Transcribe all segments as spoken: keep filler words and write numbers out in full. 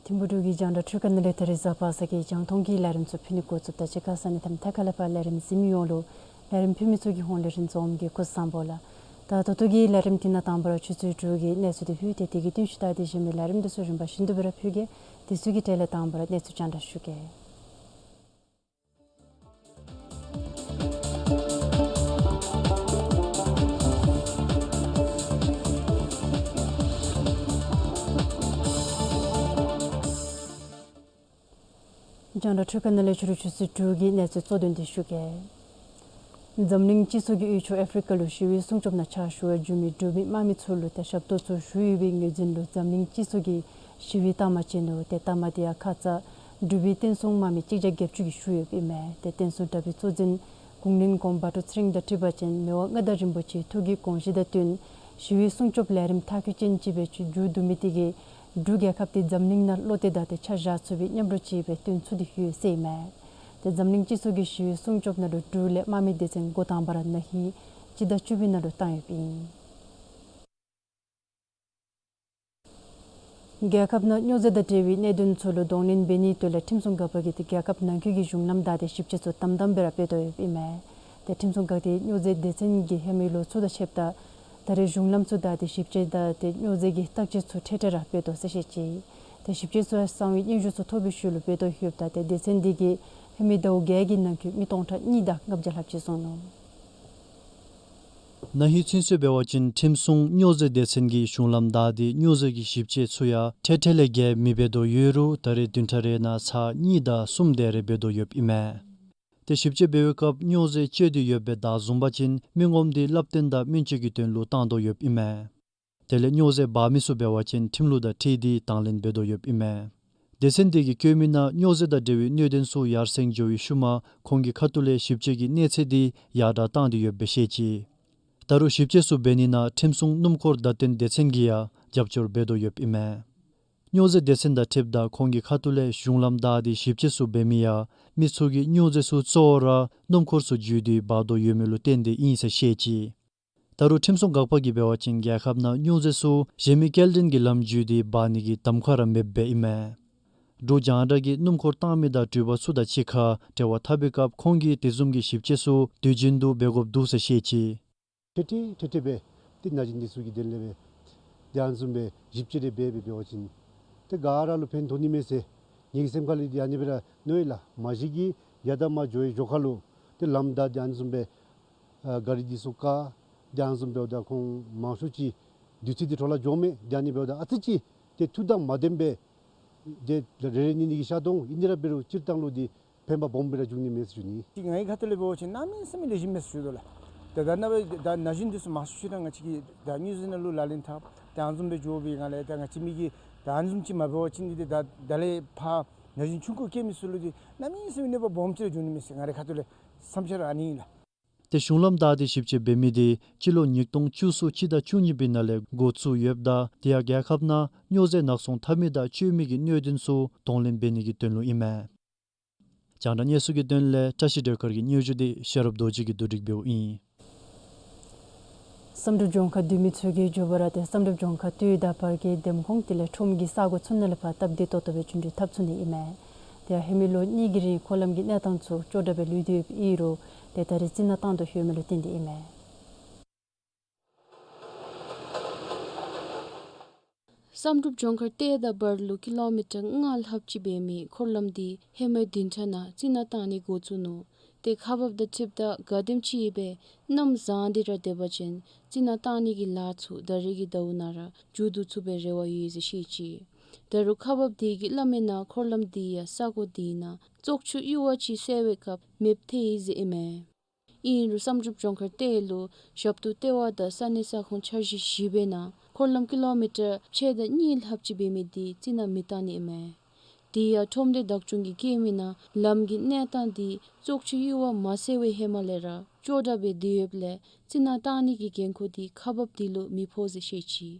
ཐིམ་ཕུག་འབྲུག་གི་རྒྱང་བསྒྲགས་འཕྲུལ་ཁང་ནང་ལས་ད་རིས་གཟའ་པ་སངས་ཀྱི་རྒྱང་མཐོང་གི་ལས་རིམ་ཚུ་ཕུལ་ནི་འགོ་བཙུགསཔ་ད་གཅིག་ཁར་ས་གནས་དང་ཐད་ཀར་ལས་ཕར་ལས་རིམ་གཟིགས་མི་ཡོངས་ལུ་ལས་རིམ་ཕུལ་མི་ཚུ་གི་ཧོངས་ལས་རིན་འཛོམས་ཀྱིས་སྐུ་གཟུགས་བཟང་པོ་ལགས། ད་ད་ལྟོ་གི་ལས་རིམ་དེ་ནང་དང་པ་ར་ཆུ་ཚོད་དྲུག་གི་གནས་ཚུལ་དེ་ཕུལ་ཏེ་དེ་གི་རྟིང་ཤུལ་ད་དེ་གཞན་མི་ལས་རིམ་དེ་ཚུ་རིམ་པ་བཞིན་དུ་སྦེ་ར་ཕུལ་གེ། དེ་ཚུ་གི་གྲས་ལས་དང་པ་ར་གནས་ཚུལ་རྒྱང་བསྒྲགས་ཞུ་གེ། རྒྱང་བསྒྲགས་འཕྲུལ་ཁང་ནང་ལས་ཕྱི་རུ་ཆུ་ཚོད་དྲུག་གི་གནས་ཚུལ་གཙོ་དོན་དེ་ཞུ་གེ། འཛམ་གླིང་སྤྱི་ཚོགས་ཀྱི་དབུས་ཕྱོགས་ཨ་ཕི་རི་ཀ་ལུ་ཞི་བའི་སྲུང་སྐྱོབ་ནང་ཕྱག་ཞུ་བར་འབྱོན་མི་འབྲུག་མི་དམག་མི་ཚུ་ལུ་ཏེ་ཞབས་ཏོག་ཚུ་ཞུ་ཡོད་པའི་ངོས་འཛིན་ལུ་འཛམ་གླིང་སྤྱི་ཚོགས་ཀྱིས་ཞི་བའི་རྟགས་མ་ཅིག་ཨིན་ནོ། ཏེ་རྟགས་མ་དེ་ཡང་ཁ་ཙ་འབྲུག་པའི་བསྟན་སྲུང་དམག་མི་གཅིག་བརྒྱ་བརྒྱད་ཅུ་གིས་ཞུ་ཡོདཔ་ཨིན་མས། ཏེ་བསྟན་སྲུང་དྲག་པོའི་གཙོ་འཛིན་གུང་བློན་གོང་བ་དྲུག་ཚེ་རིང་དང་འཁྲིལ་བ་ཅིན་མི་དབང་མངའ་བདག་རིན་པོ་ཆེའི་ཐུགས་ཀྱི་དགོངས་བཞེད་དང་བསྟུན་ཞི་བའི་སྲུང་སྐྱོབ་ལས་རིམ་མཐར་འཁྱོལ་ཅན་ཅིག་སྦེ་མཇུག་བསྡུ་མི་དེ་གིས་འབྲུག་རྒྱལ་ཁབ་དེ་འཛམ་གླིང་ནང་བློ་གཏད་དང་ཏེ་ཆ་བཞག་ཚུགས་པའི་མཉམ་རོགས་ཅིག་སྦེ་སྟོན་ཚུགས་ཏེ་ཡོད་ཟེར་ཨིན་མས། ཏེ་འཛམ་གླིང་སྤྱི་ཚོགས་ཀྱི་ཞི་བའི་སྲུང་སྐྱོབ་ནང་ལུ་འབྲུག་ལས་དམག་མི་སྡེ་ཚན་འགོ་དང་པ་ར་ན་ཧིང་སྤྱི་ཟླ་བཅུ་པའི་ནང་ལུ་བཏང་ཡོདཔ་ཨིན། རྒྱལ་ཁབ་ནང་སྨྱོ་རྫས་དང་འབྲེལ་བའི་གནད་དོན་ཚུ་ལུ་གདོང་ལེན་འབད་ནིའི་དོན་ལས་ཁྲིམས་སྲུང་འགག་པ་གིས་ཏེ་རྒྱལ་ཁབ་ནང་འཁོད་ཀྱི་གཞུང་ལམ་བདའ་སྟེ་ཞིབ་དཔྱད་ཚུ་དམ་དམ་སྦེ་ར་འབད་དོ་ཡོདཔ་ཨིན་མས། ཏེ་ཁྲིམས་སྲུང་འགག་སྡེ་སྨྱོ་རྫས་སྡེ་ཚན་གྱིས་ཧེ་མའི་ལོ་ཚུ་དང་ཕྱདཔ་ད་ད་རེས་གཞུང་ལམ་ཚུ་བདའ་སྟེ་ཞིབ་དཔྱད་དང་ཏེ་སྨྱོ་རྫས་ཀྱི་བརྟག་དཔྱད་ཚུ་འཕྲལ་འཕྲལ་ར་འབད་དོ་ཟེར་བཤད་ཅི། ཏེ་ཞིབ་དཔྱད་ཚུ་གསང་བའི་སྙན་ཞུ་ཚུ་ཐོབ་པའི་ཤུལ་ལུ་འབད་དོ་ཡོདཔ་ད་ཏེ་སྡེ་ཚན་དེ་གིས་ཧེ་མའི་ཟླཝ་བརྒྱད་ཀྱི་ནང་འཁོད་མི་སྟོང་ཕྲག་གཉིས་དང་ལྔ་བརྒྱ་ལྷགཔ་ཅིག་བཟུང་ནུག། ན་ཧིང་ཚུན་ཚོད་འབད་བ་ཅིན་ཁྲིམས་སྲུང་སྨྱོ་རྫས་སྡེ་ཚན་གྱིས་གཞུང་ལམ་བདའ་སྟེ་སྨྱོ་རྫས་ཀྱི་ཞིབ་དཔྱད་ཚུ་ཡང་འཕྲལ་འཕྲལ་ལས་བརྒལ་མི་འབད་དོ་ཡོད་རུང་ད་རེས་བདུན་ཕྲག་རེ་ནང་ཚར་གཉིས་དང་གསུམ་དེ་རེ་འབད་དོ་ཡོདཔ་ཨིན་མས། ཏེ་ཞིབ་དཔྱད་འབད་བའི་སྐབས་སྨྱོ་རྫས་སྤྱོད་དེ་ཡོདཔ་སྦེ་བདའ་བཟུང་པ་ཅིན་མི་ངོམ་དེ་བསླབ་སྟོན་དང་སྨན་བཅོས་ཀྱི་དོན་ལུ་བཏང་དོ་ཡོདཔ་ཨིན་མས། དེ་ལས་སྨྱོ་རྫས་འབག་མི་ཚུ་འབད་བ་ཅིན་ཁྲིམས་ལུགས་དང་འཁྲིལ་ཏེ་དང་ལེན་འབད་དོ་ཡོདཔ་ཨིན་མས། སྡེ་ཚན་དེ་གིས་བཀོད་མི་ནང་སྨྱོ་རྫས་དང་འབྲེལ་བའི་གནད་དོན་ཚུ་ཡར་སེང་འགྱོ་བའི་ཤུལ་མ་ཁོང་གི་ཁ་ཐུག་ལས་ཞིབ་དཔྱད་ཀྱི་གནས་ཚད་དེ་ཡར་དྲག་བཏང་སྟེ་ཡོདཔ་སྦེ་བཤད་ཅི། ད་རུང་ཞིབ་དཔྱད་ཚུ་འབད་ནི་ནང་ཁྲིམས་སྲུང་སྣུམ་འཁོར་བརྡ་སྟོན་སྡེ་ཚན་གྱིས་ཡང་རྒྱབ་སྐྱོར་འབད་དོ་ཡོདཔ་ཨིན་མས། སྨྱོ་རྫས་སྡེ་ཚན་དང་འཁྲིལཝ་ད་ཁོང་གི་ཁ་ཐུག་ལས་གཞུང་ལམ་བདའ་སྟེ་ཞིབ་དཔྱད་ཚུ་འབད་མི་ཡང་མི་ཚུ་གིས་སྨྱོ་རྫས་ཚུ་གཙོ་བོ་ར་སྣུམ་འཁོར་ཚུ་བརྒྱུད་དེ་འབག་དོ་ཡོད་མི་ལུ་བརྟེན་ཏེ་ཨིན་ཟེར་བཤད་ཅི། ད་རུང་ཁྲིམས་སྲུང་འགག་པ་གིས་འབད་བ་ཅིན་རྒྱལ་ཁབ་ནང་སྨྱོ་རྫས་ཚུ་གཞན་མི་སྐྱེལ་འདྲེན་གྱི་ལམ་བརྒྱུད་དེ་འབག་ནི་གི་གདམ་ཁ་ར་མེདཔ་སྦེ་ཨིན་མས། འབྲུག་རྒྱང་བསྒྲགས་ཀྱིས་སྣུམ་འཁོར་བཏང་མི་དང་འགྲུལ་པ་ཚུ་དང་གཅིག་ཁར་འབྲེལ་བ་འཐབ་པའི་སྐབས་ཁོང་གིས་དེ་བཟུམ་གྱི་ཞིབ་དཔྱད་ཚུ་དུས་རྒྱུན་དུ་འབད་དགོཔ་འདུག་ཟེར་བཤད་ཅི། འཕྲལ་འཕྲལ་འཕྲལ་འཕྲལ་སྦེ་ཏེ་ན་གཞོན་འདི་ཚུ་གི་དོན་ལས་སྦེ་དེ་ཨ་ནི་བཟུམ་སྦེ་ཞིབ་དཔྱད་རེ་འབད་འབད་འབད་བ་ཅིན་ཏེ་ག་ར་ལུ་ཕན་ཐོགས་ནི་མས་ཟེར་ངེ་གི་སེམས་ཁ་ལས་འདི་ཨ་ནི་སྦེ་ར་མནོ་ཡི་ལགས། མ་གཞི་གིས་ཡར་དང་མར་འགྱོ་བའི་ཞོར་ཁ་ལུ་ཏེ་ལམ་བདའ་སྟེ་ཨ་ནི་བཟུམ་སྦེ་ཨ་ག་རི་འདི་ཚུ་བཀག་སྟེ་ཨ་ནི་བཟུམ་འབདཝ་ད་ཁོང་མང་ཤོས་ཅིག་དུས་ཚོད་འདི་འཕྲོ་བརླག་འགྱོཝ་མས། ཏེ་ཨ་ནི་འབདཝ་ད་ཨ་ཙི་ཅིག་ཏེ་ཐུགས་དང་མ་ལྡནམ་སྦེ་ཏེ་རེ་རེ་གཉིས་གཉིས་ཀྱིས་བཤད་དོ་ཨིན་ཏེ་ར་འབད་རུང་སྤྱིར་བཏང་ལུ་འདི་ཕན་པ་སྦོམ་སྦེ་ར་འབྱུང་ནི་མས་ཟེར་ཞུ་ནི། ཏེ་ངེ་གི་ཁ་ཐུག་ལས་འབད་བ་ཅིན་གནམ་མེད་ས་མེད་ལེགས་ཤོམ་མས་ཟེར་ཞུ་དོ་ལགས། ད་ད་ནཱ་སྦེ་ད་ན་གཞོན་འདི་ཚུ་མང་ཤོས་ཅིག་ར་ང་བཅས་ཀྱིས་ད་སྨྱོ་རྫས་ནང་ལུ་ལག་ལེན་འཐབ་སྟེ་ཨ་ནི་བཟུམ་སྦེ་འགྱོ་བའི་སྒང་ལས་ད་ང་བཅས་མི་གིས་ད་ཨ་ནི་བཟུམ་ཅིག་མ་འབད་བ་ཅིན་འདི་ད་ད་ལས་ཕར་ན་གཞོན་ཆུང་ཀུ་སྐྱེས་མི་ཚུ་ལུ་འདི་གནམ་མེད་ས་མེད་གནོད་པ་སྦོམ་ཅིག་ར་འབྱུང་ནི་མས་ཟེར་ང་རའི་ཁ་ཐུག་ལས་བསམ་འཆར་ཨ་ནི་ཨིན་ལགས། ཏེ་གཞུང་ལམ་བདའ་སྟེ་ཞིབ་དཔྱད་འབད་མི་དེ་སྤྱི་ལོ་ཉིས་སྟོང་བཅུ་གསུམ་སྤྱི་ཟླ་བཅུ་གཉིས་པའི་ནང་ལས་འགོ་བཙུགས་ཡོདཔ་ད་དེ་ཡང་རྒྱལ་ཁབ་ནང་སྨྱོ་རྫས་ནག་ཚོང་འཐབ་མི་དང་སྤྱོད་མི་གི་གནད་དོན་ཚུ་གདོང་ལེན་འབད་ནི་གི་དོན་ལུ་ཨིན་མས། རྒྱང་བསྒྲགས་གནས་ཚུལ་གྱི་དོན་ལས་བཀྲ་ཤིས་སྒྲོལ་དཀར་གྱི་སྙན་ཞུ་དེ་ཤེས་རབ་རྡོ་རྗེ་གིས་བསྡུ་སྒྲིག་འབདཝ་ཨིན། བསམ་གྲུབ་ལྗོངས་མཁར་སྡོད་མི་ཚུ་གིས་མགྱོགས་པ་ར་ཏེ་བསམ་གྲུབ་ལྗོངས་མཁར་སྟོད་དང་བར་གྱི་འདེམས་ཁོངས་དེ་ལས་ཁྲོམ་གྱི་ས་གོ་ཚུ་ནང་ལས་ཕར་སྟབས་བདེ་ཏོག་ཏོ་སྦེ་རྒྱུན་འགྲུལ་འཐབ་ཚུགས་ནི་ཨིན་མས། དེ་ཡང་ཧེ་མའི་ལོ་གཉིས་ཀྱི་རིང་འཁོར་ལམ་གྱི་གནས་སྟངས་ཚུ་ཅོག་འཐདཔ་སྦེ་ལུས་ཏེ་ཡོདཔ་ཨིན་རུང་ཏེ་ད་རེས་རྩི་ནག་བཏང་དོ་ཡོད་མི་ལུ་བརྟེན་ཏེ་ཨིན་མས། བསམ་གྲུབ་ལྗོངས་མཁར་སྟོད་དང་བར་ལུ་ཀི་ལོ་མི་ཊར་ལྔ་ལྷགཔ་ཅིག་འབད་མི་འཁོར་ལམ་དེ་ཧེ་མའི་བདུན་ཕྲག་ནང་རྩི་ནག་བཏང་ནི་འགོ་བཙུགས་ནུག། ཏེ་ཁག་འབགཔ་དང་འཁྲིལཝ་ད་ག་དེམ་ཅིག་སྦེ་གནམ་བཟང་སྟེ་ར་སྡོད་པ་ཅིན་རྩི་ནག་བཏང་ནི་གི་ལཱ་ཚུ་ད་རེས་ཀྱི་ཟླཝ་ནང་ར་མཇུག་བསྡུ་ཚུགས་པའི་རེ་བ་ཡོད་ཟེར་བཤད་ཅི། ད་རུང་ཁག་འབགཔ་དེ་གིས་སླབ་མིའི་ནང་འཁོར་ལམ་དེ་ཡང་ས་གོ་དེ་ནང་བཙོག་ཆུ་གཡུར་བ་ཅིག་སེལ་བའི་སྐབས་མེདཔ་ཐལ་ཡི་ཟེར་ཨིན་མས། ཨིན་རུང་བསམ་གྲུབ་ལྗོངས་མཁར་སྟོད་ལུ་ཞབས་ཏོག་ལྟེ་བ་དང་ས་གནས་ས་ཁོངས་འཆར་གཞི་བཞི་པའི་ནང་འཁོར་ལམ་ཀི་ལོ་མི་ཊར་ཕྱེད་དང་གཉིས་ལྷགཔ་ཅིག་འབད་མི་དེ་རྩི་ནག་མི་བཏང་ནི་ཨིན་མས། དེ་ཡང་ཁྲོམ་སྡེ་བདག་སྐྱོང་གིས་བཀོད་མིའི་ནང་ལམ་གྱི་གནས་སྟངས་དེ་བཙོག་ཆུ་གཡུར་བ་མ་སེལ་བའི་ཧེ་མ་ལས་ར་ཅོག་འཐདཔ་སྦེ་སྡོད་ཡོདཔ་ལས་རྩི་ནག་བཏང་ནི་གི་འགན་ཁུར་དེ་ཁག་འབགཔ་དེ་ལུ་མི་ཕོག་ཟེར་བཤད་ཅི།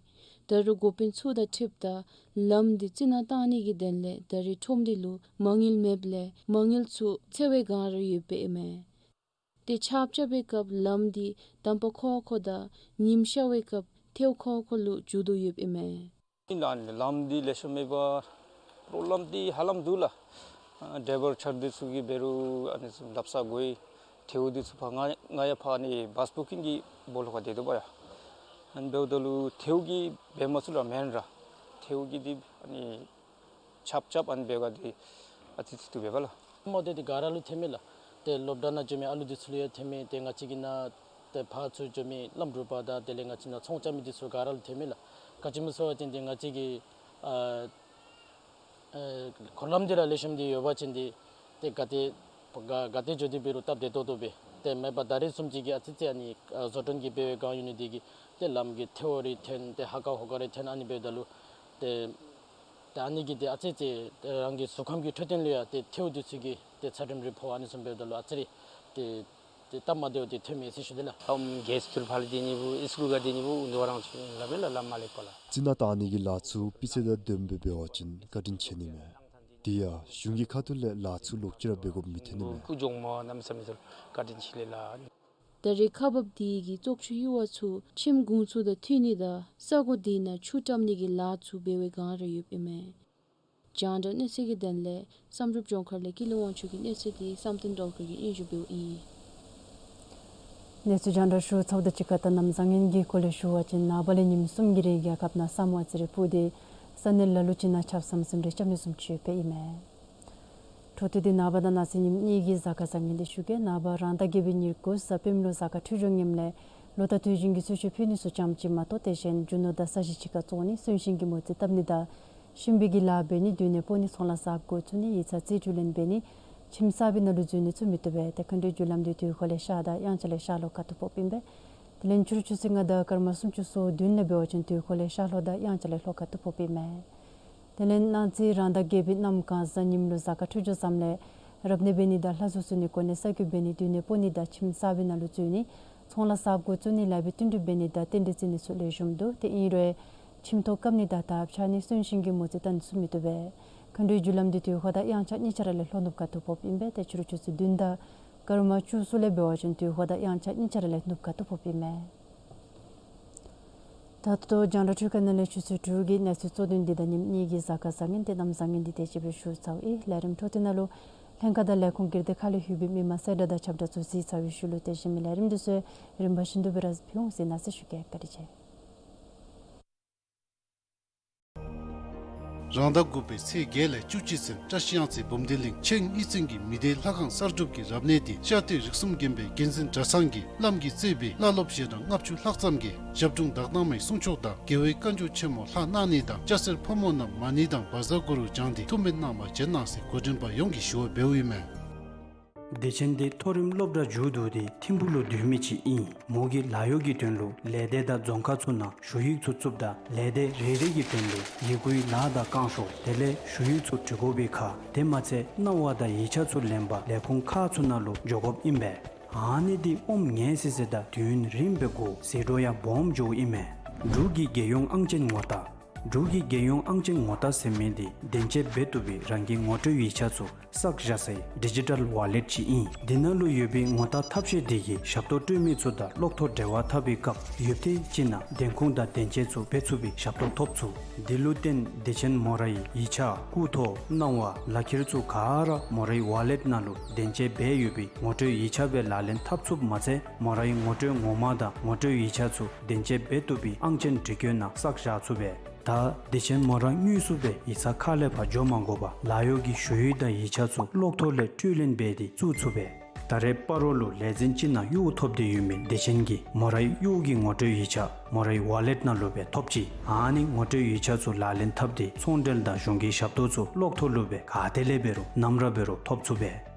ད་རུང་འགོ་དཔོན་ཚུ་དང་འཁྲིལཝ་ད་ལམ་དེ་རྩི་ནག་བཏང་ནི་གི་དོན་ལས་ད་རེས་ཁྲོམ་སྡེ་ལུ་མ་དངུལ་མེདཔ་ལས་མ་དངུལ་ཚུ་འཚོལ་བའི་བསྒང་ར་ཡོདཔ་ཨིན་མས། ཏེ་ཆརཔ་རྐྱབ་པའི་སྐབས་ལམ་དེ་དམ་པ་ཁོ་ཁོ་དང་ཉིམ་ཤར་བའི་སྐབས་ཐལཝ་ཁོ་ཁོ་ལུ་འགྱུར་དོ་ཡོདཔ་ཨིན་མས། ཨིན་ལགས། ལམ་འདི་ལེགས་ཤོམ་མེད་པར་པྲོབ་ལེམ་འདི་ཧ་ལམ་འདུག་ལགས། ཨ་ཌའི་བར་ཆར་འདི་ཚུ་གིས་འབད་རུང་ཨ་ནི་ཚུ་ལགཔ་ས་གོ་ཡི། ཐལཝ་འདི་ཚུ་ཕར་ང་ང་ཡང་ཕར་ཨ་ནི་བཱས་བུ་ཀིང་གི་འབོ་ལོག་ཁར་སྡོད་དོ་བ་ཡ། ཨ་ནི་འབདཝ་ད་ལུ་ཐལཝ་གིས་འབད་མ་ཚུགས་ལགས་མེན་ར། ཐལཝ་གིས་འདི་ཨ་ནི་ཆརཔ་རྐྱབ་ཨ་ནི་འབད་བ་ཅིན་ཨ་ཙི་ཙི་འདུག་པས་ལགས། མོ་ཏེ་འདི་ག་ར་ལུ་ཐོནམ་མས་ལགས། ཏེ་སློབ་གྲྭ་ནང་འགྱོ་མི་ཨ་ལུ་འདི་ཚུ་ལུ་ཡང་ཐོནམ་མས། ཏེ་ང་བཅས་ཀྱི་ནཱ་ཏེ་ཕར་ཚུར་འགྱོ་མི་བླམ་གྲུབ་པ་དང་དེ་ལས་ང་བཅས་ནཱ་ཚོང་རྐྱབ་མི་འདི་ཚུ་ག་ར་ལུ་ཐོནམ་མས་ལགས། ག་ཅི་སྨོ་ཟེར་བ་ཅིན་ཏེ་ང་བཅས་ཀྱི་ཨ་ཨེ་འཁོར་ལམ་འདི་ར་ལེགས་ཤོམ་འདི་ཡོད་པ་ཅིན་འདི་ཏེ་ག་ཏེ་ག་ག་ཏེ་འགྱོ་སྟེ་འབད་རུང་སྟབས་བདེ་ཏོག་ཏོ་སྦེ། ཏེ་མེན་པར་ད་རེས་བཟུམ་ཅིག་གི་ཨ་ཙི་ཙི་ཨ་ནི་ཨ་བཟོ་སྐྲུན་གྱི་འབད་བའི་བསྒང་ཡོད་ནི་འདི་གིས་ཏེ་ལམ་གྱི་ཐལཝ་རེ་ཐོན་ཏེ་ཧ་ག་ཧོ་ག་རེ་ཐོན་ཨ་ནི་འབདཝ་ད་ལུ་ཏེ་ཏེ་ཨ་ནི་གིས་ཏེ་ཨ་ཙི་ཙི་ཏེ་རང་གི་གཟུགས་ཁམས་ཀྱི་འཕྲོད་བསྟེན་ལུ་ཡང་ཏེ་ཐལཝ་འདི་ཚུ་གིས་ཏེ་ཚ་གྲང་རེ་ཕོག་ཨ་ནི་བཟུམ་འབདཝ་ད་ལུ་ཨ་ཙི་རེ་ཏེ་ཏེ་སྟབས་མ་བདེཝ་འདི་ཐོནམ་མས་ཟེར་ཞུ་དེས་ལགས། ཨམ་གེས་ཚུར་ཕར་ལས་སྡོད་ནི་བུ་ཨིས་ཀུལ་ཁར་སྡོད་ནི་བུ་འུ་དུ་བ་རང་ཚུ་ལ་མེན་ལགས་ལམ་མ་ལེགས་པ་ལགས། རྩི་ནག་བཏང་ནི་གི་ལཱ་ཚུ་སྤུས་ཚད་དང་ལྡནམ་སྦེ་འབད་བ་ཅིན་བཀའ་དྲིན་ཆེ་ནི་མས། དེ་ཡང་གཞུང་གི་ཁ་ཐུག་ལས་ལཱ་ཚུ་ལོག་ཅི་ར་འབད་དགོཔ་མི་ཐོན་ནི་མས། སྐུ་གཞོགས་མ་གནམ་མེད་ས་མེད་ཚུར་བཀའ་དྲིན་ཆེ་ལགས། ད་རེས་ཁག་འབགཔ་དེ་གིས་བཙོག་ཆུ་གཡུར་བ་ཚུ་ཁྱིམ་གུང་ཚུ་དང་མཐུད་ནི་དང་ས་གོ་དེ་ནང་ཆུ་བཀྲམ་ནི་གི་ལཱ་ཚུ་འབད་བའི་བསྒང་ར་ཡོདཔ་ཨིན་མས། རྒྱང་བསྒྲགས་གནས་ཚུལ་གྱི་དོན་ལས་བསམ་གྲུབ་ལྗོངས་མཁར་ལས་ཀུན་ལེགས་དབང་ཕྱུག་གི་གནས་ཚུལ་དེ་བསམ་གཏན་སྒྲོལ་དཀར་གྱིས་སྙན་ཞུ་འབདཝ་ཨིན། གནས་ཚུལ་རྒྱང་བསྒྲགས་ཞུ་ཚརཝ་དང་གཅིག་ཁར་ད་གནམ་བཟང་ངན་གྱི་སྐོར་ལས་ཞུ་བ་ཅིན་ནངས་པ་ལས་ཉིནམ་གསུམ་གྱི་རིང་རྒྱལ་ཁབ་ནང་ས་སྨུག་ཨ་ཙི་རེ་སྤུབས་ཏེ་ས་གནས་ལ་ལུ་ཅིག་ནང་ཆརཔ་ཟམ་ཟིམ་རེ་རྐྱབ་ནི་བཟུམ་ཅིག་ཡོདཔ་ཨིན་མས། འཕྲོ་མཐུད་དེ་ནངས་པ་དང་གནངས་ཚེ་ཉིནམ་གཉིས་ཀྱི་གཟའ་སྐར་བཟང་ངན་དེ་ཞུ་གེ། ནངས་པ་རང་ཟླ་བརྒྱད་པའི་ཉེར་དགུ་གཟའ་སྤེནམ་ལུ་གཟའ་སྐར་འཕྲོད་སྦྱོར་ངནམ་ལས་ལོ་དང་དུས་ཆེན་གྱི་གསོལ་མཆོད་ཕུལ་ནི་ཚུ་ཙམ་ཅིག་མ་གཏོགས་དེ་བཞིན་རྒྱུ་ནོར་དང་ས་གཞི་ཕྱི་ཁར་བཙོང་ནི་གསོན་གཤིན་གྱི་མོ་རྩིས་བཏབ་ནི་དང་ཤུན་པའི་གི་ལཱ་འབད་ནི་མདུན་ནས་སྤོ་ནི་ཚོང་ལཱ་གསརཔ་འགོ་བཙུགས་ནི་ཡིག་ཚང་རྩིས་སྤྲོད་ལེན་འབད་ནི་ཁྱིམ་གསར་པའི་ནང་ལུ་འཛུལ་ནི་ཚུ་མི་བཏུབ་པས། ཏེ་མཁའ་འགྲོའི་རྒྱུ་ལམ་འདི་དུས་འཁོར་ལས་ཤར་དང་དབྱངས་འཆར་ལས་ཤར་ལྷོ་ཁ་ཐུག་ཕོགཔ་ཨིན་པས། དེ་ལས་ཕྱི་རུ་ཆུ་ཚོད་ལྔ་དང་སྐར་མ་སུམ་ཅུ་སོ་བདུན་ལས་འབད་བ་ཅིན་དུས་འཁོར་ལས་ཤར་ལྷོ་དང་དབྱངས་འཆར་ལས་ལྷོ་ཁ་ཐུག་ཕོགཔ་ཨིན་མས། དེ་ལས་གནངས་ཚེ་རང་ཟླ་བརྒྱད་པའི་གནམ་གང་གཟའ་ཉིམ་ལུ་གཟའ་སྐར་འཕྲོད་སྦྱོར་བཟངམ་ལས་རབ་གནས་འབད་ནི་དང་ལྷ་གཟུགས་བསུ་ནི་གོ་གནས་གསར་བསྐོ་འབད་ནི་མདུན་ནས་སྤོ་ནི་དང་ཁྱིམ་གསར་པའི་ནང་ལུ་འཛུལ་ནི་ཚོང་ལཱ་གསརཔ་འགོ་བཙུགས་ནི་ལཱ་འབད་བསྟུན་གྲོས་འབད་ནི་དང་རྟེན་འབྲེལ་བརྩི་ནི་ཚུ་ལེགས་ཤོམ་འདུག། ཏེ་ཨིན་རུང་ཁྱིམ་ཐོག་བཀབ་ནི་དང་དར་འཕྱར་ནི་གསོན་གཤིན་གྱི་མོ་རྩིས་བཏབ་ནི་ཚུ་མི་བཏུབ་པས། མཁའ་འགྲོའི་རྒྱུ་ལམ་འདི་དུས་འཁོར་དང་དབྱངས་འཆར་གཉིས་ཆ་ར་ལས་ལྷོ་ནུབ་ཁ་ཐུག་ཕོགཔ་ཨིན་པས། ཏེ་ཕྱི་རུ་ཆུ་ཚོད་བདུན་དང་སྐར་མ་བཅུ་གསུམ་ལས་འབད་བ་ཅིན་དུས་འཁོར་དང་དབྱངས་འཆར་གཉིས་ཆ་ར་ལས་ནུབ་ཁ་ཐུག་ཕོགཔ་ཨིན་མས། ད་ལྟོ་རྒྱང་བསྒྲགས་འཕྲུལ་ཁང་ནང་ལས་ཆུ་ཚོད་དྲུག་གི་གནས་ཚུལ་གཙོ་དོན་འདི་དང་ཉིནམ་གཉིས་ཀྱི་གཟའ་སྐར་བཟང་ངན་ཏེ་གནམ་བཟང་ངན་འདི་དེ་ཅིག་སྦེ་ཞུ་ཚརཝ་ཨིན། ལས་རིམ་འཕྲོ་མཐུད་ནང་ལུ་ལྷན་ཁག་དང་ལས་ཁུངས་སྒེར་སྡེ་ཁག་ལས་ལྷོད་པའི་མི་མང་གསལ་བསྒྲགས་དང་ཁྱབ་བསྒྲགས་ཚུ་གཟིགས་ཚར་བའི་ཤུལ་ལུ་དེ་བཞིན་མི་ལས་རིམ་འདི་ཚུ་རིམ་པ་བཞིན་དུ་སྦེ་ར་ཕུལ་འོང་ཟེར་གནང་ཟེར་ཞུ་གེ། བཀའ་དྲིན་ཆེ། རང་ཟླ་དགུ་པའི་ཚེས་བརྒྱད་ལས་བཅུ་གཅིག་ཚུན་བཀྲ་ཤིས་གཡང་རྩེ་འབུམ་སྡེ་གླིང་ཆེན་གཉིས་ཚན་གྱི་མི་སྡེ་ལྷ་ཁང་གསར་སྒྲུབ་ཀྱི་རབ་གནས་དེ་ཤར་སྟོད་རིགས་གསུམ་དགོན་པའི་འགན་འཛིན་གྲྭ་ཚང་གིས་བླམ་གིས་གཙོས་པའི་བླ་སློབ་ཞལ་གྲངས་ལྔ་བཅུ་ལྷག་ཙམ་གྱིས་ཞབས་དྲུང་དག་སྣང་མའི་གསུང་ཆོག་དང་དགེ་བའི་བཀའ་འགྱུར་ཆེན་མོ་ལྷག་གནང་ནི་དང་སྐྱ་སེར་ཕོ་མོ་རྣམས་མ་ཎི་དང་བཛྲ་གུ་རུ་བགྱངས་ཏེ་ཐུགས་སྨོན་གནང་བར་བྱོན་གནང་ཟེར་གོ་འདྲེན་པ་ཡོངས་ཀྱིས་ཞུ་བ་འབདཝ་ཨིན་མས། སྡེ་ཆེན་དེ་མཐོ་རིམ་སློབ་གྲྭ་མཇུག་བསྡུ་སྟེ་ཐིམ་ཕུག་ལུ་སྡོད་མི་ཅིག་ཨིན། མོ་གིས་ལཱ་གཡོག་གི་དོན་ལུ་ལས་སྡེ་དང་རྫོང་ཁག་ཚུ་ནང་ཞུ་ཡིག་ཚུ་བཙུགསཔ་ད་ལས་སྡེ་རེ་རེ་གི་དོན་ལུ་ཡི་གུའི་ནང་དང་རྐང་ཤོག་དེ་ལས་ཞུ་ཡིག་ཚུ་འབྲི་དགོ་པའི་ཁར་དེ་མ་ཚད་གནང་བ་དང་ཡིག་ཆ་ཚུ་ལེན་པར་ལས་ཁུངས་ཁག་ཚུ་ནང་ལུ་འགྱོ་དགོཔ་ཨིན་པས། ཨ་ནི་འདི་ཨོམ་ངེས་སི་སི་དང་དུས་ཡུན་རིངམོ་སྦེ་འགོར་ཟད་འགྲོ་ཡང་སྦོམ་འགྱོཝ་ཨིན་མས། འབྲུག་གི་རྒྱལ་ཡོངས་ཨང་ཅན་ངོ་རྟགས། འབྲུག་གི་རྒྱལ་ཡོངས་ཨང་ཅན་ངོ་རྟགས་ཟེར་མི་འདི་བདེན་དཔྱད་འབད་བཏུབ་པའི་རང་གི་ངོ་སྤྲོད་ཡིག་ཆ་ཚུ་བསགས་བཞག་སའི་ཌི་ཇི་ཊལ་ཝ་ལེཊ་ཅིག་ཨིན། འདི་ནང་ལུ་ཡོད་པའི་ངོ་རྟགས་ཐབས་ཤེས་འདི་གིས་ཞབས་ཏོག་སྤྲོད་མི་ཚུ་དང་གློག་ཐོག་འབྲེལ་བ་འཐབ་པའི་སྐབས་ཡུདཔ་ཐེངས་ཅིག་ནང་བདེན་ཁུངས་དང་བདེན་དཔྱད་ཚུ་འབད་ཚུགས་པའི་ཞབས་ཏོག་ཐོབ་ཚུགས། འདི་ལུ་བརྟེན་བདེ་ཆེན་མོ་རའི་ཡིག་ཆ་སྐུ་ཐོ་གནང་བ་ལག་ཁྱེར་ཚུ་ག་ར་མོ་རའི་ཝ་ལེཊ་ནང་ལུ་བདེན་དཔྱད་འབད་ཡོད་པའི་ངོ་སྤྲོད་ཡིག་ཆ་སྦེ་ལག་ལེན་འཐབ་ཚུགསཔ་མ་ཚད་མོ་རའི་ངོ་སྤྲོད་ངོ་མ་དང་ངོ་སྤྲོད་ཡིག་ཆ་ཚུ་བདེན་དཔྱད་འབད་བཏུབ་པའི་ཨང་ཅན་འབྲི་བཀོད་ནང་བསགས་བཞག་ཚུགས་པས། ད་བདེ་ཆེན་མོ་ར་དངོས་སུ་སྦེ་ཡིག་ཚང་ཁ་ལས་ཕར་འགྱོ་མ་དགོ་པར་ལཱ་གཡོག་གི་ཞུ་ཡིག་དང་ཡིག་ཆ་ཚུ་གློག་ཐོག་ལས་སྤྲོད་ལེན་འབད་དེ་བཙུགས་ཚུགས་པས། ད་རེས་སྤ་རོ་ལུ་ལས་འཛིན་ཅིག་ནང་གཡོག་ཐོབ་སྟེ་ཡོད་མི་བདེ་ཆེན་གྱིས་མོ་རའི་གཡོག་གི་ངོ་སྤྲོད་ཡིག་ཆ་མོ་རའི་ཝ་ལེཊ་ནང་ལུ་སྦེ་ཐོབ་ཅི། ཨ་ནི་ངོ་སྤྲོད་ཡིག་ཆ་ཚུ་ལག་ལེན་འཐབ་སྟེ་ཚོང་འབྲེལ་དང་གཞུང་གི་ཞབས་ཏོག་ཚུ་གློག་ཐོག་ལུ་སྦེ་ག་ཏེ་ལས་འབད་རུང་ནམ་ར་འབད་རུང་ཐོབ་ཚུགས་པས།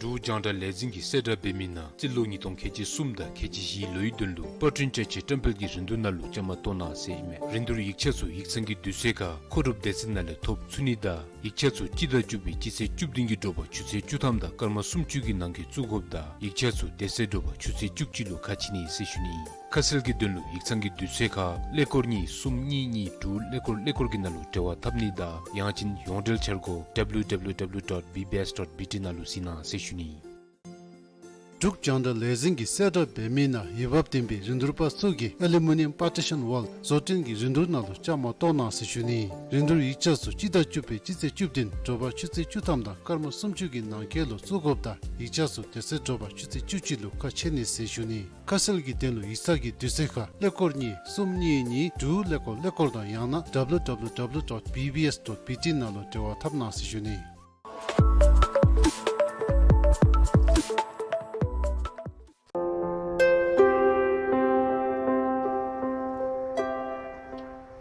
འབྲུག་རྒྱང་བསྒྲགས་ལས་འཛིན་གྱིས་གསལ་བསྒྲགས་འབད་མི་ནང་རྩིས་ལོ་ཉིས་སྟོང་ཁལ་གཅིག་གསུམ་དང་ཁལ་གཅིག་བཞིའི་ལོའི་དོན་ལུ་པར་སྐྲུན་བྱ་ཆེད་བཀྲམ་སྤེལ་གྱི་རིན་བསྡུར་ནང་ལུ་བཅའ་མར་གཏོགས་གནང་ཟེར་ཨིན་མས། རིན་བསྡུར་ཡིག་ཆ་ཚུ་ཡིག་ཚང་གི་དུས་ཚོད་ཁར་མཁོ་སྒྲུབ་སྡེ་ཚན་ནང་ལས་ཐོབ་ཚུགས་ནི་དང་ཡིག་ཆ་ཚུ་སྤྱི་ཟླ་བཅུ་པའི་སྤྱི་ཚེས་བཅུ་བདུན་གྱི་དྲོ་པ་ཆུ་ཚོད་བཅུ་ཐམ་དང་སྐར་མ་སུམ་ཅུ་གི་ནང་འཁོད་བཙུགས་དགོཔ་དང་ཡིག་ཆ་ཚུ་དེ་ཚེ་དྲོ་པ་ཆུ་ཚོད་བཅུ་གཅིག་ལུ་ཁ་ཕྱེ་ནི་ཟེར་ཞུ་ནི། ཁ་གསལ་གྱི་དོན་ལུ་ཡིག་ཚང་གི་དུས་ཚོད་ཁར་ཀླད་ཀོར་གཉིས་གསུམ་གཉིས་གཉིས་དྲུག་ཀླད་ཀོར་ཀླད་ཀོར་གྱི་ནང་ལུ་འབྲེལ་བ་འཐབ་ནི་དང་ཡང་ཅིན་ཡོངས་འབྲེལ་འཆར་སྒོ་W W W dot B B S dot B T ནང་ལུ་གཟིགས་གནང་ཟེར་ཞུ་ནི། འབྲུག་རྒྱང་བསྒྲགས་ལས་འཛིན་གྱིས་གསལ་བསྒྲགས་འབད་མི་ནང་འོས་འབབ་ལྡན་པའི་རིན་བསྡུར་པ་ཚུ་གིས་ཨ་ལུ་མི་ནི་ཡམ་པར་ཊི་ཤཱན་ཝཱལ་བཟོ་སྐྲུན་གྱི་རིན་བསྡུར་ནང་ལུ་བཅའ་མར་གཏོགས་གནང་ཟེར་ཞུ་ནི། རིན་བསྡུར་ཡིག་ཆ་ཚུ་སྤྱི་ཟླ་བཅུ་པའི་སྤྱི་ཚེས་བཅུ་བདུན་དྲོ་པ་ཆུ་ཚོད་བཅུ་ཐམ་དང་སྐར་མ་སུམ་ཅུ་གི་ནང་འཁོད་ལུ་བཙུགས་དགོཔ་དང་ཡིག་ཆ་ཚུ་དེ་ཚེ་དྲོ་པ་ཆུ་ཚོད་བཅུ་གཅིག་ལུ་ཁ་ཕྱེ་ནི་ཟེར་ཞུ་ནི། ཁ་གསལ་གྱི་དོན་ལུ་ཡིག་ཚང་གི་དུས་ཚོད་ཁར་ཀླད་ཀོར་གཉིས་གསུམ་གཉིས་གཉིས་དྲུག་ཀླད་ཀོར་ཀླད་ཀོར་དང་ཡང་ན་W W W dot B B S dot B T ནང་ལུ་འབྲེལ་བ་འཐབ་གནང་ཟེར་ཞུ་ནི།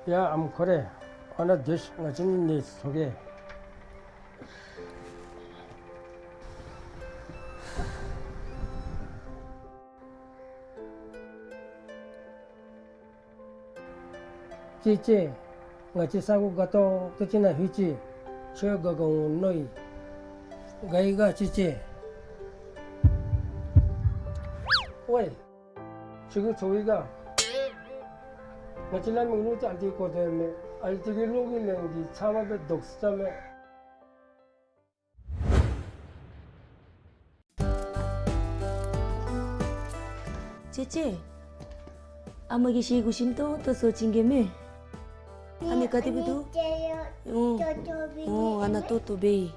ཡ་ཨམ་ཁོ་རེ། ཨ་ནཱ་སྡོད་ཤིག། ང་བཅས་ནི་ཚོགས་ཀྱི། ཅེ་ཅེ། ང་བཅས་ས་གོ་དགའ་ཏོག་ཏོ་ཅིག་ནང་ལྷོད་ཅི། ཁྱོད་དགའ་དགའ་འོང་མནོ་ཡི། དགའ་ཡི་ག་ཅེ་ཅེ། ཝའི། ཁྱོད་ཀྱིས་ཚོར་ཡི་ག། ང་བཅས་ལ་མིག་ལུ་ཅིག་ཨ་ལྟོའི་གོ་དོན་མས། ཨ་ལྟོ་གི་གློག་གི་ལན་འདི་ཚབ་མ་སྦེ་དོགས་ས་མས། ཅེ་ཅེ། ཨ་མ་གིས་ཤེལ་སྒོ་ཞིམ་ཏོང་ཏོ་བཟོ་བྱིན་གེ་མས། ཨ་ནི་ག་དེ་སྦེ་འདུག། ཨོ། ཨོ་ཨ་ནཱ་ཏོག་ཏོ་སྦེ་ཨིན།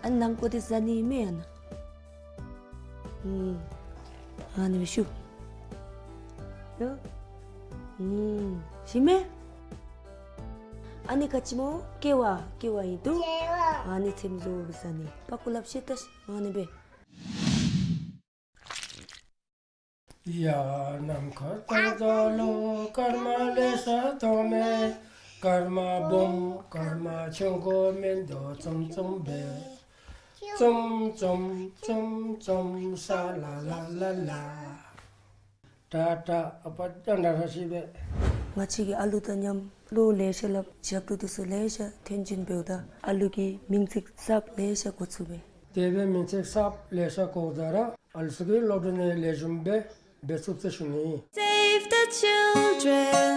ཨ་ནི་ནང་ཀོ་དེ་ཟ་ནི་མས་ཨ་ནཱ། ཨུམ། ཨ་ནི་སྦེ་ཞུ། ཡ། ཨུམ། ཞིམ་མས། ཨ་ནི་ག་ཅི་སྨོ། ཀེ་བ། ཀེ་བ་ཨིན་འདུག། ཨ་ནི་ཚེམ་བཟོ་སྦེ་ཟ་ནི། སྤག་ཀོ་ལགཔ་བཤེད་ད་ཤིག། ཨ་ནི་སྦེ། ཡ་ནམ་མཁའ་ལྟར་རྒྱལ་ལོ། སྐར་མ་ལེ་ཤ་མཐོང་མས། སྐར་མ་སྦོམ་སྐར་མ་ཆུང་ཀུ་མིན་འདུག། ཙུམ་ཙུམ་སྦེ། ཙུམ་ཙུམ་ཙུམ་ཙུམ་ས་ལ་ལ་ལ་ལ། ཏ་ཏ། ཨ་པ་ཏ་ན་ར་ཤི་སྦེ། ང་བཅས་ཀྱིས་ཨ་ལུ་དང་མཉམ་གློག་ལེ་ཤ་ལགས་ཞབས་ཏོག་འདི་ཚུ་ལེ་ཤ་ཐོན་སྐྱེད་འབདཝ་ད་ཨ་ལུ་གི་མིང་ཚིག་གསརཔ་ལེ་ཤ་གོ་ཚུགས་པས། དེ་སྦེ་མིང་ཚིག་གསརཔ་ལེ་ཤ་གོཝ་ད་ར་ཨ་ལུ་ཚུ་གི་སློབ་སྦྱོང་ནང་ལེགས་ཤོམ་སྦེ་འབད་ཚུགས་ཟེར་ཞུ་ནི། Save the children.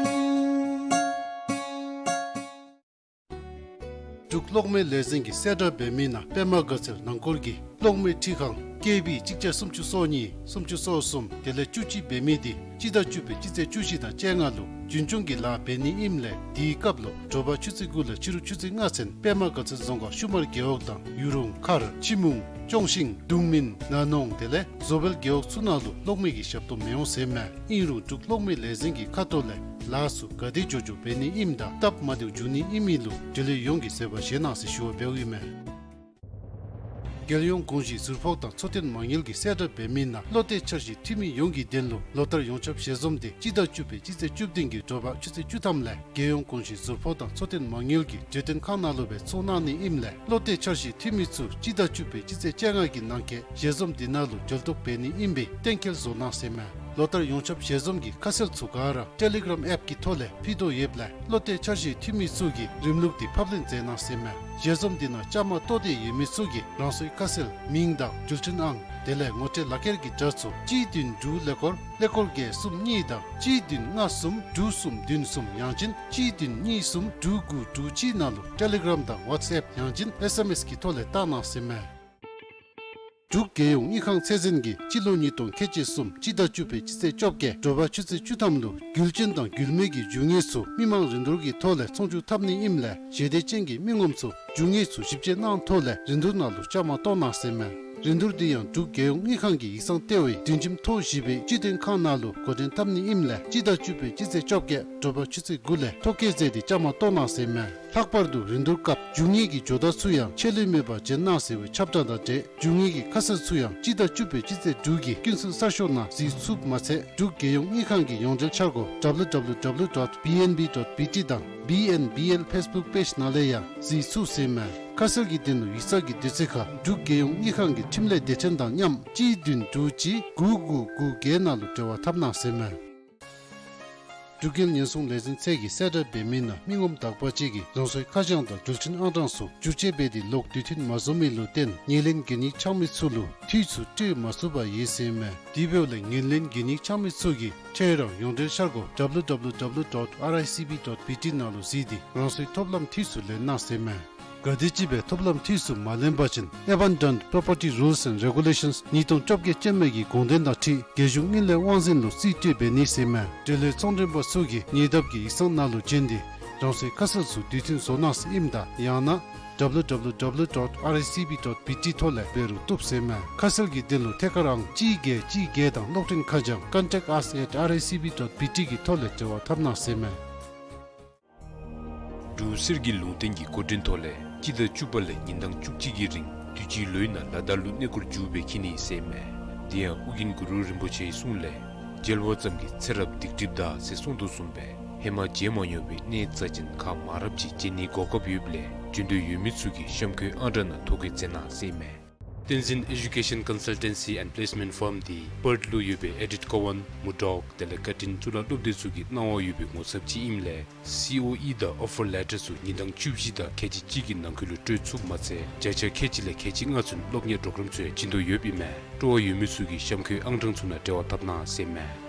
འབྲུག་གློག་མེ་ལས་འཛིན་གྱིས་གསལ་བསྒྲགས་འབད་མི་ནང་པདྨ་དགའ་ཚལ་ནང་སྐོར་གྱི་གློག་མེ་འཕྲུལ་ཁང་ཀེ་བི་གཅིག་བརྒྱ་སུམ་ཅུ་སོ་གཉིས་སུམ་ཅུ་སོ་གསུམ་དེ་ལས་བཅུ་གཅིག་འབད་མི་འདི་སྤྱི་ཟླ་བཅུ་པའི་སྤྱི་ཚེས་བཅུ་བཞི་དང་བཅོ་ལྔ་ལུ་རྒྱུན་སྐྱོང་གི་ལཱ་འབད་ནི་ཨིནམ་ལས་དེའི་སྐབས་ལུ་དྲོ་པ་ཆུ་ཚོད་དགུ་ལས་ཕྱི་རུ་ཆུ་ཚོད་ལྔ་ཚུན་པདྨ་དགའ་ཚལ་རྫོང་ཁག་ཤུ་མར་རྒེད་འོག་དང་ཡུ་རུང་མཁར་ཕྱི་མུང་ཅོང་ཤིང་གདུང་སྨིན་ན་ནོང་དེ་ལས་བཟོ་བལ་རྒེད་འོག་ཚུ་ནང་ལུ་གློག་མེ་གི་ཞབས་ཏོག་མི་འོང་ཟེར་མས། ཨིན་རུང་འབྲུག་གློག་མེ་ལས་འཛིན་གྱི་ཁ་ཐུག་ལས་ལཱ་ཚུ་ག་དེ་མགྱོགས་མགྱོགས་འབད་ནི་ཨིནམ་དང་སྟབས་མ་བདེཝ་འབྱུང་ནི་ཨིན་མི་ལུ་འབྲེལ་ཡོད་ཡོངས་ཀྱིས་བཟོད་པ་བཞེས་གནང་ཟེར་ཞུ་བ་འབདཝ་ཨིན་མས། རྒྱལ་ཡོངས་གོང་ཞུས་ཟུར་ཕོགས་དང་འཚོ་རྟེན་མ་དངུལ་གྱིས་གསལ་བསྒྲགས་འབད་མི་ནང་བློ་གཏད་འཆར་གཞི་འཐུས་མི་ཡོངས་ཀྱི་དོན་ལུ་ལོ་ལྟར་ཡོངས་ཁྱབ་ཞལ་འཛོམས་འདི་སྤྱི་ཟླ་བཅུ་པའི་སྤྱི་ཚེས་བཅུ་བདུན་གྱི་དྲོ་པ་ཆུ་ཚོད་བཅུ་ཐམ་ལས་རྒྱལ་ཡོངས་གོང་ཞུས་ཟུར་ཕོགས་དང་འཚོ་རྟེན་མ་དངུལ་གྱི་བརྗོད་དོན་ཁང་ནང་ལུ་སྦེ་ཚོགས་གནང་ནི་ཨིནམ་ལས་བློ་གཏད་འཆར་གཞི་འཐུས་མི་ཚུ་སྤྱི་ཟླ་བཅུ་པའི་སྤྱི་ཚེས་བཅོ་ལྔ་གི་ནང་འཁོད་ཞལ་འཛོམས་འདི་ནང་ལུ་འབྱོན་ཐོབ་འབད་ནི་ཨིན་པའི་གཏན་འཁེལ་བཟོ་གནང་ཟེར་མས། ལོ་ལྟར་ཡོངས་ཁྱབ་ཞལ་འཛོམས་ཀྱི་ཁ་གསལ་ཚུ་ག་ར་ཊེ་ལི་གྲམ་ཨེཔ་ཀྱི་ཐོག་ལས་ཕུལ་དོ་ཡོདཔ་ལས་བློ་གཏད་འཆར་གཞི་འཐུས་མི་ཚུ་གིས་རིམ་ལུགས་འདི་ཕབ་ལེན་མཛད་གནང་ཟེར་མས། ཞལ་འཛོམས་འདི་ནང་བཅའ་མར་གཏོགས་ཏེ་ཡོད་མི་ཚུ་གིས་རང་སོའི་ཁ་གསལ་མིང་དང་འགྲུལ་འཕྲིན་ཨང་དེ་ལས་ངོ་སྤྲོད་ལག་ཁྱེར་གྱི་དྲ་ཚུ་གཅིག་བདུན་དྲུག་ཀླད་ཀོར་ཀླད་ཀོར་བརྒྱད་གསུམ་གཉིས་དང་གཅིག་བདུན་ལྔ་གསུམ་དྲུག་གསུམ་བདུན་གསུམ་ཡང་ཅིན་གཅིག་བདུན་གཉིས་གསུམ་དྲུག་དགུ་དྲུག་གཅིག་ནང་ལུ་ཊེ་ལི་གྲམ་དང་ཝཊས་ཨེཔ་ཡང་ཅིན་ཨེསི་ཨེམ་ཨེསི་གི་ཐོག་ལས་བཏང་གནང་ཟེར་མས། འབྲུག་རྒྱལ་ཡོངས་དངུལ་ཁང་ཚད་འཛིན་གྱིས་སྤྱི་ལོ་ཉིས་སྟོང་ཁལ་གཅིག་གསུམ་སྤྱི་ཟླ་བཅུ་པའི་སྤྱི་ཚེས་བཅོ་བརྒྱད་དྲོ་པ་ཆུ་ཚོད་བཅུ་ཐམ་ལུ་རྒྱུ་རྐྱེན་དང་རྒྱུས་མེད་ཀྱི་རྒྱུ་དངོས་ཚུ་མི་མང་རིན་བསྡུར་གྱི་ཐོག་ལས་ཚོང་བསྒྱུར་འཐབ་ནི་ཨིནམ་ལས་ཞི་བདེ་ཅན་གྱི་མི་ངོམ་ཚུ་རྒྱུ་དངོས་ཚུ་ཞིབ་དཔྱད་གནང་ཐོག་ལས་རིན་བསྡུར་ནང་ལུ་བཅའ་མར་གཏོགས་གནང་ཟེར་མས། རིན་བསྡུར་འདི་ཡང་འབྲུག་རྒྱལ་ཡོངས་དངུལ་ཁང་གི་ཡིག་ཚང་ལྟེ་བའི་བདུན་ཁྱིམ་ཐོག་བཞི་པའི་སྤྱི་མཐུན་ཁང་ནང་ལུ་འགོ་འདྲེན་འཐབ་ནི་ཨིནམ་ལས་སྤྱི་ཟླ་བཅུ་པའི་སྤྱི་ཚེས་བཅོ་བརྒྱད་དྲོ་པ་ཆུ་ཚོད་དགུ་ལས་ཐོ་བཀོད་མཛད་དེ་བཅའ་མར་གཏོགས་གནང་ཟེར་མས། ལྷག་པར་དུ་རིན་བསྡུར་སྐབས་རྒྱུ་དངོས་ཀྱི་ཇོ་བདག་ཚུ་ཡང་ཆད་ལུས་མེད་པར་བྱོན་གནང་ཟེར་བའི་ཁྱབ་བསྒྲགས་དང་འབྲེལ་རྒྱུ་དངོས་ཀྱི་ཁ་གསལ་ཚུ་ཡང་སྤྱི་ཟླ་བཅུ་པའི་སྤྱི་ཚེས་དྲུག་གི་ཀུན་གསལ་གསར་ཤོག་ནང་གཟིགས་ཚུགསཔ་མ་ཚད་འབྲུག་རྒྱལ་ཡོངས་དངུལ་ཁང་གི་ཡོངས་འབྲེལ་འཆར་སྒོ་W W W dot B N B dot B T དང་B N B L Facebook page ནང་ལས་ཡང་གཟིགས་ཚུགས་ཟེར་མས། ཁ་གསལ་གྱི་དོན་ལུ་ཡིག་ཚང་གི་དུས་ཚོད་ཁར་འབྲུག་རྒྱལ་ཡོངས་དངུལ་ཁང་གི་ཁྲིམས་ལས་སྡེ་ཚན་དང་མཉམ་གཅིག་བདུན་དྲུག་གཅིག་དགུ་དགུ་དགུ་བརྒྱད་ནང་ལུ་འབྲེལ་བ་འཐབ་གནང་ཟེར་མས། འབྲུག་རྒྱལ་ཉེན་སྲུང་ལས་འཛིན་ཚད་ཀྱིས་གསལ་བསྒྲགས་འབད་མི་ནང་མི་ངོམ་དག་པ་ཅིག་གིས་རང་སོའི་ཁ་བྱང་དང་འགྲུལ་འཕྲིན་ཨང་གྲངས་ཚུ་བསྒྱུར་བཅོས་འབད་དེ་ལོག་དུས་མཐུན་མ་བཟོ་མི་ལུ་བརྟེན་ངོས་ལེན་གན་ཡིག་འཆང་མི་ཚུ་ལུ་འཐུས་ཚུ་སྤྲོད་མ་ཚུགས་པར་ཡོད་ཟེར་མས། དེ་འབདཝ་ལས་ངོས་ལེན་གན་ཡིག་འཆང་མི་ཚུ་གིས་ཁྱེད་རའི་ཡོངས་འབྲེལ་འཆར་སྒོ་W W W dot R I C B dot B T ནང་ལུ་གཟིགས་ཏེ་རང་སོའི་ཐོབ་ལམ་འཐུས་ཚུ་ལེན་གནང་ཟེར་མས། ག་དེམ་ཅིག་སྦེ་ཐོབ་ལམ་འཐུས་ཚུ་མ་ལེན་པ་ཅིན་Abandoned Property Rules and Regulations ཉིས་སྟོང་བཅོ་བརྒྱད་ཅན་མའི་གི་དགོངས་དོན་དང་འཁྲིལ་རྒྱལ་གཞུང་དངུལ་ལས་དབང་འཛིན་ལུ་རྩིས་སྤྲོད་འབད་ནི་ཟེར་མས། འབྲེལ་ཡོད་ཚོང་མགྲོན་པ་ཚུ་གིས་ཉེ་འདབས་ཀྱི་ཡིག་ཚང་ནང་ལུ་བྱོན་ཏེ་རང་སོའི་ཁ་གསལ་ཚུ་དུས་མཐུན་བཟོ་གནང་ཟེར་ཨིནམ་ད་ཡང་ན་W W W dot R I C B dot B T ཐོག་ལས་འབད་རུང་བཏུབ་ཟེར་མས། ཁ་གསལ་གྱི་དོན་ལུ་ཐད་ཀར་ཨང་གཅིག་བརྒྱད་གཅིག་བརྒྱད་དང་གློག་འཕྲིན་ཁ་བྱང་contact us at R I C B dot B T གི་ཐོག་ལས་འབྲེལ་བ་འཐབ་གནང་ཟེར་མས། འབྲུག་གསེར་གྱི་ལུང་བསྟན་གྱི་སྐུ་དྲིན་ཐོག་ལས་སྤྱི་ཟླ་བཅུ་པ་ལས་ཉིན་གྲངས་བཅུ་གཅིག་གི་རིང་དུས་ཅི་ལོའི་ནང་ལ་དྭགས་ལུ་གནས་སྐོར་མཇུག་སྦེ་འཁྱིད་ནི་ཟེར་མས། དེ་ཡང་ཨོ་རྒྱན་གུ་རུ་རིན་པོ་ཆེའི་གསུང་ལས་མཇལ་བ་ཙམ་གྱིས་ཚེ་རབས་སྡིག་སྒྲིབ་འདག་ཟེར་གསུངས་དོ་བཟུམ་སྦེ་ཧེ་མ་མཇལ་མ་མྱོང་བའི་གནས་རྩ་ཅན་ཁག་མང་རབས་ཅིག་མཇལ་ནིའི་གོ་སྐབས་ཡོདཔ་ལས་བྱོན་འདོད་ཡོད་མི་ཚུ་གིས་གཤམ་འཁོད་ཨང་གྲངས་ནང་ཐོ་བཀོད་མཛད་གནང་ཟེར་མས། བསྟན་འཛིན་Education Consultancy and Placement Firm འདི་པརཐ་ལུ་ཡོད་པའི་ཨེ་ཌིཊ་ཀོ་ཝན་མུར་ཌོག་དེ་ལས་ཀར་ཊིན་གཙུག་ལག་སློབ་སྡེ་ཚུ་གི་གནང་བ་ཡོད་པའི་ངོ་ཚབ་ཅིག་ཨིནམ་ལས་སི་ཨོ་ཨི་དང་ཨོ་ཕར་ལེ་ཊར་ཚུ་ཉིན་གྲངས་བཅུ་བཞི་དང་ཁལ་གཅིག་གཅིག་གི་ནང་འཁོད་ལུ་སྤྲོད་ཚུགསཔ་མ་ཚད་བརྒྱ་ཆ་ཁལ་གཅིག་ལས་ཁལ་གཅིག་ལྔ་ཚུན་སློབ་གཉེར་པྲོ་གྲམ་ཚུ་ཡང་བྱིན་དོ་ཡོདཔ་ཨིན་མས། སྤྲོ་བ་ཡོད་མི་ཚུ་གིས་གཤམ་འཁོད་ཨང་གྲངས་ཚུ་ནང་འབྲེལ་བ་འཐབ་གནང་ཟེར་མས།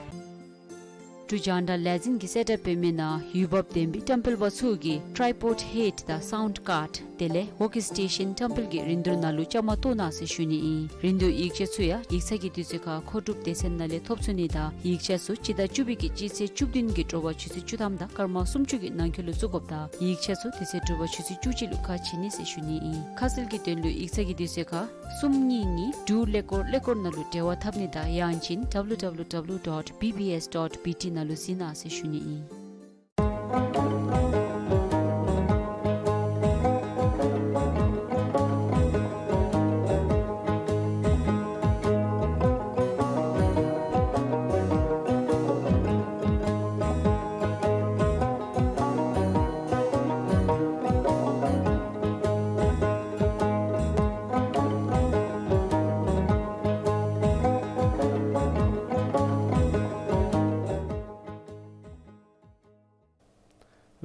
འབྲུག་རྒྱང་བསྒྲགས་ལས་འཛིན་གྱིས་གསལ་བསྒྲགས་འབད་མི་ནང་འོས་འབབ་ལྡན་པའི་བཀྲམ་སྤེལ་པ་ཚུ་གིས་ཊའི་པོཌ་ཧེཌ་དང་སའུནཌ་ཀཱརཌ་དེ་ལས་ཝོརཀ་སི་ཊེ་ཤཱན་བཀྲམ་སྤེལ་གྱི་རིན་བསྡུར་ནང་ལུ་བཅའ་མར་གཏོགས་གནང་ཟེར་ཞུ་ནི་ཨིན། རིན་བསྡུར་ཡིག་ཆ་ཚུ་ཡང་ཡིག་ཚང་གི་དུས་ཚོད་ཁར་མཁོ་སྒྲུབ་སྡེ་ཚན་ནང་ལས་ཐོབ་ཚུགས་ནི་དང་ཡིག་ཆ་ཚུ་སྤྱི་ཟླ་བཅུ་པའི་གི་སྤྱི་ཚེས་བཅུ་བདུན་གྱི་དྲོ་པ་ཆུ་ཚོད་བཅུ་ཐམ་དང་སྐར་མ་སུམ་ཅུ་གི་ནང་འཁོད་ལུ་བཙུགས་དགོཔ་དང་ཡིག་ཆ་ཚུ་དེ་ཚེ་དྲོ་པ་ཆུ་ཚོད་བཅུ་གཅིག་ལུ་ཁ་ཕྱེ་ནི་ཟེར་ཞུ་ནི་ཨིན། ཁ་གསལ་གྱི་དོན་ལུ་ཡིག་ཚང་གི་དུས་ཚོད་ཁར་གསུམ་གཉིས་གཉིས་དྲུག་ཀླད་ཀོར་ཀླད་ཀོར་ནང་ལུ་འབྲེལ་བ་འཐབ་ནི་དང་ཡང་ཅིན་W W W dot B B S dot B T ནང་ལུ་གཟིགས་གནང་ཟེར་ཞུ་ནི་ཨིན།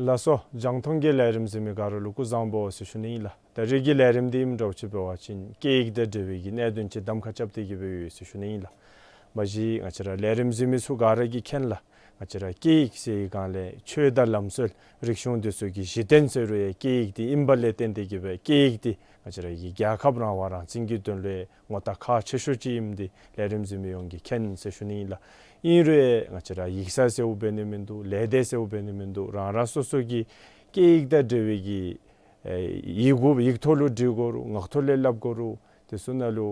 ལགས་སོ། རྒྱང་མཐོང་གི་ལས་རིམ་གཟིགས་མི་ག་ར་ལུ་སྐུ་གཟུགས་བཟང་པོ་ཟེར་ཞུ་ནི་ཨིན་ལགས། ད་རིས་ཀྱི་ལས་རིམ་འདི་ཨིནམ་འདྲཝ་ཅིག་འབད་བ་ཅིན་སྐད་ཡིག་དང་འབྲེལ་བའི་གི་གནད་དོན་ཅིག་གདམ་ཁ་རྐྱབ་སྟེ་གི་སྦེ་ཡོད་ཟེར་ཞུ་ནི་ཨིན་ལགས། མ་གཞི་ང་བཅས་ར་ལས་རིམ་གཟིགས་མི་ཚུ་ག་ར་གིས་མཁྱེན་ལགས། ང་བཅས་ར་སྐད་ཡིག་ཟེར་བའི་སྒང་ལས་ཆོས་དང་ལམ་སྲོལ་རིག་གཞུང་འདི་ཚུ་གི་གཞི་རྟེན་ཟེར་རུང་ཡང་སྐད་ཡིག་འདི་ཨིནམ་ལས་བརྟེན་ཏེ་གི་སྦེ་སྐད་ཡིག་འདི་ང་བཅས་ར་གི་རྒྱལ་ཁབ་རང་དབང་རང་བཙན་གྱི་དོན་ལུ་ངོ་རྟགས་ཁག་ཆེ་ཤོས་ཅིག་ཨིནམ་འདི་ལས་རིམ་གཟིགས་མི་ཡོངས་ཀྱིས་མཁྱེན་ཟེར་ཞུ་ནི་ཨིན་ལགས། ཨིན་རུང་ཡང་ང་བཅས་ར་ཡིག་ཚང་ཟེརཝ་འབད་ནི་མིན་འདུག། ལས་སྡེ་ཟེརཝ་འབད་ནི་མིན་འདུག། རང་རང་སོ་སོ་གི་སྐད་ཡིག་དང་འབྲེལ་བའི་གི་ཨེ་ཡི་གུ་ཡིག་ཐོག་ལུ་འབྲི་དགོ་རུང་ངག་ཐོག་ལས་སླབ་དགོ་རུང་དེ་ཚུ་ནང་ལུ་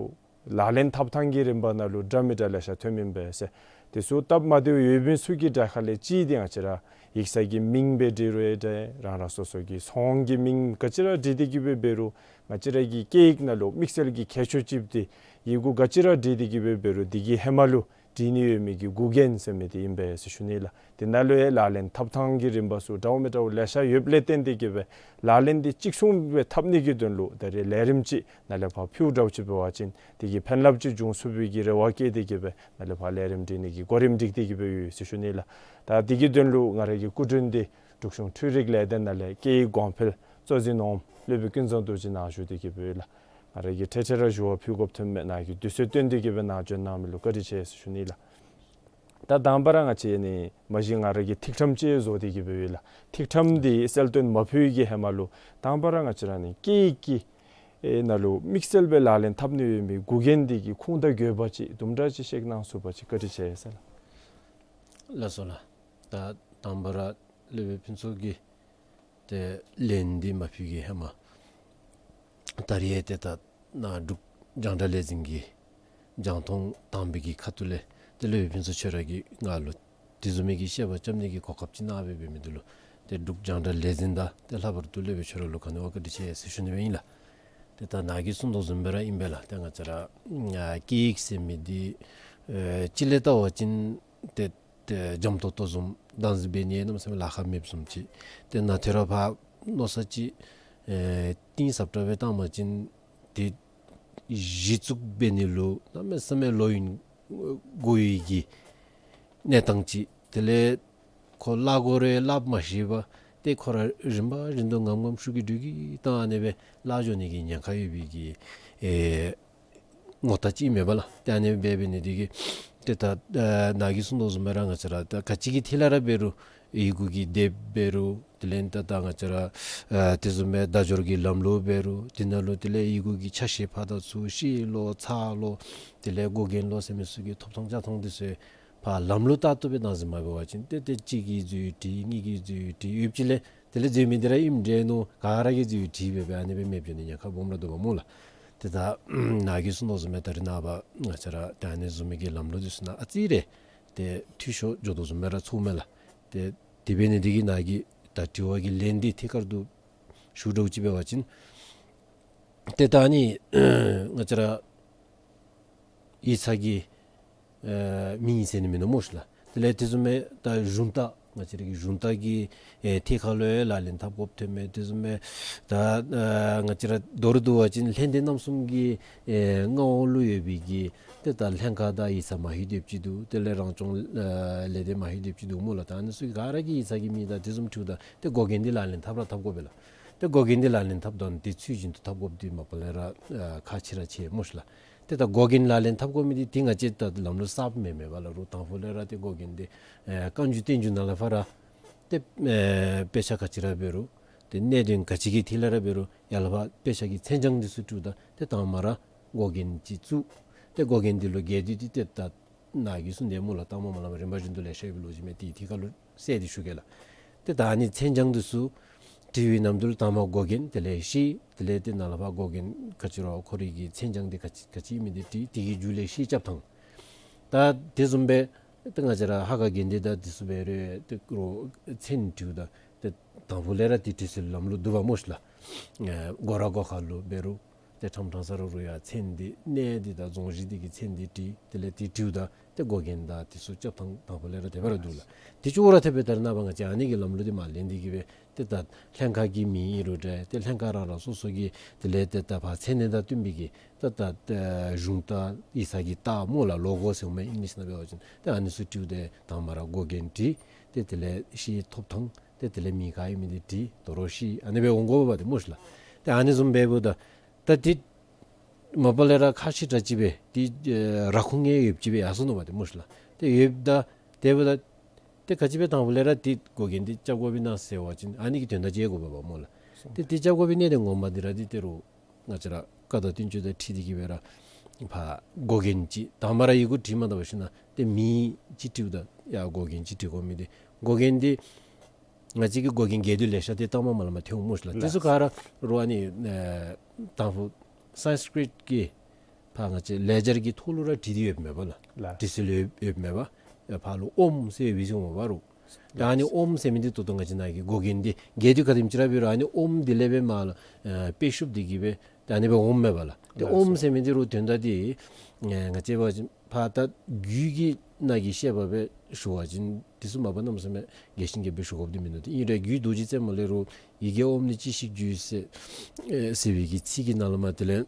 ལག་ལེན་འཐབ་ཐངས་ཀྱི་རིམ་པ་ནང་ལུ་འདྲ་མི་འདྲ་ལེ་ཤ་ཐོནམ་ཨིན་པས་ཟེར། དེ་ཚུ་སྟབས་མ་བདེཝ་ཡོད་མི་ཚུ་གི་གྲས་ཁ་ལས་གཅིག་འདི་ང་བཅས་ར་ཡིག་ཚང་གི་མིང་སྦེ་འབྲི་རུང་ཡང་འདྲ་རང་རང་སོ་སོ་གི་ཚོང་གི་མིང་ག་ཅི་ར་འབྲི་སྟེ་གི་སྦེ་འབད་རུང་ང་བཅས་ར་གི་སྐད་ཡིག་ནང་ལུ་དམིགས་བསལ་གྱི་ཁྱད་ཆོས་ཅིག་འདི་ཡི་གུ་ག་ཅི་ར་འབྲི་སྟེ་གི་སྦེ་འབད་རུང་འདི་གི་ཧེ་མ་ལུ་ བྲིས་ནི་ཡོད་མི་གི་འགོ་འགན་ཟེར་མི་དེ་ཨིན་པས་ཟེར་ཞུ་ནི་ལགས། དེ་ནང་ལུ་ཡང་ལག་ལེན་འཐབ་ཐངས་ཀྱི་རིམ་པ་ཚུ་འདྲཝ་མི་འདྲཝ་ལེ་ཤ་ཡོདཔ་ལས་བརྟེན་ཏེ་གི་སྦེ་ལག་ལེན་དེ་གཅིག་མཚུངས་སྦེ་འཐབ་ནི་གི་དོན་ལུ་ད་རེས་ལས་རིམ་ཅིག་ནཱ་ལས་ཕར་ཕུལཝ་འདྲཝ་ཅིག་འབད་བ་ཅིན་དེ་གིས་ཕན་རླབས་ཅིག་འབྱུང་ཚུགས་པའི་གི་རེ་བ་བསྐྱེད་དེ་གི་སྦེ་ནཱ་ལས་ཕར་ལས་རིམ་སྒྲིག་ནི་གི་གོ་རིམ་སྒྲིག་སྟེ་གི་སྦེ་ཡོད་ཟེར་ཞུ་ནི་ལགས། ད་དེ་གི་དོན་ལུ་ང་ར་གི་སྐུ་མགྲོན་འདི་འབྲུག་གཞུང་འཕྲུལ་རིག་ལས་སྡེ་ནང་ལས་སྐད་ཡིག་གོང་འཕེལ་གཙོ་འཛིན་འོགམ་སློབ་དཔོན་ཀུན་བཟང་རྡོ་རྗེ་ནཱ་བཞུགས་ཏེ་གི་སྦེ་ཡོད་ལགས། ང་ར་གིས་ཁྲེ་ཁྲེ་ར་ཞུ་བ་ཕུལ་དགོཔ་ཐོནམ་མས། ནཱ་གིས་དུས་ཚོད་བཏོན་ཏེ་གི་སྦེ་ནཱ་བྱོན་གནང་མི་ལུ་བཀའ་དྲིན་ཆེ་ཟེར་ཞུ་ནི་ལགས། ད་དང་པ་ར་ང་བཅས་ནི་མ་གཞི་ང་ར་གིས་ཐིག་ཕྲེང་ཅིག་བཟོ་སྟེ་གི་སྦེ་ཡོད་ལགས། ཐིག་ཕྲེང་འདི་གསལ་སྟོན་མ་ཕུལ་གྱི་ཧེ་མ་ལུ་དང་པ་ར་ང་བཅས་ར་ནི་སྐད་ཡིག་གི་ཨེ་ནང་ལུ་དམིགས་བསལ་སྦེ་ལག་ལེན་འཐབ་ནི་ཡོད་མི་འགོ་འགན་འདི་གི་ཁུངས་དང་དགོས་པ་ཅིག་དུམ་གྲ་ཅིག་བཤད་གནང་ཚུགས་པ་ཅིན་བཀའ་དྲིན་ཆེ་ཟེར་ལགས། ལགས་སོ་ལགས། ད་དང་པ་ར་སློབ་དཔོན་ཕུན་ཚོགས་ཀྱིས་ཏེ་ལན་འདི་མ་ཕུལ་གྱི་ཧེ་མ་ད་རེས་ཏེ་ད་ནཱ་འབྲུག་རྒྱང་བསྒྲགས་ལས་འཛིན་གྱི་རྒྱང་མཐོང་དང་པའི་གི་ཁ་ཐུག་ལས་ཏེ་སློབ་དཔོན་ཕུན་ཚོགས་ཁྱོད་ར་གིས་ང་ལུ་དེ་བཟུམ་མའི་གི་བཤད་པ་རྐྱབ་ནི་གི་གོ་སྐབས་ཅིག་གནང་སྦེ་འབད་མི་འདི་ལུ་ཏེ་འབྲུག་རྒྱང་བསྒྲགས་ལས་འཛིན་དང་ཏེ་ལྷག་པར་དུ་སློབ་དཔོན་ཁྱོད་ར་ལུ་ག་ནི་བ་བཀའ་དྲིན་ཆེ་ཟེར་ཞུ་ནི་སྦེ་ཨིན་ལགས། ཏེ་ད་ནཱ་གིས་གསུངས་དོ་བཟུམ་སྦེ་ར་ཨིན་པས་ལགས། ཏེ་ང་བཅས་ར་ཨ་སྐད་ཡིག་ཟེར་མི་འདི་ཨེ་གཅིག་ལས་བལྟ་བ་ཅིན་ཏེ་ཏེ་འཇམ་ཏོང་ཏོ་བཟུམ་བདག་འཛིན་འབད་ནི་གནམ་མེད་ས་མེད་ལཱ་ཁག་མེདཔ་བཟུམ་ཅིག། ཏེ་ནཱ་ཐོ་རངས་ཕར་མནོ་བསམ་ཅིག་ཨེ་གཏིང་ཟབ་དྲགས་སྦེ་བཏང་བ་ཅིན་ཏེ་གཞི་བཙུགས་འབད་ནི་ལུ་གནམ་མེད་ས་མེད་ལོ་ཡུན་འགོར་བའི་གི་གནས་སྟངས་ཅིག། དེ་ལས་ཁོ་སླབ་དགོ་རུང་སླབ་མ་ཤེས་པར་ཏེ་ཁོ་ར་རིམ་པ་བཞིན་དུ་ངམ་ངམ་ཤུགས་ཀྱིས་འགྲུལ་གྱིས་བཏང་ཨ་ནི་སྦེ་སླབ་འགྱོ་ནི་གི་ཉེན་ཁ་ཡོད་པའི་གི་ཨེ་ངོ་རྟགས་ཅིག་མས་པ་ལགས། ཏེ་ཨ་ནི་སྦེ་འབད་ནི་འདི་གིས་ཏེ་ད་ཨ་ནཱ་གིས་གསུངས་དོ་བཟུམ་སྦེ་ར་ང་བཅས་ར་ད་ག་ཅི་གི་ཐད་ལས་ར་འབད་རུང་ཡི་གུ་གི་དེབ་འབད་རུང་དེ་ལས་ད་ད་ང་བཅས་ར་ཨ་དེ་བཟུམ་སྦེ་བརྡ་སྦྱོར་གྱི་ལམ་ལུགས་འབད་རུང་དེ་ནང་ལུ་དེ་ལས་ཡི་གུ་གི་ཆ་ཤས་ཕར་དང་ཚུར་ཤེས་ལོ་ཚར་ལོ་དེ་ལས་འགོག་རྐྱེན་ལོ་ཟེར་མི་ཚུ་གི་ཐོབ་ཐང་རྐྱབ་ཐངས་འདི་ཚུ་ཕར་ལམ་ལུགས་ལྟར་དུ་སྦེ་བདག་འཛིན་མ་འབད་བ་ཅིན་ཏེ་ཏེ་གཅིག་གིས་འཛོལ་ཡི་འདྲ་གཉིས་ཀྱིས་འཛོལ་ཡི་འདྲ་ཡོདཔ་ཅིག་ལས་དེ་ལས་འཛོལ་མི་འདི་ར་ཨིནམ་འདྲས་མནོ་ག་ར་གིས་འཛོལ་ཡི་འདྲ་སྦེ་སྦེ་ཨ་ནི་སྦེ་མེདཔ་འགྱོ་ནི་ཉེན་ཁ་སྦོམ་ར་འདུག་པ་སྨོ་ལགས། ཏེ་ད་ནཱ་གིས་གསུངས་དོ་བཟུམ་སྦེ་ད་རེས་ནངས་པ་ང་བཅས་ར་ཏེ་ཨ་ནི་བཟུམ་མའི་གི་ལམ་ལུགས་འདི་ཚུ་ནང་ཨ་ཙི་རེ་ཏེ་འཐུས་ཤོར་འགྱོ་དོ་བཟུམ་སྦེ་ར་ཚོརཝ་མས་ལགས། ཏེ་དེ་འབད་ནི་འདི་གིས་ནཱ་གི་ད་དྲི་བ་གི་ལན་འདི་ཐད་ཀར་དུ་ཞུ་འདྲཝ་ཅིག་འབད་བ་ཅིན་ཏེ་ད་ཨ་ནི་ང་བཅས་ར་ཡིག་ཚང་གི་ཨེ་མིང་ཟེར་ནི་མིན་ནུག་སྨོ་ཤིག་ལགས། དེ་ལས་དེ་བཟུམ་སྦེ་ད་གཞུང་རྟ་ང་བཅས་ར་གི་གཞུང་རྟ་གི་ཨེ་ཐད་ཁར་ལུ་ཡང་ལག་ལེན་འཐབ་དགོཔ་ཐོནམ་མས། དེ་བཟུམ་སྦེ་ད་ཨེ་ང་བཅས་ར་མདོར་བསྡུ་བ་ཅིན་ལྷན་སྡེ་རྣམ་གསུམ་གྱི་ཨེ་མངའ་འོག་ལུ་ཡོད་པའི་གི་ཏེ་ད་ལྷན་ཁག་དང་ཡིག་ཚང་མ་ཧེ་སྡོདཔ་ཅིག་འདུག། དེ་ལས་རང་སྐྱོང་ཨེ་ལས་སྡེ་མ་ཧེ་སྡོདཔ་ཅིག་འདུག་སྨོ་ལགས། ད་ཨ་ནི་ཚུ་ག་ར་གི་ཡིག་ཚང་གི་མིང་དང་དེ་བཟུམ་འཁྲིལཝ་ད་ཏེ་འགོག་རྐྱེན་འདི་ལག་ལེན་འཐབ་ར་འཐབ་དགོ་པས་ལགས། ཏེ་འགོག་རྐྱེན་འདི་ལག་ལེན་འཐབ་དོ་ནི་འདི་ཚུལ་བཞིན་དུ་འཐབ་དགོཔ་འདི་མ་པ་ལས་ར་ཨེ་ཁག་ཆེ་ར་ཆེ་སྨོ་ཤིག་ལགས། ཏེ་ད་འགོག་རྐྱེན་ལག་ལེན་འཐབ་དགོ་མི་འདི་ཏེ་ང་བཅས་ད་ལམ་ལུགས་གསརཔ་མེན་མས་པ་ལགས། རོགས་དང་ཕུ་ལས་ར་ཏེ་འགོག་རྐྱེན་འདི་ཨེ་བཀའ་འགྱུར་བསྟན་འགྱུར་ནང་ལས་ཕར་ར་ཏེ་ཨེ་དཔེ་ཆ་ག་ཅི་ར་འབད་རུང་ཏེ་གནད་དོན་ག་ཅི་གི་ཐད་ལས་ར་འབད་རུང་ཡར་ལས་ཕར་དཔེ་ཆ་གི་མཚན་བྱང་འདི་ཚུ་བྲིཝ་ད་ཏེ་དང་པ་ར་འགོག་རྐྱེན་ཅིག་བཙུགས། ཏེ་འགོག་རྐྱེན་འདི་ལུ་འགལ་འདི་འདི་ཏེ་ད་ནཱ་གིས་གསུངས་དེ་སྨོ་ལགས། ད་མ་མ་ལས་མ་རིམ་པ་བཞིན་དུ་ལེ་ཤ་ཡོད་པའི་ལོ་རྒྱུས་མས། ཏེ་ཐད་ཁར་ལུ་གསལ་ཏེ་ཞུ་གེ་ལགས། ཏེ་ད་ཨ་ནི་མཚན་བྱང་འདི་ཚུ་བྲི་བའི་ནམ་དུས་ལུ་དང་པ་འགོག་རྐྱེན་དེ་ལས་ཤེས། དེ་ལས་ཏེ་ནཱ་ལས་ཕར་འགོག་རྐྱེན་ག་ཅི་ར་ཁོ་རའི་གི་མཚན་བྱང་འདི་ག་ཅི་ག་ཅི་ཨིན་མི་འདི་བྲི། དེ་གི་མཇུག་ལས་ཤེས་རྐྱབ་ཐངས། ད་དེ་བཟུམ་སྦེ་ཏེ་ང་བཅས་ར་ཧ་ག་དགེ་ལྡན་དང་དེ་ཚུ་འབད་རུང་ཏེ་རོགས་མཚན་བྲིཝ་ད་ཏེ་དང་ཕུ་ལས་ར་ཏེ་བྲི་སའི་ལམ་ལུགས་འདུག་པ་སྨོ་ཤིག་ལགས། ཨེ་སྒོ་ར་སྒོ་ཁ་ལུ་འབད་རུང་ཏེ་ཁྲམ་ཁྲང་ས་ར་རུང་ཡང་མཚན་འདི་གནས་འདི་དང་རྫོང་གཞི་འདི་གི་མཚན་འདི་བྲི། དེ་ལས་ཏེ་བྲིཝ་ད་ཏེ་འགོག་རྐྱེན་དང་དེ་ཚུ་རྐྱབ་ཐངས་དང་ཕུ་ལས་ར་དེ་སྦེ་ར་འདུག་ལགས། དེ་ཅོག་ར་འཐདཔ་སྦེ་ད་རེས་ནངས་པ་ང་བཅས་ཨ་ནི་གི་ལམ་ལུགས་འདི་མར་ལེན་ཏེ་གི་སྦེ་ཏེ་ད་ལྷན་ཁག་གི་མིང་ཨིན་རུང་འདྲ་ཏེ་ལྷན་ཁག་རང་རང་སོ་སོ་གི་དེ་ལས་ཏེ་ད་ཕར་མཚན་གནས་དང་བསྟུན་པའི་གི་ད་ད་ཨེ་གཞུང་རྟ་ཡིག་ཚང་གི་རྟགས་སྨོ་ལགས། ལོ་གོ་ཟེར་མི་ཨིང་ལིཤ་ནང་འབད་བ་ཅིན་ཏེ་ཨ་ནི་ཚུ་བྲིཝ་ད་དང་པ་ར་འགོག་རྐྱེན་བྲི། ཏེ་དེ་ལས་ཤེས་ཐོབ་ཐངས། ཏེ་དེ་ལས་མིང་ག་ཨིན་མི་འདི་བྲི། དོ་རུང་ཤེས། ཨ་ནི་སྦེ་འོང་དགོ་པས་ཏེ་སྨོ་ཤིག་ལགས། ཏེ་ཨ་ནི་བཟུམ་འབདཝ་ད་ད་འདི་མ་པ་ལས་ར་ཁག་ཆེ་དྲགས་ཅིག་སྦེ་འདི་ཨེ་ར་ཁུངས་ཡོདཔ་ཅིག་སྦེ་ཡར་སོ་ནུག་པ་ཏེ་སྨོ་ཤིག་ལགས། ཏེ་ཡོདཔ་ད་དེ་འབདཝ་ད་ཏེ་ག་ཅི་སྦེ་དང་ཕུ་ལས་ར་འདི་འགོག་རྐྱེན་འདི་རྐྱབ་དགོཔ་ཨིན་ན་ཟེར་བ་ཅིན་ཨ་ནི་གི་དོན་དག་ཅིག་དགོ་པས་པ་སྨོ་ལགས། ཏེ་འདི་རྐྱབ་དགོ་པའི་གནད་དོན་ངོ་མ་འདི་ར་འདི་ད་རུང་ང་བཅས་ར་བཀའ་དང་བསྟན་བཅོས་དང་འཁྲིལ་ཏེ་གི་སྦེ་ར་ཕར་འགོག་རྐྱེན་ཅིག་དང་པ་ར་ཡི་གུ་བྲིས་མ་ད་པར་ཞིནམ་ན་ཏེ་མིང་ཅིག་བྲིཝ་ད་ཡར་འགོག་རྐྱེན་ཅིག་བྲི་དགོ་མི་འདི་འགོག་རྐྱེན་འདི་ང་བཅས་ཀྱི་འགོག་རྐྱེན་འགལ་འདུ་ལེ་ཤ་འདི་ད་མ་མ་ལས་མར་ཐོན་འོང་སྨོ་ཤིག་ལགས། དེ་ཚུ་ག་ར་རོགས་ཨ་ནི་ཨེ་དང་ཕུ་སཾསྐྲྀཏ་གི་ཕར་ང་བཅས་ལེགས་སྦྱར་གྱི་ཐོག་ལུ་ར་བྲིས་ཏེ་ཡོདཔ་མས་པ་ལགས། ལགས། བྲི་སྲོལ་ཡོད་ཡོདཔ་མས་པ། ཨེ་ཕར་ལུ་ཨོཾ་ཟེར་ཡོད་པའི་ཟེར་འོང་པ་རོགས། ད་ཨ་ནི་ཨོཾ་ཟེར་མི་འདི་ད་ལྟོ་ང་བཅས་ནཱ་གི་འགོག་རྐྱེན་འདི་འགལ་འདུ་ག་དེམ་ཅིག་ར་འབད་རུང་ཨ་ནི་ཨོཾ་འདི་ལས་སྦེ་མར་ལུ་ཨེ་དཔེ་ཤུབས་འདི་གིས་སྦེ་ད་ཨ་ནི་སྦེ་འོངམ་མས་པ་ལགས། ཏེ་ལགས་སོ། ཨོཾ་ཟེར་མི་འདི་རོགས་དོན་དག་འདི་ཨེ་ང་བཅས་འབད་བ་ཅིན་ ཕར་ད་རྒྱུད་ཀྱི་ནང་གི་བཤད་པ་སྦེ་ཞུ་བ་ཅིན་དེ་ཚུ་མ་པ་གནམ་མེད་ས་མེད་རྒྱས་ཤིང་རྒྱས་པ་སྦེ་ཞུ་དགོཔ་འདི་མིན་འདུག། ཏེ་ཨིན་རུང་རྒྱུད་རྡོ་རྗེ་རྩེ་མོ་ལས་རུང་ཡི་གེ་ཨོཾ་ནི་ཅི་ཞིག་རྒྱུད་ཟེར་ཨེ་ཟེར་བའི་གི་ཚིག་གི་ནང་ལུ་མར་དེ་ལས་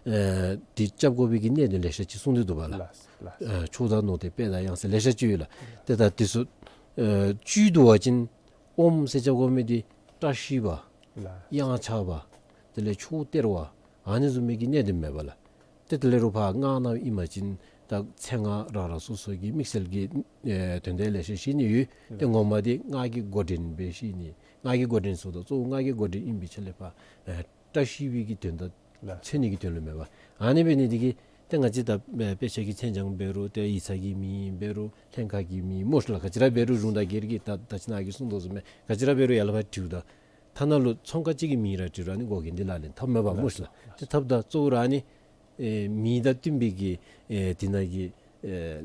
ཨེ་དེ་རྐྱབ་དགོ་པའི་གི་གནད་དོན་ལེ་ཤ་ཅིག་གསུངས་ཏེ་འདུག་པ་ལགས། ལགས་ལགས། ཨེ་མཆོག་དང་ནོར་དེ་དཔལ་དང་གཡང་ཟེར་ལེ་ཤ་ཅིག་ཡོད་ལགས། ཏེ་ད་དེ་ཚུ་ཨེ་བཅུད་བསྡུ་བ་ཅིན་ཨོཾ་ཟེར་རྐྱབ་དགོ་མི་འདི་བཀྲ་ཤིས་པ། ལགས། གཡང་ཆགས་པ། དེ་ལས་མཆོག་སྟེར་བ། ཨ་ནི་བཟུམ་མའི་གི་གནད་དོན་མེན་པ་ལགས། ཏེ་དེ་ལས་རུང་ཕར་སྔགས་ནང་ཨིན་པ་ཅིན་ད་མཚན་སྔགས་རང་རང་སོ་སོ་གི་དམིགས་བསལ་གྱི་ཨེ་དོན་དག་ལེ་ཤ་བཤད་ནི་ཡོད། ཏེ་ངོ་མ་འདི་སྔགས་ཀྱི་འགོ་འདྲེན་སྦེ་བཤད་ནི། སྔགས་ཀྱི་འགོ་འདྲེན་ཟེརཝ་ད་གཙོ་བོ་སྔགས་ཀྱི་འགོ་འདྲེན་ཨིན་པའི་ཆ་ལས་ཕར་ཨེ་བཀྲ་ཤིས་པའི་གི་དོན་དག་ལགས། མཚོན་ནི་གི་དོན་ལུ་མེན་པ། ཨ་ནི་འབད་ནི་འདི་གིས་ཏེ་ང་བཅས་ད་དཔེ་ཆ་གི་མཚན་བྱང་འབད་རུང་ཏེ་ཡིག་ཚང་གི་མིང་འབད་རུང་ལྷན་ཁག་གི་མིང་སྨོ་ཤ་ལགས། ག་ཅི་ར་འབད་རུང་གཞུང་དང་སྒེར་གྱི་ད་ད་ཅི་ནཱ་གིས་གསུངས་དོ་བཟུམ་སྦེ་ག་ཅི་ར་འབད་རུང་ཡར་ལས་ཕར་དྲིཝ་ད་ཐ་ན་ལུ་ཚོང་ཁང་ཅིག་གི་མིང་ར་དྲིཝ་རུང་ཨ་ནི་འགོག་རྐྱེན་འདི་ལག་ལེན་འཐབ་མེན་པ་སྨོ་ཤ་ལགས། ལགས། ཏེ་འཐབ་ད་གཙོ་བོ་ར་ཨ་ནི་ཨེ་མིང་དང་བསྟུན་པའི་གི་ཨེ་དེ་ནང་གི་ཨེ་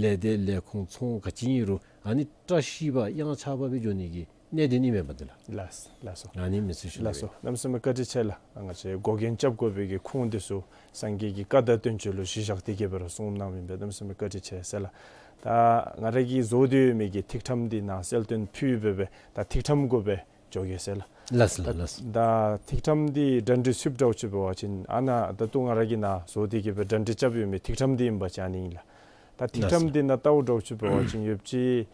ལས་སྡེ་ལས་ཁུངས་ཚོང་ག་ཅི་ཨིན་རུང་ཨ་ནི་བཀྲ་ཤིས་པ་གཡང་ཆགས་པ་སྦེ་འགྱོ་ནི་གི་གནད་དོན་ཨིན་མས་པ་འདི་ལགས། ལགས་ལགས་སོ། ཨ་ནི་མི་ཚུ་ཞུ་ལགས་སོ། ནམ་ཟེར་མི་བཀའ་དྲིན་ཆེ་ལགས། ང་བཅས་འགོག་རྐྱེན་རྐྱབ་དགོ་པའི་གི་ཁུངས་འདི་ཚུ་སངས་རྒྱས་ཀྱི་བཀའ་དང་བསྟན་བཅོས་ལུ་གཞི་བཞག་སྟེ་གི་སྦེ་ར་གསུངས་གནང་མི་འབད་ནམ་ཟེར་མི་བཀའ་དྲིན་ཆེ་ཟེར་ལགས། ད་ང་ར་གིས་བཟོ་སྟེ་ཡོད་མི་གི་ཐིག་ཕྲེང་འདི་ནཱ་གསལ་སྟོན་ཕུལ་སྦེ་སྦེ་ད་ཐིག་ཕྲེང་གུ་སྦེ་འགྱོ་གེ་ཟེར་ལགས། ལགས་ལགས་ལགས། ད་ཐིག་ཕྲེང་འདི་གྲ་སྒྲིག་ཚུདཔ་འདྲཝ་ཅིག་འབད་བ་ཅིན་ཨ་ནཱ་ད་ལྟོ་ང་ར་གིས་ནཱ་བཟོ་སྟེ་གི་སྦེ་གྲ་སྒྲིག་རྐྱབ་ཡོད་མི་ཐིག་ཕྲེང་འདི་ཨིན་པ་ཅིན་ཨ་ནི་ཨིན་ལགས། ད་ཐིག་ཕྲེང་འདི་ནང་བལྟཝ་འདྲཝ་ཅིག་འབད་བ་ཅིན་ཡོདཔ་ཅིག་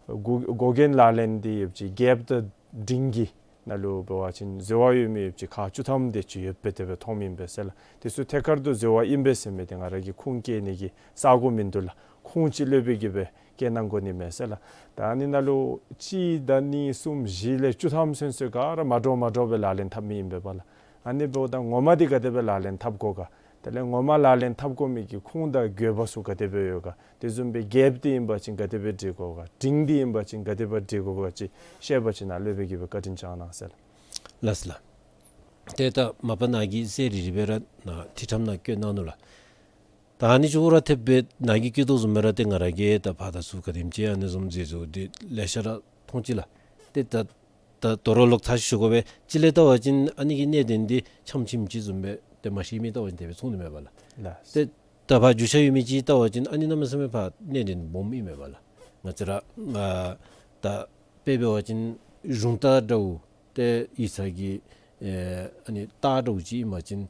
འགོག་འགོག་རྐྱེན་ལག་ལེན་འདི་ཡོདཔ་ཅིག་རྒྱལཔོ་དང་འབྲིང་གི་ནང་ལུ་འབད་བ་ཅིན་ཟེར་བ་ཡོད་མི་ཡོདཔ་ཅིག་ཁག་བཅུ་ཐམ་དེ་ཅིག་ཡོདཔ་སྦེ་དེ་སྦེ་མཐོངམ་ཨིན་པས་ཟེར་ལགས། དེ་ཚུ་ཐད་ཀར་དུ་ཟེར་བ་ཨིན་པས་ཟེར་མི་འདི་ང་ར་གིས་ཁུངས་བཀལ་ནི་གི་ས་གོ་མིན་འདུག་ལགས། ཁུངས་ཅིག་ལྷོད་པའི་གི་སྦེ་བཀལ་གནང་དགོ་ནི་མས་ཟེར་ལགས། ད་ཨ་ནི་ནང་ལུ་གཅིག་དང་གཉིས་གསུམ་བཞི་ལས་བཅུ་ཐམ་ཚུན་ཚོད་ག་ར་མ་འདྲཝ་མ་འདྲཝ་སྦེ་ལག་ལེན་འཐབ་མི་ཨིན་པས་པ་ལགས། ཨ་ནི་འབདཝ་ད་ངོ་མ་འདི་ག་དེ་སྦེ་ལག་ལེན་འཐབ་དགོ་ག། དེ་ལས་ངོ་མ་ལག་ལེན་འཐབ་དགོ་མི་གི་ཁུངས་དང་དགོས་པ་ཚུ་ག་དེ་སྦེ་ཡོད་ག། དེ་བཟུམ་སྦེ་རྒྱལཔོ་འདི་ཨིན་པ་ཅིན་ག་དེ་སྦེ་སྒྲིག་དགོ་ག། འབྲིང་འདི་ཨིན་པ་ཅིན་ག་དེ་སྦེ་སྒྲིག་དགོ་ག་ཅིག་བཤད་པ་ཅིན་ནཱ་ལྷོད་པའི་གི་སྦེ་བཀའ་དྲིན་བསྐྱང་གནང་ཟེར་ལགས། ལགས་ལགས། ཏེ་ད་མ་པ་ནཱ་གིས་གསལ་རི་རི་སྦེ་ར་ནཱ་ཐིག་ཕྲེང་ནང་བཀོད་གནང་ནུག་ལགས། ད་ཨ་ནི་ཅོག་ར་འཐདཔ་སྦེ་ནཱ་གིས་བཀོད་དོ་བཟུམ་སྦེ་ར་ཏེ་ང་ར་གིས་ད་ཕར་དང་ཚུར་ག་དེམ་ཅིག་ཨ་ནི་བཟུམ་མཛད་བཟོ་འདི་ལེ་ཤ་ར་མཐོང་ཅི་ལགས། ཏེ་ད་ད་དོ་རུང་ལོག་ཚར་ཞུ་དགོ་པས། གཅིག་ལས་བལྟ་བ་ཅིན་ཨ་ནི་གི་གནད་དོན་འདི་ཆམ་ཆིམ་ཅིག་བཟུམ་སྦེ་ཏེ་མ་ཤེས་མི་བལྟ་བ་ཅིན་དེ་སྦེ་མཐོང་ནི་མས་པ་ལགས། ལགས། ཏེ་ད་ཕར་རྒྱུས་ཆ་ཡོད་མི་ཅིག་བལྟ་བ་ཅིན་ཨ་ནི་གནམ་མེད་ས་མེད་ཕར་གནད་དོན་སྦོམ་ཨིན་མས་པ་ལགས། ང་བཅས་ར་ཨ་ད་དཔེ་འབད་བ་ཅིན་གཞུང་དང་འདྲཝ་ཏེ་ཡིག་ཚང་གི་ཨེ་ཨ་ནི་རྟགས་འདྲཝ་ཅིག་ཨིན་པ་ཅིན་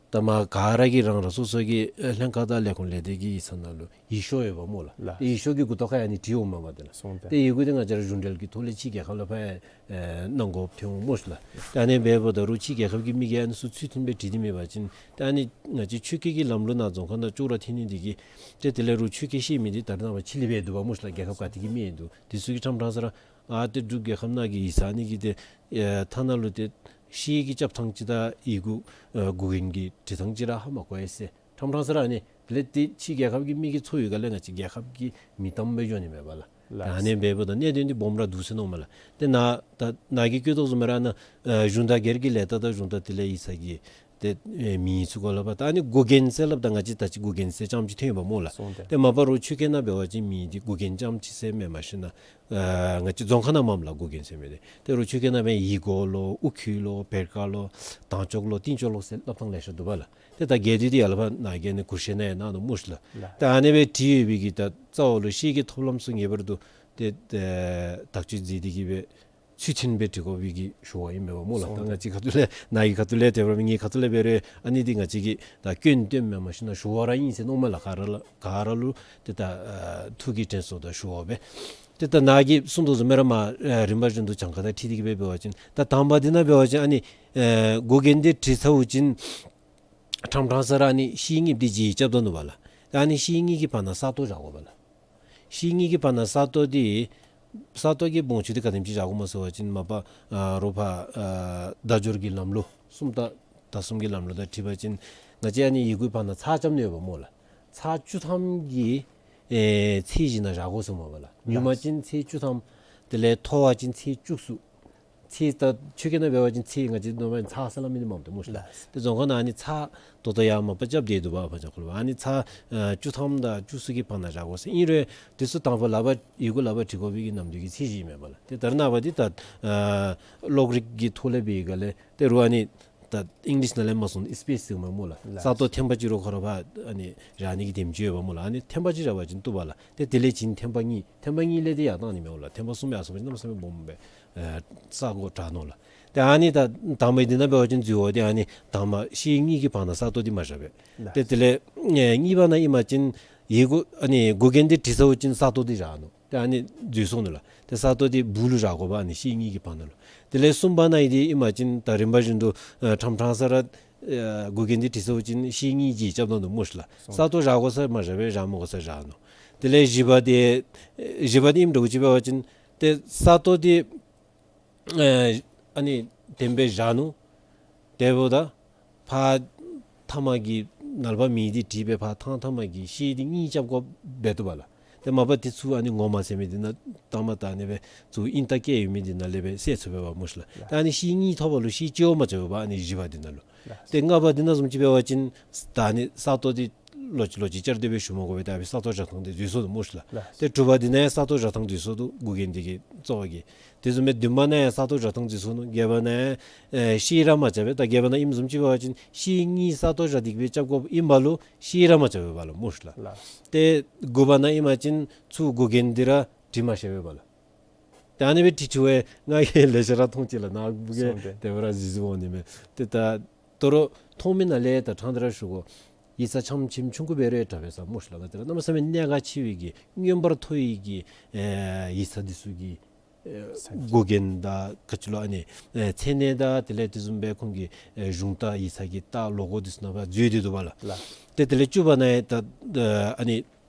ད་མ་ག་ར་གིས་རང་རང་སོ་སོ་གི་ཨེ་ལྷན་ཁག་དང་ལས་ཁུངས་ལས་སྡེ་གི་ཡིག་ཚང་ནང་ལུ་ཡིག་ཤོག་ཡོདཔ་སྨོ་ལགས། ལགས། ཏེ་ཡིག་ཤོག་གི་མགུ་ཏོ་ཁར་ཨ་ནི་བྲིས་འོངམ་མས་པ་དེ་ལགས། སོང་སྟེ། ཏེ་ཡི་གུ་འདི་ང་བཅས་ར་གཞུང་འབྲེལ་གྱི་ཐོག་ལས་ཕྱི་རྒྱལ་ཁབ་ལུ་ཕར་ཨེ་གནང་དགོཔ་ཐོན་འོང་སྨོ་ཤ་ལགས། ད་ཨ་ནི་འབདཝ་ད་རུང་ཕྱི་རྒྱལ་ཁབ་ཀྱི་མི་གིས་ཨ་ནི་ཚུ་ཚུལ་མཐུན་སྦེ་བྲིས་ཏེ་མེད་པ་ཅིན་ད་ཨ་ནི་ང་བཅས་ཆོས་སྐད་ཀྱི་ལམ་ལུགས་ནང་རྫོང་ཁ་ནང་ཅོག་ར་འཐད་ནི་འདི་གིས་ཏེ་དེ་ལས་རུང་ཆོས་སྐད་ཤེས་མི་འདི་ད་རེས་ནངས་པ་ཕྱི་གླིང་སྦེ་འདུག་པ་སྨོ་ཤ་ལགས། རྒྱལ་ཁབ་ག་ཏེ་གི་མི་ཡང་འདུག། དེ་ཚུ་གིས་ཕྲང་ཕྲང་ས་ར་ཨ་ཏེ་འབྲུག་རྒྱལ་ཁབ་ནང་གི་ཡིག་ཚང་ཨ་ནི་གི་ཏེ་ཨེ་ཐ་ན་ལུ་ཏེ་ཤེལ་གྱི་རྐྱབ་ཐངས་ཅིག་དང་ཡི་གུ་ཨེ་འགོག་རྐྱེན་གྱི་འབྲི་ཐངས་ཅིག་ར་ཧ་མ་གོ་ཡི་ཟེར། ཕྲང་ཕྲང་ས་ར་ཨ་ནི་དེ་ལས་ཏེ་ཕྱི་རྒྱལ་ཁབ་ཀྱི་མི་གིས་འཚོལ་བའི་སྒང་ལས་ང་བཅས་རྒྱལ་ཁབ་ཀྱི་མི་དམ་སྦེ་འགྱོ་ནི་མས་པ་ལགས། ལགས། ད་ཨ་ནི་འབདཝ་ད་གནད་དོན་འདི་སྦོམ་ར་འདུག་ཟེར་མནོཝ་མས་ལགས། ཏེ་ནཱ་ད་ནཱ་གིས་བཀོད་དོ་བཟུམ་སྦེ་ར་ནཱ་ཨེ་གཞུང་དང་སྒེར་གྱི་ལས་རྟགས་དང་གཞུང་དང་དེ་ལས་ཡིག་ཚང་གི་ཏེ་ཨེ་མིང་ཚུ་གུ་ལུ་ཕར་ད་ཨ་ནི་འགོག་རྐྱེན་ཟེར་སླབ་ད་ང་བཅས་ད་ཅི་འགོག་རྐྱེན་ཟེར་རྐྱངམ་ཅིག་ཐོན་ཡོདཔ་སྨོ་ལགས། སོང་སྟེ། ཏེ་མ་པ་རུང་ཆོས་སྐད་ནང་འབད་བ་ཅིན་མིང་འདི་འགོག་རྐྱེན་རྐྱངམ་ཅིག་ཟེར་མེན། མ་གཞི་ནཱ་ཨེ་ང་བཅས་རྫོང་ཁ་ནང་མས་ལགས་འགོག་རྐྱེན་ཟེར་མི་འདི། ཏེ་རུང་ཆོས་སྐད་ནང་འབད་ཡི་གོ་ལོ་ཨུ་ཁུ་ལོ་བེར་ཀ་ལོ་དང་ཅོག་ལོ་ཏིང་ཅོག་ལོ་ཟེར་སླབ་ཐངས་ལེ་ཤ་འདུག་པ་ལགས། ཏེ་ད་གལ་ཏེ་འདི་ཡར་ལས་ཕར་ནཱ་གིས་ཨ་ནི་གུར་ཤེས་ནང་ཡང་གནང་ནུག་སྨོ་ཤ་ལགས། ལགས། ད་ཨ་ནི་སྦེ་བྲིས་ཡོད་པའི་གི་ད་རྩ་བ་ལུ་ཤེལ་གྱི་ཐོབ་ལམ་ཚུ་ངེས་པར་དུ་ཏེ་ཨེ་དག་བཅོས་མཛད་དེ་གི་སྦེ་ཚུལ་མཐུན་སྦེ་འབྲི་དགོ་པའི་གི་ཞུ་བ་ཨིན་མས་པ་སྨོ་ལགས། ད་སོང་། ང་བཅས་ཁ་ཐུག་ལས་ནཱ་གི་ཁ་ཐུག་ལས་དེ་འབད་རུང་ངེའི་ཁ་ཐུག་ལས་འབད་རུང་ཨ་ནི་འདི་ང་བཅས་ཀྱིས་ད་སྐྱོན་བཏོན་མེན། མ་གཞི་ནཱ་ཞུ་བ་ར་ཨིན་ཟེར་མནོཝ་མས་ལགས། ག་ར་ལུ་ག་ར་ལུ་ཏེ་ད་ཨ་ཐུགས་ཀྱི་དྲན་གསོ་དང་ཞུ་བ་སྦེ། ཏེ་ད་ནཱ་གིས་གསུངས་དོ་བཟུམ་སྦེ་ར་མར་ཨ་རིམ་པ་བཞིན་དུ་གྱངས་ཁ་དང་འཁྲིལ་ཏེ་གི་སྦེ་འབད་བ་ཅིན་ད་དང་པ་འདི་ནང་འབད་བ་ཅིན་ཨ་ནི་ཨེ་འགོག་རྐྱེན་འདི་བྲིས་ཚརཝ་ཅིག་ཕྲང་ཕྲང་ས་ར་ཨ་ནི་ཤེལ་གཉིས་འདི་བརྗེ་རྐྱབ་ད་ནུག་པ་ལགས། ད་ཨ་ནི་ཤེལ་གཉིས་ཀྱི་བར་ན་ས་སྟོང་བཞག་དགོ་པ་ལགས། ཤེལ་གཉིས་ཀྱི་བར་ན་ས་སྟོང་འདི་ས་སྟོང་གི་སྦོམ་ཆུང་འདི་ག་དེམ་ཅིག་བཞག་དགོཔ་སྨོ་ཟེར་བ་ཅིན་མ་པ་ཨ་རོགས་ཕར་ཨ་བརྡ་སྦྱོར་གྱི་ལམ་ལུགས་སུམ་རྟགས་དང་གསུམ་གྱི་ལམ་ལུགས་དང་འཁྲིལ་བ་ཅིན་ང་བཅས་ཨ་ནི་ཡི་གུའི་བར་ན་ཚགས་རྐྱབ་ནི་ཡོདཔ་སྨོ་ལགས། ཚར་བཅུ་ཐམ་གྱི་ཨེ་ཚད་གཞི་ནང་བཞག་དགོ་ཟེར་མས་པ་ལགས། ཉུང་མ་ཅིན་ཚད་བཅུ་ཐམ། དེ་ལས་མཐོ་བ་ཅིན་ཚད་བཅུ་གསུམ། ཚད་ད་ཆོས་སྐད་ནང་འབད་བ་ཅིན་ཚད་ང་བཅས་ནོར་མ་ཚགས་ཟེར་སླབ་མི་འདི་མངམ་ཏེ་སྨོ་ཤ་ལགས། ལགས། ཏེ་རྫོང་ཁ་ནང་ཨ་ནི་ཚགས་ད་ལྟོ་ཡང་མ་པ་རྐྱབ་སྟེ་འདུག་པ། ཕར་ཅང་ཁོ་ལུ་ཨ་ནི་ཚར་ཨ་བཅུ་ཐམ་དང་བཅུ་གསུམ་གྱི་བར་ན་བཞག་དགོ་ཟེར། ཨིན་རུང་དེ་ཚུ་དང་པ་ལག་པར་ཡི་གུ་ལག་པར་བྲི་དགོ་པའི་གི་ནམ་དུས་ཀྱི་ཚད་གཞི་མས་པ་ལགས། ཏེ་ད་རེས་ནངས་པ་འདི་ད་ཨ་གློག་རིག་གི་ཐོག་ལས་འབད་བའི་སྒང་ལས་ཏེ་རུང་ཨ་ནི་ ད་ཨིང་ལིཤ་ནང་ལས་མར་སོང་ན་སི་པེསི་ཟེར་མས་སྨོ་ལགས། ལགས། ས་སྟོང་ཐེངས་པ་གཅིག་ར་ཁོ་ར་ཕར་ཨ་ནི་རག་ནི་གི་དེམ་ཅིག་ཡོདཔ་སྨོ་ལགས། ཨ་ནི་ཐེངས་པ་གཅིག་རག་པ་ཅིན་བཏུབ་པ་ལགས། ཏེ་དེ་ལས་བྱིན་ཐེངས་པ་གཉིས། ཐེངས་པ་གཉིས་ལས་དེ་ཡར་བཏང་ནི་མས་སྨོ་ལགས། ཐེངས་པ་གསུམ་ཡར་སོང་པ་ཅིན་གནམ་མེད་ས་མེད་སྦོམ་སྦེ་ཨེ་ས་གོ་དྲག་ནུག་ལགས། ཏེ་ཨ་ནི་ད་དང་པའི་འདི་ནང་འབད་བ་ཅིན་འཛོལ་བ་འདི་ཨ་ནི་དང་པ་ཤེལ་གཉིས་ཀྱི་བར་ན་ས་སྟོང་འདི་མ་བཞག་པས། ལགས། ཏེ་དེ་ལས་ཨེ་གཉིས་པ་ནང་ཨིན་པ་ཅིན་ཡི་གུ་ཨ་ནི་འགོག་རྐྱེན་འདི་བྲིས་ཚརཝ་ཅིག་ས་སྟོང་འདི་བཞག་ནུག། ཏེ་ཨ་ནི་འཛོལ་སོང་ནུག་ལགས། ཏེ་ས་སྟོང་འདི་སྦུག་ལུ་བཞག་དགོ་པས། ཨ་ནི་ཤེལ་གཉིས་ཀྱི་བར་ན་ལུ། དེ་ལས་གསུམ་པ་ནང་ཨིན་འདི་ཨིན་པ་ཅིན་ད་རིམ་པ་བཞིན་དུ་ཨ་ཕྲང་ཕྲང་ས་ར་ཨ་འགོག་རྐྱེན་འདི་བྲིས་ཚརཝ་ཅིག་ཤེལ་གཉིས་ཀྱིས་རྐྱབ་གནང་ནུག་སྨོ་ཤིག་ལགས། ས་སྟོང་བཞག་དགོ་ས་མ་བཞག་པས། བཞག་མི་དགོ་ས་བཞག་ནུག། དེ་ལས་བཞི་པ་འདི་ཨེ་བཞི་པ་འདི་ཨིནམ་འདྲཝ་ཅིག་འབད་བ་ཅིན་ཏེ་ས་སྟོང་འདི་ཨེ་ཨ་ནི་དེམ་སྦེ་བཞག་ནུག། དེ་འབདཝ་ད་ཕར་ཐ་མ་གི་ནཱ་ལས་ཕར་མེ་འདི་བྲིས་སྦེ་ཕར་ཐང་ཐ་མ་གི་ཤེལ་འདི་གཉིས་རྐྱབ་དགོཔ་འབད་བཏུབ་པས་ལགས། ཏེ་མ་པ་འདི་ཚུ་ཨ་ནི་ངོ་མ་ཟེར་མི་འདི་ནང་ལྟ་མ་ལྟ་ནི་སྦེ་ཚུར་ཨིན་རྟགས་བཀལ་ཡོད་མི་འདི་ནང་ལས་སྦེ་བསལ་ཚུགས་པས་པ་སྨོ་ཤིག་ལགས། ད་ཨ་ནི་ཤེལ་གཉིས་ཐོབ་པ་ལུ་ཤེལ་གཅིག་བ་མ་རྐྱབ་པས། ཨ་ནི་བཞི་པ་འདི་ནང་ལུ། ལགས། ཏེ་ལྔ་པ་འདི་ནང་བཟུམ་ཅིག་འབད་བ་ཅིན་ད་ཨ་ནི་ས་སྟོང་འདི་ལོག་ཅི་ལོག་ཅི་བསྐྱར་ཟློས་སྦེ་ཞུ་མ་དགོ་པས། ད་ཨ་ཕི་ས་སྟོང་བཞག་ཐངས་འདི་འཛོལ་སོ་ནུག་སྨོ་ཤིག་ལགས། ལགས། ཏེ་དྲུག་པ་འདི་ནང་ཡང་ས་སྟོང་བཞག་ཐངས་འཛོལ་སོ་ནུག། འགོག་རྐྱེན་འདི་གིས་གཙོ་བོ་གིས། དེ་བཟུམ་སྦེ་བདུན་པ་ནང་ཡང་ས་སྟོང་བཞག་ཐངས་འཛོལ་སོ་ནུག། བརྒྱད་པ་ནང་ཡང་ཨེ་ཤེལ་ར་མ་རྐྱབ་པས། ད་བརྒྱད་པ་ནང་ཨིནམ་བཟུམ་ཅིག་འབད་བ་ཅིན་ཤེལ་གཉིས་ས་སྟོང་བཞག་སྟེ་གི་སྦེ་རྐྱབ་དགོཔ་ཨིན་པ་ལུ་ཤེལ་ར་མ་རྐྱབ་པས་པ་ལགས་སྨོ་ཤིག་ལགས། ལགས། ཏེ་དགུ་པ་ནང་ཨིན་པ་ཅིན་ཚུར་འགོག་རྐྱེན་འདི་ར་བྲིས་མ་ཤེས་པས་པ་ལགས། ད་ཨ་ནི་སྦེ་བྲིས་བྲིསཝ་ང་གིས་ལེགས་ཤོམ་ར་མཐོང་ཅི་ལགས། ནཱ་བུ་གིས་གསུངས་ཏེ། དེ་སྦེ་ར་གཟིགས་གཟིགསཔ་འོང་ནི་མས། ཏེ་ད་དོ་རུང་མཐོང་མི་ནང་ལས་ད་ཕྲང་སྟེ་ར་ཞུ་དགོ། ཡིག་ཚང་ཆམ་ཆིམ་ཆུང་ཀུ་སྦེ་ར་དྲག་པས་ས་སྨོ་ཤིག་ལགས། ང་བཅས་ར་གནམ་མེད་ས་མེད་གནད་འགག་ཆེ་བའི་གི་མངོན་པར་མཐོ་བའི་གི་ཨེ་ཡིག་ཚང་འདི་ཚུ་གི་ཨེ་འགོག་རྐྱེན་དང་ག་ཅི་ལོ་ཨ་ནི་ཨེ་མཚན་གནས་དང་དེ་ལས་དེ་བཟུམ་སྦེ་ཁོང་གི་ཨེ་གཞུང་རྟ་ཡིག་ཚང་གི་རྟ་ལོ་གོ་འདི་ཚུ་ནང་ཕར་འཛུལ་ཏེ་འདུག་པ་ལགས། ལགས། ཏེ་དེ་ལས་བཅུ་པ་ནང་ཡང་ད་ཨ་ནི་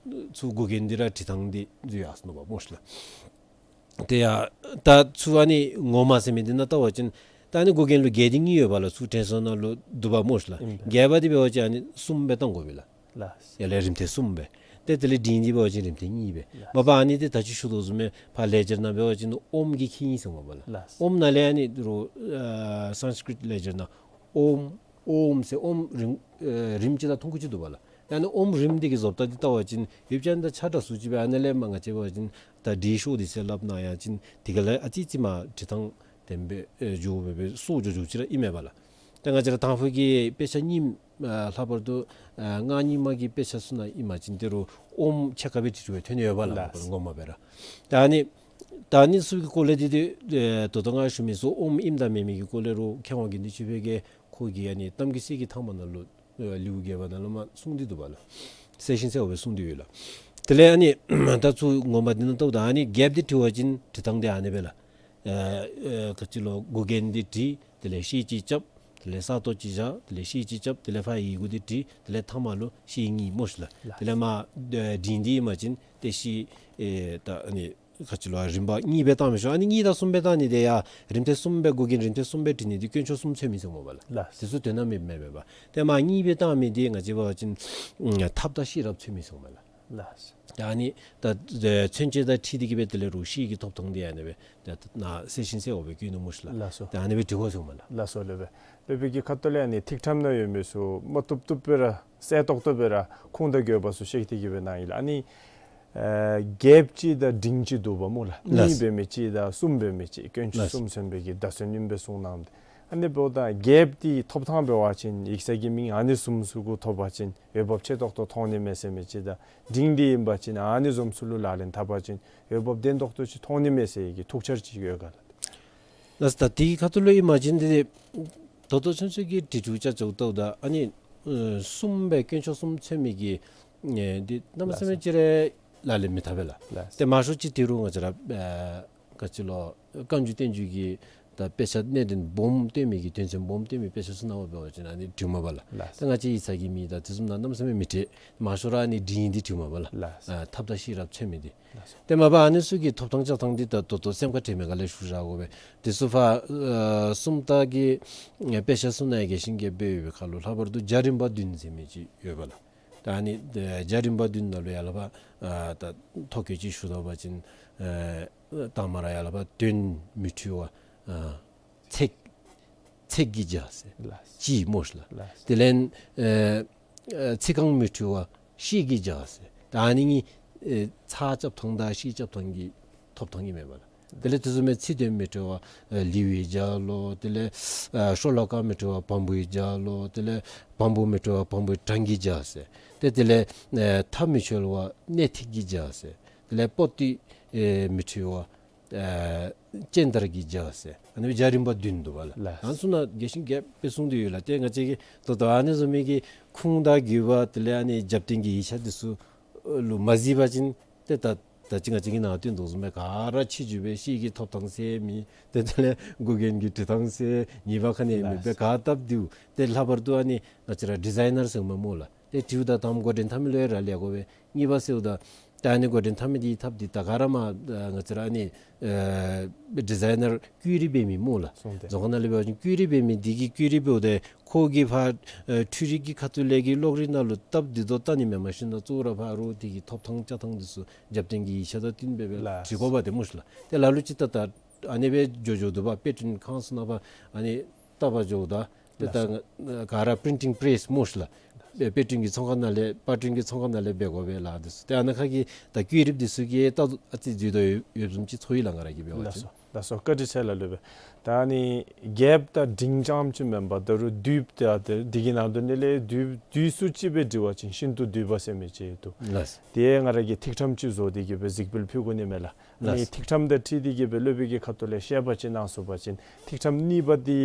ཚུར་འགོག་རྐྱེན་འདི་ར་བྲིས་ཐངས་འདི་འཛོལ་ཡར་སོ་ནུག་པ་སྨོ་ཤིག་ལགས། དེ་ཡང་ད་ཚུར་ཨ་ནི་ངོ་མ་ཟེར་མི་འདི་ནང་བལྟ་བ་ཅིན་ད་ཨ་ནི་འགོག་རྐྱེན་ལུ་གལ་ཏེ་གཉིས་ཡོད་པ་ལགས། ཚུར་དྲན་གསོ་ནང་ལུ་འདུག་པ་སྨོ་ཤིག་ལགས། ཨིན་པས། བརྒྱད་པ་འདི་འབད་བ་ཅིན་ཨ་ནི་གསུམ་སྦེ་བཏང་དགོ་པས་ལགས། ལགས། ཡར་ལས་རིམ་ཐེངས་གསུམ་སྦེ། ཏེ་དེ་ལས་འབྲིང་འདི་འབད་བ་ཅིན་རིམ་ཐེངས་གཉིས་སྦེ། ལགས། མ་པ་ཨ་ནི་འདི་ད་ཅི་ཞུ་དོ་བཟུམ་སྦེ་ཕར་ལེགས་སྦྱར་ནང་འབད་བ་ཅིན་ཨོམ་གྱི་ཁེ་གཉིས་ཟེར་མས་པ་ལགས། ལགས། ཨོམ་ནང་ལས་ཨ་ནི་རུང་ཨ་སཾསྐྲྀཏ་ལེགས་སྦྱར་ནང་ཨོམ་ཨོམ་ཟེར་ཨོམ་རིམ་ཨེ་རིམ་གཅིག་དང་ཐུང་ཀུ་ཅིག་འདུག་པ་ལགས། ད་ཨ་ནི་ཨོམ་རིམ་འདི་གི་བཟོ་ལྟ་འདི་བལྟ་བ་ཅིན་ཡུལ་ཅན་དང་ཆ་འདྲ་སུ་ཅིག་སྦེ། ཨ་ནི་ལས་མར་ང་བཅས་འབད་བ་ཅིན་ད་འབྲི་ཤོག་འདི་ཟེར་སླབ་ནི་ཡང་ཅིན་དེ་ག་ལས་ཨ་ཙི་ཙི་མར་བྲིས་ཐངས་དེམ་སྦེ་ཨེ་འགྱོ་སྦེ་སྦེ་སོར་འགྱོ་འགྱོཝ་ཅིག་ར་ཨིན་མས་པ་ལགས། ད་ང་བཅས་ར་དང་ཕུ་གི་དཔེ་ཆ་རྙིངམ་ཨ་ལྷག་པར་དུ་ཨ་སྔགས་རྙིང་མ་གི་དཔེ་ཆ་ཚུ་ནང་ཨིན་པ་ཅིན་ད་རུང་ཨོམ་ཕྱེད་ཀ་སྦེ་བྲིས་བྲིསཝ་ཐོན་ནི་ཡོད་པ་ལགས། ལགས། ངོ་མ་སྦེ་ར། ད་ཨ་ནི་ད་ཨ་ནི་ཚུ་གི་སྐོར་ལས་འདི་འདི་ཨེ་ད་ལྟོ་ང་ཞུ་མི་ཚུ་ཨོམ་ཨིནམ་དང་མེན་མི་གི་སྐོར་ལས་རུང་མཁས་དབང་དགེ་འདུན་ཆོས་འཕེལ་གྱིས་ཁོ་གི་ཨ་ནི་གཏམ་རྒྱུད་གསེར་གྱི་ཐང་པ་ནང་ལུ་ཨེ་ལེའུ་བརྒྱད་པ་ནང་ལུ་མར་གསུངས་ཏེ་འདུག་པ་ལགས། གསལ་ཞིང་གསལཝ་སྦེ་གསུངས་ཏེ་ཡོད་ལགས། དེ་ལས་ཨ་ནི་ད་ཚུར་ངོ་མ་འདི་ནང་བལྟཝ་ད་ཨ་ནི་རྒྱསཔ་འདི་བྲི་བ་ཅིན་བྲི་ཐངས་འདི་ཨ་ནི་སྦེ་ལགས། ཨེ་ཨེ་ག་ཅི་ལོ་འགོག་རྐྱེན་འདི་བྲི། དེ་ལས་ཤེལ་གཅིག་རྐྱབ། དེ་ལས་ས་སྟོང་གཅིག་བཞག། དེ་ལས་ཤེལ་གཅིག་རྐྱབ། དེ་ལས་ཕར་ཡི་གུ་འདི་བྲི། དེ་ལས་ཐ་མ་ལུ་ཤེལ་གཉིས་སྨོ་ཤིག་ལགས། ལགས། དེ་ལས་མར་ཨེ་འབྲིང་འདི་ཨིན་པ་ཅིན་ཏེ་ཤེལ་ཨེ་ད་ཨ་ནི་ག་ཅི་ལོ་རིམ་པ་གཉིས་སྦེ་བཏང་མི་ཆོག། ཨ་ནི་གཉིས་དང་གསུམ་སྦེ་བཏང་ནི་འདི་ཡང་རིམ་ཐེངས་གསུམ་སྦེ་འགོག་རྐྱེན་རིམ་ཐེངས་གསུམ་སྦེ་བྲི་ནི་འདི་དཀོན་མཆོག་གསུམ་མཚོན་མི་ཚུགས་མས་པ་ལགས། ལགས། དེ་ཚུ་དོན་དག་མེདཔ་མས་པ། ཏེ་མར་གཉིས་སྦེ་བཏང་མི་འདི་ང་བཅས་འབད་བ་ཅིན་ཐབས་དང་ཤེས་རབ་མཚོན་མི་ཚུགས་མས་ལགས། ལགས། ད་ཨ་ནི་ད་མཚོན་བྱེད་དང་འཁྲིལ་ཏེ་གི་སྦེ་དེ་ལས་རུང་ཤེལ་གྱི་ཐོབ་ཐངས་འདི་ཨ་ནི་སྦེ་ད་ནཱ་གསལ་ཞིང་གསལཝ་སྦེ་བཀོད་ནུག་སྨོ་ཤིག་ལགས། ལགས་སོ། ད་ཨ་ནི་སྦེ་འབྲི་དགོ་ཟེརཝ་མས་ལགས། ལགས་སོ་ལགས། སྦེ་སྦེ་གི་ཁ་ཐུག་ལས་ཨ་ནི་ཐིག་ཕྲེང་ནང་ཡོད་མི་ཚུ་མ་བཏུབ་བཏུབ་སྦེ་ར་གསལ་ཏོག་ཏོ་སྦེ་ར་ཁུངས་དང་དགོས་པ་ཚུ་བཤད་དེ་གི་སྦེ་གནང་ཡི་ལགས། ཨ་ནི་ཨེ་རྒསཔ་ཅིག་དང་འབྲིང་ཅིག་འདུག་པ་སྨོ་ལགས། ལགས། གཉིས་འབད་མི་ཅིག་དང་གསུམ་འབད་མི་ཅིག་དཀོན་མཆོག་གསུམ་མཚོན་པའི་གི་བརྡ་མཚོན་ཨིནམ་སྦེ་གསུངས་གནངམ་ད། ཨ་ནི་འབདཝ་ད་རྒསཔ་འདི་ཐོབ་ཐངས་འབད་བ་ཅིན་ཡིག་ཚང་གི་མིང་ཨ་ནི་བཟུམ་ཚུ་གུ་ཐོབ་པ་ཅིན་འོས་འབབ་ཆེ་ཏོག་ཏོ་མཐོང་ནི་མས་ཟེར་མི་ཅིག་དང་འབྲིང་འདི་ཨིན་པ་ཅིན་ཨ་ནི་བཟུམ་ཚུ་ལུ་ལག་ལེན་འཐབ་པ་ཅིན་འོས་འབབ་བདེ་ཏོག་ཏོ་ཅིག་མཐོང་ནི་མས་ཟེར་གྱི་ཐུགས་འཆར་ཅིག་ཡོད་ག་ལགས། ལགས། ད་དེའི་ཁ་ཐུག་ལུ་ཨིན་པ་ཅིན་འདི་ད་ལྟོ་ཚུན་ཚོད་ཀྱི་བྲིས་བྲིསཝ་ཅ་ཅོག་ལྟཝ་ད་ཨ་ནི་ཨེ་གསུམ་སྦེ་དཀོན་མཆོག་གསུམ་མཚོན་མི་གི་ཨེ་འདི་གནམ་མེད་ས་མེད་ཅིག་ར་ལག་ལེན་མི་འཐབ་པས་ལགས། ལགས། ཏེ་མང་ཤོས་ཅིག་ད་རུང་ང་བཅས་ར་ཨེ་ག་ཅི་ལོ་བཀའ་འགྱུར་བསྟན་འགྱུར་གྱི་ད་དཔེ་ཆ་གནད་དོན་སྦོམ་སྟོན་མི་གི་དོན་ཚན་སྦོམ་སྟོན་མི་དཔེ་ཆ་ཚུ་ནང་འབད་བ་ཅིན་ཨ་ནི་བྲིཝ་མས་པ་ལགས། ལགས། ད་ང་བཅས་ཡིག་ཚང་གི་མིང་དང་དེ་བཟུམ་ནང་གནམ་མེད་ས་མེད་མི་འདྲ། མང་ཤོས་ར་ཨ་ནི་འབྲིང་འདི་བྲིཝ་མས་པ་ལགས། ལགས། ཨ་ཐབས་དང་ཤེས་རབ་མཚོན་མི་འདི། ལགས་སོ། ཏེ་མ་པ་ཨ་ནི་ཚུ་གི་ཐོབ་ཐངས་རྐྱབ་ཐངས་འདི་ད་ད་ལྟོ་སེམས་ཁར་དྲན་མི་ག་ལས་ཞུ་བཞག་དགོ་པས། དེ་ཚུ་ཕར་ཨེ་སུམ་རྟགས་ཀྱི་ཨེ་དཔེ་ཆ་ཚུ་ནང་ཡང་རྒྱས་ཤིང་རྒྱས་པ་སྦེ་ཡོད་པའི་ཁར་ལུ་ལྷག་པར་དུ་རྒྱ་རིམ་པ་བདུན་ཟེར་མི་ཅིག་ཡོད་པ་ལགས། ད་ཨ་ནི་ཨེ་རྒྱ་རིམ་པ་བདུན་ནང་ལུ་ཡར་ལས་ཕར་ཨ་ད་ཐོ་བཀོད་ཅིག་ཞུ་ད་པ་ཅིན་ཨེ་དང་པ་ར་ཡར་ལས་ཕར་དོན་མི་འཁྲུལ་བ་ཨ་ཚེགས་ཚེགས་ཀྱིས་བྱ་ཟེར། ལགས། ཅིག་སྨོ་ཤིག་ལགས། ལགས། དེ་ལས་ཨེ་ཨེ་ཚིག་རྐང་མི་འཁྲུལ་བ་ཤེལ་གྱིས་བྱ་ཟེར། ད་ཨ་ནི་གཉིས་ཨེ་ཚེགས་རྐྱབ་ཐངས་དང་ཤེལ་རྐྱབ་ཐངས་ཀྱི་ཐོབ་ཐངས་ཨིན་མས་པ་ལགས། དེ་ལས་དེ་བཟུམ་མའི་ཚིག་དོན་མི་འཕྲོད་པ་ཨ་ལེའུའི་རྒྱ་ལོ། དེ་ལས་ཨ་ཤོ་ལོ་ཀ་མི་འཕྲོད་པ་བམ་པོའི་རྒྱ་ལོ། དེ་ལས་བམ་པོ་མི་འཕྲོད་པ་བམ་པོའི་གྲངས་ཀྱི་རྒྱ་ཟེར། ཏེ་དེ་ལས་ཨ་མཐའ་མི་འཆོལ་བ་གནད་ཐིག་གི་རྒྱ་ཟེར། དེ་ལས་པོ་ཏི་ཨེ་མི་འཁྲུལ་བ་ཨ་སྤྱན་དར་གྱི་རྒྱ་ཟེར། ཨ་ནི་རྒྱ་རིམ་པ་བདུན་འདུག་པ་ལགས། ལགས། ཨ་ནི་ཚུ་ནང་རྒྱས་ཤིང་རྒྱསཔ་སྦེ་གསུངས་ཏེ་ཡོད་ལགས། ཏེ་ང་བཅས་ཀྱིས་ད་ལྟོ་ཨ་ནི་བཟུམ་མའི་གི་ཁུངས་དང་དགོས་པ་དེ་ལས་ཨ་ནི་རྒྱབ་རྟེན་གྱི་ཡིག་ཆ་འདི་ཚུ་ལུ་མ་གཟིགས་པ་ཅིན་ཏེ་ད་ད་ཅི་ང་བཅས་ཀྱིས་ནཱ་སྟོན་དོ་བཟུམ་སྦེ་ག་ར་ཕྱི་འགྱུར་སྦེ་ཤེལ་གྱི་ཐོབ་ཐངས་ཟེར་མེད། ཏེ་དེ་ལས་མགོ་རྒྱན་གྱི་འབྲི་ཐངས་ཟེར་གཉིས་པ་ཁ་ནི་མེདཔ་སྦེ་ག་བཏབ་སྟེ་ཡོད། ཏེ་ལྷག་པར་དུ་ཨ་ནི་ང་བཅས་ར་ཌི་ཛའི་ནར་ཟེར་མས་སྨོ་ལགས། ཏེ་བྲིཝ་ད་དང་པ་འགོ་འདྲེན་འཐབ་མི་ལུ་ར་ལས་དགོ་པས། གཉིས་པ་ཟེརཝ་ད་ད་ཨ་ནི་འགོ་འདྲེན་འཐབ་མི་འདི་ཐབས་འདི་ད་ག་ར་མ་ཨ་ང་བཅས་ར་ཨ་ནི་ཨེ་ཌི་ཛའི་ནར་བཀོད་སྒྲིག་འབད་མི་སྨོ་ལགས། སོང་སྟེ་རྫོང་ཁ་ནང་ལས་འབད་བ་ཅིན་བཀོད་སྒྲིག་འབད་མི་འདི་གིས་བཀོད་སྒྲིག་འབདཝ་ད་ཁོ་གིས་ཕར་ཨེ་འཕྲུལ་རིག་གི་ཁ་ཐུག་ལས་ཀྱི་གློག་རིག་ནང་ལུ་བཏབ་སྟེ་དོ་བཏང་ནི་མེན། མ་གཞི་ནཱ་གཙོ་བོ་ར་ཕ་རོལ་དེ་གི་ཐོབ་ཐངས་བཅའ་ཐངས་འདི་ཚུ་རྒྱབ་རྟེན་གྱི་ཡིག་ཆ་དང་བསྟུན་སྦེ་སྦེ་ལགས། འབྲི་དགོཔ་འདི་སྨོ་ཤིག་ལགས། ཏེ་ལ་ལུ་ཅིག་ད་ད་ཨ་ནི་སྦེ་འགྱོ་འགྱོཝ་འདུག་པ། དཔེ་སྐྲུན་ཁང་ཚུ་ནང་ཕར་ཨ་ནི་བཏབ་པར་འགྱོཝ་ད་ཏེ་ད་ལགས། ང་ག་ར་པི་རིན་ཊིང་པེ་རེསི་སྨོ་ཤིག་ལགས། དཔེ་སྐྲུན་གྱི་ཚོང་ཁང་ནང་ལས་པར་སྐྲུན་གྱི་ཚོང་ཁང་ནང་ལས་འབད་དགོ་པས་ལགས། འདི་ཚུ་ཏེ་ཨ་ནཱ་ཁ་གི་ད་བཀོད་སྒྲིག་འདི་ཚུ་གིས་ད་ཨ་ཙི་འཛོལ་དོ་ཡོདཔ་བཟུམ་ཅིག་ཚོར་ཡི་ལགས། ང་ར་གིས་འབད་བ་ཅིན། ལགས་སོ། ལགས་སོ། བཀའ་དྲིན་ཆེ་ལགས། ལོས་འབད་ད་ཨ་ནི་རྒྱསཔ་དང་འབྲིང་རྐྱངམ་ཅིག་མེན་པར་ད་རུང་བསྡུས་ཏེ་ཨ་ཏེ་འདི་གི་ནང་དོན་ལས་བསྡུས་བསྡུས་སུ་ཅིག་སྦེ་འབྲི་བ་ཅིན་ཤིན་ཏུ་བསྡུས་པ་ཟེར་མི་ཅིག་འདུག། ལགས། ཏེ་ང་ར་གིས་ཐིག་ཕྲེང་ཅིག་བཟོ་སྟེ་གི་སྦེ་གཟིགས་འབུལ་ཕུལ་དགོ་ནི་མས་ལགས། ཨ་ནི་ལགས། ཐིག་ཕྲེང་དང་འཁྲིལ་ཏེ་གི་སྦེ་སློབ་དཔོན་གྱི་ཁ་ཐུག་ལས་བཤད་པ་ཅིག་གནང་ཚུགས་པ་ཅིན་ཐིག་ཕྲེང་གཉིས་པ་འདི་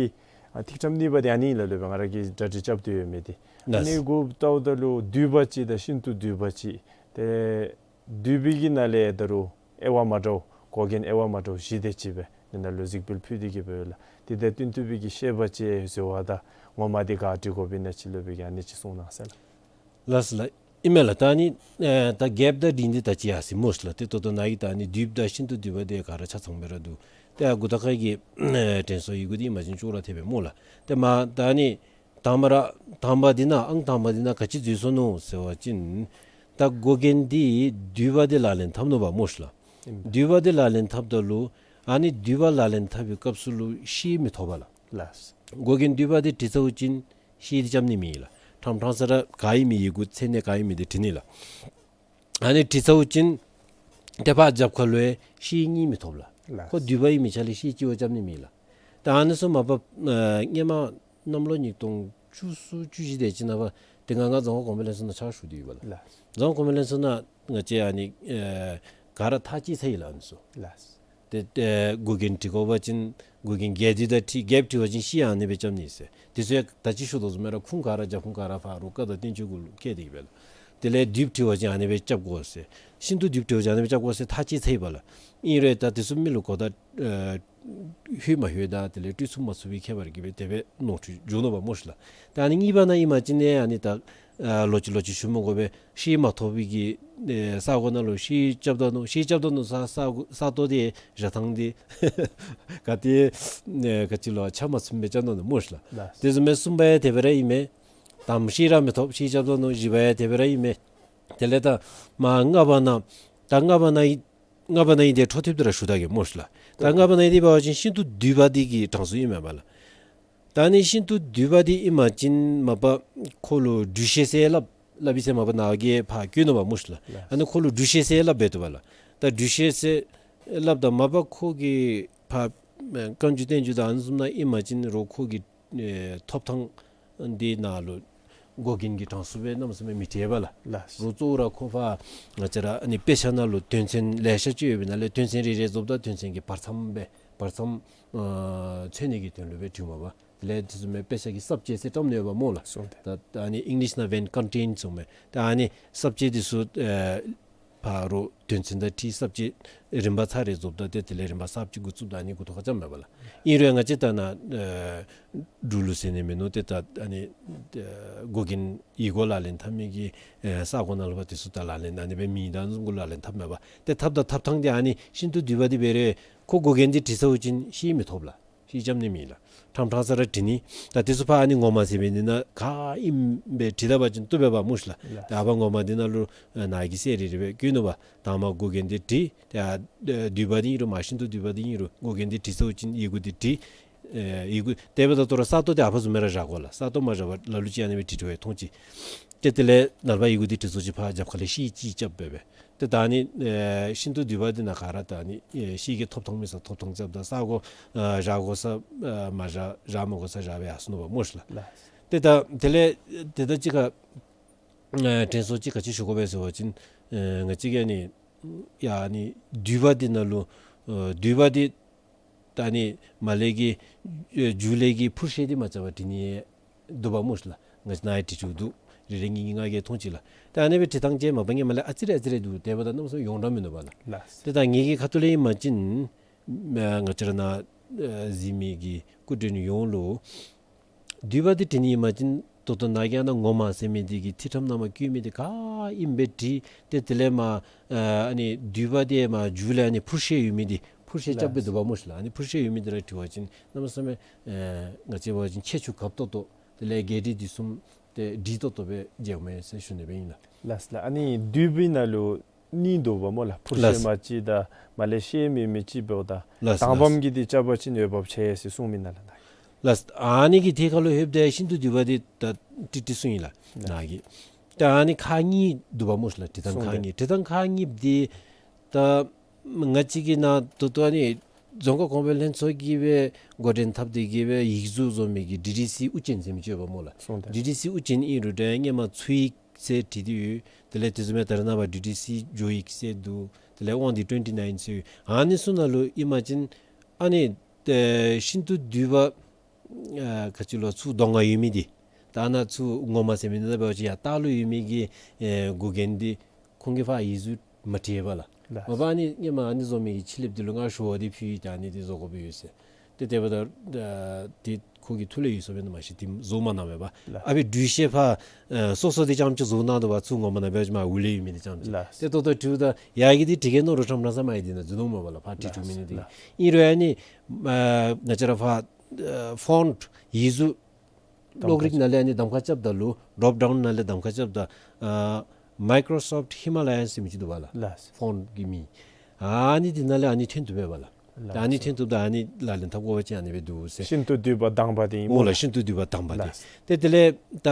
ཨ་ཐིག་ཕྲེང་གཉིས་པ་འདི་ཨ་ནི་ལགས། ལོས་འབད་ང་ར་གིས་གྲ་སྒྲིག་རྐྱབ་སྟེ་ཡོད་མི་འདི། ལགས། ཨ་ནི་གུ་བལྟཝ་ད་ལུ་བསྡུས་པ་ཅིག་དང་ཤིན་ཏུ་བསྡུས་པ་ཅིག། ཏེ་བསྡུས་པའི་གི་ནང་ལས་ད་རུང་དབྱེ་བ་མ་འདྲཝ་འགོག་རྐྱེན་དབྱེ་བ་མ་འདྲཝ་བཞི་དེ་ཅིག་སྦེ་འདི་ནང་ལུ་གཟིགས་འབུལ་ཕུལ་ཏེ་གི་སྦེ་ཡོད་ལགས། དེ་དང་བསྟུན་ཏེ་སྦེ་གི་བཤད་པ་ཅིག་ཟེརཝ་ད་ངོ་མ་འདི་ག་འབྲི་དགོཔ་ཨིན་ན་ཅིག་སློབ་དཔོན་གྱིས་ཨ་ནི་ཅིག་གསུང་གནང་ཟེར་ལགས། ལགས་སོ་ལགས། ཨིན་མས་ལགས། ད་ཨ་ནི་ཨེ་ད་རྒྱསཔ་དང་འབྲིང་འདི་ད་ཅི་ཡར་སོ་ཡི་སྨོ་ཤིག་ལགས། ཏེ་ད་ལྟོ་ནཱ་གི་ད་ཨ་ནི་བསྡུས་པ་དང་ཤིན་ཏུ་བསྡུས་པ་འདི་ག་ར་ཆ་ཚང་སྦེ་ར་འདུག། ཏེ་ཨ་མགུ་ཏོ་ཁ་གི་ཨེ་དྲན་གསོ་ཡི་གུ་འདི་ཨིན་པ་ཅིན་ཅོག་ར་འཐདཔ་སྦེ་སྨོ་ལགས། ཏེ་མ་ད་ཨ་ནི་དང་པ་ར་དང་པ་འདི་ནང་ཨང་དང་པ་འདི་ནང་ག་ཅི་འཛོལ་སོ་ནུག་ཟེར་བ་ཅིན་ད་འགོག་རྐྱེན་འདི་བསྡུས་པ་འདི་ལག་ལེན་འཐབ་ནུག་པ་སྨོ་ཤིག་ལགས། ཨིན། བསྡུས་པ་འདི་ལག་ལེན་འཐབ་ད་ལུ་ཨ་ནི་བསྡུས་པ་ལག་ལེན་འཐབ་པའི་སྐབས་སུ་ལུ་ཤེལ་མི་ཐོབ་པས་ལགས། ལགས། འགོག་རྐྱེན་བསྡུས་པ་འདི་བྲིས་ཚརཝ་ཅིན་ཤེལ་འདི་རྐྱབ་ནི་མེད་ལགས། ཕྲང་ཕྲང་ས་ར་ག་ཨིན་མི་ཡི་གུ་མཚན་གནས་ག་ཨིན་མི་འདི་བྲིས་ནི་ལགས། ཨ་ནི་བྲིས་ཚརཝ་ཅིན་ཏེ་ཕར་རྒྱབ་ཁ་ལུ་ཡང་ཤེལ་གཉིས་མི་ཐོབ་ལགས། ལགས། ཁོ་བསྡུས་པ་ཨིན་མི་ཆ་ལས་ཤེལ་གཅིག་བ་རྐྱབ་ནི་མེད་ལགས། ད་ཨ་ནི་ཚུ་མ་པ་ཨ་སྔོན་མ་གནམ་ལོ་ཉིས་སྟོང་བཅུ་གསུམ་བཅུ་བཞི་དེ་ཅིག་ནང་ཕར་ཏེ་ང་ང་རྫོང་ཁ་གོང་མའི་ལྷན་ཚོགས་ནང་ཕྱག་ཞུ་སྟེ་ཡོད་པས་ལགས། ལགས། རྫོང་ཁ་གོང་མའི་ལྷན་ཚོགས་ནང་ང་བཅས་ཨ་ནི་ཨེ་ག་ར་ཐག་བཅད་ཚར་ཡི་ལགས་ཨ་ནི་ཚུ། ལགས། ཏེ་ཏེ་འགོག་རྐྱེན་བྲི་དགོ་པ་ཅིན་འགོག་རྐྱེན་རྒྱས་བསྡུས་དང་འཁྲིལ་རྒྱསཔ་བྲི་བ་ཅིན་ཤེལ་ཨ་ནི་སྦེ་རྐྱབ་ནི་ཟེར། དེ་ཚུ་ཡང་ད་ཅི་ཞུ་དོ་བཟུམ་སྦེ་ར་ཁུངས་ག་ར་རྒྱབ་ཁུངས་ག་ར་ཕ་རོལ་བཀའ་དང་བསྟན་བཅོས་གུ་ལུ་བཀལ་ཏེ་གི་སྦེ་ལགས། དེ་ལས་བསྡུས་བྲི་བ་ཅིན་ཨ་ནི་སྦེ་རྐྱབ་དགོ་ཟེར། ཤིན་ཏུ་བསྡུས་བྲི་བ་ཅིན་ཨ་ནི་སྦེ་རྐྱབ་དགོ་ཟེར་ཐག་བཅད་ཚར་ཡི་པ་ལགས། ཨིན་རུང་ད་དེ་ཚུ་མི་ལུ་གོ་བརྡ་ཨེ་ལྷོད་མ་ལྷོད་དང་དེ་ལས་སྤྲོད་ཚུགས་མ་ཚུགས་པའི་ཁྱད་པར་གྱིས་སྦེ་དེ་སྦེ་ནོར་འཁྲུལ་འབྱུང་ནུག་པ་སྨོ་ཤིག་ལགས། ད་ཨ་ནི་གཉིས་པ་ནང་ཨིན་པ་ཅིན་ཨ་ནི་ད་ཨ་ལོག་ཅི་ལོག་ཅི་ཞུ་མི་དགོ་པས། ཤེལ་མ་ཐོབ་པའི་གི་ཨེ་ས་གོ་ནང་ལུ་ཤེལ་རྐྱབ་ད་ནུག། ཤེལ་རྐྱབ་ད་ནུག་ས་ས་གོ་ས་སྟོང་དེ་བཞག་ཐངས་དེ་ག་ཏེ་ཨེ་ག་ཅི་ལོ་ཆ་མ་ཚུམ་སྦེ་རྐྱབ་ད་ནུག་སྨོ་ཤིག་ལགས། ལགས། དེ་བཟུམ་སྦེ་གསུམ་པ་ཡང་དེ་སྦེ་ར་ཨིན་མས། དང་པ་ཤེལ་ར་མི་ཐོབ། ཤེལ་རྐྱབ་ད་ནུག། བཞི་པ་ཡང་དེ་སྦེ་ར་ཨིན་མས། དེ་ལས་ད་མ་ལྔ་པ་ནང་ད་ལྔ་པ་ནང་ཨིན་ལྔ་པ་ནང་ཨིན་དེ་འཕྲོ་མཐུད་དེ་ར་ཞུ་ད་གེ་སྨོ་ཤིག་ལགས། ད་ལྔ་པ་ནང་ཨིན་དེ་འབད་བ་ཅིན་ཤིན་ཏུ་བསྡུས་པ་འདི་གི་གྲངས་སུ་ཨིན་མས་པ་ལགས། ད་ཨ་ནི་ཤིན་ཏུ་བསྡུས་པ་འདི་ཨིན་པ་ཅིན་མ་པ་ཁོ་ལུ་སྦྲུལ་ཤེལ་ཟེར་སླབ་སླབ་ཨིན་ཟེར་མ་པ་ནཱ་གིས་ཕར་བཀོད་ནུག་པ་སྨོ་ཤིག་ལགས། ལགས། ཨ་ནི་ཁོ་ལུ་སྦྲུལ་ཤེལ་ཟེར་སླབ་འབད་དོ་པ་ལགས། ད་སྦྲུལ་ཤེལ་ཟེར་སླབ་ད་མ་པ་ཁོ་གི་ཕར་ཨེ་བཀའ་འགྱུར་བསྟན་འགྱུར་དང་ཨ་ནི་བཟུམ་ནང་ཨིན་པ་ཅིན་རོགས་ཁོ་གི་ཨེ་ཐོབ་ཐངས་འདི་ནང་ལུ་འགོག་རྐྱེན་གྱི་གྲངས་སུ་སྦེ་གནམ་མེད་ས་མེད་མི་བྲིས་པས་ལགས། ལགས། རོགས་གཙོ་བོ་ར་ཁོ་ཕར་ང་བཅས་ར་ཨ་ནི་དཔེ་ཆ་ནང་ལུ་དོན་ཚན་ལེ་ཤ་ཅིག་ཡོད་པའི་ནང་ལས་དོན་ཚན་རེ་རེ་རྫོགསཔ་ད་དོན་ཚན་གྱི་བར་མཚམས་སྦེ་བར་མཚམས་ཨ་མཚོན་ནི་གི་དོན་ལུ་སྦེ་བྲིཝ་མས་པ། དེ་ལས་དེ་བཟུམ་མའི་དཔེ་ཆ་གི་ས་བཅད་ཟེར་བཀྲམ་ནི་ཡོདཔ་སྨོ་ལགས། སོང་སྟེ། ད་ད་ཨ་ནི་ཨིང་ལིཤ་ནང་འབདན་ཀོན་ཊེནཊ་ཟེར་མས། ད་ཨ་ནི་ས་བཅད་འདི་ཚུ་ཨེ་ཕ་རོལ་དོན་ཚན་དང་འཁྲིལ་ས་བཅད་རིམ་པ་ཚར་རེ་རྫོགསཔ་ད་ཏེ་དེ་ལས་རིམ་པ་གསརཔ་ཅིག་འགོ་བཙུགསཔ་ད་ཨ་ནི་མགུ་ཏོ་ཁར་རྐྱབ་མས་པ་ལགས། ཨིན་རུང་ང་བཅས་ད་ནཱ་ཨེ་འབྲུག་ལུགས་ཟེར་ནི་མིན་ནུག། ཏེ་ད་ཨ་ནི་ཨེ་འགོག་རྐྱེན་ཡིག་གུ་ལག་ལེན་འཐབ་མི་གི་ཨེ་ས་གོ་ནང་ལུ་ཕར་དེ་ཚུ་ད་ལག་ལེན་ཨ་ནི་སྦེ་མེད། ད་ཨ་ནི་བཟུམ་གུ་ལག་ལེན་འཐབ་མས་པ། ཏེ་འཐབ་ད་འཐབ་ཐངས་འདི་ཨ་ནི་ཤིན་ཏུ་བསྡུས་པ་འདི་འབད་རུང་ཁོ་འགོག་རྐྱེན་འདི་བྲིས་ཚརཝ་ཅིན་ཤེལ་མི་ཐོབ་ལགས། ཤེལ་རྐྱབ་ནི་མེད་ལགས། ཕྲང་ཕྲང་ས་ར་བྲིས་ནི། ད་དེ་ཚུ་ཕར་ཨ་ནི་ངོ་མ་ཟེར་བའི་ནི་ནང་ག་ཨིནམ་སྦེ་བྲིས་ད་པ་ཅིན་བཏུབ་པས་པ་སྨོ་ཤིག་ལགས། ལགས། ད་ཨ་ཕར་ངོ་མ་འདི་ནང་ལུ་ཨ་ནཱ་གིས་གསལ་རི་རི་སྦེ་བཀོད་ནུག་པ། དང་པ་འགོག་རྐྱེན་འདི་བྲིས། ཏེ་ཨ་བསྡུས་པ་འདི་ཨིན་རུང་མ་ཤིན་ཏུ་བསྡུས་པ་འདི་ཨིན་རུང་འགོག་རྐྱེན་འདི་བྲིས་ཚརཝ་ཅིན་ཡི་གུ་འདི་བྲིས། ཨེ་ཡི་གུ་དེ་འབདཝ་ད་ལྟོ་ར་ས་སྟོང་འདི་ཨ་ཕར་བཟུམ་སྦེ་ར་བཞག་དགོ་ལགས། ས་སྟོང་མ་བཞག་པར་ལ་ལུ་ཅིག་ཨ་ནི་སྦེ་བྲིས་བྲིསཝ་ཡང་མཐོང་ཅི། ཏེ་དེ་ལས་ནཱ་ལས་ཕར་ཡི་གུ་འདི་བྲིས་ཚརཝ་ཅིག་ཕར་རྒྱབ་ཁ་ལས་ཤེལ་ཅིག་རྐྱབ་སྦེ་སྦེ། ཏེ་ད་ཨ་ནི་ཨེ་ཤིན་ཏུ་བསྡུས་པ་འདི་ནང་ཁར་ད་ཨ་ནི་ཨེ་ཤེལ་གྱི་ཐོབ་ཐང་མེད་ས་ཐོབ་ཐང་རྐྱབ་ད་ས་གོ་ཨ་བཞག་དགོ་ས་ཨ་མ་བཞག་བཞག་མི་དགོ་ས་བཞག་སྦེ་ཡར་སོ་ནུག་པ་སྨོ་ཤི་ལགས། ལགས། ཏེ་ད་དེ་ལས་ཏེ་ད་ཅི་ཁ་ཨ་དྲན་གསོ་ཅིག་ག་ཅི་ཞུ་དགོ་པས་ཟེར་བ་ཅིན་ཨ་ང་བཅས་ཀྱིས་ཨ་ནི་ཡ་ཨ་ནི་བསྡུས་པ་འདི་ནང་ལུ་ཨ་བསྡུས་པ་འདི་ད་ཨ་ནི་མར་ལས་ཀྱི་ཨ་མཇུག་ལས་ཀྱི་འཕུར་ཤེལ་འདི་མ་རྐྱབ་པར་བྲི་ནི་འདུག་པ་སྨོ་ཤི་ལགས། ང་བཅས་ནཱ་ཡང་བྲི་བཅུག་འདུག། རེ་རེ་གཉིས་གཉིས་ང་གིས་མཐོང་ཅི་ལགས། ད་ཨ་ནི་སྦེ་བྲི་ཐངས་ཅིག་མ་པ་ངེ་མ་ལས་ཨ་ཙི་རེ་ཨ་ཙི་རེ་འདུག། དེ་འབདཝ་ད་གནམ་མེད་ས་མེད་ཡོངས་གྲགས་མིན་འདུག་པ་ལགས། ལགས། ཏེ་ད་ངེ་གི་ཁ་ཐུག་ལས་ཨིན་པ་ཅིན་ཨ་ང་བཅས་ར་ནཱ་ཨ་གཟིགས་མི་གི་སྐུ་མགྲོན་ཡོངས་ལུ་བསྡུས་པ་འདི་བྲི་ནི་ཨིན་པ་ཅིན་ད་ལྟོ་ནཱ་གིས་ཨ་ནཱ་ངོ་མ་ཟེར་མི་འདི་གི་ཐིག་ཁྲམ་ནང་མར་བཀོད་མི་འདི་ག་ཨིནམ་སྦེ་བྲིས། ཏེ་དེ་ལས་མར་ཨ་ཨ་ནི་བསྡུས་པ་འདི་མར་མཇུག་ལས་ཨ་ནི་འཕུར་ཤེལ་ཡོད་མི་འདི་འཕུར་ཤེལ་རྐྱབ་སྦེ་འདུག་པ་སྨོ་ཤི་ལགས། ཨ་ནི་འཕུར་ཤེལ་ཡོད་མི་འདི་ར་བྲི་བ་ཅིན་གནམ་མེད་ས་མེད་ཨ་ང་བཅས་འབད་བ་ཅིན་ཁྱད་ཆོས་གབ་ཏོག་ཏོ་དེ་ལས་རྒྱས་འབྲིང་བསྡུས་གསུམ་ཏེ་འགྲིག་ཏོག་ཏོ་སྦེ་མཇལཝ་མས་ཟེར་ཞུ་ནི་སྦེ་ཨིན་ལགས། ལགས་ལགས། ཨ་ནི་བསྡུས་པའི་ནང་ལུ་གཉིས་འདུག་པ་སྨོ་ལགས། འཕུར་ཤེལ་ལགས། མ་གཅིག་དང་མར་ལས་ཤེལ་མེད་མི་གཅིག་འབདཝ་ད། ལགས་ལགས། དང་པམ་གྱི་འདི་རྐྱབ་པ་ཅིན་འོས་འབབ་ཆེ་ཟེར་གསུངས་མི་ནང་ལུ་ནཱ། ལགས། ཨ་ནི་གི་ཐད་ཁར་ལུ་ལྷོདཔ་ད་ཤིན་ཏུ་བསྡུས་པ་འདི་ད་བྲི་བྲི་ཚུགས་ཨིན་ལགས། ལགས། ནཱ་གི་ད་ཨ་ནི་ཁག་གཉིས་འདུག་པ་སྨོ་ཤི་ལགས། བྲི་ཐངས་ཁག་གཉིས། བྲི་ཐངས་ཁག་གཉིས་འདི་ད་ང་བཅས་ཀྱིས་ནཱ་ད་ལྟོ་ཨ་ནི་རྫོང་ཁ་གོང་འཕེལ་ལྷན་ཚོགས་ཀྱིས་སྦེ་འགོ་འདྲེན་འཐབ་སྟེ་གིས་སྦེ་ཡིག་གཟུགས་བཟོ་མི་གི་ཌི་ཌི་སི་དབུ་ཅན་ཟེར་མི་ཅིག་ཡོདཔ་སྨོ་ལགས། སོང་ཙང་ཌི་ཌི་སི་དབུ་ཅན་ཨིན་རུང་འདྲ་སྔོན་མ་ཚུ་ཡིག་ཟེར་བྲིས་ཏེ་ཡོད། དེ་ལས་དེ་བཟུམ་སྦེ་ད་རེས་ནངས་པ་ཌི་ཌི་སི་ཇོ་ཡིག་ཟེར་འདུག། དེ་ལས་དབང་འདུས་ཊུ་ཝེན་ཊི་ནའིན་ཟེར་ཡོད། ཨ་ནི་ཚུ་ནང་ལུ་ཨིན་པ་ཅིན་ཨ་ནི་ཨེ་ཤིན་ཏུ་བསྡུས་པ་ཨ་ག་ཅི་ལོ་ཚུར་གདོང་ཁར་ཡོད་མི་འདི་ད་ནཱ་ཚུར་ངོ་མ་ཟེར་མི་འདི་ད་འབད་བ་ཅིན་ཡར་ལྟག་ལུ་ཡོད་མི་གི་ཨེ་འགོ་རྒྱན་འདི་ཁོང་གིས་ཕར་ཡིག་གཟུགས་མ་བྲིས་པས་ལགས། ལགས། མ་པ་ཨ་ནི་སྔོན་མ་ཨ་ནི་བཟོ་མི་གི་ཕྱི་ལེབ་འདི་ལུ་ང་ཞུ་བ་འདི་ཕུལ་ཡི། ད་ཨ་ནི་འདི་བཟོ་དགོ་པས་ཡོད་ཟེར། ཏེ་དེ་འབདཝ་ད་ཨ་འདི་ཁོ་གི་ཐུགས་ལས་ཡོལ་སོང་པས་ན་མ་ཤེས། འདི་བཟོ་མ་གནང་བས་པ། ལགས། ཨ་ཕི་འགྲུལ་བཞུད་ཕར་ཨ་སོ་སོ་འདི་རྐྱངམ་ཅིག་བཟོ་གནང་དོ་བ། ཚུར་ངོ་མ་ནཱ་འབད་བ་ཅིན་མར་འོག་ལས་ཡོད་མི་འདི་རྐྱངམ་ཅིག། ལགས། ཏེ་ད་ལྟོ་བྲིཝ་ད་ཡར་གྱི་འདི་བྲི་གེ་ནོ་རུང་ཁྲམ་རང་ས་མར་ཡར་འདི་ནང་འཛུལ་ནི་འོང་མས་པ་ལགས། ཕར་བྲིས་བཅུག་མི་ནི་འདི། ལགས། ཨིན་རུང་ཨ་ནི་ཨ་ང་བཅས་ར་ཕར་ཨ་ཕོནཊ་ཡིག་གཟུགས་གློག་རིག་ནང་ལས་ཨ་ནི་གདམ་ཁ་རྐྱབ་ད་ལུ་ཌོབ་ཌའུན་ནང་ལས་གདམ་ཁ་རྐྱབ་ད་ཨ་མའི་ཀོརོ་སོཕཊ་ཧི་མ་ལ་ཡཱན་ཟེར་མི་ཅིག་འདུག་པ་ལགས། ལགས། ཕོནཊ་གི་མིང་། ཨ་ནི་འདི་ནང་ལས་ཨ་ནི་ཐོན་བཏུབ་པས་པ་ལགས། ལགས། ད་ཨ་ནི་ཐོན་བཏུབ་ད་ཨ་ནི་ལག་ལེན་འཐབ་དགོ་པ་ཅིན་ཨ་ནི་སྦེ་འདུག་ཟེར། ཤིན་ཏུ་བསྡུས་པ་དང་པ་འདི་ཨིན་སྨོ་ལགས། ཤིན་ཏུ་བསྡུས་པ་དང་པ་འདི། ལགས། ཏེ་དེ་ལས་ད་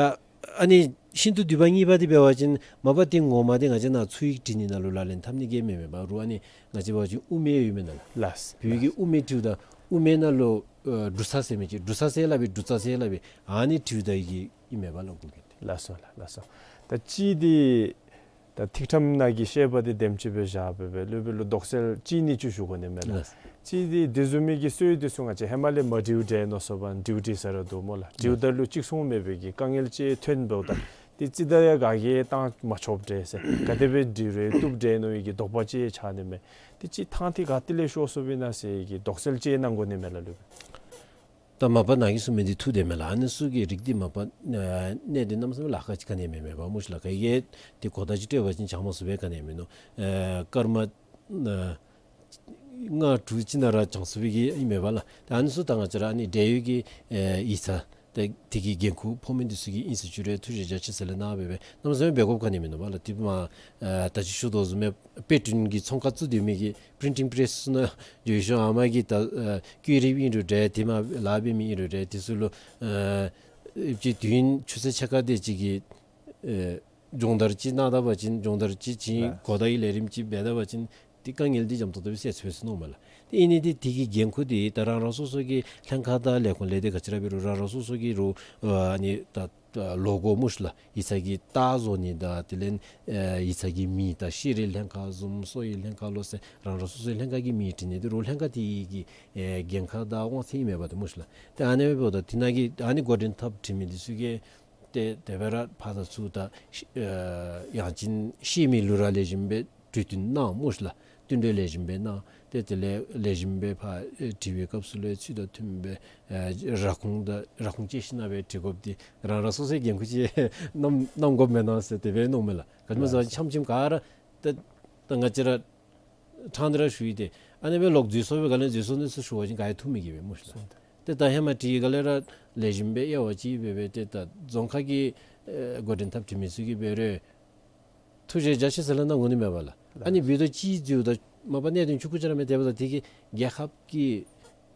ཨ་ནི་ཤིན་ཏུ་བསྡུས་པ་གཉིས་པ་འདི་འབད་བ་ཅིན་མ་པ་འདི་ངོ་མ་འདི་ང་བཅས་ནཱ་ཚུ་ཡིག་བྲི་ནི་ནང་ལུ་ལག་ལེན་འཐབ་ནི་གི་མེན་མས་པ། རུང་ཨ་ནི་ང་བཅས་འབད་བ་ཅིན་དབུ་མེད་ཡོད་མི་ནང་ལུ། ལགས། བོད་ཀྱི་དབུ་མེད་བྲིཝ་ད་དབུ་མེད་ནང་ལུ་ཨ་འབྲུ་ཚ་ཟེར་མི་ཅིག། འབྲུ་ཚ་ཟེར་སླབ་པས། འབྲུ་ཚ་ཟེར་སླབ་པས། ཨ་ནི་བྲིཝ་ད་ཡི་གེ་ཨིན་མས་པ་ལགས། འགོ་རྒྱན་འདི། ལགས་སོ་ལགས། ལགས་སོ། ད་གཅིག་འདི་ད་ཐིག་ཁྲམ་ནང་གི་བཤད་པ་འདི་དེམ་ཅིག་སྦེ་བཞག་སྦེ་སྦེ་ལུ་སྦེ་ལུ་དོགས་སེལ་གཅིག་གཉིས་ཅིག་ཞུ་དགོ་ནི་མས་ལགས། ལགས། གཅིག་འདི་དེ་བཟུམ་མའི་གི་སྲོལ་འདི་ཚུ་ང་བཅས་ཧེ་མ་ལས་མ་བྲིཝ་འདྲས་མནོ་སོང་པ། བྲིཝ་བྲིས་ས་ར་འདུག་སྨོ་ལགས། བྲིཝ་ད་ལུ་གཅིག་མཚུངས་མེད་པའི་གི་དཀའ་ངལ་ཅིག་ཐོན་འབདཝ་ད་འདི་རྩིས་ད་ཡང་ག་གིས་བཏང་མ་ཆོགཔ་འདྲས་ཟེར། ག་དེ་སྦེ་འབྲི་རུང་བཏུབ་འདྲས་མནོ་བའི་གི་དོགས་པ་ཅིག་ཆགས་ནི་མས། འདི་ཅིག་ཐང་འདི་ག་ཏེ་ལས་ཤོར་སོང་པས་ན་ཟེར་གྱི་དོགས་སེལ་ཅིག་གནང་དགོ་ནི་མས་ལགས་ལུ་སྦེ། ད་མ་པ་ནཱ་གིས་གསུངས་མི་འདི་ཐུགས་བདེན་མས་ལགས། ཨ་ནི་ཚུ་གི་རིགས་འདི་མ་པ་ཨ་གནད་དོན་གནམ་མེད་ས་མེད་ལཱ་ཁག་ཅིག་ག་ནི་ཡང་མེན་མས་པ་སྨོ་ཤི་ལགས། ག་གིས་འདི་གོ་བརྡ་ཅིག་སྤྲོད་པ་ཅིན་བྱང་མ་ཚུགས་པས། ག་ནི་ཡང་མིན་ནུག། ཨེ་སྐར་མ་ཨ་ལྔ་དྲུག་ཅིག་ནང་ར་བྱང་ཚུགས་པའི་གི་ཨིན་མས་པ་ལགས། ད་ཨ་ནི་ཚུ་ད་ང་བཅས་ར་ཨ་ནི་འབྲེལ་ཡོད་ཀྱི་ཨེ་ཡིག་ཚང་ཏེ་དེ་གི་འགན་ཁུར་ཕོག་མི་འདི་ཚུ་གིས་ཨིན་ཟེར་ཞུ་རུང་ཐུགས་རྗེ་རྒྱ་ཆེ་ཟེར་ལས་གནང་སྦེ་སྦེ་གནམ་མེད་ས་མེད་འབད་དགོཔ་ག་ནི་ཡང་མིན་ནུག་པ་ལགས། དེ་མ་ཨ་ད་ཅི་ཞུ་དོ་བཟུམ་སྦེ་དཔེ་སྐྲུན་གྱི་ཚོང་ཁང་བཙུགས་སྡོད་མི་གི་པི་རིན་ཊིང་པི་རེསི་ཚུ་ནང་འགྱོ་ཞིནམ་ཨ་མ་གི་ད་ཨ་བཀོད་རིམ་ཨིན་རུང་འདྲ་དེ་མ་ལཱ་འབད་མི་ཨིན་རུང་འདྲ་དེ་ཚུ་ལུ་ཨ་ཅིག་དུས་ཆུ་ཚོད་ཕྱེད་ཀ་དེ་ཅིག་གི་ཨེ་སྦྱོང་བརྡར་ཅིག་གནང་ད་པ་ཅིན་སྦྱོང་བརྡར་ཅིག་ཅིག་ལགས། གོ་བརྡ་གི་ལས་རིམ་ཅིག་འབད་ད་པ་ཅིན་འདི་དཀའ་ངལ་འདི་འཇམ་ཏོག་ཏོ་སྦེ་སེལ་ཚུགས་པས་ཟེར་མནོཝ་མས་ལགས། ཏེ་ཨིན་ནི་འདི་དེ་གི་འགན་ཁུར་འདི་ད་རང་རང་སོ་སོ་གི་ལྷན་ཁག་དང་ལས་ཁུངས་ལས་སྡེ་ག་ཅི་ར་འབད་རུང་རང་རང་སོ་སོ་གི་རུང་ཨ་ནི་ད་ད་ལོ་གོ་སྨོ་ཤི་ལགས། ཡིག་ཚང་གི་རྟགས་བཟོ་ནི་དང་དེ་ལས་ཨེ་ཡིག་ཚང་གི་མིང་དང་ཤེས་རིག་ལྷན་ཁག་བཟུམ་གསོ་བའི་ལྷན་ཁག་ལོ་ཟེར་རང་རང་སོ་སོའི་ལྷན་ཁག་གི་མིང་བྲི་ནི་འདི་རུང་ལྷན་ཁག་དེ་གི་ཨེ་འགན་ཁག་དང་དབང་ཚད་ཨིན་མས་པ་ཏེ་སྨོ་ཤི་ལགས། ཏེ་ཨ་ནི་འབདཝ་ད་དེ་ནང་གི་ཨ་ནི་འགོ་འདྲེན་འཐབ་བྲིས་མི་འདི་ཚུ་གིས་ཏེ་དེ་སྦེ་ར་ཕར་དང་ཚུར་ད་ཨེ་ཡང་ཅིན་ཤེས་མི་ལུ་ར་ལེགས་ཤོམ་སྦེ་གྲོས་བསྟུན་གནང་སྨོ་ཤི་ལགས། བསྟུན་གྲོས་ལེགས་ཤོམ་སྦེ་གནང་། ཏེ་དེ་ལས་ལེགས་ཤོམ་སྦེ་ཕར་ཨེ་བྲི་བའི་སྐབས་སུ་ལུ་ཚུལ་དང་མཐུནམ་སྦེ་ཨེ་ར་ཁུངས་དང་ར་ཁུངས་བཅད་ཞིན་ན་སྦེ་བྲི་དགོཔ་འདི་རང་རང་སོ་སོའི་འགན་ཁུར་ཅིག་གནང་གནང་དགོཔ་མེན་ན་ཟེར་དེ་སྦེ་མནོཝ་མས་ལགས། ག་ཅི་སྨོ་ཟེར་བ་ཅིན་ཆམ་ཆིམ་ག་ར་ད་ད་ང་བཅས་ར་ཕྲང་སྟེ་ར་ཞུ་ཡི། ཏེ་ཨ་ནི་སྦེ་ལོག་འཛོལ་སོང་པའི་སྒང་ལས་འཛོལ་སོང་ནི་ཚུ་ཞུ་བ་ཅིན་ག་ཡང་ཐུགས་མི་དགྱེས་པས་སྨོ་ཤི་ལགས། ཏེ་ད་ཧེ་མ་བྲིས་པའི་སྒང་ལས་ར་ལེགས་ཤོམ་སྦེ་དབྱེ་བ་ཅིག་འབད་སྦེ་ཏེ་ད་རྫོང་ཁག་གི་ཨེ་འགོ་འདྲེན་འཐབ་བྲིས་མི་ཚུ་གིས་འབད་རུང་ཐུགས་རྗེ་རྒྱ་ཆེ་ཟེར་ལས་གནང་དགོ་ནི་མས་པ་ལགས། ཨ་ནི་འབདཝ་ད་ཅིག་འཛོལཝ་ད་མ་པ་གནད་དོན་ཆུང་ཀུ་ཅིག་ར་མེན། དེ་འབདཝ་ད་དེ་གིས་རྒྱལ་ཁབ་ཀྱི་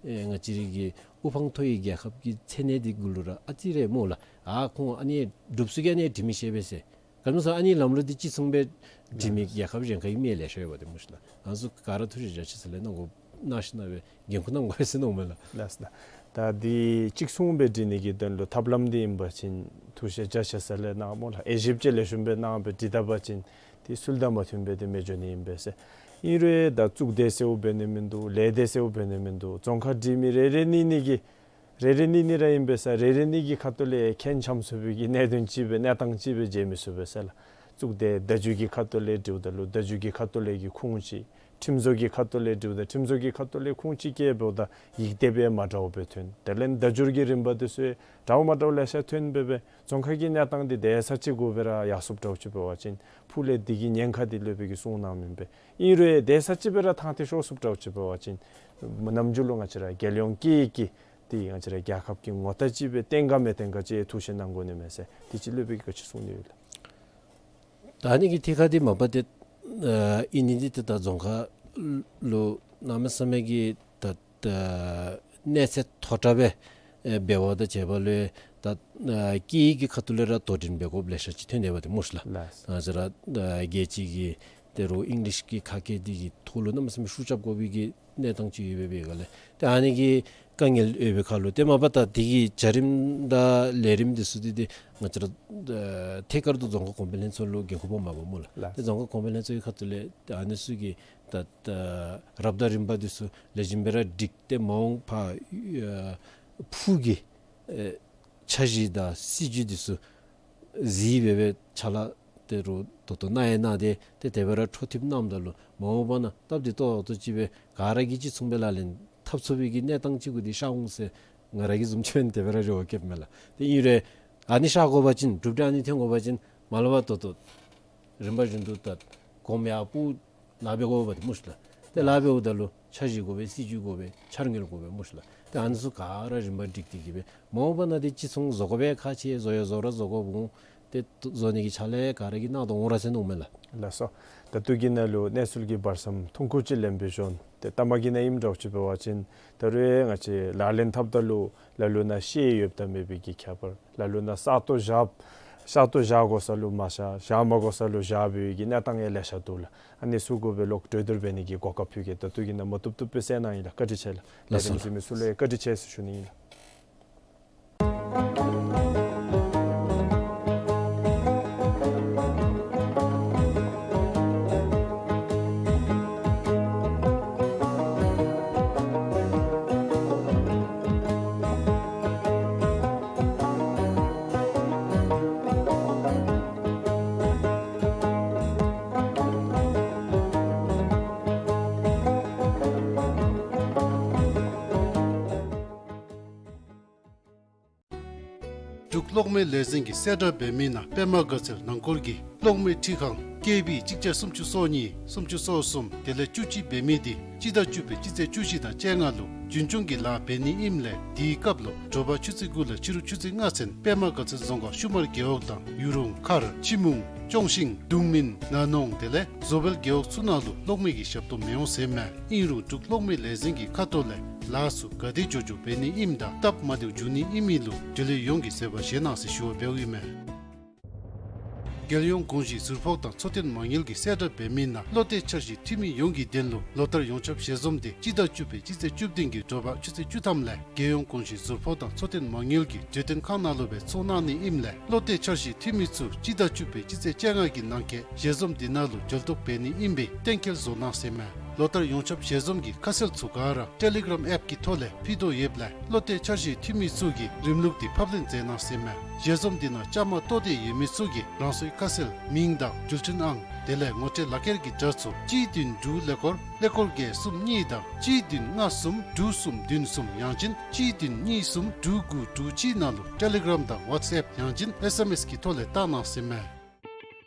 ཨེ་ང་བཅས་རའི་གི་དབུ་འཕང་མཐོ་བའི་རྒྱལ་ཁབ་ཀྱི་མཚན་གནས་འདི་གུ་ལུ་ར་ཨ་ཙི་རེ་སྨོ་ལགས། ཨ་ཁོང་ཨ་ནི་སྒྲུབ་ས་གི་ཨ་ནི་བྲི་མི་ཤེས་པས་ཟེར། ག་ནི་སོང་ཨ་ནི་ལམ་ལུགས་འདི་ཅིག་མཚུངས་པའི་སྒྲིག་མི་རྒྱལ་ཁབ་གཞན་ཁར་ཡང་མི་ལེ་ཤ་ཡོདཔ་འདི་སྨོ་ཤིག་ལགས། ང་ཚོ་ག་ར་ཐུགས་རྗེ་ཆེ་ཟེར་ལས་གནང་དགོ་གནང་ཞིན་ན་སྦེ་འགན་ཁུར་གནང་དགོ་ཟེར་མནོཝ་མས་ལགས། ལགས་སོ་ལགས། ད་འདི་ཅིག་མཚུངས་སྦེ་སྒྲིག་ནི་གི་དོན་ལུ་ཐབས་ལམ་འདི་ཨིན་པ་ཅིན་ཐུགས་རྗེ་ཆེ་ཟེར་ལས་གནངམ་སྨོ་ལགས། དབྱེ་ཞིབ་ཅིག་ལེགས་ཤོམ་སྦེ་གནང་སྦེ་སྒྲིག་ད་པ་ཅིན་ཏེ་ཚུལ་དང་མ་མཐུནམ་སྦེ་ཏེ་མི་འགྱོ་ནི་ཨིན་པས་ཟེར། ཨིན་རུང་ད་གཙུག་སྡེ་ཟེརཝ་འབད་ནི་མིན་འདུག། ལས་སྡེ་ཟེརཝ་འབད་ནི་མིན་འདུག། རྫོང་ཁག་སྒྲིག་མི་རེ་རེ་གཉིས་གཉིས་ཀྱིས་རེ་རེ་གཉིས་གཉིས་ར་ཨིན་པས་ཟེར། རེ་རེ་གཉིས་གཉིས་ཀྱི་ཁ་ཐུག་ལས་ཁེ་འཆམ་ཚུགས་པའི་གི་གནད་དོན་ཅིག་སྦེ་གནས་སྟངས་ཅིག་སྦེ་མཇལ་མི་ཚུགས་པས་ཟེར་ལགས། གཙུག་སྡེ་བརྡ་བརྒྱུད་ཀྱི་ཁ་ཐུག་ལས་སྒྲིགཝ་ད་ལུ་བརྡ་བརྒྱུད་ཀྱི་ཁ་ཐུག་ལས་ཀྱི་ཁུངས་ཅིག། ཁྲིམས་བཟོ་གི་ཁ་ཐུག་ལས་སྒྲིགཝ་ད་ཁྲིམས་བཟོ་གི་ཁ་ཐུག་ལས་ཁུངས་ཅིག་བཀལཝ་ད་ཡིག་དེབ་ཡང་མ་འདྲཝ་སྦེ་ཐོན། དེ་ལས་བརྡ་བརྒྱུད་ཀྱི་རིམ་པ་འདི་ཚུ་འདྲཝ་མ་འདྲཝ་ལེ་ཤ་ཐོན་སྦེ་སྦེ་རྫོང་ཁག་གི་གནས་སྟངས་འདི་དེ་ས་ཅིག་གུ་སྦེ་ར་ཡར་སོངམ་འདྲཝ་ཅིག་འབད་བ་ཅིན་ཕུགས་ལས་འདི་གི་ཉེན་ཁ་འདི་སློབ་དཔོན་གྱིས་གསུངས་གནངམ་ཨིན་པས། ཨིན་རུང་དེ་ས་ཅིག་སྦེ་ར་ཐང་སྟེ་ཤོར་སོངམ་འདྲཝ་ཅིག་འབད་བ་ཅིན་ནམ་རྒྱུན་ལུ་ང་བཅས་ར་རྒྱལ་ཡོངས་སྐད་ཡིག་གི་འདི་ང་བཅས་ར་རྒྱལ་ཁབ་ཀྱི་ངོ་རྟགས་ཅིག་སྦེ་བརྟན་ག་མི་བརྟན་ག་ཅིག་ཐུགས་བཞེད་གནང་དགོ་ནི་མས་ཟེར། དེ་ཅིག་སློབ་དཔོན་གྱིས་ག་ཅི་གསུང་ནི་ཡོད་ལགས། ད་ཨ་ནི་གི་ཐད་ཁར་འདི་མ་པ་ཏེ་ཨ་ཨིན་ནི་འདི་ཏེ་ད་རྫོང་ཁག་ལུ་གནམ་མེད་ས་མེད་ཀྱི་ད་ད་གནས་ཚད་མཐོ་དྲགས་སྦེ་ཨེ་འབད་བ་དང་བཅས་པ་ལུ་ད་ཨ་སྐད་ཡིག་གི་ཁ་ཐུག་ལས་ར་དོ་འགྲན་འབད་དགོཔ་ལེ་ཤ་ཅིག་ཐོན་ཏེ་འབད་དེ་སྨོ་ཤིག་ལགས། ལགས། ང་བཅས་ར་ཨ་རྒྱལ་སྤྱི་གི་ད་རུང་ཨིང་ལིཤ་གི་ཁ་སྐད་འདི་གི་ཐོག་ལུ་གནམ་མེད་ས་མེད་ཤུགས་རྐྱབ་དགོ་པའི་གི་གནས་སྟངས་ཅིག་ཡོད་པའི་སྒང་ལས་ཏེ་ཨ་ནི་གི་དཀའ་ངལ་ཡོད་པའི་ཁར་ལུ་ཏེ་མ་པ་ད་འདི་གི་བྱ་རིམ་དང་ལས་རིམ་འདི་ཚུ་འདི་ཏེ་ང་བཅས་ར་ཨ་ཐད་ཀར་དུ་རྫོང་ཁག་གོང་འཕེལ་ལྷན་ཚོགས་ལུ་འགན་ཁུར་ཕོགཔ་མས་པ་སྨོ་ལགས། ལགས། ཏེ་རྫོང་ཁག་གོང་འཕེལ་ལྷན་ཚོགས་ཀྱི་ཁ་ཐུག་ལས་ཏེ་ཨ་ནི་ཚུ་གི་ད་ད་རབ་དང་རིམ་པ་འདི་ཚུ་ལེགས་ཤོམ་སྦེ་ར་སྒྲིག་སྟེ་མ་འོངས་པ་ཨ་ཕུགས་ཀྱི་ཨེ་འཆར་གཞི་དང་སྲིད་བྱུས་འདི་ཚུ་གཟིགས་སྦེ་སྦེ་ཕྱག་ལཱ་ད་རུང་ད་ལྟོ་གནང་ཡང་གནང་སྟེ་ཏེ་དེ་སྦེ་ར་འཕྲོ་མཐུད་གནངམ་ད་ལུ་མ་འོངས་པ་ན་སྟབས་བདེ་ཏོག་ཏོ་ཅིག་སྦེ་ག་ར་གིས་ཅིག་མཚུངས་སྦེ་ལག་ལེན་འཐབ་ཚུགས་པའི་གི་གནས་སྟངས་ཅིག་གུ་འདི་ཤར་འོང་ཟེར་ང་ར་གིས་བཟུམ་ཅིག་འབད་ན་དེ་སྦེ་ར་རེ་བ་བསྐྱེདཔ་མས་ལགས། ཏེ་ཨིན་རུང་ཨ་ནི་ཤར་དགོ་པ་ཅིན་གྲུབ་འབྲས་ཨ་ནི་ཐོན་དགོ་པ་ཅིན་མ་ལུས་པ་ད་ལྟོ་རིམ་པ་བཞིན་དུ་ད་གོངམ་ཡར་སྤུ་ལཱ་འབད་དགོཔ་འདི་སྨོ་ཤིག་ལགས། ཏེ་ལཱ་འབདཝ་ད་ལུ་འཆར་གཞི་དགོ་པས། སྲིད་བྱུས་དགོ་པས། འཆར་དངུལ་དགོ་པས་སྨོ་ཤིག་ལགས། ཏེ་ཨ་ནི་ཚུ་ག་ར་རིམ་པ་སྒྲིག་སྟེ་གི་སྦེ་མ་འོངས་པ་ན་ཏེ་ཅིག་མཚུངས་བཟོ་དགོ་པའི་ཁག་ཆེ། བཟོ་ཡང་བཟོ་ར་བཟོ་དགོཔ་འོང་། ཏེ་བཟོ་ནི་གི་ཕྱག་ལཱ་ག་ར་གིས་གནང་དོ་འོང་ར་ཟེར་མནོཝ་མས་ལགས། ལགས་སོ། ད་ལྟོ་གི་ནང་ལུ་གནས་ཚུལ་གྱི་བར་མཚམས་ཐུང་ཀུ་ཅིག་ལེན་སྦེ་ཞུ་ནི། ཏེ་ལྟ་མ་གི་ནང་ཨིནམ་འདྲཝ་ཅིག་འབད་བ་ཅིན་ད་རུང་ང་བཅས་ལག་ལེན་འཐབ་ད་ལུ་ལ་ལུ་ན་ཤེས་ཡོདཔ་དང་མེད་པའི་གི་ཁྱད་པར། ལ་ལུ་ན་ས་སྟོང་བཞག་ས་སྟོང་བཞག་དགོ་ས་ལུ་མ་བཞག། བཞག་མ་དགོ་ས་ལུ་བཞག་པའི་གི་གནས་སྟངས་ཡང་ལེ་ཤ་འདུག་ལགས། ཨ་ནི་ཚུ་གུ་སྦེ་ལོག་གྲོས་བསྡུར་འབད་ནི་གི་གོ་སྐབས་ཕུལ་གེ། ད་ལྟོ་གི་ནང་མ་བཏུབ་བཏུབ་སྦེ་གསལ་གནང་ཡི་ལགས། བཀའ་དྲིན་ཆེ་ལགས། ལགས་སོ་ལགས། ལས་རིམ་གཟིགས་མི་ཚུ་ལུ་ཡང་བཀའ་དྲིན་ཆེ་ཟེར་ཞུ་ནི་ཨིན་ལགས། འབྲུག་གློག་མེ་ལས་འཛིན་གྱིས་གསལ་བསྒྲགས་འབད་མི་ནང་པདྨ་དགའ་ཚལ་ནང་འཁོར་གྱི་གློག་མེ་འཕྲུལ་ཁང་ཀེ་བི་གཅིག་བརྒྱ་སུམ་ཅུ་སོ་གཉིས་སུམ་ཅུ་སོ་གསུམ་དེ་ལས་བཅུ་གཅིག་འབད་མི་དེ་སྤྱི་ཟླ་བཅུ་པའི་སྤྱི་ཚེས་བཅུ་བཞི་དང་བཅོ་ལྔ་ལུ་རྒྱུན་སྐྱོང་གི་ལཱ་འབད་ནི་ཨིནམ་ལས་དེའི་སྐབས་ལུ་དྲོ་པ་ཆུ་ཚོད་དགུ་ལས་ཕྱི་རུ་ཆུ་ཚོད་ལྔ་ཚུན་པདྨ་དགའ་ཚལ་རྫོང་ཁག་ཤུ་མར་རྒེད་འོག་དང་ཡུ་རུང་མཁར་ཆི་མུང་ཅོང་ཤིང་དུང་སྨིན་ན་ནོང་དེ་ལས་བཟོ་བལ་རྒེད་འོག་ཚུ་ནང་ལུ་གློག་མེ་གི་ཞབས་ཏོག་མི་འོང་ཟེར་མས། ཨིན་རུང་འབྲུག་གློག་མེ་ལས་འཛིན་གྱི་ཁ་ཐུག་ལས་ལཱ་ཚུ་ག་དེ་མགྱོགས་མགྱོགས་འབད་ནི་ཨིནམ་དང་སྟབས་མ་བདེཝ་འབྱུང་ནི་ཨིན་མི་ལུ་འབྲེལ་ཡོད་ཡོངས་ཀྱིས་བཟོད་པ་བཞེས་གནང་ཟེར་ཞུ་བ་འབདཝ་ཨིན་མས། རྒྱལ་ཡོངས་གོང་ཞུས་ཟུར་ཕོགས་དང་འཚོ་རྟེན་མ་དངུལ་གྱིས་གསལ་བསྒྲགས་འབད་མི་ནང་བློ་གཏད་འཆར་གཞི་འཐུས་མི་ཡོངས་ཀྱི་དོན་ལུ་ལོ་ལྟར་ཡོངས་ཁྱབ་ཞལ་འཛོམས་དེ་སྤྱི་ཟླ་བཅུ་པའི་སྤྱི་ཚེས་བཅུ་བདུན་གྱི་དྲོ་པ་ཆུ་ཚོད་བཅུ་ཐམ་ལས་རྒྱལ་ཡོངས་གོང་ཞུས་ཟུར་ཕོགས་དང་འཚོ་རྟེན་མ་དངུལ་གྱི་གྲོས་སྟོན་ཁང་ནང་ལུ་སྦེ་ཚོགས་གནང་ནི་ཨིནམ་ལས་བློ་གཏད་འཆར་གཞི་འཐུས་མི་ཚུ་སྤྱི་ཟླ་བཅུ་པའི་སྤྱི་ཚེས་བཅོ་ལྔ་གི་ནང་འཁོད་ཞལ་འཛོམས་འདི་ནང་ལུ་འབྱོན་ཐོབ་འབད་ནི་ཨིན་པའི་གཏན་འཁེལ་བཟོ་གནང་ཟེར་མས། ལོ་ལྟར་ཡོངས་ཁྱབ་ཞལ་འཛོམས་ཀྱི་ཁ་གསལ་ཚུ་ག་ར་ཊེ་ལི་གྲམ་ཨེཔ་ཀྱི་ཐོག་ལས་ཕུལ་དོ་ཡོདཔ་ལས་བློ་གཏད་འཆར་གཞི་འཐུས་མི་ཚུ་གིས་རིམ་ལུགས་འདི་ཕབ་ལེན་མཛད་གནང་ཟེར་མས། ཞལ་འཛོམས་འདི་ནང་བཅའ་མར་གཏོགས་ཏེ་ཡོད་མི་ཚུ་གིས་རང་སོའི་ཁ་གསལ་མིང་དང་འགྲུལ་འཕྲིན་ཨང་དེ་ལས་ངོ་སྤྲོད་ལག་ཁྱེར་གྱི་དྲ་ཚུ་གཅིག་བདུན་དྲུག་ཀླད་ཀོར་ཀླད་ཀོར་བརྒྱད་གསུམ་གཉིས་དང་གཅིག་བདུན་ལྔ་གསུམ་དྲུག་གསུམ་བདུན་གསུམ་ཡང་ཅིན་གཅིག་བདུན་གཉིས་གསུམ་དྲུག་དགུ་དྲུག་གཅིག་ནང་ལུ་ཊེ་ལི་གྲམ་དང་ཝཊས་ཨེཔ་ཡང་ཅིན་ཨེསི་ཨེམ་ཨེསི་གི་ཐོག་ལས་བཏང་གནང་ཟེར་མས།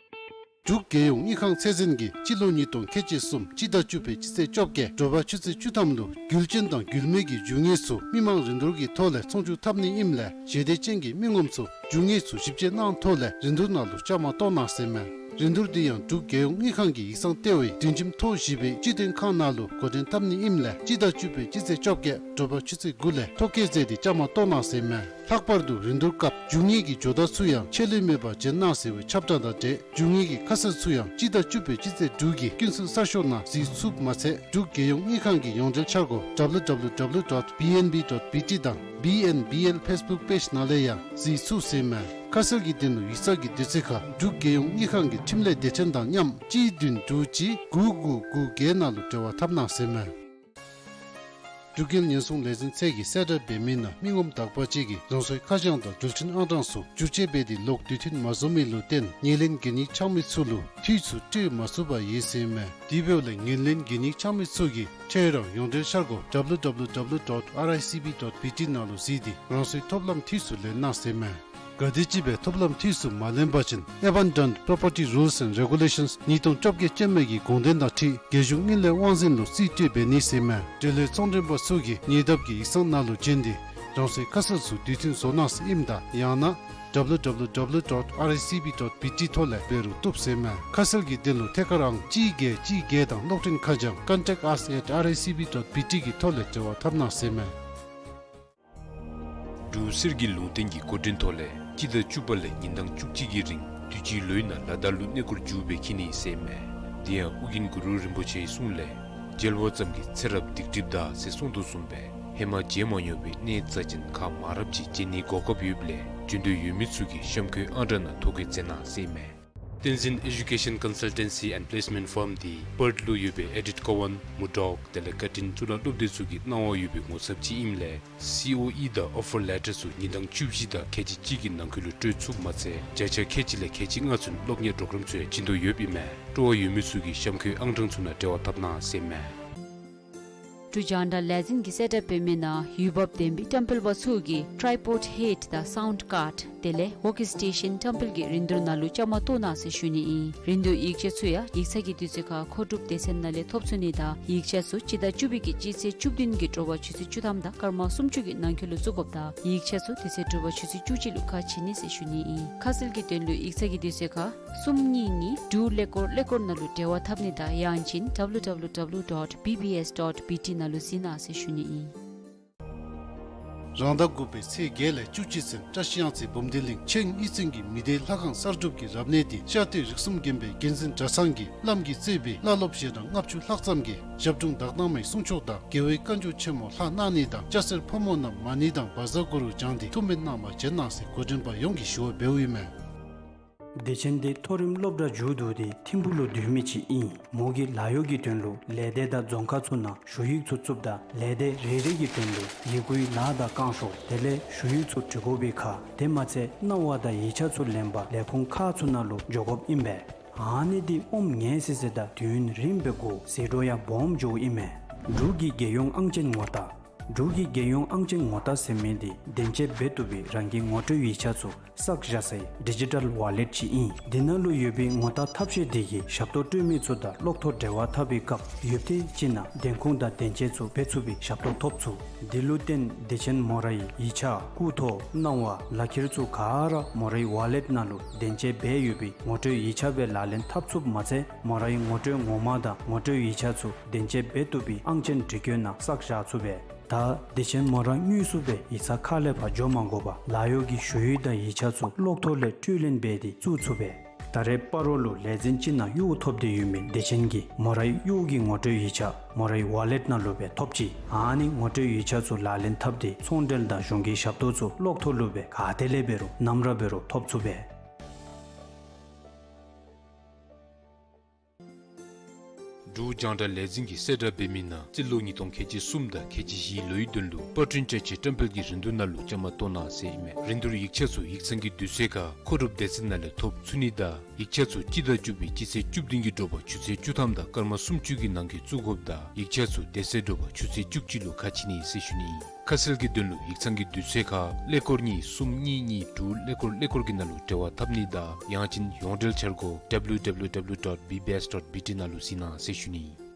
འབྲུག་རྒྱལ་ཡོངས་དངུལ་ཁང་ཚད་འཛིན་གྱིས་སྤྱི་ལོ་ཉིས་སྟོང་ཁལ་གཅིག་གསུམ་སྤྱི་ཟླ་བཅུ་པའི་སྤྱི་ཚེས་བཅོ་བརྒྱད་དྲོ་པ་ཆུ་ཚོད་བཅུ་ཐམ་ལུ་རྒྱུ་རྐྱེན་དང་རྒྱུ་མེད་ཀྱི་རྒྱུ་དངོས་ཚུ་མི་མང་རིན་བསྡུར་གྱི་ཐོག་ལས་ཚོང་བསྒྱུར་འཐབ་ནི་ཨིནམ་ལས་ཞལ་འདེབས་ཅན་གྱི་མི་ངོམ་ཚུ་རྒྱུ་དངོས་ཚུ་ཞིབ་དཔྱད་གནང་ཐོག་ལས་རིན་བསྡུར་ནང་ལུ་བཅའ་མར་གཏོགས་གནང་ཟེར་མས། རིན་བསྡུར་འདི་ཡང་འབྲུག་རྒྱལ་ཡོངས་དངུལ་ཁང་གི་ཡིག་ཚང་ལྟེ་བའི་སྒྲིང་ཁྱིམ་ཐོག་བཞི་པའི་སྤྱི་དོན་ཁང་ནང་ལུ་འགོ་འདྲེན་འཐབ་ནི་ཨིནམ་ལས་སྤྱི་ཟླ་བཅུ་པའི་སྤྱི་ཚེས་བཅོ་བརྒྱད་དྲོ་པ་ཆུ་ཚོད་དགུ་ལས་ཐོ་བཀོད་མཛད་དེ་བཅའ་མར་གཏོགས་གནང་ཟེར་མས། ལྷག་པར་དུ་རིན་བསྡུར་སྐབས་རྒྱུ་དངོས་ཀྱི་ཇོ་བདག་ཚུ་ཡང་ཆད་ལུས་མེད་པར་བྱོན་གནང་ཟེར་བའི་ཁྱབ་བསྒྲགས་དང་འབྲེལ་རྒྱུ་དངོས་ཀྱི་ཁ་གསལ་ཚུ་ཡང་སྤྱི་ཟླ་བཅུ་པའི་སྤྱི་ཚེས་དྲུག་གི་ཀུན་གསལ་གསར་ཤོག་ནང་གཟིགས་ཚུགསཔ་མ་ཚད་འབྲུག་རྒྱལ་ཡོངས་དངུལ་ཁང་གི་ཡོངས་འབྲེལ་འཆར་སྒོ་W W W dot B N B dot B T དང་B N B L Facebook page ནང་ལས་ཡང་གཟིགས་ཚུགས་ཟེར་མས། ཁ་གསལ་གྱི་དོན་ལུ་ཡིག་ཚང་གི་དུས་ཚོད་ཁར་འབྲུག་རྒྱལ་ཡོངས་དངུལ་ཁང་གི་ཁྲིམས་ལས་སྡེ་ཚན་དང་མཉམ་གཅིག་བདུན་དྲུག་གཅིག་དགུ་དགུ་དགུ་བརྒྱད་ནང་ལུ་འབྲེལ་བ་འཐབ་གནང་ཟེར་མས། འབྲུག་རྒྱལ་ཉེན་སྲུང་ལས་འཛིན་ཚད་ཀྱིས་གསལ་བསྒྲགས་འབད་མི་ནང་མི་ངོམ་དག་པ་ཅིག་གིས་རང་སོའི་ཁ་བྱང་དང་འགྲུལ་འཕྲིན་ཨང་གྲངས་ཚུ་བསྒྱུར་བཅོས་འབད་དེ་ལོག་དུས་མཐུན་མ་བཟོ་མི་ལུ་བརྟེན་ངོས་ལེན་གན་ཡིག་འཆང་མི་ཚུ་ལུ་འཐུས་ཚུ་སྤྲོད་མ་ཚུགས་པར་ཡོད་ཟེར་མས། དེ་འབདཝ་ལས་ངོས་ལེན་གན་ཡིག་འཆང་མི་ཚུ་གིས་ཁྱོད་རའི་ཡོངས་འབྲེལ་འཆར་སྒོ་W W W dot R I C B dot B T ནང་ལུ་གཟིགས་ཏེ་རང་སོའི་ཐོབ་ལམ་འཐུས་ཚུ་ལེན་གནང་ཟེར་མས། ག་དེམ་ཅིག་སྦེ་ཐོབ་ལམ་འཐུས་ཚུ་མ་ལེན་པ་ཅིན་Abandoned Property Rules and Regulations ཉིས་སྟོང་བཅོ་བརྒྱད་ཅན་མའི་གི་དགོངས་དོན་དང་འཁྲིལ་རྒྱལ་གཞུང་དངུལ་ལས་དབང་འཛིན་ལུ་རྩིས་སྤྲོད་འབད་ནི་ཟེར་མས། འབྲེལ་ཡོད་ཚོང་མགྲོན་པ་ཚུ་གིས་ཉེ་འདབས་ཀྱི་ཡིག་ཚང་ནང་ལུ་བྱོན་ཏེ་རང་སོའི་ཁ་གསལ་ཚུ་དུས་མཐུན་བཟོ་གནང་ཟེར་ཨིནམ་ད་ཡང་ན་W W W dot R I C B dot B T ཐོག་ལས་འབད་རུང་བཏུབ་ཟེར་མས། ཁ་གསལ་གྱི་དོན་ལུ་ཐད་ཀར་ཨང་གཅིག་བརྒྱད་གཅིག་བརྒྱད་དང་གློག་འཕྲིན་ཁ་བྱང་contact us at R I C B dot B T གི་ཐོག་ལས་འབྲེལ་བ་འཐབ་གནང་ཟེར་མས། འབྲུག་གསེར་གྱི་ལུང་བསྟན་གྱི་སྐུ་མགྲོན་ཐོག་ལས་སྤྱི་ཟླ་བཅུ་པ་ལས་ཉིན་གྲངས་བཅུ་གཅིག་གི་རིང་དུས་ཅི་ལོའི་ནང་ལ་དྭགས་ལུ་གནས་སྐོར་མཇུག་སྦེ་འཁྱིད་ནི་ཟེར་མས། དེ་ཡང་ཨོ་རྒྱན་གུ་རུ་རིན་པོ་ཆེའི་གསུང་ལས་མཇལ་བ་ཙམ་གྱིས་ཚེ་རབས་སྡིག་སྒྲིབ་དག་ཟེར་གསུངས་དོ་བཟུམ་སྦེ་ཧེ་མ་མཇལ་མ་མྱོང་བའི་གནས་རྩ་ཅན་ཁག་མང་རབས་ཅིག་མཇལ་ནིའི་གོ་སྐབས་ཡོདཔ་ལས་འབྱོན་འདོད་ཡོད་མི་ཚུ་གིས་གཤམ་འཁོད་ཨང་གྲངས་ནང་ཐོ་བཀོད་མཛད་གནང་ཟེར་མས། བསྟན་འཛིན་Education Consultancy and Placement Firm འདི་པརཐ་ལུ་ཡོད་པའི་ཨེ་ཌིཐ་ཀོ་ཝན་མུར་ཌོག་དེ་ལས་ཀར་ཊིན་གཙུག་ལག་སློབ་སྡེ་ཚུ་གིས་གནང་བ་ཡོད་པའི་ངོ་ཚབ་ཅིག་ཨིནམ་ལས་སི་ཨོ་ཨི་དང་ཨོ་ཕར་ལེ་ཊར་ཚུ་ཉིན་གྲངས་བཅུ་བཞི་དང་ཁལ་གཅིག་གཅིག་གི་ནང་འཁོད་ལུ་སྤྲོད་ཚུགསཔ་མ་ཚད་བརྒྱ་ཆ་ཁལ་གཅིག་ལས་ཁལ་གཅིག་ལྔ་ཚུན་སློབ་གཉེར་པྲོ་གརམ་ཚུ་ཡང་བྱིན་དོ་ཡོདཔ་ཨིན་མས། སྤྲོ་བ་ཡོད་མི་ཚུ་གིས་གཤམ་འཁོད་ཨང་གྲངས་ཚུ་ནང་འབྲེལ་བ་འཐབ་གནང་ཟེར་མས། འབྲུག་རྒྱང་བསྒྲགས་ལས་འཛིན་གྱིས་གསལ་བསྒྲགས་འབད་མི་ནང་ཡུལ་བབ་ལྡན་པའི་བཀྲམ་སྤེལ་པ་ཚུ་གིས་ཊྲའི་པོཌ་ཧེཌ་དང་སའུནཌ་ཀཱརཌ་དེ་ལས་ཝོརཀ་སི་ཊེ་ཤཱན་བཀྲམ་སྤེལ་གྱི་རིན་བསྡུར་ནང་ལུ་བཅའ་མར་གཏོགས་གནང་ཟེར་ཞུ་ནི་ཨིན། རིན་བསྡུར་ཡིག་ཆ་ཚུ་ཡང་ཡིག་ཚང་གི་དུས་ཚོད་ཁར་མཁོ་སྒྲུབ་སྡེ་ཚན་ནང་ལས་ཐོབ་ཚུགས་ནི་དང་ཡིག་ཆ་ཚུ་སྤྱི་ཟླ་བཅུ་པའི་གི་སྤྱི་ཚེས་བཅུ་བདུན་གྱི་དྲོ་པ་ཆུ་ཚོད་བཅུ་ཐམ་དང་སྐར་མ་སུམ་ཅུ་གི་ནང་འཁོད་ལུ་བཙུགས་དགོཔ་དང་ཡིག་ཆ་ཚུ་དེ་ཚེ་དྲོ་པ་ཆུ་ཚོད་བཅུ་གཅིག་ལུ་ཁ་ཕྱེ་ནི་ཟེར་ཞུ་ནི་ཨིན། ཁ་གསལ་གྱི་དོན་ལུ་ཡིག་ཚང་གི་དུས་ཚོད་ཁར་གསུམ་གཉིས་གཉིས་དྲུག་ཀླད་ཀོར་ཀླད་ཀོར་ནང་ལུ་འབྲེལ་བ་འཐབ་ནི་དང་ཡང་ཅིན་W W W dot B B S dot B T ནང་ལུ་གཟིགས་གནང་ཟེར་ཞུ་ནི་ཨིན། རང་ཟླ་དགུ་པའི་ཚེས་བརྒྱད་ལས་བཅུ་གཅིག་ཚུན་བཀྲ་ཤིས་གཡང་རྩེ་འབུམ་སྡེ་གླིང་ཆེན་གཉིས་ཚན་གྱི་མི་སྡེའི་ལྷ་ཁང་གསར་སྒྲུབ་ཀྱི་རབ་གནས་འདི་ཤར་སྟོད་རིགས་གསུམ་དགོན་པའི་དགོན་འཛིན་གྲྭ་ཚང་གིས་བླམ་གྱིས་གཙོས་པའི་བླ་སློབ་ཞལ་གྲངས་ལྔ་བཅུ་ལྷག་ཙམ་གྱིས་ཞབས་དྲུང་དག་སྣང་མའི་གསུང་ཆོག་དང་དགེ་བའི་བཀའ་འགྱུར་ཆེན་མོ་ལྷག་གནང་ནི་དང་སྐྱ་སེར་ཕོ་མོ་རྣམས་མ་ཎི་དང་བཛྲ་གུ་རུ་བགྱང་སྟེ་ཐུགས་སྨོན་གནང་བར་བྱོན་གནང་ཟེར་འགོ་འདྲེན་པ་ཡོངས་ཀྱིས་ཞུ་བ་འབདཝ་ཨིན་མས། སྡེ་ཆེན་འདི་མཐོ་རིམ་སློབ་གྲྭ་མཇུག་བསྡུ་སྟེ་ཐིམ་ཕུག་ལུ་སྡོད་མི་ཅིག་ཨིན། མོ་གིས་ལཱ་གཡོག་གི་དོན་ལུ་ལས་སྡེ་དང་རྫོང་ཁག་ཚུ་ནང་ཞུ་ཡིག་ཚུ་བཙུགསཔ་ད་ལས་སྡེ་རེ་རེ་གི་དོན་ལུ་ཡི་གུའི་ལཱ་དང་བསྐང་ཞོར་དེ་ལས་ཞུ་ཡིག་ཚུ་འབྲི་དགོ་པའི་ཁར་དེ་མ་ཚད་གནང་བ་དང་ཡིག་ཆ་ཚུ་ལེན་པར་ལས་ཁུངས་ཁག་ཚུ་ནང་ལུ་འགྱོ་དགོཔ་ཨིན་པས། ཨ་ནི་འདི་ཨོམ་ངེས་སི་སི་དང་དུས་ཡུན་རིངམ་སྦེ་འགོར་ཟད་འགྲོ་ཡང་སྦོམ་འགྱོཝ་ཨིན་མས། འབྲུག་གི་རྒྱལ་ཡོངས་ཨང་ཅན་ངོ་རྟགས། འབྲུག་གི་རྒྱལ་ཡོངས་ཨང་ཅན་ངོ་རྟགས་ཟེར་མི་འདི་བདེན་དཔྱད་འབད་བཏུབ་པའི་རང་གི་ངོ་སྤྲོད་ཡིག་ཆ་ཚུ་བསགས་བཞག་སའི་ཌི་ཇི་ཊལ་ཝ་ལེཊ་ཅིག་ཨིན། འདི་ནང་ལུ་ཡོད་པའི་ངོ་རྟགས་ཐབས་ཤེས་འདི་གིས་ཞབས་ཏོག་སྤྲོད་མི་ཚུ་དང་གློག་ཐོག་འབྲེལ་བ་འཐབ་པའི་སྐབས་ཡུདཔ་ཐེངས་ཅིག་ནང་བདེན་ཁུངས་དང་བདེན་དཔྱད་ཚུ་འབད་ཚུགས་པའི་ཞབས་ཏོག་ཐོབ་ཚུགས། འདི་ལུ་བརྟེན་སྡེ་ཆེན་མོ་རའི་ཡིག་ཆ་སྐུ་ཐོ་གནང་བ་ལག་ཁྱེར་ཚུ་ག་ར་མོ་རའི་ཝ་ལེཊ་ནང་ལུ་བདེན་དཔྱད་འབད་ཡོད་པའི་ངོ་སྤྲོད་ཡིག་ཆ་སྦེ་ལག་ལེན་འཐབ་ཚུགསཔ་མ་ཚད་མོ་རའི་ངོ་སྤྲོད་ངོ་མ་དང་ངོ་སྤྲོད་ཡིག་ཆ་ཚུ་བདེན་དཔྱད་འབད་བཏུབ་པའི་ཨང་ཅན་འབྲི་བཀོད་ནང་བསགས་བཞག་ཚུགས་པས། ད་སྡེ་ཆེན་མོ་ར་དངོས་སུ་སྦེ་ཡིག་ཚང་ཁ་ལས་ཕར་འགྱོ་མ་དགོ་པར་ལཱ་གཡོག་གི་ཞུ་ཡིག་དང་ཡིག་ཆ་ཚུ་གློག་ཐོག་ལས་སྤྲོད་ལེན་འབད་དེ་བཙུགས་ཚུགས་པས། ད་རེས་སྤ་རོ་ལུ་ལས་འཛིན་ཅིག་ནང་གཡོག་ཐོབ་སྟེ་ཡོད་མི་སྡེ་ཆེན་གྱིས་མོ་རའི་གཡོག་གི་ངོ་སྤྲོད་ཡིག་ཆ་མོ་རའི་ཝ་ལེཊ་ནང་ལུ་སྦེ་ཐོབ་ཅི། ཨ་ནི་ངོ་སྤྲོད་ཡིག་ཆ་ཚུ་ལག་ལེན་འཐབ་སྟེ་ཚོང་འབྲེལ་དང་གཞུང་གི་ཞབས་ཏོག་ཚུ་གློག་ཐོག་ལུ་སྦེ་ག་ཏེ་ལས་འབད་རུང་ནམ་ར་འབད་རུང་ཐོབ་ཚུགས་པས། འབྲུག་རྒྱང་བསྒྲགས་ལས་འཛིན་གྱིས་གསལ་བསྒྲགས་འབད་མི་ནང་རྩིས་ལོ་ཉིས་སྟོང་ཁལ་གཅིག་གསུམ་དང་ཁལ་གཅིག་བཞི་ལོའི་དོན་ལུ་པར་སྐྲུན་བཅའ་ཆས་བཀྲམ་སྤེལ་གྱི་རིན་བསྡུར་ནང་ལུ་བཅའ་མར་གཏོགས་གནང་ཟེར་ཨིན་མས། རིན་བསྡུར་ཡིག་ཆ་ཚུ་ཡིག་ཚང་གི་དུས་ཚོད་ཁར་མཁོ་སྒྲུབ་སྡེ་ཚན་ནང་ལས་ཐོབ་ཚུགས་ནི་དང་ཡིག་ཆ་ཚུ་སྤྱི་ཟླ་བཅུ་པའི་སྤྱི་ཚེས་བཅུ་བདུན་གྱི་དྲོ་པ་ཆུ་ཚོད་བཅུ་ཐམ་དང་སྐར་མ་སུམ་ཅུ་གི་ནང་འཁོད་བཙུགས་དགོཔ་དང་ཡིག་ཆ་ཚུ་དེ་ཚེ་དྲོ་པ་ཆུ་ཚོད་བཅུ་གཅིག་ལུ་ཁ་ཕྱེ་ནི་ཟེར་ཞུ་ནི་ཨིན། ཁ་གསལ་གྱི་དོན་ལུ་ཡིག་ཚང་གི་དུས་ཚོད་ཁར་ཀླད་ཀོར་གཉིས་གསུམ་གཉིས་གཉིས་དྲུག་ཀླད་ཀོར་ཀླད་ཀོར་གྱི་ནང་ལུ་འབྲེལ་བ་འཐབ་ནི་དང་ཡང་ཅིན་ཡོངས་འབྲེལ་འཆར་སྒོ་W W W dot B B S dot B T ནང་ལུ་གཟིགས་གནང་ཟེར་ཞུ་ནི་ཨིན།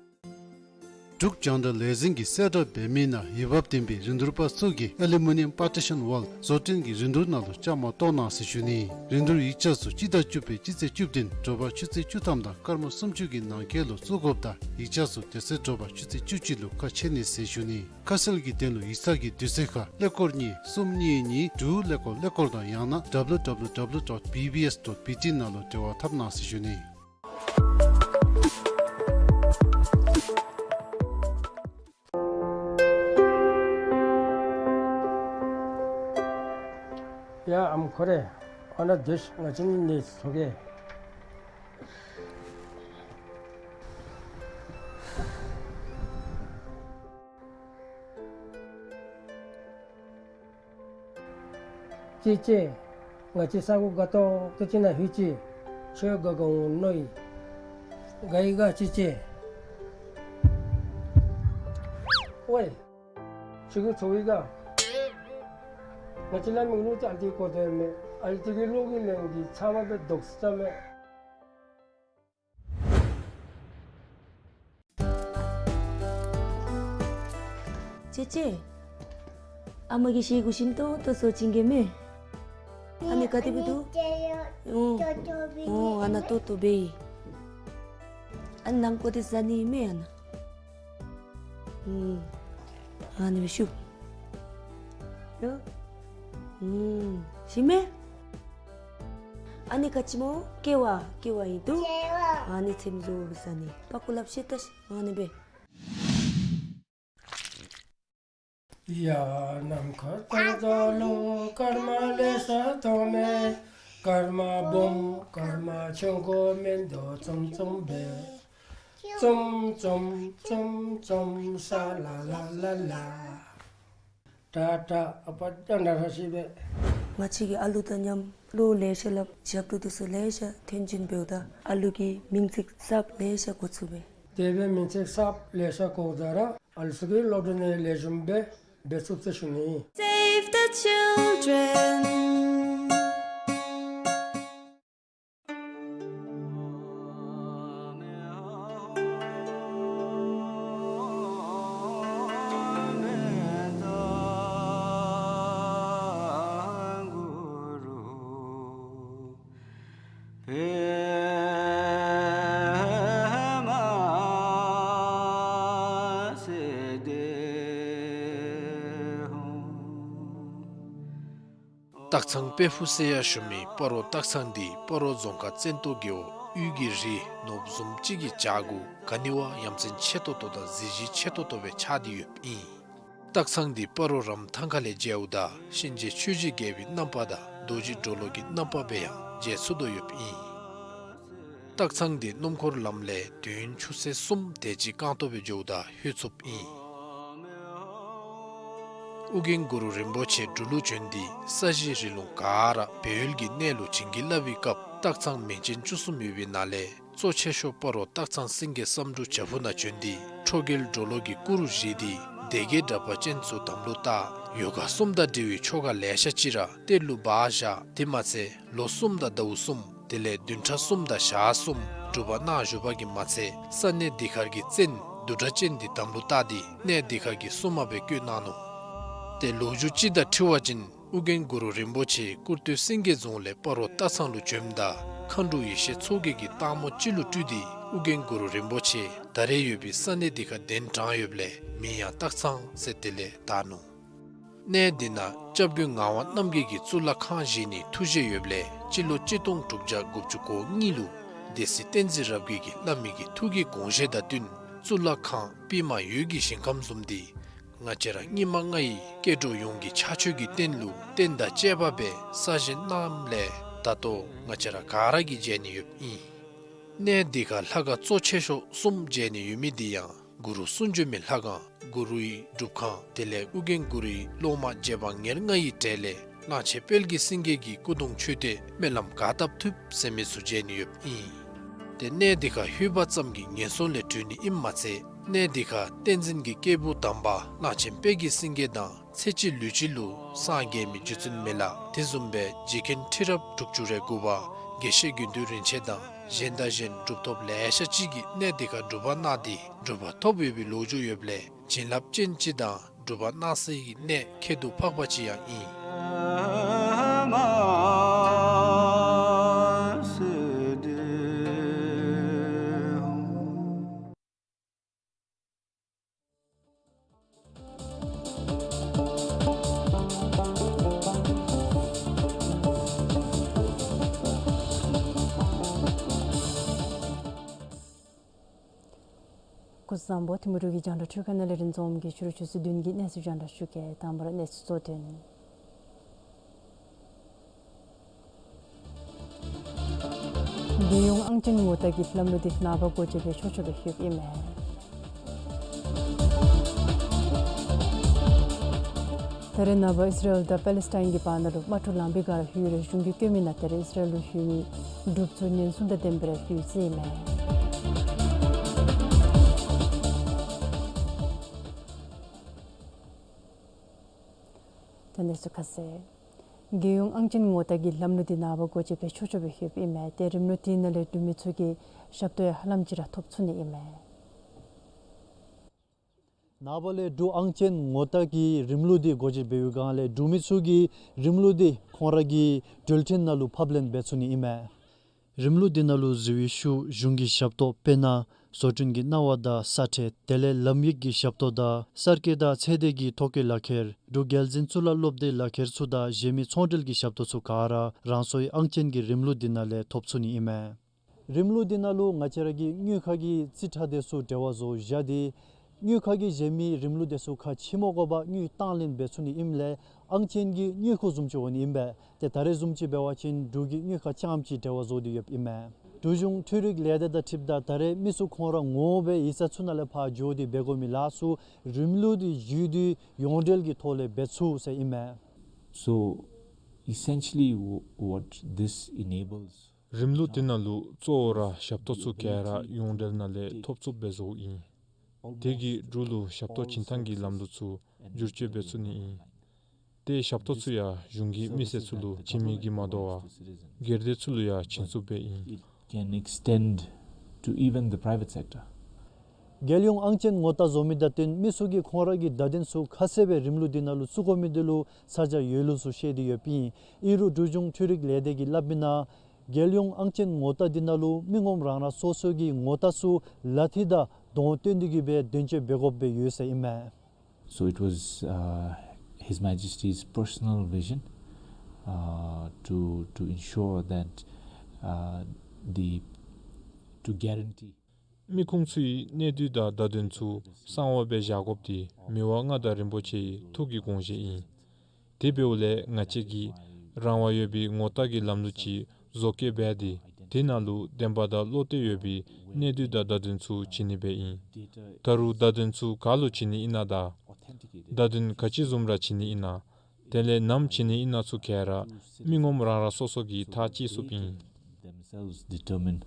འབྲུག་རྒྱང་བསྒྲགས་ལས་འཛིན་གྱིས་གསལ་བསྒྲགས་འབད་མི་ནང་འོས་འབབ་ལྡན་པའི་རིན་བསྡུར་པ་ཚུ་གིས་ཨ་ལུ་མི་ནི་ཡམ་པར་ཊི་ཤཱན་ཝཱལ་བཟོ་སྐྲུན་གྱི་རིན་བསྡུར་ནང་ལུ་བཅའ་མར་གཏོགས་གནང་ཟེར་ཞུ་ནི། རིན་བསྡུར་ཡིག་ཆ་ཚུ་སྤྱི་ཟླ་བཅུ་པའི་སྤྱི་ཚེས་བཅུ་བདུན་དྲོ་པ་ཆུ་ཚོད་བཅུ་ཐམ་དང་སྐར་མ་སུམ་ཅུ་གི་ནང་འཁོད་ལུ་བཙུགས་དགོཔ་དང་ཡིག་ཆ་ཚུ་དེ་ཚེ་དྲོ་པ་ཆུ་ཚོད་བཅུ་གཅིག་ལུ་ཁ་ཕྱེ་ནི་ཟེར་ཞུ་ནི། ཁ་གསལ་གྱི་དོན་ལུ་ཡིག་ཚང་གི་དུས་ཚོད་ཁར་ཀླད་ཀོར་གཉིས་གསུམ་གཉིས་གཉིས་དྲུག་ཀླད་ཀོར་ཀླད་ཀོར་དང་ཡང་ན་W W W dot B B S dot B T ནང་ལུ་འབྲེལ་བ་འཐབ་གནང་ཟེར་ཞུ་ནི། ཡ་ཨམ་ཁོ་རེ། ཨ་ན་དེ་ང་བཅས་ནི་ཚོ་གེ། ཅེ་ཅེ། ང་བཅས་ས་གོ་དགའ་ཏོག་ཏོ་ཅིག་ནང་ལྷོད་ཅི། ཁྱོད་དགའ་དགའ་འོང་མནོ་ཡི། དགའ་ཡི་ག་ཅེ་ཅེ། ཝའི། ཁྱོད་ཀྱིས་ཚོར་ཡི་ག། ང་བཅས་ལ་མིག་ལུ་ཅིག་ཨ་ལྟོ་གོ་དོ་མས། ཨ་ལྟོ་གི་ལོག་གི་ལན་གྱི་ཚབ་མ་སྦེ་དོགས་ས་མས། ཅེ་ཅེ། ཨ་མ་གིས་ཤེ་གུ་ཞིམ་ཏོང་ཏོ་བཟོ་བྱིན་གེ་མས། ཨ་ནི་ག་དེ་སྦེ་འདུག། ཨོ། ཨོ། ཨ་ན་ཏོག་ཏོ་སྦེ་ཨིན། ཨ་ནི་ནམ་གོ་དེ་ཟ་ནི་མས་ཨ་ན། ཨུམ། ཨ་ནི་སྦེ་ཤུབ། ཡ། ཨུམ། ཞིམ་མས། ཨ་ནི་ག་ཅི་སྨོ། ཀེ་བ། ཀེ་བ་ཨིན་འདུག། ཀེ་བ། ཨ་ནི་ཚེམ་བཟོ་བཟའ་ནི། པག་ཀོ་ལགཔ་ཤེ་ད་ཤ། ཨ་ནི་སྦེ། ཡ་ནམ་མཁའ་ལྟར་རྫོགས་ལུ་སྐར་མ་ལེ་ཤ་མཐོང་མས། སྐར་མ་སྦོམ་སྐར་མ་ཆུང་ཀུ་མིན་འདུག། ཙུམ་ཙུམ་སྦེ། ཙུམ་ཙུམ་ཙུམ་ཙུམ་ས་ལ་ལ་ལ་ལ། ཏ་ཏ། ཨ་པ་ཏ་ན་ར་ཤི་བེ། ང་བཅས་ཀྱིས་ཨ་ལུ་དང་མཉམ་བློ་ལེ་ཤ་སླབ་ཞབས་བྲོ་འདི་ཚུ་ལེ་ཤ་ཐོན་བྱིན་འབདཝ་ད་ཨ་ལུ་གི་མིང་ཚིག་གསརཔ་ལེ་ཤ་གོ་ཚུགས་པས། དེ་སྦེ་མིང་ཚིག་གསརཔ་ལེ་ཤ་གོཝ་ད་ར་ཨ་ལུ་ཚུ་གིས་སློབ་གྲྭ་ནང་ལེགས་ཤོམ་སྦེ་འབད་ཚུགས་ཟེར་ཞུ་ནི། Save the children. སྟག་ཚང་དཔལ་ཕུག་ཟེར་ཡང་ཞུ་མི་སྤ་རོ་སྟག་ཚང་འདི་སྤ་རོ་རྫོང་ཁག་བཙན་ཏོ་རྒེད་འོག་དབུས་ཀྱི་རི་ནོར་བུ་བཟུམ་ཅིག་གི་བྱག་གུ་ག་ནི་བ་ཡ་མཚན་ཆེ་ཏོག་ཏོ་དང་གཟི་བརྗིད་ཆེ་ཏོག་ཏོ་སྦེ་ཆགས་ཏེ་ཡོདཔ་ཨིན། སྟག་ཚང་འདི་སྤ་རོ་རམ་ཐང་ཁ་ལས་མཇལཝ་ད་གཤིན་རྗེ་ཆོས་རྗེ་རྒྱལ་པོའི་རྣམ་པ་དང་རྡོ་རྗེ་གྲོ་ལོད་ཀྱི་རྣམ་པ་སྦེ་ཡང་མཇལ་ཚུགས་དོ་ཡོདཔ་ཨིན། སྟག་ཚང་འདི་སྣུམ་འཁོར་ལམ་ལས་དུས་ཡུན་ཆུ་ཚོད་གསུམ་དེ་ཅིག་རྐང་སྟོང་སྦེ་འགྱོཝ་ད་ལྷོད་ཚུགསཔ་ཨིན། ཨོ་རྒྱན་གུ་རུ་རིན་པོ་ཆེ་འབྲུག་ལུ་བྱོན་ཏེ་ས་གཞི་རི་ལུང་ག་ར་སྦས་ཡུལ་གྱི་གནས་ལུ་བྱིན་གྱིས་བརླབས་པའི་སྐབས་སྟག་ཚང་མིང་ཅན་བཅུ་གསུམ་ཡོད་པའི་ནང་ལས་གཙོ་ཆེ་ཤོས་སྤ་རོ་སྟག་ཚང་སེང་གེ་བསམ་འགྲུབ་བྱག་ཕུག་ནང་བྱོན་ཏེ་ཁྲོ་རྒྱལ་གྲོ་ལོད་ཀྱི་སྐུ་རུ་བཞེངས་ཏེ་སྡེ་བརྒྱད་དྲེགས་པ་ཅན་ཚུ་དམ་ལུ་བཏགས། ཡོ་ག་གསུམ་དང་འབྲེལ་བའི་ཆོ་ག་ལེ་ཤ་ཅིག་ར་གཏེར་ལུ་སྦ་བཞག། དེ་མ་ཚད་ལོ་གསུམ་དང་ཟླཝ་གསུམ་དེ་ལས་བདུན་ཕྲག་གསུམ་དང་ཞག་གསུམ་སྒྲུབ་པ་གནང་བཞུགས་པ་གིས་མ་ཚད་ས་གནས་འདི་ཁར་གྱི་བཙན་བདུད་དྲེགས་ཅན་འདི་དམ་ལུ་བཏགས་ཏེ་གནས་འདི་ཁར་གྱི་སྲུང་མ་སྦེ་བསྐོས་གནང་ནུག། ཏེ་ལོ་རྒྱུས་ཅིག་དང་འཁྲིལ་བ་ཅིན་ཨོ་རྒྱན་གུ་རུ་རིན་པོ་ཆེ་ཀུར་སྟོད་སེང་གེ་རྫོང་ལས་སྤ་རོ་སྟག་ཚང་ལུ་བྱོནམ་ད་མཁའ་འགྲོ་ཡེ་ཤེས་མཚོ་རྒྱལ་གྱིས་སྟག་མོ་ཅིག་ལུ་སྤྲུལ་ཏེ་ཨོ་རྒྱན་གུ་རུ་རིན་པོ་ཆེ་ད་རེས་ཡོད་པའི་ས་གནས་འདི་ཁར་གདན་དྲངས་ཡོདཔ་ལས་མིང་ཡང་སྟག་ཚང་ཟེར་དེ་ལས་བཏགས་ནུག། གནས་འདི་ནང་སྐྱབས་མགོན་ངག་དབང་རྣམ་རྒྱལ་གྱིས་གཙུག་ལག་ཁང་བཞེངས་ནིའི་ཐུགས་བཞེད་ཡོདཔ་ལས་སྤྱི་ལོ་གཅིག་སྟོང་དྲུག་བརྒྱ་དགུ་བཅུ་གོ་གཉིས་ལུ་སྡེ་སྲིད་བསྟན་འཛིན་རབ་རྒྱས་ཀྱིས་བླ་མའི་གི་ཐུགས་ཀྱི་དགོངས་བཞེད་དང་བསྟུན་གཙུག་ལག་ཁང་པདྨ་འོད་ཀྱི་ཞིང་ཁམས་བཟུམ་འདི་ང་བཅས་ར་སྙིགས་མ་ལྔ་ཡི་སྐྱེ་འགྲོ་ཡོངས་ཀྱི་ཕྱག་མཆོད་ཀྱི་རྟེན་ལུ་རྟེན་དང་བཅས་པ་སྦེ་གསར་བཞེངས་གནངམ་ལས་ད་ལྟོ་ང་བཅས་ར་ག་ར་གིས་མཇལ་ནི་ཡོདཔ་ཨིན། གནས་འདི་ཁར་ལྷ་ཁང་གཙོ་ཆེ་ཤོས་གསུམ་མཇལ་ནི་ཡོད་མི་འདི་ཡང་གུ་རུ་གསུང་བྱོན་མའི་ལྷ་ཁང་གུ་རུའི་སྒྲུབ་ཁང་དེ་ལས་ཨོ་རྒྱན་གུ་རུའི་སློབ་མ་རྗེ་འབངས་ཉེར་ལྔ་ཡི་གྲས་ལས་གླང་ཆེན་དཔལ་གྱི་སེང་གེ་གི་སྐུ་གདུང་མཆོད་རྟེན་སྨོན་ལམ་ག་བཏབ་ཐུབ་ཟེར་མི་ཚུ་མཇལ་ནི་ཡོདཔ་ཨིན། ཏེ་གནས་འདི་ཁར་ལྷོད་པ་ཙམ་གྱིས་ངན་སོང་ལས་གྲོལ་ནི་ཨིནམ་མ་ཚད་གནས་འདི་ཁར་བསྟན་འཛིན་གྱི་སྐྱེས་བུ་དམ་པ་གླང་ཆེན་དཔལ་གྱི་སེང་གེ་དང་ཚེ་གཅིག་ལུས་གཅིག་ལུ་སངས་རྒྱས་མི་རྗེ་བཙུན་མི་ལ་དེ་བཟུམ་སྦེ་རྗེ་མཁན་ཁྲི་རབས་དྲུག་ཅུ་རེ་དགུ་པ་དགེ་བཤེས་དགེ་འདུན་རིན་ཆེན་དང་ གཞན་དང་གཞན་གྲུབ་ཐོབ་ལེ་ཤ་ཅིག་གིས་གནས་དེ་ཁར་སྒྲུབ་པ་གནང་སྟེ་གྲུབ་པ་ཐོབ་ཡོད་པའི་ལོ་རྒྱུས་ཡོདཔ་ལས་བྱིན་རླབས་ཅན་ཅིག་དང་སྒྲུབ་པ་གནང་སའི་གནས་ཁྱད་དུ་འཕགས་པ་ཅིག་ཡང་ཨིན། སྐུ་གཟུགས་བཟང་པོ། ཐིམ་ཕུ་འབྲུག་གི་རྒྱང་བསྒྲགས་འཕྲུལ་ཁང་ནང་ལས་རིན་འཛོམས་ཀྱིས་ཕྱི་རུ་ཆུ་ཚོད་བདུན་གྱི་གནས་ཚུལ་རྒྱང་བསྒྲགས་ཞུ་གེ། དང་པ་ར་གནས་ཚུལ་གཙོ་དོན། རྒྱལ་ཡོངས་ཨང་ཅན་ངོ་རྟགས་ཀྱི་ལམ་ལུགས་འདི་ནངས་པ་སྒོ་འབྱེད་འབད་ཆོག་ཆོག་སྦེ་ཡོདཔ་ཨིན་མས། ད་རེས་ནངས་པ་ཨིས་ར་ཨེལ་དང་པེ་ལེ་སི་ཊཱའིན་གྱི་བར་ན་ལུ་དམག་འཁྲུག་ལང་པའི་སྒང་ར་ཡོད་རུང་གཞུང་གིས་བཀོད་མི་ནང་ད་རེས་ཨིས་ར་ཨེལ་ལུ་ཡོད་མི་འབྲུགཔ་ཚུ་ཉེན་སྲུང་དང་ལྡནམ་སྦེ་ར་ཡོད་ཟེར་ཨིན་མས། ད་གནས་ཚུལ་ཁ་གསལ། རྒྱལ་ཡོངས་ཨང་ཅན་ངོ་རྟགས་ཀྱི་ལམ་ལུགས་འདི་ནངས་པ་སྒོ་འབྱེད་འབད་ཆོག་ཆོག་སྦེ་ཡོདཔ་ཨིན་མས། ཏེ་རིམ་ལུགས་དེ་ནང་ལས་འབྲུག་མི་ཚུ་གིས་ཞབས་ཏོག་ཡང་ཧ་ལམ་ཅིག་ར་ཐོབ་ཚུགས་ནི་ཨིན་མས། ནངས་པ་ལས་འབྲུག་ཨང་ཅན་ངོ་རྟགས་ཀྱི་རིམ་ལུགས་འདི་སྒོ་འབྱེད་འབད་བའི་སྒང་ལས་འབྲུག་མི་ཚུ་གིས་རིམ་ལུགས་འདི་ཁོང་ར་གི་འགྲུལ་འཕྲིན་ནང་ལུ་ཕབ་ལེན་འབད་ཚུགས་ནི་ཨིན་མས། རིམ་ལུགས་འདི་ནང་ལུ་གཟིགས་པའི་ཤུལ་གཞུང་གི་ཞབས་ཏོག་དཔེར་ན་བཟོ་སྐྲུན་གྱི་གནང་བ་དང་ས་ཁྲལ་དེ་ལས་ལམ་ཡིག་གི་ཞབས་ཏོག་དང་གསར་སྐྱེས་དང་ཚེ་འདས་ཀྱི་ཐོ་བཀོད་ལག་ཁྱེར་འབྲུག་རྒྱལ་འཛིན་གཙུག་ལག་སློབ་སྡེའི་ལག་ཁྱེར་ཚུ་དང་གཞན་མི་ཚོང་འབྲེལ་གྱི་ཞབས་ཏོག་ཚུ་ག་ར་རང་སོའི་ཨང་ཅན་གྱི་རིམ་ལུགས་འདི་ནང་ལས་ཐོབ་ཚུགས་ནི་ཨིན་མས། རིམ་ལུགས་འདི་ནང་ལུ་ང་བཅས་ར་གི་དངུལ་ཁང་གི་རྩིས་ཁྲ་དེ་ཚུ་འབྲེལ་བ་བཟོ་བཞག་སྟེ་དངུལ་ཁང་གིས་གཞན་མི་རིམ་ལུགས་དེ་ཚུ་ཁ་ཕྱེ་མ་དགོ་པར་དངུལ་བཏང་ལེན་འབད་ཚུགས་ནི་ཨིནམ་ལས་ཨང་ཅན་གྱི་དངུལ་ཁུག་བཟུམ་ཅིག་འོང་ནི་ཨིན་པས། ཏེ་ད་རེས་བཟུམ་ཅིག་འབད་བ་ཅིན་འབྲུག་གི་དངུལ་ཁང་རྐྱངམ་ཅིག་འབྲེལ་བ་བཟོ་སྟེ་ཡོདཔ་ཨིན་མས། འབྲུག་གཞུང་འཕྲུལ་རིག་ལས་སྡེ་དང་འཁྲིལཝ་ད་ད་རེས་མི་ཚུ་ཁོང་ར་ངོ་མ་སྦེ་ཡིག་ཚང་ཚུ་ནང་ལས་ཕར་འགྱོ་སྟེ་འབད་དགོ་མི་ལཱ་ཚུ་རིམ་ལུགས་འདི་བརྒྱུད་དེ་ཡོངས་འབྲེལ་གྱི་ཐོག་ལས་འབད་ཚུགས་ཟེར་ཨིན་མས། So, essentially, wh- what this enables རིམ་ལུགས་དེ་ནང་ལུ་གཙོ་བོ་ར་ཞབས་ཏོག་ཚུ་ག་ར་ཡོངས་འབྲེལ་ནང་ལས་ཐོབ་ཚུགསཔ་སྦེ་བཟོཝ་ཨིན། དེ་གིས་འབྲུག་ལུ་ཞབས་ཏོག་བྱིན་ཐངས་ཀྱི་ལམ་ལུགས་ཚུ་བསྒྱུར་བཅོས་འབད་ཚུགས་ནི་ཨིན། ཏེ་ཞབས་ཏོག་ཚུ་ཡང་གཞུང་གིས་མི་སེར་ཚུ་ལུ་བྱིན་མི་གིས་མ་དོ་བར་སྒེར་སྡེ་ཚུ་ལུ་ཡང་བྱིན་ཚུགསཔ་སྦེ་ཨིན། It can extend to even the private sector. རྒྱལ་ཡོངས་ཨང་ཅན་ངོ་རྟགས་བཟོ་མི་དང་བསྟུན་མི་ཚུ་གིས་ཁོང་ར་གི་བརྡ་དོན་ཚུ་ཁ་གསལ་སྦེ་རིམ་ལུགས་འདི་ནང་ལུ་བཙུགས་དགོ་མི་འདི་ལུ་ས་སྐྱ་ཡོད་ལུགས་ཚུ་བཤད་དེ་ཡོདཔ་ཨིན། ཨིན་རུང་འབྲུག་གཞུང་འཕྲུལ་རིག་ལས་སྡེ་གིས་སླབ་མི་ནང་རྒྱལ་ཡོངས་ཨང་ཅན་ངོ་རྟགས་འདི་ནང་ལུ་མི་ངོམ་རང་རང་སོ་སོ་གི་ངོ་རྟགས་ཚུ་ལག་མཐིལ་དང་གདོང་སྟོན་ཏེ་གི་སྦེ་དོན་སྤྱོད་འབད་དགོཔ་སྦེ་ཡོད་ཟེར་ཨིན་མས། So it was, uh, His Majesty's personal vision, uh, to, to ensure that, uh, the, to guarantee མི་ཁུངས་ཚུའི་གནས་སྡུད་དང་བརྡ་དོན་ཚུ་གསང་བ་སྦེ་བཞག་དགོཔ་འདི་མི་དབང་མངའ་བདག་རིན་པོ་ཆེའི་ཐུགས་ཀྱི་དགོངས་བཞེད་ཨིན། དེ་འབདཝ་ལས་ང་བཅས་ཀྱིས་རང་དབང་ཡོད་པའི་ངོ་རྟགས་ཀྱི་ལམ་ལུགས་ཅིག་བཟོ་བཀོད་འབད་དེ་དེ་ནང་ལུ་བདེན་པ་དང་བློ་གཏད་ཡོད་པའི་གནས་སྡུད་དང་བརྡ་དོན་ཚུ་བྱིན་ནི་སྦེ་ཨིན། ད་རུང་བརྡ་དོན་ཚུ་ག་ལུ་བྱིན་ནི་ཨིན་ན་དང་བརྡ་དོན་ག་ཅི་བཟུམ་ར་བྱིན་ནི་ཨིན་ན། དེ་ལས་ནམ་བྱིན་ནི་ཨིན་ན་ཚུ་ག་ར་མི་ངོམ་རང་རང་སོ་སོ་གིས་ཐག་བཅད་ཚུགསཔ་ཨིན། Themselves determine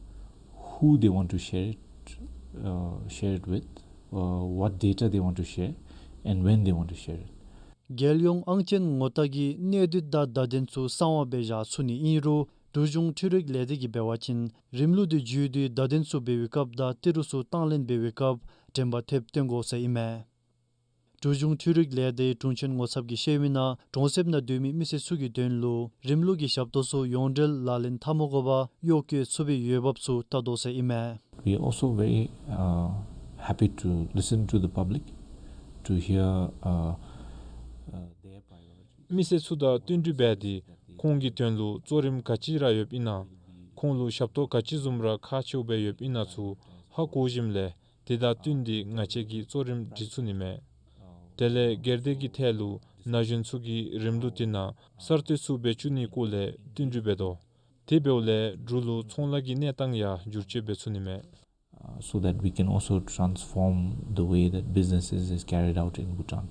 who they want to share it, uh, share it with, uh, what data they want to share, and when they want to share it. རྒྱལ་ཡོངས་ཨང་ཅན་ངོ་རྟགས་ཀྱི་གནས་སྡུད་དང་བརྡ་དོན་ཚུ་གསང་བ་སྦེ་བཞག་ཚུགས་ནི་ཨིན་རུང་འབྲུག་གཞུང་འཕྲུལ་རིག་ལས་སྡེ་གིས་འབད་བ་ཅིན་རིམ་ལུགས་འདི་བརྒྱུད་དེ་བརྡ་དོན་ཚུ་འབད་བའི་སྐབས་དང་ཏི་རུ་ཚུ་བཏང་ལེན་འབད་བའི་སྐབས་དྲན་པ་ཐེབས་སྟོན་དགོ་ཟེར་ཨིན་མས། འབྲུག་གཞུང་འཕྲུལ་རིག་ལས་སྡེའི་དྲུང་ཆེན་ངོ་ཚབ་ཀྱིས་བཤད་མི་ནང་གྲོང་གསེབ་ནང་སྡོད་མི་མི་སེར་ཚུ་གི་དོན་ལུ་རིམ་ལུགས་ཀྱི་ཞབས་ཏོག་ཚུ་ཡོངས་འབྲེལ་ལག་ལེན་འཐབ་མ་དགོ་པར་གཡོག་བཀོལ་ཚུགས་པའི་འོས་འབབ་ཚུ་བལྟ་དོ་ཟེར་ཨིན་མས། We are also very, uh, happy to listen to the public, to hear, uh, uh, their priorities. མི་སེར་ཚུ་དང་བསྟུན་གྲོས་འབད་དེ་ཁོང་གི་དོན་ལུ་གཙོ་རིམ་ག་ཅི་ར་ཡོདཔ་ཨིན་ན་ཁོང་ལུ་ཞབས་ཏོག་ག་ཅི་བཟུམ་ར་ཁག་ཆེཝ་སྦེ་ཡོདཔ་ཨིན་ན་ཚུ་ཧ་གོ་ཞིནམ་ལས་དེ་དང་བསྟུན་ཏེ་ང་བཅས་ཀྱིས་གཙོ་རིམ་སྒྲིག་ཚུགས་ནི་མས། དེ་ལས་སྒེར་སྡེ་གི་ཐད་ལུ་ན་གཞོན་ཚུ་གིས་རིམ་ལུགས་དེ་ནང་གསར་གཏོད་ཚུ་འབད་བཅུག་ནིའི་སྐོར་ལས་བསྟུན་གྲོས་འབད་དོ། དེ་འབདཝ་ལས་འབྲུག་ལུ་ཚོང་ལཱ་གི་གནས་སྟངས་ཡང་བསྒྱུར་བཅོས་འབད་ཚུགས་ནི་མས། Uh, so that we can also transform the way that businesses is carried out in Bhutan.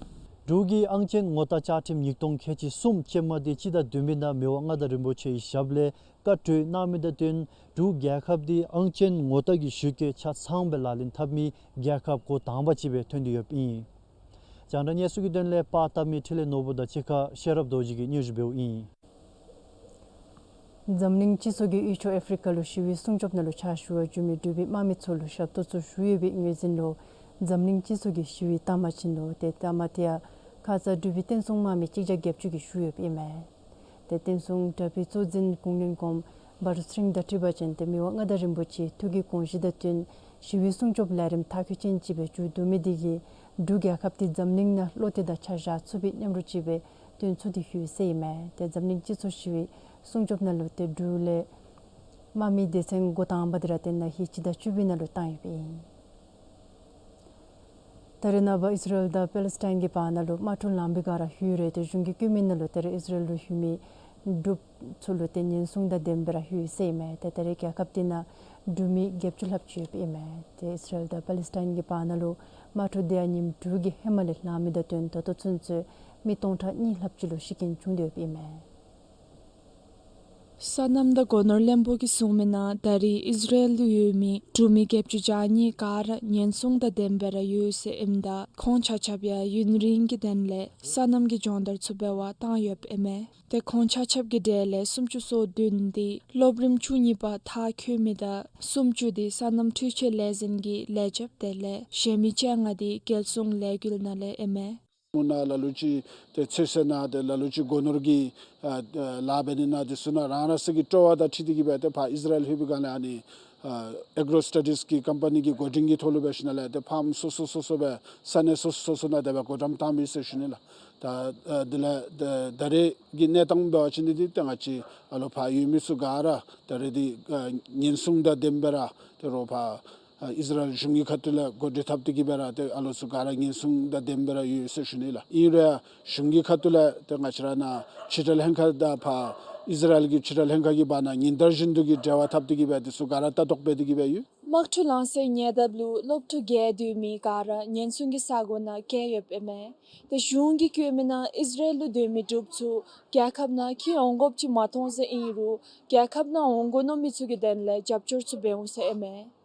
འབྲུག་གི་ཨང་ཅན་ངོ་རྟགས་བཅའ་ཁྲིམས་ཉིས་སྟོང་ཁལ་གཅིག་གསུམ་ཅན་མ་དེ་སྤྱི་ཟླ་བདུན་པའི་ནང་མི་དབང་མངའ་བདག་རིན་པོ་ཆེའི་ཞབས་ལས་བཀའ་གྲོས་གནང་མི་དང་བསྟུན་འབྲུག་རྒྱལ་ཁབ་འདི་ཨང་ཅན་ངོ་རྟགས་ཀྱི་གཞི་བཀོད་ཆ་ཚང་སྦེ་ལག་ལེན་འཐབ་མི་རྒྱལ་ཁབ་འགོ་དང་པ་ཅིག་སྦེ་ཐོན་ཏེ་ཡོདཔ་ཨིན། རྒྱང་བསྒྲགས་གནས་ཚུལ་གྱི་དོན་ལས་པར་བཏབ་མི་འཕྲིན་ལས་ནོར་བུ་དང་གཅིག་ཁར་ཤེས་རབ་རྡོ་རྗེ་གིས་སྙན་ཞུ་འབདཝ་ཨིན། འཛམ་གླིང་སྤྱི་ཚོགས་ཀྱིས་དབུས་ཕྱོགས་ཨ་ཕི་རི་ཀ་ལུ་ཞི་བའི་སྲུང་སྐྱོབ་ནང་ལུ་ཕྱག་ཞུ་བར་འགྱོ་མི་འབྲུག་པའི་དམག་མི་ཚུ་ལུ་ཞབས་ཏོག་ཚུ་ཞུ་ཡོད་པའི་ངོས་འཛིན་ལུ་འཛམ་གླིང་སྤྱི་ཚོགས་ཀྱིས་ཞི་བའི་དམག་མི་བྱིན་ནུག། ཏེ་དམག་མི་དེ་ཡང་ཁ་ཙ་འབྲུག་པའི་བསྟན་སྲུང་དམག་མི་གཅིག་བརྒྱ་བརྒྱད་ཅུ་གིས་ཞུ་ཡོདཔ་ཨིན་མས། ཏེ་བསྟན་སྲུང་དྲག་པོའི་གཙོ་འཛིན་གུང་བློན་གོངམ་བ་རུ་ཚེ་རིང་དང་འཁྲིལ་བ་ཅིན་ཏེ་མི་དབང་མངའ་བདག་རིན་པོ་ཆེའི་ཐུགས་ཀྱི་དགོངས་བཞེད་དང་བསྟུན་ཞི་བའི་སྲུང་སྐྱོབ་ལས་རིམ་མཐར་འཁྱོལ་ཅན་ཅིག་སྦེ་མཇུག་བསྡུ་མི་དེ་གིས་འབྲུག་རྒྱལ་ཁབ་དེ་འཛམ་གླིང་ནང་བློ་གཏད་དང་ཆ་བཞག་ཚུགས་པའི་མཉམ་རོགས་ཅིག་སྦེ་སྟོན་ཚུགས་ཏེ་ཡོད་ཟེར་ཨིན་མས། ཏེ་འཛམ་གླིང་སྤྱི་ཚོགས་ཞི་བའི་སྲུང་སྐྱོབ་ནང་ལུ་ཏེ་འབྲུག་ལས་དམག་མི་སྡེ་ཚན་འགོ་དང་པ་དེ་ར་ཏེ་ན་ཧིང་སྤྱི་ཟླ་བཅུ་པའི་ནང་ལུ་བཏང་ཡོདཔ་ཨིན། ད་རེས་ནངས་པ་ཨིས་ར་ཨེལ་དང་པེ་ལེ་སི་ཊཱན་གྱི་བར་ན་ལུ་དམག་འཁྲུག་ལངམ་སྦེ་ག་ར་ལྷོད་རུང་ཏེ་གཞུང་གིས་བཀོད་མི་ནང་ལུ་ད་རེས་ཨིས་ར་ཨེལ་ལུ་ལྷོད་མི་འབྲུགཔ་ཚུ་ལུ་ཏེ་ཉེན་སྲུང་དང་ལྡནམ་སྦེ་ར་ལྷོད་ཡོད་ཟེར་ཨིན་མས། ཏེ་ད་རེས་རྒྱལ་ཁབ་དེ་ནང་འབྲུག་མི་བརྒྱད་ཅུ་ལྷགཔ་ཅིག་ཡོདཔ་ཨིན་མས། ཏེ་ཨིས་ར་ཨེལ་དང་པེ་ལེ་སི་ཊཱན་གྱི་བར་ན་ལུ་དམག་འཁྲུག་དེ་ཡང་ཉིནམ་དྲུག་གི་ཧེ་མ་ལས་ལངམ་མི་དང་བསྟུན་ད་ལྟོ་ཚུན་ཚོད་མི་སྟོང་ཕྲག་གཉིས་ལྷགཔ་ཅིག་ལུ་ཤི་རྐྱེན་བྱུང་སྟེ་ཡོདཔ་ཨིན་མས། སོ་ནམ་དང་སྒོ་ནོར་བློན་པོ་གིས་གསུངས་མི་ནང་ད་རེས་ཨིས་ར་ཨེལ་ལུ་ཡོད་མི་འབྲུག་མི་བརྒྱད་ཅུ་གྱ་གཉིས་ག་ར་ཉེན་སྲུང་དང་ལྡནམ་སྦེ་ར་ཡོད་ཟེར་ཨིནམ་ད་ཁོང་ཆ་ཁྱབ་ཡང་ཡུན་རིང་གི་དོན་ལས་སོ་ནམ་གྱི་སྦྱོང་བརྡར་ཚུ་འབད་བར་བཏང་ཡོདཔ་ཨིན་མས། ཏེ་ཁོང་ཆ་ཁྱབ་ཀྱི་གྲས་ལས་སུམ་ཅུ་སོ་བདུན་དེ་སློབ་རིམ་བཅུ་གཉིས་པ་མཐར་འཁྱོལ་མི་དང་སུམ་ཅུ་དེ་སོ་ནམ་འཕྲུལ་ཆས་ལས་འཛིན་གྱི་ལས་བྱེདཔ་དེ་ལས་གཞན་མི་བཅོ་ལྔ་དེ་རྒྱལ་སྲུང་ལས་འགུལ་ནང་ལས་ཨིན་མས། མུ་ནང་ལ་ལུ་ཅིག་ཏེ་ཚོད་བསྲེ་ནང་ཏེ་ལ་ལུ་ཅིག་སྒོ་ནོར་གྱི་ཨ་ཨ་ལཱ་འབད་ནི་ནང་དེ་ཚུ་ནང་རང་རང་སོའི་གི་སྤྲོ་བ་དང་འཁྲིལ་ཏེ་གིས་སྦེ་ཏེ་ཕར་ཨིས་ར་ཨེལ་ལྷོད་པའི་སྒང་ལས་ཨ་ནི་ཨ་ཨེག་རོ་སི་ཊ་ཌིས་ཀྱི་ཀམ་པ་ནི་གི་འགོ་འདྲེན་གྱི་ཐོག་ལུ་འབད་ཞིནམ་ལས་ཏེ་ཕཱརམ་སོ་སོ་སོ་སོ་སྦེ་ས་གནས་སོ་སོ་སོ་སོ་ནང་དེ་སྦེ་བགོ་བཀྲམ་བཏང་མི་ཟེར་ཞུ་ནི་ལགས། ད་ཨ་དེ་ལས་ད་ད་རེས་ཀྱི་གནས་སྟངས་འབད་བ་ཅིན་འདི་ཏེ་ང་བཅས་ཨ་ལོ་ཕར་ཡོད་མི་ཚུ་ག་ར་ད་རེས་འདི་ཨ་ཉེན་སྲུང་དང་ལྡནམ་སྦེ་ར་ཏེ་རོགས་ཕར་ཨ་ཨིས་ར་ཨེལ་གཞུང་གི་ཁ་ཐུག་ལས་འགོ་འདྲེན་འཐབ་སྟེ་གིས་སྦེ་ར་ཏེ་ཨ་ལོ་ཚུ་ག་ར་ཉེན་སྲུང་དང་ལྡནམ་སྦེ་ར་ཡོད་ཟེར་ཞུ་ནི་ལགས། ཨིན་རུང་ཡང་གཞུང་གི་ཁ་ཐུག་ལས་ཏེ་ང་བཅས་ར་ནཱ་ཕྱི་འབྲེལ་ལྷན་ཁག་དང་ཕར་ཨིས་ར་ཨེལ་གྱི་ཕྱི་འབྲེལ་ལྷན་ཁག་གི་བར་ན་ཉིན་ལྟར་བཞིན་དུ་གི་འབྲེལ་བ་འཐབ་སྟེ་གིས་སྦེ་དེ་ཚུ་ག་ར་ལྟ་རྟོག་འབད་དེ་གིས་སྦེ་ཡོད། དམག་འཁྲུག་ལངས་སའི་ཉེ་འདབས་ལུ་སློབ་ཕྲུག་བརྒྱད་སྡོད་མི་ག་ར་ཉེན་སྲུང་གི་ས་གོ་ནང་བསྐྱལ་ཡོདཔ་ཨིན་མས། ཏེ་གཞུང་གིས་བཀོད་མི་ནང་ཨིས་ར་ཨེལ་ལུ་སྡོད་མི་འབྲུགཔ་ཚུ་རྒྱལ་ཁབ་ནང་འཁྱིད་འོང་དགོཔ་ཅིག་མ་མཐོང་ཟེར་ཨིན་རུང་རྒྱལ་ཁབ་ནང་འོང་དགོ་མནོ་མི་ཚུ་གི་དོན་ལས་རྒྱབ་སྐྱོར་ཚུ་འབད་འོང་ཟེར་ཨིན་མས།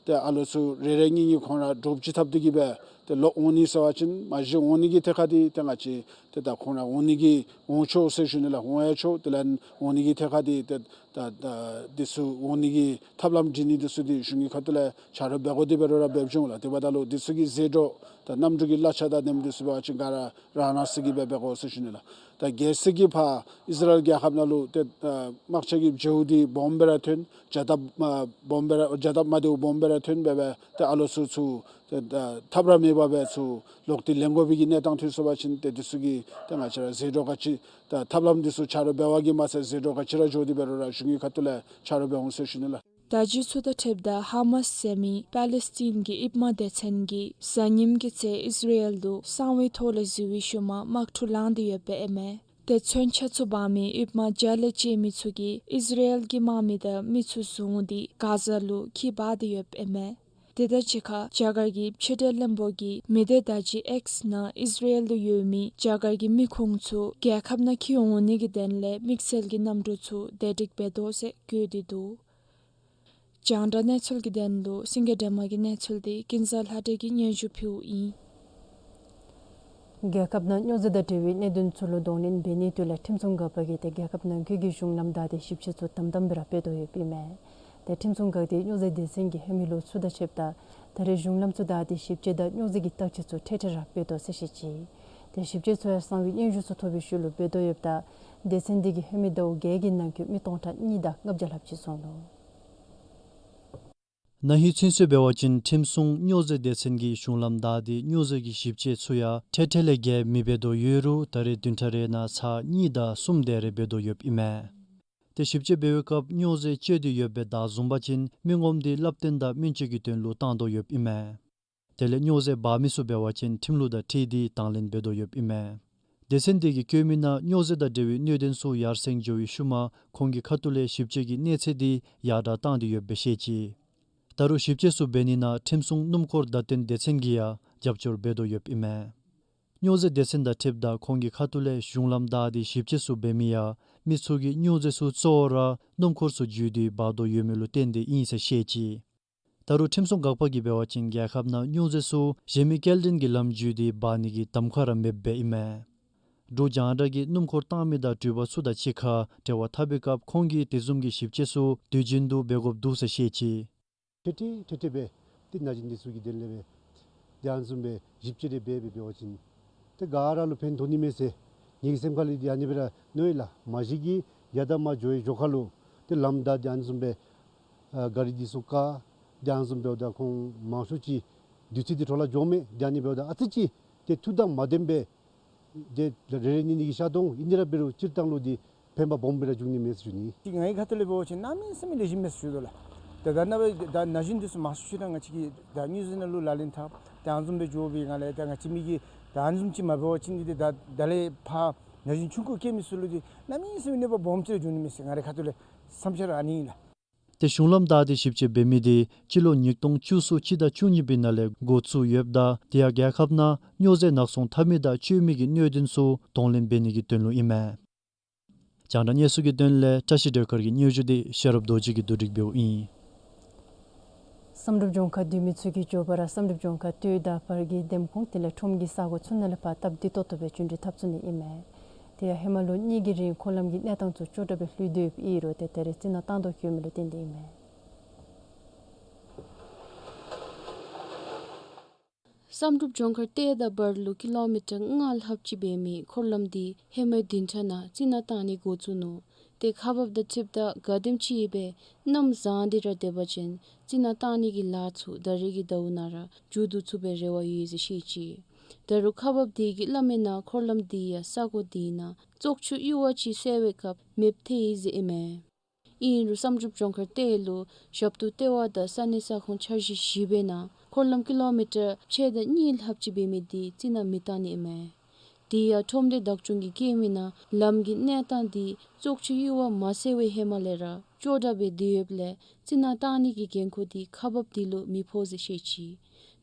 ཏེ་ཨ་ལོ་ཚུ་རེ་རེ་གཉིས་གཉིས་ཁོང་ར་གྲོགས་ཅིག་འཐབ་སྟེ་གིས་སྦེ་ཏེ་ལོག་འོང་ནི་ཟེར་བ་ཅིན་མ་གཞི་འོང་ནི་གི་ཐད་ཁར་འདི་ཏེ་ང་བཅས་ཏེ་ད་ཁོང་ར་འོང་ནི་གི་འོང་ཆོག་ཟེར་ཞུ་ནི་ལགས། འོང་ཡང་ཆོག། དེ་ལས་འོང་ནི་གི་ཐད་ཁར་འདི་ཏེ་ད་ད་དེ་ཚུ་འོང་ནི་གི་ཐབས་ལམ་སྒྲིག་ནི་དེ་ཚུ་འདི་གཞུང་གི་ཁ་ཐུག་ལས་ཆ་རོགས་འབད་དགོ་དེ་འབད་རུང་ར་འབད་བྱུང་ལགས། དེ་འབདཝ་ད་ལུ་དེ་ཚུ་གི་ཟད་འགྲོ་ད་གནམ་གྲུ་གི་གླ་ཆ་དང་དེམ་དེ་ཚུ་འབད་བ་ཅིན་ག་ར་རང་རང་སོའི་གིས་སྦེ་འབད་དགོ་ཟེར་ཞུ་ནི་ལགས། ད་གལ་སྲིད་ཀྱིས་ཕར་ཨིས་ར་ཨེལ་རྒྱལ་ཁབ་ནང་ལུ་ཏེ་ཨ་དམག་ཆ་གི་བྱཝ་འདི་སྦོམ་སྦེ་ར་ཐོན། ཇ་དབ་ཨ་སྦོམ་སྦེ་ར་ཇ་དབ་མ་བདེཝ་སྦོམ་སྦེ་ར་ཐོན་སྦེ་སྦེ་ཏེ་ཨ་ལོ་ཚུ་ཚུ་ཏེ་ད་ཐབས་ར་མེད་པར་སྦེ་ཚུར་ལོག་སྟེ་ལེན་དགོ་པའི་གི་གནས་སྟངས་ཐོན་སོང་པ་ཅིན་ཏེ་དེ་ཚུ་གི་ཏེ་ང་བཅས་ར་ཟད་འགྲོ་ག་ཅི་ད་ཐབས་ལམ་དེ་ཚུ་ཆ་རོགས་འབད་བ་གིས་མ་ཚད་ཟད་འགྲོ་ག་ཅི་ར་འགྱོ་དེ་འབད་རུང་ར་གཞུང་གི་ཁ་ཐུག་ལས་ཆ་རོགས་འབད་འོང་ཟེར་ཞུ་ནི་ལགས། བརྡ་བརྒྱུད་ཚུ་དང་འཁྲིལཝ་ད་ཧ་མཱས་ཟེར་མི་པ་ལེ་སི་ཐན་གྱི་ཨིཔ་དམག་སྡེ་ཚན་གྱིས་གཟའ་ཉིམ་གི་ཚེ་ཨིས་ར་ཨེལ་དུ་གསང་བའི་ཐོག་ལས་འཛུལ་བའི་ཤུལ་མ་དམག་འཁྲུག་ལངས་ཏེ་ཡོདཔ་ཨིན་མས། ཏེ་མཚོན་ཆ་ཚུ་འབག་མི་ཨིཔ་དམག་བརྒྱ་ལས་བཅད་མི་ཚུ་གིས་ཨིས་ར་ཨེལ་གྱི་དམག་མི་དང་མི་ཚུ་བཟུང་སྟེ་ག་ཟ་ལུ་འཁྱིད་འབག་སྟེ་ཡོདཔ་ཨིན་མས། དེ་དང་གཅིག་ཁར་རྒྱ་གར་གྱི་ཕྱི་འབྲེལ་བློན་པོ་གིས་མི་སྡེ་བརྡ་བརྒྱུད་ཨེགསི་ནང་ཨིས་ར་ཨེལ་དུ་ཡོད་མི་རྒྱ་གར་གྱི་མི་ཁུངས་ཚུ་རྒྱལ་ཁབ་ནང་འཁྱིད་འོང་ནི་གི་དོན་ལས་དམིགས་བསལ་གྱི་གནམ་གྲུ་ཚུ་དེ་སྒྲིག་འབད་དོ་ཟེར་བཀོད་དེ་འདུག། རྒྱང་བསྒྲགས་གནས་ཚུལ་གྱི་དོན་ལུ་སེང་གེ་སྒྲོལ་མ་གི་གནས་ཚུལ་དེ་ཀུན་བཟང་ལྷ་སྒྲོན་གྱིས་སྙན་ཞུ་ཕུལཝ་ཨིན། རྒྱལ་ཁབ་ནང་སྨྱོ་རྫས་དང་འབྲེལ་བའི་གནད་དོན་ཚུ་ལུ་གདོང་ལེན་འབད་ནིའི་དོན་ལས་ཁྲིམས་སྲུང་འགག་པ་གིས་ཏེ་རྒྱལ་ཁབ་ནང་འཁོད་ཀྱི་གཞུང་ལམ་བདའ་སྟེ་ཞིབ་དཔྱད་ཚུ་དམ་དམ་སྦེ་ར་འབད་དོ་ཡོདཔ་ཨིན་མས། ཏེ་ཁྲིམས་སྲུང་འགག་སྡེ་སྨྱོ་རྫས་སྡེ་ཚན་གྱིས་ཧེ་མའི་ལོ་ཚུ་དང་ཕྱདཔ་ད་ད་རེས་གཞུང་ལམ་ཚུ་བདའ་སྟེ་ཞིབ་དཔྱད་དང་སྨྱོ་རྫས་ཀྱི་བརྟག་དཔྱད་ཚུ་འཕྲལ་འཕྲལ་ར་འབད་དོ་ཟེར་བཤད་ཅི། ཏེ་ཞིབ་དཔྱད་ཚུ་ཡང་གསང་བའི་སྙན་ཞུ་ཚུ་ཐོབ་པའི་ཤུལ་ལུ་འབད་དོ་ཡོདཔ་ད་སྡེ་ཚན་དེ་གིས་ཧེ་མའི་ཟླཝ་བརྒྱད་ཀྱི་ནང་འཁོད་མི་སྟོང་ཕྲག་གཉིས་དང་ལྔ་བརྒྱ་ལྷགཔ་ཅིག་བཟུང་ནུག། ན་ཧིང་ཚུན་ཚོད་འབད་བ་ཅིན་ཁྲིམས་སྲུང་སྨྱོ་རྫས་སྡེ་ཚན་གྱིས་གཞུང་ལམ་བདའ་སྟེ་སྨྱོ་རྫས་ཀྱི་ཞིབ་དཔྱད་ཚུ་ཡང་འཕྲལ་འཕྲལ་ལས་བརྒལ་མི་འབད་དོ་ཡོད་རུང་ད་རེས་བདུན་ཕྲག་རེ་ནང་ཚར་གཉིས་དང་གསུམ་དེ་རེ་འབད་དོ་ཡོདཔ་ཨིན་མས། ཏེ་ཞིབ་དཔྱད་འབད་བའི་སྐབས་སྨྱོ་རྫས་སྤྱོད་དེ་ཡོདཔ་སྦེ་བདའ་བཟུང་པ་ཅིན་མི་ངོམ་དེ་བསླབ་སྟོན་དང་སྨན་བཅོས་ཀྱི་དོན་ལུ་བཏང་དོ་ཡོདཔ་ཨིན་མས། དེ་ལས་སྨྱོ་རྫས་འབག་མི་ཚུ་འབད་བ་ཅིན་ཁྲིམས་ལུགས་དང་འཁྲིལ་ཏེ་དང་ལེན་འབད་དོ་ཡོདཔ་ཨིན་མས། སྡེ་ཚན་དེ་གིས་བཀོད་མི་ནང་སྨྱོ་རྫས་དང་འབྲེལ་བའི་གནད་དོན་ཚུ་ཡར་སེང་འགྱོ་བའི་ཤུལ་མ་ཁོང་གི་ཁ་ཐུག་ལས་ཞིབ་དཔྱད་ཀྱི་གནས་ཚད་དེ་ཡར་དྲག་བཏང་སྟེ་ཡོདཔ་སྦེ་བཤད་ཅི། ད་རུང་ཞིབ་དཔྱད་ཚུ་འབད་ནི་ནང་ཁྲིམས་སྲུང་སྣུམ་འཁོར་བརྡ་སྟོན་སྡེ་ཚན་གྱིས་ཡང་རྒྱབ་སྐྱོར་འབད་དོ་ཡོདཔ་ཨིན་མས། སྨྱོ་རྫས་སྡེ་ཚན་དང་འཁྲིལཝ་ད་ཁོང་གི་ཁ་ཐུག་ལས་གཞུང་ལམ་བདའ་སྟེ་ཞིབ་དཔྱད་ཚུ་འབད་མི་ཡང་མི་ཚུ་གིས་སྨྱོ་རྫས་ཚུ་གཙོ་བོ་ར་སྣུམ་འཁོར་ཚུ་བརྒྱུད་དེ་འབག་དོ་ཡོད་མི་ལུ་བརྟེན་ཏེ་ཨིན་ཟེར་བཤད་ཅི། ད་རུང་ཁྲིམས་སྲུང་འགག་པ་གིས་འབད་བ་ཅིན་རྒྱལ་ཁབ་ནང་སྨྱོ་རྫས་ཚུ་གཞན་མི་སྐྱེལ་འདྲེན་གྱི་ལམ་བརྒྱུད་དེ་འབག་ནི་གི་གདམ་ཁ་ར་མེདཔ་སྦེ་ཨིན་མས། འབྲུག་རྒྱང་བསྒྲགས་ཀྱིས་སྣུམ་འཁོར་བཏང་མི་དང་འགྲུལ་པ་ཚུ་དང་གཅིག་ཁར་འབྲེལ་བ་འཐབ་པའི་སྐབས་ཁོང་གིས་དེ་བཟུམ་གྱི་ཞིབ་དཔྱད་ཚུ་དུས་རྒྱུན་དུ་འབད་དགོཔ་འདུག་ཟེར་བཤད་ཅི། ཐེངས་ཐེངས་ཐེངས་ཐེངས་སྦེ་ཏེ་ན་གཞོན་འདི་ཚུ་གི་དོན་ལས་སྦེ་ཏེ་ཨ་ནི་བཟུམ་སྦེ་ཞིབ་དཔྱད་རེ་འབད་འབད་འབད་བ་ཅིན་ཏེ་ག་ར་ལུ་ཕན་ཐོགས་ནི་མས་ཟེར་ངེ་གི་སེམས་ཁ་ལས་ཏེ་ཨ་ནི་སྦེ་ར་མནོ་ཡི་ལགས། མ་གཞི་གིས་ཡར་དང་མར་འགྱོ་བའི་ཞོར་ཁ་ལུ་ཏེ་ལམ་བདའ་ཏེ་ཨ་ནི་བཟུམ་སྦེ་ཨ་ག་རི་འདི་ཚུ་བཀག་ཏེ་ཨ་ནི་བཟུམ་འབདཝ་ད་ཁོང་མང་ཤོས་ཅིག་དུས་ཚོད་འདི་འཕྲོ་བརླག་འགྱོཝ་མས། ཏེ་ཨ་ནི་འབདཝ་ད་ཨ་ཙི་ཅིག་ཏེ་འཐུས་དང་མ་ལྡནམ་སྦེ་ཏེ་རེ་རེ་གཉིས་གཉིས་ཀྱིས་ཤར་འཐོན་ཨིན་ཏེ་ར་འབད་རུང་སྤྱིར་བཏང་ལུ་འདི་ཕན་པ་སྦོམ་སྦེ་ར་འབྱུང་ནི་མས་ཟེར་ཞུ་ནི། ཏེ་ངེ་གི་ཁ་ཐུག་ལས་འབད་བ་ཅིན་གནམ་མེད་ས་མེད་ལེགས་ཤོམ་མས་ཟེར་ཞུ་དོ་ལགས། ཏེ་ད་ནཱ་སྦེ་ད་ན་གཞོན་འདི་ཚུ་མང་ཤོས་ཤོས་ར་ང་བཅས་ཀྱི་ད་ནིའུ་ཛི་ལེནཌ་ལུ་ལག་ལེན་འཐབ་ཏེ་ཨ་ནི་བཟུམ་སྦེ་འགྱོ་བའི་སྒང་ལས་ད་ང་བཅས་མི་གིས་ད་ཨ་ནི་བཟུམ་ཅིག་མ་འབད་བ་ཅིན་འདི་ཏེ་ད་ད་ལས་ཕར་ན་གཞོན་ཆུང་ཀུ་སྐྱེ་མི་ཚུ་ལུ་འདི་གནམ་མེད་ས་མེད་གནོད་པ་སྦོམ་ཅིག་ར་འབྱུང་ནི་མས་ཟེར་ང་རའི་ཁ་ཐུག་ལས་བསམ་འཆར་ཨ་ནི་ཨིན་ལགས། ཏེ་གཞུང་ལམ་བདའ་སྟེ་ཞིབ་དཔྱད་འབད་མི་འདི་སྤྱི་ལོ་ཉིས་སྟོང་བཅུ་གསུམ་སྤྱི་ཟླ་བཅུ་གཉིས་པའི་ནང་ལས་འགོ་བཙུགས་ཡོདཔ་ད་དེ་ཡང་རྒྱལ་ཁབ་ནང་སྨྱོ་རྫས་ནག་ཚོང་འཐབ་མི་དང་སྤྱོད་མི་གི་གནད་དོན་ཚུ་གདོང་ལེན་འབད་ནི་གི་དོན་ལུ་ཨིན་མས། རྒྱང་བསྒྲགས་གནས་ཚུལ་གྱི་དོན་ལས་བཀྲ་ཤིས་སྒྲོལ་དཀར་གྱི་སྙན་ཞུ་འདི་ཤེས་རབ་རྡོ་རྗེ་གིས་བསྡུ་སྒྲིག་འབདཝ་ཨིན། བསམ་གྲུབ་ལྗོངས་མཁར་སྡོད་མི་ཚུ་གིས་མགྱོགས་པ་ར་བསམ་གྲུབ་ལྗོངས་མཁར་སྟོད་དང་བར་གྱི་འདེམས་ཁོངས་དེ་ལས་ཁྲོམ་གྱི་ས་གོ་ཚུ་ནང་ལས་ཕར་སྟབས་བདེ་ཏོག་ཏོ་སྦེ་རྒྱུན་འགྲུལ་འཐབ་ཚུགས་ནི་ཨིན་མས། དེ་ཡང་ཧེ་མ་ལོ་གཉིས་ཀྱི་རིང་འཁོར་ལམ་གྱི་གནས་སྟངས་ཚུ་སྐྱོ་དྲགས་སྦེ་ལྷོད་དེ་ཡོདཔ་ཨིན་རུང་ཏེ་ད་རེས་རྩི་ནག་བཏང་དོ་ཡོད་མི་ལུ་བརྟེན་ཏེ་ཨིན་མས། བསམ་གྲུབ་ལྗོངས་མཁར་སྟོད་དང་བར་ལུ་ཀི་ལོ་མི་ཊར་ལྔ་ལྷགཔ་ཅིག་འབད་མི་འཁོར་ལམ་འདི་ཧེ་མའི་བདུན་ཕྲག་ནང་རྩི་ནག་བཏང་ནི་འགོ་བཙུགས་ནུག། ཏེ་ཁག་འབགཔ་དང་འཁྲིལཝ་ད་ག་དེམ་ཅིག་ཡོད་པའི་གནམ་བཟང་སྟེ་ར་སྡོད་པ་ཅིན་རྩི་ནག་བཏང་ནི་གི་ལཱ་ཚུ་ད་རེས་ཀྱི་ཟླཝ་ནང་ར་མཇུག་བསྡུ་ཚུགས་པའི་རེ་བ་ཡོད་ཟེར་བཤད་ཅི། ད་རུང་ཁག་འབགཔ་དེ་གིས་སླབ་མིའི་ནང་འཁོར་ལམ་དེ་ཡང་ས་གོ་དེ་ནང་བཙོག་ཆུ་གཡུར་བ་ཅིག་སེལ་བའི་སྐབས་མེདཔ་ཐལ་ཡི་ཟེར་ཨིན་མས། ཨིན་རུང་བསམ་གྲུབ་ལྗོངས་མཁར་སྟོད་ལུ་ཞབས་ཏོག་ལྟེ་བ་དང་ས་གནས་ས་ཁོངས་འཆར་གཞི་བཞི་པའི་ནང་འཁོར་ལམ་ཀི་ལོ་མི་ཊར་ཕྱེད་དང་གཉིས་ལྷགཔ་ཅིག་འབད་མི་དེ་རྩི་ནག་མི་བཏང་ནི་ཨིན་མས། དེ་ཡང་ཁྲོམ་སྡེ་བདག་སྐྱོང་གིས་བཀོད་མིའི་ནང་ལམ་གྱི་གནས་སྟངས་དེ་བཙོག་ཆུ་གཡུར་བ་མ་སེལ་བའི་ཧེ་མ་ལས་ར་སྐྱོ་དྲགས་སྦེ་སྡོད་ཡོདཔ་ལས་རྩི་ནག་བཏང་ནི་གི་འགན་ཁུར་དེ་ཁག་འབགཔ་དེ་ལུ་མི་ཕོག་ཟེར་བཤད་ཅི།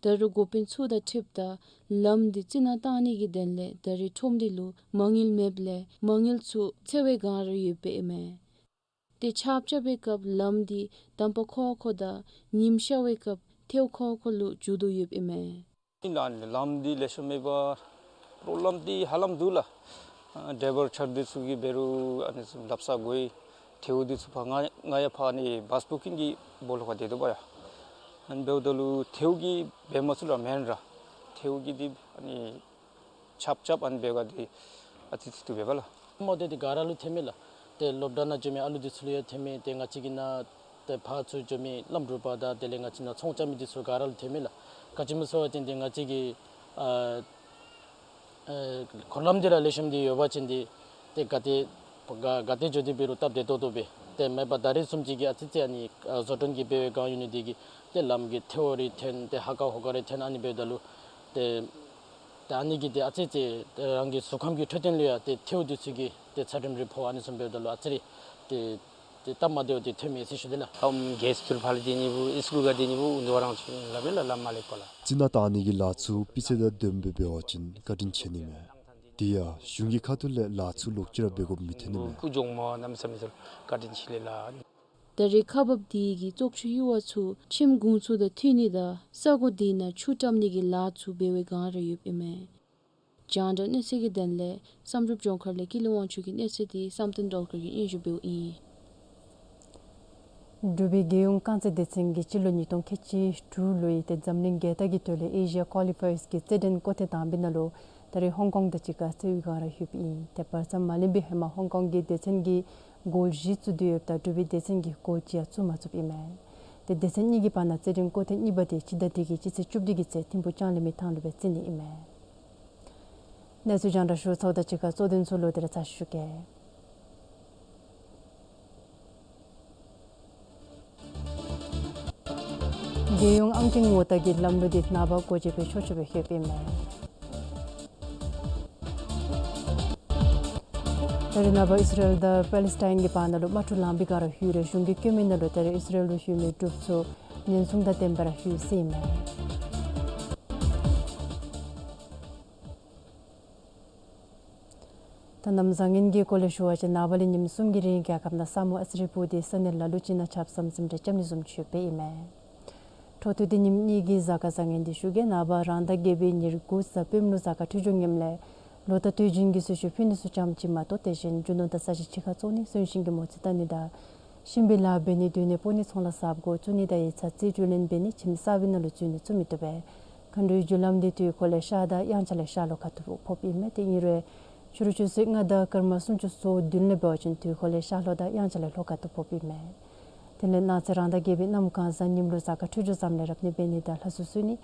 ད་རུང་འགོ་དཔོན་ཚུ་དང་འཁྲིལཝ་ད་ལམ་དེ་རྩི་ནག་བཏང་ནི་གི་དོན་ལས་ད་རེས་ཁྲོམ་སྡེ་ལུ་མ་དངུལ་མེདཔ་ལས་མ་དངུལ་ཚུ་འཚོལ་བའི་བསྒང་ར་ཡོདཔ་ཨིན་མས། ཏེ་ཆརཔ་རྐྱབ་པའི་སྐབས་ལམ་དེ་འདམ་པ་ཁོག་ཁོག་དང་ཉིམ་ཤར་བའི་སྐབས་ཐལཝ་ཁོག་ཁོག་ལུ་འགྱུར་དོ་ཡོདཔ་ཨིན་མས། ཨིན་ལགས། ལམ་འདི་ལེགས་ཤོམ་མེད་པར་པྲོབ་ལེམ་འདི་ཧ་ལམ་འདུག་ལགས། ཨ་ཌའི་བར་ཆར་འདི་ཚུ་གིས་འབད་རུང་ཨ་ནི་ཚུ་ལགཔ་ས་གོ་ཡི། ཐལཝ་འདི་ཚུ་ཕར་ང་ང་ཡང་ཕར་ཨ་ནི་བཱསི་བུ་ཀིང་གི་སྦོ་ལོགས་ཁར་སྡོད་དོ་བ་ཡ། ཨ་ནི་འབདཝ་ད་ལུ་ཐལཝ་གིས་འབད་མ་ཚུགས་ལགས་མེན་ར། ཐལཝ་གིས་འདི་ཨ་ནི་ཆརཔ་རྐྱབ་ཨ་ནི་འབད་བའི་སྒང་འདི་ཨ་ཙི་ཙི་འདུག་པས་ལགས། མ་འདི་འདི་ག་ར་ལུ་ཐོནམ་མས་ལགས། ཏེ་སློབ་གྲྭ་ནང་འགྱོ་མི་ཨ་ལུ་འདི་ཚུ་ལུ་ཡང་ཐོནམ་མས། ཏེ་ང་བཅས་ཀྱི་ནཱ་ཏེ་ཕར་ཚུར་འགྱོ་མི་ལམ་འབྲུག་པ་དང་དེ་ལས་ང་བཅས་ནཱ་ཚོང་རྐྱབ་མི་འདི་ཚུ་ག་ར་ལུ་ཐོནམ་མས་ལགས། ག་ཅི་སྨོ་ཟེར་བ་ཅིན་འདི་ང་བཅས་ཀྱི་ཨ་ཨེ་འཁོར་ལམ་འདི་ར་ལེགས་ཤོམ་འདི་ཡོད་པ་ཅིན་འདི་ཏེ་ག་ཏེ་ག་ག་ཏེ་འགྱོ་སྟེ་འབད་རུང་སྟབས་བདེ་ཏོག་ཏོ་སྦེ། ཏེ་མེན་པར་ད་རེས་བཟུམ་ཅིག་གི་ཨ་ཙི་ཙི་ཨ་ནི་ཨ་བཟོ་སྐྲུན་གྱི་འབད་བའི་བསྒང་ཡོད་ནི་འདི་གིས་ཏེ་ལམ་གྱི་ཐལཝ་རེ་ཐོན་ཏེ་ཧ་ཀ་ཧོ་ཀ་རེ་ཐོན་ཨ་ནི་འབདཝ་ད་ལུ་ཏེ་ཏེ་ཨ་ནི་གིས་ཏེ་ཨ་ཙི་ཙི་ཏེ་རང་གི་གཟུགས་ཁམས་ཀྱི་འཕྲོད་བསྟེན་ལུ་ཡང་ཏེ་ཐལཝ་འདི་ཚུ་གིས་ཏེ་ཚ་གྲང་རེ་ཕོག་ཨ་ནི་བཟུམ་འབདཝ་ད་ལུ་ཨ་ཙི་རེ་ཏེ་ཏེ་སྟབས་མ་བདེཝ་འདི་ཐོནམ་མས་ཟེར་ཞུ་དེས་ལགས། ཨམ་གེསི་ཚུ་ཕར་ལས་སྡོད་ནི་བུ་ཨིས་ཀུ་ག་སྡོད་ནི་བུ་འདི་བ་རང་ཚུ་ལ་མེན་ལགས་ལམ་མ་ལེགས་པ་ལགས། རྩི་ནག་བཏང་ནི་གི་ལཱ་ཚུ་སྤུས་ཚད་དང་ལྡནམ་སྦེ་འབད་བ་ཅིན་བཀའ་དྲིན་ཆེ་ནི་མས། དེ་ཡང་གཞུང་གི་ཁ་ཐུག་ལས་ལཱ་ཚུ་ལོག་ཅི་ར་འབད་དགོཔ་མི་ཐོན་ནི་མས། སྐུ་གཞོགས་མོ་གནམ་མེད་ས་མེད་ཚུ་བཀའ་དྲིན་ཆེ་ལེ་ལགས། ད་རེས་ཁག་འབགཔ་དེ་གིས་བཙོག་ཆུ་གཡུར་བ་ཚུ་ཁྱིམ་གུང་ཚུ་དང་མཐུད་ནི་དང་ས་གོ་དེ་ནང་ཆུ་བཀྲམ་ནི་གི་ལཱ་ཚུ་འབད་བའི་བསྒང་ར་ཡོདཔ་ཨིན་མས། རྒྱང་བསྒྲགས་གནས་ཚུལ་གྱི་དོན་ལས་བསམ་གྲུབ་ལྗོངས་མཁར་ལས་ཀུན་ལེགས་དབང་ཕྱུག་གི་གནས་ཚུལ་འདི་བསམ་གཏན་སྒྲོལ་དཀར་གྱིས་སྙན་ཞུ་འབདཝ་ཨིན། འབྲུག་པའི་རྒྱལ་ཡོངས་རྐང་རྩེད་སྡེ་ཚན་གྱིས་སྤྱི་ལོ་ཉིས་སྟོང་ཁལ་གཅིག་དྲུག་ལོའི་ཏེ་འཛམ་གླིང་རྒྱལ་རྟགས་ཀྱི་དོན་ལས་ཨེ་ཤི་ཡ་ཀོ་ལི་ཕའི་ཡརསི་གི་རྩེད་འགྲན་ཀོ་ཐེངས་དང་པའི་ནང་ལུ་ད་རེས་ཧོང་ཀོང་དང་གཅིག་ཁར་རྩེད་པའི་བསྒང་ར་ལྷོདཔ་ཨིན། ཏེ་བར་མཚམས་མ་ལོན་པའི་ཧེ་མ་ཧོང་ཀོང་གི་སྡེ་ཚན་གྱིས་གོལ་བཞི་བཙུགས་ཏེ་ཡོདཔ་ད་འབྲུག་པའི་སྡེ་ཚན་གྱིས་གོལ་གཅིག་ཡང་བཙུགས་མ་ཚུགསཔ་ཨིན་མས། ཏེ་སྡེ་ཚན་གཉིས་ཀྱི་བར་ན་རྩེད་འགྲན་ཀོ་ཐེངས་གཉིས་པ་དེ་སྤྱི་ཟླ་འདི་གི་སྤྱི་ཚེས་བཅུ་བདུན་གྱི་ཚེ་ཐིམ་ཕུག་ལྕང་གླིང་མི་ཐང་ལུ་སྦེ་རྩེ་ནི་ཨིན་མས། གནས་ཚུལ་རྒྱང་བསྒྲགས་ཞུ་ཚརཝ་དང་གཅིག་ཁར་གཙོ་དོན་ཚུ་ལོག་སྟེ་ར་ཚར་ཞུ་གེ། རྒྱལ་ཡོངས་ཨང་རྟིང་ངོ་རྟགས་ཀྱི་ལམ་ལུགས་འདི་ནངས་པ་སྒོ་འབྱེད་འབད་ཆོག་ཆོག་སྦེ་ལྷོདཔ་ཨིན་མས། ད་རེས་ནངས་པ་ཨིས་ར་ཨེལ་དང་པེ་ལེསི་ཊཱའིན་གྱི་བར་ན་ལུ་དམག་འཁྲུག་ལངས་པའི་བསྒང་ར་ལྷོད་རུང་གཞུང་གིས་བཀོད་མིའི་ནང་ལུ་ད་རེས་ཨིས་ར་ཨེལ་ལུ་བཞུགས་མི་འབྲུགཔ་ཚུ་ཉེན་སྲུང་དང་ལྡནམ་སྦེ་ར་ལྷོད་ཟེར་ཨིན་མས། ད་གནམ་བཟང་ངན་གྱི་སྐོར་ལས་ཞུ་བ་ཅིན་ནངས་པ་ལས་ཉིནམ་གསུམ་གྱི་རིང་རྒྱལ་ཁབ་ནང་ས་སྨུག་ཨ་ཙི་རེ་སྤུབས་ཏེ་ས་གནས་ལ་ལུ་ཅིག་ནང་ཆརཔ་ཟམ་ཟིམ་རེ་རྐྱབ་ནི་བཟུམ་ཅིག་ཡོདཔ་ཨིན་མས། འཕྲོ་མཐུད་དེ་ཉིནམ་གཉིས་ཀྱི་གཟའ་སྐར་བཟང་ངན་འདི་ཞུ་གེ། ནངས་པ་རང་ཟླ་བརྒྱད་པའི་ཉེར་དགུ་གཟའ་སྤེནམ་ལུ་གཟའ་སྐར་འཕྲོད་སྦྱོར་ངནམ་ལས་ ལོ་ད་དུས་རྒྱུན་གྱི་གསོལ་མཆོད་ཕུལ་ནི་ཚུ་ཙམ་ཅིག་མ་གཏོགས་དེ་བཞིན་རྒྱུ་ནོར་དང་ས་གཞི་ཕྱི་ཁར་བཙོང་ནི་གསོན་གཤིན་གྱི་མོ་རྩིས་བལྟ་ནི་དང་གཤིན་པོའི་ལཱ་འབད་ནི་སྡོད་གནས་སྤོ་ནི་ཚོང་ལཱ་གསརཔ་སྒོ་བཙུགས་ནི་དང་ཡིག་ཚང་རྩིས་སྤྲོད་ལེན་འབད་ནི་ཁྱིམ་གསར་པའི་ནང་ལུ་འཛུལ་ནི་ཚུ་མི་བཏུབ་པས། མཁའ་འགྲོའི་རྒྱུ་ལམ་འདི་དུས་འཁོར་ལས་ཤར་དང་དབྱངས་འཆར་ལས་ཤར་ལྷོ་ཁ་ཐུག་ཕོགཔ་ཨིན་མས། དེ་ཨིན་རུང་ཕྱི་རུ་ཆུ་ཚོད་ལྔ་དང་སྐར་མ་སུམ་ཅུ་སོ་བདུན་ལས་འབད་བ་ཅིན་དུས་འཁོར་ལས་ཤར་ལྷོ་དང་དབྱངས་འཆར་ལས་ལྷོ་ཁ་ཐུག་ཕོགཔ་ཨིན་མས། དེ་ལས་གནངས་ཚེ་རང་ཟླ་བརྒྱད་པའི་གནམ་གང་གཟའ་ཉིམ་ལུ་གཟའ་སྐར་འཕྲོད་སྦྱོར་བཟངམ་ལས་རབ་གནས་འབད་ནི་དང་ལྷ་གསོལ་གསོལ་ནི་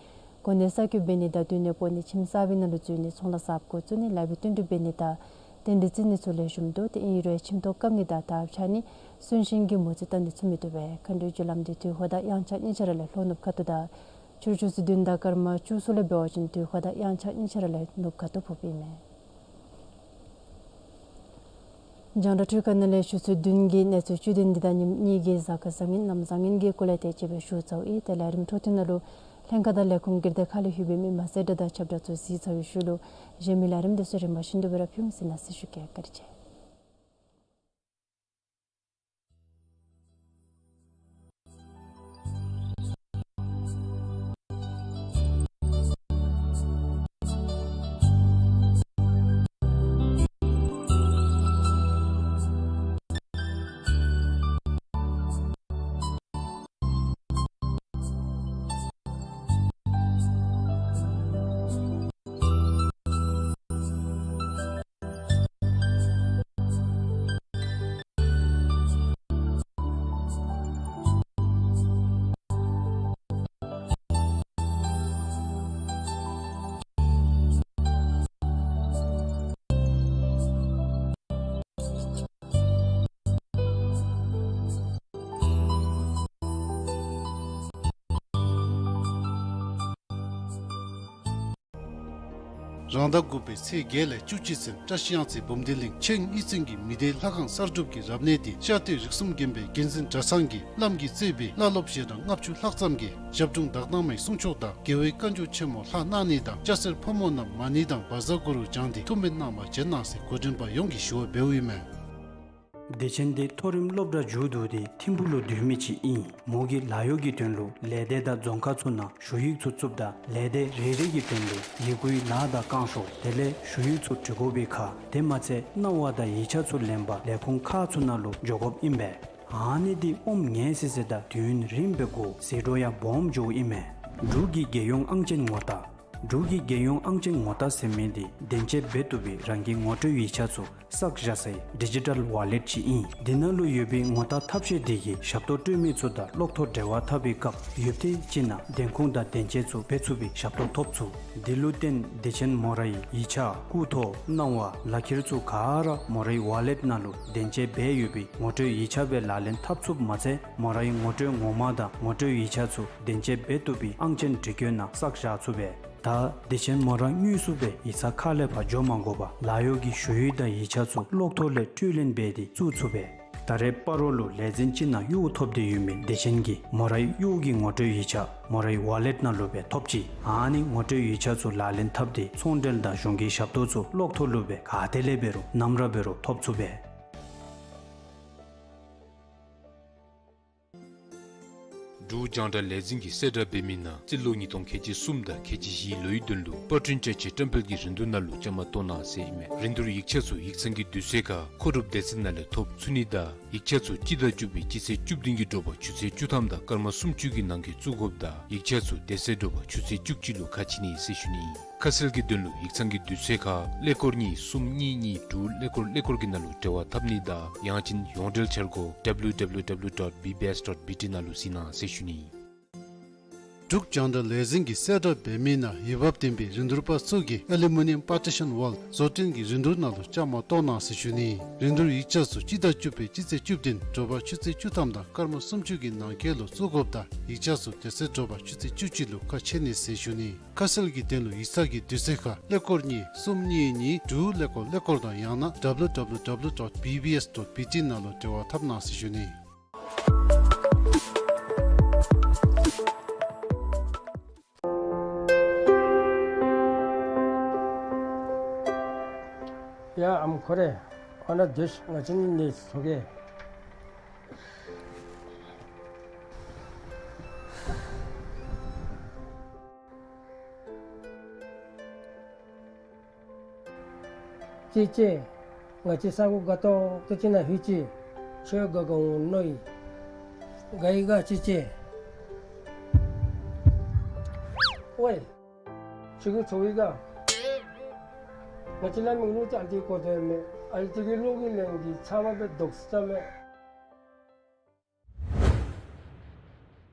གོ་གནས་གསར་བསྐོ་འབད་ནི་དང་སྡོད་གནས་སྤོ་ནི་ཁྱིམ་གསར་པའི་ནང་ལུ་འཛུལ་ནི་ཚོང་ལཱ་གསརཔ་སྒོ་བཙུགས་ནི་ལཱ་འབད་བསྟུན་གྲོས་འབད་ནི་དང་རྟེན་འབྲེལ་བརྩི་ནི་ཚུ་ལེགས་ཤོམ་འདུག། དེ་ཨིན་རུང་ཁྱིམ་ཐོག་བཀབ་ནི་དང་དར་འཕྱར་ནི་གསོན་གཤིན་གྱི་མོ་རྩིས་བལྟ་ནི་ཚུ་མི་བཏུབ་པས། མཁའ་འགྲོའི་རྒྱུ་ལམ་འདི་དུས་འཁོར་དང་དབྱངས་འཆར་གཉིས་ཆ་ར་ལས་ལྷོ་ནུབ་ཁ་ཐུག་དང་ཕྱི་རུ་ཆུ་ཚོད་བདུན་དང་སྐར་མ་བཅུ་གསུམ་ལས་འབད་བ་ཅིན་དུས་འཁོར་དང་དབྱངས་འཆར་གཉིས་ཆ་ར་ལས་ནུབ་ཁ་ཐུག་ཕོགཔ་ཨིན་མས། རྒྱང་བསྒྲགས་འཕྲུལ་ཁང་ནང་ལས་ཆུ་ཚོད་བདུན་གྱི་གནས་ཚུལ་བཅུད་དོན་འདི་དང་ཉིནམ་གཉིས་ཀྱི་གཟའ་སྐར་བཟང་ངན་གནམ་བཟང་ངན་གྱི་སྐོར་ལས་དེ་ཅིག་སྦེ་ཞུ་ཚརཝ་ཨིན། དེ་ལས་ལས་རིམ་འཕྲོ་མཐུད་ནང་ལུ་ལྷན་ཁག་དང་ལས་ཁུངས་སྒེར་སྡེ་ཁག་ལས་ལྷོད་པའི་མི་མང་གསལ་བསྒྲགས་དང་ཁྱབ་བསྒྲགས་ཚུ་གཟིགས་ཚར་བའི་ཤུལ་ལུ་གཞན་མི་ལས་རིམ་དེ་ཚུ་རིམ་པ་བཞིན་དུ་སྦེ་ར་ཕུལ་ཟེར་ན་ཟེར་ཞུ་གེ། བཀའ་དྲིན་ཆེ། རང་ཟླ་དགུ་པའི་ཚེས་བརྒྱད་ལས་བཅུ་གཅིག་ཚུན་བཀྲིས་གཡང་རྩེ་འབུམ་སྡེ་གླིང་ཆེན་གཉིས་ཚན་གྱི་མི་སྡེ་ལྷ་ཁང་གསར་སྒྲུབ་ཀྱི་རབ་གནས་འདི་ཤར་སྟོད་རིགས་གསུམ་དགོན་པའི་འགན་འཛིན་གྲྭ་ཚང་གི་བླམ་གིས་གཙོས་པའི་བླ་སློབ་ཞལ་གྲངས་ལྔ་བཅུ་ལྷག་ཙམ་གྱིས་ཞབས་དྲུང་དག་སྣང་མའི་གསུང་ཆོག་དང་རྒྱལ་བའི་བཀའ་འགྱུར་ཆེན་མོ་ལྷག་གནང་ནི་དང་སྐྱ་སེར་ཕོ་མོ་རྣམས་མ་ཎི་དང་བཛྲ་གུ་རུ་བགྱང་སྟེ་ཐུགས་སྨོན་གནང་བར་བྱོན་གནང་ཟེར་གོ་སྒྲིག་པ་ཡོངས་ཀྱིས་ཞུ་བ་འབདཝ་ཨིན་མས། སྡེ་ཆེན་འདི་མཐོ་རིམ་སློབ་གྲྭ་མཇུག་བསྡུ་སྟེ་ཐིམ་ཕུག་ལུ་སྡོད་མི་ཅིག་ཨིན། མོ་གིས་ལཱ་གཡོག་གི་དོན་ལུ་ལས་སྡེ་དང་རྫོང་ཁག་ཚུ་ནང་ཞུ་ཡིག་ཚུ་བཙུགསཔ་ད་ལས་སྡེ་རེ་རེ་གི་དོན་ལུ་ཡི་གུའི་ལཱ་དང་བསྐང་ཞོར་དེ་ལས་ཞུ་ཡིག་ཚུ་འབྲི་དགོ་པའི་ཁར་དེ་མ་ཚད་གནང་བ་དང་ཡིག་ཆ་ཚུ་ལེན་པར་ལས་ཁུངས་ཁག་ཚུ་ནང་ལུ་འགྱོ་དགོཔ་ཨིན་པས། ཨ་ནི་འདི་ཨོམ་ངན་སི་སི་དང་དུས་ཡུན་རིངམོ་སྦེ་འགོར་ཟད་འགྲོ་ཡང་སྦོམ་འགྱོཝ་ཨིན་མས། འབྲུག་གི་རྒྱལ་ཡོངས་ཨང་ཅན་ངོ་རྟགས། འབྲུག་གི་རྒྱལ་ཡོངས་ཨང་ཅན་ངོ་རྟགས་ཟེར་མི་འདི་བདེན་དཔྱད་འབད་བཏུབ་པའི་རང་གི་ངོ་སྤྲོད་ཡིག་ཆ་ཚུ་བསགས་བཞག་སའི་ཌི་ཇི་ཊལ་ཝ་ལེཊ་ཅིག་ཨིན། འདི་ནང་ལུ་ཡོད་པའི་ངོ་རྟགས་ཐབས་ཤེས་འདི་གིས་ཞབས་ཏོག་སྤྲོད་མི་ཚུ་དང་གློག་ཐོག་འབྲེལ་བ་འཐབ་པའི་སྐབས་ཡུདཔ་ཐེངས་ཅིག་ནང་བདེན་ཁུངས་དང་བདེན་དཔྱད་ཚུ་འབད་ཚུགས་པའི་ཞབས་ཏོག་ཐོབ་ཚུགས། འདི་ལུ་བརྟེན་སྡེ་ཆེན་མོ་རའི་ཡིག་ཆ་སྐུ་ཐོ་གནང་བ་ལག་ཁྱེར་ཚུ་ག་ར་མོ་རའི་ཝ་ལེཊ་ནང་ལུ་བདེན་དཔྱད་འབད་ཡོད་པའི་ངོ་སྤྲོད་ཡིག་ཆ་སྦེ་ལག་ལེན་འཐབ་ཚུགསཔ་མ་ཚད་མོ་རའི་ངོ་སྤྲོད་ངོ་མ་དང་ངོ་སྤྲོད་ཡིག་ཆ་ཚུ་བདེན་དཔྱད་འབད་བཏུབ་པའི་ཨང་ཅན་འབྲི་སྐྱོན་ནང་བསགས་བཞག་ཚུགས་པས། ད་སྡེ་ཆེན་མོ་ར་དངོས་སུ་སྦེ་ཡིག་ཚང་ཁ་ལས་ཕར་འགྱོ་མ་དགོ་པར་ལཱ་གཡོག་གི་ཞུ་ཡིག་དང་ཡིག་ཆ་ཚུ་གློག་ཐོག་ལས་སྤྲོད་ལེན་འབད་དེ་བཙུགས་ཚུགས་པས། ད་རེས་སྤ་རོ་ལུ་ལས་འཛིན་ཅིག་ནང་གཡོག་ཐོབ་སྟེ་ཡོད་མི་སྡེ་ཆེན་གྱིས་མོ་རའི་གཡོག་གི་ངོ་སྤྲོད་ཡིག་ཆ་མོ་རའི་ཝ་ལེཊ་ནང་ལུ་སྦེ་ཐོབ་ཅི། ཨ་ནི་ངོ་སྤྲོད་ཡིག་ཆ་ཚུ་ལག་ལེན་འཐབ་སྟེ་ཚོང་འབྲེལ་དང་གཞུང་གི་ཞབས་ཏོག་ཚུ་གློག་ཐོག་ལུ་སྦེ་ག་ཏེ་ལས་འབད་རུང་ནམ་ར་འབད་རུང་ཐོབ་ཚུགས་པས། འབྲུག་རྒྱང་བསྒྲགས་ལས་འཛིན་གྱིས་གསལ་བསྒྲགས་འབད་མི་ནང་སྤྱི་ལོ་ཉིས་སྟོང་ཁལ་གཅིག་གསུམ་དང་ཁལ་གཅིག་བཞིའི་ལོའི་དོན་ལུ་པར་སྐྲུན་བཅའ་ཆས་བཀྲམ་སྤེལ་གྱི་རིན་བསྡུར་ནང་ལུ་བཅའ་མར་གཏོགས་གནང་ཟེར་ཨིན་མས། རིན་བསྡུར་ཡིག་ཆ་ཚུ་ཡིག་ཚང་གི་དུས་ཚོད་ཁར་མཁོ་སྒྲུབ་སྡེ་ཚན་ནང་ལས་ཐོབ་ཚུགས་ནི་དང་ཡིག་ཆ་ཚུ་སྤྱི་ཟླ་བཅུ་པའི་སྤྱི་ཚེས་བཅུ་བདུན་གྱི་དྲོ་པ་ཆུ་ཚོད་བཅུ་ཐམ་དང་སྐར་མ་སུམ་ཅུ་གི་ནང་འཁོད་བཙུགས་དགོཔ་དང་ཡིག་ཆ་ཚུ་དེ་ཚེ་དྲོ་པ་ཆུ་ཚོད་བཅུ་གཅིག་ལུ་ཁ་ཕྱེ་ནི་ཟེར་ཞུ་ནི་ཨིན། ཁ་གསལ་གྱི་དོན་ལུ་ཡིག་ཚང་གི་དུས་ཚོད་ཁར་ཀླད་ཀོར་གཉིས་གསུམ་གཉིས་གཉིས་དྲུག་ཀླད་ཀོར་ཀླད་ཀོར་གྱི་ནང་ལུ་འབྲེལ་བ་འཐབ་ནི་དང་ཡང་ཅིན་ཡོངས་འབྲེལ་འཆར་སྒོ་W W W dot B B S dot B T ནང་ལུ་གཟིགས་གནང་ཟེར་ཞུ་ནི། འབྲུག་རྒྱང་བསྒྲགས་ལས་འཛིན་གྱིས་གསལ་བསྒྲགས་འབད་མི་ནང་འོས་འབབ་ལྡན་པའི་རིན་བསྡུར་པ་ཚུ་གིས་ཨ་ལུ་མི་ནི་ཡམ་པར་ཊི་ཤཱན་ཝཱལ་བཟོ་སྐྲུན་གྱི་རིན་བསྡུར་ནང་ལུ་བཅའ་མར་གཏོགས་གནང་ཟེར་ཞུ་ནི། རིན་བསྡུར་ཡིག་ཆ་ཚུ་སྤྱི་ཟླ་བཅུ་པའི་སྤྱི་ཚེས་བཅུ་བདུན་དྲོ་པ་ཆུ་ཚོད་བཅུ་ཐམ་དང་སྐར་མ་སུམ་ཅུ་གི་ནང་འཁོད་ལུ་བཙུགས་དགོཔ་དང་ཡིག་ཆ་ཚུ་དེ་ཚེ་དྲོ་པ་ཆུ་ཚོད་བཅུ་གཅིག་ལུ་ཁ་ཕྱེ་ནི་ཟེར་ཞུ་ནི། ཁ་གསལ་གྱི་དོན་ལུ་ཡིག་ཚང་གི་དུས་ཚོད་ཁར་ཀླད་ཀོར་གཉིས་གསུམ་གཉིས་གཉིས་དྲུག་ཀླད་ཀོར་ཀླད་ཀོར་དང་ཡང་ན་W W W dot B B S dot B T ནང་ལུ་འབྲེལ་བ་འཐབ་གནང་ཟེར་ཞུ་ནི། ཡ་ཨམ་ཁོ་རེ། ཨ་ནཱ་སྡོད་ཤིག། ང་བཅས་གཉིས་ནི་ཚོགས་ཀྱི། ཅེ་ཅེ། ང་བཅས་ས་གོ་དགའ་ཏོག་ཏོ་ཅིག་ནང་ལྷོད་ཅི། ཁྱོད་དགའ་དགའ་འོང་མནོ་ཡི། དགའ་ཡི་ག་ཅེ་ཅེ། ཝའེ། ཁྱོད་ཀྱིས་ཚོར་ཡི་ག། ང་བཅས་ལ་མིག་ལུ་ཅིག་ཨ་ཙི་གོ་དོ་མས། ཨ་ཙི་གི་ལོག་གི་ལན་གྱི་ཚབ་མ་སྦེ་དོགས་ས་མས།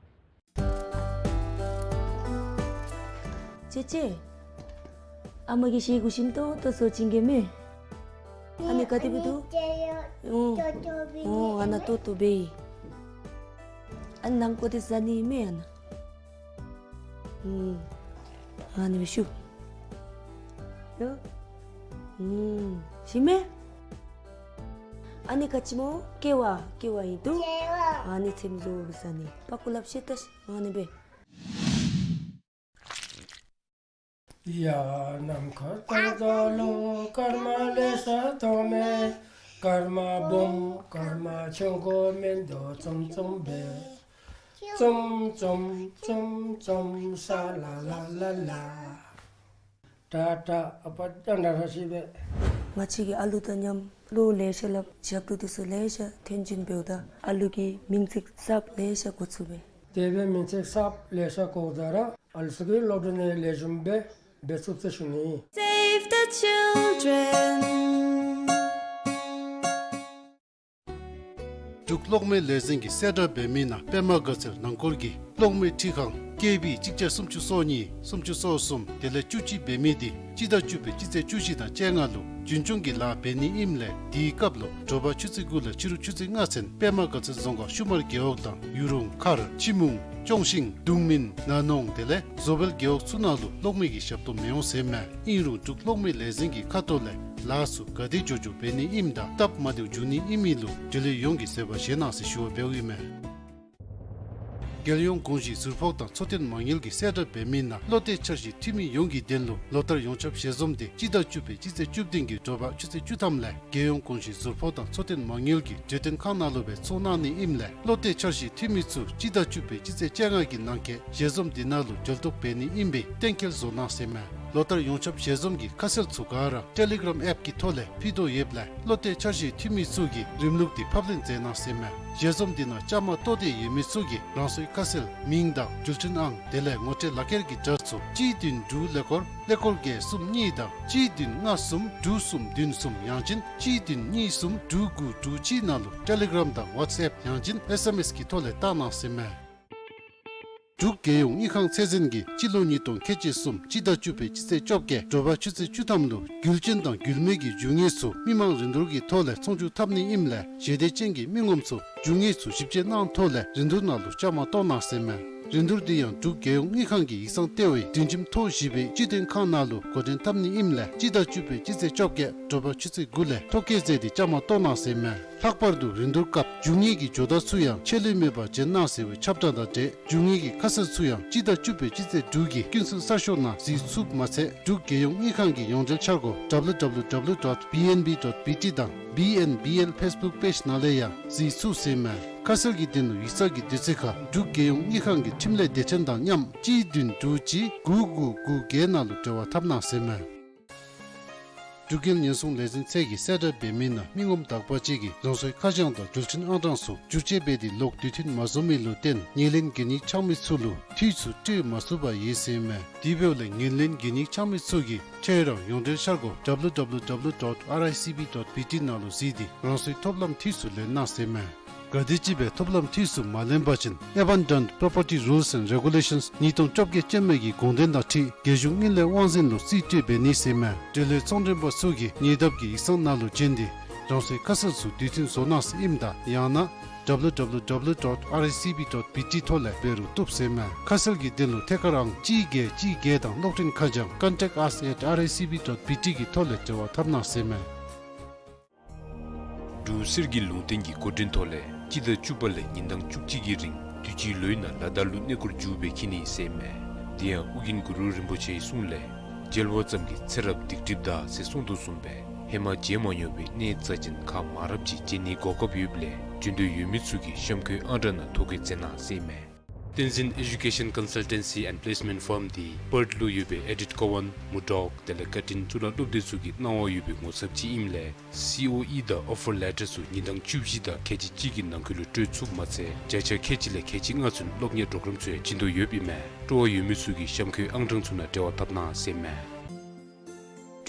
ཅེ་ཅེ། ཨ་མ་གིས་ཤེ་གུ་ཞིམ་ཏོང་ཏོ་བཟོ་བྱིན་གེ་མས། ཨ་ནི་ག་དེ་སྦེ་འདུག། ཨོ། ཨོ་ཨ་ནཱ་ཏོག་ཏོ་སྦེ་ཨིན། ཨ་ནི་ནང་ཀོ་དེ་ཟ་ནི་མས་ཨ་ནཱ། ཨུམ། ཨ་ནི་སྦེ་བཤུ། ཡ། ཨུམ། ཞིམ་མས། ཨ་ནི་ག་ཅི་སྨོ། ཀེ་བ། ཀེ་བ་ཨིན་འདུག། ཨ་ནི་ཚེམ་བཟོ་སྦེ་ཟ་ནི། པག་ཀོ་ལགཔ་ཤེ་ད་ཤ། ཨ་ནི་སྦེ། ཡ་ནམ་མཁའ་ལྟར་རྒྱལ་ལོ་སྐར་མ་ལེ་ཤ་མཐོང་མས། སྐར་མ་སྦོམ་སྐར་མ་ཆུང་ཀུ་མིན་འདུག། ཙུམ་ཙུམ་སྦེ། ཙུམ་ཙུམ་ཙུམ་ཙུམ་ཤ་ལ་ལ་ལ་ལ། ཏ་ཏ། ཨ་པ་ཏ་ན་ར་ཤི་བེ། ང་བཅས་ཀྱིས་ཨ་ལུ་དང་མཉམ་ལོ་ལེ་ཤ་ལགཔ་ཞབས་ཏོག་འདི་ཚུ་ལེ་ཤ་ཐོན་བྱིན་འབདཝ་ད་ཨ་ལུ་གི་མིང་ཚིག་གསརཔ་ལེ་ཤ་གོ་ཚུགས་པས། དེ་སྦེ་མིང་ཚིག་གསརཔ་ལེ་ཤ་གོཝ་ད་ར་ཨ་ལུ་ཚུ་གི་སློབ་གྲྭ་ནང་ལེགས་ཤོམ་སྦེ་འབད་ཚུགས་ཟེར་ཞུ་ནི། Save the children. འབྲུག་གློག་མེ་ལས་འཛིན་གྱིས་གསལ་བསྒྲགས་འབད་མི་ནང་པདྨ་དགའ་ཚལ་ནང་འཁོད་ཀྱི་གློག་མེ་འཕྲུལ་ཁང་ཀེ་བི་གཅིག་བརྒྱ་སུམ་ཅུ་སོ་གཉིས་སུམ་ཅུ་སོ་གསུམ་དེ་ལས་བཅུ་གཅིག་འབད་མི་འདི་སྤྱི་ཟླ་བཅུ་པའི་སྤྱི་ཚེས་བཅུ་བཞི་དང་བཅོ་ལྔ་ལུ་རྒྱུན་སྐྱོང་གི་ལཱ་འབད་ནི་ཨིནམ་ལས་དེའི་སྐབས་ལུ་དྲོ་པ་ཆུ་ཚོད་དགུ་ལས་ཕྱི་རུ་ཆུ་ཚོད་ལྔ་ཚུན་པདྨ་དགའ་ཚལ་རྫོང་ཁག་ཤུ་མར་རྒེད་འོག་དང་ཡུ་རུང་མཁར་ཆི་མུང་ཅོང་ཤིང་དུང་མིན་ན་ནོང་དེ་ལས་བཟོ་བལ་རྒེད་འོག་ཚུ་ནང་ལུ་གློག་མེ་གི་ཞབས་ཏོག་མི་འོང་ཟེར་མས། ཨིན་རུང་འབྲུག་གློག་མེ་ལས་འཛིན་གྱི་ཁ་ཐུག་ལས་ལཱ་ཚུ་ག་དེ་མགྱོགས་མགྱོགས་འབད་ནི་ཨིནམ་དང་སྟབས་མ་བདེཝ་འབྱུང་ནི་ཨིན་མི་ལུ་འབྲེལ་ཡོད་ཡོངས་ཀྱིས་བཟོད་པ་བཞེས་གནང་ཟེར་ཞུ་བ་འབདཝ་ཨིན་མས། རྒྱལ་ཡོངས་གོང་ཞུས་ཟུར་ཕོགས་དང་འཚོ་རྟེན་མ་དངུལ་གྱིས་གསལ་བསྒྲགས་འབད་མི་ནང་བློ་གཏད་འཆར་གཞི་འཐུས་མི་ཡོངས་ཀྱི་དོན་ལུ་ལོ་ལྟར་ཡོངས་ཁྱབ་ཞལ་འཛོམས་འདི་སྤྱི་ཟླ་བཅུ་པའི་སྤྱི་ཚེས་བཅུ་བདུན་གྱི་དྲོ་པ་ཆུ་ཚོད་བཅུ་ཐམ་ལས་རྒྱལ་ཡོངས་གོང་ཞུས་ཟུར་ཕོགས་དང་འཚོ་རྟེན་མ་དངུལ་གྱི་གྲོས་སྟོན་ཁང་ནང་ལུ་སྦེ་ཚོགས་གནང་ནི་ཨིནམ་ལས་བློ་གཏད་འཆར་གཞི་འཐུས་མི་ཚུ་སྤྱི་ཟླ་བཅུ་པའི་སྤྱི་ཚེས་བཅོ་ལྔ་གི་ནང་འཁོད་ཞལ་འཛོམས་འདི་ནང་ལུ་འབྲེལ་གཏོགས་འབད་ནི་ཨིན་པའི་གཏན་འཁེལ་བཟོ་གནང་ཟེར་མས། ལོ་ལྟར་ཡོངས་ཁྱབ་ཞལ་འཛོམས་ཀྱི་ཁ་གསལ་ཚུ་ག་ར་ཊེ་ལི་གྲམ་ཨེཔ་ཀྱི་ཐོག་ལས་ཕུལ་དོ་ཡོདཔ་ལས་བློ་གཏད་འཆར་གཞི་འཐུས་མི་ཚུ་གིས་རིམ་ལུགས་འདི་ཕབ་ལེན་མཛད་གནང་ཟེར་མས། ཞལ་འཛོམས་འདི་ནང་བཅའ་མར་གཏོགས་ཏེ་ཡོད་མི་ཚུ་གིས་རང་སོའི་ཁ་གསལ་མིང་དང་འགྲུལ་འཕྲིན་ཨང་དེ་ལས་ངོ་སྤྲོད་ལག་ཁྱེར་གྱི་གྲངས་སུ་གཅིག་བདུན་དྲུག་ཀླད་ཀོར་ཀླད་ཀོར་བརྒྱད་གསུམ་གཉིས་དང་གཅིག་བདུན་ལྔ་གསུམ་དྲུག་གསུམ་བདུན་གསུམ་ཡང་ཅིན་གཅིག་བདུན་གཉིས་གསུམ་དྲུག་དགུ་དྲུག་གཅིག་ནང་ལུ་ཊེ་ལི་གྲམ་དང་ཝཊས་ཨེཔ་ཡང་ཅིན་ཨེསི་ཨེམ་ཨེསི་གི་ཐོག་ལས་བཏང་གནང་ཟེར་མས། འབྲུག་རྒྱལ་ཡོངས་དངུལ་ཁང་ཚད་འཛིན་གྱིས་སྤྱི་ལོ་ཉིས་སྟོང་ཁལ་གཅིག་གསུམ་སྤྱི་ཟླ་བཅུ་པའི་སྤྱི་ཚེས་བཅོ་བརྒྱད་དྲོ་པ་ཆུ་ཚོད་བཅུ་ཐམ་ལུ་རྒྱུ་ཅན་དང་རྒྱུ་མེད་ཀྱི་རྒྱུ་དངོས་ཚུ་མི་མང་རིན་བསྡུར་གྱི་ཐོག་ལས་ཚོང་བསྒྱུར་འཐབ་ནི་ཨིནམ་ལས་ཞལ་འདེབས་ཅན་གྱི་མི་ངོམ་ཚུ་རྒྱུ་དངོས་ཚུ་ཞིབ་དཔྱད་གནང་ཐོག་ལས་རིན་བསྡུར་ནང་ལུ་བཅའ་མར་གཏོགས་གནང་ཟེར་མས། རིན་བསྡུར་འདི་ཡང་འབྲུག་རྒྱལ་ཡོངས་དངུལ་ཁང་གི་ཡིག་ཚང་ལྟེ་བའི་སྒྲིང་ཁྱིམ་མཐོ་བཞི་པའི་སྤྱི་དོན་ཁང་ནང་ལུ་འགོ་འདྲེན་འཐབ་ནི་ཨིནམ་ལས་སྤྱི་ཟླ་བཅུ་པའི་སྤྱི་ཚེས་བཅོ་བརྒྱད་དྲོ་པ་ཆུ་ཚོད་དགུ་ལས་ཐོ་བཀོད་མཛད་དེ་བཅའ་མར་གཏོགས་གནང་ཟེར་མས། ལྷག་པར་དུ་རིན་བསྡུར་སྐབས་རྒྱུ་དངོས་ཀྱི་ཇོ་བདག་ཚུ་ཡང་ཆད་ལུས་མེད་པར་བྱོན་གནང་ཟེར་བའི་ཁྱབ་བསྒྲགས་དང་འབྲེལ་རྒྱུ་དངོས་ཀྱི་ཁ་གསལ་ཚུ་ཡང་སྤྱི་ཟླ་བཅུ་པའི་སྤྱི་ཚེས་དྲུག་གི་ཀུན་གསལ་གསར་ཤོག་ནང་གཟིགས་ཚུགསཔ་མ་ཚད་འབྲུག་རྒྱལ་ཡོངས་དངུལ་ཁང་གི་ཡོངས་འབྲེལ་འཆར་སྒོ་ཌབ་ལུ་ཌབ་ལུ་ཌབ་ལུ་ཌོཊ་བི་ཨེན་བི་ཌོཊ་བི་ཊི་དང་བི་ཨེན་བི་ཨེལ་ཕེསི་བུཀ་པེཇ་ནང་ལས་ཡང་གཟིགས་ཚུགས་ཟེར་མས། ཁ་གསལ་གྱི་དོན་ལུ་ཡིག་ཚང་གི་དུས་ཚོད་ཁར་འབྲུག་རྒྱལ་ཡོངས་དངུལ་ཁང་གི་འཕྲིན་ལས་སྡེ་ཚན་དང་མཉམ་གཅིག་བདུན་དྲུག་གཅིག་དགུ་དགུ་དགུ་བརྒྱད་ནང་ལུ་འབྲེལ་བ་འཐབ་གནང་ཟེར་མས། འབྲུག་རྒྱལ་ཉེན་སྲུང་ལས་འཛིན་ཚད་ཀྱིས་གསལ་བསྒྲགས་འབད་མི་ནང་མི་ངོམ་དག་པ་ཅིག་གིས་རང་སོའི་ཁ་བྱང་དང་འགྲུལ་འཕྲིན་ཨང་གྲངས་ཚུ་བསྒྱུར་བཅོས་འབད་དེ་ལོག་དུས་མཐུན་མ་བཟོ་མི་ལུ་བརྟེན་ངོས་ལེན་གན་ཡིག་འཆང་མི་ཚུ་ལུ་འཐུས་ཚུ་སྤྲོད་མ་ཚུགས་པར་ཡོད་ཟེར་མས། དེ་འབདཝ་ལས་ངོས་ལེན་གན་ཡིག་འཆང་མི་ཚུ་གིས་ཁྱོད་རའི་ཡོངས་འབྲེལ་འཆར་སྒོ་ཌབ་ལུ་ཌབ་ལུ་ཌབ་ལུ་ཌོཊ་ཨར་ཨའི་སི་བི་ཌོཊ་བི་ཊི་ནང་ལུ་གཟིགས་ཏེ་རང་སོའི་ཐོབ་ལམ་འཐུས་ཚུ་ལེན་གནང་ཟེར་མས། ག་དེམ་ཅིག་སྦེ་ཐོབ་ལམ་འཐུས་ཚུ་མ་ལེན་པ་ཅིན་Abandoned Property Rules and Regulations ཉིས་སྟོང་བཅོ་བརྒྱད་ཅན་མའི་གི་དགོངས་དོན་དང་འཁྲིལ་རྒྱལ་གཞུང་དངུལ་ལས་དབང་འཛིན་ལུ་རྩིས་སྤྲོད་འབད་ནི་ཟེར་མས། འབྲེལ་ཡོད་ཚོང་མགྲོན་པ་ཚུ་གིས་ཉེ་འདབས་ཀྱི་ཡིག་ཚང་ནང་ལུ་བྱོན་ཏེ་རང་སོའི་ཁ་གསལ་ཚུ་དུས་མཐུན་བཟོ་གནང་ཟེར་ཨིནམ་ད་ཡང་ན་ཌབ་ལུ་ཌབ་ལུ་ཌབ་ལུ་ཌོཊ་ཨར་ཨའི་སི་བི་ཌོཊ་བི་ཊི་ཐོག་ལས་འབད་རུང་བཏུབ་ཟེར་མས། ཁ་གསལ་གྱི་དོན་ལུ་ཐད་ཀར་ཨང་གཅིག་བརྒྱད་གཅིག་བརྒྱད་དང་གློག་འཕྲིན་ཁ་བྱང་contact us at R I C B dot B T གི་ཐོག་ལས་འབྲེལ་བ་འཐབ་གནང་ཟེར་མས། འབྲུག་གསེར་གྱི་ལུང་བསྟན་གྱི་འགོ་འདྲེན་ཐོག་ལས་སྤྱི་ཟླ་བཅུ་པ་ལས་ཉིན་གྲངས་བཅུ་གཅིག་གི་རིང་དུས་ཅི་ལོའི་ནང་ལ་དྭགས་ལུ་གནས་སྐོར་མཇུག་སྦེ་འཁྱིད་ནི་ཟེར་མས། དེ་ཡང་ཨོ་རྒྱན་གུ་རུ་རིན་པོ་ཆེའི་གསུང་ལས་མཇལ་བ་ཙམ་གྱིས་ཚེ་རབས་སྡིག་སྒྲིབ་འདག་ཟེར་གསུངས་དོ་བཟུམ་སྦེ་ཧེ་མ་མཇལ་མ་མྱོང་བའི་གནས་རྩ་ཅན་ཁག་མང་རབས་ཅིག་མཇལ་ནིའི་གོ་སྐབས་ཡོདཔ་ལས་འབྱོན་འདོད་ཡོད་མི་ཚུ་གིས་གཤམ་འཁོད་ཨང་གྲངས་ནང་ཐོ་བཀོད་མཛད་གནང་ཟེར་མས། བསྟན་འཛིན་Education Consultancy and Placement Firm འདི་པརཐ་ལུ་ཡོད་པའི་ཨེ་ཌིཐ་ཀོ་ཝཱན་མུར་ཌོག་དེ་ལས་ཀར་ཊིན་གཙུག་ལག་སློབ་སྡེ་ཚུ་གི་གནང་བ་ཡོད་པའི་ངོ་ཚབ་ཅིག་ཨིནམ་ལས་སི་ཨོ་ཨི་དང་ཨོ་ཕར་ལེ་ཊར་ཚུ་ཉིན་གྲངས་བཅུ་བཞི་དང་ཁལ་གཅིག་གཅིག་གི་ནང་འཁོད་ལུ་སྤྲོད་ཚུགསཔ་མ་ཚད་བརྒྱ་ཆ་ཁལ་གཅིག་ལས་ཁལ་གཅིག་ལྔ་ཚུན་སློབ་གཉེར་པོརོ་གརམ་ཚུ་ཡང་བྱིན་དོ་ཡོདཔ་ཨིན་མས། སྤྲོ་བ་ཡོད་མི་ཚུ་གིས་གཤམ་འཁོད་ཨང་གྲངས་ཚུ་ནང་འབྲེལ་བ་འཐབ་གནང་ཟེར་མས།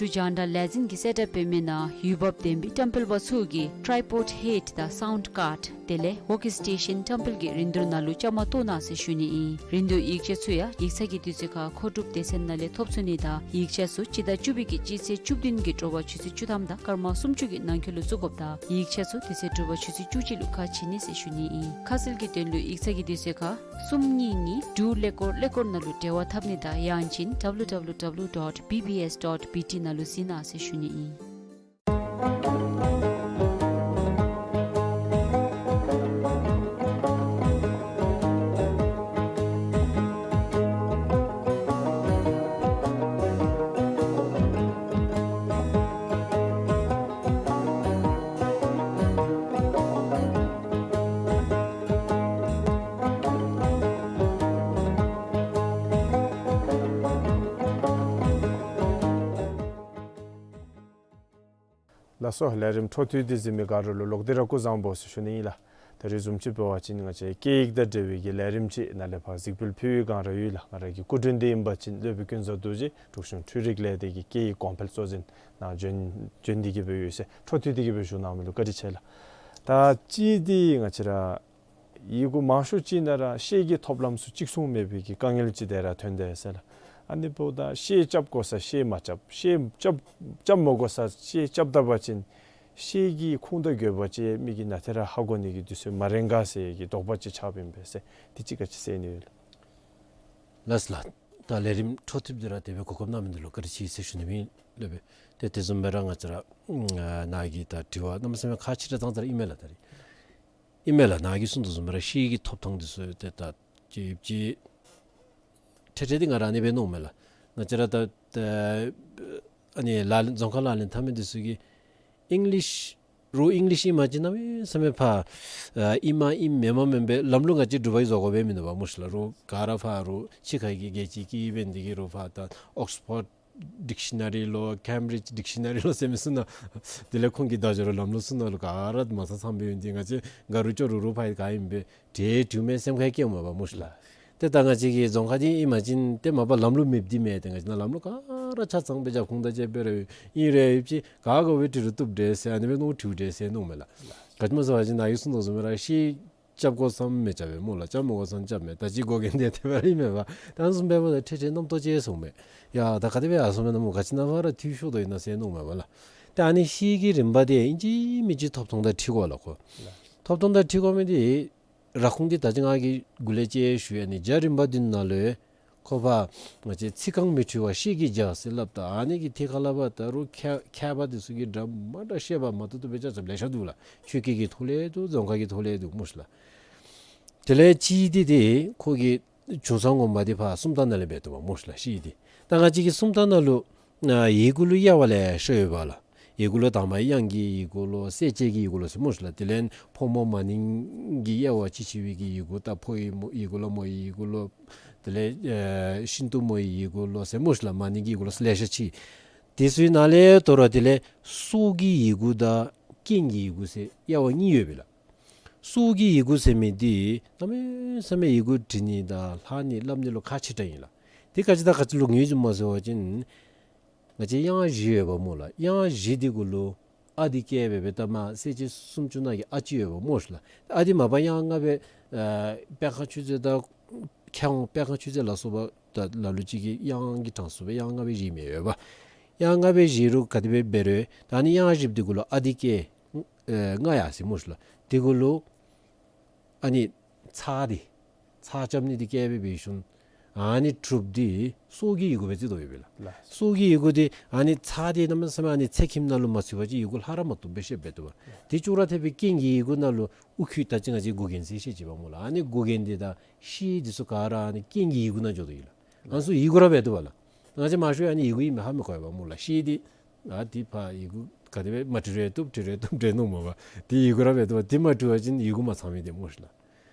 འབྲུག་རྒྱང་བསྒྲགས་ལས་འཛིན་གྱིས་གསལ་བསྒྲགས་འབད་མི་ནང་འོས་འབབ་ལྡན་པའི་བཀྲམ་སྤེལ་པ་ཚུ་གིས་ཊའི་པོཌ་ཧེཌ་དང་སའུནཌ་ཀཱརཌ་དེ་ལས་ཝོརྐ་སི་ཊེ་ཤཱན་བཀྲམ་སྤེལ་གྱི་རིན་བསྡུར་ནང་ལུ་བཅའ་མར་གཏོགས་གནང་ཟེར་ཞུ་ནི་ཨིན། རིན་བསྡུར་ཡིག་ཆ་ཚུ་ཡང་ཡིག་ཚང་གི་དུས་ཚོད་ཁར་མཁོ་སྒྲུབ་སྡེ་ཚན་ནང་ལས་ཐོབ་ཚུགས་ནི་དང་ཡིག་ཆ་ཚུ་སྤྱི་ཟླ་བཅུ་པའི་གི་སྤྱི་ཚེས་བཅུ་བདུན་གྱི་དྲོ་པ་ཆུ་ཚོད་བཅུ་ཐམ་དང་སྐར་མ་སུམ་ཅུ་གི་ནང་འཁོད་ལུ་བཙུགས་དགོཔ་དང་ཡིག་ཆ་ཚུ་དེ་ཚེ་དྲོ་པ་ཆུ་ཚོད་བཅུ་གཅིག་ལུ་ཁ་ཕྱེ་ནི་ཟེར་ཞུ་ནི་ཨིན། ཁ་གསལ་གྱི་དོན་ལུ་ཡིག་ཚང་གི་དུས་ཚོད་ཁར་གསུམ་གཉིས་གཉིས་དྲུག་ཀླད་ཀོར་ཀླད་ཀོར་ནང་ལུ་འབྲེལ་བ་འཐབ་ནི་དང་ཡང་ཅིན་W W W dot B B S dot B T ནང་ལུ་གཟིགས་གནང་ཟེར་ཞུ་ནི་ཨིན། ལགས་སོ། ལས་རིམ་འཕྲོ་མཐུད་དེ་གཟིགས་མི་ག་ར་ལུ་ལོག་སྟེ་ར་སྐུ་གཟུགས་བཟང་པོ་ཟེར་ཞུ་ནི་ཨིན་ལགས། ད་རིས་བཟུམ་ཅིག་འབད་བ་ཅིན་ང་བཅས་སྐད་ཡིག་དང་འབྲེལ་བའི་གི་ལས་རིམ་ཅིག་ནང་ལས་ཕར་གཟིགས་འབུལ་ཕུལ་བའི་སྒང་ར་ཡོད་ལགས། ང་ར་གི་སྐུ་མགྲོན་འདི་ཨིན་པ་ཅིན་སློབ་དཔོན་ཀུན་བཟང་རྡོ་རྗེ་འབྲུག་གཞུང་འཕྲུལ་རིག་ལས་སྡེ་གི་སྐད་ཡིག་གོང་འཕེལ་གཙོ་འཛིན་ནང་བྱོན་བྱོན་ཏེ་གི་སྦེ་ཡོད་ཟེར། འཕྲོ་མཐུད་དེ་གི་སྦེ་ཞུ་གནང་མི་ལུ་བཀའ་དྲིན་ཆེ་ལགས། ད་ཅི་འདི་ང་བཅས་ར་ཡི་གུ་མང་ཤོས་ཅིག་ནང་ར་ཤེལ་གྱི་ཐོབ་ལམ་ཚུ་གཅིག་མཚུངས་མེད་པའི་གི་དཀའ་ངལ་ཅིག་དེ་ར་ཐོན་དེས་ཟེར་ལགས། ཨ་ནི་འབདཝ་ད་ཤེལ་རྐྱབ་དགོ་ས་ཤེལ་མ་རྐྱབ། ཤེལ་རྐྱབ་རྐྱབ་མ་དགོ་ས་ཤེལ་རྐྱབ་ད་པ་ཅིན་ཤེལ་གྱི་ཁུངས་དང་དགོས་པ་ཅིག་མི་གིས་ནཱ་ཏེ་ར་ཧ་གོ་ནི་གི་དུས་ཚོད་མ་རན་ག་ཟེར་གྱི་དོགས་པ་ཅིག་ཆགསཔ་ཨིན་པས་ཟེར། དེ་ཅིག་ག་ཅི་ཟེར་ནི་ཡོད་ལགས། ལགས་ལགས། ད་ལས་རིམ་འཕྲོ་མཐུད་དེ་ར་དེ་སྦེ་གོ་སྐབས་གནང་མི་འདི་ལུ་བཀའ་དྲིན་ཆེ་ཟེར་ཞུ་ནི་ཨིན་ལགས། ཏེ་དེ་བཟུམ་སྦེ་ར་ང་བཅས་ར་ནཱ་གི་ད་དྲི་བ་གནམ་མེད་ས་མེད་ཁག་ཆེ་དྲགས་ཙང་ཙ་ར་ཨིན་མས་ལགས། ད་རིས་ཨིན་མས་ལགས། ནཱ་གིས་གསུངས་དོ་བཟུམ་སྦེ་ར་ཤེལ་གྱི་ཐོབ་ཐངས་འདི་ཚུ་ཏེ་ད་ཅིག་ཅིག་ཁྲེ་ཁྲེ་འདི་ང་ར་ཨ་ནི་སྦེ་མནོཝ་མས་ལགས། ང་བཅས་ར་ད་ད་ཨ་ནི་ལག་ལེན་རྫོང་ཁ་ལག་ལེན་འཐབ་མི་འདི་ཚུ་གིས་ཨིང་ལིཤ་རོགས་ཨིང་ལིཤ་ཨིན་པ་ཅིན་གནམ་མེད་ས་མེད་ཕར་ཨ་ཨིནམ་ཨིན་མེནམ་མེན་པའི་ལམ་ལུགས་ང་བཅས་འབྲུག་པ་གིས་བཟོ་དགོ་པས་མིན་འདུག་པ་སྨོ་ཤ་ལགས། རོགས་ག་ར་ཕར་རོགས་ཕྱི་ཁ་གི་རྒྱལ་སྤྱི་གི་དབྱེན་འདི་གིས་རོགས་ཕར་ད་ཨོགསི་ཕོཌ་ཌིག་ཤི་ན་རི་ལོ་ཀེམ་བི་རིཇ་ཌིག་ཤི་ན་རི་ལོ་ཟེར་མི་ཚུ་ནང་དེ་ལས་ཁོང་གི་བརྡ་སྦྱོར་ལམ་ལུགས་ཚུ་ནང་ལུ་ག་ར་མ་ཚང་ཚངམ་སྦེ་ཡོད། འདི་ང་བཅས་ག་རུང་ཅོག་རུ་རུང་ཕར་ག་ཨིནམ་སྦེ་འདྲ་འདྲཝ་མས་སེམས་ཁར་སྐྱེཝ་མས་པ་སྨོ་ཤ་ལགས། ཏེ་ད་ང་བཅས་ཀྱི་རྫོང་ཁ་འདི་ཨིན་པ་ཅིན་ཏེ་མ་པ་ལམ་ལུགས་མེདཔ་འདི་མེན། ཏེ་ང་བཅས་ནཱ་ལམ་ལུགས་ག་ར་ཆ་ཚང་སྦེ་རྒྱབ་ཁུངས་དང་བཅས་པ་ར་ཨིན་རུང་ཡོད་ཅི་ག་དགོ་པའི་འདྲ་རུང་བཏུབ་འདྲས་ཟེར་ཨ་ནི་སྦེ་མནོ་སྟེ་འདྲཝ་འདྲས་ཟེར་མནོཝ་མས་ལགས། ག་ཅི་སྨོ་ཟེར་བ་ཅིན་ནཱ་གིས་གསུངས་དོ་བཟུམ་སྦེ་ར་ཤེལ་རྐྱབ་དགོ་ས་མི་རྐྱབ་པས་སྨོ་ལགས། རྐྱབ་མ་དགོ་ས་རྐྱབ་མས། ད་ཅི་དགོ་མཁན་འདི་དེ་སྦེ་ར་ཨིན་མས་པ། ད་ཨ་ནི་བཟུམ་འབདཝ་ད་ཁྲེ་ཁྲེ་རྣམ་རྟོག་སྐྱེ་སོངམ་མས། ཡ་ད་ག་དེ་སྦེ་ཡར་སོངམ་མས་ན་སྨོ། ག་ཅི་ནང་ཕར་ར་འཐུས་ཤོར་དོ་ཨིན་ན་ཟེར་མནོཝ་མས་པ་ལགས། ད་ཨ་ནི་ཤེལ་གྱི་རིམ་པ་འདི་ཨིན་ཅི་མིན་ཅི་ཐོབ་ཐངས་དང་འཁྲིལ་དགོ་ལགས་ཁོ། ཐོབ་ཐངས་དང་འཁྲིལ་དགོ་མི་འདི་ར་ཁུངས་འདི་ད་ཅི་ང་གིས་འགོ་ལས་ཅིག་ཞུ་ཡི། ཨ་ནི་རྒྱ་རིམ་པ་འདི་ནང་ལུ་ཁོ་ཕར་ང་བཅས་ཚིག་རྐང་མི་འཁྲུལ་བ་ཤེལ་གྱི་རྒྱ་ཟེར་སླབ་ད་ཨ་ནི་གི་ཐད་ཁར་ལས་ཕར་ད་རུང་མཁས་མཁས་པ་འདི་ཚུ་གིས་འདྲ་མ་འདྲ་བཤད་པ་མ་བཏུབ་བཏུབ་སྦེ་རྐྱབ་རྐྱབ་ལེ་ཤ་འདུག་ལགས། ཆོས་སྐད་ཀྱི་ཐོག་ལས་འདུག། རྫོང་ཁ་གི་ཐོག་ལས་འདུག་སྨོ་ཤ་ལགས། དེ་ལས་གཅིག་འདི་འདི་ཁོ་གི་བྱུང་ས་ངོ་མ་འདི་ཕར་སུམ་རྟགས་ནང་ལས་འབད་བཏུབ་པ་སྨོ་ཤ་ལགས། ཤེལ་འདི་ད་ང་བཅས་ཀྱི་སུམ་རྟགས་ནང་ལུ་ཨ་ཡི་གུ་ལུ་དབྱེ་བ་ལེ་ཤ་ཡོད་པ་ལགས། ཡི་གུ་ལུ་དང་པ་དབྱངས་ཀྱི་ཡི་གུ་ལོ་གསལ་བྱེད་ཀྱི་ཡི་གུ་ལོ་ཟེར་སྨོ་ཤ་ལགས། དེ་ལས་ཕོ་མོ་མ་ནིང་གི་དབྱེ་བ་ཅིག་ཕྱེ་བའི་གི་ཡི་གུ་ད་ཕོ་ཡི་མོ་ཡི་གུ་ལོ་མོ་ཡི་ཡི་གུ་ལོ་དེ་ལས་ཨེ་ཤིན་ཏུ་མོ་ཡི་ཡི་གུ་ལོ་ཟེར་སྨོ་ཤ་ལགས། མ་ནིང་གི་ཡི་གུ་ལོ་ལེ་ཤ་ཅིག། དེ་ཚུ་ནང་ལས་དོ་རུང་དེ་ལས་སྲོག་གི་ཡི་གུ་དང་རྐྱེན་གྱི་ཡི་གུ་ཟེར་དབྱེ་བ་གཉིས་ཡོད་པས་ལགས། སྲོག་གི་ཡི་གུ་ཟེར་མི་འདི་གནམ་མེད་ས་མེད་ཡི་གུ་འབྲི་ནི་དང་ལྷག་ནི་སླབ་ནི་ལུ་ཁག་ཆེ་དྲགས་ཨིན་ལགས། དེ་ག་ཅི་དང་ག་ཅི་ལུ་ངོས་འཛིན་སྨོ་ཟེར་བ་ཅིན་ང་བཅས་དབྱངས་བཞི་ཡོདཔ་སྨོ་ལགས། དབྱངས་བཞི་འདི་གུ་ལུ་ཨ་འདི་བཀལ་སྦེ་སྦེ་ད་མར་གསལ་བྱེད་སུམ་ཅུ་ནང་གི་ཨ་ཅིག་ཡོདཔ་སྨོ་ཤ་ལགས། ཨ་འདི་མ་པ་དབྱངས་ལྔ་སྦེ་ཨ་སྤེལ་ཁ་མཆོག་སྩལ་དང་ཁྱེད་དབང་སྤེལ་ཁ་མཆོག་སྩལ་ལ་སོགས་པ་ད་ལ་ལུ་ཅིག་གིས་དབྱངས་ཀྱི་གྲངས་སུ་སྦེ་དབྱངས་ལྔ་སྦེ་བཞེསཔ་ཡོདཔ། དབྱངས་ལྔ་སྦེ་བཞེས་རུང་ག་དེ་སྦེ་འབད་རུང་ད་ཨ་ནི་དབྱངས་བཞི་འདི་གུ་ལུ་ཨ་འདི་བཀལ་ཨེ་ལྔ་ཡར་སོ་ཡི་སྨོ་ཤ་ལགས། དེ་གུ་ལུ་ཨ་ནི་ཚེག་འདི་ཚེག་རྐྱབ་ནི་འདི་བཀལ་སྦེ་འབད་ཞིནམ་ཨ་ནི་དྲུགཔ་འདི་སྲོག་གི་ཡི་གུ་སྦེ་བརྩི་དོ་ཡོདཔ་ལགས། ལགས། སྲོག་གི་ཡི་གུ་འདི་ཨ་ནི་ཚེག་འདི་གནམ་མེད་ས་མེད་ཨ་ནི་ཚེག་ཁྱིམ་ནང་ལུ་མ་ཚུད་པ་ཅིན་ཡི་གུ་ལྷག་ར་མ་བཏུབ་སྦེ་ཤེསཔ་འབད་དོ་བ། ལགས། དེ་ཅོག་ར་འཐདཔ་སྦེ་རྐྱེན་གྱི་ཡི་གུ་ནང་ལུ་དབུ་ཁྱུད་ད་ཅི་ང་བཅས་གུ་རྒྱན་ཟེར་བཤད་ཅི་པ་སྨོ་ལགས། ཨ་ནི་གུ་རྒྱན་འདི་དང་ཤེལ་འདི་ཚུ་ག་ར་ཨ་ནི་རྐྱེན་གྱི་ཡི་གུ་ནང་འགྱོ་དོ་ཡོད་ལགས། ང་ཚུ་ཡི་གུ་ར་འབད་དོ་བ་ལགས། ང་བཅས་མང་ཤོས་ཨ་ནི་ཡི་གུ་ཨིན་མས་ཧ་མི་གོ་བ་སྨོ་ལགས། ཤེལ་འདི་ཨ་འདི་ཕར་ཡི་གུ་ག་དེ་སྦེ་མ་བྲི་རུང་བཏུབ་བྲི་རུང་བཏུབ་འདྲས་མནོཝ་མས་པ། འདི་ཡི་གུ་ར་འབད་དོ་བ། འདི་མ་བྲི་བ་ཅིན་ཡི་གུ་མ་ཚང་མི་འདི་སྨོ་ཤ་ལགས།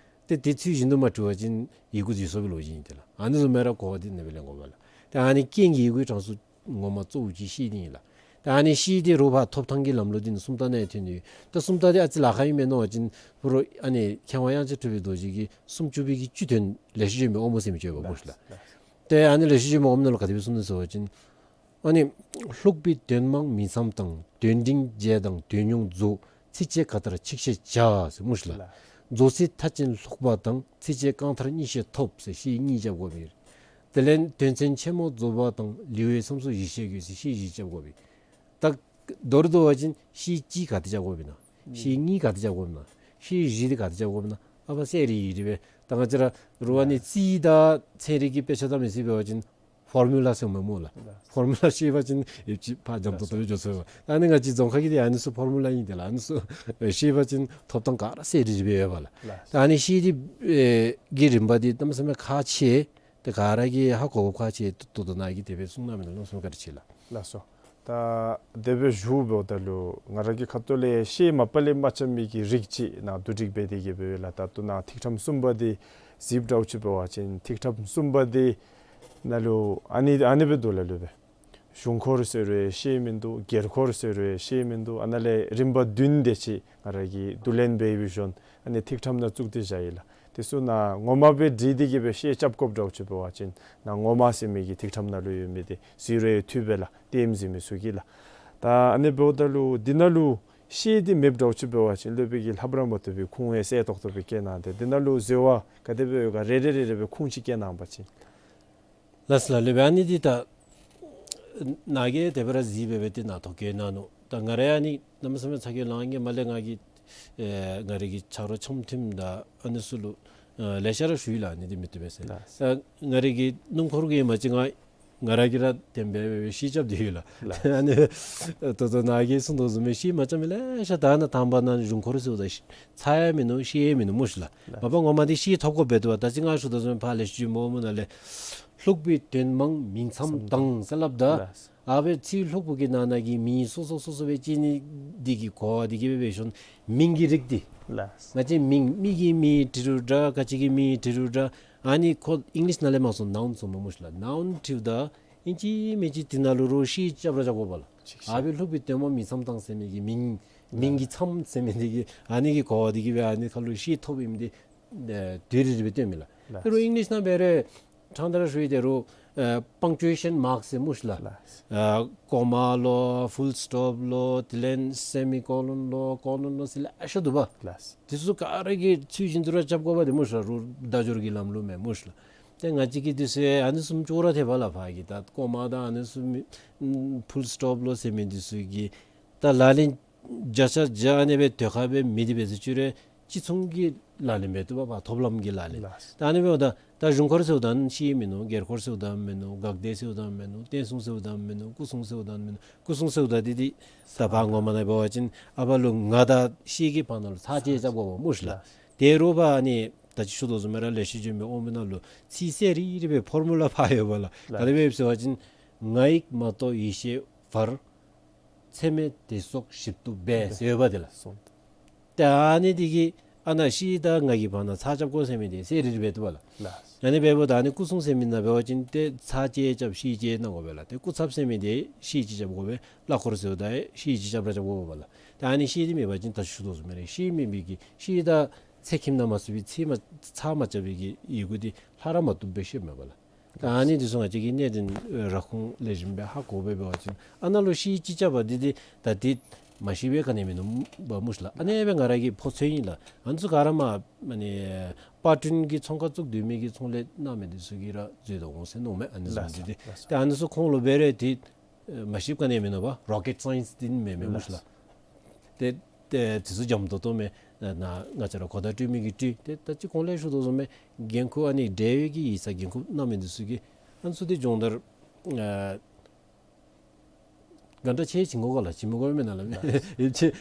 ཏེ་དེ་ཚུལ་བཞིན་དུ་མ་འཁྲུལ་བ་ཅིན་ཡི་གུ་འཛུལ་སོང་བའི་ལོ་རྒྱུས་ཨིན་ཏེ་ལགས། ཨ་ནི་བཟུམ་སྦེ་ར་གོ་བ་འདི་ཨ་ནི་སྦེ་ལེན་དགོ་པས་ལགས། ཏེ་ཨ་ནི་རྐྱེན་གྱི་ཡི་གུའི་གྲངས་སུ་ངོ་མ་གཙོ་བོ་ཅིག་ཤེས་འདི་ཨིན་ལགས། ཏེ་ཨ་ནི་ཤེས་འདི་རོགས་ཕར་ཐོབ་ཐང་གི་ལམ་ལུགས་འདི་ནི་སུམ་རྟགས་ནང་ཐོན་ནི། ཏེ་སུམ་རྟགས་འདི་ཨ་ཙི་ལཱ་ཁག་ཨིན་མས་མནོ་བ་ཅིན་ཕུ་རུ་ཨ་ནི་མཁས་དབང་དབྱངས་ཅན་གྲུབ་པའི་རྡོ་རྗེ་གིས་སུམ་ཅུ་པའི་གི་བཅུ་དོན་ལེགས་བཤད་ལྗོན་པའི་དབང་པོ་ཟེར་མི་ཅིག་ཡོདཔ་སྨོ་ལགས། ཏེ་ཨ་ནི་ལེགས་བཤད་ལྗོན་པའི་དབང་པོ་ནང་ལུ་ག་དེ་སྦེ་གསུངས་ནུག་ཟེར་བ་ཅིན། ཨ་ནི་ལྷུག་པའི་དོན་མང་མིང་མཚམས་དང་། དོན་འབྲིང་རྒྱས་དང་དོན་ཉུང་རྫོགས། ཚིགས་བཅད་ག་ལྟར་ཆིག་ཤད་བྱ་ཟེར་སྨོ་ཤིག་ལགས། ལགས། རྫོགས་ཚིག་མཐའ་ཅན་ལྷུག་པ་དང་། ཚིགས་བཅད་རྐང་མཐར་གཉིས་ཤད་ཐོབ་ཟེར་ཤད་གཉིས་རྐྱབ་དགོ་པས། དེ་ལས་དོན་ཚན་ཆེན་མོ་རྫོགས་པ་དང་། ལེའུའི་མཚམས་སུ་བཞི་ཤད་དགོས་ཟེར་ཤད་བཞི་རྐྱབ་དགོ་པས། ད་མདོར་བསྡུ་བ་ཅིན་ཤད་གཅིག་ག་དེ་རྐྱབ་དགོ་པས་ན། ཤད་གཉིས་ག་དེ་རྐྱབ་དགོ་པས་ན། ཤད་བཞི་འདི་ག་དེ་རྐྱབ་དགོ་པས་ན། ཨ་ཕར་གསལ་རི་རི་སྦེ་ད་ང་བཅས་ར་རུ་ཨ་ནི་རྩིས་དང་ཚན་རིག་གི་དཔེ་ཆ་ད་མི་ཤེས་པ་ཅིན་ཕོར་མུ་ལ་ཟེར་མི་སྨོ་ལགས། ལགས། ཕོར་མུ་ལ་ཤེས་པ་ཅིན་ཡོདཔ་ཅིག་ཕར་འཇམ་ཏོང་ཏོ་སྦེ་འགྱོ་ཚུགས་པས། ད་ཨ་ནི་ང་བཅས་རྫོང་ཁ་གི་འདི་ཨ་ནི་ཚུ་ཕོར་མུ་ལ་ཨིན་ཏེ་ལགས། ཨ་ནི་ཚུ་ཤེས་པ་ཅིན་ཐོབ་ཐང་ག་ར་གསལ་རི་རི་སྦེ་ཡོད་པས་ལགས། ལགས། ད་ཨ་ནི་ཤད་འདི་ཨེ་གི་རིམ་པ་འདི་གནམ་མེད་ས་མེད་ཁག་ཆེ། ཏེ་ག་ར་གིས་ཧ་གོ་དགོཔ་ཁག་ཆེ་ཏོག་ཏོ་ནཱ་གིས་དེ་སྦེ་གསུངས་གནང་མི་ནང་ལུ་གསུང་བཀའ་དྲིན་ཆེ་ལགས། ལགས་སོ། ད་དེ་སྦེ་ཞུཝ་ད་ལུ་ང་ར་གི་ཁ་ཐུག་ལས་ཤད་མ་པ་ལས་མ་རྐྱབ་མི་གི་རིགས་ཅིག་ནཱ་བསྡུ་སྒྲིག་འབད་དེ་གི་སྦེ་ཡོད་ལགས། ད་ལྟོ་ནཱ་ཐིག་ཕྲེང་གསུམ་པ་འདི་གཟིགསཔ་འདྲཝ་ཅིག་འབད་བ་ཅིན་ཐིག་ཕྲེང་གསུམ་པ་འདི་ནང་ལུ་ཨ་ནི་ཨ་ནི་སྦེ་འདུག་ལགས། ལུ་སྦེ་གཞུང་འཁོར་ཟེར་རུང་ཤེས་མིན་འདུག། སྒེར་འཁོར་ཟེར་རུང་ཤེས་མིན་འདུག། ཨ་ནཱ་ལས་རིམ་པ་བདུན་དེ་ཅིག་ང་ར་གིས་བསྡུ་ལེན་འབད་བའི་ཤུལ་ཨ་ནི་ཐིག་ཕྲེང་ནང་བཙུགས་ཏེ་བཞག་ཡི་ལགས། དེ་ཚུ་ནང་ངོ་མ་སྦེ་བྲིས་ཏེ་གི་སྦེ་ཤད་རྐྱབ་དགོཔ་འདྲཝ་ཅིག་འབད་བ་ཅིན་ནཱ་ངོ་མ་ཟེར་མི་གི་ཐིག་ཕྲེང་ནང་ལུ་ཡོད་མི་འདི་གཟིགས་རུང་འཐུས་པས་ལགས། ལྟདམོ་གཟིགས་མི་ཚུ་གིས་ལགས། ད་ཨ་ནི་འབདཝ་ད་ལུ་འདི་ནང་ལུ་ཤད་འདི་མེདཔ་འདྲཝ་ཅིག་འབད་བ་ཅིན་སློབ་དཔོན་གྱིས་ལྷབ་ར་མ་བཏུབ་པའི་ཁུངས་ཡང་གསལ་ཏོག་ཏོ་སྦེ་བཀལ་གནང་སྟེ་འདི་ནང་ལུ་འཛོལ་བ་ག་དེ་སྦེ་ཡོད་ག་རེ་རེ་རེ་རེ་སྦེ་ཁུངས་ཅིག་བཀལ་གནང་པ་ཅིན། ལགས་སོ་ལགས། ལུ་སྦེ་ཨ་ནི་འདི་ད་ནཱ་གིས་དེ་སྦེ་ར་གཟིགས་སྦེ་སྦེ་ཏེ་ནཱ་ཐོ་བཀོད་གནང་ནུག། ད་ང་ར་ཨ་ནི་གནམ་མེད་ས་མེད་ཚ་གྱང་ལང་གི་མ་ལས་ང་གིས་ཨེ་ང་རའི་གི་ཆ་རོགས་འཆམ་མཐུན་དང་ཨ་ནི་ཚུ་ལུ་ཨེ་ལེ་ཤ་ར་ཞུ་ཡི་ལགས། ཨ་ནི་འདི་མི་བཏུབ་པས་ཟེར། ལགས། ཨེ་ང་རའི་གི་སྣུམ་འཁོར་གྱི་མ་གཅིག་ང་ང་ར་གིས་ར་བདེན་པའི་ཤད་རྐྱབ་སྟེ་ཡོད་ལགས། ལགས། ཨ་ནི་ད་ལྟོ་ནཱ་གིས་གསུངས་དོ་བཟུམ་སྦེ་ཤད་མ་རྐྱབ་མི་ལེ་ཤ་ད་ནཱ་དང་པ་ནཱ་གཞུང་འཁོར་ཟེརཝ་ད་ཚར་ཡང་མིན་ནུག། ཤེས་ཡང་མིན་ནུག་སྨོ་ཤིག་ལགས། ལགས། མ་པ་ངོ་མ་འདི་ཤེས་ཐོབ་དགོཔ་འབད་དོ་བ། ད་ཅི་ང་ཞུ་དོ་བཟུམ་ཕར་ལེགས་བཤད་ལྗོན་པའི་དབང་པོ་ནང་ལས་ལྷུག་པའི་དོན་མང་མིང་མཚམས་དང་ཟེར་སླབ་ད། ལགས། ཨ་སྦེ་ཚིག་ལྷུག་པོ་གི་ནང་ན་གི་མིང་སོ་སོ་སོ་སོ་སྦེ་བཅད་ནི་འདི་གིས་གོ་བ་འདི་གིས་སྦེ་འབད་ཞིནམ་མིང་གི་རིགས་འདི། ལགས། ང་བཅས་མིང་མི་གི་མིང་བྲི་རུང་འདྲ་ག་ཅི་གི་མིང་བྲི་རུང་འདྲ། ཨ་ནི་ཁོ་ཨིང་ལིཤ་ནང་ལས་མར་སོང་ནའུན་ཟེར་མི་སྨོ་ཤིག་ལགས། ནའུན་བྲིཝ་ད་ཨིན་ཅི་མིན་ཅི་འདི་ནང་ལུ་རོགས་ཤད་རྐྱབ་ར་རྐྱབ་དགོ་པས་ལགས། ཨ་སྦེ་ལྷུག་པའི་དོན་མང་མིང་མཚམས་དང་ཟེར་མི་གི་མིང་མིང་གི་མཚམས་ཟེར་མི་འདི་གིས་ཨ་ནི་གིས་གོ་བ་འདི་གིས་སྦེ་ཨ་ནི་ཁར་ལུ་ཤད་ཐོབ་ཨིནམ་འདི་ཨེ་དེ་རེ་རེ་སྦེ་སྟོནམ་མས་ལགས། ལགས། དེ་རུང་ཨིང་ལིཤ་ནང་འབད་རུང་ཕྲང་སྟེ་ར་ཞུ་ཡི། དེ་རུང་ཨེ་པང་ཅུ་ཨེ་ཤཱན་མཱརཀ་ཟེར་སྨོ་ཤིག་ལགས། ལགས། ཨེ་ཀོ་མ་ལོ་ཕུལ་སི་ཊོབ་ལོ་དེ་ལས་སེ་མི་ཀོ་ལོན་ལོ་ཀོ་ལོན་ལོ་ཟེར་ལེ་ཤ་འདུག་པ། ལགས། དེ་ཚུ་ག་ར་གིས་ཚུལ་བཞིན་དུ་ར་རྐྱབ་དགོ་པས། དེ་སྨོ་ཤིག་ལགས། རོགས་བརྡ་སྦྱོར་གྱི་ལམ་ལུགས་མས་སྨོ་ཤིག་ལགས། ཏེ་ང་བཅས་ཀྱིས་དེ་ཚུ་ཨ་ནི་བཟུམ་ཅོག་ར་འཐདཔ་ལགས། ཕར་གྱི་ད་ཀོ་མ་དང་ཨ་ནི་བཟུམ་མི་ཕུལ་སི་ཊོབ་ལོ་ཟེར་མི་འདི་ཚུ་གི་ད་ལག་ལེན་བརྒྱ་ཆ་བརྒྱ་ཨ་ནི་སྦེ་དེ་ཁར་སྦེ་མེད་དེ་འབད་ཟེར་ཅི་རུང་ཅིག་མཚུངས་ཀྱི་ལག་ལེན་འབད་བཏུབ་པས། ཐོབ་ལམ་གྱི་ལག་ལེན། ལགས། ད་ཨ་ནི་འབདཝ་ད་ད་གཞུང་འཁོར་ཟེརཝ་ད་ཤེས་མིན་ནུག། སྒེར་འཁོར་ཟེརཝ་ད་མིན་ནུག། འགག་སྡེ་ཟེརཝ་ད་མིན་ནུག། བསྟན་སྲུང་ཟེརཝ་ད་མིན་ནུག། སྐུ་སྲུང་ཟེརཝ་ད་མིན་ནུག། སྐུ་སྲུང་ཟེརཝ་ད་འདི་འདི་ད་ཕར་ངོ་མ་ནང་འབད་བ་ཅིན་ཨ་ཕར་ལུ་ང་དང་ཤེས་ཀྱི་བར་ན་ལུ་ཚ་གྱང་རྐྱབ་དགོཔ་སྨོ་ཤིག་ལགས། ལགས། དེ་རོགས་ཕར་ཨ་ནི་ད་ཅི་ཞུ་དོ་བཟུམ་སྦེ་ར་ལེགས་བཤད་ལྗོན་པའི་དབང་པོ་ནང་ལུ་ཚིག་གསལ་རི་རི་སྦེ་ཕོར་མུ་ལ་ཕར་ཡོད་པས་ལགས། ལགས། ག་དེ་སྦེ་ཡོདཔ་ཟེར་བ་ཅིན་ང་ཡིག་མ་གཏོགས་ཡེ་ཤེས་བར། ཚད་མེད་དེ་སོགས་ཞིབ་ཏུ་འབད་ཟེར་ཡོད་པ་དེ་ལགས། སོང་། ཏེ་ཨ་ནི་འདི་གིས་ཨ་ནཱ་ཤེས་དང་ང་གི་བར་ན་ཚ་རྐྱབ་དགོ་ཟེར་མི་འདི་གསལ་རི་རི་སྦེ་འདུག་པ་ལགས། ལགས། ཨ་ནི་འབདཝ་ད་ཨ་ནི་སྐུ་སྲུང་ཟེར་མི་ནང་འབད་བ་ཅིན་ཏེ་ཚ་གྱང་རྐྱབ་ཤེས་བྱེད་གནང་དགོ་པས་ལགས། ཏེ་སྐུ་ཚབ་ཟེར་མི་འདི་ཤེས་བྱེད་རྐྱབ་དགོ་པས། གླ་འཁོར་ཟེརཝ་ད་ཤེས་བྱེད་རྐྱབ་ར་རྐྱབ་དགོ་པས་ལགས། ཏེ་ཨ་ནི་ཤེས་འདི་མེད་པ་ཅིན་ད་ཞུ་དོ་བཟུམ་སྦེ་ར་ཤེས་མེད་པའི་གི་ཤེས་དང་ཚེགས་ཁྱིམ་ནང་མ་ཚུད་པའི་ཚེགས་མ་ཚ་མ་རྐྱབ་པའི་གི་ཡི་གུ་འདི་ལྷག་ར་མ་བཏུབ་སྦེ་ཤེསཔ་མས་པ་ལགས། ད་ཨ་ནི་འདི་ཚུ་ང་བཅས་ཀྱིས་གནད་དོན་ར་ཁུངས་ལེགས་ཤོམ་སྦེ་ཧ་གོ་སྦེ་འབད་བ་ཅིན་ཨ་ནཱ་ལུ་ཤེས་ཅིག་རྐྱབ་པ་འདི་འདི་ད་འདི་མ་ཤེས་པའི་ག་ནི་མིན་ནུག་པ་སྨོ་ཤིག་ལགས། ཨ་ནི་སྦེ་ང་ར་གིས་ཕོ་ཚོད་ཨིན་ལགས། ཨ་ནི་ཚུ་ག་ར་མ་ཨ་ནི་པར་སྐྲུན་གྱི་ཚོང་ཁང་བཙུགས་སྡོད་མི་གི་ཚོང་ལས་གནང་མི་འདི་ཚུ་གིས་ར་འཛོལ་དོ་འོང་ཟེར་མནོཝ་མས། ཨ་ནི་བཟུམ་འདི་འདི། ཏེ་ཨ་ནི་ཚུ་ཁོང་ལུ་འབད་རུང་འདི་ཨེ་མ་ཤེསཔ་ག་ནི་མིན་ནུག་པ། རོ་ཀེཊ་སའིནསི་འདི་མེན་མས་སྨོ་ཤིག་ལགས། ཏེ་ཏེ་དེ་ཚུ་འཇམ་ཏོང་ཏོ་མས། ནཱ་ང་བཅས་ར་གོ་བརྡ་སྤྲོད་མི་གིས་སྤྲོད། ཏེ་ད་ཅི་གོང་ལས་ཞུ་དོ་བཟུམ་སྦེ་འགན་ཁུར་ཨ་ནི་འབྲེལ་ཡོད་ཀྱི་ཡིག་ཚང་འགན་ཁུར་གནང་མི་འདི་ཚུ་གིས་ཨ་ནི་ཚུ་འདི་སྦྱོང་བརྡར་ཨ་ག་འདྲ་ཅིག་བྱིན་དགོ་ག་ལགས། བྱིན་མི་དགོ་མེན་ན་ལགས། ལགས། ཡིད་ཆེས་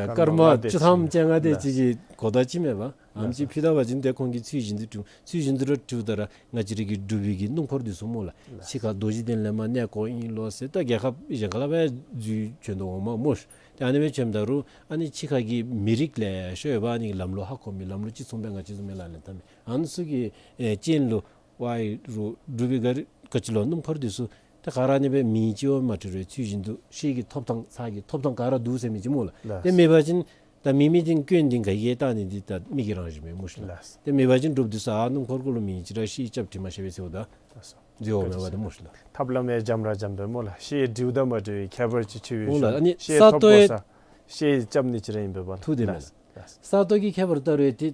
ཨ་སྐར་མ་བཅུ་ཐམ་བཅོ་ལྔ་དེ་ཅིག་གི་གོ་བརྡ་ཅིག་མས་པ། ཨམ་ཅིག་ཕུལ་ད་པ་ཅིན་ཏེ་ཁོང་གིས་ཚུལ་བཞིན་དུ་སྒྲུབ། ཚུལ་བཞིན་དུ་ར་སྒྲུབ་ད་ར་ང་བཅས་ར་གི་འབྲུག་པའི་གི་སྣུམ་འཁོར་འདི་ཚུ་སྨོ་ལགས། ཕྱི་ཁར་རྡོ་རྗེ་གདན་ལས་མར་གནས་སྐོར་ཨིན་ལོ་ཟེར་ད་རྒྱལ་ཁབ་གཞན་ཁ་ལས་འབད་འཛུལ་བྱོན་དོ་འོང་མས་སྨོ་ཤིག། ད་ཨ་ནི་སྦེ་བྱོནམ་ད་རུང་ཨ་ནི་ཕྱི་ཁ་གི་མི་རིགས་ལེ་ཤ་ཡོདཔ་ཨ་ནི་གི་ལམ་ལུགས་ཧ་གོ་མི་ལམ་ལུགས་ཅིག་མཚུངས་པའི་ང་བཅས་བཟུམ་མའི་ལག་ལེན་འཐབ་མི་ཨ་ནི་ཚུ་གི་ཨེ་རྐྱེན་ལུ་ཝའི་རུ་འབྲུག་པའི་ག་རི་ག་ཅི་ལོ་སྣུམ་འཁོར་འདི་ཚུ་ད་ག་ར་ཨ་ནི་སྦེ་མེ་ཅིག་ཡང་མ་འཁྲུག་རུང་ཚུལ་བཞིན་དུ་ཤེལ་གྱི་ཐོབ་ཐང་ཚ་གྱང་གི་ཐོབ་ཐང་ག་ར་འདུག་ཟེར་མི་ཅིག་སྨོ་ལགས། ལགས། དེ་མེད་པ་ཅིན་ད་མེ་མེ་འདི་སྐྱོན་འདི་ག་གིས་བཏང་ནི་འདི་ད་མི་གི་རང་བཞིན་མས་སྨོ་ཤི་ལགས། ལགས། དེ་མེད་པ་ཅིན་འབྲུགཔ་འདི་ཚུ་ཨ་སྣུམ་འཁོར་གུ་ལུ་མེ་ཅིག་ར་ཤེལ་རྐྱབ་འདི་མ་ཤེས་པས་ཟེརཝ་ད་ལགས་སོ། འཛོལ་བ་མེད་པ་དེ་སྨོ་ཤི་ལགས། ཐབས་ལམ་ཡང་འཇམ་ར་འཇམ་པས་སྨོ་ལགས། ཤེལ་འདི་ད་མ་འདྲཝ་ཁྱད་པར་ཅིག་ཆེ་བའི་སྨོ་ལགས། ཤོང་། ཨ་ནི་ཤེལ་ས་ཐོབ་སྟོད་དགོ་ས་ཤེལ་རྐྱབ་ནི་ཅིག་ར་ཨིན་པས་པ་ལགས། ཐུགས་བདེན་མས་ལགས། ལགས། ས་སྟོད་ཀྱི་ཁྱད་པར་ལྟ་རུང་ཏེ་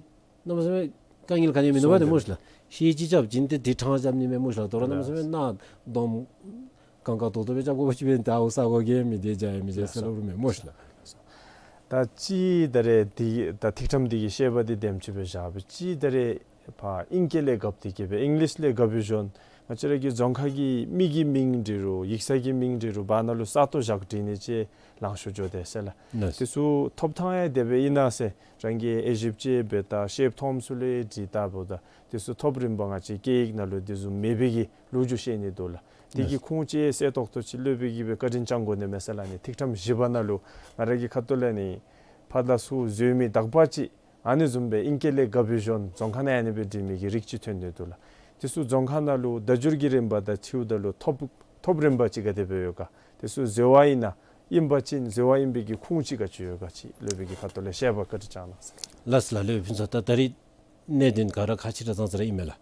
གནམ་མེད་ས་མེད་དཀའ་ངལ་ག་ནི་ཡང་མིན་ནུག་པ་དེ་སྨོ་ཤི་ལགས། ཤེལ་ཅིག་རྐྱབ་ཅིན་ཏེ་དེ་ཕྲང་རྐྱབ་ནི་མས་སྨོ་ཤི་ལགས། དོ་རུང་གནམ་མེད་ས་མེད་ནཱ་སྡོམ་གང་ག་ཏོག་ཏོ་སྦེ་རྐྱབ་དགོ་པ་ཅིན་ད་ཨོ་ས་གོ་གེ་མི་དེ་འཇའ་ཡང་མི་འཇའ་ཟེར་སླབ་རུང་མེད་སྨོ་ཤི་ལགས། ད་ཅི་ད་རེས་འདི་ད་ཐིག་ཕྲེང་འདི་གི་བཤད་པ་འདི་དེམ་ཅིག་སྦེ་བཞག་པ་ཅིན་ད་རེས་ཕར་ཨིང་སྐད་ལས་གབ་སྟེ་གི་སྦེ་ཨིང་ལིཤ་ལས་གབ་པའི་གཞོན་ང་བཅས་ར་གི་རྫོང་ཁ་གི་མི་གི་མིང་འབྲི་རུང་ཡིག་ཚང་གི་མིང་འབྲི་རུང་བར་ན་ལུ་ས་སྟོད་བཞག་འབྲི་ནི་ཅིག་ལང་ཤོར་འགྱོ་དེས་ཟེར་ལགས། ལགས། དེ་ཚུ་ཐོབ་ཐང་ཡང་དེ་སྦེ་ཨིན་ན་ཟེར་རང་གིས་དབྱེ་ཞིབ་ཅིག་འབད་ད་ཤེལཔ་མཐོངམ་ཚུ་ལས་འབྲི་ད་འབདཝ་ད་དེ་ཚུ་ཐོབ་རིམ་པ་ང་བཅས་སྐད་ཡིག་ནང་ལུ་དེ་བཟུམ་མེད་པའི་གི་ལོ་རྒྱུས་བཤད་ནི་འདུག་ལགས། དེ་གི་ཁུངས་ཅིག་གསལ་ཏོག་ཏོ་ཅིག་སློབ་དཔོན་གྱིས་སྦེ་བཀའ་དྲིན་བསྐྱང་དགོ་ནི་མས་ཟེར་ལགས། ཨ་ནི་ཐིག་ཕྲེང་བཞི་པ་ནང་ལུ་ང་ར་གི་ཁ་ཐུག་ལས་ནི་ཕར་ད་ཚུར་འཛོལ་མི་དག་པ་ཅིག་ཨ་ནི་བཟུམ་སྦེ་ཨིང་སྐད་ལས་གབ་པའི་གཞོན་རྫོང་ཁ་ནང་ཨ་ནི་སྦེ་འབྲི་མི་གི་རིགས་ཅིག་ཐོན་ནི་འདུག་ལགས། དེ་ཚུ་རྫོང་ཁ་ནང་ལུ་བརྡ་བསྒྱུར་གྱི་རིམ་པ་དང་འཁྲིལཝ་ད་ལུ་ཐོབ་ཐོབ་རིམ་པ་ཅིག་ག་དེ་སྦེ་ཡོད་ག། དེ་ཚུ་འཛོལ་བ་ཨིན་ན་ཨིན་པ་ཅིན་འཛོལ་བ་ཨིན་པའི་གི་ཁུངས་ཅིག་ག་ཅི་ཡོད་ག་ཅིག་སློབ་དཔོན་གྱི་ཁ་ཐུག་ལས་བཤད་པ་བཀའ་དྲིན་བསྐྱང་གནང་ཟེར། ལགས་སོ་ལགས། སློབ་དཔོན་ཕུན་ཚོགས། ད་ད་རིས་གནད་དོན་ག་ར་ཁག་ཆེ་དྲགས་ཙང་ཙ་ར་ཨིན་མས་ལགས།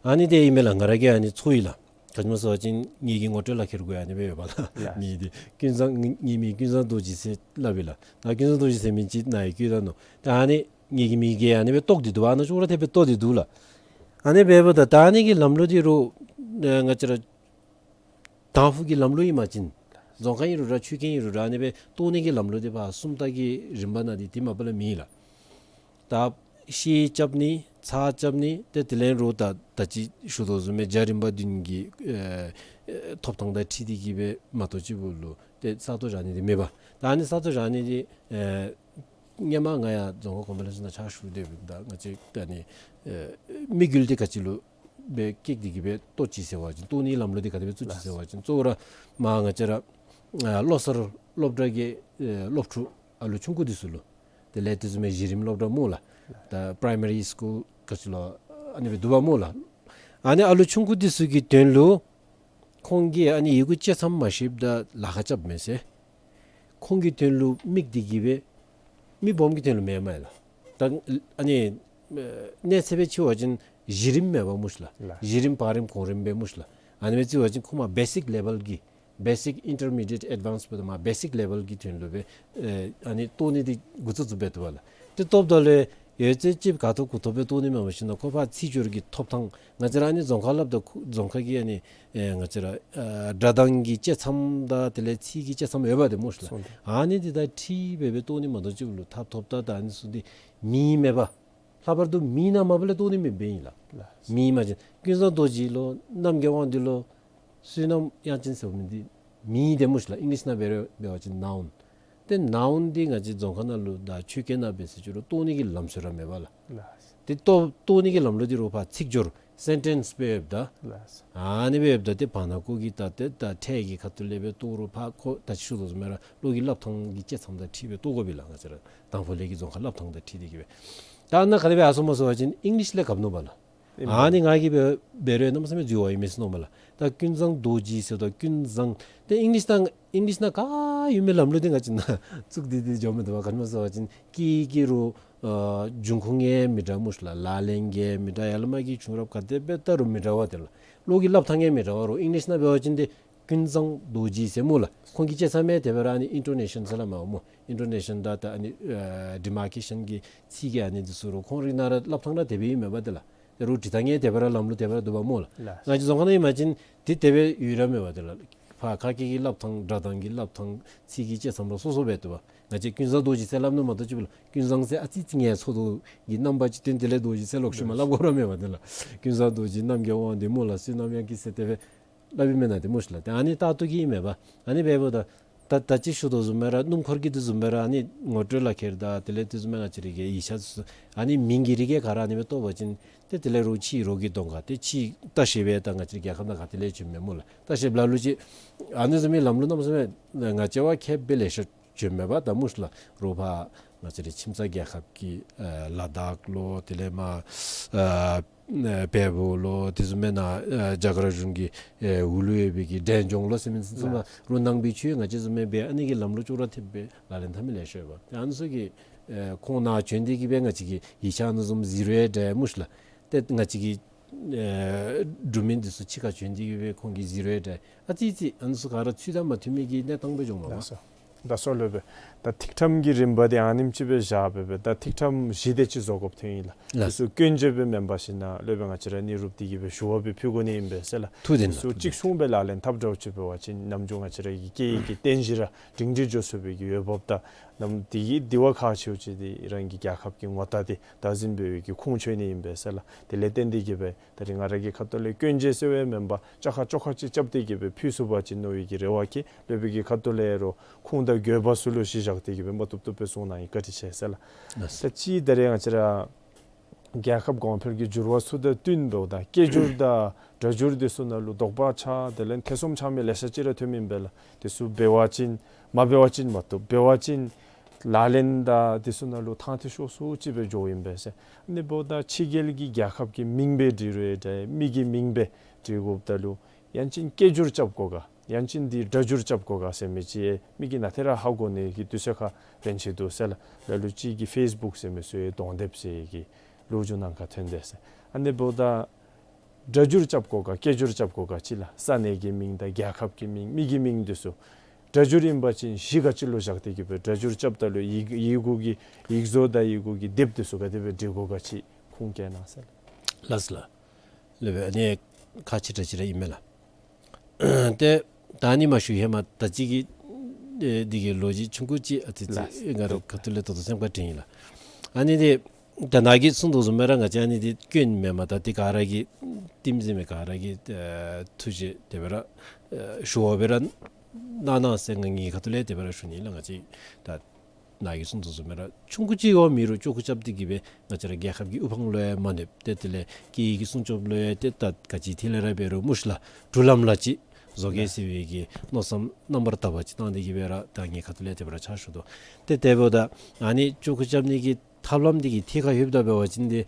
ཨ་ནི་དེ་ཨིན་མས་ལགས། ང་ར་གིས་ཨ་ནི་ཚོར་ཡི་ལགས། ག་ཅི་སྨོ་ཟེར་བ་ཅིན་ངེ་གི་ངོ་སྤྲོད་ལག་ཁྱེར་གུ་ཡང་ཨ་ནི་སྦེ་ཡོད་པ་ལགས། ལགས། མི་འདི་ཀུན་བཟང་ངེ་མིང་ཀུན་བཟང་རྡོ་རྗེ་ཟེར་སླབ་ཨིན་ལགས། ད་ཀུན་བཟང་རྡོ་རྗེ་ཟེར་མི་ཅིག་ནཱ་ཡང་བཀོད་ད་ནུག། ད་ཨ་ནི་ངེ་གི་མིང་གི་ཨ་ནི་སྦེ་བཏོག་སྟེ་འདུག་པ། ཨ་ནི་ཅོག་ར་འཐདཔ་སྦེ་བཏོག་སྟེ་འདུག་ལགས། ཨ་ནི་སྦེ་འབདཝ་ད་ད་ཨ་ནི་གི་ལམ་ལུགས་འདི་རུང་ཨེ་ང་བཅས་ར་དང་ཕུ་གི་ལམ་ལུགས་ཨིན་པ་ཅིན་རྫོང་ཁ་ཨིན་རུང་ར་ཆོས་ཁང་ཨིན་རུང་ར་ཨ་ནི་སྦེ་བཏོག་ནི་གི་ལམ་ལུགས་འདི་ཕར་སུམ་རྟགས་ཀྱི་རིམ་པ་ནང་འདི་དེ་མ་པ་ལས་མེད་ལགས། ད་ཤེལ་རྐྱབ་ནི་ཚ་རྐྱབ་ནི་ཏེ་དེ་ལས་རུང་ད་ད་ཅི་ཞུ་དོ་བཟུམ་སྦེ་འཇའ་རིམ་པ་བདུན་གྱི་ཨེ་ཨེ་ཐོབ་ཐང་དང་འཁྲིལ་ཏེ་གི་སྦེ་མ་གཏོགས་ཅིག་པོ་ལུ་ཏེ་ས་སྟོད་བཞག་ནི་འདི་མེད་པ། ད་ཨ་ནི་ས་སྟོད་བཞག་ནི་འདི་ཨེ་སྔོན་མ་ང་ཡང་རྫོང་ཁ་གོང་འཕེལ་ལས་ཚོགས་ནང་ཕྱག་ཞུ་སྡོད་པའི་ད་ང་བཅས་ད་ཨ་ནི་ཨེ་དམིགས་ཡུལ་འདི་ག་ཅི་ལུ་སྦེ་བཀལ་ཏེ་གི་སྦེ་བཏོག་ཅི་ཟེར་བ་ཅིན་བཏོག་ནི་ལམ་ལུགས་འདི་ག་དེ་སྦེ་བཙུགས་ཅི་ཟེར་བ་ཅིན་གཙོ་བོ་ར་མར་ང་བཅས་ར་ཨ་བློ་གསར་སློབ་གྲྭ་གི་ཨེ་སློབ་ཕྲུག་ཨ་ལུ་ཆུང་ཀུ་འདི་ཚུ་ལུ་དེ་ལས་དེ་བཟུམ་མའི་གཞི་རིམ་སློབ་གྲྭ་སྨོ་ལགས། ད་པ་རའི་མ་རི་སི་ཀུལ་ག་ཅི་ལོ་ཨ་ནི་སྦེ་འདུག་པ་སྨོ་ལགས། ཨ་ནི་ཨ་ལུ་ཆུང་ཀུ་འདི་ཚུ་གི་དོན་ལུ་ཁོང་གིས་ཨ་ནི་ཡི་གུ་གཅིག་ཙམ་མ་ཤེསཔ་ད་ལཱ་ཁག་རྐྱབ་མས་ཟེར། ཁོང་གི་དོན་ལུ་དམིགས་ཏེ་གི་སྦེ་མི་སྦོམ་གྱི་དོན་ལུ་མེན་མས་ལགས། ད་ཨ་ནི་ཨེ་གནས་ཚད་སྦེ་ཕྱེ་བ་ཅིན་གཞི་རིམ་མེན་པ་སྨོ་ཤི་ལགས། ལགས། གཞི་རིམ་བར་རིམ་གོང་རིམ་སྦེ་སྨོ་ཤི་ལགས། ཨ་ནི་སྦེ་བརྩི་བ་ཅིན་ཁོང་མར་བེ་སིཀ་ལེ་བཱལ་གྱི་བེ་སིཀ་ཨིན་ཊར་མི་ཌི་ཡེཊ་ཨེཌ་ཝཱནསི་འབདཝ་ད་མར་བེ་སིཀ་ལེ་བཱལ་གྱི་དོན་ལུ་སྦེ་ཨེ་ཨ་ནི་བཏོག་ནི་འདི་འགོ་བཙུགས་བཙུགསཔ་སྦེ་འདུག་པ་ལགས། དེ་བཏོགཔ་ད་ལུ་ཡོད་ཚད་ཅིག་ག་ཐོབ་གུ་ཐོབ་སྦེ་བཏོག་ནི་མེན་པར་ཞིན་ན་ཁོ་ཕར་ཚིག་སྦྱོར་གྱི་ཐོབ་ཐང་ང་བཅས་ར་ཨ་ནི་རྫོང་ཁ་སླབ་ད་རྫོང་ཁ་གི་ཨ་ནི་ཨེ་ང་བཅས་ར་ཨ་སྒྲ་གདངས་ཀྱི་བཅད་མཚམས་དང་དེ་ལས་ཚིག་གི་བཅད་མཚམས་ཡོདཔ་འདི་སྨོ་ཤི་ལགས། སོང་སྟེ། ཨ་ནི་འདི་དང་འཁྲིལ་སྦེ་སྦེ་བཏོག་ནི་མ་གཏོགས་ཅིག་ལུ་ཐབས་ཐོབ་ད་ད་ཨ་ནི་ཚུ་འདི་མེད་མེན་པ། ལྷག་པར་དུ་མི་ནང་མ་པ་ལས་བཏོག་ནི་མེདཔ་ཨིན་ལགས། ལགས། མི་མ་གཞི་ཀུན་བཟང་རྡོ་རྗེ་ལོ་རྣམ་རྒྱལ་དབང་འདུས་ལོ་བསོད་ནམས་དབྱངས་ཅན་ཟེར་མི་འདི་མི་འདི་སྨོ་ཤི་ལགས། ཨིང་ལིཤ་ནང་འབད་རུང་འབད་བ་ཅིན་ནའུན། ཏེ་ནའུན་འདི་ང་བཅས་རྫོང་ཁ་ནང་ལུ་དང་ཆོས་སྐད་ནང་འབད་ཟེར་ཅི་རུང་བཏོག་ནི་གི་ལམ་སྲོལ་ར་མེད་པ་ལགས། ལགས། ཏེ་བཏོག་བཏོག་ནི་གི་ལམ་ལུགས་འདི་རུང་ཕར་ཚིག་སྦྱོར་སེན་ཊེནསི་སྦེ་ཡོདཔ་ད། ལགས། ཨ་ནི་སྦེ་ཡོདཔ་ད་ཏེ་བར་ན་ཀོ་གི་ད་ཏེ་ད་ཕྲད་ཀྱི་ཁ་ཐུག་ལས་སྦེ་བཏོག་རུང་ཕར་ཁོ་ད་ཅི་ཞུ་དོ་བཟུམ་སྦེ་ར་བློ་གི་སླབ་ཐངས་ཀྱི་བཅད་མཚམས་དང་འཁྲིལ་སྦེ་བཏོག་དགོ་པས་ལགས། ང་བཅས་ར་དང་ཕུ་ལས་ཀྱི་རྫོང་ཁ་སླབ་ཐངས་དང་འཁྲིལ་ཏེ་གི་སྦེ། ད་ནཱ་ག་དེ་སྦེ་ཨ་སོང་སྨོ་ཟེར་བ་ཅིན་ཨིང་ལིཤ་ལས་གབ་ནུག་པ་ལགས། ཨིན་པ། ཨ་ནི་ང་གིས་འབད་འབད་རུང་གནམ་མེད་ས་མེད་འཛོལ་བ་ཨིན་མས་ཟེར་མནོཝ་མས་ལགས། ད་ཀུན་བཟང་རྡོ་རྗེ་ཟེརཝ་ད་ཀུན་བཟང་ཏེ་ཨིང་ལིཤ་ནང་ཨིང་ལིཤ་ནང་ག་ཡོད་མི་ལམ་ལུགས་འདི་ང་བཅས་ནཱ་བཙུགས་ཏེ་འདི་འགྱོ་མི་འདུག་པ། ག་ཅི་སྨོ་ཟེར་བ་ཅིན་སྐད་ཀྱི་རུང་ཨ་འབྱུང་ཁུངས་ཡང་མི་འདྲ་སྨོ་ཤི་ལགས། ལག་ལེན་གྱི་ཡང་མི་འདྲ། ཡར་ལས་མར་གྱི་བྱུང་རབས་ག་དེ་སྦེ་བལྟ་རུང་མི་འདྲ་བ་དེ་ལགས། བློ་གི་སླབ་ཐངས་ཡང་མི་འདྲ་བ་རུང་ཨིང་ལིཤ་ནང་འབད་བ་ཅིན་ཏེ་ཀུན་བཟང་རྡོ་རྗེ་ཟེར་སྨོ་ལགས། ཁོང་གི་བཅད་མཚམས་ཡང་དེ་སྦེ་ར་ཨ་ནི་ཨིན་ཊོ་ནེ་ཤཱན་ཟེར་སླབ་མས་སྨོ། ཨིན་ཊོ་ནེ་ཤཱན་དང་ད་ཨ་ནི་ཨ་ཌི་མར་ཀེ་ཤཱན་གྱི་ཚིག་གི་ཨ་ནི་འདི་ཚུ་རུང་ཁོང་རའི་ནང་ར་སླབ་ཐངས་ར་དེ་སྦེ་ཨིན་མས་པ་དེ་ལགས། ཏེ་རུང་འབྲི་ཐངས་ཡང་དེ་སྦེ་ར་ལམ་ལུགས་དེ་སྦེ་ར་འདུག་པ་སྨོ་ལགས། ལགས། ང་བཅས་རྫོང་ཁ་ནང་ཨིན་པ་ཅིན་ཏེ་དེ་སྦེ་ཡོད་ར་མེད་པ་དེ་ལགས། ཕར་ཁ་སྐད་ཀྱི་སླབ་ཐངས་སྒྲ་གདངས་ཀྱི་སླབ་ཐངས་ཚིག་གི་བཅད་མཚམས་ར་སོ་སོ་སྦེ་འདུག་པ། ང་བཅས་ཀུན་བཟང་རྡོ་རྗེ་ཟེར་སླབ་ནི་མ་གཏོགས་ཅིག་པོ་ལགས། ཀུན་བཟང་ཟེར་ཨ་ཙི་ཙི་ངལ་འཚོ་དོ་གི་རྣམ་པ་ཅིག་སྟོན། དེ་ལས་རྡོ་རྗེ་ཟེར་ལོག་ཤུལ་མ་སླབ་དགོ་ར་མེད་པ་དེ་ལགས། ཀུན་བཟང་རྡོ་རྗེ་རྣམ་རྒྱལ་དབང་འདུས་སྨོ་ལགས། བསོད་ནམས་དབྱངས་སྐྱིད་ཟེར་དེ་སྦེ་སླབ་ཨིན་མེན་ན་དེ་སྨོ་ཤི་ལགས། ཏེ་ཨ་ནི་ད་ལྟོ་གི་ཨིན་མས་པ། ཨ་ནི་འབདཝ་ད་ད་ད་ཅི་ཞུ་དོ་བཟུམ་སྦེ་ར་སྣུམ་འཁོར་གྱི་དེ་བཟུམ་སྦེ་ར་ཨ་ནི་ངོ་སྤྲོད་ལག་ཁྱེར་དང་དེ་ལས་དེ་བཟུམ་སྦེ་ང་བཅས་ར་གི་ཡིག་ཆ་ཚུ་ཨ་ནི་མིང་གི་རིགས་ག་ར་ཨ་ནི་སྦེ་བཏོག་པ་ཅིན་ཏེ་དེ་ལས་རོགས་ཕྱིའི་རོགས་ཀྱི་གདོང་ཁར་ཏེ་ཕྱིའི་ལྟ་བཤལ་པ་དང་ང་བཅས་ར་རྒྱལ་ཁབ་ནང་ག་ཏེ་ལས་བྱོན་མས་སྨོ་ལགས། ལྟ་བཤལ་པ་ལ་ལུ་ཅིག་ཨ་ནི་བཟུམ་མའི་ལམ་ལུགས་གནམ་མེད་ས་མེད་ང་བཅས་པ་མཁསཔ་སྦེ་ལེ་ཤ་ བྱོན་མེད་པ་ད་མུ་ཤུ་ལ་རོ་ཕར་ང་བཅས་རའི་ཁྱིམ་ཚང་རྒྱལ་ཁབ་ཀྱི་ཨ་ལ་དྭགས་ལུ་དེ་ལས་མར་ཨ་ཨ་བལ་པོ་ལུ་དེ་བཟུམ་མའི་ནང་ཨ་རྒྱ་གར་གཞུང་གི་ཨེ་འོག་ལུ་ཡོད་པའི་གི་འབྲས་ལྗོངས་ལུ་ཟེར་མི་ཚུ་ལགས། ལུ་ནང་པའི་ཆོས་ང་བཅས་བཟུམ་མའི་སྦེ་ཨ་ནི་གི་ལམ་ལུགས་ཅོག་ར་འཐདཔ་སྦེ་ལག་ལེན་འཐབ་མི་ལེ་ཤ་ཡོད་པ། ཏེ་ཨ་ནི་ཚུ་གིས་ཨེ་ཁོང་ནཱ་བྱོན་ཏེ་གི་སྦེ་ང་བཅས་ཀྱི་ཡིག་ཆ་ཨ་ནི་བཟུམ་གཟིགས་རུང་ཡང་འདྲ་མུ་ཤུ་ལ། ཏེ་ང་བཅས་ཀྱི་ཨེ་འབྲུག་མི་འདི་ཚུ་ཕྱི་ཁར་བྱོན་ཏེ་གི་སྦེ་ཁོང་གིས་གཟིགས་རུང་ཡང་འདྲ། ཨ་ཙི་ཙི་ཨ་ནི་ཚུ་ག་ར་ཚུལ་དང་མ་མཐུན་མི་གི་གནས་སྟངས་སྦེ་བྱུངམ་མས། ལགས་སོ། ད་སོ་ལོ་སྦེ་ད་ཐིག་ཁྲམ་གྱི་རིམ་པ་འདི་ཨ་ནེམ་ཅིག་སྦེ་བཞག་སྦེ་སྦེ་ད་ཐིག་ཁྲམ་བཞི་དེ་ཅིག་བཟོ་དགོཔ་ཐོན་ཡི་ལགས། ལགས། དེ་ཚུ་སྐྱོན་བརྗོད་སྦེ་མེན་པར་ཞིན་ན་ལོག་སྦེ་ང་བཅས་ར་གནས་རུབ་སྟེ་གི་སྦེ་ཞུ་བ་སྦེ་ཕུལ་དགོ་ནི་ཨིན་པས་ཟེར་ལགས། ཐུགས་བདེན་ལགས། དེ་ཚུ་ཐུགས་བདེན་གཅིག་མཚུངས་སྦེ་ལག་ལེན་འཐབ་འདྲཝ་ཅིག་འབད་བ་ཅིན་ནམ་རྒྱུན་ང་བཅས་ར་གི་སྐད་ཡིག་གི་རྟེན་གཞི་ར་སྒྲིང་སྒྲི་འགྱོ་ཚུགས་པའི་གི་འོས་འབབ་དང་ནམ་དེ་གིས་དེ་བ་ཁག་ཆེཝ་ཅིག་འདི་རང་གི་རྒྱལ་ཁབ་ཀྱི་ངོ་རྟགས་འདི་བདག་འཛིན་འབད་བའི་གི་ཁུངས་འཁྱོལ་ནི་ཨིན་པས་ཟེར་ལགས། དེ་ལས་བརྟེན་ཏེ་གི་སྦེ་ད་རིས་ང་ར་གི་ཁ་ཐུག་ལས་སྐྱོན་བརྗོད་ཟེར་བའི་མེན་པར་བཅའ་ཁ་བཅོ་ཁ་ཅིག་རྐྱབ་སྟེ་གི་སྦེ་ཕུལ་ཚུགས་པ་ཅིན་མནོ་བའི་གི་རེ་བ་བསྐྱེད། ལོག་པའི་གི་ཁ་ཐུག་ལས་རོགས་ཁུངས་དང་དགོས་པ་ཚུ་ལུ་གཞི་བཞག་སྟེ་གི་སྦེ་མ་བཏུབ་བཏུབ་སྦེ་གསུང་གནང་ཡི། བཀའ་དྲིན་ཆེ་ཟེར་ལགས། ལགས། ད་ཅི་ད་རིས་ང་བཅས་ར་རྒྱལ་ཁབ་གོང་འཕེལ་གྱི་འགྱུར་བ་ཚུ་དང་བསྟུན་འབདཝ་ད་སྐད་སྒྱུར་དང་སྒྲ་སྒྱུར་འདི་ཚུ་ནང་ལུ་དོགས་པ་ཆགས་དེ་ལས་ཐེ་ཚོམ་ཆགས་མི་ལེ་ཤ་ཅིག་ར་ཐོནམ་ཨིན་པས་ལགས། དེ་ཚུ་འབད་བ་ཅིན་མ་འབད་བ་ཅིན་མ་བཏུབ། འབད་བ་ཅིན་ལག་ལེན་དང་དེ་ཚུ་ནང་ལུ་ཐང་ཐི་ཤོར་སུ་ཅིག་སྦེ་འགྱོཝ་ཨིན་པས་ཟེར། ཨ་ནི་འབདཝ་ད་ཕྱི་རྒྱལ་གྱི་རྒྱལ་ཁབ་ཀྱི་མིང་སྦེ་འབྲི་རུང་ཡང་འདྲ་མི་གི་མིང་སྦེ་འབྲི་དགོཔ་ད་ལུ་ཡང་ཅིན་སྐད་སྒྱུར་རྐྱབ་དགོ་ག་ཡང་ཅིན་འདི་སྒྲ་སྒྱུར་རྐྱབ་དགོ་ག་ཟེར་མི་ཅིག་མི་གིས་ནཱ་ཏེ་ར་ཧ་གོ་ནི་གི་དུས་ཚོད་ཁར་རན་ཅི་འདུག་ཟེར་ལགས། ལ་ལུ་ཅིག་གིས་ཕེསི་བུཀ་ཟེར་མི་ཚུ་ཡང་གདོང་དེབ་ཟེར་གི་ལོ་རྒྱུས་ནང་ཁར་ཐོན་དེས་ཟེར། ཨ་ནི་འབདཝ་ད་སྒྲ་སྒྱུར་རྐྱབ་དགོ་ག་སྐད་སྒྱུར་རྐྱབ་དགོ་ག་ཅིག་ལགས། ས་གནས་ཀྱི་མིང་དང་རྒྱལ་ཁབ་ཀྱི་མིང་མི་གི་མིང་འདི་ཚུ་སྒྲ་སྒྱུར་ཨིན་པ་ཅིན་གཞི་ག་ཅི་ལུ་བཞག་སྟེ་གི་སྦེ་སྒྲ་སྒྱུར་རྐྱབ་ད་ལུ་ཡིག་ཡིག་གུ་གི་ཡིག་བཟོ་དང་ཡིག་གུ་གི་དེབ་འདི་ཚུ་ག་དེ་སྦེ་འབྲི་དགོ་ག་ཅིག་ཁུངས་བཀལ་གནང་ཟེར་ལགས། ལགས་ལགས། ལགས་པས། ཨ་ནི་ཁག་ཆེ་དྲགས་ཅིག་ར་ཨིན་མས་ལགས། ཏེ་ད་ཨ་ནི་མ་ཞུ་ཧེ་མ་ད་ཅི་གི་ཨེ་འདི་གི་ལོ་རྒྱུས་ཆུང་ཀུ་ཅིག་ཨ་ཙི་ཙི་ལགས། ང་རའི་ཁ་ཐུག་ལས་ད་ལྟོ་སེམས་ཁར་དྲན་ཡི་ལགས། ཨ་ནི་འདི་ད་ནཱ་གིས་གསུངས་དོ་བཟུམ་སྦེ་ར་ང་བཅས་ཨ་ནི་འདི་སྐྱོན་མེན་མས། ད་འདི་ག་ར་གིས་ལྟདམོ་གཟིགས་མི་ག་ར་གིས་ཨེ་ཐུགས་རྗེ་དེ་སྦེ་ར་ཨེ་ཞུ་བ་སྦེ་ར་གནང་གནང་ཟེར་ང་ངེའི་ཁ་ཐུག་ལས་དེ་སྦེ་ར་ཞུ་ནི་ལགས། ང་བཅས་ད་ནཱ་གིས་གསུངས་དོ་བཟུམ་སྦེ་ར་ཆུང་ཀུ་ཅིག་འོང་མི་རུང་ཅོག་ཁུ་རྐྱབ་སྟེ་གི་སྦེ་ང་བཅས་ར་རྒྱལ་ཁབ་ཀྱི་དབུ་འཕང་ལུ་ཡང་མ་གནོདཔ་ཏེ་དེ་ལས་སྐད་ཡིག་གི་སྲུང་སྐྱོབ་ལུ་ཡང་ཏེ་ད་ག་ཅི་ཐད་ལས་ར་འབད་རུང་མུ་ཤུ་ལ་འགྲུལ་ལམ་ལ་ཅིག་བཟོ་གེ་ཟེར་བའི་གི་མནོ་བསམ་རྣམ་པར་དག་པ་ཅིག་བཏང་སྟེ་གི་སྦེ་ར་ད་ངེའི་ཁ་ཐུག་ལས་དེ་སྦེ་ར་ཕྱག་ཞུ་དོ། ཏེ་དེ་འབདཝ་ད་ཨ་ནི་ཅོག་ཁུ་རྐྱབ་ནི་གི་ཐབས་ལམ་འདི་གི་ཐད་ཁར་ལྷོདཔ་ད་འབད་བ་ཅིན་འདི་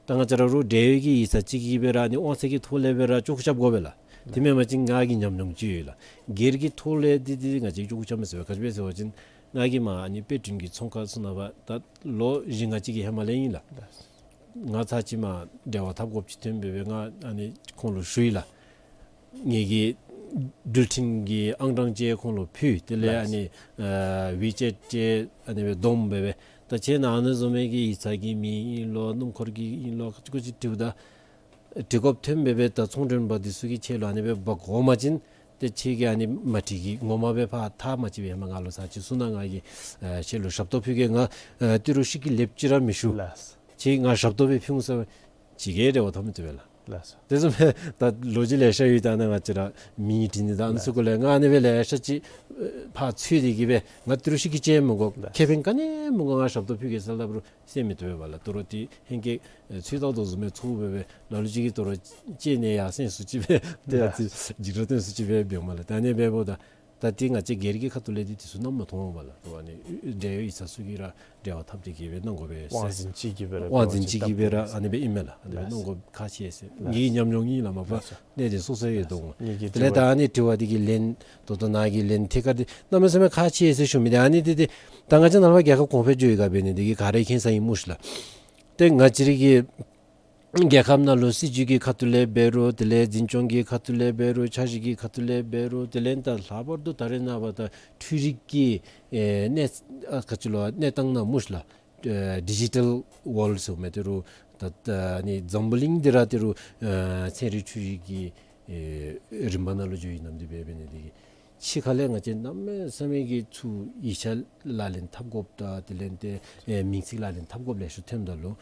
ད་ང་བཅས་ར་རོགས་འབྲེལ་ཡོད་ཀྱི་ཡིག་ཚང་ཅིག་གིས་སྦེ་ར་ཨ་ནི་དབང་ཚད་ཀྱི་ཐོག་ལས་སྦེ་ར་ཅོག་ཁུ་རྐྱབ་དགོ་པས་ལགས། དེ་མེན་པ་ཅིན་ང་གི་ཉམས་མྱོང་ཅིག་ཡོད་ལགས། སྒེར་གྱི་ཐོག་ལས་འདི་འདི་ང་བཅས་ཅོག་ཁུ་རྐྱབ་མི་ཚུགས་པས། ག་ཅི་སྦེ་ཟེར་བ་ཅིན་ང་གིས་མར་ཨ་ནི་དཔེ་སྐྲུན་གྱི་ཚོང་ཁང་ཚུ་ནང་ཕར་ད་ལོ་བཞི་ལྔ་ཅིག་གི་ཧེ་མ་ལས་ཨིན་ལགས། ང་ཚར་ཅིག་མར་འབྲེལ་བ་འཐབ་དགོཔ་ཅིག་ཐོན་སྦེ་སྦེ་ང་ཨ་ནི་ཁོང་ལུ་ཞུ་ཡི་ལགས། ངེ་གི་འགྲུལ་འཕྲིན་གྱི་ཨང་གྲངས་ཅིག་ཁོང་ལུ་ཕུལ། དེ་ལས་ཨ་ནི་ཨ་ཝི་ཅེཊ་ཅིག་ཨ་ནི་སྦེ་བསྡོམས་སྦེ་སྦེ་ད་ཁྱེད་ནཱ་ཨ་ནི་བཟུམ་མའི་གི་ཡིག་ཚང་གི་མིང་ཨིན་ལོ་སྣུམ་འཁོར་གྱི་ཨིན་ལོ་ཁ་ཅིག་ཁ་ཅིག་འབྲིཝ་ད་འབྲི་དགོཔ་ཐོན་སྦེ་སྦེ་ད་ཚོང་མགྲོན་པ་འདི་ཚུ་གིས་ཁྱེད་ལུ་ཨ་ནི་སྦེ་འབག་འོང་པ་ཅིན་ཏེ་ཁྱེད་ཀྱིས་ཨ་ནི་མ་འགྲིག་གི་ངོ་མ་སྦེ་ཕར་ཐག་མ་བཅད་པའི་ཧེ་མ་ང་ལུ་ཚར་ཅིག་གསུང་གནང་། ང་གིས་ཨེ་ཁྱེད་ལུ་ཞབས་ཏོག་ཕུལ་གེ། ང་ཨེ་ཏི་རུ་ཤི་གི་ལེབ་ཅིག་ར་མི་ཞུ། ལགས། ཁྱེད་ང་ཞབས་ཏོག་སྦེ་ཕུལ་འོང་ཟེར་བ་ཅིག་གིས་འབྲེལ་བ་འཐབ་མི་བཏུབ་པས་ལགས། ལགས་སོ། དེ་བཟུམ་སྦེ་ད་ལོ་རྒྱུས་ལེ་ཤ་ཡོད། ད་ནཱ་ང་བཅས་ར་མིང་བྲིས་ནི་དང་ཨ་ནི་ཚུ་གུ་ལས་ང་ཨ་ནི་སྦེ་ལེ་ཤ་ཅིག་ཕར་འཚོལ་ཏེ་གི་སྦེ་ང་ཏི་རུ་ཤི་གི་ཅིག་མི་དགོ། ལགས། ཁེ་ཕན་ག་ནི་མི་དགོ། ང་ཞབས་ཏོག་ཕུལ་གེ་ཟེར་སླབ་རུང་གསན་མི་བཏུབ་པས་ལགས། དོ་རུང་ཏེ་ཧེང་སྐལ་ཨེ་ཚུལ་བཏགས་དོ་བཟུམ་སྦེ་ཚུར་འབད་སྦེ་ལ་ལུ་ཅིག་གིས་དོ་རུང་ཅིག་ནི་ཡར་སེང་སུ་ཅིག་སྦེ་ཏེ་ཡ་ཏེ་འཇིགས་སྐྲག་སྟོན་སུ་ཅིག་སྦེ་འབདཝ་མས་ལགས། ད་ཨ་ནི་སྦེ་འབདཝ་ད་ད་ཏེ་ང་བཅས་སྒེར་གྱི་ཁ་ཐུག་ལས་འདི་དེ་ཚུ་གནམ་མེད་ས་མེད་འོང་པས་ལགས། རོགས་ཨ་ནི་འབྲེལ་ཡོད་ཡིག་ཚང་ཚུ་གིས་ར་འབྲེལ་བ་འཐབ་སྟེ་གི་སྦེ་གནང་དགོ་པས་ཟེར། དབང་འཛིན་ཅིག་གིས་སྦེ་ར་དབང་འཛིན་ཅིག་གིས་སྦེ་ར་ཨ་ནི་སྦེ་ཨིན་མས་ལགས། ཨ་ནི་སྦེ་གནང་དགོཔ་ཁག་ཆེ་ཟེར། ངེའི་ཉམས་མྱོང་ཨིན་ལགས། མ་པ་གནས་དེ་སོ་སོ་ཡོད་དོ་འོང་། དེ་ལས་ད་ཨ་ནི་དྲི་བ་འདི་གི་ལན་ད་ལྟོ་ནཱ་གི་ལན་ཐད་ཁར་འདི་གནམ་མེད་ས་མེད་ཁག་ཆེ་ཟེར་ཞུ་མི་འདི་ཨ་ནི་འདི་འདི་ད་ང་བཅས་ནཱ་ལས་ཕར་རྒྱལ་ཁབ་གོང་འཕེལ་འགྱོ་ཡི་ག་འབད་ནི་འདི་གིས་ག་ར་མཁྱེན་ས་ཨིན་སྨོ་ཤི་ལགས། ཏེ་ང་བཅས་རའི་གི་རྒྱལ་ཁབ་ནང་ལུ་སྲིད་བྱུས་ཀྱི་ཁ་ཐུག་ལས་འབད་རུང་དེ་ལས་འཛིན་སྐྱོང་གི་ཁ་ཐུག་ལས་འབད་རུང་འཆར་གཞི་གི་ཁ་ཐུག་ལས་འབད་རུང་དེ་ལས་ད་ལྷག་པར་དུ་ད་རེས་ནངས་པ་ད་འཕྲུལ་རིག་གི་ཨེ་གནས་ཨ་ག་ཅི་ལོ་གནས་སྟངས་ནང་སྨོ་ཤི་ལགས། ཨེ་ཌི་ཇི་ཊལ་ཝཱལཌ་ཟེར་མི་འདི་རུང་ད་ད་ཨ་ནི་འཛམ་བུ་གླིང་འདི་ར་འདི་རུང་ཨེ་ཚན་རིག་འཕྲུལ་རིག་གི་ཨེ་རིམ་པ་ནང་ལུ་འགྱོ་ཡི་ནམ་འདི་སྦེ་འབད་ནི་འདི་གིས་ཕྱི་ཁ་ལས་ང་བཅས་གནམ་མེད་ས་མེད་ཀྱི་ཚུར་ཡིག་ཆ་ལག་ལེན་འཐབ་དགོཔ་དང་དེ་ལས་ཏེ་ཨེ་མིང་ཚིག་ལག་ལེན་འཐབ་དགོཔ་ལེ་ཤ་ཐོནམ་ད་ལུ་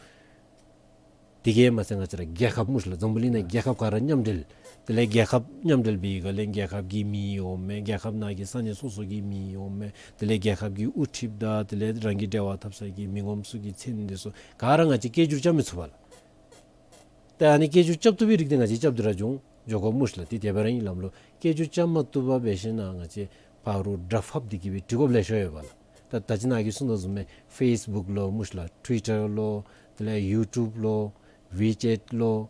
དེ་གིས་མ་ཚད་ང་བཅས་ར་རྒྱལ་ཁབ་སྨོ་ཤི་ལགས། འཛམ་བུ་གླིང་ནང་རྒྱལ་ཁབ་ག་ར་མཉམ་འབྲེལ། དེ་ལས་རྒྱལ་ཁབ་མཉམ་འབྲེལ་འབད་བའི་སྒང་ལས་རྒྱལ་ཁབ་ཀྱི་མིང་འོང་མས། རྒྱལ་ཁབ་ནང་གི་ས་གནས་སོ་སོ་གི་མིང་འོང་མས། དེ་ལས་རྒྱལ་ཁབ་ཀྱི་དབུ་ཁྲིདཔ་དང་དེ་ལས་རང་གི་འབྲེལ་བ་འཐབ་ས་གི་མི་ངོམ་ཚུ་གི་མཚན་འདི་ཚུ་ག་ར་ང་བཅས་སྐད་སྒྱུར་རྐྱབ་མི་ཚུགས་པས་ལགས། ཏེ་ཨ་ནི་སྐད་སྒྱུར་རྐྱབ་བཏུབ་པའི་རིགས་འདི་ང་བཅས་རྐྱབ་སྟེ་ར་འགྱོ་འགྱོ་དགོ་སྨོ་ཤི་ལགས། ཏེ་དེ་འབད་ར་ཨིན་ལགས། ལོ་སྐད་སྒྱུར་རྐྱབ་མ་བཏུབ་པར་འབད་ཞིན་ན་ང་བཅས་ཕར་རོགས་སྒྲ་ཕབ་འདི་གིས་སྦེ་འབྲི་དགོཔ་ལེ་ཤ་ཡོད་པས་ལགས། ད་ད་ཅི་ནཱ་གིས་གསུངས་དོ་བཟུམ་སྦེ་ཕེསི་བུཀ་ལོ་མུཤ་ལ་ཊུའི་ཊར་ལོ་དེ་ལས་ཡུ་ཊུབ་ལོ་ཝི་ཅེཊ་ལོ་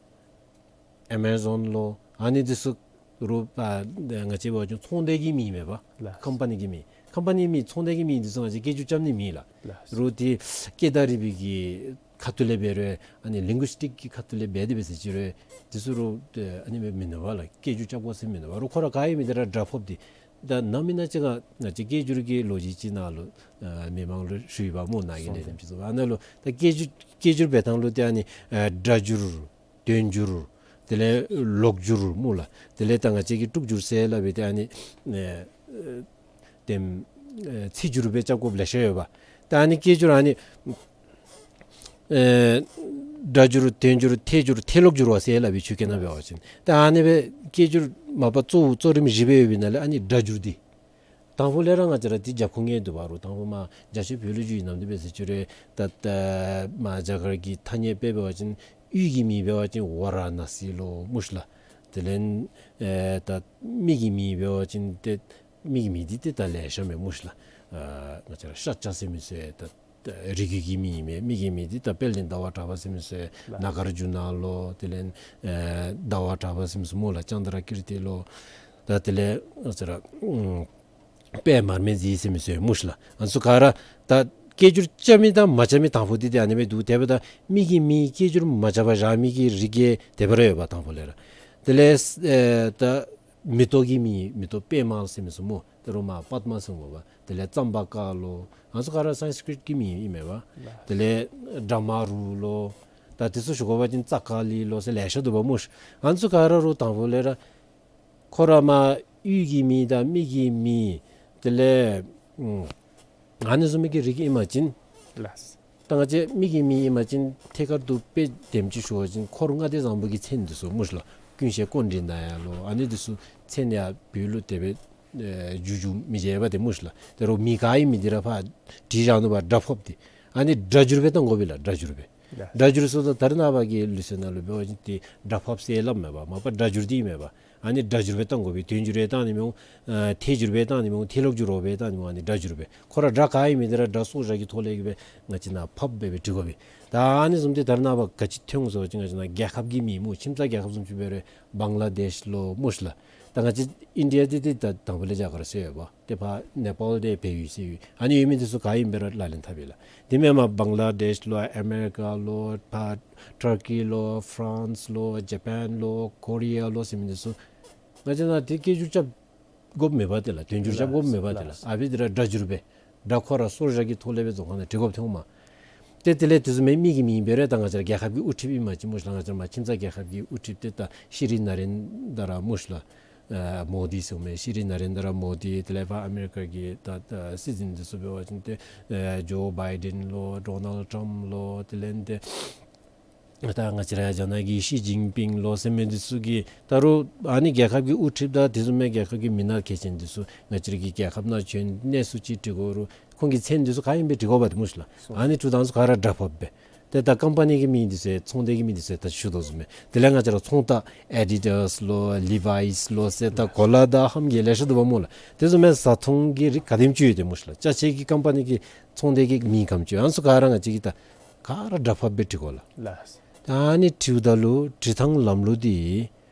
ཨེ་མ་ཛོན་ལོ་ཨ་ནི་འདི་ཚུ་རུང་ཨ་ང་བཅས་འབད་བ་ཅིན་ཚོང་སྡེ་གི་མིང་མེན་པ། ལགས། ཀམ་པ་ནི་གི་མིང་། ཀམ་པ་ནི་མིང་ཚོང་སྡེ་གི་མིང་འདི་ཚུ་ང་བཅས་སྐད་སྒྱུར་རྐྱབ་ནི་མེད་ལགས། ལགས། རུང་དེ་སྐད་བརྡ་རིག་པའི་གི་ཁ་ཐུག་ལས་འབད་རུང་ཨ་ནི་ལིང་གུ་སི་ཊིཀ་གི་ཁ་ཐུག་ལས་འབད་དེ་འབད་ཟེར་ཅི་རུང་འདི་ཚུ་རུང་ཨ་ནི་མེན་མེན་པ་ལགས། སྐད་སྒྱུར་རྐྱབ་དགོ་ཟེར་མེན་པ། རུང་ཁོ་ར་ག་ཨིན་མི་འདི་ར་སྒྲ་ཕབ་འདི་ད་ནམ་ཨིན་ན་ཅིག་ང་ང་བཅས་སྐད་སྒྱུར་གྱི་ལོ་རྒྱུས་ཅིག་ནང་ལུ་ཨ་མི་མང་ལུ་ཞུ་ཡི་པ་སྨོ། ནཱ་གི་ལས་རིམ་ཅིག་བཟོ་བ་ཨ་ནཱ་ལུ་ད་སྐད་སྒྱུར་སྐད་སྒྱུར་འབད་ཐངས་ལུ་ཏེ་ཨ་ནི་ཨ་སྒྲ་སྒྱུར་དོན་སྒྱུར་དེ་ལས་ལོག་སྒྱུར་སྨོ་ལགས། དེ་ལས་ད་ང་བཅས་ཀྱིས་དཀྲུག་སྒྱུར་ཟེར་སླབ་པའི་ཏེ་ཨ་ནི་ཨེ་ཨེ་དེམ་ཨེ་ཚིག་སྒྱུར་སྦེ་རྐྱབ་དགོཔ་ལེ་ཤ་ཡོད་པ། ད་ཨ་ནི་སྐད་སྒྱུར་ཨ་ནི་ཨེ་སྒྲ་སྒྱུར་དོན་སྒྱུར་ཐད་སྒྱུར་ཐད་ལོག་སྒྱུར་བ་ཟེར་སླབ་པའི་ཆོས་སྐད་ནང་འབད་བ་ཅིན་ད་ཨ་ནི་སྦེ་སྐད་སྒྱུར་མ་པ་གཙོ་བོ་གཙོ་རིམ་བཞི་སྦེ་ཡོད་པའི་ནང་ལས་ཨ་ནི་སྒྲ་སྒྱུར་འདི་དང་ཕུ་ལས་ར་ང་བཅས་ར་འདི་རྒྱབ་ཁུངས་ངེས་འདུག་པ། རུང་དང་ཕུ་མར་རྒྱ་ཆེ་བོད་ལུ་བསྒྱུར་ཡི་ནམ་འདི་འབད་ཟེར་ཅི་རུང་ད་ད་མར་རྒྱ་གར་གྱི་ཐ་སྙད་དཔེ་འབད་བ་ཅིན་ཡུལ་གྱི་མིང་འབད་བ་ཅིན་ཝ་ར་ཎ་སི་ལོ་མུཤ་ལགས། དེ་ལས་ཨེ་ད་མི་གི་མིང་འབད་བ་ཅིན་ཏེ་མི་གི་མིང་འདི་ཏེ་ད་ལེ་ཤ་མས་མུཤ་ལགས། ཨ་ང་བཅས་ར་ཤཱཀྱ་ཟེར་མི་ཚུ་ད་རིགས་རྒྱུད་ཀྱི་མིང་མས། མི་གི་མིང་འདི་ད་དཔལ་ལྡན་ཟླ་བ་གྲགས་པ་ཟེར་མི་ཚུ་ལགས། ནཱ་གཱརྫུ་ན་ལོ་དེ་ལས་ཨེ་ཟླ་བ་གྲགས་པ་ཟེར་མི་ཚུ་སྨོ་ལགས། ཙནྡྲ་ཀིརྟི་ལོ་ད་དེ་ལས་ང་བཅས་ར་ཨུམ་པདྨ་རིག་འཛིན་ཟེར་མི་ཚུ་མུཤ་ལགས། ཨ་ནི་ཚུ་ག་ར་ད་སྐད་སྒྱུར་རྐྱབ་མི་དང་མ་རྐྱབ་མི་དང་ཕུ་འདི་ཏེ་ཨ་ནི་སྦེ་འདུག། དེ་འབདཝ་ད་མི་གི་མིང་སྐད་སྒྱུར་མ་རྐྱབ་པར་བཞག་མི་གི་རིགས་ཀྱི་དེ་སྦེ་ར་ཡོད་པ་དང་ཕུ་ལས་ར། དེ་ལས་ཨེ་ད་མེ་ཏོག་གི་མིང་མེ་ཏོག་པདྨ་ཟེར་མི་ཚུ་སྨོ། ད་རུང་མར་པདྨ་ཟེར་འོང་པ། དེ་ལས་ཙམྦ་ཀ་ལོ། ཨ་ནི་ཚུ་ག་ར་སཾསྐྲྀཏ་གི་མིང་ཨིན་མས་པ། ལགས། དེ་ལས་བྲ་མ་རུ་ལོ། ད་དེ་ཚུ་ཞུ་དགོ་པ་ཅིན་ཙ་ཀ་ལི་ལོ་ཟེར་ལེ་ཤ་འདུག་པ་མུཤ། ཨ་ནི་ཚུ་ག་ར་རུང་དང་ཕུ་ལས་ར་ཁོ་ར་མར་ཡུལ་གྱི་མིང་དང་མི་གི་མིང་དེ་ལས་ཨུམ་ཨ་ནི་བཟུམ་མའི་གི་རིགས་ཨིན་པ་ཅིན་ལགས། ད་ང་བཅས་མི་གི་མིང་ཨིན་པ་ཅིན་ཐད་ཀར་དུ་དཔེ་དེམ་ཅིག་ཞུ་བ་ཅིན་འཁོར་ལྔ་སྡེ་བཟང་པོ་གི་མཚན་འདི་ཚུ་མུཤ་ལགས། ཀུན་ཤེས་ཀཽཎྜི་ནྱ་ལོ། ཨ་ནི་འདི་ཚུ་མཚན་ཡང་བོད་ལུ་དེ་སྦེ་ཨེ་འགྱུར་འགྱུར་མི་འབྱེད་པ་ཏེ་མུཤ་ལགས། དེ་རུང་མིང་ག་ཨིན་མི་འདི་ར་ཕར་བྲིས་བཞག་ནུག་པ། སྒྲ་ཕབ་འདི་ཨ་ནི་སྒྲ་སྒྱུར་སྦེ་བཏང་དགོ་པས་ལགས། སྒྲ་སྒྱུར་སྦེ། ཡ། སྒྲ་སྒྱུར་ཟེརཝ་ད་ད་རེས་ནངས་པ་གི་ལུགས་སྲོལ་ནང་ལུ་འབད་བ་ཅིན་ཏེ་སྒྲ་ཕབ་ཟེར་སླབ་མས་པ། མ་པ་སྒྲ་སྒྱུར་འདི་མེན་པ། ཨ་ནི་སྒྲ་སྒྱུར་སྦེ་བཏང་དགོ་པས། དོན་སྒྱུར་སྦེ་བཏང་ནི་མི་འོང་། ཨ་ཐད་སྒྱུར་སྦེ་བཏང་ནི་མི་འོང་། ཐད་ལོག་སྒྱུར་སྦེ་བཏང་ནི་མི་འོང་། ཨ་ནི་སྒྲ་སྒྱུར་སྦེ། ཁོ་ར་སྒྲ་ག་ཨིན་མི་འདི་ར་སྒྲ་སོར་བཞག་གི་ཐོག་ལས་ཀྱི་སྦེ་ང་བཅས་ནཱ་ཕབ་སྦེ་སྦེ་འབྲི་དགོ་པས། ད་ཨ་ནི་བཟུམ་འདི་ད་རེས་ནངས་པ་ག་ཅི་ཐོན་འོང་ཟེར་བ་ཅིན་ང་བཅས་ནཱ་རྒྱལ་ཁབ་ཀྱི་མིང་སྨོ། ཁྱིམ་ཚང་རྒྱལ་ཁབ་བཟུམ་ཅིག་འབད་རུང་བང་ལ་དེཤ་ལོ་མུཤ་ལགས། ད་ང་བཅས་ཨིན་ཌི་ཡ་འདི་འདི་ད་དང་ཕུ་ལས་རྒྱ་གར་ཟེར་ཡོད་པ། ཏེ་ཕར་ནེ་པཱལ་འདི་བལ་ཡུལ་ཟེར་ཡོད། ཨ་ནི་ཡོད་མི་འདི་ཚུ་ག་ཨིནམ་སྦེ་ར་ལག་ལེན་འཐབ་ཡི་ལགས། དེ་མེན་པར་བང་ལ་དེཤ་ལོ་ཨ་མེ་རི་ཀ་ལོ་ཕར་ཊར་ཀི་ལོ་ཕ་རན་སི་ལོ་ཇ་པཱན་ལོ་ཀོ་རི་ཡ་ལོ་ཟེར་མི་འདི་ཚུ་ང་བཅས་ནཱ་ཏེ་སྐད་སྒྱུར་རྐྱབ་དགོཔ་མེད་པ་ཏེ་ལགས། དོན་སྒྱུར་རྐྱབ་དགོཔ་མེད་པ་ཏེ་ལགས། ལགས། ཨ་ཕི་འདི་ར་སྒྲ་སྒྱུར་སྦེ་སྒྲ་ཁོ་ར་སོར་བཞག་གི་ཐོག་ལས་སྦེ་རྫོང་ཁ་ནང་བྲི་དགོཔ་ཐོནམ་མས། ཏེ་དེ་ལས་དེ་བཟུམ་མའི་མི་གི་མིང་འབད་རུང་ད་ང་བཅས་ར་རྒྱལ་ཁབ་ཀྱི་དབུ་ཁྲིདཔ་ཨིན་པ་ཅིན་མུཤ་ལགས། ང་བཅས་ར་མར་ཁྱིམ་ཚང་རྒྱལ་ཁབ་ཀྱི་དབུ་ཁྲིདཔ་ཏེ་ད་ཤྲི་ན་རེན་དྲ་མུཤ་ལགས། ཨ་མོ་དི་ཟེར་མི་ཤྲི་ན་རེན་དྲ་མོ་དི། དེ་ལས་ཕར་ཨ་མེ་རི་ཀ་གི་ད་ད་སྲིད་འཛིན་འདི་ཚུ་འབད་བ་ཅིན་ཏེ་ཨ་ཇོ་བའི་ཌེན་ལོ་ཌོ་ནལཌ་ཊམཔ་ལོ་དེ་ལས་ཏེ་ད་ང་བཅས་ར་རྒྱ་ནག་གི་ཤི་ཅིན་ཕིང་ལོ་ཟེར་མི་འདི་ཚུ་གི་ད་རུང་ཨ་ནི་རྒྱལ་ཁབ་ཀྱི་དབུ་ཁྲིདཔ་དང་དེ་བཟུམ་མའི་རྒྱལ་ཁབ་ཀྱི་མི་སྣ་གལ་ཆེན་འདི་ཚུ་ང་བཅས་ར་གི་རྒྱལ་ཁབ་ནང་བྱོན་གནས་ཚུལ་ཅིག་འདྲི་དགོ་རུང་ཁོང་གི་མཚན་འདི་ཚུ་ག་ཨིནམ་སྦེ་འབྲི་དགོཔ་འདི་མུཤ་ལགས། ཨ་ནི་འབྲི་ཐངས་ཚུ་ག་ར་སྒྲ་ཕབ་སྦེ། ཏེ་ད་ཀམ་པ་ནི་གི་མིང་འདི་ཚུ་ཚོང་སྡེ་གི་མིང་འདི་ཚུ་ད་ཞུ་དོ་བཟུམ་སྦེ། དེ་ལས་ང་བཅས་ར་ཚོང་རྟགས་ཨེ་ཌི་ཌཱས་ལོ་ལི་ཝའིས་ལོ་ཟེར་ད་གོ་ལ་དང་ལྷམ་གྱི་ལེ་ཤ་འདུག་པ་སྨོ་ལགས། དེ་བཟུམ་སྦེ་བཟའ་འཐུང་གི་རིགས་ག་དེམ་ཅིག་ཡོད་དེ་མུཤ་ལགས། ཅ་ཆས་ཀྱི་ཀམ་པ་ནི་གི་ཚོང་སྡེ་གི་མིང་ག་དེམ་ཅིག་ཡོད། ཨ་ནི་ཚུ་ག་ར་ང་བཅས་ཀྱིས་ད་ག་ར་སྒྲ་ཕབ་སྦེ་འབྲི་དགོ་ལགས། ལགས། ད་ཨ་ནི་འབྲིཝ་ད་ལུ་འབྲི་ཐངས་ལམ་ལུགས་འདི་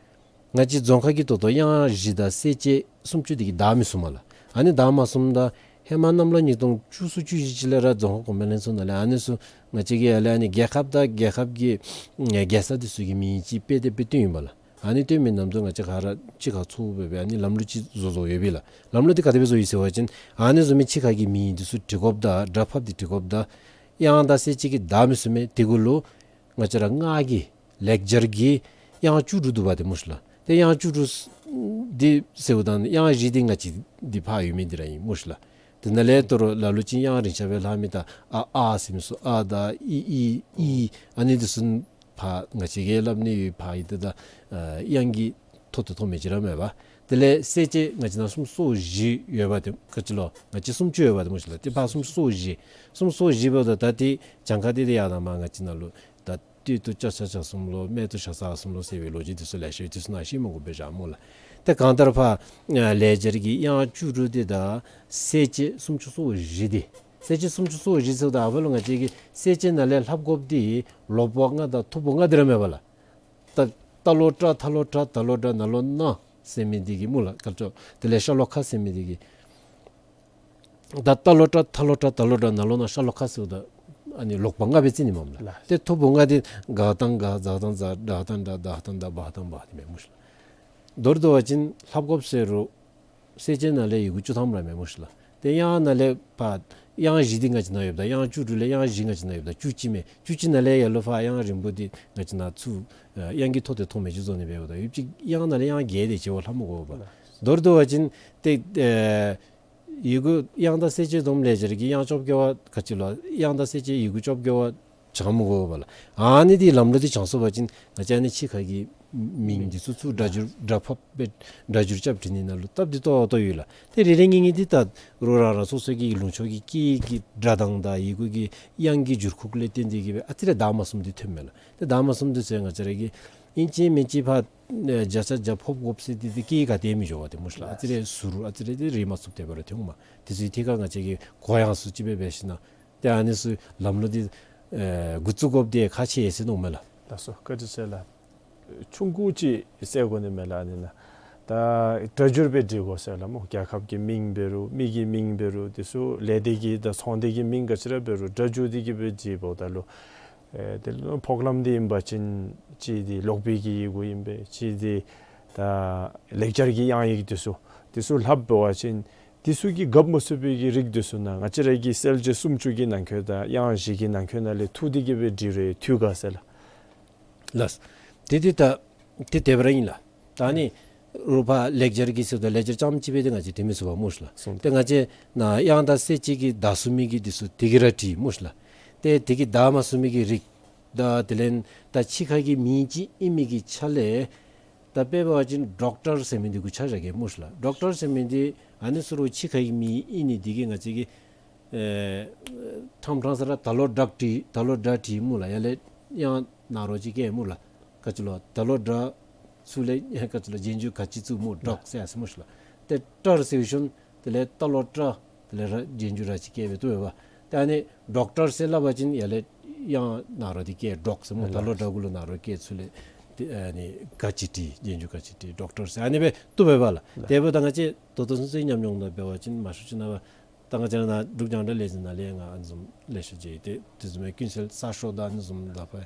ང་བཅས་རྫོང་ཁ་གི་ད་ལྟོ་དབྱངས་བཞི་དང་གསལ་བྱེད་སུམ་ཅུ་འདི་གིས་བདའ་མི་ཚུགས་མས་ལགས། ཨ་ནི་བདའ་མ་ཚུགསཔ་ད་ཧེ་མ་གནམ་ལོ་ཉིས་སྟོང་བཅུ་གསུམ་བཅུ་བཞི་ཅིག་ལས་ར་རྫོང་ཁ་གོང་འཕེལ་ལྷན་ཚོགས་ནང་ལས་ཨ་ནི་ཚུ་ང་བཅས་ཀྱིས་ཡར་ལས་ཨ་ནི་རྒྱལ་ཁབ་དང་རྒྱལ་ཁབ་ཀྱི་ཨེ་རྒྱལ་ས་འདི་ཚུ་གི་མིང་ཅིག་དཔེ་དེ་སྦེ་བཏོན་ཡི་པ་ལགས། ཨ་ནི་བཏོན་མི་ནམ་དུ་ང་བཅས་ག་ར་གཅིག་ཁར་ཚོགས་སྦེ་སྦེ་ཨ་ནི་ལམ་ལུགས་ཅིག་བཟོ་བཟོཝ་ཡོད་པས་ལགས། ལམ་ལུགས་འདི་ག་དེ་སྦེ་བཟོ་ཡི་ཟེར་བ་ཅིན་ཨ་ནི་བཟོ་མི་གཅིག་ཁར་གྱི་མིང་འདི་ཚུ་འབྲི་དགོཔ་དང་སྒྲ་ཕབ་སྟེ་འབྲི་དགོཔ་དང་དབྱངས་དང་གསལ་བྱེད་ཀྱིས་བདའ་མི་ཚུགས་མས། དེ་གུ་ལུ་ང་བཅས་ར་སྔགས་ཀྱི་ལེགས་སྦྱར་གྱི་དབྱངས་བཅུ་དྲུག་འདུག་པ་ཏེ་མུཤ་ལགས། ཏེ་དབྱངས་བཅུ་དྲུག་འདི་ཟེརཝ་ད་དབྱངས་བཞི་འདི་ང་བཅས་འདི་ཕར་ཡོད་མི་འདི་ར་ཨིན་མུཤ་ལགས། དེ་ནང་ལས་ད་རུང་ལ་ལུ་ཅིག་དབྱངས་རིང་ཤོས་སྦེ་ལྷག་མི་ད་ཨ་ཨ་ཟེར་མི་ཚུ་ཨ་དང་ཨི་ཨི་ཨི་ཨ་ནི་འདི་ཚུ་ཕར་ང་བཅས་ཀྱིས་སླབ་ནི་ཡོད། ཕར་ཨི་ད་ད་ཨ་དབྱངས་ཀྱི་ཐོག་ཏུ་ཐོན་མི་ཅིག་ར་མེད་པ། དེ་ལས་གསལ་བྱེད་ང་བཅས་ནང་སུམ་ཅུ་སོ་བཞི་ཡོད་པ་ཏེ་ག་ཅི་ལོ། ང་བཅས་སུམ་ཅུ་ཡོད་པ་ཏེ་མུཤ་ལགས། ཏེ་ཕར་སུམ་ཅུ་སོ་བཞི་སུམ་ཅུ་སོ་བཞི་འབདཝ་ད་ད་ཏེ་གྱངས་ཁ་འདི་ཏེ་ཡར་དང་མར་ང་བཅས་ནང་ལུ་ད་སྟོད་དུ་ཅ་ཆ་ཇ་གསུམ་ལོ། སྨད་དུ་ཞ་ཟ་གསུམ་ལོ་ཟེར་བའི་ལོ་རྒྱུས་འདི་ཚུ་ལེ་ཤ་ཡོད། འདི་ཚུ་ནང་བཤད་མི་དགོ་པས་བཞག་སྨོ་ལགས། ཏེ་གང་ལྟར་ཕར་ལེགས་སྦྱར་གྱི་དབྱངས་བཅུ་དྲུག་འདི་དང་གསལ་བྱེད་སུམ་ཅུ་སོ་བཞི་འདི་ གསལ་བྱེད་སུམ་ཅུ་སོ་བཞི་ཟེརཝ་ད་ཨ་ཕར་ལུ་ང་བཅས་ཀྱིས་གསལ་བྱེད་ནང་ལས་ལྷབ་དགོཔ་འདི་ལོག་པ་ལྔ་དང་ཐུབ་པ་ལྔ་འདི་ར་མེན་པ་ལགས། ད་རྟ་ལོག་ཏྲ་ཐ་ལོག་ཏྲ་ད་ལོག་ཏྲ་ན་ལོག་ན་ཟེར་མི་འདི་གིས་སྨོ་ལགས། ག་ཅི་དེ་ལས་ཤ་ལོག་ཁ་ཟེར་མི་འདི་གིས། ད་རྟ་ལོག་ཏྲ་ཐ་ལོག་ཏྲ་ད་ལོག་ཏྲ་ན་ལོག་ན་ཤ་ལོག་ཁ་ཟེརཝ་ད་ཨ་ནི་ལོག་པ་ལྔ་སྦེ་རྩི་ནི་མས་ལགས། ལགས། ཏེ་ཐུབ་པ་ལྔ་འདི་ག་དང་ག་ཛ་དང་ཛ་ཌ་དང་ཌ་དྷ་དང་དྷ་བ་དང་བྷ་འདི་མས་སྨོ་ཤིག་ལགས། མདོར་བསྡུ་བ་ཅིན་ལྷབ་དགོཔ་ཟེར་རུང་གསལ་བྱེད་ནང་ལས་ཡི་གུ་བཅུ་ཐམ་ར་མས་སྨོ་ཤིག་ལགས། ཏེ་དབྱངས་ནང་ལས་ཕར་དབྱངས་བཞི་འདི་ང་བཅས་ནང་ཡོདཔ་ད་དབྱངས་བཅུ་དྲུག་ལས་དབྱངས་བཞི་ང་བཅས་ནང་ཡོདཔ་ད་བཅུ་གཅིག་མས། བཅུ་གཅིག་ནང་ལས་ཡར་ལུ་ཕར་དབྱངས་རིང་པོ་འདི་ང་བཅས་ནང་ཚུར་དབྱངས་ཀྱི་ཐོ་དེ་མཐོང་མི་ཅིག་བཟོ་ནི་འབདཝ་ད་ཡུདཔ་ཅིག་དབྱངས་ནང་ལས་དབྱངས་བརྒྱད་དེ་ཅིག་བ་ལྷབ་མི་དགོ་པས། ལགས། མདོར་བསྡུ་བ་ཅིན་ཏེ་ཨེ་ཡི་གུ་དབྱངས་དང་གསལ་བྱེད་སྡོམ་ལེགས་སྦྱར་གྱི་དབྱངས་བཅོ་བརྒྱད་པ་ག་ཅི་ལོ། དབྱངས་དང་གསལ་བྱེད་ཡི་གུ་བཅོ་བརྒྱད་པ་སྦྱང་མི་དགོ་པས་ལགས། ཨ་ནི་འདི་ལམ་ལུགས་འདི་སྦྱང་ཚུགས་པ་ཅིན་ང་བཅས་ཨ་ནི་ཕྱི་ཁ་གི་མིང་འདི་ཚུ་ཚུར་སྒྲ་སྒྱུར་སྒྲ་ཕབ་སྦེ་སྒྲ་སྒྱུར་རྐྱབ་འབྲི་ནི་ནང་ལུ་སྟབས་བདེ་ཏོག་ཏོ་ཡོད་ལགས། ཏེ་རེ་རེ་གཉིས་གཉིས་འདི་ད་རུང་རང་རང་སོ་སོ་གི་ལུང་ཕྱོགས་ཀྱི་སྐད་ཡིག་གི་སྒྲ་གདངས་དང་ཡི་གུ་གི་དབྱངས་ཀྱི་འགྱུར་ཁུག་ལས་བརྟེན་ཏེ་གིས་སྦེ་ཨ་ཙི་རེ་དག་མ་ཚུམ་འདི་ཐོནམ་མས་ལགས། ཏེ་དག་མ་ཚུམ་འདི་ཚུ་ང་བཅས་ར་གིས་ཨིན་ཅི་མིན་ཅི་ཕར་ཨེ་བརྒྱ་ཆ་བརྒྱ་ཕབ་དགོཔ་ཟེར་འདི་ཏེ་སྐད་ཡིག་ག་ཏེ་མི་འགྱོ་བས་ཏེ་སྨོ་ཤིག་ལགས། ཨ་ཙི་རེ་ཟུར་ཨ་ཙི་རེ་འདི་རེག་མ་ཚུགསཔ་དེ་སྦེ་ར་ཐོནམ་མས། དེ་ཚུ་ཐད་ཁར་ང་བཅས་ཀྱིས་གོ་ཡངས་སུ་ཅིག་སྦེ་འབད་ཞིནམ་ཏེ་ཨ་ནི་ཚུ་ལམ་ལུགས་འདི་ཨེ་འགོ་བཙུགས་དགོཔ་འདི་ཁག་ཆེ་ཟེར་མནོཝ་མས་ལགས། ལགས་སོ། བཀའ་དྲིན་ཆེ་ལགས། ཆུང་ཀུ་ཅིག་ཟེར་དགོ་ནི་མས་ལགས། ཨ་ནི་ནང་ད་སྒྲ་སྒྱུར་སྦེ་འབྲི་དགོ་ཟེར་ལགས་སྨོ། རྒྱལ་ཁབ་ཀྱི་མིང་འབད་རུང་མི་གི་མིང་འབད་རུང་དེ་ཚུ་ལས་སྡེ་གི་དང་ཚོང་སྡེ་གི་མིང་ག་ཅི་ར་འབད་རུང་སྒྲ་སྒྱུར་ཏེ་གིས་སྦེ་འབྲི་འབདཝ་ད་ལུ་ཨེ་དེ་ལུ་ཕོགས་ལམ་འདི་ཨིན་པ་ཅིན་གཅིག་འདི་ལོག་པའི་གི་ཡི་གུ་ཨིན་པས། གཅིག་འདི་ད་ལེགས་སྦྱར་གྱི་དབྱངས་ཡིག་དེ་ཚུ་དེ་ཚུ་ལྷབ་འབད་བ་ཅིན་དེ་ཚུ་གིས་རྒཔོ་མ་ཚུགས་པའི་གི་རིགས་དེ་ཚུ་ནང་ང་བཅས་ར་གི་གསལ་བྱེད་སུམ་ཅུ་གི་ནང་འཁོད་དང་དབྱངས་བཞི་གི་ནང་འཁོད་ནང་ལས་འཐུ་སྟེ་གིས་སྦེ་འབྲི་རུང་འཐུས་དགའ་ཟེར་ལགས། ལགས། དེ་འདི་ད་དེ་དེ་སྦེ་ར་ཨིན་ལགས། ད་ཨ་ནི་རུང་ཕར་ལེགས་སྦྱར་གྱི་ཟེརཝ་ད་ལེགས་སྦྱར་རྐྱངམ་གཅིག་སྦེ་འདི་ང་བཅས་འབྲི་མི་ཚུགས་པས་སྨོ་ཤིག་ལགས། སོང་། ཏེ་ང་བཅས་ནཱ་དབྱངས་དང་གསལ་བྱེད་ཀྱི་དག་ཚུགས་མི་གི་དེ་ཚུ་དེ་གིས་ར་འབྲི་སྨོ་ཤིག་ལགས། ཏེ་དེ་གིས་དག་མ་ཚུགས་མི་གི་རིགས་དང་དེ་ལས་ད་ཕྱི་ཁ་གི་མིང་ཅིག་ཨིན་མི་གི་ཆ་ལས་ད་དཔེ་འབད་བ་ཅིན་ཌོག་ཊར་ཟེར་མི་འདི་གུ་ཆ་བཞག་གེ་སྨོ་ཤིག་ལགས། ཌོག་ཊར་ཟེར་མི་འདི་ཨ་ནི་ཚུ་རུང་ཕྱི་ཁ་གི་མིང་ཨིན་ནི་འདི་གིས་ང་བཅས་ཀྱིས་ཨེ་ཕྲང་ཕྲང་ས་ར་ད་ལོག་ཌག་བྲིས་ད་ལོག་ཌག་བྲིས་སྨོ་ལགས། ཡར་ལས་དབྱངས་ནཱ་རོ་ཅིག་བཀལ་སྨོ་ལགས། ག་ཅི་ལོ་ད་ལོག་ཌག་ཚུར་ལས་ག་ཅི་ལོ་རྗེས་འཇུག་ག་ཅི་བཙུགས་སྨོ། ཌོག་ཟེར་ཡར་སོ་སྨོ་ཤིག་ལགས། ཏེ་ཊར་ཟེར་ཞིནམ་དེ་ལས་ད་ལོག་ཊར་དེ་ལས་ར་རྗེས་འཇུག་ར་ཅིག་བཀལ་སྦེ་བཏུབ་པས་པ། ཏེ་ཨ་ནི་ཌོག་ཊར་ཟེར་སླབ་པ་ཅིན་ཡར་ལས་དབྱངས་ནཱ་རོ་འདི་བཀལ་ཌོག་ཟེར་སྨོ། ད་ལོག་ཌག་གུ་ལུ་ནཱ་རོ་བཀལ་ཚུར་ལས་ཏེ་ཨ་ནི་ག་ཅི་བྲིས་རྗེས་འཇུག་ག་ཅི་བྲིས་ཌོག་ཊར་ཟེར་ཨ་ནི་སྦེ་བཏུབ་པས་པ་ལགས། དེ་འབདཝ་ད་ང་བཅས་ད་ལྟོ་ཚུན་ཚོད་ཉམས་མྱོང་ནང་འབད་བ་ཅིན་མང་ཤོས་ཅིག་ནང་ད་ང་བཅས་ནཱ་འབྲུག་རྒྱང་བསྒྲགས་ལས་འཛིན་ནང་ལས་ང་ཨ་ནི་བཟུམ་ལེ་ཤ་མཇལ་ཡི། ཏེ་དེ་བཟུམ་སྦེ་ཀུན་གསལ་གསར་ཤོག་དང་ཨ་ནི་བཟུམ་ད་ཕར་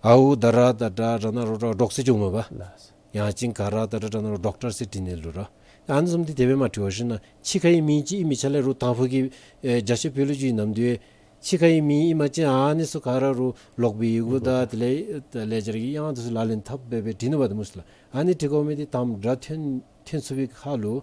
ཨའུ་ད་ར་ད་དྲ་དྲ་ན་རོ་ཌོག་ཟེར་འགྱོཝ་མས་པ། ལགས། ཡང་ཅིན་ག་ར་ད་དྲ་དྲ་ན་རོ་ཌོག་ཊར་ཟེར་བྲི་ནི་ལུ་ར། ཨ་ནི་བཟུམ་འདི་དེ་སྦེ་མ་བྲི་བར་ཞིནམ་ཕྱི་ཁ་གི་མིང་ཅིག་ཨིན་མི་ཆ་ལས་རུང་དང་ཕུ་གི་ཨེ་རྒྱ་ཆེ་བོད་ལུ་ཅིག་ནམ་དུས་ཕྱི་ཁ་གི་མིང་ཨིན་པ་ཅིན་ཨ་ནི་ཚུ་ག་ར་རུང་ལོག་པའི་ཡི་གུ་དང་དེ་ལས་ལེགས་སྦྱར་གྱི་དབྱངས་དེ་ཚུ་ལག་ལེན་འཐབ་སྦེ་སྦེ་བྲི་ནི་པ་དེ་སྨོ་ཤིག་ལགས། ཨ་ནི་བྲི་དགོ་མི་འདི་དང་པ་སྒྲ་ཐོན་ཐོན་ཚུགས་པའི་ཁར་ལུ་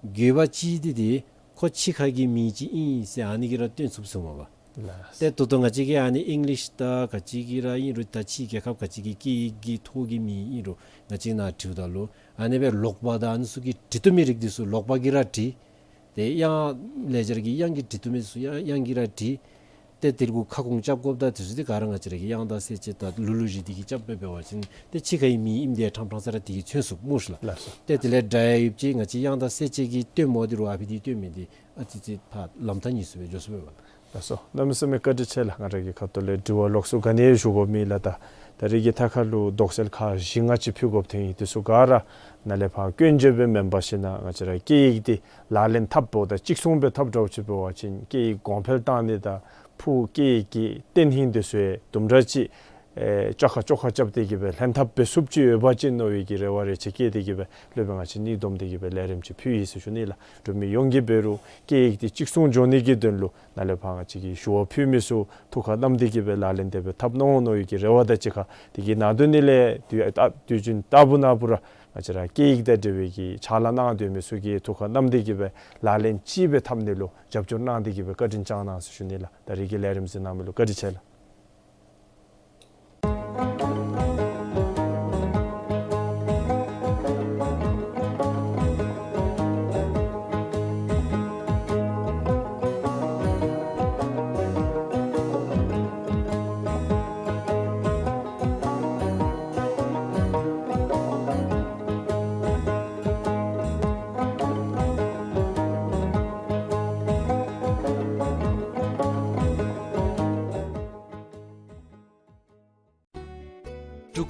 དགོས་པ་ཅིག་འདི་འདི་ཁོ་ཕྱི་ཁ་གི་མིང་ཅིག་ཨིན་ཟེར་ཨ་ནི་གིས་ར་སྟོན་ཚུགས་ཟེརཝ་མས་པ། ལགས། ཏེ་ད་ལྟོ་ང་བཅས་ཀྱིས་ཨ་ནི་ཨིང་ལིཤ་དང་ག་ཅི་གིས་ར་ཨིན་རུང་ད་ཕྱི་རྒྱལ་ཁབ་ག་ཅི་གི་སྐད་ཡིག་གི་ཐོག་གི་མིང་ཨིན་རུང་ང་བཅས་ནཱ་བྲིཝ་ད་ལུ་ཨ་ནི་སྦེ་ལོག་པ་དང་ཨ་ནི་ཚུ་གིས་བྲི་བཏུབ་མི་རིགས་འདི་ཚུ་ལོག་པ་གིས་ར་བྲི། ཏེ་དབྱངས་ལེགས་སྦྱར་གྱི་དབྱངས་ཀྱིས་བྲི་བཏུབ་མི་ཚུ་དབྱངས་དབྱངས་ཀྱིས་ར་བྲི། ཏེ་དེ་གུ་ཁ་སྐོང་རྐྱབ་དགོཔ་དང་དེ་ཚུ་འདི་ག་ར་ང་བཅས་ར་གི་དབྱངས་དང་གསལ་བྱེད་དང་ལུགས་ལུགས་བཞི་འདི་གིས་རྐྱབ་སྦེ་འབད་བ་ཅིན་ཏེ་ཕྱི་ཁ་གི་མིང་ཨིནམ་འདི་ཕྲང་ཕྲང་ས་ར་དེ་གིས་མཚོན་ཚུགས་སྨོ་ཤིག་ལགས། ལགས་སོ། ཏེ་དེ་ལས་སྒྲ་ཡང་ཡོདཔ་ཅིག་ང་བཅས་དབྱངས་དང་གསལ་བྱེད་ཀྱིས་སྟོནམ་འདི་རུང་ཨ་ཕི་འདི་སྟོན་མི་འདི་ཨ་ཙི་ཙི་ཕར་ལམ་ཐག་ཉེ་སུ་སྦེ་འགྱོ་སུ་སྦེ་འབད་ལགས། ལགས་སོ། གནམ་མེད་ས་མེད་བཀའ་དྲིན་ཆེ་ལགས། ང་ར་གི་ཁ་ཐུག་ལས་དྲི་བ་ལོགས་སུ་ག་ནི་ཡང་ཞུ་དགོཔ་མེད་ལགས། ད་ད་རེས་ཀྱི་ཐད་ཁར་ལུ་དོགས་སེལ་ཁག་བཞི་ལྔ་ཅིག་ཕུལ་དགོཔ་ཐོན་ཡི། དེ་ཚུ་ག་ར་ནཱ་ལས་ཕར་སྐྱོན་བརྗོད་སྦེ་མེན་པར་ཞིནམ་ང་བཅས་ར་སྐད་ཡིག་འདི་ལག་ལེན་འཐབ་འབདཝ་ད་གཅིག་མཚུངས་སྦེ་འཐབ་འདྲཝ་ཅིག་འབད་བ་ཅིན་སྐད་ཡིག་གོང་འཕེལ་བཏང་ནི་དང་ཕུགས་སྐད་ཡིག་གི་བརྟན་ལྷིང་དེ་ཚུ་ཡང་དུམ་གྲ་ཅིག་ཨེ་བཅོ་ཁ་བཅོ་ཁ་རྐྱབ་སྟེ་གིས་སྦེ་ལྷན་ཐབས་འབད་ཚུགསཔ་ཅིག་ཡོད་པ་ཅིན་མནོ་བའི་གི་རེ་བ་རེ་ཆེ་བསྐྱེད་དེ་གིས་སྦེ་སློབ་དཔོན་ང་བཅས་གཉིས་བསྡོམས་ཏེ་གིས་སྦེ་ལས་རིམ་ཅིག་ཕུལ་ཡི་ཟེར་ཞུ་ནི་ལགས། འབྲུག་མི་ཡོངས་ཀྱིས་འབད་རུང་སྐད་ཡིག་འདི་གཅིག་མཚུངས་འགྱོ་ནི་གི་དོན་ལུ་ནཱ་ལས་ཕར་ང་བཅས་ཀྱིས་ཞུ་བ་ཕུལ་མི་ཚུ་ཐུགས་ཁར་བསྣམས་ཏེ་གིས་སྦེ་ལག་ལེན་དེ་སྦེ་འཐབ་གནང་འོང་མནོ་བའི་གི་རེ་བ་དང་གཅིག་ཁར་དེ་གི་ནང་དོན་ནི་ལས་དུས་ཨ་དུས་རྒྱུན་ལྟ་བུ་ནང་བུ་ར་ང་བཅས་ར་སྐད་ཡིག་དང་འབྲེལ་བའི་གི་ཕྱག་ལཱ་གནང་སྡོད་མི་ཚུ་གིས་ཐུགས་ཁར་བསྣམས་ཏེ་གིས་སྦེ་ལག་ལེན་ཅིག་སྦེ་འཐབ་ནི་ལུ་རྒྱབ་སྐྱོར་གནང་སྟེ་གིས་སྦེ་བཀའ་དྲིན་བསྐྱང་གནང་ཟེར་ཞུ་ནི་ལགས། ད་རེས་ཀྱི་ལས་རིམ་གཟིགས་གནང་མི་ལུ་བཀའ་དྲིན་ཆེ་ལགས།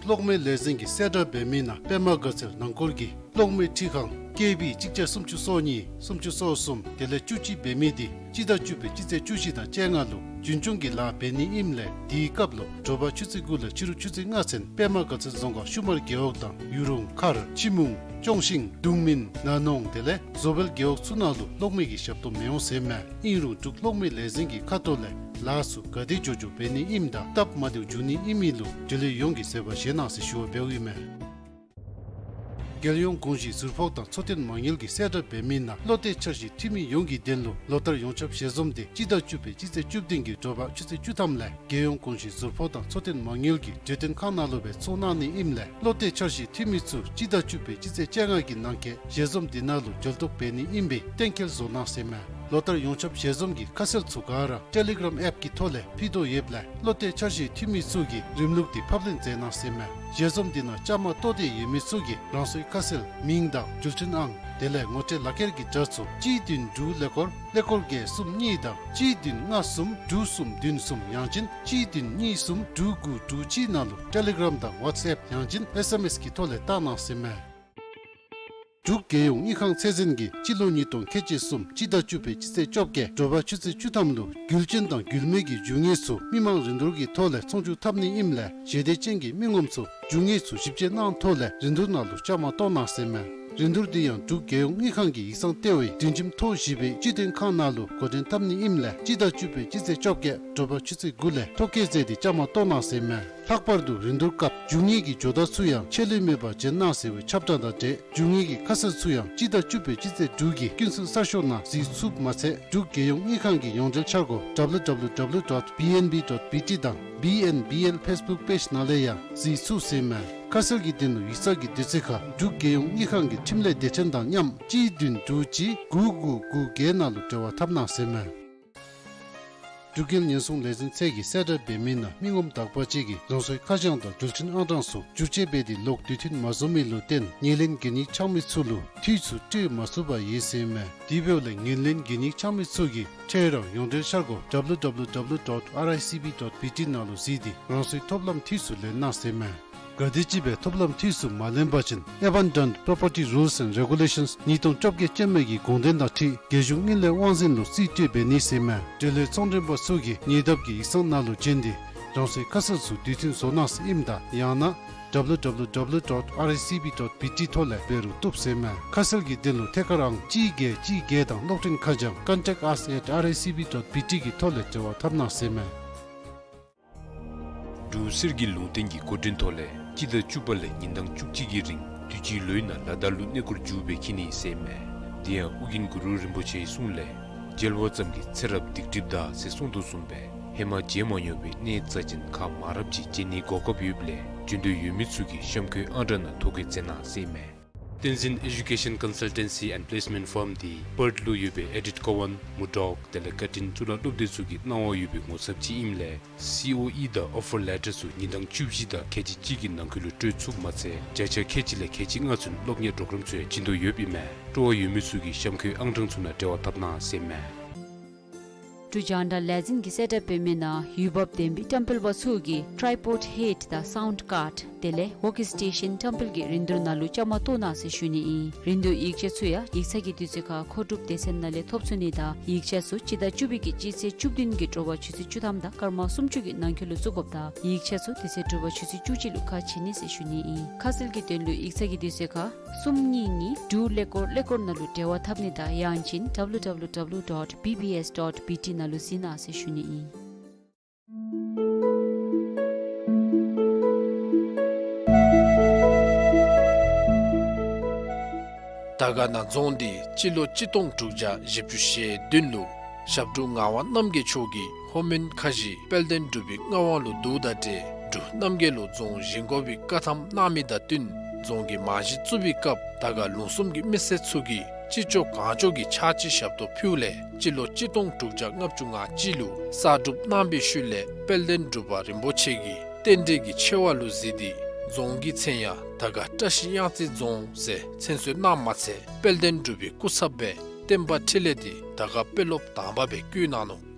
གློག་མེ་ལས་འཛིན་གྱིས་གསལ་བསྒྲགས་འབད་མི་ནང་པདྨ་དགའ་ཚལ་ནང་འཁོར་གྱི་གློག་མེ་འཕྲུལ་ཁང་ཀེ་བི་གཅིག་བརྒྱ་སུམ་ཅུ་སོ་གཉིས་སུམ་ཅུ་སོ་གསུམ་དེ་ལས་བཅུ་གཅིག་འབད་མི་དེ་སྤྱི་ཟླ་བཅུ་པའི་སྤྱི་ཚེས་བཅུ་བཞི་དང་བཅོ་ལྔ་ལུ་རྒྱུན་སྐྱོང་གི་ལཱ་འབད་ནི་ཨིནམ་ལས་དེའི་སྐབས་ལུ་དྲོ་པ་ཆུ་ཚོད་དགུ་ལས་ཕྱི་རུ་ཆུ་ཚོད་ལྔ་ཚུན་པདྨ་དགའ་ཚལ་རྫོང་ཁག་ཤུ་མར་རྒེད་འོག་དང་ཡུ་རུང་མཁར་ཕྱི་མུང་ཅོང་ཤིང་གདུང་སྨིན་ན་ནོང་དེ་ལས་བཟོ་བལ་རྒེད་འོག་ཚུ་ནང་ལུ་གློག་མེ་གི་ཞབས་ཏོག་མི་འོང་ཟེར་མས། ཨིན་རུང་འབྲུག་གློག་མེ་ལས་འཛིན་གྱི་ཁ་ཐུག་ལས་ལཱ་ཚུ་ག་དེ་མགྱོགས་མགྱོགས་འབད་ནི་ཨིནམ་དང་སྟབས་མ་བདེཝ་འབྱུང་ནི་ཨིན་མི་ལུ་འབྲེལ་ཡོད་ཡོངས་ཀྱིས་གཟིགས་པ་བཞེས་གནང་ཟེར་ཞུ་བ་འབདཝ་ཨིན་མས། རྒྱལ་ཡོངས་གོང་ཞུས་ཟུར་ཕོགས་དང་འཚོ་རྟེན་མ་དངུལ་གྱིས་གསལ་བསྒྲགས་འབད་མི་ནང་བློ་གཏད་འཆར་གཞི་འཐུས་མི་ཡོངས་ཀྱི་དོན་ལུ་ལོ་ལྟར་ཡོངས་ཁྱབ་ཞལ་འཛོམས་དེ་སྤྱི་ཟླ་བཅུ་པའི་སྤྱི་ཚེས་བཅུ་བདུན་གྱི་དྲོ་པ་ཆུ་ཚོད་བཅུ་ཐམ་ལས་རྒྱལ་ཡོངས་གོང་ཞུས་ཟུར་ཕོགས་དང་འཚོ་རྟེན་མ་དངུལ་གྱི་གྲོས་སྟོན་ཁང་ནང་ལུ་སྦེ་ཚོགས་གནང་ནི་ཨིནམ་ལས་བློ་གཏད་འཆར་གཞི་འཐུས་མི་ཚུ་སྤྱི་ཟླ་བཅུ་པའི་སྤྱི་ཚེས་བཅོ་ལྔ་གི་ནང་འཁོད་ཞལ་འཛོམས་དེ་ནང་ལུ་འབྲེལ་གཏོགས་འབད་ནི་ཨིན་པའི་གཏན་འཁེལ་བཟོ་གནང་ཟེར་མས། ལོ་ལྟར་ཡོངས་ཁྱབ་ཞལ་འཛོམས་ཀྱི་ཁ་གསལ་ཚུ་ག་ར་ཊེ་ལི་གྲམ་ཨེཔ་ཀྱི་ཐོག་ལས་ཕུལ་དོ་ཡོདཔ་ལས་བློ་གཏད་འཆར་གཞི་འཐུས་མི་ཚུ་གིས་རིམ་ལུགས་དེ་ཕབ་ལེན་མཛད་གནང་ཟེར་མས། ཞལ་འཛོམས་དེ་ནང་བཅའ་མར་གཏོགས་ཏེ་ཡོད་མི་ཚུ་གིས་རང་སོའི་ཁ་གསལ་མིང་དང་རྒྱུ་མཚན་ཨང་དེ་ལས་ངོ་སྤྲོད་ལག་ཁྱེར་གྱི་དྲ་ཚུ་གཅིག་བདུན་དྲུག་ཀླད་ཀོར་ཀླད་ཀོར་བརྒྱད་གསུམ་གཉིས་དང་གཅིག་བདུན་ལྔ་གསུམ་དྲུག་གསུམ་བདུན་གསུམ་ཡང་ཅིན་གཅིག་བདུན་གཉིས་གསུམ་དྲུག་དགུ་དྲུག་གཅིག་ནང་ལུ་ཊེ་ལི་གྲམ་དང་ཝཊས་ཨེཔ་ཡང་ཅིན་ཨེསི་ཨེམ་ཨེསི་གི་ཐོག་ལས་བཏང་གནང་ཟེར་མས། འབྲུག་རྒྱལ་ཡོངས་དངུལ་ཁང་ཚད་འཛིན་གྱིས་སྤྱི་ལོ་ཉིས་སྟོང་ཁལ་གཅིག་གསུམ་སྤྱི་ཟླ་བཅུ་པའི་སྤྱི་ཚེས་བཅོ་བརྒྱད་དྲོ་པ་ཆུ་ཚོད་བཅུ་ཐམ་ལུ་རྒྱུ་རྐྱེན་དང་རྒྱུས་མེད་ཀྱི་རྒྱུ་དངོས་ཚུ་མི་མང་རིན་བསྡུར་གྱི་ཐོག་ལས་ཚོང་བསྒྱུར་འཐབ་ནི་ཨིནམ་ལས་ཞེ་འདོད་ཅན་གྱི་མི་ངོམ་ཚུ་རྒྱུ་དངོས་ཚུ་ཞིབ་དཔྱད་གནང་ཐོག་ལས་རིན་བསྡུར་ནང་ལུ་བཅའ་མར་གཏོགས་གནང་ཟེར་མས། རིན་བསྡུར་དེ་ཡང་འབྲུག་རྒྱལ་ཡོངས་དངུལ་ཁང་གི་ཡིག་ཚང་ལྟེ་བའི་སྒྲིང་ཁྱིམ་ཐོག་བཞི་པའི་སྤྱི་དོན་ཁང་ནང་ལུ་འགོ་འདྲེན་འཐབ་ནི་ཨིནམ་ལས་སྤྱི་ཟླ་བཅུ་པའི་སྤྱི་ཚེས་བཅོ་བརྒྱད་དྲོ་པ་ཆུ་ཚོད་དགུ་ལས་ཐོ་བཀོད་མཛད་དེ་བཅའ་མར་གཏོགས་གནང་ཟེར་མས། ལྷག་པར་དུ་རིན་བསྡུར་སྐབས་རྒྱུ་དངོས་ཀྱི་ཇོ་བདག་ཚུ་ཡང་ཆད་ལུས་མེད་པར་བྱོན་གནང་ཟེར་བའི་ཁྱབ་བསྒྲགས་དང་འབྲེལ་རྒྱུ་དངོས་ཀྱི་ཁ་གསལ་ཚུ་ཡང་སྤྱི་ཟླ་བཅུ་པའི་སྤྱི་ཚེས་དྲུག་གི་ཀུན་གསལ་གསར་ཤོག་ནང་གཟིགས་ཚུགསཔ་མ་ཚད་འབྲུག་རྒྱལ་ཡོངས་དངུལ་ཁང་གི་ཡོངས་འབྲེལ་འཆར་སྒོ་W W W dot B N B dot B T དང་B N B L Facebook page ནང་ལས་ཡང་གཟིགས་ཚུགས་ཟེར་མས། ཁ་གསལ་གྱི་དོན་ལུ་ཡིག་ཚང་གི་དུས་ཚོད་ཁར་འབྲུག་རྒྱལ་ཡོངས་དངུལ་ཁང་གི་འཕྲིན་ལས་སྡེ་ཚན་དང་མཉམ་གཅིག་བདུན་དྲུག་གཅིག་དགུ་དགུ་དགུ་བརྒྱད་ནང་ལུ་འབྲེལ་བ་འཐབ་གནང་ཟེར་མས། འབྲུག་རྒྱལ་ཉེན་སྲུང་ལས་འཛིན་ཚད་ཀྱིས་གསལ་བསྒྲགས་འབད་མི་ནང་མི་ངོམ་དག་པ་ཅིག་གིས་རང་སོའི་ཁ་བྱང་དང་འགྲུལ་འཕྲིན་ཨང་གྲངས་ཚུ་བསྒྱུར་བཅོས་འབད་དེ་ལོག་དུས་མཐུན་མ་བཟོ་མི་ལུ་བརྟེན་ཉེར་ལེན་གན་ཡིག་འཆང་མི་ཚུ་ལུ་འཐུས་ཚུ་སྤྲོད་མ་ཚུགས་པར་ཡོད་ཟེར་མས། དེ་འབདཝ་ལས་ཉེར་ལེན་གན་ཡིག་འཆང་མི་ཚུ་གིས་ཁྱེད་རའི་ཡོངས་འབྲེལ་འཆར་སྒོ་W W W dot R I C B dot B T ནང་ལུ་གཟིགས་ཏེ་རང་སོའི་ཐོབ་ལམ་འཐུས་ཚུ་ལེན་གནང་ཟེར་མས། ག་དེམ་ཅིག་སྦེ་ཐོབ་ལམ་འཐུས་ཚུ་མ་ལེན་པ་ཅིན་Abandoned Property Rules and Regulations ཉིས་སྟོང་བཅོ་བརྒྱད་ཅན་མའི་གི་དགོངས་དོན་དང་འཁྲིལ་རྒྱལ་གཞུང་དངུལ་ལས་དབང་འཛིན་ལུ་རྩིས་སྤྲོད་འབད་ནི་ཟེར་མས། འབྲེལ་ཡོད་ཚོང་མགྲོན་པ་ཚུ་གིས་ཉེ་འདབས་ཀྱི་ཡིག་ཚང་ནང་ལུ་བྱོན་ཏེ་རང་སོའི་ཁ་གསལ་ཚུ་དུས་མཐུན་བཟོ་གནང་ཟེར་ཨིནམ་ད་ཡང་ན་W W W dot R I C B dot B T ཐོག་ལས་འབད་རུང་བཏུབ་ཟེར་མས། ཁ་གསལ་གྱི་དོན་ལུ་ཐད་ཀར་ཨང་གཅིག་བརྒྱད་གཅིག་བརྒྱད་དང་གློག་འཕྲིན་ཁ་བྱང་contact us at R I C B dot B T གི་ཐོག་ལས་འབྲེལ་བ་འཐབ་གནང་ཟེར་མས། འབྲུག་གསེར་གྱི་ལུང་བསྟན་གྱི་སྐུ་དྲིན་ཐོག་ལས་སྤྱི་ཟླ་བཅུ་པ་ལས་ཉིན་གྲངས་བཅུ་གཅིག་གི་རིང་དུས་ཅི་ལོའི་ནང་ལ་དྭགས་ལུ་གནས་སྐོར་མཇུག་སྦེ་འཁྱིད་ནི་ཟེར་མས། དེ་ཡང་ཨོ་རྒྱན་གུ་རུ་རིན་པོ་ཆེའི་གསུང་ལས་མཇལ་བ་ཙམ་གྱིས་ཚེ་རབས་སྡིག་སྒྲིབ་འདག་ཟེར་གསུངས་དོ་བཟུམ་སྦེ་ཧེ་མ་མཇལ་མ་མྱོང་བའི་གནས་རྩ་ཅན་ཁག་མང་རབས་ཅིག་མཇལ་ནིའི་གོ་སྐབས་ཡོདཔ་ལས་འབྱོན་འདོད་ཡོད་མི་ཚུ་གིས་གཤམ་འཁོད་ཨང་གྲངས་ནང་ཐོ་བཀོད་མཛད་གནང་ཟེར་མས། བསྟན་འཛིན་Education Consultancy and Placement Firm འདི་པརཐ་ལུ་ཡོད་པའི་ཨེ་ཌིཐ་ཀོ་ཝན་མུར་ཌོག་དེ་ལས་ཀར་ཊིན་གཙུག་ལག་སློབ་སྡེ་ཚུ་གི་གནང་བ་ཡོད་པའི་ངོ་ཚབ་ཅིག་ཨིནམ་ལས་སི་ཨོ་ཨི་དང་ཨོ་ཕར་ལེ་ཊར་ཚུ་ཉིན་གྲངས་བཅུ་བཞི་དང་ཁལ་གཅིག་གཅིག་གི་ནང་འཁོད་ལུ་སྤྲོད་ཚུགསཔ་མ་ཚད་བརྒྱ་ཆ་ཁལ་གཅིག་ལས་ཁལ་གཅིག་ལྔ་ཚུན་སློབ་གཉེར་གྲོགས་རམ་ཚུ་ཡང་བྱིན་དོ་ཡོདཔ་ཨིན་མས། སྤྲོ་བ་ཡོད་མི་ཚུ་གིས་གཤམ་འཁོད་ཨང་གྲངས་ཚུ་ནང་འབྲེལ་བ་འཐབ་གནང་ཟེར་མས། འབྲུག་རྒྱང་བསྒྲགས་ལས་འཛིན་གྱིས་གསལ་བསྒྲགས་འབད་མི་ནང་ཡུལ་བབ་ལྡན་པའི་བཀྲམ་སྤེལ་པ་ཚུ་གིས་ཊྲའི་པོཌ་ཧེཌ་དང་སའུནཌ་ཀཱརཌ་དེ་ལས་ཝོརྐ་སི་ཊེ་ཤཱན་བཀྲམ་སྤེལ་གྱི་རིན་བསྡུར་ནང་ལུ་བཅའ་མར་གཏོགས་གནང་ཟེར་ཞུ་ནི་ཨིན། རིན་བསྡུར་ཡིག་ཆ་ཚུ་ཡང་ཡིག་ཚང་གི་དུས་ཚོད་ཁར་མཁོ་སྒྲུབ་སྡེ་ཚན་ནང་ལས་ཐོབ་ཚུགས་ནི་དང་ཡིག་ཆ་ཚུ་སྤྱི་ཟླ་བཅུ་པའི་གི་སྤྱི་ཚེས་བཅུ་བདུན་གྱི་དྲོ་པ་ཆུ་ཚོད་བཅུ་ཐམ་དང་སྐར་མ་སུམ་ཅུ་གི་ནང་འཁོད་ལུ་བཙུགས་དགོཔ་དང་ཡིག་ཆ་ཚུ་དེ་ཚེ་དྲོ་པ་ཆུ་ཚོད་བཅུ་གཅིག་ལུ་ཁ་ཕྱེ་ནི་ཟེར་ཞུ་ནི་ཨིན། ཁ་གསལ་གྱི་དོན་ལུ་ཡིག་ཚང་གི་དུས་ཚོད་ཁར་གསུམ་གཉིས་གཉིས་དྲུག་ཀླད་ཀོར་ཀླད་ཀོར་ནང་ལུ་འབྲེལ་བ་འཐབ་ནི་དང་ཡང་ཅིན་W W W dot B B S dot B T ནང་ལུ་གཟིགས་གནང་ཟེར་ཞུ་ནི་ཨིན། དར་དཀར་ན་རྫོང་འདི་སྤྱི་ལོ་གཅིག་སྟོང་དྲུག་བརྒྱ་བཞི་བཅུ་ཞེ་བདུན་ལུ་ཞབས་དྲུང་ངག་དབང་རྣམ་རྒྱལ་མཆོག་གིས་ལྷོ་མོན་ཁ་བཞི་དཔལ་ལྡན་འབྲུག་པའི་མངའ་དབང་ལུ་བསྡུཝ་དང་འབྲེལ་འབྲུག་རྣམ་རྒྱལ་ལུ་རྫོང་བཞེངས་དགོ་པའི་བཀའ་ཐམ་གནང་མི་དང་བསྟུན་རྫོང་གི་རྨང་གཞི་བཙུགས་པའི་སྐབས་དར་དཀར་ལུང་གསུམ་གྱི་མི་སེར་ཚུ་གིས་ཅི་ལྕོགས་གང་ལྕོགས་ཀྱི་ཕྱག་ཕྱི་ཞབས་ཏོག་ཕུལཝ་ལས་སྤྱི་ལོ་གཅིག་སྟོང་དྲུག་བརྒྱ་ལྔ་བཅུ་ང་གཅིག་ལུ་གསར་སྒྲུབ་གནང་བའི་ཤུལ་ལས་དཔལ་ལྡན་འབྲུག་པ་རིན་པོ་ཆེ་གིས་རྟེན་འབྲེལ་གྱི་ཆེ་བ་ལུ་གཟིགས་ཏེ་རྫོང་གི་མཚན་ཡང་དར་དཀར་བཀྲ་ཤིས་གཡང་རྩེ་རྫོང་ཟེར་མཚན་གསོལ་གནངམ་མ་ཚད་དཔལ་ལྡན་འབྲུག་པའི་སྐུ་ཚབ་སྦེ་བསྟན་པ་འཕྲིན་ལས་འདི་དར་དཀར་དཔོན་སློབ་དང་པ་སྦེ་བསྐོ་གནང་ནུག།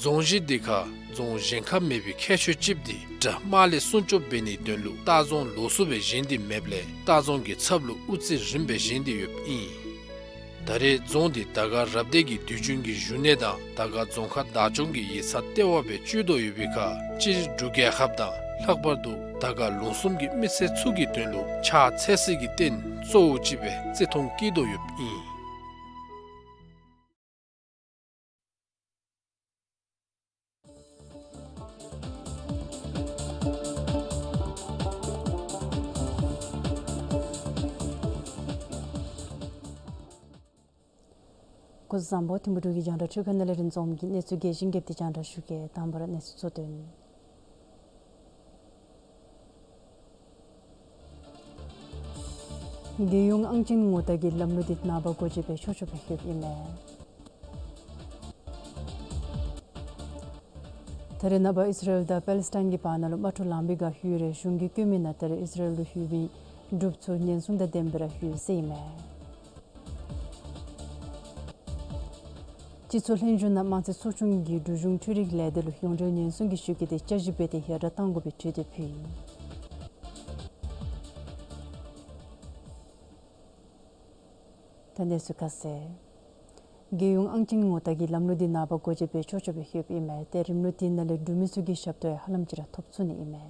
རྫོང་གཞི་འདི་ཁར་རྫོང་གཞན་ཁར་མེད་པའི་ཁྱད་ཆོས་ཅིག་འདི་དགྲ་དམག་ལས་སྲུང་སྐྱོབ་འབད་ནིའི་དོན་ལུ་ལྟ་རྫོང་ལོགས་སུ་སྦེ་བཞེངས་ཏེ་མེདཔ་ལས་ལྟ་རྫོང་གི་ཚབ་ལུ་དབུ་རྩེ་རིམ་པ་སྦེ་བཞེངས་ཏེ་ཡོདཔ་ཨིན། ད་རེས་རྫོང་འདི་དར་དཀར་རབ་སྡེ་གི་དུས་རྒྱུན་གྱི་བཞུགས་གནས་དང་དར་དཀར་རྫོང་ཁག་བདག་སྐྱོང་གི་ཡིག་ཚང་ལྟེ་བ་སྦེ་སྤྱོད་དོ་ཡོད་པའི་ཁར་སྤྱིར་འབྲུག་རྒྱལ་ཁབ་དང་ལྷག་པར་དུ་དར་དཀར་ལུང་གསུམ་གྱི་མི་སེར་ཚུ་གི་དོན་ལུ་ཕྱག་འཚལ་སྲིད་ཀྱི་རྟེན་གཙོ་བོ་ཅིག་སྦེ་བརྩི་མཐོང་བསྐྱེད་དོ་ཡོདཔ་ཨིན། སྐུ་གཟུགས་བཟང་པོ། ཐིམ་ཕུ་འབྲུག་གི་རྒྱང་བསྒྲགས་འཕྲུལ་ཁང་ནང་ལས་རིན་འཛོམས་ཀྱིས་གནས་ཚུལ་རྒྱས་ཤིང་རྒྱས་པ་དེ་རྒྱང་བསྒྲགས་ཞུ་གེ། དང་པ་ར་གནས་ཚུལ་གཙོ་དོན། རྒྱལ་ཡོངས་ཨང་ཅན་ངོ་རྟགས་ཀྱི་ལམ་ལུགས་འདི་ནངས་པ་སྒོ་འབྱེད་འབད་ཆོག་ཆོག་སྦེ་ཡོདཔ་ཨིན་མས། ད་རེས་ནངས་པ་ཨིས་ར་ཨེལ་དང་པེ་ལེ་སི་ཐན་གྱི་བར་ན་ལུ་དམག་འཁྲུག་ལངམ་སྦེ་ག་ཡོད་རུང་གཞུང་གིས་བཀོད་མི་ནང་ད་རེས་ཨིས་ར་ཨེལ་ལུ་ཡོད་མི་འབྲུགཔ་ཚུ་ཉེན་སྲུང་དང་ལྡནམ་སྦེ་ར་ཡོད་ཟེར་ཨིན་མས། སྤྱི་ཚོགས་ལྷན་བཞུགས་ནང་དམངས་རྩིས་ཚོགས་ཆུང་གིས་འབྲུག་གཞུང་འཕྲུལ་རིག་ལས་སྡེ་ལུ་ཡོངས་འབྲེལ་ཉེན་སྲུང་གི་ཞུ་སྐུལ་དེ་བསྐྱར་ཞིབ་འབད་དེ་ཡར་དྲག་གཏང་དགོ་པའི་གྲོས་འདེབས་ཕུལ་ཡི། ད་གནས་ཚུལ་ཁ་གསལ། རྒྱལ་ཡོངས་ཨང་ཅན་ངོ་རྟགས་ཀྱི་ལམ་ལུགས་འདི་ནངས་པ་སྒོ་འབྱེད་འབད་ཆོག་ཆོག་སྦེ་ཡོདཔ་ཨིན་མས། ཏེ་རིམ་ལུགས་འདི་ནང་ལས་འབྲུག་མི་ཚུ་གི་ཞབས་ཏོག་ཡང་ཧ་ལམ་ཅིག་ར་ཐོབ་ཚུགས་ནི་ཨིན་མས།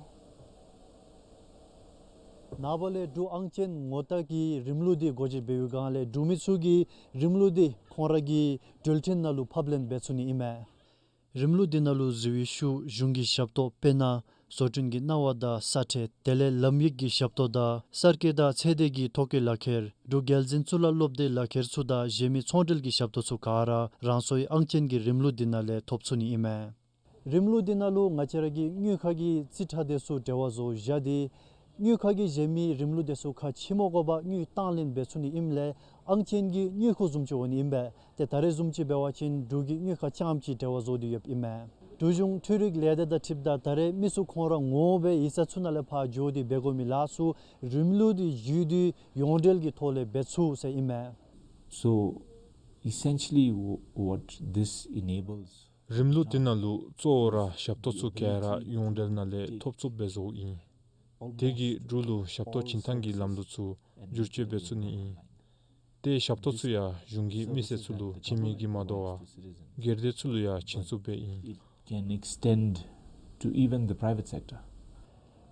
ནངས་པ་ལས་འབྲུག་ཨང་ཅན་ངོ་རྟགས་ཀྱི་རིམ་ལུགས་འདི་སྒོ་འབྱེད་འབད་བའི་སྒང་ལས་འབྲུག་མི་ཚུ་གིས་རིམ་ལུགས་འདི་ཁོང་ར་གི་འགྲུལ་འཕྲིན་ནང་ལུ་ཕབ་ལེན་འབད་ཚུགས་ནི་ཨིན་མས། རིམ་ལུགས་འདི་ནང་ལུ་གཟིགས་པའི་ཤུལ་གཞུང་གི་ཞབས་ཏོག་དཔེར་ན་བཟོ་སྐྲུན་གྱི་གནང་བ་དང་ས་ཁྲལ་དེ་ལས་ལམ་ཡིག་གི་ཞབས་ཏོག་དང་གསར་སྐྱེས་དང་ཚེ་འདས་ཀྱི་ཐོ་བཀོད་ལག་ཁྱེར་འབྲུག་རྒྱལ་འཛིན་གཙུག་ལག་སློབ་སྡེའི་ལག་ཁྱེར་ཚུ་དང་གཞན་མི་ཚོང་འབྲེལ་གྱི་ཞབས་ཏོག་ཚུ་ག་ར་རང་སོའི་ཨང་ཅན་གྱི་རིམ་ལུགས་འདི་ནང་ལས་ཐོབ་ཚུགས་ནི་ཨིན་མས། རིམ་ལུགས་འདི་ནང་ལུ་ང་བཅས་ར་གི་དངུལ་ཁང་གི་རྩིས་ཁྲ་དེ་ཚུ་འབྲེལ་བ་བཟོ་བཞག་སྟེ་དངུལ་ཁང་གིས་གཞན་མི་རིམ་ལུགས་དེ་ཚུ་ཁ་ཕྱེ་མ་དགོ་པར་དངུལ་བཏང་ལེན་འབད་ཚུགས་ནི་ཨིནམ་ལས་ཨང་ཅན་གྱི་དངུལ་ཁུག་བཟུམ་ཅིག་འོང་ནི་ཨིན་པས། ཏེ་ད་རེས་བཟུམ་ཅིག་འབད་བ་ཅིན་འབྲུག་གི་དངུལ་ཁང་རྐྱངམ་ཅིག་འབྲེལ་བ་བཟོ་སྟེ་ཡོདཔ་ཨིན་མས། འབྲུག་གཞུང་འཕྲུལ་རིག་ལས་སྡེ་དང་འཁྲིལཝ་ད་ད་རེས་མི་ཚུ་ཁོང་ར་ངོ་མ་སྦེ་ཡིག་ཚང་ཚུ་ནང་ལས་ཕར་འགྱོ་སྟེ་འབད་དགོ་མི་ལཱ་ཚུ་རིམ་ལུགས་འདི་བརྒྱུད་དེ་ཡོངས་འབྲེལ་གྱི་ཐོག་ལས་འབད་ཚུགས་ཟེར་ཨིན་མས། So essentially, w- what this enables རིམ་ལུགས་འདི་ནང་ལུ་གཙོ་བོ་ར་ཞབས་ཏོག་ཚུ་ག་ར་ཡོངས་འབྲེལ་ནང་ལས་ཐོབ་ཚུགསཔ་སྦེ་བཟོཝ་ཨིན། དེ་གིས་འབྲུག་ལུ་ཞབས་ཏོག་བྱིན་ཐངས་ཀྱི་ལམ་ལུགས་ཚུ་བསྒྱུར་བཅོས་འབད་ཚུགས་ནི་ཨིན། ཏེ་ཞབས་ཏོག་ཚུ་ཡང་གཞུང་གིས་མི་སེར་ཚུ་ལུ་བྱིན་མི་གིས་མ་དོ་བར་སྒེར་སྡེ་ཚུ་ལུ་ཡང་བྱིན་ཚུགསཔ་སྦེ་ཨིན། It can extend to even the private sector.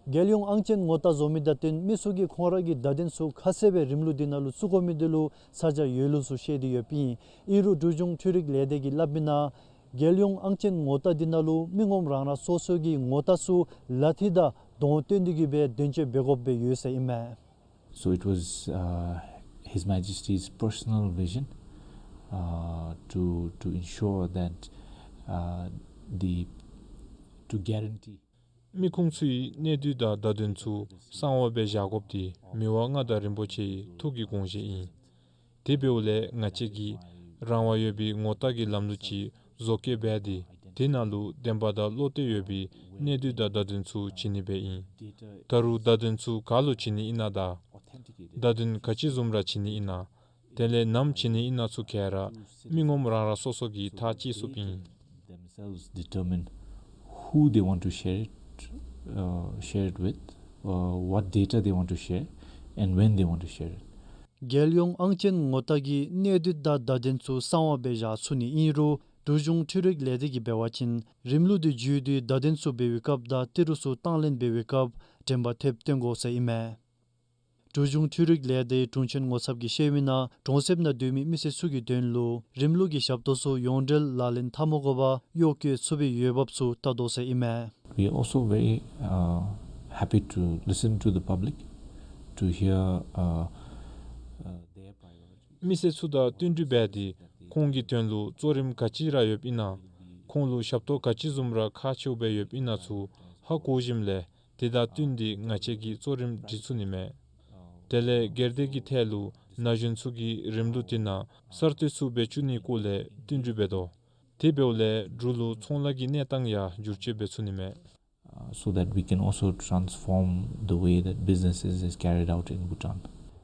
རྒྱལ་ཡོངས་ཨང་ཅན་ངོ་རྟགས་བཟོ་མི་དང་བསྟུན་མི་ཚུ་གིས་ཁོང་ར་གི་བརྡ་དོན་ཚུ་ཁ་གསལ་སྦེ་རིམ་ལུགས་འདི་ནང་ལུ་བཙུགས་དགོ་མི་འདི་ལུ་ས་ཆ་ཡོད་ལུགས་ཚུ་བཤད་དེ་ཡོདཔ་ཨིན། ཨིན་རུང་འབྲུག་གཞུང་འཕྲུལ་རིག་ལས་སྡེ་གིས་སླབ་མི་ནང་རྒྱལ་ཡོངས་ཨང་ཅན་ངོ་རྟགས་འདི་ནང་ལུ་མི་ངོམ་རང་རང་སོ་སོ་གི་ངོ་རྟགས་ཚུ་ལག་མཐིལ་དང་གདོང་སྟོན་ཏེ་གི་སྦེ་དོན་གཅོད་འབད་དགོཔ་སྦེ་ཡོད་ཟེར་ཨིན་མས། So it was, uh, His Majesty's personal vision, uh, to, to ensure that, uh, the, to guarantee མི་ཁུངས་ཚུའི་གནས་སྡུད་དང་བརྡ་དོན་ཚུ་གསང་བ་སྦེ་བཞག་དགོཔ་འདི་མི་དབང་མངའ་བདག་རིན་པོ་ཆེའི་ཐུགས་ཀྱི་དགོངས་བཞེད་ཨིན། དེ་འབདཝ་ལས་ང་བཅས་ཀྱིས་རང་དབང་ཡོད་པའི་ངོ་རྟགས་ཀྱི་ལམ་ལུགས་ཅིག་བཟོ་བཀོད་འབད་དེ་དེ་ནང་ལུ་བདེན་པ་དང་བློ་གཏད་ཡོད་པའི་གནས་སྡུད་དང་བརྡ་དོན་ཚུ་བྱིན་ནི་སྦེ་ཨིན། ད་རུང་བརྡ་དོན་ཚུ་ག་ལུ་བྱིན་ནི་ཨིན་ན་དང་བརྡ་དོན་ག་ཅི་བཟུམ་ར་བྱིན་ནི་ཨིན་ན། དེ་ལས་ནམ་བྱིན་ནི་ཨིན་ན་ཚུ་ག་ར་མི་ངོམ་རང་རང་སོ་སོ་གིས་ཐག་བཅད་ཚུགསཔ་ཨིན། Themselves determine who they want to share it, uh, share it with, uh, what data they want to share, and when they want to share it. རྒྱལ་ཡོངས་ཨང་ཅན་ངོ་རྟགས་ཀྱི་གནས་སྡུད་དང་བརྡ་དོན་ཚུ་གསང་བ་སྦེ་བཞག་ཚུགས་ནི་ཨིན་རུང་འབྲུག་གཞུང་འཕྲུལ་རིག་ལས་སྡེ་གིས་འབད་བ་ཅིན་རིམ་ལུགས་འདི་བརྒྱུད་དེ་བརྡ་དོན་ཚུ་འབད་བའི་སྐབས་དང་ཏི་རུ་ཚུ་བཏང་ལེན་འབད་བའི་སྐབས་དྲན་པ་ཐེབས་སྟོན་དགོ་ཟེར་ཨིན་མས། འབྲུག་གཞུང་འཕྲུལ་རིག་ལས་སྡེའི་དྲུང་ཆེན་ངོ་ཚབ་ཀྱིས་བཤད་མི་ནང་གྲོང་གསེབ་ནང་སྡོད་མི་མི་སེར་ཚུ་གི་དོན་ལུ་རིམ་ལུགས་ཀྱི་ཞབས་ཏོག་ཚུ་ཡོངས་འབྲེལ་ལག་ལེན་འཐབ་མ་དགོ་པར་གཡོག་བཀོལ་ཚུགས་པའི་འོས་འབབ་ཚུ་བལྟ་དོ་ཟེར་ཨིན་མས། We are also very, uh, happy to listen to the public, to hear, uh, uh, their priorities. མི་སེར་ཚུ་དང་བསྟུན་གྲོས་འབད་དེ་ཁོང་གི་དོན་ལུ་གཙོ་རིམ་ག་ཅི་ར་ཡོདཔ་ཨིན་ན། ཁོང་ལུ་ཞབས་ཏོག་ག་ཅི་བཟུམ་ར་ཁག་ཆེཝ་སྦེ་ཡོདཔ་ཨིན་ན་ཚུ་ཧ་གོ་ཞིནམ་ལས་དེ་དང་བསྟུན་ཏེ་ང་བཅས་ཀྱིས་གཙོ་རིམ་སྒྲིག་ཚུགས་ནི་མས། དེ་ལས་སྒེར་སྡེ་གི་ཐད་ལུ་ན་གཞོན་ཚུ་གིས་རིམ་ལུགས་དེ་ནང་གསར་གཏོད་ཚུ་འབད་བཅུག་ནིའི་སྐོར་ལས་བསྟུན་གྲོས་འབད་དོ། དེ་འབདཝ་ལས་འབྲུག་ལུ་ཚོང་ལཱ་གི་གནས་སྟངས་ཡང་བསྒྱུར་བཅོས་འབད་ཚུགས་ནི་མས། Uh, so that we can also transform the way that businesses is carried out in Bhutan.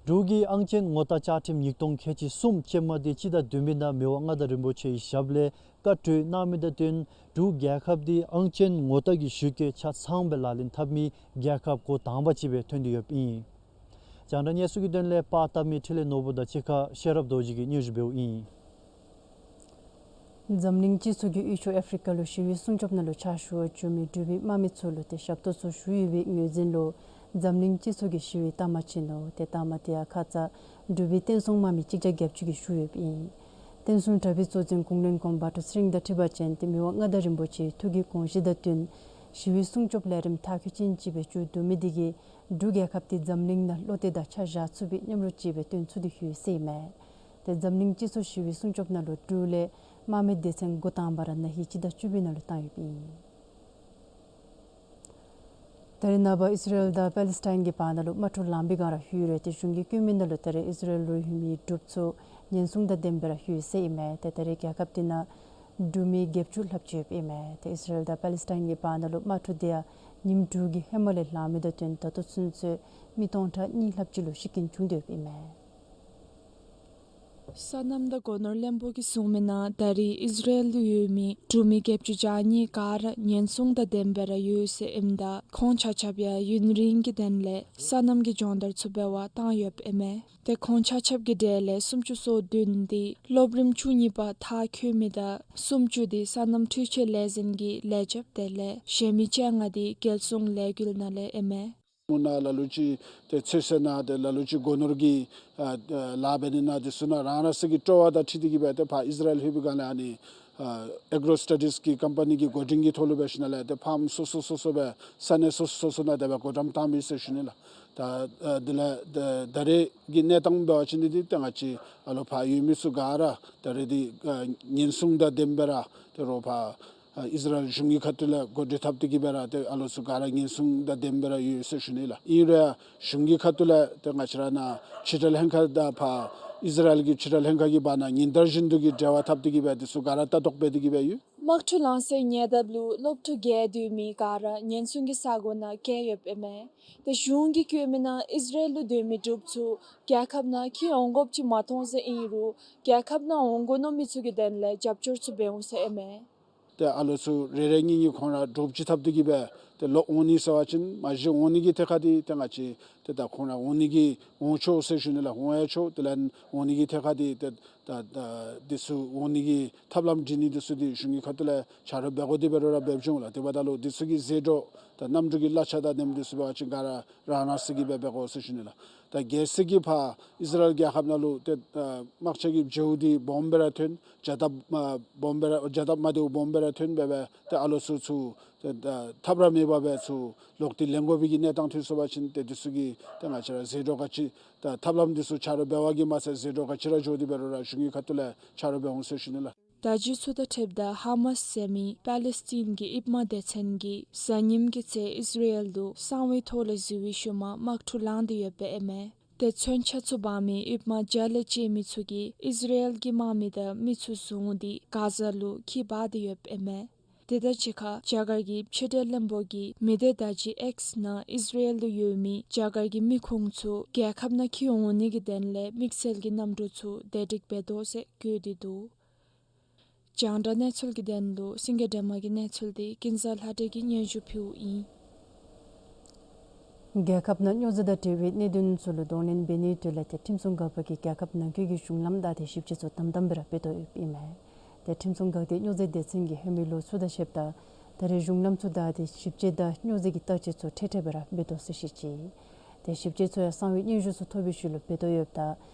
འབྲུག་གི་ཨང་ཅན་ངོ་རྟགས་བཅའ་ཁྲིམས་ཉིས་སྟོང་ཁལ་གཅིག་གསུམ་ཅན་མ་དེ་སྤྱི་ཟླ་བདུན་པའི་ནང་མི་དབང་མངའ་བདག་རིན་པོ་ཆེའི་ཞབས་ལས་བཀའ་གྲོས་གནང་མི་དང་བསྟུན་འབྲུག་རྒྱལ་ཁབ་དེ་ཨང་ཅན་ངོ་རྟགས་ཀྱི་གཞི་བཀོད་ཆ་ཚང་སྦེ་ལག་ལེན་འཐབ་མི་རྒྱལ་ཁབ་འགོ་དང་པ་ཅིག་སྦེ་ཐོན་ཏེ་ཡོདཔ་ཨིན། རྒྱང་བསྒྲགས་གནས་ཚུལ་གྱི་དོན་ལས་པར་བཏབ་མི་འཕྲིན་ལས་ནོར་བུ་དང་གཅིག་ཁར་ཤེས་རབ་རྡོ་རྗེ་གིས་སྙན་ཞུ་འབདཝ་ཨིན། འཛམ་གླིང་སྤྱི་ཚོགས་ཀྱིས་དབུས་ཕྱོགས་ཨ་ཕི་རི་ཀ་ལུ་ཞི་བའི་སྲུང་སྐྱོབ་ནང་ལུ་ཕྱག་ཞུ་བར་འབྱོན་མི་འབྲུག་པའི་དམག་མི་ཚུ་ལུ་ཏེ་ཞབས་ཏོག་ཚུ་ཞུ་ཡོད་པའི་ངོས་འཛིན་ལུ་འཛམ་གླིང་སྤྱི་ཚོགས་ཀྱིས་ཞི་བའི་རྟགས་མ་བྱིན་ནུག། ཏེ་རྟགས་མ་དེ་ཡང་ཁ་ཙ་འབྲུག་པའི་བསྟན་སྲུང་དམག་མི་གཅིག་བརྒྱ་བརྒྱད་ཅུ་གིས་ཞུ་ཡོདཔ་ཨིན། བསྟན་སྲུང་དྲག་པོའི་གཙོ་འཛིན་གུང་བློན་གོང་མ་དབང་ཕྱུག་ཚེ་རིང་དང་འཁྲིལ་བ་ཅིན་ཏེ་མི་དབང་མངའ་བདག་རིན་པོ་ཆེའི་ཐུགས་ཀྱི་དགོངས་བཞེད་དང་བསྟུན་ཞི་བའི་སྲུང་སྐྱོབ་ལས་རིམ་མཐར་འཁྱོལ་ཅན་ཅིག་སྦེ་མཇུག་བསྡུ་མི་དེ་གིས་འབྲུག་རྒྱལ་ཁབ་དེ་འཛམ་གླིང་ནང་བློ་གཏད་དང་ཆ་བཞག་ཚུགས་པའི་མཉམ་རོགས་ཅིག་སྦེ་སྟོན་ཚུགས་ཏེ་ཡོད་ཟེར་ཨིན་མས། ཏེ་འཛམ་གླིང་སྤྱི་ཚོགས་ཞི་བའི་སྲུང་སྐྱོབ་ནང་ལུ་འབྲུག་ལས་དམག་མི་སྡེ་ཚན་འགོ་དང་པ་ར་ན་ཧིང་སྤྱི་ཟླ་བཅུ་པའི་ནང་ལུ་བཏང་ཡོདཔ་ཨིན། ད་རེས་ནངས་པ་ཨིས་ར་ཨེལ་དང་པ་ལི་སི་ཐན་གྱི་བར་ན་ལུ་དམག་འཁྲུག་ལངམ་པའི་སྒང་ར་ཡོད་རུང་ཏེ་གཞུང་གི་བཀོད་མི་ནང་ལུ་ད་རེས་ཨིས་ར་ཨེལ་ལུ་ཡོད་མི་འབྲུགཔ་ཚུ་ཉེན་སྲུང་དང་ལྡནམ་སྦེ་ར་ཡོད་ཟེར་ཨིན་མས། ཏེ་ད་རེས་རྒྱལ་ཁབ་དེ་ནང་འབྲུག་མི་བརྒྱད་ཅུ་ལྷགཔ་ཅིག་ཡོདཔ་ཨིན་མས། ཏེ་ཨིས་ར་ཨེལ་དང་པ་ལི་སི་ཐན་གྱི་བར་ན་ལུ་དམག་འཁྲུག་དེ་ཡང་ཉིནམ་དྲུག་གི་ཧེ་མ་ལས་ལངམ་ད་བརྟེན་ད་ལྟོ་ཚུན་ཚོད་མི་སྟོང་ཕྲག་གཉིས་ལྷགཔ་ཅིག་ལུ་ཤི་རྐྱེན་བྱུང་སྟེ་ཡོདཔ་ཨིན་མས། སོ་ནམ་དང་སྒོ་ནོར་བློན་པོ་གིས་གསུངས་མི་ནང་ད་རེས་ཨིས་ར་ཨེལ་ལུ་ཡོད་མི་འབྲུག་མི་བརྒྱད་ཅུ་གྱ་གཉིས་ག་ར་ཉེན་སྲུང་དང་ལྡནམ་སྦེ་ར་ཡོད་ཟེར་ཨིནམ་ད་ཁོང་ཆ་ཁྱབ་ཡང་ཡུན་རིང་གི་དོན་ལས་སོ་ནམ་གྱི་སྦྱོང་བརྡར་ཚུ་འབད་བར་བཏང་ཡོདཔ་ཨིན་མས། ཏེ་ཁོང་ཆ་ཁྱབ་ཀྱི་གྲས་ལས་སུམ་ཅུ་སོ་བདུན་དེ་སློབ་རིམ་བཅུ་གཉིས་པ་མཐར་འཁྱོལ་མི་དང་སུམ་ཅུ་དེ་སོ་ནམ་འཕྲུལ་ཆས་ལས་འཛིན་གྱི་ལས་བྱེདཔ་དེ་ལས་གཞན་མི་བཅོ་ལྔ་དེ་རྒྱལ་སྲུང་ལས་འགུལ་ནང་ལས་ཨིན་མས། མུ་ནང་ལ་ལུ་ཅིག་ཏེ་ཚོད་བསྲེ་ནང་ཏེ་ལ་ལུ་ཅིག་སྒོ་ནོར་གྱི་ཨ་ལཱ་འབད་ནི་ནང་དེ་ཚུ་ནང་རང་རང་སོ་གི་སྤྲོ་བ་དང་འཁྲིལ་ཏེ་གིས་སྦེ་ཏེ་ཕར་ཨིས་ར་ཨེལ་ལྷོད་པའི་སྒང་ལས་ཨ་ནི་ཨ་ཨེག་རོ་སི་ཊ་ཌིས་ཀྱི་ཀམ་པ་ནི་གི་འགོ་འདྲེན་གྱི་ཐོག་ལུ་འབད་ཞིནམ་ལས་ཏེ་ཕཱམ་སོ་སོ་སོ་སོ་སྦེ་ས་གནས་སོ་སོ་སོ་སོ་ནང་དེ་སྦེ་བགོ་བཀྲམ་བཏང་མི་ཟེར་ཞུ་ནི་ལགས། ད་ཨ་དེ་ལས་ད་ད་རེས་ཀྱི་གནས་སྟངས་འབད་བ་ཅིན་འདི་ཏེ་ང་བཅས་ཨ་ལོ་ཕར་ཡོད་མི་ཚུ་ག་ར་ད་རེས་འདི་ཨ་ཉེན་སྲུང་དང་ལྡནམ་སྦེ་ར་ཏེ་རོགས་ཕར་ཨ་ཨིས་ར་ཨེལ་གཞུང་གི་ཁ་ཐུག་ལས་འགོ་འདྲེན་འཐབ་སྟེ་གིས་སྦེ་ར་ཏེ་ཨ་ལོ་ཚུ་ག་ར་ཉེན་སྲུང་དང་ལྡནམ་སྦེ་ར་ཡོད་ཟེར་ཞུ་ནི་ལགས། ཨིན་རུང་གཞུང་གི་ཁ་ཐུག་ལས་ཏེ་ང་བཅས་ར་ནཱ་ཕྱི་འབྲེལ་ལྷན་ཁག་དང་ཕར་ཨིས་ར་ཨེལ་གྱི་ཕྱི་འབྲེལ་ལྷན་ཁག་གི་བར་ན་ཉིན་ལྟར་བཞིན་དུ་གི་འབྲེལ་བ་འཐབ་སྟེ་གིས་སྦེ་དེ་ཚུ་ག་ར་ལྟ་རྟོག་འབད་དེ་གིས་སྦེ་ཡོད། དམག་འཁྲུག་ལངས་སའི་ཉེ་འདབས་ལུ་སློབ་ཕྲུག་བརྒྱད་སྡོད་མི་ག་ར་ཉེན་སྲུང་གི་ས་གོ་ནང་བསྐྱལ་ཡོདཔ་ཨིན་མས། ཏེ་གཞུང་གི་བཀོད་མི་ནང་ཨིས་ར་ཨེལ་ལུ་སྡོད་མི་འབྲུགཔ་ཚུ་རྒྱལ་ཁབ་ནང་འཁྱིད་འོང་དགོཔ་ཅིག་མ་མཐོང་ཟེར་ཨིན་རུང་རྒྱལ་ཁབ་ནང་འོང་དགོ་མནོ་མི་ཚུ་གི་དོན་ལས་རྒྱབ་སྐྱོར་ཚུ་འབད་འོང་ཟེར་ཨིན་མས། ཏེ་ཨ་ལོ་ཚུ་རེ་རེ་གཉིས་གཉིས་ཁོང་ར་གྲོགས་ཅིག་འཐབ་སྟེ་གིས་སྦེ་ཏེ་ལོག་འོང་ནི་ཟེར་བ་ཅིན་མ་གཞི་འོང་ནི་གི་ཐད་ཁར་འདི་ཏེ་ང་བཅས་ཏེ་ད་ཁོང་ར་འོང་ནི་གི་འོང་ཆོག་ཟེར་ཞུ་ནི་ལགས། འོང་ཡང་ཆོག། དེ་ལས་འོང་ནི་གི་ཐད་ཁར་འདི་ཏེ་ད་ད་འདི་ཚུ་འོང་ནི་གི་ཐབས་ལམ་སྒྲིག་ནི་འདི་ཚུ་འདི་གཞུང་གི་ཁ་ཐུག་ལས་ཆ་རོགས་འབད་དགོ་དེ་འབད་རུང་ར་འབད་བྱུང་ལགས། དེ་འབདཝ་ད་ལུ་འདི་ཚུ་གི་ཟད་འགྲོ་ད་གནམ་གྲུ་གི་གླ་ཆ་དང་དེམ་འདི་ཚུ་འབད་བ་ཅིན་ག་ར་རང་རང་སོ་གིས་སྦེ་འབད་དགོ་ཟེར་ཞུ་ནི་ལགས། ད་གལ་སྲིད་ཀྱི་ཕར་ཨིས་ར་ཨེལ་རྒྱལ་ཁབ་ནང་ལུ་ཏེ་ཨ་དམག་ཆ་གི་བྱེལཝ་འདི་སྦོམ་སྦེ་ར་ཐོན། བྱ་སྟབས་མ་སྦོམ་སྦེ་ར་བྱ་སྟབས་མ་བདེཝ་སྦོམ་སྦེ་ར་ཐོན་འབད་སྦེ་ཏེ་ཨ་ལོ་ཚུ་ཚུ་ཏེ་ཨ་ཐབས་ར་མེད་པ་སྦེ་ཚུར་ལོག་སྟེ་ལེན་དགོ་པའི་གི་གནས་སྟངས་ཐོན་སོང་པ་ཅིན་ཏེ་འདི་ཚུ་གི་ཏེ་ང་བཅས་ར་ཟད་འགྲོ་ག་ཅི་ད་ཐབས་ལམ་འདི་ཚུ་ཆ་རོགས་འབད་བ་གིས་མ་ཚད་ཟད་འགྲོ་ག་ཅི་ར་འགྱོ་དེ་འབད་རུང་ར་གཞུང་གི་ཁ་ཐུག་ལས་ཆ་རོགས་འབད་འོང་ཟེར་ཞུ་ནི་ལགས། བརྡ་བརྒྱུད་ཚུ་དང་འཁྲིལཝ་ད་ཧ་མཱས་ཟེར་མི་པ་ལི་སི་ཐན་གྱི་ཨིཔ་དམག་སྡེ་ཚན་གྱིས་གཟའ་ཉིམ་གི་ཚེ་ཨིས་ར་ཨེལ་དུ་གསང་བའི་ཐོག་ལས་འཛུལ་བའི་ཤུལ་མ་དམག་འཁྲུག་ལངས་ཏེ་ཡོདཔ་ཨིན་མས། ཏེ་མཚོན་ཆ་ཚུ་འབག་མི་ཨིཔ་དམག་བརྒྱ་ལས་བཅད་མི་ཚུ་གིས་ཨིས་ར་ཨེལ་གྱི་དམག་མི་དང་མི་ཚུ་བཟུང་སྟེ་གྷ་ཛ་ལུ་འཁྱིད་འབག་སྟེ་ཡོདཔ་ཨིན་མས། དེ་དང་གཅིག་ཁར་རྒྱ་གར་གྱི་ཕྱི་འབྲེལ་བློན་པོ་གིས་མི་སྡེ་བརྡ་བརྒྱུད་ཨེགསི་ནང་ཨིས་ར་ཨེལ་དུ་ཡོད་མི་རྒྱ་གར་གྱི་མི་ཁུངས་ཚུ་རྒྱལ་ཁབ་ནང་འཁྱིད་འོང་ནི་གི་དོན་ལས་དམིགས་བསལ་གྱི་གནམ་གྲུ་ཚུ་བདེ་སྒྲིག་འབད་དོ་ཟེར་བཀོད་དེ་འདུག། རྒྱང་བསྒྲགས་གནས་ཚུལ་གྱི་དོན་ལུ་སེང་གེ་སྒྲོལ་མ་གི་གནས་ཚུལ་དེ་ཀུན་བཟང་ལྷ་སྒྲོན་གྱིས་སྙན་ཞུ་ཕུལཝ་ཨིན། རྒྱལ་ཁབ་ནང་སྨྱོ་རྫས་དང་འབྲེལ་བའི་གནད་དོན་ཚུ་ལུ་གདོང་ལེན་འབད་ནིའི་དོན་ལས་ཏེ་ཁྲིམས་སྲུང་འགག་པ་གིས་རྒྱལ་ཁབ་ནང་འཁོད་ཀྱི་གཞུང་ལམ་བདའ་སྟེ་ཞིབ་དཔྱད་ཚུ་དམ་དམ་སྦེ་ར་འབད་དོ་ཡོདཔ་ཨིན་མས། ཏེ་ཁྲིམས་སྲུང་འགག་སྡེ་སྨྱོ་རྫས་སྡེ་ཚན་གྱིས་ཧེ་མའི་ལོ་ཚུ་དང་ཕྱདཔ་ད་ད་རེས་གཞུང་ལམ་ཚུ་བདའ་སྟེ་ཞིབ་དཔྱད་དང་སྨྱོ་རྫས་ཀྱི་བརྟག་དཔྱད་ཚུ་འཕྲལ་འཕྲལ་སྦེ་ར་འབད་དོ་ཟེར་བཤད་ཅི། ཏེ་ཞིབ་དཔྱད་ཚུ་ཡང་གསང་བའི་སྙན་ཞུ་ཚུ་ཐོབ་པའི་ཤུལ་ལུ་འབད་དོ་ཡོདཔ་ད་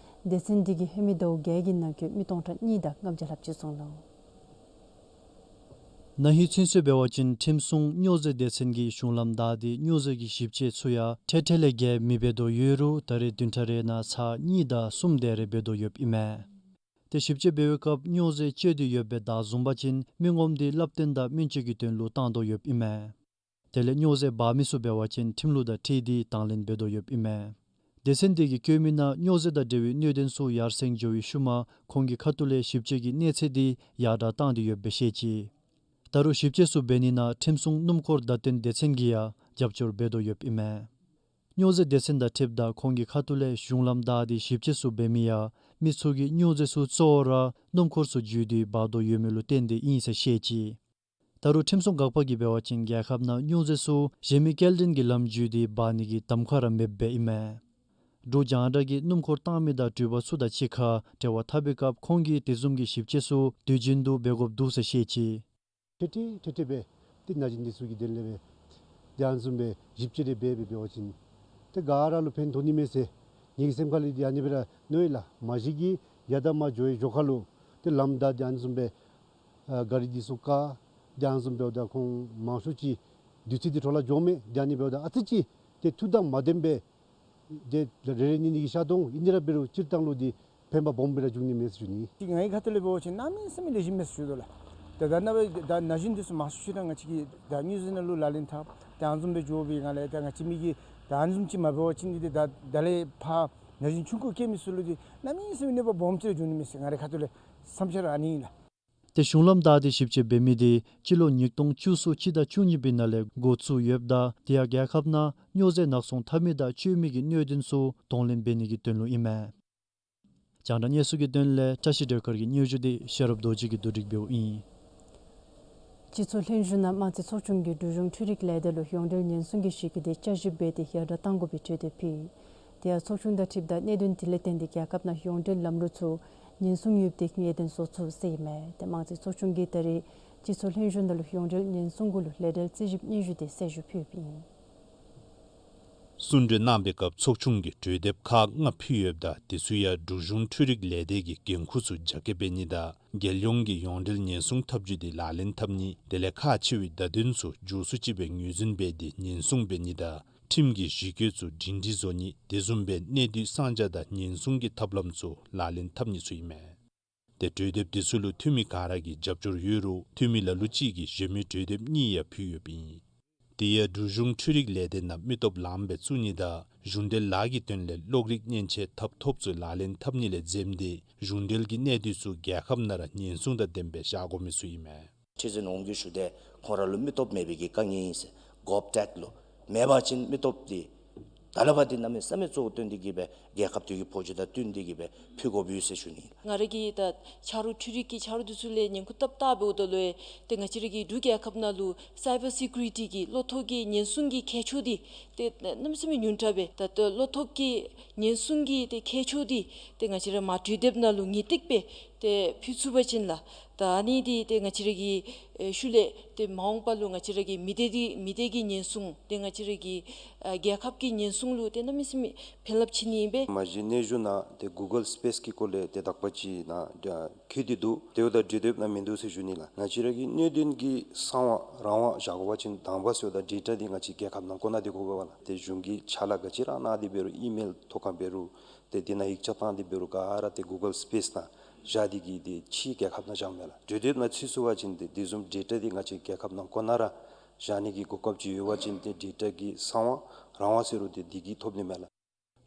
སྡེ་ཚན་འདི་གིས་ཧེ་མའི་ཟླཝ་བརྒྱད་ཀྱི་ནང་འཁོད་མི་སྟོང་ཕྲག་གཉིས་དང་ལྔ་བརྒྱ་ལྷགཔ་ཅིག་བཟུང་ནུག། ན་ཧིང་ཚུན་ཚོད་འབད་བ་ཅིན་ཁྲིམས་སྲུང་སྨྱོ་རྫས་སྡེ་ཚན་གྱིས་གཞུང་ལམ་བདའ་སྟེ་སྨྱོ་རྫས་ཀྱི་ཞིབ་དཔྱད་ཚུ་ཡང་འཕྲལ་འཕྲལ་ལས་བརྒལ་མི་འབད་དོ་ཡོད་རུང་ད་རེས་བདུན་ཕྲག་རེ་ནང་ཚར་གཉིས་དང་གསུམ་དེ་རེ་འབད་དོ་ཡོདཔ་ཨིན་མས། ཏེ་ཞིབ་དཔྱད་འབད་བའི་སྐབས་སྨྱོ་རྫས་སྤྱོད་དེ་ཡོདཔ་སྦེ་བདའ་བཟུང་པ་ཅིན་མི་ངོམ་དེ་བསླབ་སྟོན་དང་སྨན་བཅོས་ཀྱི་དོན་ལུ་བཏང་དོ་ཡོདཔ་ཨིན་མས། དེ་ལས་སྨྱོ་རྫས་འབག་མི་ཚུ་འབད་བ་ཅིན་ཁྲིམས་ལུགས་དང་འཁྲིལ་ཏེ་དང་ལེན་འབད་དོ་ཡོདཔ་ཨིན་མས། སྡེ་ཚན་དེ་གིས་བཀོད་མི་ནང་སྨྱོ་རྫས་དང་འབྲེལ་བའི་གནད་དོན་ཚུ་ཡར་སེང་འགྱོ་བའི་ཤུལ་མ་ཁོང་གི་ཁ་ཐུག་ལས་ཞིབ་དཔྱད་ཀྱི་གནས་ཚད་དེ་ཡར་དྲག་བཏང་སྟེ་ཡོདཔ་སྦེ་བཤད་ཅི། ད་རུང་ཞིབ་དཔྱད་ཚུ་འབད་ནི་ནང་ཁྲིམས་སྲུང་སྣུམ་འཁོར་བརྡ་སྟོན་སྡེ་ཚན་གྱིས་ཡང་རྒྱབ་སྐྱོར་འབད་དོ་ཡོདཔ་ཨིན་མས། སྨྱོ་རྫས་སྡེ་ཚན་དང་འཁྲིལཝ་ད་ཁོང་གི་ཁ་ཐུག་ལས་གཞུང་ལམ་བདའ་སྟེ་ཞིབ་དཔྱད་ཚུ་འབད་མི་ཡང་མི་ཚུ་གིས་སྨྱོ་རྫས་ཚུ་གཙོ་བོ་ར་སྣུམ་འཁོར་ཚུ་བརྒྱུད་དེ་འབག་དོ་ཡོད་མི་ལུ་བརྟེན་ཏེ་ཨིན་ཟེར་བཤད་ཅི། ད་རུང་ཁྲིམས་སྲུང་འགག་པ་གིས་འབད་བ་ཅིན་རྒྱལ་ཁབ་ནང་སྨྱོ་རྫས་ཚུ་གཞན་མི་སྐྱེལ་འདྲེན་གྱི་ལམ་བརྒྱུད་དེ་འབག་ནི་གི་གདམ་ཁ་ར་མེདཔ་སྦེ་ཨིན་མས། འབྲུག་རྒྱང་བསྒྲགས་ཀྱིས་སྣུམ་འཁོར་བཏང་མི་དང་འགྲུལ་པ་ཚུ་དང་གཅིག་ཁར་འབྲེལ་བ་འཐབ་པའི་སྐབས་ཁོང་གིས་དེ་བཟུམ་གྱི་ཞིབ་དཔྱད་ཚུ་དུས་རྒྱུན་དུ་འབད་དགོཔ་འདུག་ཟེར་བཤད་ཅི། ཏེ་ཏེ་ཏེ་ཏེ་སྦེ་ཏེ་ན་གཞོན་འདི་ཚུ་གི་དོན་ལས་སྦེ་ཏེ་ཨ་ནི་བཟུམ་སྦེ་ཞིབ་དཔྱད་རེ་འབད་འབད་འབད་བ་ཅིན་ཏེ་ག་ར་ལུ་ཕན་ཐོགས་ནི་མས་ཟེར་ངེ་གི་སེམས་ཁ་ལས་ཏེ་ཨ་ནི་སྦེ་ར་མནོ་ཡི་ལགས། མ་གཞི་གིས་ཡར་དང་མར་འགྱོ་བའི་ཞོར་ཁ་ལུ་ཏེ་ལམ་བདའ་ཏེ་ཨ་ནི་བཟུམ་སྦེ་ཨ་ག་རི་འདི་ཚུ་བཀག་ཏེ་ཨ་ནི་བཟུམ་འབདཝ་ད་ཁོང་མང་ཤོས་ཅིག་དུས་ཚོད་འདི་འཕྲོ་བརླག་འགྱོཝ་མས། ཏེ་ཨ་ནི་འབདཝ་ད་ཨ་ཙི་ཅིག་ཏེ་ཐུགས་དང་མ་ལྡནམ་སྦེ་ཏེ་རེ་རེ་གཉིས་གཉིས་ཀྱིས་བཤད་དོ་ཨིན་ནི་ར་འབད་རུང་སྤྱིར་བཏང་ལུ་འདི་ཕན་པ་སྦོམ་སྦེ་ར་འབྱུང་ནི་མས་ཟེར་ཞུ་ནི། ང་གི་ཁ་ཐུག་ལས་འབད་བ་ཅིན་གནམ་མེད་ས་མེད་ལེགས་ཤོམ་མས་ཟེར་ཞུ་དོ་ལགས། ད་ད་ན་བའི་ད་ན་གཞོན་འདི་ཚུ་མང་ཤོས་ཅིག་ར་ང་བཅས་ཀྱིས་ད་སྨྱོ་རྫས་ནང་ལུ་ལག་ལེན་འཐབ་ཏེ་ཨ་ནི་བཟུམ་སྦེ་འགྱོ་བའི་སྒང་ལས་ད་ང་བཅས་མི་གིས་ད་ཨ་ནི་བཟུམ་ཅིག་མ་འབད་བ་ཅིན་འདི་ད་ད་ལས་ཕར་ན་གཞོན་ཆུང་ཀུ་སྐྱེས་མི་ཚུ་ལུ་འདི་གནམ་མེད་ས་མེད་གནོད་པ་སྦོམ་ཅིག་ར་འབྱུང་ནི་མས་ཟེར་ང་རའི་ཁ་ཐུག་ལས་བསམ་འཆར་ཨ་ནི་ཨིན་ལགས། ཏེ་གཞུང་ལམ་བདའ་སྟེ་ཞིབ་དཔྱད་འབད་མི་དེ་སྤྱི་ལོ་ཉིས་སྟོང་བཅུ་གསུམ་སྤྱི་ཟླ་བཅུ་གཉིས་པའི་ནང་ལས་འགོ་བཙུགས་ཡོདཔ་ད་དེ་ཡང་རྒྱལ་ཁབ་ནང་སྨྱོ་རྫས་ནག་ཚོང་འཐབ་མི་དང་སྤྱོད་མི་གི་གནད་དོན་ཚུ་གདོང་ལེན་འབད་ནི་གི་དོན་ལུ་ཨིན་མས། རྒྱང་བསྒྲགས་གནས་ཚུལ་གྱི་དོན་ལས་བཀྲ་ཤིས་སྒྲོལ་དཀར་གྱི་སྙན་ཞུ་དེ་ཤེས་རབ་རྡོ་རྗེ་གིས་བསྡུ་སྒྲིག་འབདཝ་ཨིན། སྤྱི་ཚོགས་ལྷན་བཞུགས་ནང་དམངས་རྩིས་ཚོགས་ཆུང་གིས་འབྲུག་གཞུང་འཕྲུལ་རིག་ལས་སྡེ་ལུ་ཡོངས་འབྲེལ་ཉེན་སྲུང་གི་གཞི་བཀོད་དེ་བསྐྱར་ཞིབ་འབད་དེ་ཡར་དྲག་གཏང་དགོ་པའི་གྲོས་འདེབས་ཕུལ། དེ་ཡང་ཚོགས་ཆུང་དང་འཁྲིལཝ་ད་གནད་དོན་དེ་ལས་བརྟེན་ཏེ་རྒྱལ་ཁབ་ནང་ཡོངས་འབྲེལ་ལམ་ལུགས་ཚུ་ཉེན་སྲུང་ཡོདཔ་དེ་ངེས་གཏན་བཟོ་ཚུགས་ཟེར་ཨིན་མས། ཏེ་དམངས་རྩིས་ཚོགས་ཆུང་གིས་ད་རེས་སྤྱི་ཚོགས་ལྷན་བཞུགས་ནང་ལུ་ཡོངས་འབྲེལ་ཉེན་སྲུང་གུ་ལུ་ལས་འབྲེལ་རྩིས་ཞིབ་སྙན་ཞུ་དེ་གསལ་ཞུ་ཕུལཝ་ཨིན། གསུང་གྲོས་གནང་པའི་སྐབས་ཚོགས་ཆུང་གིས་གྲོས་འདེབས་ཁག་ལྔ་ཕུལ་ཡོདཔ་ད་དེ་ཚུ་ཡང་འབྲུག་གཞུང་འཕྲུལ་རིག་ལས་སྡེ་གི་འགན་ཁུར་ཚུ་རྒྱ་སྐྱེད་འབད་ནི་དང་རྒྱལ་ཡོངས་ཀྱི་ཡོངས་འབྲེལ་ཉེན་སྲུང་ཐབས་བྱུས་དེ་ལག་ལེན་འཐབ་ནི་དེ་ལས་ཁག་ཆེ་བའི་བརྡ་དོན་ཚུ་མགྱོགས་སུ་ཅིག་སྦེ་ངོས་འཛིན་འབད་དེ་ཉེན་སྲུང་འབད་ནི་དང་ཁྲིམས་ཀྱི་གཞི་བཀོད་ཚུ་སྒྲིང་སྒྲིང་བཟོ་ནི་དེ་བཟུམ་སྦེ་གནད་སྡུད་གསང་རྒྱ་དང་ཉེན་སྲུང་གི་ཐབས་ལམ་ཚུ་ལག་ལེན་འཐབ་ནི་ཚུ་ཨིན་མས། ཏེ་གྲོས་འདེབས་དེ་ཚུ་ལུ་འཐུས་མི་ག་ར་གིས་རྒྱབ་སྐྱོར་ཡོད་རུང་འཐུས་མི་ལ་ལུ་ཅིག་གིས་གཞན་མི་གྲོས་འདེབས་གཉིས་ཡང་ཕུལ་ཡོདཔ་ཨིན། དེ་ཡང་འབྲུག་གཞུང་འཕྲུལ་རིག་ལས་སྡེ་ནང་མི་སྟོབས་ལངམ་སྦེ་བཙུགས་ནི་དང་གཞུང་འབྲེལ་ལཱ་གི་དོན་ལས་གློག་རིག་མཉེན་ཆས་ཐབ་ཐོབ་ཚུ་ལག་ལེན་འཐབ་ནི་ལས་འཛེམ་སྟེ་གཞུང་འབྲེལ་གྱི་གནད་སྡུད་ཚུ་རྒྱལ་ཁབ་ནང་ར་ཉེན་སྲུང་དང་ལྡནམ་སྦེ་བཞག་དགོ་མི་ཚུ་ཨིན་མས། ཁྲི་འཛིན་འོགམ་གྱི་ཞུ་དེ་ཁོང་ར་ལུ་མི་སྟོབས་མེད་པའི་གི་དཀའ་ངལ་ཨིན་ཟེར། གོབ་ཊེཀ་ལུ་མེད་པ་ཅིན་མི་སྟོབས་འདི་ད་ལས་ཕར་འདི་གནམ་མེད་ས་མེད་གཙོ་བོ་བཏོན་ཏེ་གི་སྦེ་རྒྱལ་ཁབ་དེ་གི་འཕོ་འགྱུར་དང་བསྟུན་ཏེ་གི་སྦེ་ཕུལ་དགོཔ་ཡོད་ཟེར་ཞུ་ནི། ང་ར་གིས་ད་ཆ་རོགས་འཕྲུལ་རིག་གི་ཆ་རོགས་འདི་ཚུ་ལས་ཉན་ཁུར་བཏབ་བཏབ་འབདཝ་ད་ལུ་ཡང་ཏེ་ང་བཅས་ར་གི་འབྲུག་རྒྱལ་ཁབ་ནང་ལུ་སའི་བར་སི་ཀིའུ་རི་ཊི་གི་གློག་ཐོག་གི་ཉེན་སྲུང་གི་ཁྱད་ཆོས་འདི་ཏེ་གནམ་མེད་ས་མེད་ཉུང་དྲགས་པས། ད་ལྟོ་གློག་ཐོག་གི་ཉེན་སྲུང་གི་ཏེ་ཁྱད་ཆོས་འདི་ཏེ་ང་བཅས་ར་མ་གྲོས་འདེབས་ནང་ལུ་ངེས་ཏིག་སྦེ་ཏེ་ཕུལ་ཚུགས་པ་ཅིན་ལགས། ད་ཨ་ནི་འདི་ཏེ་ང་བཅས་ར་གི་ཨེ་ཤུལ་ལས་ཏེ་མ་འོངས་པ་ལུ་ང་བཅས་ར་གི་མི་སྡེ་འདི་མི་སྡེ་གི་ཉེན་སྲུང་ཏེ་ང་བཅས་ར་གི་ཨ་རྒྱལ་ཁབ་ཀྱི་ཉེན་སྲུང་ལུ་ཏེ་གནམ་མེད་ས་མེད་ཕན་རླབས་ཆེ་ནི་ཨིན་པས། མ་གཞི་གནས་ཚུལ་ནང་ཏེ་གུ་གཱལ་སི་པེསི་གི་སྐོར་ལས་ཏེ་དག་པ་ཅིག་ནང་འཁོད་དེ་འདུག། དེ་འབདཝ་ད་གྲོས་འདེབས་ནང་མིན་འདུག་ཟེར་ཞུ་ནི་ལགས། ང་བཅས་ར་གི་གནད་དོན་གྱི་གསང་བ་རང་དབང་བཞག་དགོ་པ་ཅིན་དང་པ་ཟེརཝ་ད་ཌེ་ཊ་འདི་ང་བཅས་རྒྱལ་ཁབ་ནང་ཁོ་ན་སྡོད་དགོ་པས་ལགས། ཏེ་གཞུང་གི་ཕྱག་ལཱ་ག་ཅི་ར་གནང་སྟེ་འབད་རུང་ཨི་མེལ་ཐོག་ཁར་འབད་རུང་ཏེ་དེ་ནང་ཡིག་ཆ་བཏང་སྟེ་འབད་རུང་ག་ར་ཏེ་གུ་གཱལ་སི་པེསི་ནང་བཞག་སྟེ་གི་ཏེ་ཕྱི་རྒྱལ་ཁབ་ནང་བཞགཔ་མས་ལགས། གྲོས་འདེབས་ནང་ཚུད་སོང་པ་ཅིན་ཏེ་དེ་བཟུམ་ཌེ་ཊ་འདི་ང་བཅས་རྒྱལ་ཁབ་ནང་ཁོ་ན་ར་བཞག་ནི་གི་གོ་སྐབས་ཅིག་ཡོད་པ་ཅིན་ཏེ་ཌེ་ཊ་གི་གསང་བ་རང་དབང་ཟེར་རུང་ཏེ་འདི་གིས་ཐོབ་ནི་མས་ལགས།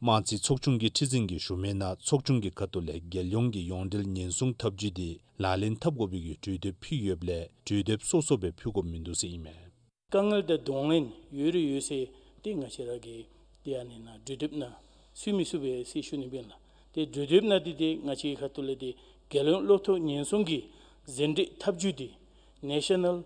དམངས་རྩིས་ཚོགས་ཆུང་གི་ཁྲི་འཛིན་གྱིས་ཞུ་མི་ནང་ཚོགས་ཆུང་གི་ཁ་ཐུག་ལས་རྒྱལ་ཡོངས་ཀྱི་ཡོངས་འབྲེལ་ཉེན་སྲུང་ཐབས་བྱུས་དེ་ལག་ལེན་འཐབ་དགོ་པའི་གི་གྲོས་འདེབས་ཕུལ་ཡོདཔ་ལས་གྲོས་འདེབས་སོ་སོ་སྦེ་ཕུལ་དགོཔ་མིན་འདུག་ཟེར་ཨིན་མས། དཀའ་ངལ་དང་གདོང་ལེན་ཡོད་རུང་ཡོད་ཟེར་ཏེ་ང་བཅས་ར་གིས་ཏེ་ཨ་ནི་ནང་གྲོས་འདེབས་ནང་ཚུད་མི་ཚུགས་པས་ཟེར་ཞུ་ནི་ཨིན་ལགས། ཏེ་གྲོས་འདེབས་ནང་འདི་ཏེ་ང་བཅས་ཀྱི་ཁ་ཐུག་ལས་ཏེ་རྒྱལ་ཡོངས་གློག་ཐོག་ཉེན་སྲུང་གི་འཛིན་སྐྲུན་ཐབས་བྱུས་འདི་ནེ་ཤ་ནཱལ་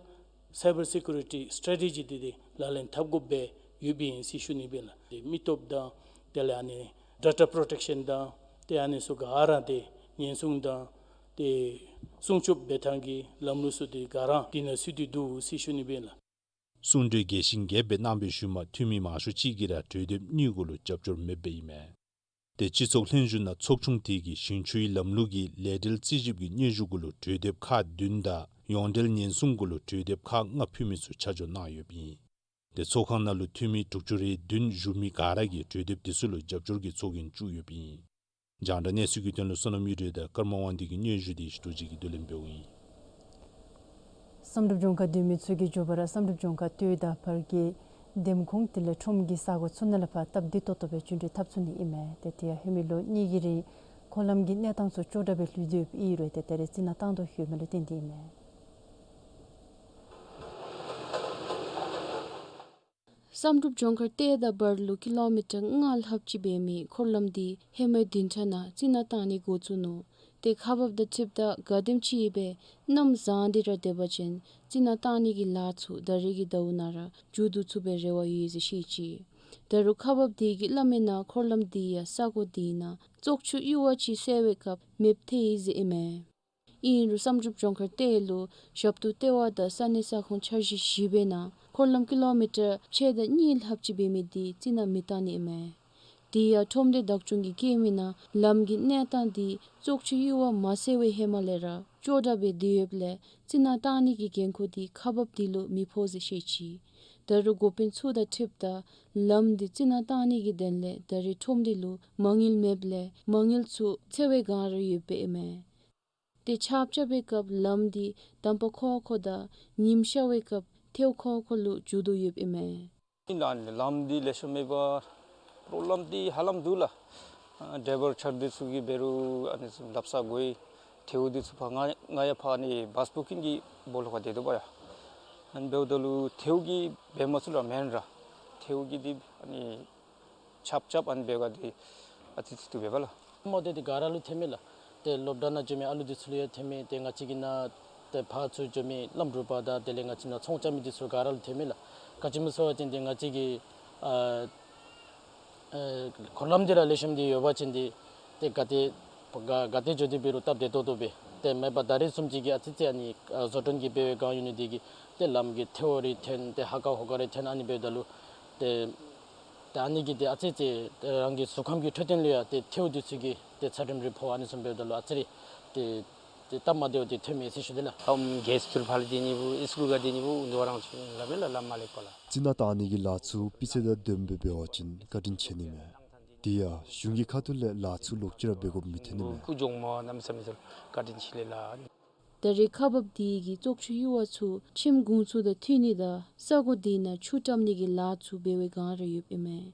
སའི་བར་སི་ཀིའུ་རི་ཊི་སི་ཊེ་རེ་ཊི་ཇི་འདི་ཏེ་ལག་ལེན་འཐབ་དགོཔ་སྦེ་ཡོདཔ་ཨིན་ཟེར་ཞུ་ནི་ཨིན་ལགས། ཏེ་མི་སྟོབས་དང་དེ་ལས་ཨ་ནི་ཌེ་ཊ་པོརོ་ཊེཀ་ཤཱན་དང་ཏེ་ཨ་ནི་ཚུ་ག་ར་ཏེ་ཉེན་སྲུང་དང་ཏེ་སྲུང་སྐྱོབ་འབད་ཐངས་ཀྱི་ལམ་ལུགས་ཚུ་འདི་ག་ར་འདི་ནང་ཚུད་དེ་འདུག་ཟེར་ཞུ་ནི་ཨིན་ལགས། གསུང་གྲོས་རྒྱས་ཤིང་རྒྱསཔ་སྦེ་གནང་བའི་ཤུལ་མ་འཐུས་མི་མང་ཤོས་ཅིག་གིས་ར་གྲོས་འདེབས་གཉིས་གུ་ལུ་རྒྱབ་སྐྱོར་མེདཔ་ཨིན་མས། ཏེ་སྤྱི་ཚོགས་ལྷན་བཞུགས་ནང་ཚོགས་ཆུང་དེ་གིས་ཞིང་ཆུའི་ལམ་ལུགས་ཀྱི་ལས་འབྲེལ་རྩིས་ཞིབ་ཀྱི་སྙན་ཞུ་གུ་ལུ་གྲོས་འདེབས་ཁག་བདུན་དང་ཡོངས་འབྲེལ་ཉེན་སྲུང་གུ་ལུ་གྲོས་འདེབས་ཁག་ལྔ་ཕུལ་མི་ཚུ་ཆ་འཇོག་གནང་ཡོདཔ་ཨིན། ཏེ་ཚོགས་ཁང་ནང་ལུ་འཐུས་མི་དྲུག་ཅུ་རེ་བདུན་བཞུགས་མི་ག་ར་གིས་གྲོས་འདེབས་དེ་ཚུ་ལུ་རྒྱབ་སྐྱོར་གྱི་ཚོགས་རྒྱན་བཙུགས་ཡོདཔ་ཨིན། རྒྱང་བསྒྲགས་གནས་ཚུལ་གྱི་དོན་ལུ་བསོད་ནམས་གཡུ་སྒྲོན་དང་ཀརྨ་དབང་འདུས་ཀྱི་སྙན་ཞུ་དེ་ཞུ་སྒྲོག་ཅིག་གིས་བསྡུ་ལེན་འབདཝ་ཨིན། བསམ་གྲུབ་ལྗོངས་མཁར་སྡོད་མི་ཚུ་གིས་མགྱོགས་པ་ར་བསམ་གྲུབ་ལྗོངས་མཁར་སྟོད་དང་བར་གྱི་འདེམས་ཁོངས་དེ་ལས་ཁྲོམ་གྱི་ས་གོ་ཚུ་ནང་ལས་ཕར་སྟབས་བདེ་ཏོག་ཏོ་སྦེ་རྒྱུན་འགྲུལ་འཐབ་ཚུགས་ནི་ཨིན་མས། ཏེ་དེ་ཡང་ཧེ་མའི་ལོ་གཉིས་ཀྱི་རིང་འཁོར་ལམ་གྱི་གནས་སྟངས་ཚུ་སྐྱོ་དྲགས་སྦེ་ལུས་ཏེ་ཡོདཔ་ཨིན་རུང་ཏེ་ད་རེས་རྩི་ནག་བཏང་དོ་ཡོད་མི་ལུ་བརྟེན་ཏེ་ཨིན་མས། བསམ་གྲུབ་ལྗོངས་མཁར་གཏེར་དང་བར་ལུ་ཀི་ལོ་མི་ཊར་ལྔ་ལྷགཔ་ཅིག་འབད་མི་འཁོར་ལམ་འདི་ཧེ་མའི་བདུན་ཕྲག་ནང་རྩི་ནག་བཏང་ནི་འགོ་བཙུགས་ནུག། ཏེ་ཁག་འབགཔ་དང་འཁྲིལཝ་ད་ག་དེམ་ཅིག་སྦེ་གནམ་བཟང་སྟེ་ར་སྡོད་པ་ཅིན་རྩི་ནག་བཏང་ནི་གི་ལཱ་ཚུ་ད་རེས་ཀྱི་ཟླཝ་ནང་ར་མཇུག་བསྡུ་ཚུགས་པའི་རེ་བ་ཡོད་ཟེར་བཤད་ཅི། ད་རུང་ཁག་འབགཔ་དེ་གིས་སླབ་མིའི་ནང་འཁོར་ལམ་དེ་ཡང་ས་གོ་དེའི་ནང་བཙོག་ཆུ་གཡུར་བ་ཅིག་བསལ་བའི་སྐབས་མེདཔ་ཐལ་ཡི་ཟེར་ཨིན་མས། ཨིན་རུང་བསམ་གྲུབ་ལྗོངས་མཁར་གཏེར་ལུ་ཞབས་ཏོག་ལྟེ་བ་དང་ས་གནས་ས་ཁོངས་འཆར་གཞི་བཞི་པའི་ནང་འཁོར་ལམ་ཀི་ལོ་མི་ཊར་ཕྱེད་དང་གཉིས་ལྷགཔ་ཅིག་འབད་མི་དེ་རྩི་ནག་མི་བཏང་ནི་ཨིན་མས། དེ་ཡང་ཁྲོམ་སྡེ་བདག་སྐྱོང་གིས་བཀོད་མིའི་ནང་ལམ་གྱི་གནས་སྟངས་དེ་བཙོག་ཆུ་གཡུར་བ་མ་བསལ་བའི་ཧེ་མ་ལས་ར་སྐྱོ་དྲགས་སྦེ་སྡོད་ཡོདཔ་ལས་རྩི་ནག་བཏང་ནི་གི་འགན་ཁུར་དེ་ཁག་འབགཔ་དེ་ལུ་མི་ཕོག་ཟེར་བཤད་ཅི། ད་རུང་འགོ་དཔོན་ཚུ་དང་འཁྲིལཝ་ད་ལམ་དེ་རྩི་ནག་བཏང་ནི་གི་དོན་ལས་ད་རེས་ཁྲོམ་སྡེ་ལུ་མ་དངུལ་མེདཔ་ལས་མ་དངུལ་ཚུ་འཚོལ་བའི་བསྒང་ར་ཡོདཔ་ཨིན་མས། ཏེ་ཆརཔ་རྐྱབ་པའི་སྐབས་ལམ་དེ་དམ་པ་ཁོག་ཁོ་དང་ཉིམ་ཤར་བའི་སྐབས་ཐལཝ་ཁོག་ཁོ་ལུ་འགྱོ་དོ་ཡོདཔ་ཨིན་མས། ཨིན་ལགས། ལམ་འདི་ལེགས་ཤོམ་མེད་པར་པོརོབ་ལེམ་འདི་ཧ་ལམ་འདུག་ལགས། ཨ་ཌའི་བར་ཆར་འདི་ཚུ་གིས་འབད་རུང་ཨ་ནི་ཚུ་ལགཔ་ས་གོ་ཡི། ཐལཝ་འདི་ཚུ་ཕར་ང་ང་ཡང་ཕར་ཨ་ནི་བཱས་བུ་ཀིང་གི་འབོ་ལོག་ཁར་སྡོད་དོ་བ་ཡ། ཨ་ནི་འབདཝ་ད་ལུ་ཐལཝ་གིས་འབད་མ་ཚུགས་ལགས། མེན་ར་ཐལཝ་གིས་འདི་ཨ་ནི་ཆརཔ་རྐྱབ་ཨ་ནི་འབད་ག་འདི་ཨ་ཙི་ཙི་འདུག་འབདཝ་ལགས། མ་འདི་འདི་ག་ར་ལུ་ཐོནམ་མས་ལགས། ཏེ་སློབ་གྲྭ་ནང་འགྱོ་མི་ཨ་ལུ་འདི་ཚུ་ལུ་ཡང་ཐོནམ་མས། ཏེ་ང་བཅས་ཀྱི་ནཱ་ཏེ་ཕར་ཚུར་འགྱོ་མི་ལམ་རུ་པ་དང་དེ་ལས་ང་བཅས་ནཱ་ཚོང་རྐྱབ་མི་འདི་ཚུ་ག་ར་ལུ་ཐོནམ་མས་ལགས། ག་ཅི་སྨོ་ཟེར་བ་ཅིན་ཏེ་ང་བཅས་ཀྱི་ཨ་ཨེ་འཁོར་ལམ་འདི་ར་ལེགས་ཤོམ་འདི་ཡོད་པ་ཅིན་འདི་ཏེ་ག་ཏེ་ག་ག་ཏེ་འགྱོ་སྟེ་འབད་རུང་སྟབས་བདེ་ཏོག་ཏོ་སྦེ། ཏེ་མེན་པར་ད་རེས་བཟུམ་ཅིག་གི་ཨ་ཙི་ཙི་ཨ་ནི་ཨ་བཟོ་སྐྲུན་གྱི་འབད་བའི་བསྒང་ཡོད་ནི་འདི་གིས་ཏེ་ལམ་གྱི་ཐལཝ་རེ་ཐོན་ཏེ་ཧ་ཀ་ཧོ་ཀ་རེ་ཐོན་ཨ་ནི་འབདཝ་ད་ལུ་ཏེ་ཏེ་ཨ་ནི་གིས་ཏེ་ཨ་ཙི་ཙི་ཏེ་རང་གི་གཟུགས་ཁམས་ཀྱི་འཕྲོད་བསྟེན་ལུ་ཡང་ཏེ་ཐལཝ་འདི་ཚུ་གིས་ཏེ་ཚ་གྲང་རེ་ཕོག་ཨ་ནི་བཟུམ་འབདཝ་ད་ལུ་ཨ་ཙི་རེ་ཏེ་ཏེ་སྟབས་མ་བདེཝ་འདི་ཐོནམ་མས་ཟེར་ཞུ་དོ་ལགས། ཨམ་གེས་ཚུར་ཕར་ལས་སྡོད་ནི་བུ་ཨིས་ཀུལ་ག་སྡོད་ནི་བུ་འདི་བ་རང་ཚུ་ལ་མེན་ལགས། ལམ་མ་ལེགས་པ་ལགས། རྩི་ནག་བཏང་ནི་གི་ལཱ་ཚུ་སྤུས་ཚད་དང་ལྡནམ་སྦེ་འབད་བ་ཅིན་བཀའ་དྲིན་ཆེ་ནི་མས། དེ་ཡང་གཞུང་གི་ཁ་ཐུག་ལས་ལཱ་ཚུ་ལོག་ཅི་ར་འབད་དགོཔ་མི་ཐོན་ནི་མས། ཁུངས་སྐྱེལ་མ་གནམ་མེད་ས་མེད་ཚུར་བཀའ་དྲིན་ཆེ་ལེ་ལགས། ད་རེས་ཁག་འབགཔ་དེ་གིས་བཙོག་ཆུ་གཡུར་བ་ཚུ་ཁྱིམ་གུང་ཚུ་དང་མཐུད་ནི་དང་ས་གོ་དེ་ནང་ཆུ་བཀྲམ་ནི་གི་ལཱ་ཚུ་འབད་བའི་བསྒང་ར་ཡོདཔ་ཨིན་མས།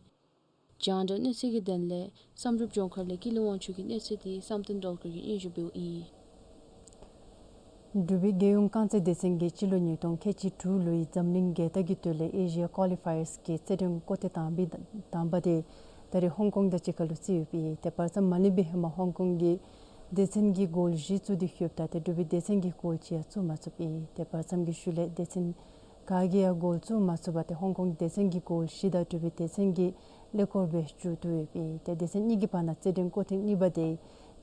རྒྱང་བསྒྲགས་གནས་ཚུལ་གྱི་དོན་ལས་བསམ་གྲུབ་ལྗོངས་མཁར་ལས་ཀུན་ལེགས་དབང་ཕྱུག་གི་གནས་ཚུལ་དེ་བསམ་གཏན་སྒྲོལ་དཀར་གྱིས་སྙན་ཞུ་འབདཝ་ཨིན། འབྲུག་པའི་རྒྱལ་ཡོངས་རྐང་རྩེད་སྡེ་ཚན་གྱིས་སྤྱི་ལོ་ཉིས་སྟོང་ཁལ་གཅིག་དྲུག་ལོའི་འཛམ་གླིང་རྒྱལ་རྟགས་ཀྱི་དུས་ལས་ཨེ་ཤི་ཡ་ཀོ་ལི་ཕའི་ཡརསི་གི་རྩེད་འགྲན་ཀོ་ཐེངས་དང་པའི་དང་པ་དེ་ད་རེས་ཧོང་ཀོང་དང་གཅིག་ཁར་ལུ་རྩེ་ཡོདཔ་ཨིན། ཏེ་བར་མཚམས་མ་ལུས་པའི་ཧེ་མ་ཧོང་ཀོང་གི་སྡེ་ཚན་གྱིས་གོལ་བཞི་བཙུགས་ཏེ་ཡོདཔ་ད་ཏེ་འབྲུག་པའི་སྡེ་ཚན་གྱིས་གོལ་གཅིག་ཡང་བཙུགས་མ་ཚུགསཔ་ཨིན། ཏེ་བར་མཚམས་ཀྱི་ཤུལ་ལས་སྡེ་ཚན་ག་གིས་ཡང་གོལ་བཙུགས་མ་ཚུགས་པར་ཏེ་ཧོང་ཀོང་སྡེ་ཚན་གྱིས་གོལ་བཞི་དང་འབྲུག་པའི་སྡེ་ཚན་གྱིས་ཀླད་ཀོར་སྦེ་མཇུག་བསྡུ་ཡོདཔ་ཨིན། ཏེ་སྡེ་ཚན་གཉིས་ཀྱི་བར་ན་རྩེད་འགྲན་ཀོ་ཐེངས་གཉིས་པ་དེ་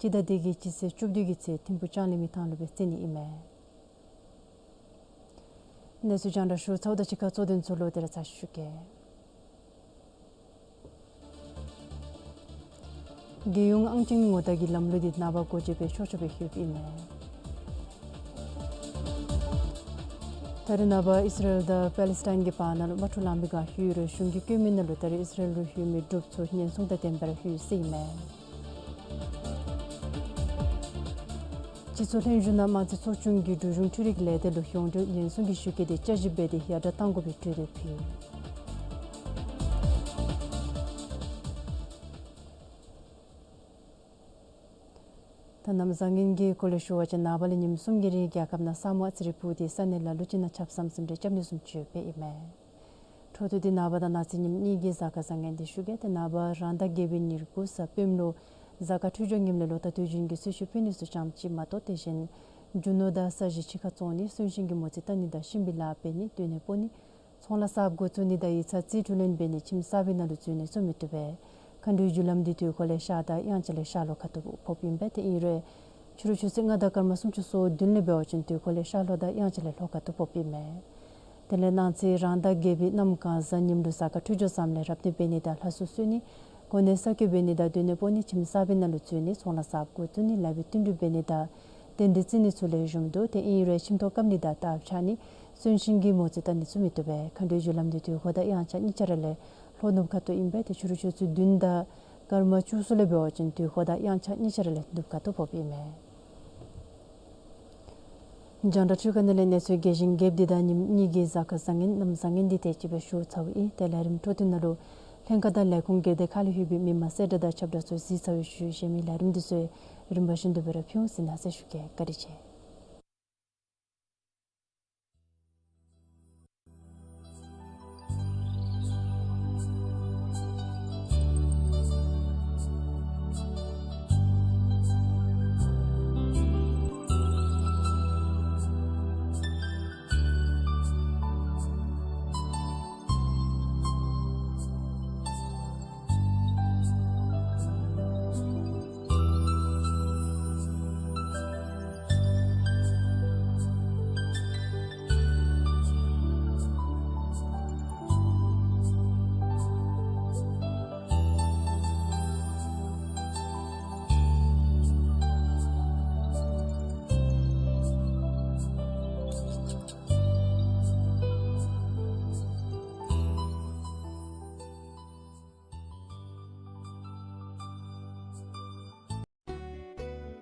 སྤྱི་ཟླ་འདི་གི་སྤྱི་ཚེས་བཅུ་བདུན་གྱི་ཚེ་ཐིམ་ཕུག་ལྕང་གླིང་མི་ཐང་ལུ་སྦེ་རྩེ་ནི་ཨིན་མས། གནས་ཚུལ་རྒྱང་བསྒྲགས་ཞུ་ཚརཝ་དང་གཅིག་ཁར་གཙོ་དོན་ཚུ་ལོག་སྟེ་ར་ཚར་ཞུ་གེ། རྒྱལ་ཡོངས་ཨང་རྟིང་ངོ་རྟགས་ཀྱི་ལམ་ལུགས་འདི་ནངས་པ་འགོ་འབྱེད་འབད་ཆོག་ཆོག་སྦེ་ཡོདཔ་ཨིན་མས། ད་རེས་ནངས་པ་ཨིས་ར་ཨེལ་དང་པེ་ལེ་སི་ཐན་གྱི་བར་ན་ལུ་དམག་འཁྲུག་ལངམ་སྦེ་ག་ཡོད་རུང་གཞུང་གིས་བཀོད་མི་ནང་ལུ་ད་རེས་ཨིས་ར་ཨེལ་ལུ་ཡོད་མི་འབྲུགཔ་ཚུ་ཉེན་སྲུང་དང་ལྡནམ་སྦེ་ར་ཡོད་ཟེར་ཨིན་མས། སྤྱི་ཚོགས་ལྷན་བཞུགས་ནང་དམངས་རྩིས་ཚོགས་ཆུང་གིས་འབྲུག་གཞུང་འཕྲུལ་རིག་ལས་སྡེ་ལུ་ཡོངས་འབྲེལ་ཉེན་སྲུང་གི་ཞུ་སྐུལ་དེ་བསྐྱར་ཞིབ་འབད་དེ་ཡར་དྲགས་གཏང་དགོ་པའི་གྲོས་འདེབས་ཕུལ། ད་གནམ་བཟང་ངན་གྱི་སྐོར་ལས་ཞུ་བ་ཅིན་ནངས་པ་ལས་ཉིནམ་གསུམ་གྱི་རིང་རྒྱལ་ཁབ་ནང་ས་སྨུག་ཨ་ཙི་རེ་སྤུབས་ཏེ་ས་གནས་ལ་ལུ་ཅིག་ནང་ཆརཔ་ཟམ་ཟིམ་རེ་རྐྱབ་ནི་བཟུམ་ཅིག་ཡོདཔ་ཨིན་མས། འཕྲོ་མཐུད་དེ་ནངས་པ་དང་གནངས་ཚེ་ཉིནམ་གཉིས་ཀྱི་གཟའ་སྐར་བཟང་ངན་དེ་ཞུ་གེ། ཏེ་ནངས་པ་རང་ཟླ་བརྒྱད་པའི་ཉེར་དགུ་གཟའ་སྤེནམ་ལུ་གཟའ་སྐར་འཕྲོད་སྦྱོར་ངནམ་ལས་ལོ་ཟླ་དུས་རྒྱུན་གྱི་གསོལ་ཞིང་ཕུལ་ནི་ཚུ་ཙམ་ཅིག་མ་གཏོགས་དེ་བཞིན་རྒྱུ་ནོར་དང་ས་གཞི་ཕྱི་ཁར་བཙོང་ནི་གསོན་གཤིན་གྱི་མོ་རྩིས་བལྟ་ནི་དང་གཤིན་པོའི་ལཱ་འབད་ནི་སྡོད་གནས་སྤོ་ནི་ཚོང་ལཱ་གསརཔ་འགོ་བཙུགས་ནི་དང་ཡིག་ཚང་རྩིས་སྤྲོད་ལེན་འབད་ནི་ཁྱིམ་གསར་པའི་ནང་ལུ་འཛུལ་ནི་ཚུ་མི་བཏུབ་པས། མཁའ་འགྲོའི་རྒྱུ་ལམ་འདི་དུས་འཁོར་ལས་ཤར་དང་དབྱངས་འཆར་ལས་ཤར་ལྷོ་ཁ་ཐུག་ཕོགཔ་ཨིན་པས། ཏེ་ཨིན་རུང་ཕྱི་རུ་ཆུ་ཚོད་ལྔ་དང་སྐར་མ་སུམ་ཅུ་སོ་བདུན་ལས་འབད་བ་ཅིན་དུས་འཁོར་ལས་ཤར་ལྷོ་དང་དབྱངས་འཆར་ལས་ལྷོ་ཁ་ཐུག་ཕོགཔ་ཨིན་མས། དེ་ལས་གནངས་ཚེ་རང་ཟླ་བརྒྱད་པའི་གནམ་གང་གཟའ་ཉིམ་ལུ་གཟའ་སྐར་འཕྲོད་སྦྱོར་བཟངམ་ལས་རབ་གནས་འབད་ནི་དང་ལྷ་གསོལ་གསོལ་ནི་གོ་གནས་གསར་བསྐོ་འབད་ནི་དང་སྡོད་གནས་སྤོ་ནི་ཁྱིམ་གསར་པའི་ནང་ལུ་འཛུལ་ནི་ཚོང་ལཱ་གསརཔ་འགོ་བཙུགས་ནི་ལཱ་འབད་བསྟུན་གྲོས་འབད་ནི་དང་རྟེན་འབྲེལ་བརྩི་ནི་ཚུ་ལེགས་ཤོམ་འདུག། ཏེ་ཨིན་རུང་ཁྱིམ་ཐོག་བཀབ་ནི་དང་རྟགས་བཅག་ནི་གསོན་གཤིན་གྱི་མོ་རྩིས་བལྟ་ནི་ཚུ་མི་བཏུབ་པས། མཁའ་འགྲོའི་རྒྱུ་ལམ་འདི་དུས་འཁོར་དང་དབྱངས་འཆར་གཉིས་ཆ་ར་ལས་ལྷོ་ནུབ་ཁ་ཐུག་ཨིན་པས། ཏེ་ཕྱི་རུ་ཆུ་ཚོད་བདུན་དང་སྐར་མ་བཅུ་གསུམ་ལས་འབད་བ་ཅིན་དུས་འཁོར་དང་དབྱངས་འཆར་གཉིས་ཆ་ར་ལས་ནུབ་ཁ་ཐུག་ཕོགཔ་ཨིན་མས། རྒྱང་བསྒྲགས་འཕྲུལ་ཁང་ནང་ལས་གནས་ཚུལ་རྒྱས་ཤིང་རྒྱསཔ་འདི་དང་ཉིནམ་གཉིས་ཀྱི་གཟའ་སྐར་བཟང་ངན་གནམ་བཟང་ངན་འདི་དེ་ཅིག་སྦེ་ཞུ་ཚརཝ་ཨིན། ཏེ་ལས་རིམ་འཕྲོ་མཐུད་ནང་ལུ་ལྷན་ཁག་དང་ལས་ཁུངས་སྒེར་སྡེ་ཁག་ལས་ཡོད་པའི་མི་མང་གསལ་བསྒྲགས་དང་ཁྱབ་བསྒྲགས་ཚུ་གཟིགས་ཚར་བའི་ཤུལ་གཞན་མི་ལས་རིམ་འདི་ཚུ་རིམ་པ་བཞིན་དུ་སྦེ་ར་ཕུལ་འོང་ཟེར་གནང་ཟེར་ཞུ་གེ། བཀའ་དྲིན་ཆེ།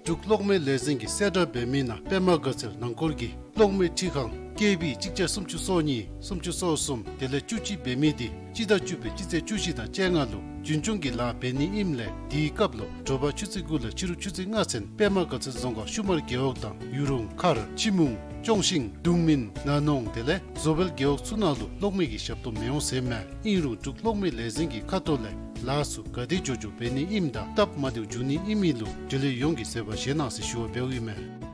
འབྲུག་གློག་མེ་ལས་འཛིན་གྱིས་གསལ་བསྒྲགས་འབད་མི་ནང་པདྨ་དགའ་ཚལ་ནང་འཁོར་གྱི་གློག་མེ་འཕྲུལ་ཁང་ཀེ་བི་གཅིག་བརྒྱ་སུམ་ཅུ་སོ་གཉིས་སུམ་ཅུ་སོ་གསུམ་དེ་ལས་བཅུ་གཅིག་འབད་མི་དེ་སྤྱི་ཟླ་བཅུ་པའི་སྤྱི་ཚེས་བཅུ་བཞི་དང་བཅོ་ལྔ་ལུ་རྒྱུན་སྐྱོང་གི་ལཱ་འབད་ནི་ཨིནམ་ལས་དེའི་སྐབས་ལུ་དྲོ་པ་ཆུ་ཚོད་དགུ་ལས་ཕྱི་རུ་ཆུ་ཚོད་ལྔ་ཚུན་པདྨ་དགའ་ཚལ་རྫོང་ཁག་ཤུ་མར་རྒེད་འོག་དང་ཡུ་རུང་མཁར་ཕྱི་མུང་ཅོང་ཞིང་གདུང་སྨིན་ན་ནོང་དེ་ལས་བཟོ་བལ་རྒེད་འོག་ཚུ་ནང་ལུ་གློག་མེ་གི་ཞབས་ཏོག་མི་འོང་ཟེར་མས། ཨིན་རུང་འབྲུག་གློག་མེ་ལས་འཛིན་གྱི་ཁ་ཐུག་ལས་ལཱ་ཚུ་ག་དེ་མགྱོགས་མགྱོགས་འབད་ནི་ཨིནམ་དང་སྟབས་མ་བདེཝ་འབྱུང་ནི་ཨིན་མི་ལུ་འབྲེལ་ཡོད་ཡོངས་ཀྱིས་གཟིགས་པར་བཞེས་གནང་ཟེར་ཞུ་བ་འབདཝ་ཨིན་མས།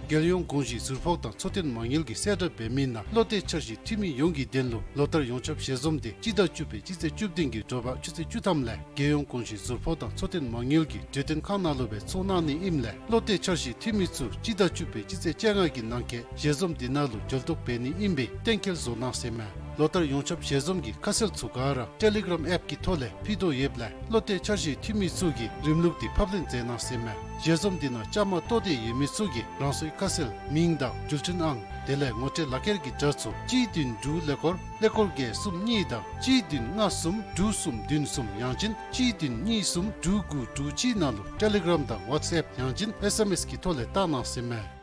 རྒྱལ་ཡོངས་གོང་ཞུས་ཟུར་ཕོགས་དང་འཚོ་རྟེན་མ་དངུལ་གྱི་གསལ་བསྒྲགས་འབད་མི་ནང་བློ་གཏད་འཆར་གཞི་འཐུས་མི་ཡོངས་ཀྱི་དོན་ལུ་ལོ་ལྟར་ཡོངས་ཁྱབ་ཞལ་འཛོམས་དེ་སྤྱི་ཟླ་བཅུ་པའི་སྤྱི་ཚེས་བཅུ་བདུན་གྱི་དྲོ་པ་ཆུ་ཚོད་བཅུ་ཐམ་ལས་རྒྱལ་ཡོངས་གོང་ཞུས་ཟུར་ཕོགས་དང་འཚོ་རྟེན་མ་དངུལ་གྱི་གྲོས་སྟོན་ཁང་ནང་ལུ་སྦེ་ཚོགས་གནང་ནི་ཨིནམ་ལས་བློ་གཏད་འཆར་གཞི་འཐུས་མི་ཚུ་སྤྱི་ཟླ་བཅུ་པའི་སྤྱི་ཚེས་བཅོ་ལྔ་གི་ནང་འཁོད་ཞལ་འཛོམས་དེ་ནང་ལུ་འབྱོན་ཐོབ་འབད་ནི་ཨིན་པའི་གཏན་འཁེལ་བཟོ་གནང་ཟེར་མས། ལོ་ལྟར་ཡོངས་ཁྱབ་ཞལ་འཛོམས་ཀྱི་ཁ་གསལ་ཚུ་ག་ར་ཊེ་ལི་གྲམ་ཨེཔ་ཀྱི་ཐོག་ལས་ཕུལ་དོ་ཡོདཔ་ལས་བློ་གཏད་འཆར་གཞི་འཐུས་མི་ཚུ་གིས་རིམ་ལུགས་དེ་ཕབ་ལེན་མཛད་གནང་ཟེར་མས། ཞལ་འཛོམས་དེ་ནང་བཅའ་མར་གཏོགས་ཏེ་ཡོད་མི་ཚུ་གིས་རང་སོའི་ཁ་གསལ་མིང་དང་འགྲུལ་འཕྲིན་ཨང་དེ་ལས་ངོ་སྤྲོད་ལག་ཁྱེར་གྱི་དྲ་ཚུ་གཅིག་བདུན་དྲུག་ཀླད་ཀོར་ཀླད་ཀོར་བརྒྱད་གསུམ་གཉིས་དང་གཅིག་བདུན་ལྔ་གསུམ་དྲུག་གསུམ་བདུན་གསུམ་ཡང་ཅིན་གཅིག་བདུན་གཉིས་གསུམ་དྲུག་དགུ་དྲུག་གཅིག་ནང་ལུ་ཊེ་ལི་གྲམ་དང་ཝཊས་ཨེཔ་ཡང་ཅིན་ཨེསི་ཨེམ་ཨེསི་གི་ཐོག་ལས་བཏང་གནང་ཟེར་མས།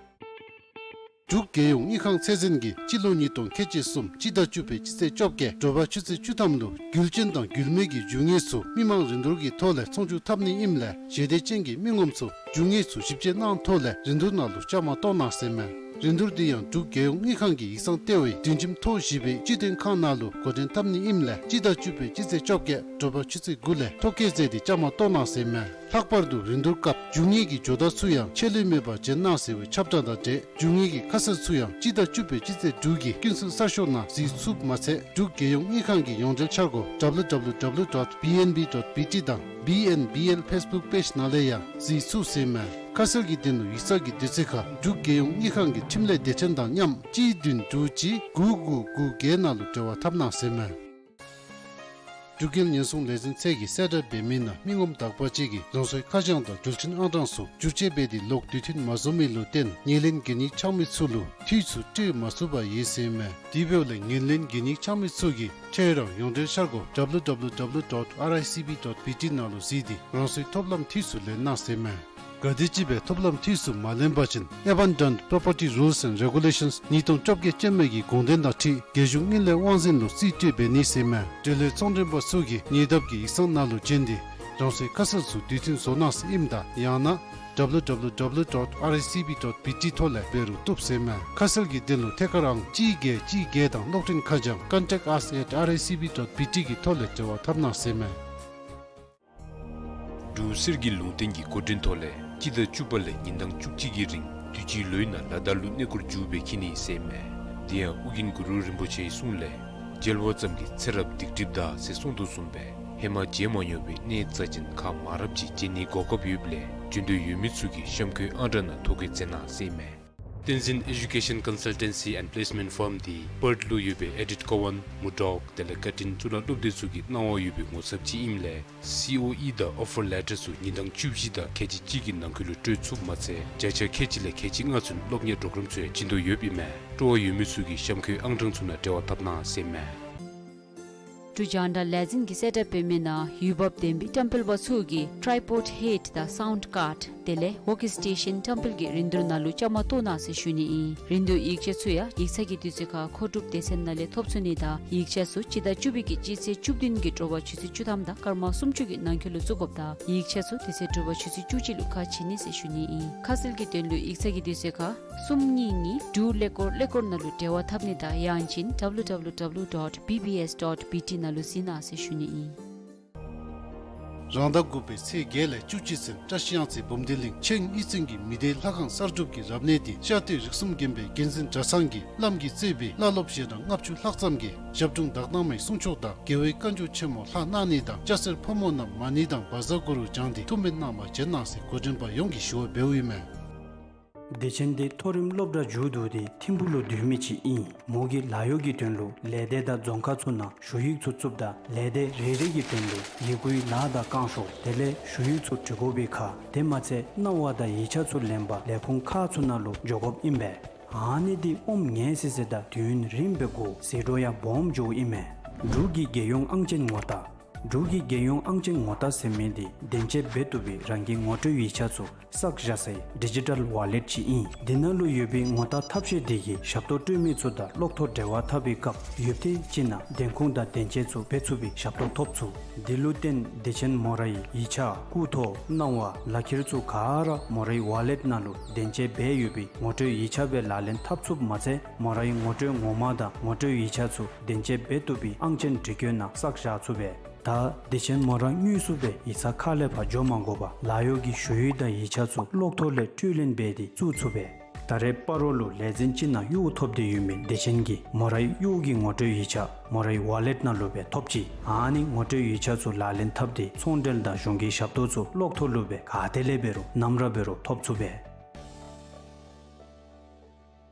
འབྲུག་རྒྱལ་ཡོངས་དངུལ་ཁང་ཚད་འཛིན་གྱིས་སྤྱི་ལོ་ཉིས་སྟོང་ཁལ་གཅིག་གསུམ་སྤྱི་ཟླ་བཅུ་པའི་སྤྱི་ཚེས་བཅོ་བརྒྱད་དྲོ་པ་ཆུ་ཚོད་བཅུ་ཐམ་ལུ་རྒྱུ་རྐྱེན་དང་རྒྱུ་མེད་ཀྱི་རྒྱུ་དངོས་ཚུ་མི་མང་རིན་བསྡུར་གྱི་ཐོག་ལས་ཚོང་བསྒྱུར་འཐབ་ནི་ཨིནམ་ལས་ཞི་བདེ་ཅན་གྱི་མི་ངོམ་ཚུ་རྒྱུ་དངོས་ཚུ་ཞིབ་དཔྱད་གནང་ཐོག་ལས་རིན་བསྡུར་ནང་ལུ་བཅའ་མར་གཏོགས་གནང་ཟེར་མས། རིན་བསྡུར་དེ་ཡང་འབྲུག་རྒྱལ་ཡོངས་དངུལ་ཁང་གི་ཡིག་ཚང་ལྟེ་བའི་སྒྲིང་ཁྱིམ་ཐོག་བཞི་པའི་སྤྱི་དོན་ཁང་ནང་ལུ་འགོ་འདྲེན་འཐབ་ནི་ཨིནམ་ལས་སྤྱི་ཟླ་བཅུ་པའི་སྤྱི་ཚེས་བཅོ་བརྒྱད་དྲོ་པ་ཆུ་ཚོད་དགུ་ལས་ཐོ་བཀོད་མཛད་དེ་བཅའ་མར་གཏོགས་གནང་ཟེར་མས། ལྷག་པར་དུ་རིན་བསྡུར་སྐབས་རྒྱུ་དངོས་ཀྱི་ཇོ་བདག་ཚུ་ཡང་ཆད་ལུས་མེད་པར་བྱོན་གནང་ཟེར་བའི་ཁྱབ་བསྒྲགས་དང་འབྲེལ་རྒྱུ་དངོས་ཀྱི་ཁ་གསལ་ཚུ་ཡང་སྤྱི་ཟླ་བཅུ་པའི་སྤྱི་ཚེས་དྲུག་གི་ཀུན་གསལ་གསར་ཤོག་ནང་གཟིགས་ཚུགསཔ་མ་ཚད་འབྲུག་རྒྱལ་ཡོངས་དངུལ་ཁང་གི་ཡོངས་འབྲེལ་འཆར་སྒོ་W W W dot B N B dot B T དང་B N B L Facebook page ནང་ལས་ཡང་གཟིགས་ཚུགས་ཟེར་མས། ཁ་གསལ་གྱི་དོན་ལུ་ཡིག་ཚང་གི་དུས་ཚོད་ཁར་འབྲུག་རྒྱལ་ཡོངས་དངུལ་ཁང་གི་འཕྲིན་ལས་སྡེ་ཚན་དང་མཉམ་གཅིག་བདུན་དྲུག་གཅིག་དགུ་དགུ་དགུ་བརྒྱད་ནང་ལུ་འབྲེལ་བ་འཐབ་གནང་ཟེར་མས། འབྲུག་རྒྱལ་ཉེན་སྲུང་ལས་འཛིན་ཚད་ཀྱིས་གསལ་བསྒྲགས་འབད་མི་ནང་མི་ངོམ་དག་པ་ཅིག་གིས་རང་སོའི་ཁ་བྱང་དང་འགྲུལ་འཕྲིན་ཨང་གྲངས་ཚུ་བསྒྱུར་བཅོས་འབད་དེ་ལོག་དུས་མཐུན་མ་བཟོ་མི་ལུ་བརྟེན་ཉེར་ལེན་གན་ཡིག་འཆང་མི་ཚུ་ལུ་འཐུས་ཚུ་སྤྲོད་མ་ཚུགས་པར་ཡོད་ཟེར་མས། དེ་འབདཝ་ལས་ཉེར་ལེན་གན་ཡིག་འཆང་མི་ཚུ་གིས་ཁྱོད་རའི་ཡོངས་འབྲེལ་འཆར་སྒོ་W W W dot R I C B dot B T ནང་ལུ་གཟིགས་ཏེ་རང་སོའི་ཐོབ་ལམ་འཐུས་ཚུ་ལེན་གནང་ཟེར་མས། ག་དེམ་ཅིག་སྦེ་ཐོབ་ལམ་འཐུས་ཚུ་མ་ལེན་པ་ཅིན་Abandoned Property Rules and Regulations ཉིས་སྟོང་བཅོ་བརྒྱད་ཅན་མའི་གི་དགོངས་དོན་དང་འཁྲིལ་རྒྱལ་གཞུང་དངུལ་ལས་དབང་འཛིན་ལུ་རྩིས་སྤྲོད་འབད་ནི་ཟེར་མས། འབྲེལ་ཡོད་ཚོང་མགྲོན་པ་ཚུ་གིས་ཉེ་འདབས་ཀྱི་ཡིག་ཚང་ནང་ལུ་བྱོན་ཏེ་རང་སོའི་ཁ་གསལ་ཚུ་དུས་མཐུན་བཟོ་གནང་ཟེར་ཨིནམ་ད་ཡང་ན་W W W dot R I C B dot B T ཐོག་ལས་འབད་རུང་བཏུབ་ཟེར་མས། ཁ་གསལ་གྱི་དོན་ལུ་ཐད་ཀར་ཨང་གཅིག་བརྒྱད་གཅིག་བརྒྱད་དང་གློག་འཕྲིན་ཁ་བྱང་contact us at R I C B dot B T གི་ཐོག་ལས་འབྲེལ་བ་འཐབ་གནང་ཟེར་མས། འབྲུག་གསེར་གྱི་ལུང་བསྟན་གྱི་སྐུ་མགྲོན་ཐོག་ལས་སྤྱི་ཟླ་བཅུ་པ་ལས་ཉིན་གྲངས་བཅུ་གཅིག་གི་རིང་དུས་ཅིའི་ལོའི་ནང་ལ་དྭགས་ལུ་གནས་སྐོར་མཇུག་སྦེ་འཁྱིད་ནི་ཟེར་མས། དེ་ཡང་ཨོ་རྒྱན་གུ་རུ་རིན་པོ་ཆེའི་གསུང་ལས་མཇལ་བ་ཙམ་གྱིས་ཚེ་རབས་སྡིག་སྒྲིབ་འདག་ཟེར་གསུངས་དོ་བཟུམ་སྦེ་ཧེ་མ་མཇལ་མ་མྱོང་བའི་གནས་རྩ་ཅན་ཁག་མང་རབས་ཅིག་མཇལ་ནིའི་གོ་སྐབས་ཡོདཔ་ལས་འབྱོན་འདོད་ཡོད་མི་ཚུ་གིས་གཤམ་འཁོད་ཨང་གྲངས་ནང་ཐོ་བཀོད་མཛད་གནང་ཟེར་མས། Tenzin Education Consultancy and Placement Firm འདི་པརཐ་ལུ་ཡོད་པའི་ཨེ་ཌིཊ་ཀོ་ཝཱན་མུར་ཌོག་དེ་ལས་ཀར་ཊིན་གཙུག་ལག་སློབ་སྡེ་ཚུ་གི་གནང་བ་ཡོད་པའི་ངོ་ཚབ་ཅིག་ཨིནམ་ལས་སི་ཨོ་ཨི་དང་ཨོ་ཕར་ལེ་ཊར་ཚུ་ཉིན་གྲངས་བཅུ་བཞི་དང་ཁལ་གཅིག་གཅིག་གི་ནང་འཁོད་ལུ་སྤྲོད་ཚུགསཔ་མ་ཚད་བརྒྱ་ཆ་ཁལ་གཅིག་ལས་ཁལ་གཅིག་ལྔ་ཚུན་སློབ་གཉེར་གྲོགས་རམ་ཚུ་ཡང་བྱིན་དོ་ཡོདཔ་ཨིན་མས། སྤྲོ་བ་ཡོད་མི་ཚུ་གིས་གཤམ་འཁོད་ཨང་གྲངས་ཚུ་ནང་འབྲེལ་བ་འཐབ་གནང་ཟེར་མས། འབྲུག་རྒྱང་བསྒྲགས་ལས་འཛིན་གྱིས་གསལ་བསྒྲགས་འབད་མི་ནང་ཡུལ་བབ་ལྡན་པའི་བཀྲམ་སྤེལ་པ་ཚུ་གིས་ཊྲའི་པོཌ་ཧེཌ་དང་སའུནཌ་ཀཱརཌ་དེ་ལས་ཝོ་ཀི་སི་ཊེ་ཤཱན་བཀྲམ་སྤེལ་གྱི་རིན་བསྡུར་ནང་ལུ་བཅའ་མར་གཏོགས་གནང་ཟེར་ཞུ་ནི་ཨིན། རིན་བསྡུར་ཡིག་ཆ་ཚུ་ཡང་ཡིག་ཚང་གི་དུས་ཚོད་ཁར་མཁོ་སྒྲུབ་སྡེ་ཚན་ནང་ལས་ཐོབ་ཚུགས་ནི་དང་ཡིག་ཆ་ཚུ་སྤྱི་ཟླ་བཅུ་པའི་གི་སྤྱི་ཚེས་བཅུ་བདུན་གྱི་དྲོ་པ་ཆུ་ཚོད་བཅུ་ཐམ་དང་སྐར་མ་སུམ་ཅུ་གི་ནང་འཁོད་ལུ་བཙུགས་དགོཔ་དང་ཡིག་ཆ་ཚུ་དེ་ཚེ་དྲོ་པ་ཆུ་ཚོད་བཅུ་གཅིག་ལུ་ཁ་ཕྱེ་ནི་ཟེར་ཞུ་ནི་ཨིན། ཁ་གསལ་གྱི་དོན་ལུ་ཡིག་ཚང་གི་དུས་ཚོད་ཁར་གསུམ་གཉིས་གཉིས་དྲུག་ཀླད་ཀོར་ཀླད་ཀོར་ནང་ལུ་འབྲེལ་བ་འཐབ་ནི་དང་ཡང་ཅིན་W W W dot B B S dot B T ནང་ལུ་གཟིགས་གནང་ཟེར་ཞུ་ནི་ཨིན། རང་ཟླ་དགུ་པའི་ཚེས་བརྒྱད་ལས་བཅུ་གཅིག་ཚུན་བཀྲིས་གཡང་རྩེ་འབུམ་སྡེ་གླིང་ཆིང་གཡུས་ཚན་གྱི་མི་སྡེའི་ལྷ་ཁང་གསར་སྒྲུབ་ཀྱི་རབ་གནས་འདི་ཤར་སྟོད་རིགས་གསུམ་དགོན་པའི་དགོན་འཛིན་གྲྭ་ཚང་གི་བླམ་གིས་གཙོས་པའི་བླ་སློབ་ཞལ་གྲངས་ལྔ་བཅུ་ལྷག་ཙམ་གྱིས་ཞབས་དྲུང་དག་སྣང་མའི་གསུང་ཆོག་དང་རྒྱལ་བའི་བཀའ་འགྱུར་ཆེན་མོ་ལྷག་གནང་ནི་དང་སྐྱ་སེར་ཕོ་མོ་རྣམས་མ་ཎི་དང་བཛྲ་གུ་རུ་བགྱང་སྟེ་ཐུགས་སྨོན་གནང་བར་བྱོན་གནང་ཟེར་གོ་སྒྲོན་པ་ཡོངས་ཀྱིས་ཞུ་བ་འབདཝ་ཨིན་མས། བདེ་ཆེན་འདི་མཐོ་རིམ་སློབ་གྲྭ་མཇུག་བསྡུ་སྟེ་ཐིམ་ཕུག་ལུ་སྡོད་མི་ཅིག་ཨིན། མོ་གིས་ལཱ་གཡོག་གི་དོན་ལུ་ལས་སྡེ་དང་རྫོང་ཁག་ཚུ་ནང་ཞུ་ཡིག་ཚུ་བཙུགསཔ་ད་ལས་སྡེ་རེ་རེ་གི་དོན་ལུ་ཡི་གུའི་ལཱ་དང་བསྐང་ཞོར་དེ་ལས་ཞུ་ཡིག་ཚུ་འབྲི་དགོ་པའི་ཁར་དེ་མ་ཚད་གནང་བ་དང་ཡིག་ཆ་ཚུ་ལེན་པར་ལས་ཁུངས་ཁག་ཚུ་ནང་ལུ་འགྱོ་དགོཔ་ཨིན་པས། ཨ་ནི་འདི་ཨོམ་ངལ་སི་སི་དང་དུས་ཡུན་རིངམོ་སྦེ་འགོར་ཟད་འགྲོ་ཡང་སྦོམ་འགྱོཝ་ཨིན་མས། འབྲུག་གི་རྒྱལ་ཡོངས་ཨང་ཅན་ངོ་རྟགས་ འབྲུག་གི་རྒྱལ་ཡོངས་ཨང་ཅན་ངོ་རྟགས་ཟེར་མི་འདི་བདེན་དཔྱད་འབད་བཏུབ་པའི་རང་གི་ངོ་སྤྲོད་ཡིག་ཆ་ཚུ་བསགས་བཞག་སའི་ཌི་ཇི་ཊལ་ཝ་ལེཊ་ཅིག་ཨིན། འདི་ནང་ལུ་ཡོད་པའི་ངོ་རྟགས་ཐབས་ཤེས་འདི་གིས་ཞབས་ཏོག་སྤྲོད་མི་ཚུ་དང་གློག་ཐོག་འབྲེལ་བ་འཐབ་པའི་སྐབས་ཡུདཔ་ཐེངས་ཅིག་ནང་བདེན་ཁུངས་དང་བདེན་དཔྱད་ཚུ་འབད་ཚུགས་པའི་ཞབས་ཏོག་ཐོབ་ཚུགས། འདི་ལུ་བརྟེན་བདེ་ཆེན་མོ་རའི་ཡིག་ཆ་སྐུ་ཐོག་གནང་བ་ལག་ཁྱེར་ཚུ་ག་ར་མོ་རའི་ཝ་ལེཊ་ནང་ལུ་བདེན་དཔྱད་འབད་ཡོད་པའི་ངོ་སྤྲོད་ཡིག་ཆ་སྦེ་ལག་ལེན་འཐབ་ཚུགསཔ་མ་ཚད་མོ་རའི་ངོ་སྤྲོད་ངོ་མ་དང་ངོ་སྤྲོད་ཡིག་ཆ་ཚུ་བདེན་དཔྱད་འབད་བཏུབ་པའི་ཨང་ཅན་འབྲི་བཀོད་ནང་བསགས་བཞག་ཚུགས་པས། ད་བདེ་ཆེན་མོ་ར་དངོས་སུ་སྦེ་ཡིག་ཚང་ཁ་ལས་ཕར་འགྱོ་མ་དགོ་པར་ལཱ་གཡོག་གི་ཞུ་ཡིག་དང་ཡིག་ཆ་ཚུ་གློག་ཐོག་ལས་འཕྲུལ་ལེན་འབད་དེ་བཙུགས་ཚུགས་པས། ད་རེས་སྤ་རོ་ལུ་ལས་འཛིན་ཅིག་ནང་གཡོག་ཐོབ་སྟེ་ཡོད་མི་བདེ་ཆེན་གྱིས་མོ་རའི་གཡོག་གི་ངོ་སྤྲོད་ཡིག་ཆ་མོ་རའི་ཝ་ལེཊ་ནང་ལུ་སྦེ་ཐོབ་ཅི། ཨ་ནི་ངོ་སྤྲོད་ཡིག་ཆ་ཚུ་ལག་ལེན་འཐབ་སྟེ་ཚོང་འབྲེལ་དང་གཞུང་གི་ཞབས་ཏོག་ཚུ་གློག་ཐོག་ལུ་སྦེ་ག་ཏེ་ལས་འབད་རུང་ནམ་ར་འབད་རུང་ཐོབ་ཚུགས་པས།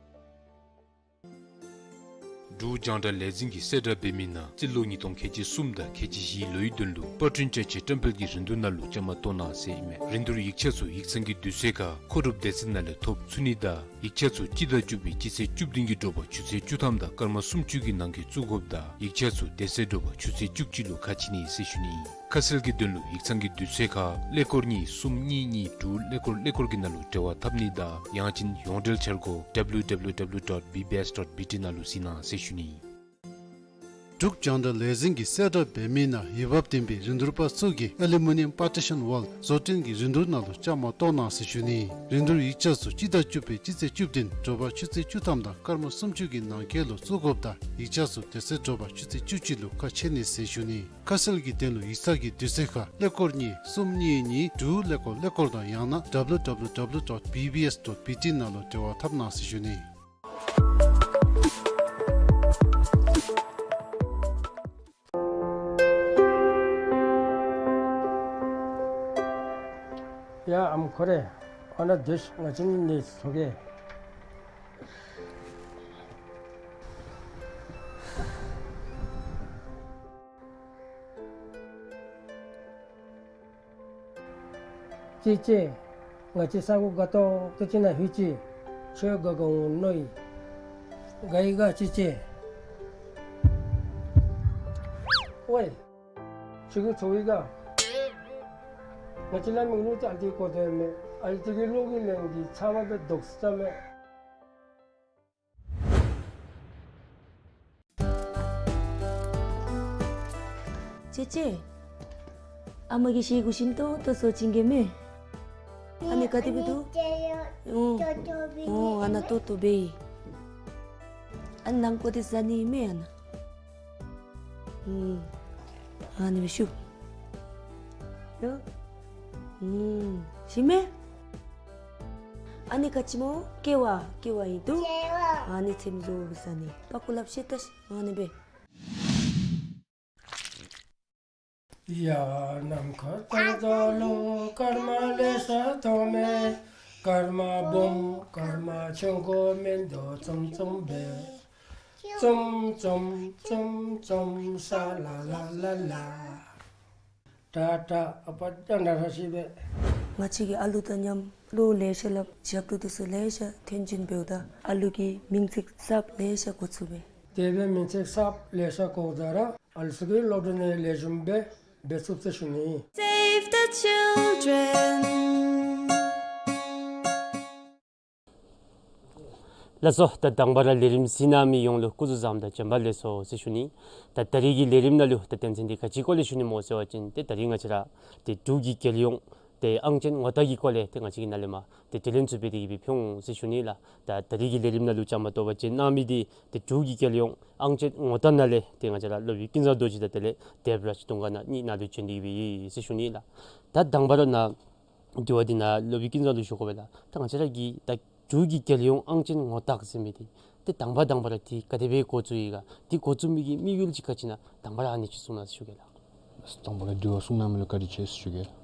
འབྲུག་རྒྱང་བསྒྲགས་ལས་འཛིན་གྱིས་གསལ་བསྒྲགས་འབད་མི་ནང་རྩིས་ལོ་ཉིས་སྟོང་ཁལ་གཅིག་གསུམ་དང་ཁལ་གཅིག་བཞིའི་ལོའི་དོན་ལུ་པར་སྐྲུན་བཅའ་ཆས་བཀྲམ་སྤེལ་གྱི་རིན་བསྡུར་ནང་ལུ་བཅའ་མར་གཏོགས་གནང་ཟེར་ཨིན་མས། རིན་བསྡུར་ཡིག་ཆ་ཚུ་ཡིག་ཚང་གི་དུས་ཚོད་ཁར་མཁོ་སྒྲུབ་སྡེ་ཚན་ནང་ལས་ཐོབ་ཚུགས་ནི་དང་ཡིག་ཆ་ཚུ་སྤྱི་ཟླ་བཅུ་པའི་སྤྱི་ཚེས་བཅུ་བདུན་གྱི་དྲོ་པ་ཆུ་ཚོད་བཅུ་ཐམ་དང་སྐར་མ་སུམ་ཅུ་གི་ནང་འཁོད་བཙུགས་དགོཔ་དང་ཡིག་ཆ་ཚུ་དེ་ཚེ་དྲོ་པ་ཆུ་ཚོད་བཅུ་གཅིག་ལུ་ཁ་ཕྱེ་ནི་ཟེར་ཞུ་ནི། ཁ་གསལ་གྱི་དོན་ལུ་ཡིག་ཚང་གི་དུས་ཚོད་ཁར་ཀླད་ཀོར་གཉིས་གསུམ་གཉིས་གཉིས་དྲུག་ཀླད་ཀོར་ཀླད་ཀོར་གྱི་ནང་ལུ་འབྲེལ་བ་འཐབ་ནི་དང་ཡང་ཅིན་ཡོངས་འབྲེལ་འཆར་སྒོ་W W W dot B B S dot B T ནང་ལུ་གཟིགས་གནང་ཟེར་ཞུ་ནི། འབྲུག་རྒྱང་བསྒྲགས་ལས་འཛིན་གྱིས་གསལ་བསྒྲགས་འབད་མི་ནང་འོས་འབབ་ལྡན་པའི་རིན་བསྡུར་པ་ཚུ་གིས་ཨ་ལུ་མི་ནིམ་པར་ཊི་ཤཱན་ཝཱལ་བཟོ་སྐྲུན་གྱི་རིན་བསྡུར་ནང་ལུ་བཅའ་མར་གཏོགས་གནང་ཟེར་ཞུ་ནི། རིན་བསྡུར་ཡིག་ཆ་ཚུ་སྤྱི་ཟླ་བཅུ་པའི་སྤྱི་ཚེས་བཅུ་བདུན་དྲོ་པ་ཆུ་ཚོད་བཅུ་ཐམ་དང་སྐར་མ་སུམ་ཅུ་གི་ནང་འཁོད་ལུ་བཙུགས་དགོཔ་དང་ཡིག་ཆ་ཚུ་དེ་ཚེ་དྲོ་པ་ཆུ་ཚོད་བཅུ་གཅིག་ལུ་ཁ་ཕྱེ་ནི་ཟེར་ཞུ་ནི། ཁ་གསལ་གྱི་དོན་ལུ་ཡིག་ཚང་གི་དུས་ཚོད་ཁར་ཀླད་ཀོར་གཉིས་གསུམ་གཉིས་གཉིས་དྲུག་ཀླད་ཀོར་ཀླད་ཀོར་དང་ཡང་ན་W W W dot B B S dot B T ནང་ལུ་འབྲེལ་བ་འཐབ་གནང་ཟེར་ཞུ་ནི། ཡ་ཨམ་ཁོ་རེ། ཨ་ན་དུས་ང་བཅས་ནི་ཚོ་གེ། ཅེ་ཅེ། ང་བཅས་ས་གོ་དགའ་ཏོག་ཏོ་ཅིག་ནང་ལྷོད་ཅི། ཁྱོད་དགའ་དགའ་འོང་མནོ་ཡི། དགའ་ཡི་ག་ཅེ་ཅེ། ཝའི། ཁྱོད་ཀྱིས་ཚོར་ཡི་ག། ང་བཅས་ལ་མིག་ལུ་ཏེ་ཨ་ལྟོ་གི་གོ་དོན་མེད། ཨ་ལྟོ་གི་གློག་གི་ལན་འདི་ཚབ་མ་སྦེ་དོགས་ས་མེད། ཅེ་ཅེ། ཨ་མ་གིས་ཤེལ་སྒོ་ཞིམ་ཏོང་ཏོ་བཟོ་བྱིན་གེ་མེ། ཨ་ནི་ག་དེ་སྦེ་འདུག། ཨོ། ཨོ་ཨ་ན་ཏོག་ཏོ་སྦེ་ཨིན། ཨ་ནི་ནང་ཁོག་འདི་ཟ་ནི་མེ་ཨ་ན། ཨུམ། ཨ་ནི་སྦེ་ཤུབ། ཡ། ཨུམ། ཞིམ་མེ། ཨ་ནི་ག་ཅི་སྨོ། ཀེ་ཝ། ཀེ་ཝ་ཨིན་འདུག། ཨ་ནི་ཚེམ་བཟོ་བཟའ་ནི་པག་ཀོ་ལགཔ་ཤེད་ཏ་ཤ་ཨ་ནི་སྦེ། ཡ་ནམ་མཁའ་ལྟར་རྒྱལ་ལོ་སྐར་མ་ལེ་ཤ་མཐོང་མེ། སྐར་མ་སྦོམ་སྐར་མ་ཆུང་ཀུ་མིན་འདུག་ཙུམ་ཙུམ་སྦེ། ཙུམ་ཙུམ་ཙུམ་ཙུམ་ཤ་ལ་ལ་ལ་ལ། ཏ་ཏ་ཨ་པ་ཏ་ན་ར་ཤི་སྦེ། ང་བཅས་ཀྱིས་ཨ་ལུ་དང་མཉམ་གླུ་ལེ་ཤ་སླབ་ཞབས་བྲོ་འདི་ཚུ་ལེ་ཤ་འཐེན་བྱིན་འབདཝ་ད་ཨ་ལུ་གིས་མིང་ཚིག་གསརཔ་ལེ་ཤ་གོ་ཚུགས་པས། དེ་སྦེ་མིང་ཚིག་གསརཔ་ལེ་ཤ་གོཝ་ད་ར་ཨ་ལུ་ཚུ་གིས་གློག་འཕྲིན་ནང་ལེགས་ཤོམ་སྦེ་འབད་ཚུགས་ཟེར་ཞུ་ནི། Save the children. ལགས་སོ། ད་དང་པ་ར་ལས་རིམ་གཟིགས་གནང་མི་ཡོངས་ལུ་སྐུ་གཟུགས་བཟང་དང་བྱོན་པ་ལེགས་སོ་ཟེར་ཞུ་ནི། ད་ད་རིས་ཀྱི་ལས་རིམ་ནང་ལུ་ད་དོན་ཚན་འདི་ག་ཅིའི་སྐོར་ལས་ཞུ་ནི་སྨོ་ཟེར་བ་ཅིན་ཏེ་ད་རིས་ང་བཅས་ར་ཏེ་འབྲུག་གི་རྒྱལ་ཡོངས་ཏེ་ཨང་ཅན་ངོ་རྟགས་ཀྱི་སྐོར་ལས་ཏེ་ང་བཅས་ཀྱིས་ནཱ་ལས་མར་ཏེ་དྲི་ལན་ཚུ་འབད་དེ་གི་སྦེ་ཕུལ་འོང་ཟེར་ཞུ་ནི་ལགས། ད་ད་རིས་ཀྱི་ལས་རིམ་ནང་ལུ་བཅའ་མར་གཏོགས་པ་ཅིན་གནང་མི་འདི་ཏེ་འབྲུག་གི་རྒྱལ་ཡོངས་ཨང་ཅན་ངོ་རྟགས་ནང་ལས་ཏེ་ང་བཅས་ར་སློབ་དཔོན་ཀུན་བཟང་རྡོ་རྗེ་དང་དེ་ལས་དེབ་རཱཇ་དུང་དཀར་ནཱ་གཉིས་ནཱ་ལུ་བྱོན་ཏེ་གི་སྦེ་ཡོད་ཟེར་ཞུ་ནི་ལགས། ད་དང་པ་ར་ནཱ་དྲི་བ་འདི་ནཱ་སློབ་དཔོན་ཀུན་བཟང་ལུ་ཞུ་དགོ་པས་ལགས། ད་ང་བཅས་ར་གི་ད་འབྲུག་གི་རྒྱལ་ཡོངས་ཨང་ཅན་ངོ་རྟགས་ཟེར་མི་འདི་ཏེ་དང་པ་དང་པ་ར་འདི་ག་དེ་སྦེ་འགོ་བཙུགས་ཡི་ག། འདི་འགོ་བཙུགས་མི་གི་དམིགས་ཡུལ་ཅིག་ག་ཅི་ཨིན་ན་དང་པ་ར་ཨ་ནི་ཅིག་གསུང་གནང་ཟེར་ཞུ་གེ་ལགས། དང་པ་ར་དྲི་བ་གསུང་གནང་མི་ལུ་བཀའ་དྲིན་ཆེ་ཟེར་ཞུ་གེ་ལགས།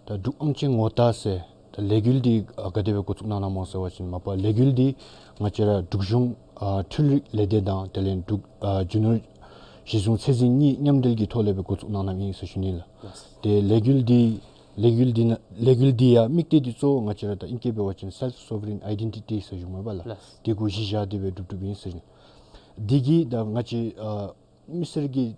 ད་འབྲུག་ཨང་ཅན་ངོ་རྟགས་ཟེར་ད་ལས་འགུལ་འདི་ཨ་ག་དེ་སྦེ་འགོ་བཙུགས་གནང་གནངམ་སྨོ་ཟེར་བ་ཅིན་མ་པ་ལས་འགུལ་འདི་ང་བཅས་ར་འབྲུག་གཞུང་ཨ་འཕྲུལ་རིག་ལས་སྡེ་དང་དེ་ལས་འབྲུག་ཨ་རྒྱུ་ནོར་གཞི་བཟུང་ཚད་འཛིན་གཉིས་མཉམ་འབྲེལ་གྱི་ཐོག་ལས་སྦེ་འགོ་བཙུགས་གནང་གནངམ་ཨིན་ཟེར་ཞུ་ནི་ལགས། ལགས། ཏེ་ལས་འགུལ་འདི་ལས་འགུལ་འདི་ནང་ལས་འགུལ་འདི་ཡང་དམིགས་གཏད་འདི་གཙོ་བོ་ང་བཅས་ར་ད་ཨིང་སྐད་འབད་བ་ཅིན་self sovereign identity ཟེར་ཞུཝ་མས་པ་ལགས། ལགས། འདི་གུ་གཞི་བཞག་སྟེ་སྦེ་སྒྲུབ་སྒྲུབཔ་ཨིན་ཟེར་ཞུ་ནི། འདི་གིས་ད་ང་བཅས་ཨ་མི་སེར་གྱི་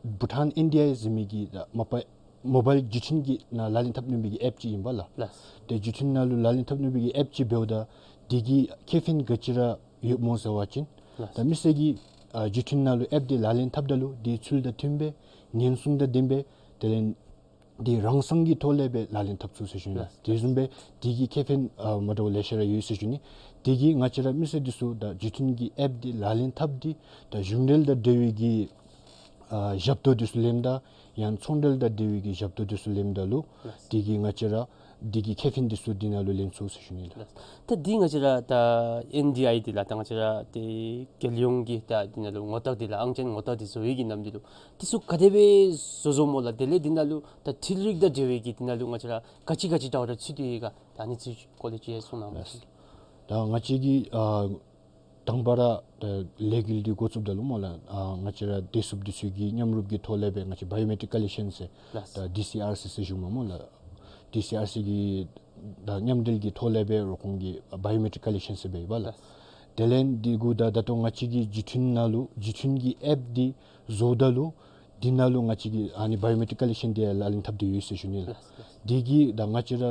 བྷུ་ཊཱན་ཨེན་ཌི་ཨའི་ཟེར་མི་གི་ད་མོ་བཱའིལ་མོ་བཱའིལ་བརྒྱུད་འཕྲིན་གྱི་ནང་ལག་ལེན་འཐབ་ནུས་པའི་གི་ཨེཔ་ཅིག་ཨིན་པས་ལགས། ལགས། ཏེ་བརྒྱུད་འཕྲིན་ནང་ལུ་ལག་ལེན་འཐབ་ནུས་པའི་གི་ཨེཔ་ཅིག་འབདཝ་ད་དེ་གི་ཁེ་ཕན་ག་ཅི་ར་ཡོདཔ་སྨོ་ཟེར་བ་ཅིན། ལགས། ད་མི་སེར་གྱིས་ཨ་བརྒྱུད་འཕྲིན་ནང་ལུ་ཨེཔ་དེ་ལག་ལེན་འཐབ་ད་ལུ་དེ་ཚུལ་དང་མཐུན་སྦེ་ཉེན་སྲུང་དང་ལྡན་པའི་དེ་ལས་དེ་རང་སང་གི་ཐོག་ལས་སྦེ་ལག་ལེན་འཐབ་ཚུགས་ཟེར་ཞུ་ནི་ལགས། ལགས། དེ་བཟུམ་སྦེ་དེ་གི་ཁེ་ཕན་ཨ་མ་འདྲཝ་ལེ་ཤ་ར་ཡོད་ཟེར་ཞུ་ནི། དེ་གིས་ང་བཅས་ར་མི་སེར་འདི་ཚུ་ད་བརྒྱུད་འཕྲིན་གྱི་ཨེཔ་འདི་ལག་ལེན་འཐབ་སྟེ་ད་གཞུང་འབྲེལ་དང་འབྲེལ་བའི་གི་ཨ་ཞབས་ཏོག་འདི་ཚུ་ལེནམ་ད་ཡང་ཚོང་འབྲེལ་དང་འབྲེལ་བའི་གི་ཞབས་ཏོག་འདི་ཚུ་ལེནམ་ད་ལུ། ལགས། དེ་གིས་ང་བཅས་ར་དེ་གི་ཁེ་ཕན་འདི་ཚུ་འདི་ནང་ལུ་ལེན་ཚུགས་ཟེར་ཞུ་ནི་ལགས། ལགས། ད་འདི་ང་བཅས་ར་ད་ཨེན་ཌི་ཨའི་འདི་ལགས། ད་ང་བཅས་ར་ཏེ་རྒྱལ་ཡོངས་ཀྱི་ད་འདི་ནང་ལུ་ངོ་རྟགས་འདི་ལགས། ཨང་ཅན་ངོ་རྟགས་འདི་བཟོ་བའི་གི་ནམ་འདི་ལུ་འདི་ཚུ་ག་དེ་སྦེ་བཟོ་བཟོཝ་སྨོ་ལགས། དེ་ལས་འདི་ནང་ལུ་ད་འཕྲུལ་རིག་དང་འབྲེལ་བའི་གི་འདི་ནང་ལུ་ང་བཅས་ར་ག་ཅི་ག་ཅི་འདྲཝ་ར་ཚུད་དེ་ཡོད་ག། ད་ཨ་ནི་ཚུ་སྐོར་ལས་ཅིག་ཡང་གསུང་གནང་། ལགས། ད་ང་བཅས་ཀྱིས་ཨ་དང་པ་ར་ད་ལས་འགུལ་འདི་འགོ་བཙུགསཔ་ད་ལུ་སྨོ་ལགས། ཨ་ང་བཅས་ར་བདེ་སྲུངཔ་འདི་ཚུ་གིས་མཉམ་རུབ་ཀྱི་ཐོག་ལས་སྦེ་ང་བཅས་བཱ་ཡོ་མེ་ཊིཀ་ཀ་ལེག་ཤཱན་ཟེར། ལགས། ད་ཌི་སི་ཨར་སི་ཟེར་ཞུཝ་སྨོ་ལགས། ཌི་སི་ཨར་སི་གི་ད་མཉམ་འབྲེལ་གྱི་ཐོག་ལས་སྦེ་རོགས་ཁོང་གིས་བཱ་ཡོ་མེ་ཊིཀ་ཀ་ལེག་ཤཱན་ཟེར་འབད་ཡི་པ་ལགས། ལགས། དེ་ལས་འདི་གུ་ད་ད་ལྟོ་ང་བཅས་ཀྱིས་བརྒྱུད་འཕྲིན་ནང་ལུ་བརྒྱུད་འཕྲིན་གྱི་ཨེཔ་འདི་བཟོཝ་ད་ལུ་འདི་ནང་ལུ་ང་བཅས་ཀྱིས་ཨ་ནི་བཱ་ཡོ་མེ་ཊིཀ་ཀ་ལེག་ཤཱན་འདི་ཡང་ལག་ལེན་འཐབ་སྟེ་ཡོད་ཟེར་ཞུ་ནི་ལགས། ལགས། དེ་གིས་ད་ང་བཅས་ར་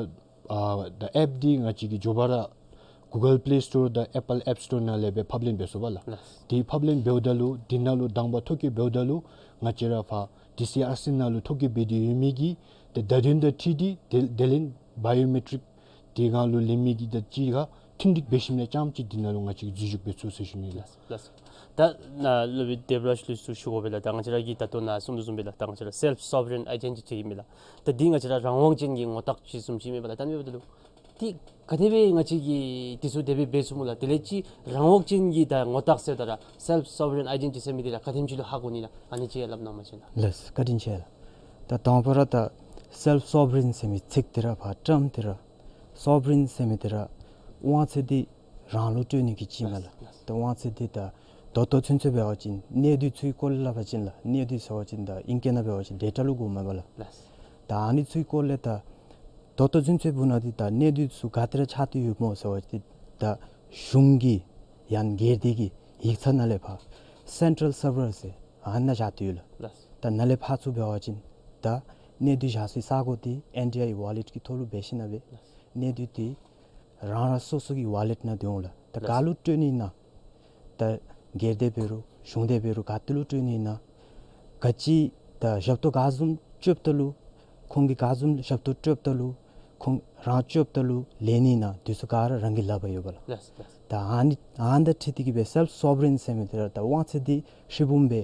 ཨ་ད་ཨེཔ་འདི་ང་བཅས་ཀྱིས་མགྱོགས་པ་ར་གུ་གཱལ་པི་ལེ་སི་ཊོར་དང་ཨེཔ་པཱལ་ཨེཔ་སི་ཊོར་ནང་ལས་སྦེ་ཕབ་ལེན་འབད་ཚུགས་པས་ལགས། ལགས། དེ་ཕབ་ལེན་འབདཝ་ད་ལུ་དེ་ནང་ལུ་དང་པ་ཐོ་བཀོད་འབདཝ་ད་ལུ་ང་བཅས་ར་ཕར་ཌི་སི་ཨར་སི་ནང་ལུ་ཐོ་བཀོད་འབད་དེ་ཡོད་མི་གི་ཏེ་བརྡ་དོན་དང་འཁྲིལ་ཏེ་དེ་དེ་ལས་བཱ་ཡོ་མེ་ཊིཀ་དེ་སྒང་ལུ་ལེན་མི་གི་དང་གཅིག་ཁར་མཐུན་འགྲིག་འབད་ཞིནམ་ལས་རྐྱངམ་ཅིག་དེ་ནང་ལུ་ང་བཅས་ཀྱིས་འཛུལ་ཞུགས་འབད་ཚུགས་ཟེར་ཞུ་ནི་ལགས། ལགས། ལགས། ད་ནཱ་སློབ་དཔོན་དེབ་རཱཇ་ལུ་ཚུ་ཞུ་དགོ་པས་ལགས། ད་ང་བཅས་ར་གིས་ད་ལྟོ་ནཱ་གསུངས་དོ་བཟུམ་སྦེ་ལགས། ད་ང་བཅས་ར་སེལཕ་སོབ་རེན་ཨའི་ཌེན་ཊི་ཊི་ཨིན་མས་ལགས། ད་འདི་ང་བཅས་ར་རང་དབང་ཅན་གྱི་ངོ་རྟགས་ཅིག་བཟུམ་ཅིག་ཨིན་མས་ལགས། ད་ཨ་ནི་འབདཝ་ད་ལུ་འདི་ག་དེ་སྦེ་ང་བཅས་ཀྱིས་འདི་ཚུ་དེ་སྦེ་འབད་ཚུགས་སྨོ་ལགས། དེ་ལས་ཅིག་རང་དབང་ཅན་གྱི་ད་ངོ་རྟགས་ཟེརཝ་ད་ར་སེལཕ་སོབ་རེན་ཨའི་ཌེན་ཊི་ཊི་ཟེར་མི་འདི་ར་ག་དེམ་ཅིག་ལུ་ཧ་གོ་ནི་ལགས། ཨ་ནི་ཅིག་ཡང་སླབ་གནང་བ་ཅིན་ལགས། ལགས། བཀའ་དྲིན་ཆེ་ལགས། ད་དང་པ་ར་ད་སེལཕ་སོབ་རེན་ཟེར་མི་ཚིག་འདི་ར་ཕར་བཀྲམ་སྟེ་ར་སོབ་རེན་ཟེར་མི་འདི་ར་དབང་ཚད་འདི་རང་ལུ་སྤྲོད་ནི་གི་ཅིག་མས་ལགས། ལགས། ད་དབང་ཚད་འདི་ད་ད་ལྟོ་ཚུན་ཚོད་འབད་བ་ཅིན་གནས་སྡུད་ཚུའི་སྐོར་ལས་སླབ་པ་ཅིན་ལགས། གནས་སྡུད་ཟེར་བ་ཅིན་ད་ཨིང་སྐད་ནང་འབད་བ་ཅིན་ཌེ་ཊ་ལུ་གོཝ་མས་པ་ལགས། ལགས། ད་ཨ་ནི་ཚུའི་སྐོར་ལས་ད་ད་ལྟོ་ཚུན་ཚོད་འབད་ནི་འདི་ད་གནས་སྡུད་ཚུ་ག་ཏེ་ར་ཆགས་ཏེ་ཡོདཔ་སྨོ་ཟེར་བ་ཅིན་ད་གཞུང་གི་ཡང་སྒེར་སྡེ་གི་ཡིག་ཚང་ནང་ལས་ཕར་སེན་ཊྲལ་སར་བར་ཟེར་ཨ་ནཱ་བཞག་སྟེ་ཡོད་ལགས། ལགས། ད་ནཱ་ལས་ཕར་ཚུར་འབད་བ་ཅིན་ད་གནས་སྡུད་བཞག་སའི་ས་གོ་འདི་ཨེན་ཌི་ཨའི་ཝ་ལེཊ་གི་ཐོག་ལུ་འབད་ཞིནམ་ལས་སྦེ་ལགས། གནས་སྡུད་འདི་རང་རང་སོ་སོ་གི་ཝ་ལེཊ་ནང་སྡོད་འོང་ལགས། ད་ལགས། ག་ལུ་སྤྲོད་ནི་ཨིན་ན། ད་སྒེར་སྡེ་འབད་རུང་གཞུང་སྡེ་འབད་རུང་ག་ཏེ་ལུ་སྤྲོད་ནི་ཨིན་ན། ག་ཅི་ད་ཞབས་ཏོག་ག་བཟུམ་སྤྲོདཔ་ད་ལུ་ཁོང་གིས་ག་བཟུམ་ཞབས་ཏོག་སྤྲོདཔ་ད་ལུ་ཁོང་རང་སྤྲོདཔ་ད་ལུ་ལེན་ནི་ཨིན་ན་འདི་ཚུ་ག་ར་རང་གི་ལག་པར་ཡོད་པ་ལགས། ལགས། ལགས། ད་ཨ་ནི་ཨ་ནི་དང་འཁྲིལ་ཏེ་གིས་སྦེ་སེལཕ་སོབ་རེན་ཟེར་མི་འདི་ར་ད་དབང་ཚད་འདི་ཧྲིལ་བུམ་སྦེ་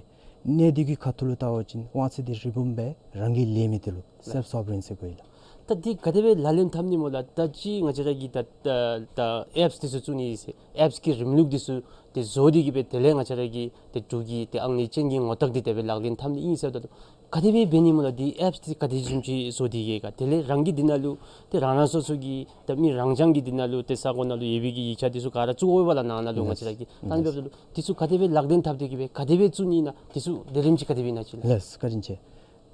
གནས་སྡུད་ཀྱི་ཁ་ཐུག་ལུ་བལྟ་བ་ཅིན་དབང་ཚད་འདི་ཧྲིལ་བུམ་སྦེ་རང་གིས་ལེན་མི་འདི་ལུ་ལགས། སེལཕ་སོབ་རེན་ཟེར་གོ་ཡི་ལགས། ད་འདི་ག་དེ་སྦེ་ལག་ལེན་འཐབ་ནི་སྨོ་ལགས། ད་ཅི་ང་བཅས་ར་གིས་ད་ད་ད་ཨེཔསི་འདི་ཚུ་བཙུགས་ནི་ཨིན་ཟེར་ཨེཔསི་གི་རིམ་ལུགས་འདི་ཚུ་ཏེ་བཟོ་སྟེ་གིས་སྦེ་དེ་ལས་ང་བཅས་ར་གི་ཏེ་འབྲུག་གི་ཏེ་ཨང་གནས་ཅན་གྱི་ངོ་རྟགས་འདི་དེ་སྦེ་ལག་ལེན་འཐབ་ནི་ཨིན་ཟེརཝ་ད་ལུ་ག་དེ་སྦེ་འབད་ནི་སྨོ་ལགས། འདི་ཨེཔསི་འདི་ག་དེ་བཟུམ་ཅིག་བཟོ་སྟེ་གིས་ག་དེ་ལས་རང་གིས་འདི་ནང་ལུ་ཏེ་རང་རང་སོ་སོ་གི་ད་མི་རང་རྐྱང་གི་འདི་ནང་ལུ་ཏེ་ས་གོ་ནང་ལུ་ཡོད་པའི་གི་ཡིག་ཆ་འདི་ཚུ་ག་ར་བཙུགས་དགོ་པས་ལགས། ནང་ན་ལུ་ང་བཅས་ར་གི་ད་ཨ་ནི་འབདཝ་ད་ལུ་འདི་ཚུ་ག་དེ་སྦེ་ལག་ལེན་འཐབ་སྟེ་གིས་སྦེ་ག་དེ་སྦེ་བཙུགས་ནི་ཨིན་ན་འདི་ཚུ་ལས་རིམ་ཅིག་ག་དེ་སྦེ་ཨིན་ན་ཅིག་ལགས། ལགས་བཀའ་དྲིན་ཆེ།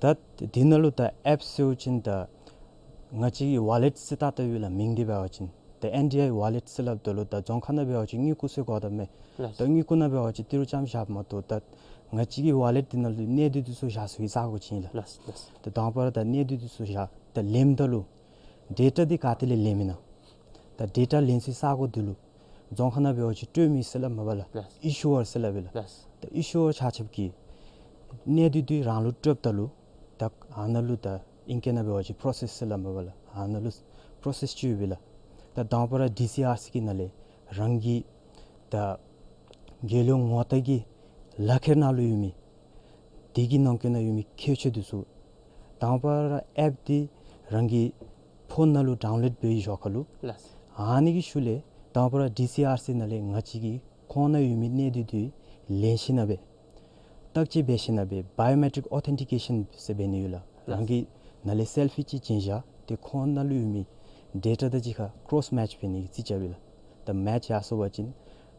ད་འདི་ནང་ལུ་ད་ཨེཔསི་ཟེར་བ་ཅིན་ད་ང་བཅས་ཀྱི་ཝ་ལེཊ་ཟེར་བཏགས་ཏེ་ཡོད་ལགས། མིང་འདི་འབད་བ་ཅིན་ད་ཨེན་ཌི་ཨའི་ཝ་ལེཊ་ཟེར་སླབ་ད་ལུ་ད་རྫོང་ཁ་ནང་འབད་བ་ཅིན་དངུལ་ཀུ་ཟེར་གོཝ་ད་མས། ལགས། ད་དངུལ་ཀུ་ནང་འབད་བ་ཅིན་ཏི་རུ་ཙམ་བཞགཔ་མ་གཏོགས་ད་ང་བཅས་ཀྱི་ཝ་ལེཊ་འདི་ནང་ལུ་གནས་སྡུད་འདི་ཚུ་བཞག་ས་གི་ས་གོ་ཅིག་ཨིན་ལགས། ལགས། ལགས། ད་དང་པ་ར་ད་གནས་སྡུད་འདི་ཚུ་བཞག་ད་ལེནམ་ད་ལུ་ཌེ་ཊ་འདི་ག་ཏེ་ལས་ལེནམ་ཨིན་ན། ད་ཌེ་ཊ་ལེན་སའི་ས་གོ་འདི་ལུ་རྫོང་ཁ་ནང་འབད་བ་ཅིན་སྤྲོད་མི་ཟེར་སླབ་མས་པ་ལགས། ལགས། ཨི་ཤུ་ཝར་ཟེར་སླབ་ཨིན་ལགས། ལགས། ད་ཨི་ཤུ་ཝར་ཆ་ཁྱབ་ཀྱིས་གནས་སྡུད་འདི་རང་ལུ་སྤྲོདཔ་ད་ལུ་ད་ཨ་ནཱ་ལུ་ད་ཨིང་སྐད་ནང་འབད་བ་ཅིན་པོ་རོ་སེསི་ཟེར་སླབ་མས་པ་ལགས། ཨ་ནཱ་ལུ་པོ་རོ་སེསི་ཅིག་ཡོད་པས་ལགས། ད་དང་པ་ར་ཌི་སི་ཨར་སི་གི་ནང་ལས་རང་གི་ད་རྒྱལ་ཡོངས་ངོ་རྟགས་ཀྱི་ལག་ཁྱེར་ནང་ལུ་ཡོད་མི་དེ་གི་ནང་འཁོད་ནང་ཡོད་མི་ཁྱད་ཆོས་འདི་ཚུ་དང་པ་ར་ཨེཔ་འདི་རང་གི་ཕོན་ནང་ལུ་ཌའུན་ལོཌ་འབད་བའི་ཞོར་ཁ་ལུ་ལགས། ཨ་ནི་གི་ཤུལ་ལས་དང་པ་ར་ཌི་སི་ཨར་སི་ནང་ལས་ང་བཅས་ཀྱི་ཁོང་ནང་ཡོད་མི་གནས་སྡུད་འདི་ལེན་ཞིནམ་ལས་བརྟག་དཔྱད་འབད་ཞིནམ་ལས་བའི་ཡོ་མེ་ཊིཀ་ཨོ་ཐེན་ཊི་ཀེ་ཤཱན་ཟེར་འབད་ནི་ཡོད་ལགས། ལགས། རང་གི་ནང་ལས་སེལ་ཕི་ཅིག་བྱིན་བཞག་སྟེ་ཁོང་ནང་ལུ་ཡོད་མི་ཌེ་ཊ་དང་གཅིག་ཁར་ཀོ་རོསི་མེ་ཆི་འབད་ནི་གི་རྩིས་རྐྱབ་ཨིན་ལགས། ད་མེ་ཆི་ཡར་སོང་པ་ཅིན་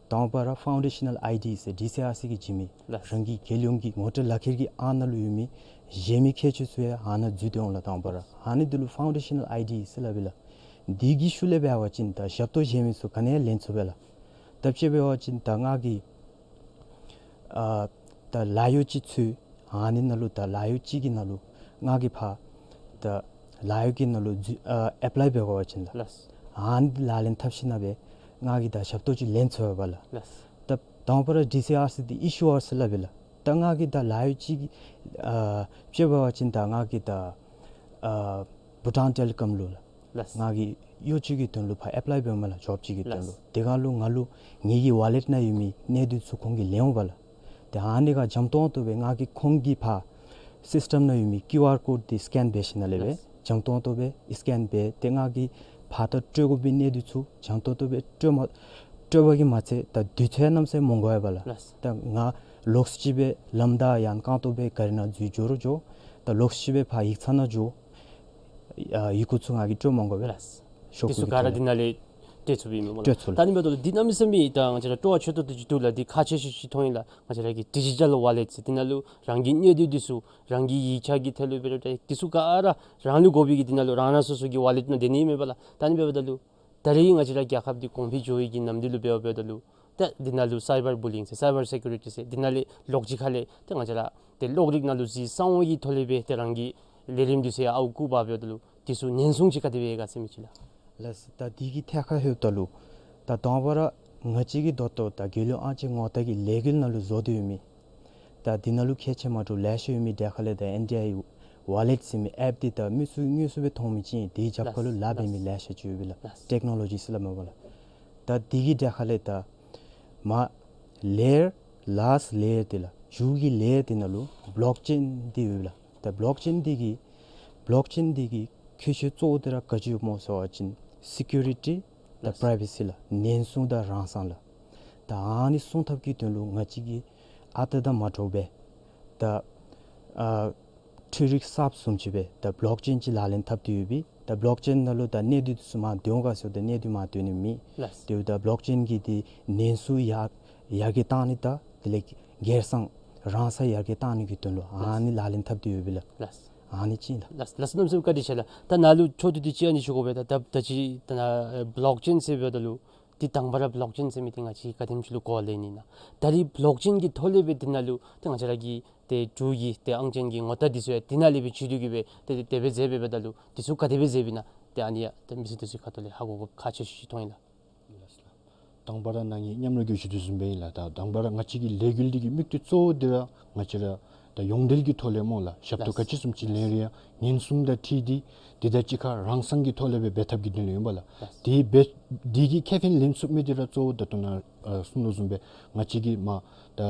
དང་པ་ར་ཕའུན་ཌེ་ཤ་ནལ་ཨའི་ཌི་ཟེར་ཌི་སི་ཨར་སི་གིས་བྱིན་མི་ལགས། རང་གི་རྒྱལ་ཡོངས་ཀྱི་ངོ་སྤྲོད་ལག་ཁྱེར་གྱི་ཨང་ནང་ལུ་ཡོད་མི་གཞན་མི་ཁྱད་ཆོས་ཚུ་ཡང་ཨ་ནཱ་འཛུལ་ཏེ་འོང་ལགས། དང་པ་ར་ཨ་ནི་འདི་ལུ་ཕའུན་ཌེ་ཤ་ནལ་ཨའི་ཌི་ཟེར་སླབ་ཨིན་ལགས། འདི་གི་ཤུལ་ལས་འབད་བ་ཅིན་ད་ཞབས་ཏོག་གཞན་མི་ཚུ་ག་ནི་ཡང་ལེན་ཚུགས་པས་ལགས། ད་དཔྱེ་འབད་བ་ཅིན་ད་ང་གིས་ཨ་ད་ལཱ་གཡོག་ཅིག་འཚོལ་ ཨ་ནི་ནང་ལུ་ད་ལཱ་གཡོག་ཅིག་གི་ནང་ལུ་ང་གིས་ཕར་ད་ལཱ་གཡོག་གི་ནང་ལུ་འཛུལ་ཨ་ཨེཔ་ལའི་འབད་བ་ཅིན་ལགས། ལགས། ཨ་ནི་ལག་ལེན་འཐབ་ཞིནམ་སྦེ་ང་གིས་ད་ཞབས་ཏོག་ཅིག་ལེན་ཚུགས་པས་ལགས། ལགས། ད་དང་པ་ར་ཌི་སི་ཨར་སི་འདི་ཨི་ཤུ་ཨར་སི་སླབ་ཨིན་ལགས། ད་ང་གིས་ད་ལཱ་གཡོག་ཅིག་གི་ཨ་དཔྱེ་འབད་བ་ཅིན་ད་ང་གིས་ད་ཨ་བྷུ་ཊཱན་ཊེ་ལི་ཀོམ་ལུ་ལགས། ལགས། ང་གིས་གཡོག་ཅིག་གི་དོན་ལུ་ཕར་ཨེཔ་ལའི་འབདཝ་མས་ལགས། ཇོབ་ཅིག་གི་དོན་ལུ། ལགས། དེ་སྒང་ལུ་ང་ལུ་ངེ་གི་ཝ་ལེཊ་ནང་ཡོད་མི་གནས་སྡུད་ཚུ་ཁོང་གིས་ལེན་འོང་པས་ལགས། ཏེ་ཨ་ནི་ཁར་འཇམ་ཏོང་ཏོ་སྦེ་ང་གིས་ཁོང་གི་ཕར་སིསི་ཊེམ་ནང་ཡོད་མི་ཀིའུ་ཨར་ཀོཌ་འདི་སི་ཀེན་འབད་ཞིནམ་ལས་སྦེ། ལགས། འཇམ་ཏོང་ཏོ་སྦེ་སི་ཀེན་འབད་དེ་ང་གིས་ཕར་ད་སྤྲོད་དགོ་པའི་གནས་སྡུད་ཚུ་འཇམ་ཏོང་ཏོ་སྦེ་སྤྲོད་མ་སྤྲོད་པ་གིས་མ་ཚད་ད་དུས་ཚོད་གནམ་མེད་ས་མེད་མང་དགོ་པས་ལགས། ལགས། ད་ང་ལོགས་ཅིག་སྦེ་ལམ་བདའ་ཡང་རྐང་སྟོང་སྦེ་ག་རི་ནང་འཛུལ་འགྱོ་རུང་འགྱོ། ད་ལོགས་ཅིག་སྦེ་ཕར་ཡིག་ཚང་ནང་འགྱོ། ཨ་ཡི་གུ་ཚུ་ང་གིས་སྤྲོད་མ་དགོ་པས། ལགས། ཤོག་འདི་ཚུ་ག་ར་འདི་ནང་ལས་སྤྲོད་ཚུགསཔ་ཨིན་མས་སྨོ་ལགས། སྤྲོད་ཚུགས་ལགས། ད་ཨ་ནི་འབདཝ་ད་ལུ་འདི་གནམ་མེད་ས་མེད་ད་ང་བཅས་ར་སྤྲོ་བ་ཆེ་ཏོག་ཏོ་ཅིག་འདུག་ལགས། འདི་ཁག་ཆེ་ཤོས་ཅིག་མཐོང་ཡི་ལགས། ང་བཅས་ར་གི་ཌི་ཇི་ཊཱལ་ཝ་ལེཊ་ཟེར་འདི་ནང་ལུ་རང་གི་གནས་སྡུད་འདི་ཚུ་རང་གི་ཡིག་ཆ་གི་ཐད་ལུ་འབད་རུང་འདི་ཚུ་ག་ར་རང་ལུ་དགོ་པའི་གི་འདི་ནང་ལུ་རང་རང་སོ་སོ་གི་ཝ་ལེཊ་ནང་སྡོད་ནི་མས་པ་ལགས། ད་ཨ་ནི་འབདཝ་ད་ལུ་ད་རེས་ང་བཅས་ར་རྒྱལ་ཁབ་འདི་གོང་འཕེལ་འགྱོ་བའི་གི་ནམ་དུས་ལུ་འབདཝ་འབདཝ་ད་ལུ་ཏེ་འདི་ནང་ལུ་སའི་བར་བུ་ལི་ཡིང་ཟེར་སའི་བར་སེ་ཀུ་རི་ཊི་ཟེར་འདི་ནང་ལས་ལོགས་ཅིག་ཁ་ལས་ཏེ་ང་བཅས་ར་ཏེ་གློག་རིག་ནང་ལུ་གཟིགས་གསང་བ་གི་ཐོག་ལས་སྦེ་ཏེ་རང་གི་ལས་རིམ་འདི་ཚུ་ཡང་ཨརཝ་བཀུག་པ་འབདཝ་ད་ལུ་འདི་ཚུ་ཉེན་སྲུང་ཅིག་ག་དེ་སྦེ་ཡོད་ག་ཟེར་མི་ཅིག་ལགས། ལགས། ད་འདི་གི་ཐད་ཁར་ལྷོདཔ་ད་ལུ་ད་དང་པ་ར་ང་བཅས་ཀྱིས་ད་ལྟོ་ད་རྒྱལ་ཡོངས་ཨང་ཅན་ངོ་རྟགས་ཀྱི་ལས་འགུལ་ནང་ལུ་བཟོ་སྟེ་ཡོད་མི་ད་འདི་ནང་ལུ་ཁྱད་ཆེ་མ་འདྲཝ་ལེ་ཤ་ཡོད་མི་གྲས་ཁ་ལས་ད་ཨེན་ཌི་ཨའི་ཝ་ལེཊ་ཟེར་མི་ཨེཔ་འདི་ད་མི་ཚུ་དངོས་སུ་སྦེ་མཐོང་མི་ཅིག་ཨིན། དེའི་རྒྱབ་ཁ་ལུ་ལགས། ལཱ་འབད་མི་ལགས། ལེ་ཤ་ཅིག་ཡོད་པས་ལགས། ལགས། ཊེཀ་ནོ་ལོ་ཇི་ཟེར་སླབ་མས་པ་ལགས། ད་འདི་གི་གྲས་ཁ་ལས་ད་མར་ལེ་ཡར་ལཱསཊ་ལེ་ཡར་འདི་ལགས། མཇུག་གི་ལེ་ཡར་འདི་ནང་ལུ་བློག་ཅེན་འདི་ཡོད་པས་ལགས། ད་བློག་ཅེན་འདི་གི་བློག་ཅེན་འདི་གི་ཁྱད་ཆོས་གཙོ་བོ་འདི་ར་ག་ཅི་ཡོདཔ་སྨོ་ཟེར་བ་ཅིན་སི་ཀུ་རི་ཊི་དང་ལགས། པྲའི་ཝེ་སི་ལགས། ཉེན་སྲུང་དང་རང་སང་ལགས། ད་ཨ་ནི་སྲུང་ཐབས་ཀྱི་དོན་ལུ་ང་བཅས་ཀྱིས་ཨ་རྟག་དང་མ་འདྲཝ་སྦེ་ད་ཨ་འཕྲུལ་རིག་གསརཔ་བཟུམ་ཅིག་སྦེ་ད་བློག་ཅེན་ཅིག་ལག་ལེན་འཐབ་སྟེ་ཡོད་པས། ད་བློག་ཅེན་ནང་ལུ་ད་གནས་སྡུད་འདི་ཚུ་མར་སྡོད་འོང་ག་ཟེརཝ་ད་གནས་སྡུད་མར་སྡོད་ནི་མེད། ལགས། དེ་འབདཝ་ད་བློག་ཅེན་གྱི་འདི་ཉེན་སྲུང་ཡར་ཡར་རྒྱས་བཏང་ནི་དང་དེ་ལས་སྒེར་སང་རང་སང་ཡར་རྒྱས་བཏང་ནི་གི་དོན་ལུ་ཨ་ནི་ལག་ལེན་འཐབ་སྟེ་ཡོད་པས་ལགས། ལགས། ཨ་ནི་ཅིག་ལགས། ལགས། ལགས་སོ། གནམ་མེད་ས་མེད་བཀའ་དྲིན་ཆེ་ལགས། ད་ནཱ་ལུ་ཆོས་དུས་དུས་ཅིག་ཨ་ནི་ཞུ་དགོ་པས། ད་ད་ད་ཅི་ད་ནཱ་བློག་ཅེན་ཟེར་འབདཝ་ད་ལུ་འདི་དང་པ་ར་བློག་ཅེན་ཟེར་མི་འདི་ང་བཅས་ག་དེམ་ཅིག་ལུ་གོ་བ་ལེན་ནི་ཨིན་ན། ད་རེས་བློག་ཅེན་གྱི་ཐོག་ལས་སྦེ་འདི་ནང་ལུ་ཏེ་ང་བཅས་ར་གི་ཏེ་འབྲུག་གི་ཏེ་ཨང་ཅན་གྱི་ངོ་རྟགས་འདི་ཚུ་ཡང་འདི་ནང་ལས་སྦེ་བྱིན་དོ་གི་སྦེ་ཏེ་དེ་སྦེ་མཛད་པས་པ། ད་ལུ་འདི་ཚུ་ག་དེ་སྦེ་མཛད་པས་ན། ཏེ་ཨ་ནི་ཡང་ཏེ་མི་སེར་འདི་ཚུ་ཁ་ཐུག་ལས་ཧ་གོ་དགོཔ་ཁག་ཆེ་ཤོས་ཅིག་མཐོང་ཡི་ལགས། ལགས་སོ་ལགས། དང་པ་ར་ནཱ་ངེའི་མཉམ་རོགས་ཀྱིས་ཞུ་དོ་བཟུམ་སྦེ་ཨིན་ལགས། ད་དང་པ་ར་ང་བཅས་ཀྱི་ལས་འགུལ་འདི་གི་དམིགས་གཏད་གཙོ་བོ་འདི་ར་ང་བཅས་ར་ད་ཡོངས་འབྲེལ་གྱི་ཐོག་ལས་སྨོ་ལགས། ཞབས་ཏོག་ལགས། ག་ཅི་བཟུམ་ཅིག་ལེན་རུང་ཡང་ཉེན་སྲུང་དང་འཁྲིལ་ཏེ་འདི་དང་གཅིག་ཁར་རང་སང་གི་ཐོག་ལས་སྦེ་འབད་འཐབ་ཀྱི་དོན་ལུ་ཨིན་པས་ལགས། ལགས། དེ་འབད་དེ་གི་ཁེ་ཕན་ལེན་ཚུགས་མི་འདི་ར་གཙོ་བོ་ད་ལྟོ་ནཱ་ཨ་གསུངས་དོ་བཟུམ་སྦེ་ང་བཅས་ཀྱིས་མར་ད་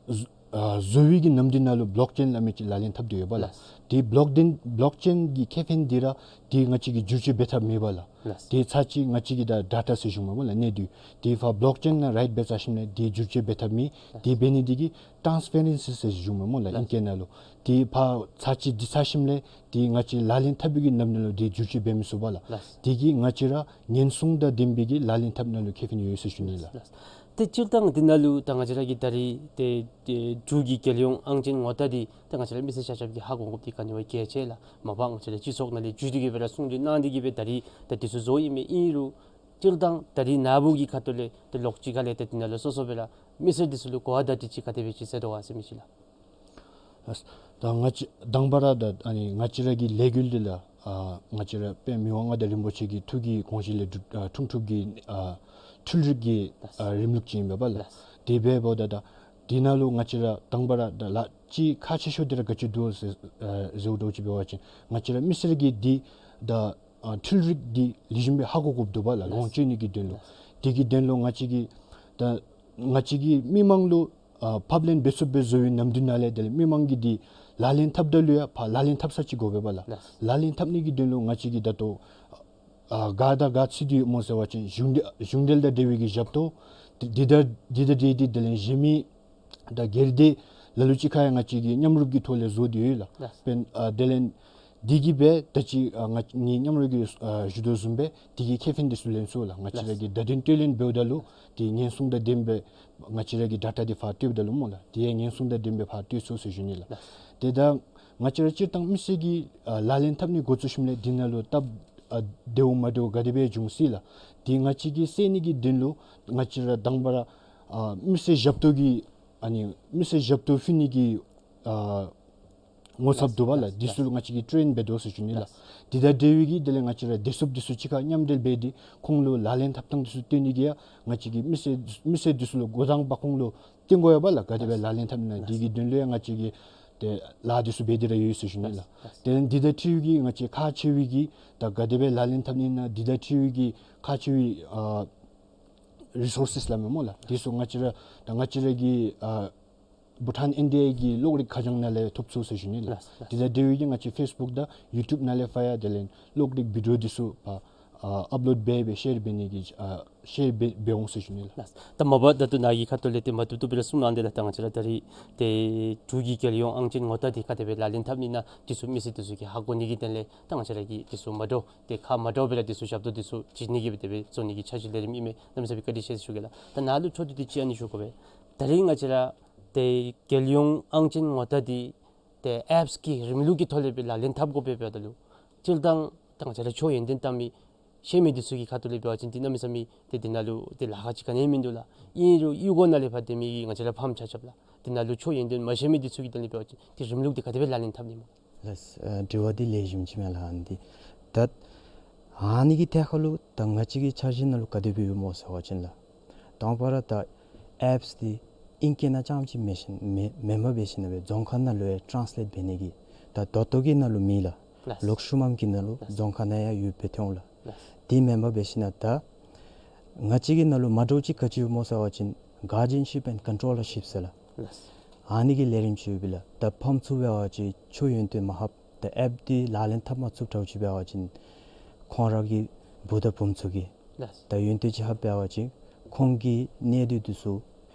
བཟོ་ཨ་བཟོ་བའི་གི་ནམ་དུས་ནང་ལུ་བློག་ཅེན་སླབ་མི་ཅིག་ལག་ལེན་འཐབ་སྟེ་ཡོད་པས་ལགས། ལགས། དེ་བློག་ཅེན་བློག་ཅེན་གྱི་ཁེ་ཕན་འདི་ར་དེ་ང་བཅས་ཀྱིས་བསྒྱུར་བཅོས་འབད་འཐབ་མེད་པས་ལགས། ལགས། དེ་ཚར་གཅིག་ང་བཅས་ཀྱི་ད་ཌེ་ཊ་ཟེར་ཞུཝ་མས་སྨོ་ལགས། གནས་སྡུད་དེ་ཕར་བློག་ཅེན་ནང་རའིཊ་འབད་ཚར་ཞིནམ་ལས་དེ་བསྒྱུར་བཅོས་འབད་འཐབ་མི་དེ་འབད་ནི་དེ་གིས་ཊཱནསི་པེ་རེན་སི་ཟེར་ཞུཝ་མས་སྨོ་ལགས། ལགས། ཨིང་སྐད་ནང་ལུ། དེ་ཕར་ཚར་གཅིག་འདི་ཚར་ཞིནམ་ལས་དེ་ང་བཅས་ལག་ལེན་འཐབ་པའི་གི་ནམ་དུས་ནང་ལུ་དེ་བསྒྱུར་བཅོས་འབད་མི་ཚུགས་པས་ལགས། ལགས། དེ་གིས་ང་བཅས་ར་ཉེན་སྲུང་དང་ལྡན་པའི་གི་ལག་ལེན་འཐབ་ནི་ལུ་ཁེ་ཕན་ཡོད་ཟེར་ཞུ་ནི་ལགས། ལགས། ཏེ་སྤྱིར་བཏང་འདི་ནང་ལུ་ད་ང་བཅས་ར་གི་ད་རེས་ཏེ་ཏེ་འབྲུག་གི་རྒྱལ་ཡོངས་ཨང་ཅན་ངོ་རྟགས་འདི་ཏེ་ང་བཅས་ར་མི་སེར་ཆ་ཁྱབ་ཀྱིས་ཧ་གོ་དགོཔ་འདི་ག་ནི་བ་གལ་ཆེ་ལགས། མ་པ་ང་བཅས་ར་སྤྱི་ཚོགས་ནང་ལས་བརྒྱུད་དེ་གི་སྦེ་ར་གསུང་གྲོས་གནང་སྟེ་གི་སྦེ་ད་རེས་ཏེ་འདི་ཚུ་བཟོ་ཡི་མས། ཨིན་རུང་སྤྱིར་བཏང་ད་རེས་ནཱ་བུ་གི་ཁ་ཐུག་ལས་ཏེ་ལོགས་ཅིག་ཁ་ལས་ཏེ་འདི་ནང་ལུ་སོ་སོ་སྦེ་ར་མི་སེར་འདི་ཚུ་ལུ་གོ་བ་བརྡ་སྤྲོད་ཅིག་ག་དེ་སྦེ་ཅིག་ཟེར་དོ་ག་ཟེར་མི་ཅིག་ལགས། ཨ་ད་ང་བཅས་དང་པ་ར་ད་ཨ་ནི་ང་བཅས་ར་གི་ལས་འགུལ་འདི་ལགས། ཨ་ང་བཅས་ར་དཔལ་མི་དབང་མངའ་བདག་རིན་པོ་ཆེ་གི་ཐུགས་ཀྱི་དགོངས་བཞེད་ལས་འཁྲུངས་ཨ་འཁྲུངས་ཐུབ་ཀྱི་ཨ་འཕྲུལ་རིག་གི་ཨ་རིམ་ལུགས་ཅིག་ཨིན་པས་ལགས། དེ་འབདཝ་ད་ད་འདི་ནང་ལུ་ང་བཅས་ར་དང་པ་ར་ད་ལགས་ཅིག་ཁག་ཆེ་ཤོས་འདི་ར་ག་ཅི་འདུག་ཟེར་ཨ་ཟེརཝ་འདྲཝ་ཅིག་འབད་བ་ཅིན་ང་བཅས་ར་མི་སེར་གྱིས་འདི་ད་ཨ་འཕྲུལ་རིག་འདི་ལེགས་ཤོམ་སྦེ་ཧ་གོ་དགོཔ་འདུག་པ་ལགས། ལགས། ལོངས་སྤྱོད་ནི་གི་དོན་ལུ། ལགས། དེ་གི་དོན་ལུ་ང་བཅས་ཀྱིས་ད་ང་བཅས་ཀྱིས་མི་མང་ལུ་ཨ་ཕབ་ལེན་འབད་ཚུགསཔ་སྦེ་བཟོ་བའི་ནམ་དུས་ནང་ལས་དེ་ལས་མི་མང་གིས་འདི་ལག་ལེན་འཐབ་ད་ལུ་ཡང་ཕར་ལག་ལེན་འཐབ་ས་ཅིག་དགོ་པས་ལགས། ལགས། ལག་ལེན་འཐབ་ནི་གི་དོན་ལུ་ང་བཅས་ཀྱིས་ད་ལྟོ་ཨ་ག་དང་ག་ཚུད་དེ་ཡོད་སྨོ་ཟེར་བ་ཅིན་གཞུང་འབྲེལ་གཞུང་འབྲེལ་དང་འབྲེལ་བའི་གི་ཞབས་ཏོག་འདི་དང་འདི་དང་འབྲེལ་ཏེ་དེ་ལས་གཞན་མི་ད་སྒེར་སྡེ་ལ་ལུ་ཅིག་ཁར་ཡང་ང་བཅས་ཀྱིས་མཉམ་རུབ་ཀྱི་ཐོག་ལས་བཟོ་སྟེ་ཡོད་ལགས། ལགས། དཔེར་ན་ཨ་དེ་ལས་འདི་གིས་སྦེ་ད་ཅི་ཨ་ང་ངེའི་མཉམ་རོགས་ཀྱིས་ཨ་ཞུ་དོ་བཟུམ་སྦེ་འདི་གི་ཁེ་ཕན་འདི་ཚུ་ལེན་ཚུགས་ལགས། ང་བཅས་ར་གིས་བརྡ་དོན་སྤྲོད་ལེན་འབདཝ་ད་ལུ་དེ་ཉེན་སྲུང་དང་ལྡནམ་སྦེ་ང་བཅས་ར་གི་ཌེ་ཊ་འདི་ཕར་སྤྲོདཔ་ད་ལུ་སྨོ་ལགས། དེ་ཡང་ཉེན་སྲུང་དང་ལྡནམ་སྦེ་ཕར་སྤྲོད་ཚུགས་ཟེར་ཞུ་ནི་ལགས། ལགས། དེ་ད་ང་བཅས་ར་སྤྱིར་བཏང་མི་སེར་གྱིས་ཨ་ལག་ལེན་འཐབ་ནི་འགོ་བཙུགས་ཞིནམ་ལས་འདི་ནང་ལུ་སྟབས་ཨ་བདེཝ་མ་བདེཝ་ག་དེ་སྦེ་འབྱུང་སྲིད་ལགས། དེ་ང་བཅས་ཀྱིས་སེལ་ནི་གི་དོན་ལུ་ང་བཅས་ར་དང་པ་ར་ཨ་མི་སེར་ཞབས་ཏོག་གི་ཨ་ནི་མི་སེར་ཞབས་ཏོག་ཕུལ་ནི་གི་ ཨ་ངོ་ཚབ་འདུག་པ་ལགས། ལགས། འདི་ཚུ་ལགས། ང་བཅས་ཀྱིས་ཊེན་འབད་དོ་ཟེར་ཞུ་ནི་ལགས། ལགས། འདི་དང་འབྲེལ་བའི་གི་དེ་ལས་ང་བཅས་ར་བདེ་སྲུངཔ་འདི་ཚུ་གཅིག་ཁར་མཉམ་འབྲེལ་འབད་དེ་ཁོང་ལུ་ལག་ལེན་འཐབ་ཐངས་འདི་ཚུ་སྟོན་ནི་གི་ཡང་ང་བཅས་ཀྱིས་མི་སེར་མི་སེར་འདི་ཚུ་ལུ་འགོ་དང་པ་ཁོང་ལུ་སྟོན་དགོ་ཡོད་པ་ལགས། ག་དེ་སྦེ་ལགས། ལག་ལེན་འཐབ་ནི་ལགས། འདི་གི་དོན་ལུ་ཡང་ང་བཅས་ཀྱིས་ཏེ་ལཱ་འདི་ཚུ་འབད་དེ་ར་ཡོད་ཟེར་ཞུ་ནི་ལགས། ལགས། དེ་ལས་འདི་དང་འཁྲིལ་བའི་གི་ང་བཅས་ཁག་ཆེ་བའི་གི་ད་ག་དེ་སྦེ་ལག་ལེན་འཐབ་ནི་ཨིན་ན་འདི་དང་འཁྲིལ་བའི་གི་ཁག་ཆེ་བའི་ཨ་རི་སོར་སེས་སླབ་མས་སྨོ་ལགས། འདི་ཚུ་ང་བཅས་ར་ད་ང་བཅས་ར་གི་ཨ་བྷུ་ཊཱན་ཨེན་ཌི་ཨའི་གི་གློག་རིག་ཁ་བྱང་ནང་ལས་ཐོབ་ཚུགས་ཟེར་ཞུ་ནི་ལགས། ལགས། ལགས། འདི་དང་འབྲེལ་བའི་གི་ང་བཅས་ཕེསི་བུཀ་དང་ཡུ་ཊུབ་ནང་ལས་ཕར་ཡང་དེ་ལས་གློག་རིག་བི་ཌིའོ་འདི་ཚུ་ཕར་ཨ་ཨཔ་ལོཌ་འབད་སྦེ་ཤེར་འབད་ནི་གི་ཨ་ཤེར་འབད་འབད་འོང་ཟེར་ཞུ་ནི་ལགས། ལགས། ད་མ་པ་ད་ལྟོ་ནཱ་གི་ཁ་ཐུག་ལས་ཏེ་མ་བཏུབ་བཏུབ་སྦེ་ར་གསུངས་གནང་དེས་ལགས། ད་ང་བཅས་ར་ད་རིས་ཏེ་འབྲུག་གི་རྒྱལ་ཡོངས་ཨང་ཅན་ངོ་རྟགས་འདི་ག་དེ་སྦེ་ལག་ལེན་འཐབ་ནི་ཨིན་ན་འདི་ཚུ་མི་སེར་འདི་ཚུ་གིས་ཧ་གོ་ནི་གི་དོན་ལས་ད་ང་བཅས་ར་གིས་འདི་ཚུ་མ་འདྲཝ་ཏེ་ཁག་མ་འདྲཝ་སྦེ་ར་འདི་ཚུ་ཞབས་ཏོག་འདི་ཚུ་བྱིན་ནི་གི་སྦེ་དེ་སྦེ་བཟོ་ནི་གི་འཆར་གཞི་ལས་རིམ་ཨིན་མས། གནམ་མེད་ས་མེད་བཀའ་དྲིན་ཆེ་ཟེར་ཞུ་གེ་ལགས། ད་ནཱ་ལུ་ཆོས་འདི་ཏེ་ཅིག་ཨ་ནི་ཞུ་དགོ་པས། ད་རིས་ང་བཅས་ར་ཏེ་རྒྱལ་ཡོངས་ཨང་ཅན་ངོ་རྟགས་འདི་ཏེ་ཨེཔསི་གི་རིམ་ལུགས་ཀྱི་ཐོག་ལས་སྦེ་ལག་ལེན་འཐབ་དགོ་པས། འབདཝ་ད་ལུ་སྤྱིར་བཏང་ད་ང་བཅས་ར་ཆོས་ཡོན་ཏན་བཏང་མི་ཤེས་མི་འདི་ཚུ་གི་ཁ་ཐུག་ལས་འབད་བ་ཅིན་འདི་གནམ་མེད་ས་མེད་ཏེ་འདི་ནང་ལུ་ཏེ་ལཱ་ཁག་ཅིག་ག་ནི་ཡང་མིན་འདུག་ལགས། ཨིན་རུང་གཡུས་སྒོ་ནང་ལས་ཕར་སྡོད་མི་གི་ང་བཅས་ར་ཕམ་ཆ་ཁྱབ་ལགས། འདི་ནང་ལུ་ཆོས་ཡོན་ཏན་མ་ཤེས་མི་འདི་ཚུ་གི་དོན་ལས་འབད་བ་ཅིན་ཏེ་རིམ་ལུགས་འདི་ག་དེ་སྦེ་ལག་ལེན་འཐབ་ནི་སྨོ། ལགས། ཨ་དྲི་བ་འདི་ལེགས་ཤོམ་ཅིག་མས་ལགས། ཨ་ནི་འདི་ད་ཨ་ནི་གི་ཐད་ཁར་ལུ་ད་ང་བཅས་ཀྱི་འཆར་གཞི་ནང་ལུ་ག་དེ་སྦེ་ཡོད་སྨོ་ཟེར་བ་ཅིན་ལགས། དང་པ་ར་ད་ཨེཔསི་འདི་ཨིང་སྐད་ནང་རྐྱངམ་ཅིག་མེན་ཞིན་མེན་མེན་པར་འབད་ཞིན་ན་སྦེ་རྫོང་ཁ་ནང་ལུ་ཡང་ཊཱནསི་ལེཊ་འབད་ནི་གི་ད་ད་ལྟོ་གི་ནང་ལུ་མེད་ལགས། ལགས། ལོག་ཤུལ་མམ་གྱི་ནང་ལུ་ལགས། རྫོང་ཁ་ནང་ཡང་ཡོདཔ་སྦེ་ཐོན་འོང་ལགས། ལགས། དེ་མེན་པར་འབད་ཞིན་ན་ད་ང་བཅས་ཀྱི་ནང་ལུ་མ་འདྲཝ་ཅིག་ག་ཅི་ཡོད་སྨོ་ཟེར་བ་ཅིན་གཱར་ཌི་ཡཱན་ཤིཔ་ཨེནཌ་ཀོན་ཊོ་ལར་ཤིཔ་ཟེར་ལགས། ལགས། ཨ་ནི་གི་ལས་རིམ་ཅིག་ཡོད་པས་ལགས། ད་ཕམ་ཚུ་འབད་བ་ཅིན་ཆོས་ཡོན་ཏན་མ་ལྷབ་ད་ཨེཔ་འདི་ལག་ལེན་འཐབ་མ་ཚུགསཔ་འདྲཝ་ཅིག་འབད་བ་ཅིན་ཁོང་ར་གི་བུ་དང་བུམོ་ཚུ་གིས་ལགས། ད་ཡོན་ཏན་ཅིག་ལྷབ་འབད་བ་ཅིན་ཁོང་གི་གནས་སྡུད་འདི་ཚུ་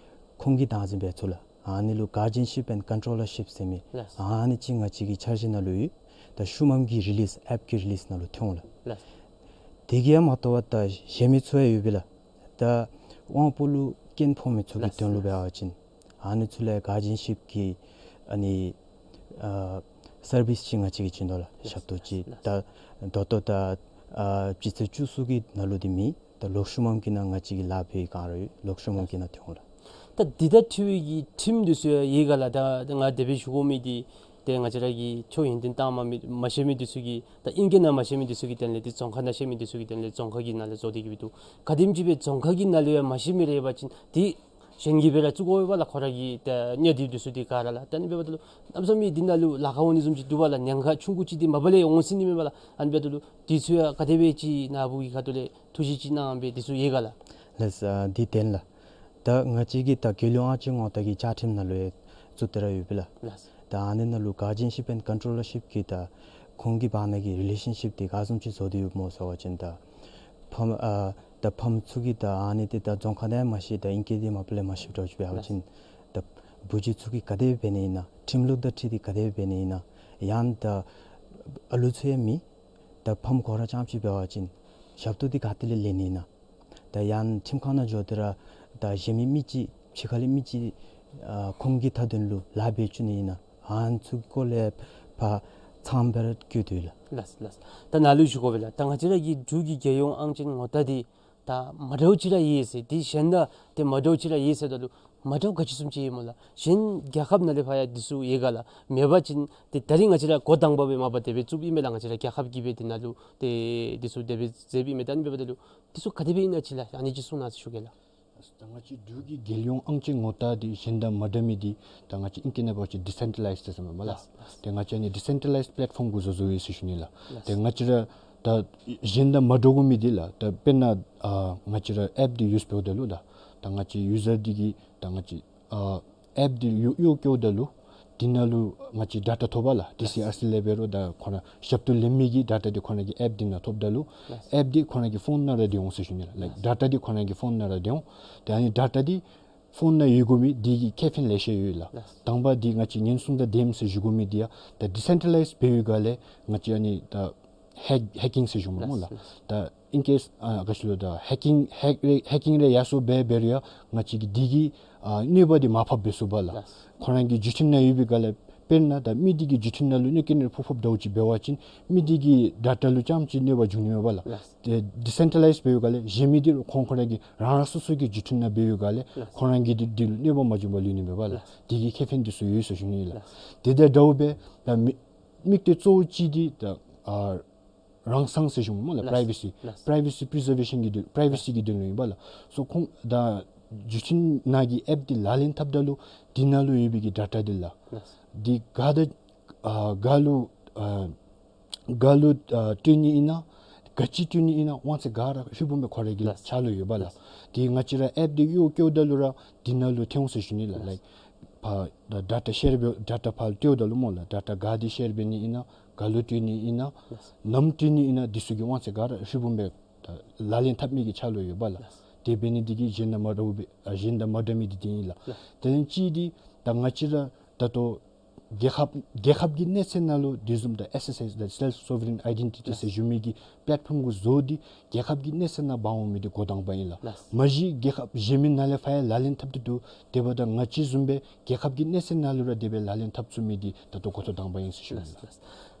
ཁོང་གིས་བདག་འཛིན་འབད་ཚུགས་ལགས། ཨ་ནི་ལུ་གཱར་ཌི་ཡཱན་ཤིཔ་ཨེནཌ་ཀོན་ཊོ་ལར་ཤིཔ་ཟེར་མི་ལགས། ཨ་ནི་ཅིག་ང་བཅས་ཀྱི་འཆར་གཞི་ནང་ལུ་ཡོད། ད་ཤུལ་མམ་གྱི་རི་ལིསི་ཨེཔ་གི་རི་ལིསི་ནང་ལུ་ཐོན་འོང་ལགས། ལགས། དེ་གིས་ཡང་མ་དོ་བར་ད་གཞན་མི་ཚུ་ཡང་ཡོད་པས་ལགས། ད་དབང་པོ་ལུ་རྐྱེན་ཕོག་མི་ཚུ་གི་ལགས། དོན་ལུ་ལགས། འབད་བ་ཅིན་ཨ་ནི་ཚུ་ལུ་ཡང་གཱར་ཌི་ཡཱན་ཤིཔ་གི་ཨ་ནི་ཨ་སར་བིསི་ཅིག་ང་བཅས་ཀྱིས་བྱིན་དོ་ལགས། ལགས། ཞབས་ཏོག་ཅིག། ལགས། ད་ད་ལྟོ་ད་ཨ་སྤྱི་ཚེས་བཅུ་གསུམ་གྱི་ནང་ལུ་འདི་མེད། ད་ལོག་ཤུལ་མམ་གྱི་ནང་ང་བཅས་ཀྱིས་ལཱ་འབད་བའི་སྒང་ར་ཡོད། ལོག་ཤུལ་མམ་གྱི་ནང་ཐོན་འོང་ལགས། ད་འདི་དང་འཁྲིལ་བའི་གི་ཁྲིམས་འདི་ཚུ་ཡང་ཡོད་ག་ལགས། ད་ད་ང་དེ་སྦེ་ཞུ་དགོ་མི་འདི་ཏེ་ང་བཅས་ར་གི་ཆོས་ཡོན་ཏན་བཏང་མ་མི་མ་ཤེས་མི་འདི་ཚུ་གིས་ད་ཨིང་སྐད་ནང་མ་ཤེས་མི་འདི་ཚུ་གི་དོན་ལས་ཏེ་རྫོང་ཁ་ནང་ཤེས་མི་འདི་ཚུ་གི་དོན་ལས་རྫོང་ཁ་གི་ནང་ལས་བཟོ་སྟེ་གི་སྦེ་འདུག། ག་དེམ་ཅིག་སྦེ་རྫོང་ཁ་གི་ནང་ལུ་ཡང་མ་ཤེས་མི་རེ་ཡོད་པ་ཅིན་ཏེ་གཞན་གྱིས་སྦེ་ར་བཙུགས་དགོ་པས་ལགས། ཁོ་ར་གི་ད་གནས་སྡོད་འདི་ཚུ་འདི་ག་ར་ལགས། ད་ཨ་ནི་འབདཝ་ད་ལུ་གནམ་མེད་ས་མེད་འདི་ནང་ལུ་ལཱ་ཁག་འོང་ནི་བཟུམ་ཅིག་འདུག་པ་ལགས། ཉེན་ཁ་ཆུང་ཀུ་ཅིག་འདི་མ་པ་ལས་འོང་སྲིད་ནི་མས་པ་ལགས། ཨ་ནི་འབདཝ་ད་ལུ་འདི་ཚུ་ཡང་ག་དེ་སྦེ་ཅིག་ནཱ་བུ་གི་ཁ་ཐུག་ལས་ཐུགས་བཞེད་ཅིག་གནང་སྦེ་འདི་ཚུ་ཡོད་ག་ལགས། ལགས་སོ། ཨ་འདི་བདེན་ལགས། ད་ང་བཅས་ཀྱི་ད་རྒྱལ་ཡོངས་ཨང་ཅན་ངོ་རྟགས་ཀྱི་བཅའ་ཁྲིམས་ནང་ལུ་ཡང་བཙུགས་ཏེ་ར་ཡོད་པས་ལགས། ལགས། ད་ཨ་ནི་ནང་ལུ་གཱར་ཌི་ཡཱན་ཤིཔ་ཨེནཌ་ཀོན་ཊོ་ལར་ཤིཔ་གི་ད་ཁོང་གི་བར་ན་གི་རི་ལེ་ཤཱན་ཤིཔ་འདི་ག་བཟུམ་ཅིག་བཟོ་སྟེ་ཡོདཔ་སྨོ་ཟེར་བ་ཅིན་ད་ཕམ་ཨ་ད་ཕམ་ཚུ་གིས་ད་ཨ་ནི་འདི་ད་རྫོང་ཁ་ནང་ཡང་མ་ཤེས། ད་ཨིང་སྐད་འདི་མ་པ་ལས་མ་ཤེསཔ་འདྲཝ་ཅིག་འབད་བ་ཅིན་ད་བུ་གཞི་ཚུ་གིས་ག་དེ་སྦེ་འབད་ནི་ཨིན་ན། ཁྲིམས་ལུགས་དང་འཁྲིལ་ཏེ་ག་དེ་སྦེ་འབད་ནི་ཨིན་ན། ཡང་ད་ཨ་ལུ་ཚུ་ཡང་མེད། ད་ཕམ་ཁོ་ར་རྐྱངམ་ཅིག་འབད་བ་ཅིན་ཞབས་ཏོག་འདི་ག་ཏེ་ལས་ལེན་ནི་ཨིན་ན། ད་ཡང་ཁྲིམས་ཁང་ནང་འགྱོ་སྟེ་ར་ད་གཞན་མི་མི་ཅིག་ཕྱི་ཁ་ལས་མི་ཅིག་ཨ་ཁོང་གི་མཐའ་དོན་ལུ་ལཱ་འབད་བཅུག་ནི་ཨིན་ན། ཨ་ནི་ཚུ་གི་སྐོར་ལས་ཕར་ཚངམ་སྦེ་ར་བཀོད་དེ་ཡོད་ལགས། ལགས་ལགས། ད་ནཱ་ལུ་ཞུ་དགོ་པས་ལགས། ད་ང་བཅས་ར་གི་འབྲུག་གི་རྒྱལ་ཡོངས་ཨང་ཅན་ངོ་རྟགས་འདི་ད་མ་འདྲཝ་ཅིག་ར་ཡོད་ཟེར། འདི་གཞན་དང་ཏེ་མ་འདྲཝ་ཅིག་ར་ཡོད་ཟེརཝ་ད་ལུ་མ་འདྲཝ་ག་ཅི་བཟུམ་ཅིག་ཡོད་སྨོ་ལགས། གཞན་རྒྱལ་ཁབ་ནང་ལས་ཕར་ཡང་འདི་ཚུ་ཡོད་ག་ལགས། མེད་པ་ཅིན་ཏེ་ད་རིས་ང་བཅས་ར་འགོ་དང་པ་སྦེ་མ་པ་དེ་སྦེ་བཙུགསཔ་ཨིན་མས་ལགས། ང་བཅས་ར་རྒྱལ་ཁབ་ཀྱིས་སྦེ་འདི་ནང་ལུ་ཏེ་འདི་ཚུ་དེ་སྦེ་མཛདཔ་ཨིན་མས། ད་ཨ་ནི་འབདཝ་ད་ལུ་འདི་ཚུ་ག་དེ་སྦེ་ཨིན་ན་ཅིག་ལགས། ཨ་ནི་ཅིག་གསུང་གནང་ཟེར་ཞུ་གེ་ལགས། ད་ང་བཅས་འབྲུག་གི་རྒྱལ་ཡོངས་ཨང་ཅན་ངོ་རྟགས་འདི་གཞན་དང་མ་འདྲ་མི་འདི་ད་ང་བཅས་ཨིང་སྐད་ནང་འབད་བ་ཅིན་ཌི་སེན་ཊ་ལའིཛ་ཟེར་མས་ལགས། ལགས། ཏེ་ང་བཅས་ཨ་ནི་ཌི་སེན་ཊ་ལའིཛ་པ་ལེཊ་ཕོམ་གུ་བཟོ་བཟོཝ་ཨིན་ཟེར་ཞུ་ནི་ལགས། ལགས། ཏེ་ང་བཅས་ར་ད་གཞན་དང་མ་འདྲ་དགོ་མི་འདི་ལགས། ད་དཔེར་ན་ཨ་ང་བཅས་ར་ཨེཔ་འདི་ཡུསི་འབདཝ་ད་ལུ་ད་ད་ང་བཅས་ཡུ་ཟར་འདི་གིས་ད་ང་བཅས་ཨ་ཨེཔ་འདི་གཡོག་གཡོག་བཀོལཝ་ད་ལུ་འདི་ནང་ལུ་ང་བཅས་ཌེ་ཊ་ཐོབ་པས་ལགས། ཌི་སི་ཨར་སི་ལས་འབད་རུང་ད་ཁོ་ར་ཞབས་ཏོག་ལེན་མི་གི་ཌེ་ཊ་འདི་ཁོ་ར་གི་ཨེཔ་འདི་ནང་ཐོབ་ད་ལུ་ལགས། ཨེཔ་འདི་ཁོ་ར་གི་ཕོན་ནང་ར་སྡོད་འོང་ཟེར་ཞུ་ནི་ལགས། ལགས། ཌེ་ཊ་འདི་ཁོ་ར་གི་ཕོན་ནང་ར་སྡོད་འོང་། ཏེ་ཨ་ནི་ཌེ་ཊ་འདི་ཕོན་ནང་ཡོད་དགོ་མི་འདི་གི་ཁེ་ཕན་ལེ་ཤ་ཡོད་ལགས། ལགས། དང་པ་འདི་ང་བཅས་ཉེན་སྲུང་དང་ལྡནམ་ཟེར་ཞུ་དགོ་མི་འདི་ཡང་ད་ཌི་སེན་ཊ་ལའིཛ་འབད་བའི་སྒང་ལས་ང་བཅས་ཨ་ནི་ད་ཧེག་ཧེག་ཀིང་ཟེར་ཞུཝ་སྨོ་ལགས། ལགས། ད་ཨིང་སྐད་ཨ་ག་ཅི་ལོ་ད་ཧེག་ཀིང་ཧེག་རེ་ཧེག་ཀིང་རེ་ཡར་སོང་འབད་འབད་རུང་ཡང་ང་བཅས་ཀྱིས་འདི་གི་ཨ་གནོད་པ་འདི་མར་ཕབ་འབད་ཚུགས་པས་ལགས། ལགས། ཁོ་ར་གི་བརྒྱུད་འཕྲིན་ནང་ཡོད་པའི་སྒང་ལས་ དཔེར་ན་ད་མི་འདི་གི་བརྒྱུད་འཕྲིན་ནང་ལུ་གནོད་སྐྱོན་རེ་ཕོག་ཕོགཔ་འདྲཝ་ཅིག་འབད་བ་ཅིན་མི་འདི་གི་ཌེ་ཊ་ལུ་རྐྱངམ་ཅིག་གནོད་པ་འབྱུང་ནི་མས་པ་ལགས། ལགས། ཏེ་ཌི་སེན་ཊ་ལའིཛ་འབད་བའི་སྒང་ལས་གཞན་མི་འདི་རུང་ཁོང་ཁོ་ར་གི་རང་རང་སོ་སོ་གི་བརྒྱུད་འཕྲིན་ནང་འབད་བའི་སྒང་ལས་ལགས། ཁོང་ར་གི་འདི་འདི་ལུ་གནོད་པ་མ་བྱུང་པར་ལུས་ནི་མས་པ་ལགས། ལགས། དེ་གི་ཁེ་ཕན་འདི་ཚུ་ཡོད་ཟེར་ཞུ་ནི་ལགས། ལགས། དེ་དང་འདྲཝ་སྦེ་ད་མི་དམིགས་གཏད་གཙོ་བོ་ཅིག་འདི་ད་ཨ་རང་སང་ཟེར་ཞུཝ་སྨོ་ལགས། ལགས། པི་རའི་བེ་སི། ལགས། པི་རའི་བེ་སི་པི་རི་ཛར་ཝེ་ཤཱན་གྱི་དོན་པི་རའི་བེ་སི་གི་དོན་ལུ་ཨིན་པ་ལགས། སོ་ཁོང་ད་བརྒྱུད་འཕྲིན་ནང་གི་ཨེཔ་འདི་ལག་ལེན་འཐབ་ད་ལུ་འདི་ནང་ལུ་ཡོད་པའི་གི་ཌེ་ཊ་འདི་ལགས། ལགས། འདི་ག་ད་ཨ་ག་ལུ་ཨ་ག་ལུ་ཨ་སྤྲོད་ནི་ཨིན་ན་ག་ཅི་སྤྲོད་ནི་ཨིན་ན་དབང་ཚད་ག་ར་ཧྲིལ་བུམ་སྦེ་ཁོ་རའི་གི་ལགས། ཕྱག་ལུ་ཡོད་པ་ལགས། ལགས། འདི་ང་བཅས་ར་ཨེཔ་འདི་གཡོག་བཀོལཝ་ད་ལུ་ར་འདི་ནང་ལུ་ཐོན་འོང་ཟེར་ཞུ་ནི་ལགས། ལགས། ལའིཀ་ཕར་ཌེ་ཊ་ཤེར་འབད་ཌེ་ཊ་ཕར་སྤྲོདཔ་ད་ལུ་སྨོ་ལགས། ཌེ་ཊ་ག་འདི་ཤེར་འབད་ནི་ཨིན་ན་ག་ལུ་སྤྲོད་ནི་ཨིན་ན་ལགས། ནམ་སྤྲོད་ནི་ཨིན་ན་འདི་ཚུ་གི་དབང་ཚད་ག་ར་ཧྲིལ་བུམ་སྦེ་ད་ལག་ལེན་འཐབ་མི་གི་ཕྱག་ལུ་ཡོད་པ་ལགས། ལགས། དེ་འབད་ནི་འདི་གིས་གཞན་དང་མ་འདྲཝ་སྦེ་ཨ་གཞན་དང་མ་འདྲ་མི་འདི་འདི་ཨིན་ལགས། ལགས། དེ་ལས་གཅིག་འདི་ད་ང་བཅས་ར་ད་ལྟོ་རྒྱལ་ཁབ་རྒྱལ་ཁབ་ཀྱི་གནས་ཚད་ནང་ལུ་དེ་བཟུམ་ད་ཨེསི་ཨེསི་ཨེསི་ད་སེལཕ་སོ་ཝ་རེན་ཨའི་ཌེན་ཊི་ཊི་ལགས། ཟེར་ཞུ་མི་གི་པེ་ལེཊ་ཕོམ་གུ་བཟོ་སྟེ་རྒྱལ་ཁབ་ཀྱི་གནས་ཚད་ནང་འབག་འོང་མི་འདི་འགོ་དང་པ་ཨིན་ལགས། ལགས། མ་གཞི་རྒྱལ་ཁབ་གཞན་མི་ནང་ལས་ཕར་ཡང་ལག་ལེན་འཐབ་སྟེ་འདུག། དེ་འབདཝ་ད་ང་བཅས་བཟུམ་སྦེ་རྒྱལ་ཁབ་ཀྱི་གནས་ཚད་ནང་ལུ་ར་དེ་སྦེ་ལག་ལེན་འཐབ་ཚུགས་མི་འདི་ད་ལྟོ་འགོ་ཐོག་དང་པ་ཨིན་ཟེར་ཞུ་ནི་ལགས། ལགས།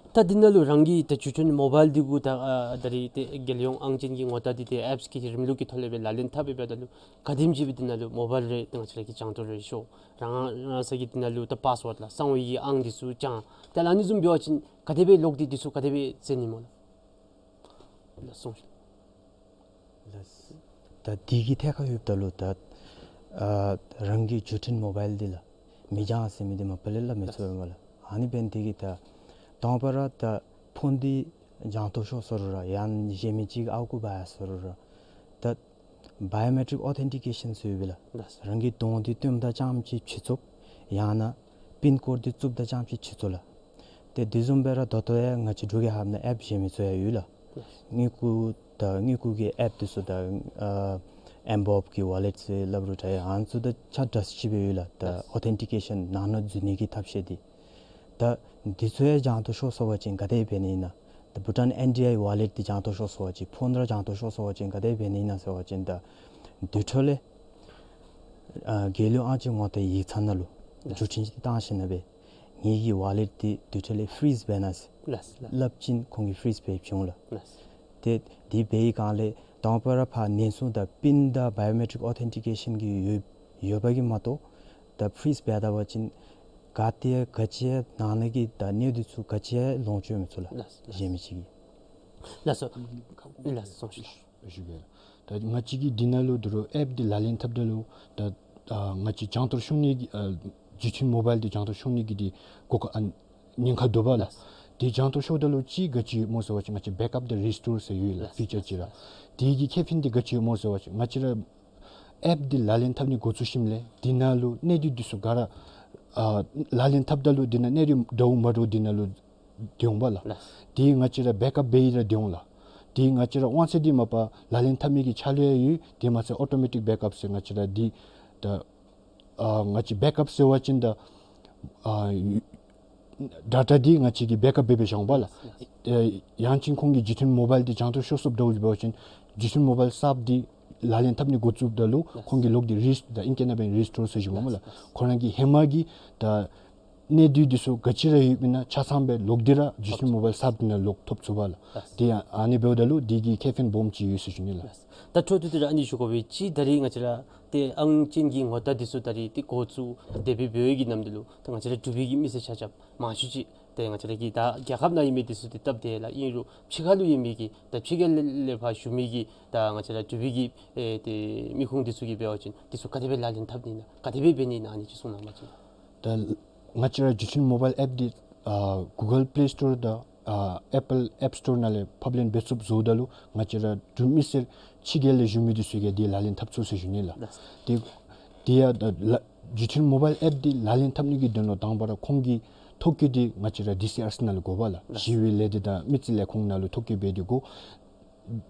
ད་འདི་ནང་ལུ་རང་གི་ད་བརྒྱུད་འཕྲིན་མོ་བཱའིལ་འདི་གུ་ད་ཨ་ད་རིས་ཏེ་རྒྱལ་ཡོངས་ཨང་ཅན་གྱི་ངོ་རྟགས་འདི་ཏེ་ཨེཔསི་གི་རིམ་ལུགས་ཀྱི་ཐོག་ལས་སྦེ་ལག་ལེན་འཐབ་སྦེ་འབདཝ་ད་ལུ་ག་དེམ་ཅིག་སྦེ་འདི་ནང་ལུ་མོ་བཱའིལ་རེ་ཏེ་ང་བཅས་ར་གིས་རྒྱང་མཐོང་རེ་ཤོར། རང་རང་སོ་གི་འདི་ནང་ལུ་ད་པཱསི་ཝཱརཌ་ལགས་གསང་བའི་གི་ཨང་འདི་ཚུ་བྱང་། ཏེ་ཨ་ནི་བཟུམ་འབད་བ་ཅིན་ག་དེ་སྦེ་ལོག་སྟེ་འདི་ཚུ་ག་དེ་སྦེ་འཛོལ་ནི་སྨོ་ལགས། ལགས་སོ། ལགས། ད་འདི་གི་ཐད་ཁར་ཡོདཔ་ད་ལུ་ད་ཨ་རང་གི་བརྒྱུད་འཕྲིན་མོ་བཱའིལ་འདི་ལགས་མི་རྒྱང་ཟེར་མི་འདི་མ་པ་ལས་སླབ་མི་ཚུགས་པས་སྨོ་ལགས། ཨ་ནི་འབད་ནི་འདི་གིས་ད་དང་པ་ར་ད་ཕོན་འདི་རྒྱང་མཐོང་ཤོར་སོང་རུང་ར་ཡང་གཞན་མི་ཅིག་ཨར་ཁུ་འབག་སོང་རུང་ར་ད་བའི་ཨོ་མེ་ཊིཀ་ཨོ་ཐེན་ཊི་ཀེ་ཤཱན་ཟེར་ཡོད་པས་ལགས། ལགས། རང་གི་གདོང་འདི་སྟོནམ་ད་རྐྱངམ་ཅིག་ཕྱི་བཙུགས་ཡང་ན་པིན་ཀོཌ་འདི་བཙུགསཔ་ད་རྐྱངམ་ཅིག་ཕྱི་བཙུགས་ལགས། ཏེ་དེ་བཟུམ་སྦེ་ར་ད་ལྟོ་ཡང་ང་བཅས་འབྲུག་རྒྱལ་ཁབ་ནང་ཨེཔ་གཞན་མི་ཚུ་ཡང་ཡོད་ལགས། ལགས། དངུལ་ཁུག་ད་དངུལ་ཁུག་གི་ཨེཔ་འདི་ཚུ་ད་ཨ་ཨེམ་བོབ་ཀྱི་ཝ་ལེཊ་ཟེར་སླབ་རུང་ད་ཡང་ཨ་ནི་ཚུ་ད་ཆ་འདྲ་ཅིག་སྦེ་ཡོད་ལགས། ད་ལགས། ཨོ་ཐེན་ཊི་ཀེ་ཤཱན་ནང་ན་འཛུལ་ནི་གི་ཐབས་ཤེས་འདི། ད་འདི་ཚུ་ཡང་རྒྱང་མཐོང་ཤོར་སོང་པ་ཅིན་ག་དེ་འབད་ནི་ཨིན་ན། ད་བྷུ་ཊཱན་ཨེན་ཌི་ཨའི་ཝ་ལེཊ་འདི་རྒྱང་མཐོང་ཤོར་སོང་པ་ཅིན་ཕོན་ར་རྒྱང་མཐོང་ཤོར་སོང་པ་ཅིན་ག་དེ་འབད་ནི་ཨིན་ན་ཟེར་བ་ཅིན་ད་དེ་འཕྲོ་ལས་ཨ་རྒྱལ་ཡོངས་ཨང་ཅན་ངོ་རྟགས་ཡིག་ཚང་ནང་ལུ་ལགས། བརྒྱུད་འཕྲིན་ཅིག་བཏང་ཞིནམ་ལས་ངེ་གི་ཝ་ལེཊ་འདི་དེ་འཕྲོ་ལས་ཕི་རིཛ་འབད་གནང་ཟེར་ལགས་ལགས། སླབ་ཅིན་ཁོང་གིས་ཕི་རིཛ་འབད་བྱིན་འོང་ལགས། ལགས། ཏེ་དེ་འབད་བའི་སྒང་ལས་དང་པ་ར་ཕར་ཉེན་སྲུང་དང་པིན་དང་བའི་ཨོ་མེ་ཊིཀ་ཨོ་ཐེན་ཊི་ཀེ་ཤཱན་གྱི་ཡོད་ཡོད་པ་གིས་མ་གཏོགས་ད་ཕི་རིཛ་འབད་ད་པ་ཅིན་ག་ཏེ་ག་ཅི་ནང་ན་གི་ད་གནས་ཚུལ་ཚུ་ག་ཅི་ལོངས་སྤྱོད་མི་ཚུགས་ལགས། ལགས། གཞན་མི་ཅིག་གིས། ལགས་སོ། ལགས་སོ། ཞུ་གེ། ད་ང་བཅས་ཀྱིས་འདི་ནང་ལུ་དོ་རུང་ཨེཔ་འདི་ལག་ལེན་འཐབ་ད་ལུ་ད་ཨ་ང་བཅས་རྒྱང་མཐོང་ཤོར་ནི་གི་ཨ་བརྒྱུད་འཕྲིན་མོ་བཱའིལ་འདི་རྒྱང་མཐོང་ཤོར་ནི་གི་འདི་གོ་སྐབས་ཨ་ཉེན་ཁ་འདུག་པ་ལགས། ལགས། དེ་རྒྱང་མཐོང་ཤོར་ད་ལུ་ཅིག་ག་ཅི་ཡོད་སྨོ་ཟེར་བ་ཅིན་ང་བཅས་བེཀ་ཨཔ་དང་རི་སི་ཊོར་ཟེར་ཡོད་ལགས། ལགས། ཕི་ཅར་ཅིག་ར། ལགས། དེ་གི་ཁེ་ཕན་འདི་ག་ཅི་ཡོད་སྨོ་ཟེར་བ་ཅིན་ང་བཅས་ར་ཨེཔ་འདི་ལག་ལེན་འཐབ་ནི་འགོ་བཙུགས་ཞིནམ་ལས་འདི་ནང་ལུ་གནས་ཚུལ་འདི་ཚུ་ག་ར་ཨ་ལག་ལེན་འཐབ་ད་ལུ་འདི་ནང་གནས་ཚུལ་འདྲཝ་མ་འདྲཝ་འདི་ནང་ལུ་སྡོད་འོང་པ་ལགས། ལགས། དེ་ང་བཅས་ར་བེཀ་ཨཔ་འབད་ཡི་ར་སྡོད་འོང་ལགས། དེ་ང་བཅས་ར་དབང་ཚད་འདི་མ་པ་ལག་ལེན་འཐབ་མི་གི་ཕྱག་ལུ་ཡང་ཡོད། དེ་མ་ཚད་ཨོ་ཊོ་མེ་ཊིཀ་བེཀ་ཨཔ་ཟེར་ང་བཅས་ར་འདི་ད་ཨ་ང་བཅས་བེཀ་ཨཔ་ཟེར་བ་ཅིན་ད་ཨ་ཌེ་ཊ་འདི་ང་བཅས་ཀྱིས་བེཀ་ཨཔ་འབད་འབད་བཞག་འོང་པ་ལགས། ལགས། ཨེ་ཡང་ཅིན་ཁོང་གི་བརྒྱུད་འཕྲིན་མོ་བཱའིལ་འདི་རྒྱང་མཐོང་ཤོར་སོངམ་འདྲཝ་ཅིག་འབད་བ་ཅིན་བརྒྱུད་འཕྲིན་མོ་བཱའིལ་གསརཔ་འདི་ལག་ལེན་འཐབ་ནི་འགོ་བཙུགསཔ་ད་ལུ་ལགས། ཁོང་གི་ལོག་སྟེ་རི་སི་ད་ཨིང་སྐད་ནང་འབད་རི་སི་ཊོར་ཟེར་ཞུཝ་སྨོ་ལགས། ལགས། ཁོ་ར་གི་ཧེ་མ་གི་ད་གནས་ཚུལ་འདི་ཚུ་ག་ཅི་ར་ཡོདཔ་ཨིན་ན་ཆ་ཚང་སྦེ་ལོག་སྟེ་ར་བརྒྱུད་འཕྲིན་མོ་བཱའིལ་གསརཔ་འདི་ནང་ལོག་ཐོབ་ཚུགས་པ་ལགས། ལགས། དེ་ཡང་ཨ་ནི་འབདཝ་ད་ལུ་འདི་གི་ཁེ་ཕན་སྦོམ་ཅིག་ཡོད་ཟེར་ཞུ་ནི་ལགས། ལགས། ད་འཕྲོ་མཐུད་དེ་ར་ཨ་ནི་ཞུ་དགོ་པའི་ཅིག་ད་རིས་ང་བཅས་ར་ཏེ་ཨང་ཅན་གྱི་ངོ་རྟགས་འདི་ཚུ་ད་རིས་ཏེ་འགོ་བཙུགས་དེ་སྦེ་འབད་བའི་གི་ནམ་དུས་ལུ་ད་ང་བཅས་ར་འབྲུག་པའི་གི་མི་སེར་ཆ་ཁྱབ་མང་ཤོས་ཅིག་ཏེ་ང་བཅས་ར་གི་ད་རྒྱལ་ཁབ་ནང་ཡོད་མི་འདི་ཚུ་ཏེ་སྟབས་བདེ་ལགས། ཨིན་རུང་ཕྱི་ཁ་ལུ་ཡོད་མི་གི་ད་ཕྱི་རྒྱལ་ལས་ཕར་བཞུགས་མི་གི་ད་ང་བཅས་ར་འབྲུག་པའི་གི་ཨེ་ཏེ་མི་ཁུངས་འདི་ཚུ་གིས་འབད་བ་ཅིན་འདི་ཚུ་ག་དེ་སྦེ་ལག་ལེན་འཐབ་ནི་ཨིན་ན་ག་དེ་སྦེ་འབད་ནི་ཨིན་ན་ཨ་ནི་ཅིག་གསུང་གནང་བ་ཅིན། ད་ང་བཅས་ར་བརྒྱུད་འཕྲིན་མོ་བཱའིལ་ཨེཔ་འདི་ཨ་གུ་གཱལ་པི་ལེ་སི་ཊོར་དང་ཨ་ཨེ་པཱལ་ཨེཔ་སི་ཊོར་ནང་ལས་ཕབ་ལེན་འབད་ཚུགསཔ་བཟོཝ་ད་ལུ་ང་བཅས་ར་འབྲུག་མི་སེར་ཕྱི་རྒྱལ་ལས་བཞུགས་མི་འདི་ཚུ་གིས་འདི་ལག་ལེན་འཐབ་ཚུགས་ཟེར་ཞུ་ནི་ལགས། ལགས། དེ་དེ་ཡང་ད་ལ་བརྒྱུད་འཕྲིན་མོ་བཱའིལ་ཨེཔ་འདི་ལག་ལེན་འཐབ་ནི་གི་དོན་ལུ་དང་པ་ར་ཁོང་གི་ཐོ་བཀོད་འདི་ང་བཅས་ར་ཌི་སི་ཨར་སི་ནང་ལུ་དགོ་པ་ལགས། ལགས། ཞི་བའི་ལས་སྡེ་དང་མི་རྩིས་ལས་ཁུངས་ནང་ལུ་ཐོ་བཀོད་འབད་དེ་དགོ།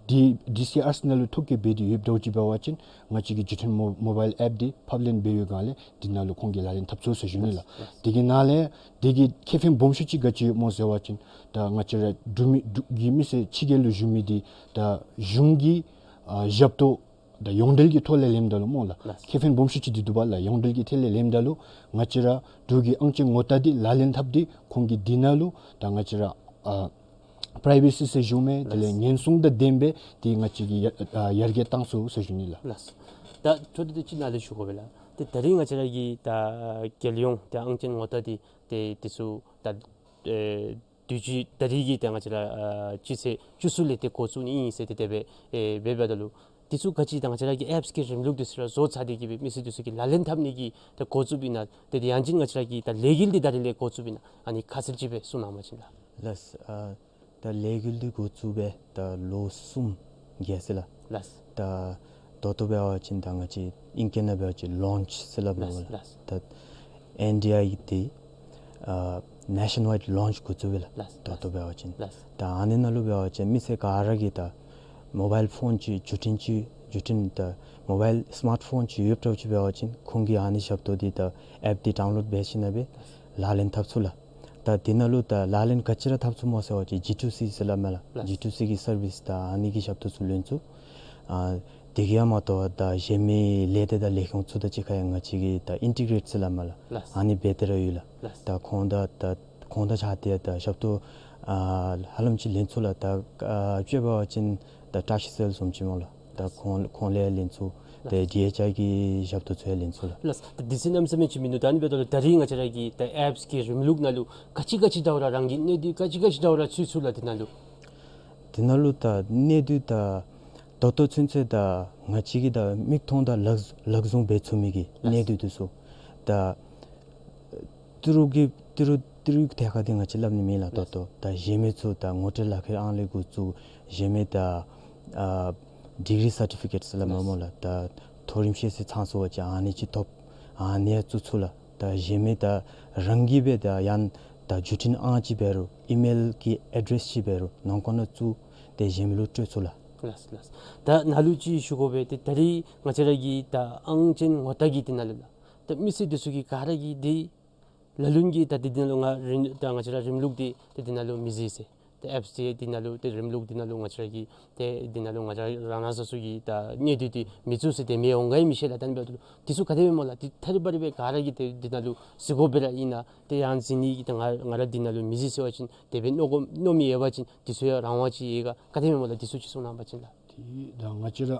འདི་ཌི་སི་ཨར་སི་ནང་ལུ་ཐོ་བཀོད་འབད་དེ་ཡོདཔ་འདྲཝ་ཅིག་འབད་བ་ཅིན་ང་བཅས་ཀྱི་བརྒྱུད་འཕྲིན་མོ་མོ་བཱའིལ་ཨེཔ་འདི་ཕབ་ལེན་འབད་བའི་སྒང་ལས་འདི་ནང་ལུ་ཁོང་གིས་ལག་ལེན་འཐབ་ཚུགས་ཟེར་ཞུ་ནི་ལགས། ལགས། དེ་གི་ནང་ལས་དེ་གི་ཁེ་ཕན་སྦོམ་ཤོས་ཅིག་ག་ཅི་ཡོད་སྨོ་ཟེར་བ་ཅིན་ད་ང་བཅས་ར་འབྲུག་མི་འབྲུག་གི་མི་སེར་ཕྱི་རྒྱལ་ལུ་བཞུགས་མི་འདི་ད་གཞུང་གི་ཨ་ཞབས་ཏོག་ ད་ཡོངས་འབྲེལ་གྱི་ཐོག་ལས་ལེནམ་ད་ལུ་སྨོ་ལགས། ལགས། ཁེ་ཕན་སྦོམ་ཤོས་ཅིག་འདི་འདུག་པ་ལགས། ཡོངས་འབྲེལ་གྱི་ཐད་ལས་ལེནམ་ད་ལུ་ང་བཅས་ར་འབྲུག་གི་ཨང་ཅན་ངོ་རྟགས་འདི་ལག་ལེན་འཐབ་སྟེ་ཁོང་གིས་འདི་ནང་ལུ་ད་ང་བཅས་ར་ཨ་པྲའི་ཝེ་སི་ཟེར་ཞུཝ་མས། དེ་ལས་ལགས། ཉེན་སྲུང་དང་ལྡན་པའི་འདི་ང་བཅས་ཀྱིས་ཡར་ཨ་ཡར་རྒྱས་བཏང་ཚུགས་ཟེར་ཞུ་ནི་ལགས། ལགས། ད་འཕྲོ་འདི་ཅིག་ནཱ་ལུ་ཞུ་དགོ་པས་ལགས། ཏེ་ད་རིས་ང་བཅས་ར་གི་ད་རྒྱལ་ཡོངས་ད་ཨང་ཅན་ངོ་རྟགས་འདི་ཏེ་འདི་ཚུ་ད་ཨེ་དུས་ཅི་ད་རིས་ཀྱི་ད་ང་བཅས་ར་ཨ་སྤྱི་ཚེས་བཅུ་གསུམ་ལས་ཏེ་འགོ་བཙུགས་ནི་ཨིན་ཟེར་ཏེ་དེ་སྦེ་ཨེ་འབད་འབདཝ་ད་ལུ་འདི་ཚུ་ག་ཅི་ད་ང་བཅས་ར་གི་ཨེཔསི་གི་རིམ་ལུགས་འདི་ཚུ་ར་བཟོ་ཚར་ཏེ་གི་སྦེ་མི་སེར་འདི་ཚུ་གིས་ལག་ལེན་འཐབ་ནི་གི་ད་འགོ་བཙུགསཔ་ཨིན་ན། ཏེ་དེ་ཡང་ཅིན་ང་བཅས་ར་གི་ད་ལས་འགུལ་འདི་ད་རིས་ལས་འགོ་བཙུགསཔ་ཨིན་ན། ཨ་ནི་ཁ་གསལ་ཅིག་སྦེ་གསུང་གནང་བ་ཅིན་ལགས། ལགས། ཨ་ད་ལས་འགུལ་འདི་འགོ་བཙུགས་སྦེ་ད་ལོ་གསུམ་བརྒལ་ཅི་ལགས། ལགས། ད་ད་ལྟོ་འབད་བ་ཅིན་ད་ང་བཅས་ཨིང་སྐད་ནང་འབད་བ་ཅིན་ལོནཆ་ཟེར་སླབ་ལགས། ལགས། ད་ཨེན་ཌི་ཨའི་འདི་ཨ་ནེ་ཤཱན་ཝའིཌ་ལོནཆ་འགོ་བཙུགས་པས་ལགས། ལགས། ད་ལྟོ་འབད་བ་ཅིན། ལགས། ད་ཨ་ནི་ནང་ལུ་འབད་བ་ཅིན་མི་སེར་ག་ར་གིས་ད་མོ་བཱའིལ་ཕོན་ཅིག་བརྒྱུད་འཕྲིན་ཅིག་བརྒྱུད་འཕྲིན་ད་མོ་བཱའིལ་སི་མཱརཊ་ཕོན་ཅིག་ཡོདཔ་འདྲཝ་ཅིག་འབད་བ་ཅིན་ཁོང་གིས་ཨ་ནི་ཞབས་ཏོག་འདི་ད་ཨེཔ་འདི་ཌའུན་ལོཌ་འབད་ཞིནམ་ལས་ལག་ལེན་འཐབ་ཚུགས་ལགས། ད་འདི་ནང་ལུ་ད་ལག་ལེན་ག་ཅི་ར་འཐབ་ཚུགས་སྨོ་ཟེར་བ་ཅིན་ཇི་ཊུ་སི་ཟེར་སླབ་མས་ལགས། ལགས། ཇི་ཊུ་སི་གི་སར་བིསི་ད་ཨ་ནི་གི་ཞབས་ཏོག་ཚུ་ལེན་ཚུགས། ཨ་དེ་གིས་ཡང་མ་དོ་ད་གཞན་མི་ལས་སྡེ་དང་ལས་ཁུངས་ཚུ་དང་གཅིག་ཁར་ཡང་ང་བཅས་ཀྱིས་ད་ཨིན་ཊི་གེ་རེཊ་ཟེར་སླབ་མས་ལགས། ལགས། ཨ་ནི་འབད་དེ་ར་ཡོད་ལགས། ལགས། ད་ཁོང་དང་ད་ཁོང་དང་ཆ་ཏེ་ད་ཞབས་ཏོག་ཨ་ཧ་ལམ་ཅིག་ལེན་ཚུགས་ལགས། ད་ཨ་དཔྱེ་འབད་བ་ཅིན་ད་བཀྲ་ཤིས་ཟེར་བཟུམ་ཅིག་སྨོ་ལགས། ད་ཁོང་ཁོང་ལས་ལེན་ཚུགས། ཏེ་ལགས། ཌི་ཨེཆ་ཨའི་གི་ཞབས་ཏོག་ཚུ་ཡང་ལེན་ཚུགས་ལགས། ལགས། ད་དུས་ཚོད་གནམ་མེད་ས་མེད་ཅིག་མིན་འདུག། ད་ཨ་ནི་འབདཝ་ད་ད་རིས་ང་བཅས་ར་གི་ད་ཨེཔསི་གི་རིམ་ལུགས་ནང་ལུ་ག་ཅི་ག་ཅི་འདྲཝ་ར་རང་གི་གནད་དོན་ག་ཅི་ག་ཅི་འདྲཝ་ར་ཚུད་ཚུགས་ལགས་འདི་ནང་ལུ། འདི་ནང་ལུ་ད་གནད་དོན་ད་ད་ལྟོ་ཚུན་ཚོད་ད་ང་བཅས་ཀྱིས་ད་མིག་མཐོང་དང་ལག་ལག་བཟུང་འབད་ཚུགས་མི་གི་ལགས། གནད་དོན་འདི་ཚུ་ད་ཏི་རུ་གི་ཏི་རུ་ཏི་རུ་གི་ཐད་ཁར་འདི་ང་བཅས་སླབ་ནི་མེད་ལགས། ད་ལྟོ་ད་གཞན་མི་ཚུ་ད་ངོ་སྤྲོད་ལག་ཁྱེར་ཨང་ལས་འགོ་བཙུགས་གཞན་མི་ད་ཨ་ཌིག་རི་སར་ཊི་ཕི་ཀེཊ་ཟེར་སླབ་མས་སྨོ་ལགས། ད་མཐོ་རིམ་ཤེས་ཚད་ཚང་སོང་པ་ཅིན་ཨ་ནི་ཅིག་ཐོབ། ཨ་ནི་ཡང་བཙུགས་ཚུགས་ལགས། ད་གཞན་མི་ད་རང་གིས་འབད་ད་ཡང་ད་བརྒྱུད་འཕྲིན་ཨང་ཅིག་འབད་རུང་ཨི་མེལ་གྱི་ཨེ་ཌེསི་ཅིག་འབད་རུང་ནང་འཁོད་ནང་བཙུགས་ཏེ་གཞན་མི་ལུ་སྤྲོད་ཚུགས་ལགས། ལགས་ལགས། ད་ནཱ་ལུ་ཅིག་ཞུ་དགོ་པས། ཏེ་ད་རིས་ང་བཅས་ར་གི་ད་ཨང་ཅན་ངོ་རྟགས་ཀྱི་འདི་ནང་ལུ་ལགས། ད་མི་སེར་འདི་ཚུ་གིས་ག་ར་གིས་འདི་ལ་ལུ་གིས་ད་འདི་འདི་ནང་ལུ་ང་རིམ་ད་ང་བཅས་ར་རིམ་ལུགས་འདི་ཏེ་འདི་ནང་ལུ་མི་གཟིགས་ཟེར། ཏེ་ཨེཔསི་འདི་འདི་ནང་ལུ་ཏེ་རིམ་ལུགས་འདི་ནང་ལུ་ང་བཅས་ར་གི་ཏེ་འདི་ནང་ལུ་ང་བཅས་ར་རང་རང་སོ་སོ་གི་ད་གནད་དོན་འདི་མི་བཙུགས་ཟེར་དེ་མི་འོང་ག་ཡང་མི་ཤེས་ལགས། ད་ཨ་ནི་འབདཝ་ད་ལུ་འདི་ཚུ་ག་དེ་སྦེ་སྨོ་ལགས། ཏེ་ཐད་རི་བ་རི་སྦེ་ག་ར་གིས་ཏེ་འདི་ནང་ལུ་གཟིགས་དགོ་པས་ར་ཨིན་ན། ཏེ་ཡང་གཟིགས་ནི་གི་ད་ང་ང་ར་འདི་ནང་ལུ་མི་གཟིགས་ཟེར་བ་ཅིན་དེ་སྦེ་མནོ་དགོ་མནོ་མི་ཡོད་པ་ཅིན་འདི་ཚུ་ཡང་རང་དབང་ཅིག་ཡོད་ག་ག་དེ་སྦེ་སྨོ་ལགས། འདི་ཚུ་ཅིག་གསུང་གནང་བ་ཅིན་ལགས། ཏེ་ད་ང་བཅས་ར་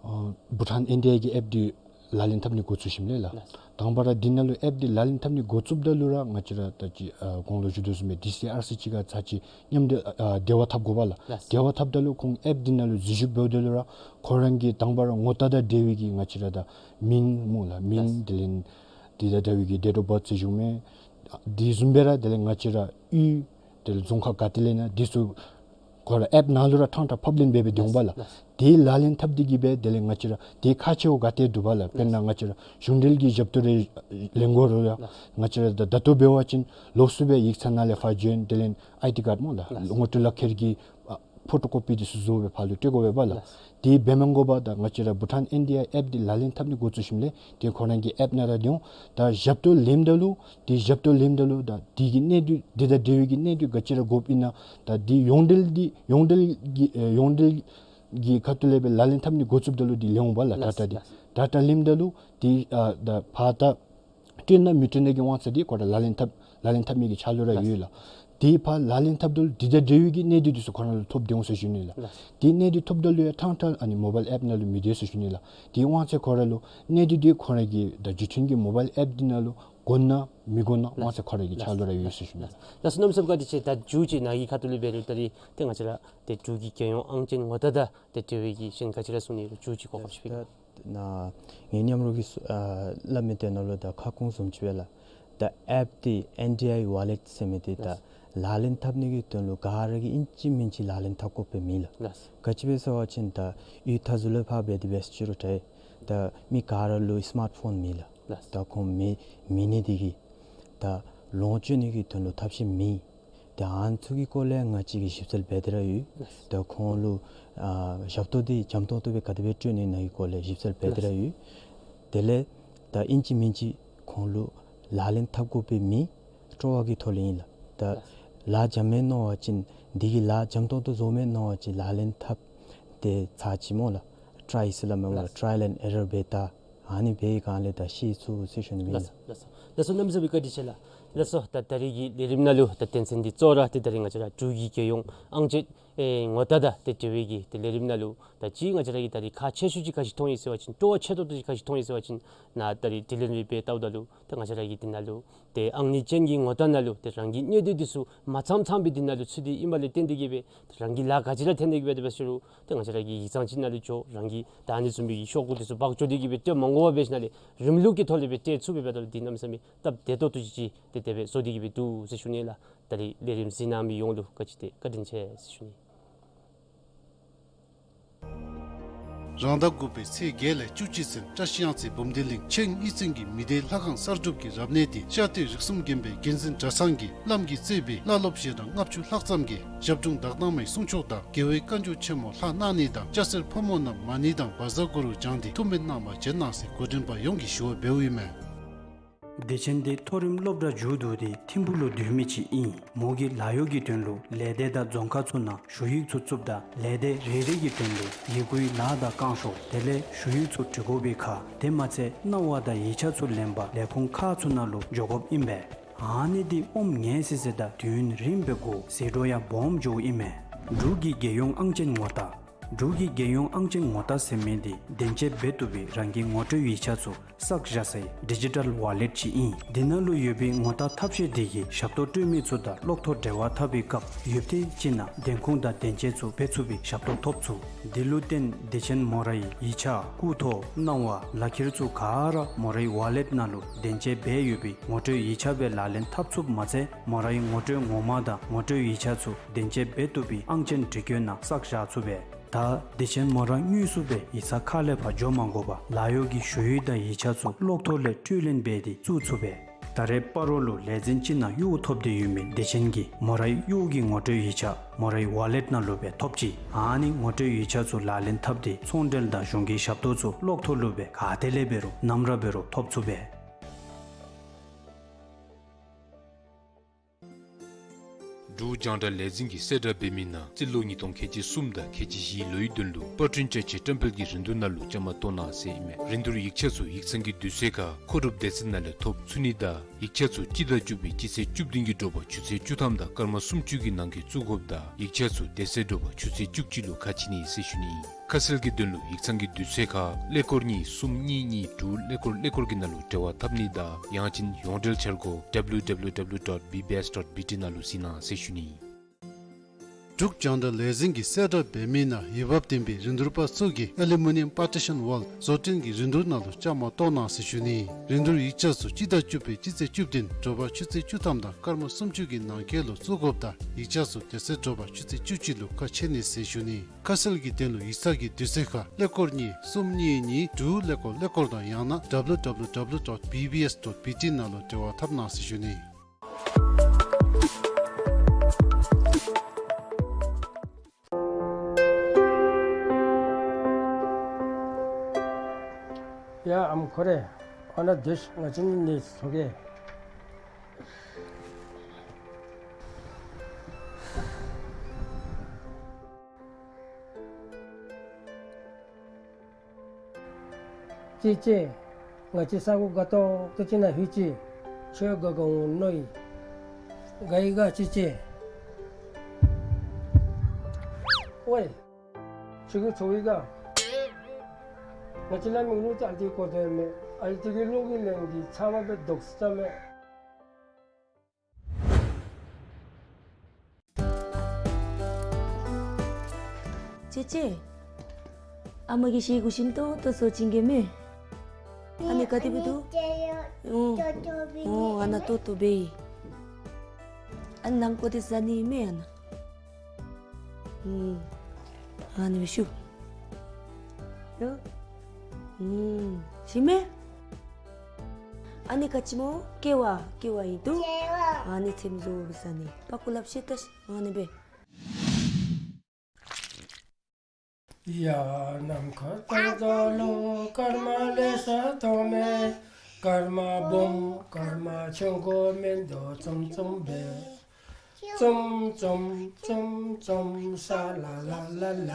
ཨ་བྷུ་ཊཱན་ཨེན་ཌི་ཨའི་གི་ཨེཔ་འདི་ལག་ལེན་འཐབ་ནི་འགོ་བཙུགས་ཞིནམ་ལས་ལགས། ལགས། དང་པ་ར་འདི་ནང་ལུ་ཨེཔ་འདི་ལག་ལེན་འཐབ་ནི་འགོ་བཙུགསཔ་ད་ལུ་ར་ང་བཅས་ར་ད་ཅི་ཨ་གོང་ལུ་ཞུ་དོ་བཟུམ་སྦེ་ཌི་སི་ཨར་སི་ཅིག་ཁར་ཚར་ཅིག་མཉམ་འབྲེལ་ཨ་འབྲེལ་བ་འཐབ་དགོ་པས་ལགས། ལགས། འབྲེལ་བ་འཐབ་ད་ལུ་ཁོང་ཨེཔ་འདི་ནང་ལུ་འཛུལ་ཞུགས་འབདཝ་ད་ལུ་ར་ཁོང་རང་གི་དང་པ་ར་ངོ་རྟགས་དང་འབྲེལ་བའི་གི་ང་བཅས་ར་ད་མིང་སྨོ་ལགས། མིང་ལགས། དེ་ལས་འདི་དང་འབྲེལ་བའི་གི་ཌེཊ་ཨོཕ་བཱརཐ་ཟེར་ཞུཝ་མས། དེ་བཟུམ་སྦེ་ར་དེ་ལས་ང་བཅས་ར་ཡུལ་དེ་ལས་རྫོང་ཁག་ག་ཏེ་ལས་ཨིན་ན་འདི་ཚུ་ཁོ་ར་ཨེཔ་ནང་ལུ་ར་ཐང་ཐང་ཕབ་ལེན་འབད་འབད་སྡོད་འོང་པས་ལགས། ལགས། དེ་ལག་ལེན་འཐབ་སྟེ་གི་སྦེ་དེ་ལས་ང་བཅས་ར་དེ་ཁག་ཆེཝ་ག་ཏེ་འདུག་པ་ལགས། དཔེར་ན་ལགས། ང་བཅས་ར་གཞུང་འབྲེལ་གྱི་ཞབས་ཏོག་རེ་ལེན་དགོ་རུང་ཡང་ལགས། ང་བཅས་ར་ད་ད་ལྟོ་འབད་བ་ཅིན་ལོགས་སུ་སྦེ་ཡིག་ཚང་ནང་ལས་ཕར་བྱོན་དེ་ལས་ཨའི་ཌི་ཀཱཌ་སྨོ་ལགས། ལགས། ངོ་སྤྲོད་ལག་ཁྱེར་གྱི་ཨ་ཕོ་ཊོ་ཀོ་པི་འདི་ཚུ་བཟོ་སྦེ་ཕར་ལུ་སྤྲོད་དགོ་པས་པ་ལགས། ལགས། དེ་འབད་མ་དགོ་པར་ད་ང་བཅས་ར་བྷུ་ཊཱན་ཨེན་ཌི་ཨའི་ཨེཔ་འདི་ལག་ལེན་འཐབ་ནི་འགོ་བཙུགས་ཞིནམ་ལས་དེ་ཁོ་ར་གི་ཨེཔ་ནང་ར་སྡོད་འོང་། ད་ཞབས་ཏོག་ལེནམ་ད་ལུ་དེ་ཞབས་ཏོག་ལེནམ་ད་ལུ་ད་དེ་གི་གནད་དོན་དེ་དང་འབྲེལ་བའི་གི་གནད་དོན་ག་ཅི་ར་དགོཔ་ཨིན་ན་ད་དེ་ཡོངས་འབྲེལ་འདི་ཡོངས་འབྲེལ་གྱི་ཨེ་ཡོངས་འབྲེལ་གྱི་ཁ་ཐུག་ལས་སྦེ་ལག་ལེན་འཐབ་ནི་འགོ་བཙུགསཔ་ད་ལུ་དེ་ལེན་འོང་པ་ལགས། ལགས། ཌེ་ཊ་འདི། ལགས། ཌེ་ཊ་ལེནམ་ད་ལུ་དེ་ཨ་ད་ཕར་ད་སྤྲོད་ན་མི་སྤྲོད་ནི་གི་དབང་ཚད་འདི་ཁོ་ར་ལག་ལེན་འཐབ་ལག་ལེན་འཐབ་མི་གི་ཕྱག་ལུ་ར་ཡོད་ལགས། དེ་ཕར་ལག་ལེན་འཐབ་ད་ལུ་དེ་དང་འབྲེལ་བའི་གི་གནད་དོན་འདི་ཚུ་ཁོ་ར་ལུ་ཐོབ་སྟེ་འོང་ཟེར་ཞུ་ནི་ལགས། དེ་གནད་དོན་ཐོབ་ད་ལུ་ཡང་ཐང་ཐང་ཨ་ནི་མོ་བཱའིལ་ཨེཔ་ནང་ལུ་མི་སྡོད་ཟེར་ཞུ་ནི་ལགས། དེ་དབང་ཚད་ཁོ་ར་ལུ་གནད་དོན་འདི་ཁོ་ར་གི་ད་བརྒྱུད་འཕྲིན་གྱི་མོ་བཱའིལ་ཨེཔ་འདི་ནང་ལུ་དགོ་ན་མི་དགོ་ན་དབང་ཚད་ཁོ་ར་གི་ཕྱག་ལུ་ར་ཡོད་ཟེར་ཞུ་ནི་ལགས། ལགས་སོ། གནམ་མེད་ས་མེད་བཀའ་དྲིན་ཆེ། ད་མཇུག་ཅིག་ནཱ་གི་ཁ་ཐུག་ལས་འབད་རུང་ད་རིས་ཏེ་ང་བཅས་ར་ཏེ་འབྲུག་གི་རྒྱལ་ཡོངས་ཨང་ཅན་ངོ་རྟགས་དང་ཏེ་འབྲེལ་བའི་གི་གཞན་ག་ཅི་ར་གསུང་ནི་ཡོད་རུང་མཇུག་ཅིག་གོ་སྐབས་ཅིག་ཕུལ། ད་ནཱ་ངེའི་མཉམ་རོགས་ཀྱིས་གསུ་ཨ་སླབ་མི་དེ་ནང་ལུ་ད་ཁ་སྐོང་བཟུམ་ཅིག་སྦེ་ལགས། ད་ཨེཔ་འདི་ཨེན་ཌི་ཨའི་ཝཱ་ལེཊ་ཟེར་མི་འདི་ད་ལགས། ལག་ལེན་འཐབ་ནི་གི་དོན་ལུ་ག་ར་གིས་ཨིན་ཅི་མིན་ཅི་ལག་ལེན་འཐབ་དགོཔ་སྦེ་མེད་ལགས། ལགས། ག་ཅི་སྦེ་ཟེར་བ་ཅིན་ད་ཡུལ་ད་ཟུར་ལས་ཕར་འབད་དེ་འབད་ཅི་རུང་ད་ད་མི་ག་ར་ལུ་སི་མཱཊ་ཕོན་མེད་ལགས། ལགས། ད་ཁོང་མེད་མེད་ནི་འདི་གིས་ད་ལོངས་སྤྱོད་ནི་གི་དོན་ལུ་ཐབས་ཤེས་མེད། ཏེ་ཨ་ནི་ཚུ་གི་སྐོར་ལས་ང་བཅས་ཀྱིས་ཞིབ་འཚོལ་འབད་དེ་ར་ཡོད། ལགས། ད་ཁོང་ལུ་ཨ་ཞབས་ཏོག་འདི་འཇམ་ཏོང་ཏོ་སྦེ་ག་དེ་སྦེ་སྤྲོད་ནི་ཨིན་ན་གི་སྐོར་ལས་ཞིབ་འཚོལ་འབད་དེ་ར་ཡོད། དེ་ལས་ད་ཨིན་ཅི་མིན་ཅི་ཁོང་ལུ་ལག་ལེན་འཐབ་དགོཔ་སྦེ་མེད། སྤྲོ་བ་གི་ཐོག་ལས་ཨིན་ལགས། ད་ལགས། ལཱ་འཇམ་མས་མནོ་བ་ཅིན་འདི་གིས་ལཱ་འཇམ་ཏོང་ཏོ་བཟོ་མས་མནོ་བ་ཅིན་ལག་ལེན་འཐབ་སྟེ་ཚར་ཅིག་སྨོ་ལགས། ཊའི་ཟེར་སླབ་མས་པ་ལགས། ཊའི་ཡེལ་ཨེ་རར་འབད་ད་ཨ་ནི་འབད་བའི་སྒང་ལས་ད་ཤེས་ཚུགས་ཟེར་ཞུ་ནི་ཨིན་ལགས། ལགས་སོ་ལགས་སོ་ལགས་སོ། གནམ་མེད་ས་མེད་བཀའ་དྲིན་ཆེ་ལགས། ལགས་སོ། ད་ད་རིས་ཀྱི་ལས་རིམ་ནང་ལུ་ད་དོན་ཚན་འདི་གཙོ་བོ་ར་ཏེ་ད་རིས་ང་བཅས་ར་འབྲུག་གི་རྒྱལ་ཡོངས་ཨང་ཅན་ཨེ་ངོ་རྟགས་དང་ཏེ་འབྲེལ་བའི་གི་ཏེ་ལས་རིམ་ནང་ལུ་ད་ཅི་ང་བཅས་ར་གི་ད་རིས་ཁག་ཆེ་ཤོས་ཅིག་ག་ཅི་མཐོང་ཡི་ཟེར་བ་ཅིན་སྤྲོ་བ་ཆེ་ཏོག་ཏོ་ཅིག་ག་ཅི་མཐོང་ཡི་ཟེར་བ་ཅིན་ནཱ་ད་རིས་དྲི་ལན་འབད་བལྟཝ་ད་ལུ་ད་ང་བཅས་ར་གི་འདི་ནང་ལུ་ཏེ་ཨང་ནི་ཅན་གྱི་ངོ་རྟགས་ནང་ལུ་ཏེ་རང་གི་གནས་སྡོད་འདི་ཚུ་མ་ཚངམ་ཚངམ་སྦེ་འདི་ནང་ལུ་ཚུད་དེ་ཨིནམ་ལས་བརྟེན་ཏེ་གིས་སྦེ་ཏེ་རང་གི་ལཱ་ག་ཅི་ར་འཐོན་ཏེ་གིས་སྦེ་དེ་སྦེ་ཟེར་རུང་ཏེ་ང་བཅས་ར་གི་ཡིག་ཚང་ཅིག་ནང་ལུ་འགྱོ་རང་གི་ད་ཨ་ནི་བཟུམ་མའི་གི་ཤོག་གུ་འདི་ཚུ་འབག་འགྱོ་སྟེ་གིས་སྦེ་སྤྲོད་མ་དགོ་པར་སྦེ་ཞིནམ་ལས་རིམ་ལུགས་ཀྱི་ཐོག་ལས་སྦེ་སྤྲོད་ཚུགསཔ་སྦེ་འབདཝ་ད་ལུ་འདི་གནམ་མེད་ས་མེད་སྟབས་བདེ་ཏོག་ཏོ་ཅིག་ཅིག་ཏེ་དེ་སྦེ་བཟོ་སྟེ་གིས་སྦེ་འདུག་ཟེར་ཞུ་ནི་ལགས། ད་རིས་ལས་རིམ་གཟིགས་གནང་མི་ཡོངས་ལུ་ག་ཅི་ཏེ་བཀའ་དྲིན་ཆེ་ཟེར་ཞུ་ནི། རང་ཟླ་དགུ་པའི་ཚེས་བརྒྱད་ལས་བཅུ་གཅིག་ཚུན་བཀྲ་ཤིས་གཡང་རྩེ་འབུམ་སྡེ་གླིང་ཆིང་གཡུས་ཚན་གྱི་མི་སྡེ་ལྷ་ཁང་གསར་སྒྲུབ་ཀྱི་རབ་གནས་འདི་ཤར་སྟོད་རིགས་གསུམ་དགོན་པའི་འགན་འཛིན་གྲྭ་ཚང་གིས་བླམ་གིས་གཙོས་པའི་བླ་སློབ་ཞལ་གྲངས་ལྔ་བཅུ་ལྷག་ཙམ་གྱིས་ཞབས་དྲུང་དག་སྣང་མའི་གསུང་ཆོག་དང་རྒྱལ་བའི་བཀའ་འགྱུར་ཆེན་མོ་ལྷག་གནང་ནི་དང་སྐྱ་སེར་ཕོ་མོ་རྣམས་མ་ཎི་དང་བཛྲ་གུ་རུ་བགྱང་སྟེ་ཐུགས་སྨོན་གནང་བར་བྱོན་གནང་ཟེར་གོ་སྒྲིག་པ་ཡོངས་ཀྱིས་ཞུ་བ་འབདཝ་ཨིན་མས། བདེ་ཆེན་འདི་མཐོ་རིམ་སློབ་གྲྭ་མཇུག་བསྡུ་སྟེ་ཐིམ་ཕུག་ལུ་སྡོད་མི་ཅིག་ཨིན། མོ་གིས་ལཱ་གཡོག་གི་དོན་ལུ་ལས་སྡེ་དང་རྫོང་ཁག་ཚུ་ནང་ཞུ་ཡིག་ཚུ་བཙུགསཔ་ད་ལས་སྡེ་རེ་རེ་གི་དོན་ལུ་ཡི་གུའི་ལཱ་དང་བསྐང་ཤོག་དེ་ལས་ཞུ་ཡིག་ཚུ་འབྲི་དགོ་པའི་ཁར་དེ་མ་ཚད་གནང་བ་དང་ཡིག་ཆ་ཚུ་ལེན་པར་ལས་ཁུངས་ཁག་ཚུ་ནང་ལུ་འགྱོ་དགོཔ་ཨིན་པས། ཨ་ནི་འདི་ཨོམ་ངལ་སི་སི་དང་དུས་ཡུན་རིངམོ་སྦེ་འགོར་ཟད་འགྲོ་ཡང་སྦོམ་འགྱོཝ་ཨིན་མས། འབྲུག་གི་རྒྱལ་ཡོངས་ཨང་ཅན་ངོ་རྟགས། འབྲུག་གི་རྒྱལ་ཡོངས་ཨང་ཅན་ངོ་རྟགས་ཟེར་མི་འདི་བདེན་དཔྱད་འབད་བཏུབ་པའི་རང་གི་ངོ་སྤྲོད་ཡིག་ཆ་ཚུ་བསགས་བཞག་སའི་ཌི་ཇི་ཊལ་ཝ་ལེཊ་ཅིག་ཨིན། འདི་ནང་ལུ་ཡོད་པའི་ངོ་རྟགས་ཐབས་ཤེས་འདི་གིས་ཞབས་ཏོག་སྤྲོད་མི་ཚུ་དང་གློག་ཐོག་འབྲེལ་བ་འཐབ་པའི་སྐབས་ཡུདཔ་ཐེངས་ཅིག་ནང་བདེན་ཁུངས་དང་བདེན་དཔྱད་ཚུ་འབད་ཚུགས་པའི་ཞབས་ཏོག་ཐོབ་ཚུགས། འདི་ལུ་བརྟེན་བདེ་ཆེན་མོ་རའི་ཡིག་ཆ་སྐུ་ཐོག་གནང་བ་ལག་ཁྱེར་ཚུ་ག་ར་མོ་རའི་ཝ་ལེཊ་ནང་ལུ་བདེན་དཔྱད་འབད་ཡོད་པའི་ངོ་སྤྲོད་ཡིག་ཆ་སྦེ་ལག་ལེན་འཐབ་ཚུགསཔ་མ་ཚད་མོ་རའི་ངོ་སྤྲོད་ངོ་མ་དང་ངོ་སྤྲོད་ཡིག་ཆ་ཚུ་བདེན་དཔྱད་འབད་བཏུབ་པའི་ཨང་ཅན་འབྲི་བཀོད་ནང་བསགས་བཞག་ཚུགས་པས། ད་བདེ་ཆེན་མོ་ར་དངོས་སུ་སྦེ་ཡིག་ཚང་ཁ་ལས་ཕར་འགྱོ་མ་དགོ་པར་ལཱ་གཡོག་གི་ཞུ་ཡིག་དང་ཡིག་ཆ་ཚུ་གློག་ཐོག་ལས་སྤྲོད་ལེན་འབད་དེ་བཙུགས་ཚུགས་པས། ད་རེས་སྤ་རོ་ལུ་ལས་འཛིན་ཅིག་ནང་གཡོག་ཐོབ་སྟེ་ཡོད་མི་བདེ་ཆེན་གྱིས་མོ་རའི་གཡོག་གི་ངོ་སྤྲོད་ཡིག་ཆ་མོ་རའི་ཝ་ལེཊ་ནང་ལུ་སྦེ་ཐོབ་ཅི། ཨ་ནི་ངོ་སྤྲོད་ཡིག་ཆ་ཚུ་ལག་ལེན་འཐབ་སྟེ་ཚོང་འབྲེལ་དང་གཞུང་གི་ཞབས་ཏོག་ཚུ་གློག་ཐོག་ལུ་སྦེ་ག་ཏེ་ལས་འབད་རུང་ནམ་ར་འབད་རུང་ཐོབ་ཚུགས་པས། འབྲུག་རྒྱང་བསྒྲགས་ལས་འཛིན་གྱིས་གསལ་བསྒྲགས་འབད་མི་ནང་རྩིས་ལོ་ཉིས་སྟོང་ཁལ་གཅིག་གསུམ་དང་ཁལ་གཅིག་བཞིའི་ལོའི་དོན་ལུ་པར་སྐྲུན་བཅའ་ཆས་བཀྲམ་སྤེལ་གྱི་རིན་བསྡུར་ནང་ལུ་བཅའ་མར་གཏོགས་གནང་ཟེར་ཨིན་མས། རིན་བསྡུར་ཡིག་ཆ་ཚུ་ཡིག་ཚང་གི་དུས་ཚོད་ཁར་མཁོ་སྒྲུབ་སྡེ་ཚན་ནང་ལས་ཐོབ་ཚུགས་ནི་དང་ཡིག་ཆ་ཚུ་སྤྱི་ཟླ་བཅུ་པའི་སྤྱི་ཚེས་བཅུ་བདུན་གྱི་དྲོ་པ་ཆུ་ཚོད་བཅུ་ཐམ་དང་སྐར་མ་སུམ་ཅུ་གི་ནང་འཁོད་བཙུགས་དགོཔ་དང་ཡིག་ཆ་ཚུ་དེ་ཚེ་དྲོ་པ་ཆུ་ཚོད་བཅུ་གཅིག་ལུ་ཁ་ཕྱེ་ནི་ཟེར་ཞུ་ནི་ཨིན། ཁ་གསལ་གྱི་དོན་ལུ་ཡིག་ཚང་གི་དུས་ཚོད་ཁར་ཀླད་ཀོར་གཉིས་གསུམ་གཉིས་གཉིས་དྲུག་ཀླད་ཀོར་ཀླད་ཀོར་གྱི་ནང་ལུ་འབྲེལ་བ་འཐབ་ནི་དང་ཡང་ཅིན་ཡོངས་འབྲེལ་འཆར་སྒོ་W W W dot B B S dot B T ནང་ལུ་གཟིགས་གནང་ཟེར་ཞུ་ནི་ཨིན། འབྲུག་རྒྱང་བསྒྲགས་ལས་འཛིན་གྱིས་གསལ་བསྒྲགས་འབད་མི་ནང་འོས་འབབ་ལྡན་པའི་རིན་བསྡུར་པ་ཚུ་གིས་ཨེ་ལུ་མི་ནི་ཡམ་པར་ཊི་ཤཱན་ཝཱལ་བཟོ་སྐྲུན་གྱི་རིན་བསྡུར་ནང་ལུ་བཅའ་མར་གཏོགས་གནང་ཟེར་ཞུ་ནི་ཨིན། རིན་བསྡུར་ཡིག་ཆ་ཚུ་སྤྱི་ཟླ་བཅུ་པའི་སྤྱི་ཚེས་བཅུ་བདུན་དྲོ་པ་ཆུ་ཚོད་བཅུ་ཐམ་དང་སྐར་མ་སུམ་ཅུ་གི་ནང་འཁོད་ལུ་བཙུགས་དགོཔ་དང་ཡིག་ཆ་ཚུ་དེ་ཚེ་དྲོ་པ་ཆུ་ཚོད་བཅུ་གཅིག་ལུ་ཁ་ཕྱེ་ནི་ཟེར་ཞུ་ནི་ཨིན། ཁ་གསལ་གྱི་དོན་ལུ་ཡིག་ཚང་གི་དུས་ཚོད་ཁར་ཀླད་ཀོར་གཉིས་གསུམ་གཉིས་གཉིས་དྲུག་ཀླད་ཀོར་ཀླད་ཀོར་དང་ཡང་ན་W W W dot B B S dot B T ནང་ལུ་འབྲེལ་བ་འཐབ་གནང་ཟེར་ཞུ་ནི་ཨིན། ཡ་ཨམ་ཁོ་རེ། ཨ་ནཱ་སྡོད་ཤིག། ང་བཅས་གཉིས་གནས་ཚུགས་གེ། ཅེ་ཅེ། ང་བཅས་ས་གོ་དགའ་ཏོག་ཏོ་ཅིག་ནང་ལྷོད་ཅི། ཁྱོད་དགའ་དགའ་འོང་མནོ་ཡི། དགའ་ཡི་ག་ཅེ་ཅེ། ཝའི། ཁྱོད་ཀྱིས་ཚོར་ཡི་ག། ང་བཅས་ལ་མིག་ལུ་ཏེ་ཨ་ལྟོ་གོ་དོ་མས། ཨ་ལྟོ་གི་ལོག་གི་ལན་འདི་ཚབ་མ་སྦེ་དོགས་ས་མས། ཅེ་ཅེ། ཨ་མ་གིས་ཤེལ་སྒོ་ཞིམ་ཏོང་ཏོ་བཟོ་བྱིན་གེ་མས། ཨ་ནི་ག་དེ་སྦེ་འདུག། ཨོ། ཨོ་ཨ་ནཱ་ཏོག་ཏོ་སྦེ་ཨིན། ཨ་ནི་ནང་ཀོ་དེ་ཟ་ནི་མས་ཨ་ནཱ། ཨུམ། ཨ་ནི་སྦེ་ཤུབ། ཡོ། ཨུམ། ཞིམ་མས། ཨ་ནི་ག་ཅི་སྨོ། ཀེ་བ། ཀེ་བ་ཨིན་འདུག། ཨ་ནི་ཚེམ་བཟོ་སྦེ་ཟ་ནི། པག་ཀོ་ལགཔ་བཤེད་ད་ཤིག། ཨ་ནི་སྦེ། ཡ་ནམ་མཁའ་ལྟར་འཛམ་གླིང་སྐར་མ་ལེ་ཤ་མཐོང་མས། སྐར་མ་སྦོམ་སྐར་མ་ཆུང་ཀུ་མིན་འདུག། ཙུམ་ཙུམ་སྦེ་ཙུམ་ཙུམ་ཙུམ་ཙུམ་ཤ་ལ་ལ་ལ་ལ།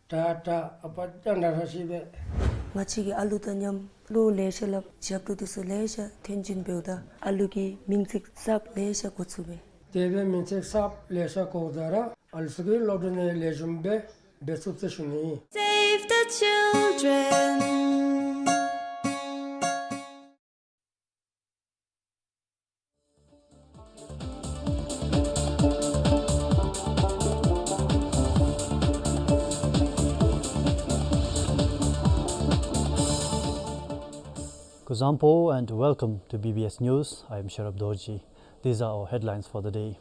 ད་ད་ཨ་པ་ད་ན་ཧ་ཤི་བེ། ང་བཅས་ཀྱིས་ཨ་ལུ་དང་མཉམ་གླུ་ལེ་ཤ་སླབ་ཞབས་བྲོ་འདི་ཚུ་ལེ་ཤ་འཐེན་བྱིན་འབདཝ་ད་ཨ་ལུ་གི་མིང་ཚིག་གསརཔ་ལེ་ཤ་གོ་ཚུགས་པས། དེ་སྦེ་མིང་ཚིག་གསརཔ་ལེ་ཤ་གོཝ་ད་ར་ཨ་ལུ་ཚུ་གིས་སློབ་གྲྭ་ནང་ལེགས་ཤོམ་སྦེ་འབད་ཚུགས་ཟེར་ཞུ་ནི། Save the children. Kuzuzangpo and welcome to B B S News. I am Sherab Dorji. These are our headlines for the day.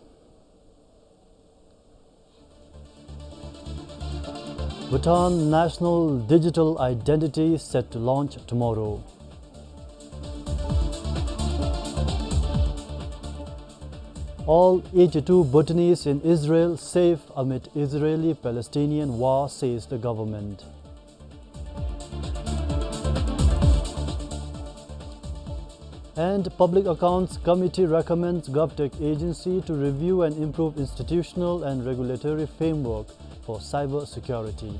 Bhutan National Digital Identity set to launch tomorrow. All eighty-two Bhutanese in Israel safe amid Israeli-Palestinian war, says the government. And Public Accounts Committee recommends GovTech agency to review and improve institutional and regulatory framework for cyber security.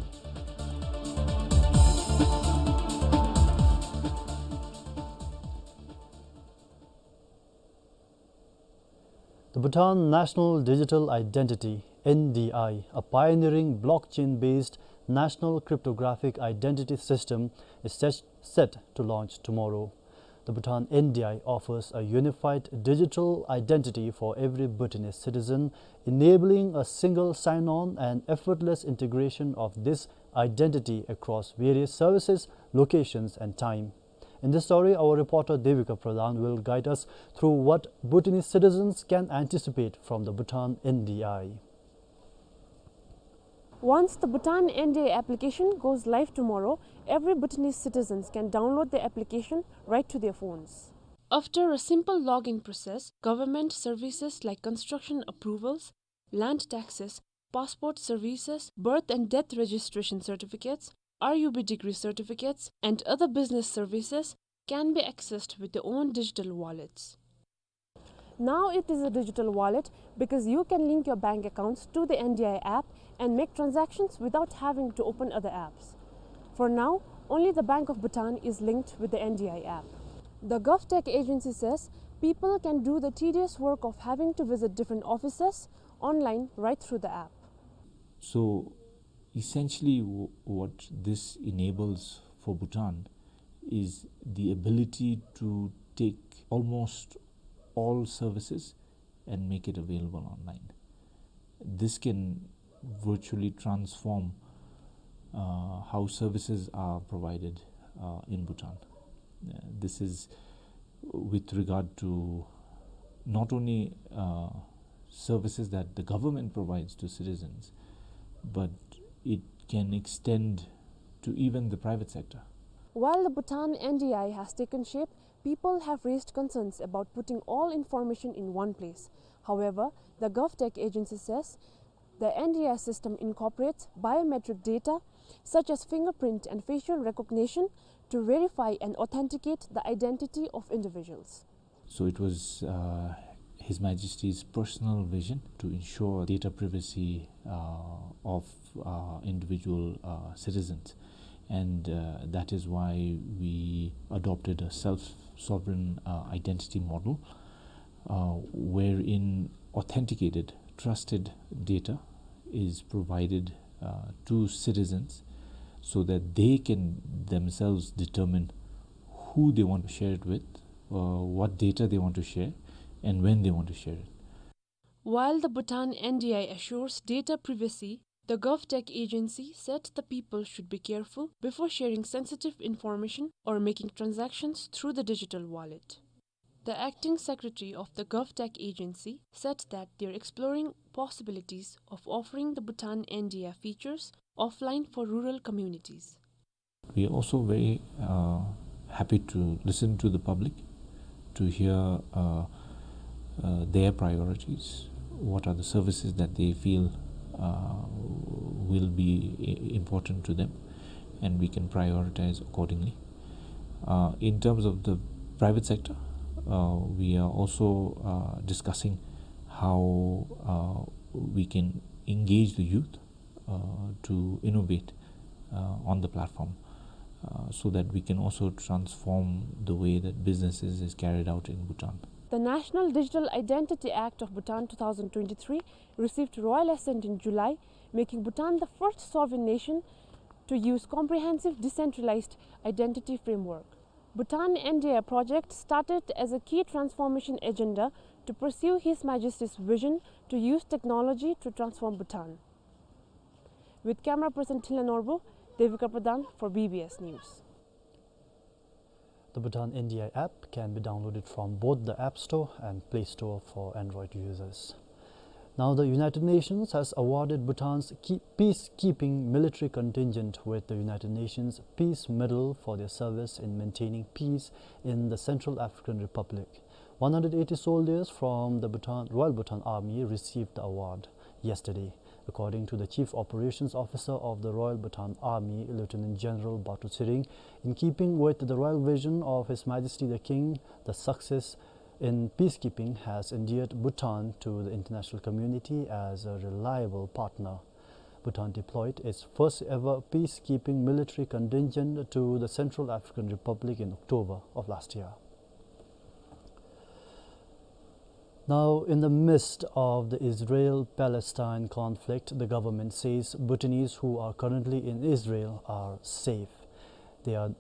The Bhutan National Digital Identity, N D I, a pioneering blockchain-based national cryptographic identity system, is set, set to launch tomorrow. The Bhutan N D I offers a unified digital identity for every Bhutanese citizen, enabling a single sign-on and effortless integration of this identity across various services, locations, and time. In this story, our reporter Devika Pradhan will guide us through what Bhutanese citizens can anticipate from the Bhutan N D I. Once the Bhutan N D I application goes live tomorrow, every Bhutanese citizens can download the application right to their phones. After a simple login process, government services like construction approvals, land taxes, passport services, birth and death registration certificates, R U B degree certificates, and other business services can be accessed with their own digital wallets. Now it is a digital wallet because you can link your bank accounts to the N D I app and make transactions without having to open other apps. For now, only the Bank of Bhutan is linked with the N D I app. The GovTech agency says people can do the tedious work of having to visit different offices online right through the app. So essentially, w-, what this enables for Bhutan is the ability to take almost all services and make it available online. This can virtually transform, uh, how services are provided, uh, in Bhutan. Uh, this is with regard to not only, uh, services that the government provides to citizens, but it can extend to even the private sector. While the Bhutan N D I has taken shape, people have raised concerns about putting all information in one place. However, the GovTech agency says the N D I system incorporates biometric data such as fingerprint and facial recognition to verify and authenticate the identity of individuals. So it was, uh, His Majesty's personal vision to ensure data privacy, uh, of, uh, individual, uh, citizens. And, uh, that is why we adopted a self-sovereign, uh, identity model, uh, wherein authenticated, trusted data is provided, uh, to citizens so that they can themselves determine who they want to share it with, uh, what data they want to share, and when they want to share it. While the Bhutan N D I assures data privacy, the GovTech agency said the people should be careful before sharing sensitive information or making transactions through the digital wallet. The acting secretary of the GovTech agency said that they are exploring possibilities of offering the Bhutan N D I features offline for rural communities. We are also very, uh, happy to listen to the public, to hear, uh, uh, their priorities, what are the services that they feel, uh, will be i-, important to them, and we can prioritize accordingly. Uh, in terms of the private sector, uh, we are also, uh, discussing how, uh, we can engage the youth, uh, to innovate uh, on the platform, uh, so that we can also transform the way that businesses is carried out in Bhutan. The National Digital Identity Act of Bhutan two thousand twenty-three received royal assent in July, making Bhutan the first sovereign nation to use comprehensive decentralized identity framework. Bhutan N D I project started as a key transformation agenda to pursue His Majesty's vision to use technology to transform Bhutan. With camera person Thinley Norbu, Devika Pradhan for B B S News. The Bhutan N D I app can be downloaded from both the App Store and Play Store for Android users. Now, the United Nations has awarded Bhutan's key-, peacekeeping military contingent with the United Nations Peace Medal for their service in maintaining peace in the Central African Republic. One hundred eighty soldiers from the Bhutan, Royal Bhutan Army received the award yesterday. According to the Chief Operations Officer of the Royal Bhutan Army, Lieutenant General Batu Tshering, in keeping with the royal vision of His Majesty the King, the success in peacekeeping has endeared Bhutan to the international community as a reliable partner. Bhutan deployed its first ever peacekeeping military contingent to the Central African Republic in October of last year. Now, in the midst of the Israel-Palestine conflict, the government says Bhutanese who are currently in Israel are safe. They are,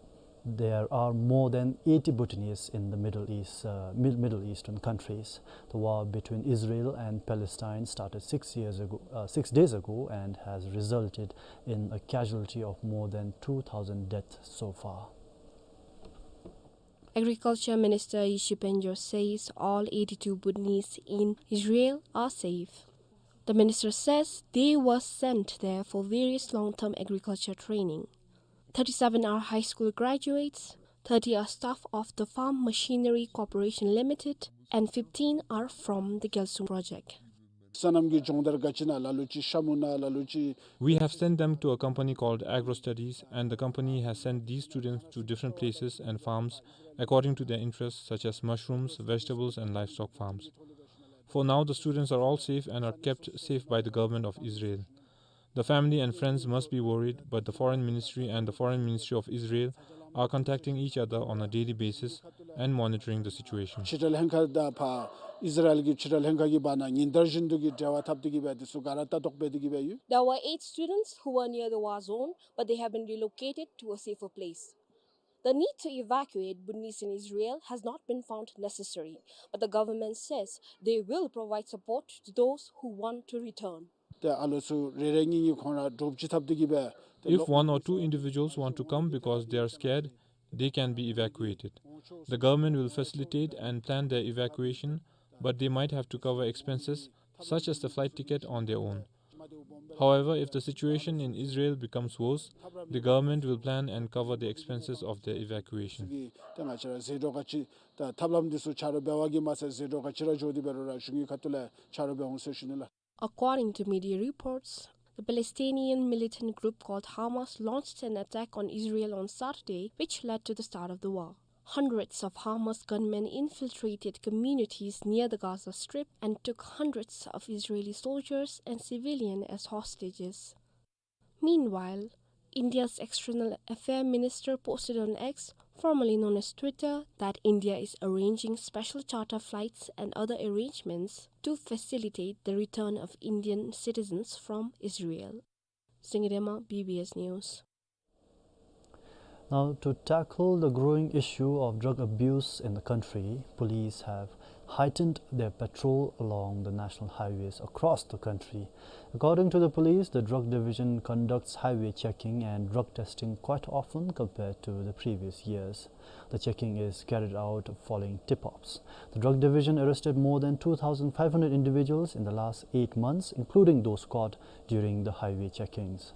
there are more than eighty Bhutanese in the Middle East, uh, Mid-, Middle Eastern countries. The war between Israel and Palestine started six years ago, uh, six days ago, and has resulted in a casualty of more than two thousand deaths so far. Agriculture Minister Yi Shipenjo says all eighty-two Bhutanese in Israel are safe. The minister says they were sent there for various long-term agriculture training. Thirty-seven are high school graduates, thirty are staff of the Farm Machinery Corporation Limited, and fifteen are from the Gyalsum project. སོ་ནམ་གྱི་སྦྱོང་བརྡར་ག་ཅི་ན་ལ་ལུ་ཅིག་ཤ་མུ་ན་ལ་ལུ་ཅིག We have sent them to a company called Agro Studies, and the company has sent these students to different places and farms according to their interests, such as mushrooms, vegetables, and livestock farms. For now, the students are all safe and are kept safe by the government of Israel. The family and friends must be worried, but the Foreign Ministry and the Foreign Ministry of Israel are contacting each other on a daily basis and monitoring the situation. ཕྱི་འབྲེལ་ལྷན་ཁག་དང་ཕར་ཨིས་ར་ཨེལ་གྱི་ཕྱི་འབྲེལ་ལྷན་ཁག་གི་བར་ན་ཉིན་ལྟར་བཞིན་དུ་གི་འབྲེལ་བ་འཐབ་སྟེ་གི་སྦེ་དེ་ཚུ་ག་ར་ལྟ་རྟོག་འབད་དེ་གི་སྦེ་ཡོད། There were eight students who were near the war zone, but they have been relocated to a safer place. The need to evacuate Bhutanese in Israel has not been found necessary, but the government says they will provide support to those who want to return. ཏེ་ཨ་ལོ་ཚུ་རེ་རེ་གཉིས་གཉིས་ཁོང་ར་འདྲོག་ཅི་འཐབ་སྟེ་གི་སྦེ་ཏེ་If one or two individuals want to come because they are scared, they can be evacuated. The government will facilitate and plan their evacuation, but they might have to cover expenses such as the flight ticket on their own. However, if the situation in Israel becomes worse, the government will plan and cover the expenses of their evacuation. ཏེ་ང་བཅས་ར་ཟད་འགྲོ་ག་ཅི་ད་ཐབས་ལམ་འདི་ཚུ་ཆ་རོགས་འབད་བ་གིས་མ་ཚད་ཟད་འགྲོ་ག་ཅི་ར་འགྱོ་སྟེ་འབད་རུང་ར་གཞུང་གི་ཁ་ཐུག་ལས་ཆ་རོགས་འབད་འོང་ཟེར་ཞུ་ནི་ལགས། According to media reports, the Palestinian militant group called Hamas launched an attack on Israel on Saturday, which led to the start of the war. Hundreds of Hamas gunmen infiltrated communities near the Gaza Strip and took hundreds of Israeli soldiers and civilians as hostages. Meanwhile, India's External Affairs Minister posted on X, formerly known as Twitter, that India is arranging special charter flights and other arrangements to facilitate the return of Indian citizens from Israel. Singirema, B B S News. Now, to tackle the growing issue of drug abuse in the country, police have heightened their patrol along the national highways across the country. According to the police, the drug division conducts highway checking and drug testing quite often compared to the previous years. The checking is carried out following tip-offs. The drug division arrested more than two thousand five hundred individuals in the last eight months, including those caught during the highway checkings.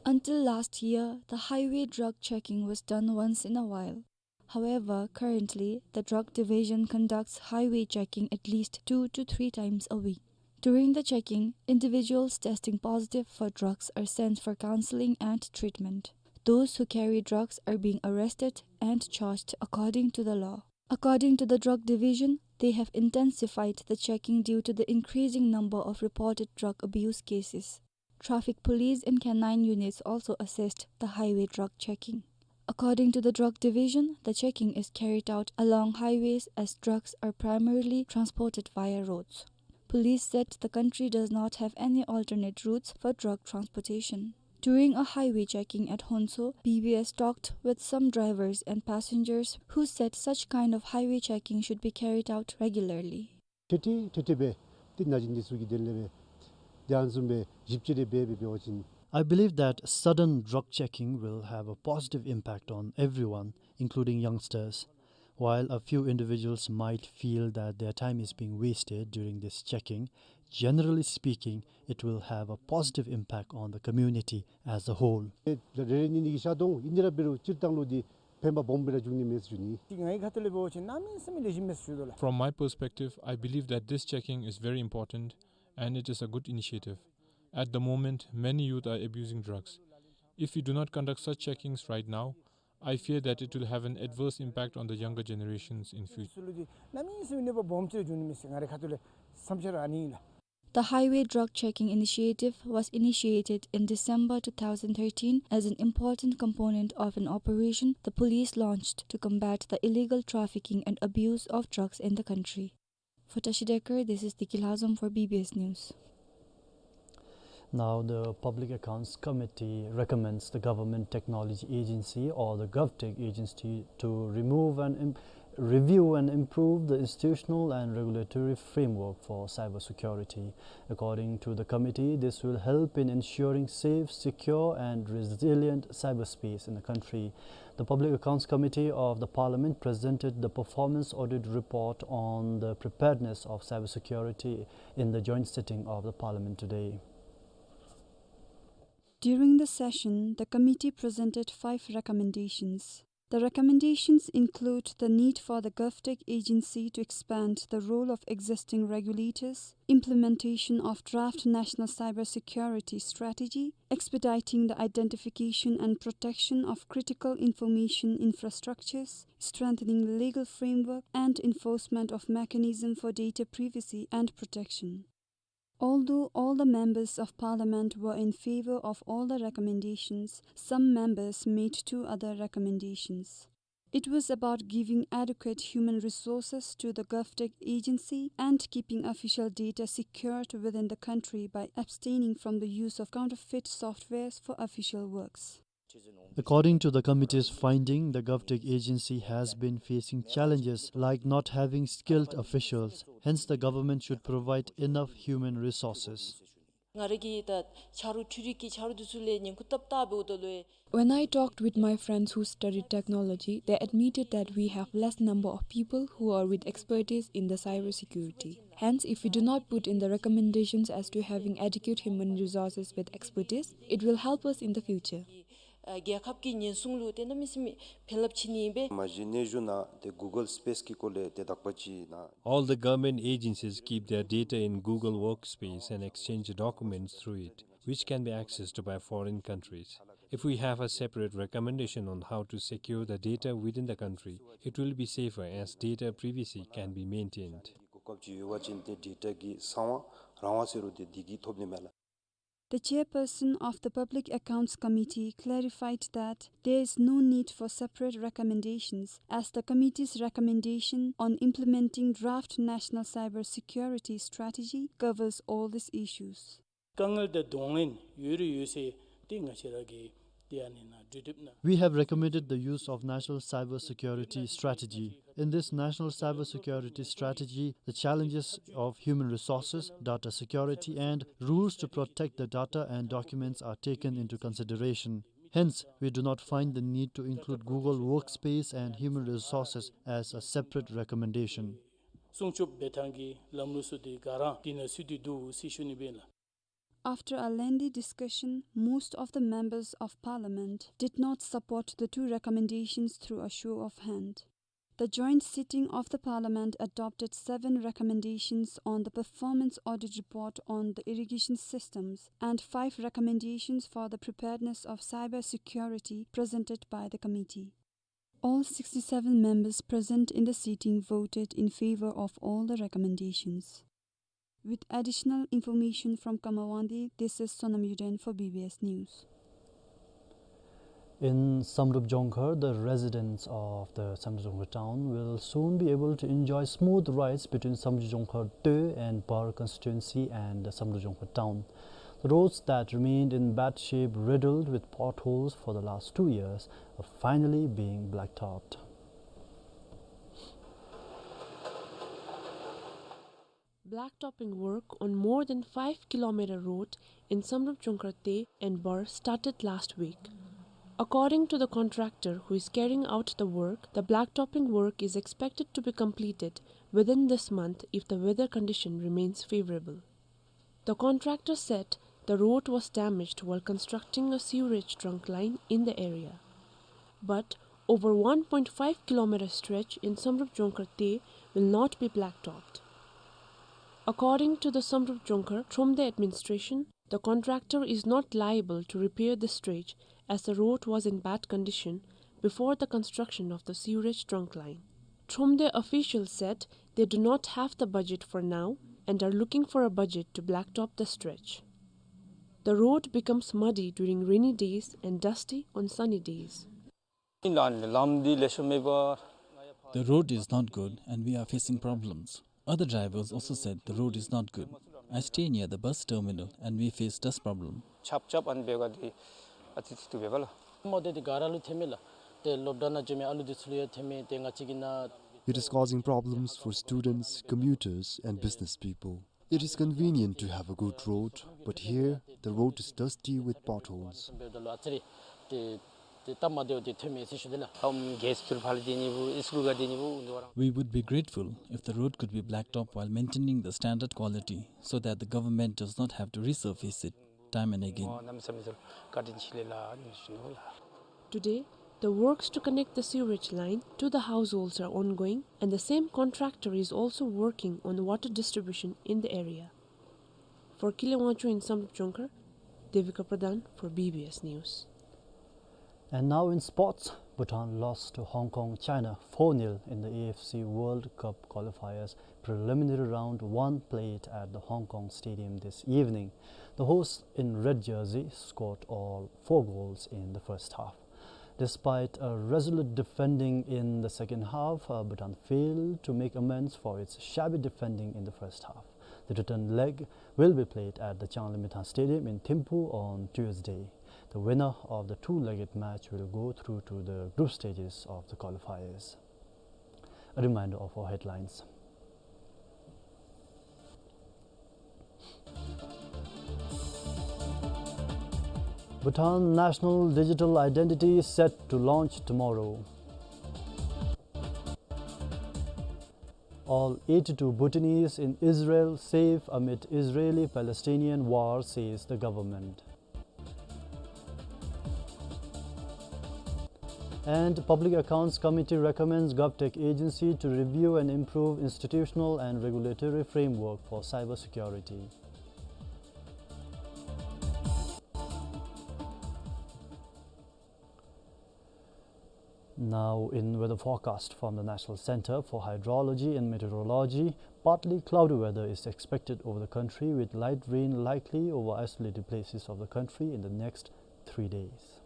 Until last year, the highway drug checking was done once in a while. However, currently, the drug division conducts highway checking at least two to three times a week. During the checking, individuals testing positive for drugs are sent for counseling and treatment. Those who carry drugs are being arrested and charged according to the law. According to the drug division, they have intensified the checking due to the increasing number of reported drug abuse cases. Traffic police and canine units also assist the highway drug checking. According to the drug division, the checking is carried out along highways as drugs are primarily transported via roads. Police said the country does not have any alternate routes for drug transportation. During a highway checking at Honso, B B S talked with some drivers and passengers who said such kind of highway checking should be carried out regularly. ཏེ་ཏེ་ཏེ་ཏེ་སྦེ་ཏེ་ན་ཅིན་འདི་ཚུ་གི་དོན་ལས་སྦེ་དེ་ཨ་ནི་བཟུམ་སྦེ་ཞིབ་དཔྱད་འབད་འབད་འབད་བ་ཅིན། I believe that sudden drug checking will have a positive impact on everyone, including youngsters. While a few individuals might feel that their time is being wasted during this checking, generally speaking, it will have a positive impact on the community as a whole. ཨེ་རེ་རེ་གཉིས་གཉིས་ཀྱི་ཤ་དོང་ཨིན་ནི་ར་འབད་རུང་སྤྱིར་བཏང་ལུ་འདི་ཕན་པ་སྦོམ་སྦེ་ར་འབྱུང་ནི་མས་ཟེར་ཞུ་ནི། ཏེ་ངེའི་ཁ་ཐུག་ལས་འབད་བ་ཅིན་གནམ་མེད་ས་མེད་ལེགས་ཤོམ་མས་ཟེར་ཞུ་དོ་ལགས། From my perspective, I believe that this checking is very important and it is a good initiative. At the moment, many youth are abusing drugs. If we do not conduct such checkings right now, I fear that it will have an adverse impact on the younger generations in future. ཚུ་ལུ་ཏེ་གནམ་མེད་ས་མེད་གནོད་པ་སྦོམ་ཅིག་ར་འབྱུང་ནི་མས་ཟེར་ངེའི་ཁ་ཐུག་ལས་བསམ་འཆར་ཨ་ནི་ཨིན་ལགས། The highway drug checking initiative was initiated in December two thousand thirteen as an important component of an operation the police launched to combat the illegal trafficking and abuse of drugs in the country. For Tashi Dekar, this is Diki Lhazom for B B S News. Now, the Public Accounts Committee recommends the Government Technology Agency, or the GovTech Agency, to remove and im-, review and improve the institutional and regulatory framework for cybersecurity. According to the committee, this will help in ensuring safe, secure, and resilient cyberspace in the country. The Public Accounts Committee of the Parliament presented the performance audit report on the preparedness of cybersecurity in the joint sitting of the Parliament today. During the session, the committee presented five recommendations. The recommendations include the need for the GovTech Agency to expand the role of existing regulators, implementation of draft national cybersecurity strategy, expediting the identification and protection of critical information infrastructures, strengthening the legal framework and enforcement of mechanism for data privacy and protection. Although all the members of parliament were in favor of all the recommendations, some members made two other recommendations. It was about giving adequate human resources to the GovTech Agency and keeping official data secured within the country by abstaining from the use of counterfeit softwares for official works. According to the committee's finding, the GovTech Agency has been facing challenges like not having skilled officials. Hence, the government should provide enough human resources. ང་ར་གིས་ད་ཆ་རོགས་འཕྲུལ་རིག་གི་ཆ་རོགས་འདི་ཚུ་ལས་ཉན་ཁུར་བཏབ་བཏབ་འབདཝ་ད་ལུ། When I talked with my friends who studied technology, they admitted that we have less number of people who are with expertise in the cybersecurity. Hence, if we do not put in the recommendations as to having adequate human resources with expertise, it will help us in the future. ཨ་རྒྱལ་ཁབ་ཀྱི་ཉེན་སྲུང་ལུ་ཏེ་གནམ་མེད་ས་མེད་ཕན་རླབས་ཆེ་ནི་ཨིན་པས། མ་གཞི་གནས་གཞི་ནང་ཏེ་Google Space གི་སྐོར་ལས་ཏེ་དག་པ་ཅིག་ནང་། All the government agencies keep their data in Google Workspace and exchange documents through it, which can be accessed by foreign countries. If we have a separate recommendation on how to secure the data within the country, it will be safer as data privacy can be maintained. གོ་སྐབས་ཅིག་ཡོད་པ་ཅིན་ཏེ་data གི་གསང་བ་རང་དབང་ཟེར་རུང་ཏེ་འདི་གིས་ཐོབ་ནི་མས་ལགས། The chairperson of the Public Accounts Committee clarified that there is no need for separate recommendations, as the committee's recommendation on implementing draft national cybersecurity strategy covers all these issues. དཀའ་ངལ་དང་གདོང་ལེན་ཡོད་རེ་ཡོད་ཟེར་ཏེ་ང་བཅས་ར་གིས་ཏེ་ཨ་ནི་ནང་གྲོས་འདེབས་གནང་། We have recommended the use of National Cyber Security Strategy. In this National Cyber Security Strategy, the challenges of human resources, data security, and rules to protect the data and documents are taken into consideration. Hence, we do not find the need to include Google Workspace and human resources as a separate recommendation. སྲུང་སྐྱོབ་འབད་ཐངས་ཀྱི་ལམ་ལུགས་ཚུ་འདི་ག་ར་འདི་ནང་ཚུད་དེ་འདུག་ཟེར་ཞུ་ནི་ཨིན་ལགས། After a lengthy discussion, most of the members of parliament did not support the two recommendations through a show of hand. The joint sitting of the parliament adopted seven recommendations on the performance audit report on the irrigation systems and five recommendations for the preparedness of cyber security presented by the committee. All sixty-seven members present in the sitting voted in favor of all the recommendations. With additional information from Kamawandi, this is Sonam Yuden for B B S News. In Samdrup Jongkhar, the residents of the Samdrup Jongkhar town will soon be able to enjoy smooth rides between Samdrup Jongkhar Toe and Bor constituency and Samdrup Jongkhar town. The roads that remained in bad shape, riddled with potholes for the last two years, are finally being blacktopped. Blacktopping work on more than five kilometer road in Samdrup Jongkhar Toe and Bor started last week. According to the contractor who is carrying out the work, the blacktopping work is expected to be completed within this month if the weather condition remains favorable. The contractor said the road was damaged while constructing a sewerage trunk line in the area. But over one point five kilometer stretch in Samdrup Jongkhar Toe will not be blacktopped. According to the Samdrup Jongkhar Thromde administration, the contractor is not liable to repair the stretch as the road was in bad condition before the construction of the sewerage trunk line. Thromde officials said they do not have the budget for now and are looking for a budget to blacktop the stretch. The road becomes muddy during rainy days and dusty on sunny days. The road is not good and we are facing problems. Other drivers also said the road is not good. I stay near the bus terminal and we face dust problem. ཆབ་ཆབ་ཨ་ནི་འབད་ག་དེ་ཨ་ཙི་ཙི་འདུག་པས་ལགས། མ་དེ་དེ་ག་ར་ལུ་ཐོནམ་མས་ལགས། ཏེ་སློབ་གྲྭ་ནང་འགྱོ་མི་ཨ་ལུ་དེ་ཚུ་ལུ་ཡང་ཐོནམ་མས། ཏེ་ང་བཅས་ཀྱི་ནཱ། It is causing problems for students, commuters, and business people. It is convenient to have a good road, but here the road is dusty with potholes. འབདཝ་ད་ལུ་ཨ་ཙི་རེ་ཏེ་ཏེ་སྟབས་མ་བདེཝ་དེ་ཐོནམ་མས་ཟེར་ཞུ་དེ་ལགས། ཨམ་གེས་ཚུར་ཕར་ལས་སྡོད་ནི་བུ་ཨིས་ཀུལ་ག་སྡོད་ནི་བུ་འདི་བ་རང་། We would be grateful if the road could be blacktopped while maintaining the standard quality so that the government does not have to resurface it time and again. ཨོ་གནམ་མེད་ས་མེད་ཚུར་བཀའ་དྲིན་ཆེ་ལགས་ཨ་ནི་ཞུ་ནི་ལགས། Today, the works to connect the sewerage line to the households are ongoing, and the same contractor is also working on water distribution in the area. For Kile Wangchuk in Samdrup Jongkhar, Devika Pradhan for B B S News. And now in sports, Bhutan lost to Hong Kong, China four nil in the A F C World Cup qualifiers preliminary round one played at the Hong Kong Stadium this evening. The hosts in red jersey scored all four goals in the first half. Despite a resolute defending in the second half, uh, Bhutan failed to make amends for its shabby defending in the first half. The return leg will be played at the Changlimithang Stadium in Thimphu on Tuesday. The winner of the two-legged match will go through to the group stages of the qualifiers. A reminder of our headlines. Bhutan National Digital Identity is set to launch tomorrow. All eighty-two Bhutanese in Israel safe amid Israeli-Palestinian war, says the government. And Public Accounts Committee recommends GovTech agency to review and improve institutional and regulatory framework for cybersecurity. Now in weather forecast from the National Center for Hydrology and Meteorology, partly cloudy weather is expected over the country with light rain likely over isolated places of the country in the next three days.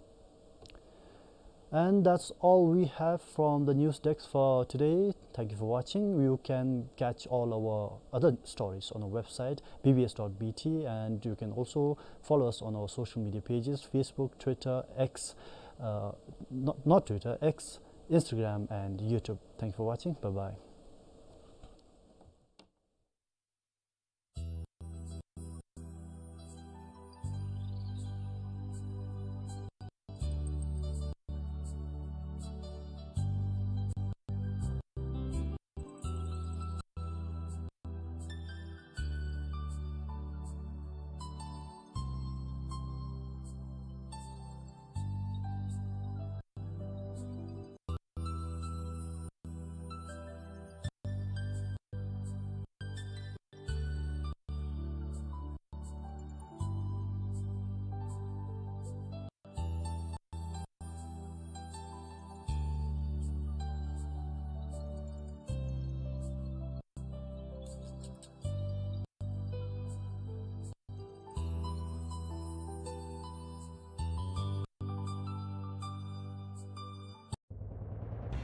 And that's all we have from the news desk for today. Thank you for watching. You can catch all our other stories on our website, B B S dot B T, and you can also follow us on our social media pages, Facebook, Twitter, X, uh, not, not Twitter, X, Instagram, and YouTube. Thank you for watching. Bye-bye.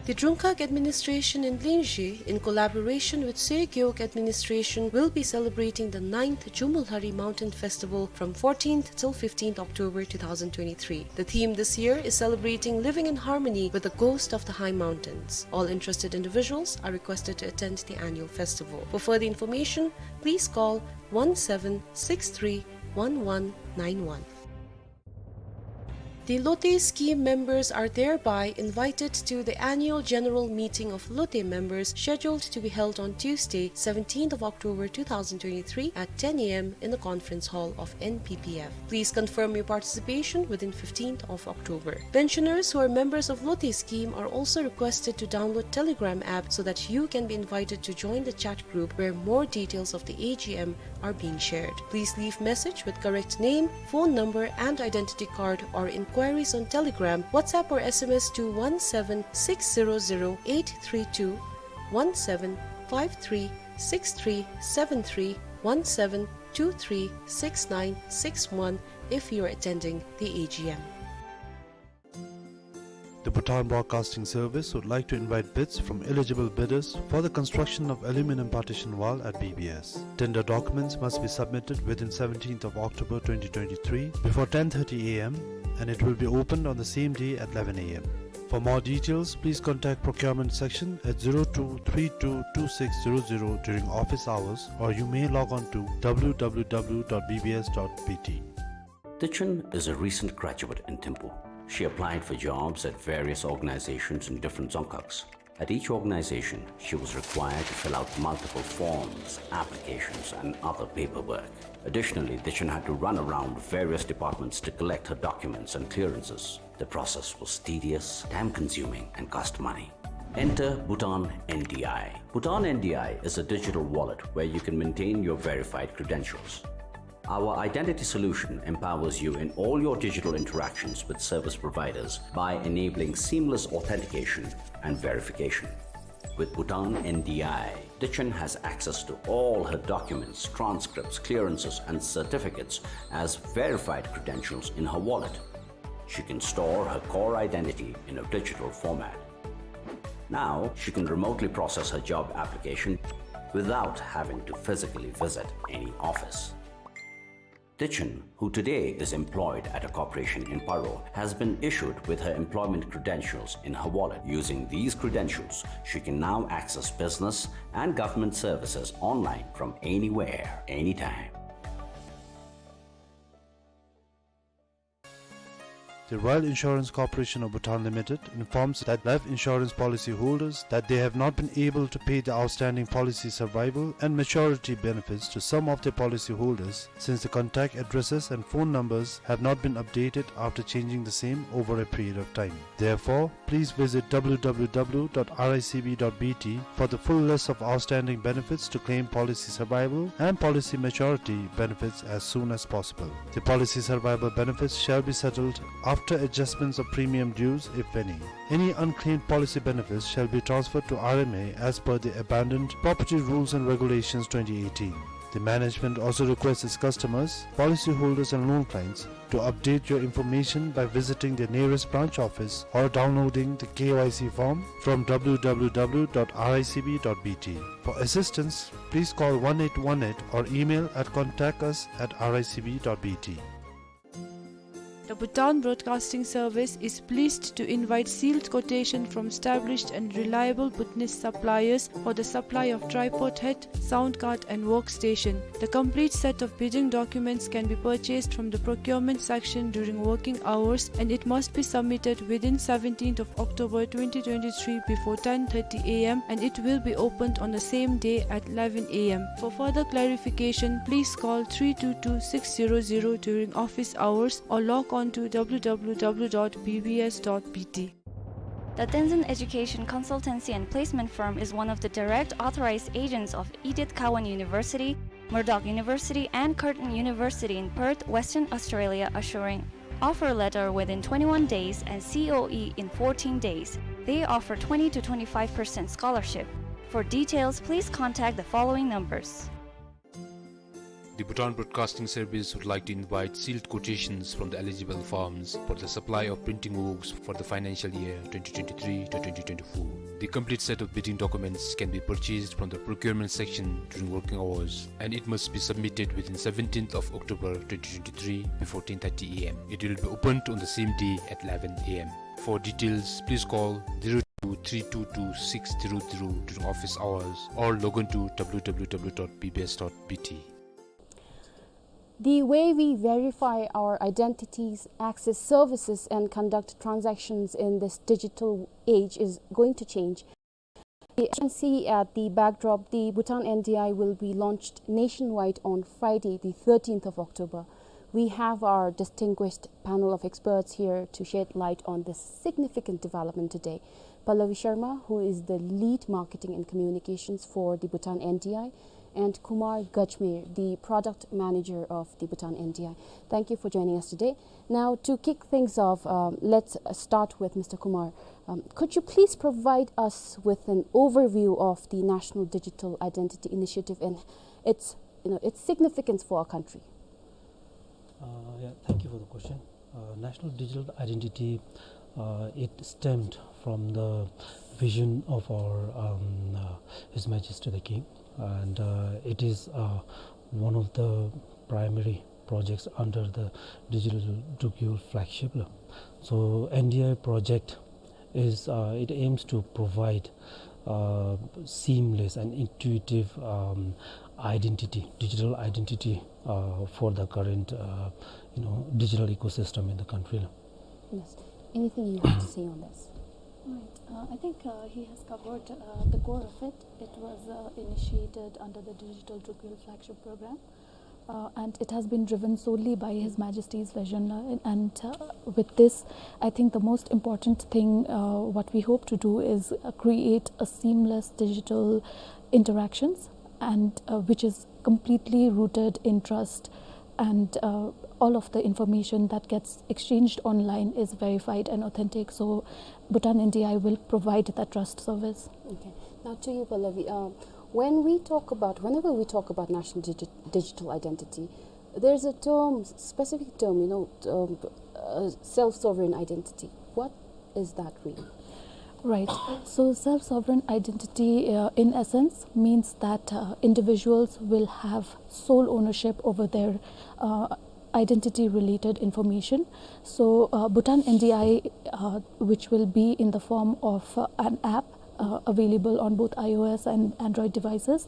The Drungkhag Administration in Linzhi, in collaboration with Seygeok Administration, will be celebrating the ninth Jhumulhari Mountain Festival from fourteenth till fifteenth October two thousand twenty-three. The theme this year is celebrating living in harmony with the ghost of the high mountains. All interested individuals are requested to attend the annual festival. For further information, please call one seven six three one one nine one. The Lote scheme members are thereby invited to the annual general meeting of Lote members, scheduled to be held on Tuesday, seventeenth of October two thousand twenty-three, at ten A M in the conference hall of N P P F. Please confirm your participation within fifteenth of October. Pensioners who are members of Lote scheme are also requested to download Telegram app so that you can be invited to join the chat group where more details of the A G M are being shared. Please leave message with correct name, phone number and identity card, or inquiries on Telegram, WhatsApp or S M S to one seven six zero zero eight three two, one seven five three six three seven three, one seven two three six nine six one if you are attending the A G M. The Bhutan Broadcasting Service would like to invite bids from eligible bidders for the construction of aluminum partition wall at B B S. Tender documents must be submitted within seventeenth of October twenty twenty-three before ten thirty A M, and it will be opened on the same day at eleven A M. For more details, please contact procurement section at zero two three two two six zero zero during office hours, or you may log on to W W W dot B B S dot B T. Dichen is a recent graduate in Thimphu. She applied for jobs at various organizations in different dzongkhags. At each organization, she was required to fill out multiple forms, applications, and other paperwork. Additionally, Dichen had to run around various departments to collect her documents and clearances. The process was tedious, time-consuming, and cost money. Enter Bhutan N D I. Bhutan N D I is a digital wallet where you can maintain your verified credentials. Our identity solution empowers you in all your digital interactions with service providers by enabling seamless authentication and verification. With Bhutan N D I, Dichen has access to all her documents, transcripts, clearances, and certificates as verified credentials in her wallet. She can store her core identity in a digital format. Now, she can remotely process her job application without having to physically visit any office. Dichen, who today is employed at a corporation in Paro, has been issued with her employment credentials in her wallet. Using these credentials, she can now access business and government services online from anywhere, anytime. The Royal Insurance Corporation of Bhutan Limited informs that life insurance policy holders that they have not been able to pay the outstanding policy survival and maturity benefits to some of their policy holders since the contact addresses and phone numbers have not been updated after changing the same over a period of time. Therefore, please visit W W W dot R I C B dot B T for the full list of outstanding benefits to claim policy survival and policy maturity benefits as soon as possible. The policy survival benefits shall be settled after adjustments of premium dues, if any. Any unclaimed policy benefits shall be transferred to R M A as per the Abandoned Property Rules and Regulations twenty eighteen. The management also requests its customers, policyholders and loan clients to update your information by visiting the nearest branch office or downloading the K Y C form from W W W dot R I C B dot B T. For assistance, please call one eight one eight or email at contact us at R I C B dot B T. The Bhutan Broadcasting Service is pleased to invite sealed quotation from established and reliable Bhutanese suppliers for the supply of tripod head, sound card and workstation. The complete set of bidding documents can be purchased from the procurement section during working hours, and it must be submitted within seventeenth of October twenty twenty-three before ten thirty A M, and it will be opened on the same day at eleven A M. For further clarification, please call three two two six zero zero during office hours or log on to W W W dot B B S dot B T. The Tenzin Education Consultancy and Placement Firm is one of the direct authorized agents of Edith Cowan University, Murdoch University, and Curtin University in Perth, Western Australia, assuring offer letter within twenty-one days and C O E in fourteen days. They offer twenty to twenty-five percent scholarship. For details, please contact the following numbers. The Bhutan Broadcasting Service would like to invite sealed quotations from the eligible firms for the supply of printing works for the financial year twenty twenty-three to twenty twenty-four. The complete set of bidding documents can be purchased from the procurement section during working hours, and it must be submitted within seventeenth of October twenty twenty-three before ten thirty A M. It will be opened on the same day at eleven A M. For details, please call zero two three two two six zero zero during office hours or log on to W W W dot B B S dot B T. The way we verify our identities, access services, and conduct transactions in this digital age is going to change. As you can see at the backdrop, the Bhutan N D I will be launched nationwide on Friday, the thirteenth of October. We have our distinguished panel of experts here to shed light on this significant development today. Pallavi Sharma, who is the lead marketing and communications for the Bhutan N D I, and Kumar Gajmer, the product manager of the Bhutan N D I. Thank you for joining us today. Now, to kick things off, um, let's, uh, start with Mister Kumar. Um, could you please provide us with an overview of the National Digital Identity Initiative and its, you know, its significance for our country? Uh, yeah, thank you for the question. Uh, National Digital Identity, uh, it stemmed from the vision of our, um, uh, His Majesty the King, and, uh, it is, uh, one of the primary projects under the Digital Drukyul flagship. So N D I project is, uh, it aims to provide, uh, seamless and intuitive, um, identity, digital identity, uh, for the current, uh, you know, digital ecosystem in the country. Yes. Anything you have to say on this? Right. Uh, I think, uh, he has covered, uh, the core of it. It was, uh, initiated under the Digital Drukyul flagship program. Uh, and it has been driven solely by His Majesty's vision, uh, and, and, uh, with this, I think the most important thing, uh, what we hope to do is, uh, create a seamless digital interactions, and, uh, which is completely rooted in trust, and, uh, all of the information that gets exchanged online is verified and authentic. So Bhutan N D I will provide that trust service. Okay. Now to you, Pallavi. Uh, when we talk about, whenever we talk about national digi-, digital identity, there's a term, specific term, you know, um, uh, self-sovereign identity. What is that really? Right. So self-sovereign identity, uh, in essence, means that, uh, individuals will have sole ownership over their, uh, identity-related information. So, uh, Bhutan N D I, uh, which will be in the form of, uh, an app, uh, available on both iOS and Android devices,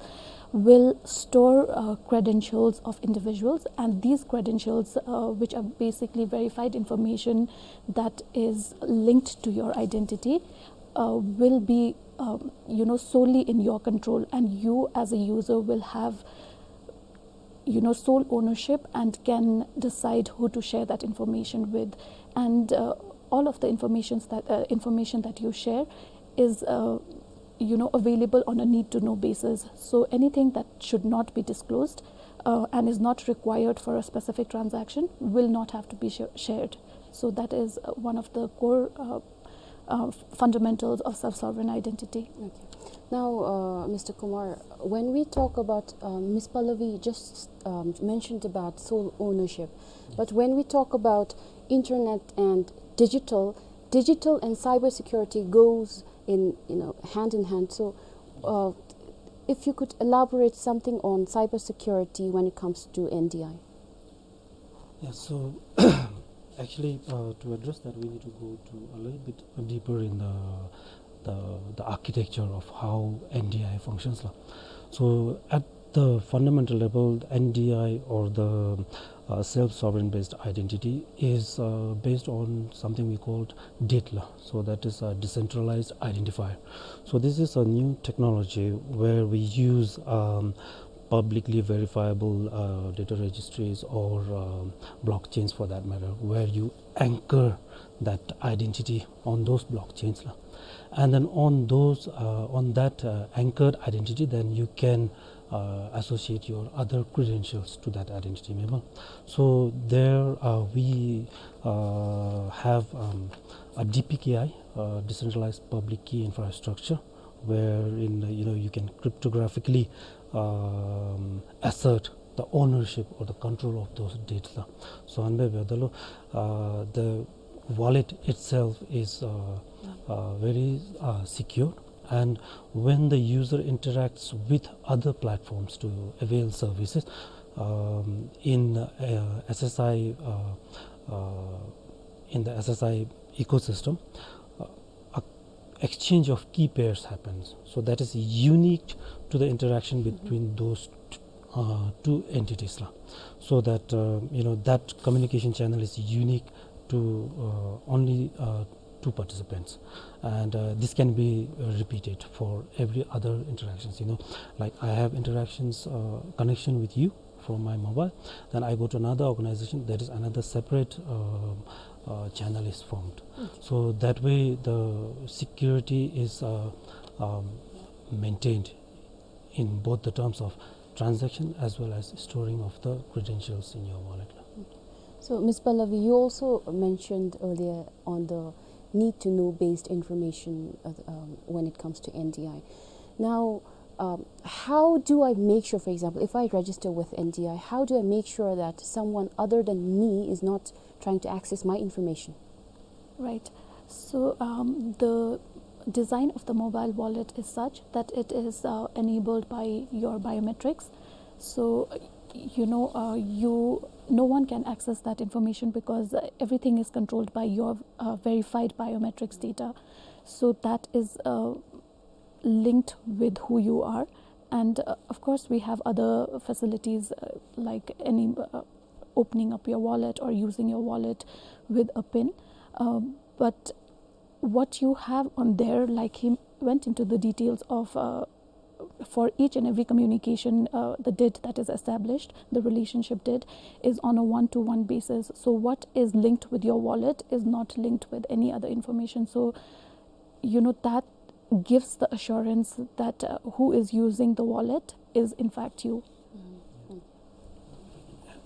will store, uh, credentials of individuals, and these credentials, uh, which are basically verified information that is linked to your identity, uh, will be, um, you know, solely in your control, and you as a user will have, you know, sole ownership and can decide who to share that information with. And, uh, all of the informations that, uh, information that you share is, uh, you know, available on a need-to-know basis. So anything that should not be disclosed, uh, and is not required for a specific transaction will not have to be sh-, shared. So that is, uh, one of the core, uh, uh, f-, fundamentals of self-sovereign identity. Okay. Now, uh, Mister Kumar, when we talk about, uh, Miss Pallavi just, um, mentioned about sole ownership, yes, but when we talk about internet and digital, digital and cybersecurity goes in, you know, hand in hand. So, uh, if you could elaborate something on cybersecurity when it comes to N D I. Yeah, so actually, uh, to address that, we need to go to a little bit deeper in the, the, the architecture of how N D I functions la. So at the fundamental level, N D I, or the, uh, self-sovereign based identity, is, uh, based on something we called DID la. So that is a decentralized identifier. So this is a new technology where we use, um, publicly verifiable, uh, data registries or, um, blockchains for that matter, where you anchor that identity on those blockchains la. And then on those, uh, on that, uh, anchored identity, then you can, uh, associate your other credentials to that identity, memang. So there, uh, we, uh, have, um, a D P K I, uh, decentralized public key infrastructure, wherein, uh, you know, you can cryptographically, um, assert the ownership or the control of those deeds la. So ཨ་ནི་སྦེ་འབདཝ་ད་ལུ, uh, the wallet itself is, uh, uh, very, uh, secure, and when the user interacts with other platforms to avail services, um, in, uh, S S I, uh, uh, in the S S I ecosystem, uh, a exchange of key pairs happens. So that is unique to the interaction between those t-, uh, two entities la. So that, uh, you know, that communication channel is unique to, uh, only, uh, two participants. And, uh, this can be, uh, repeated for every other interactions. You know, like, I have interactions, uh, connection with you from my mobile, then I go to another organization, that is another separate, um, uh, channel is formed. So that way the security is, uh, um, maintained in both the terms of transaction as well as storing of the credentials in your wallet. So, Miss Pallavi, you also mentioned earlier on the need to know based information, uh, um, when it comes to N D I. Now, um, how do I make sure, for example, if I register with N D I, how do I make sure that someone other than me is not trying to access my information? Right. So, um, the design of the mobile wallet is such that it is, uh, enabled by your biometrics. So, uh, you know, uh, you, no one can access that information because, uh, everything is controlled by your, uh, verified biometrics data. So that is, uh, linked with who you are. And, uh, of course, we have other facilities, uh, like any, uh, opening up your wallet or using your wallet with a pin. Um, but what you have on there, like he went into the details of, uh, for each and every communication, uh, the did that is established, the relationship did, is on a one-to-one basis. So what is linked with your wallet is not linked with any other information. So, you know, that gives the assurance that, uh, who is using the wallet is in fact you.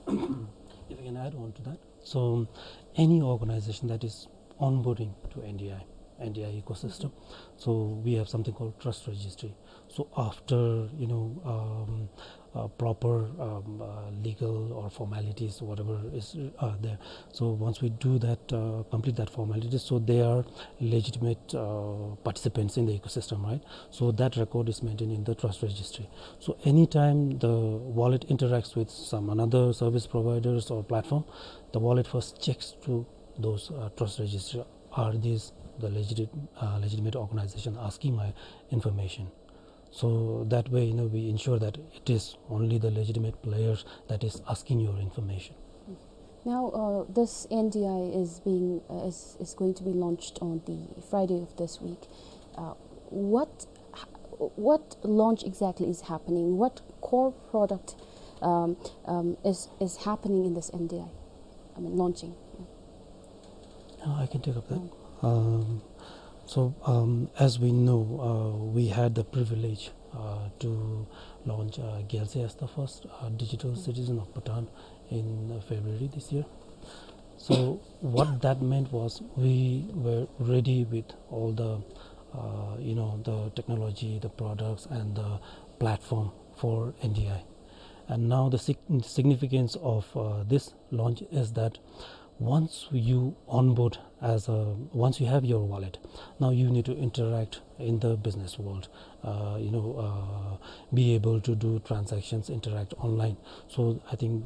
If I can add on to that. So any organization that is onboarding to N D I, N D I ecosystem, so we have something called trust registry. So after, you know, um, uh, proper, um, uh, legal or formalities, whatever is, uh, there. So once we do that, uh, complete that formality, so they are legitimate, uh, participants in the ecosystem, right? So that record is maintained in the trust registry. So anytime the wallet interacts with some another service providers or platform, the wallet first checks to those, uh, trust registry, are these the legit-, uh, legitimate organization asking my information? So that way, you know, we ensure that it is only the legitimate players that is asking your information. Now, uh, this N D I is being, uh, is, is going to be launched on the Friday of this week. Uh, what, what launch exactly is happening? What core product, um, um, is, is happening in this N D I? I mean, launching. Uh, I can take up that. Um, so, um, as we know, uh, we had the privilege, uh, to launch, uh, Gyalse as the first, uh, digital citizen of Bhutan in, uh, February this year. So what that meant was we were ready with all the, uh, you know, the technology, the products, and the platform for N D I. And now the sig-, significance of, uh, this launch is that once you onboard as a, once you have your wallet, now you need to interact in the business world, uh, you know, uh, be able to do transactions, interact online. So I think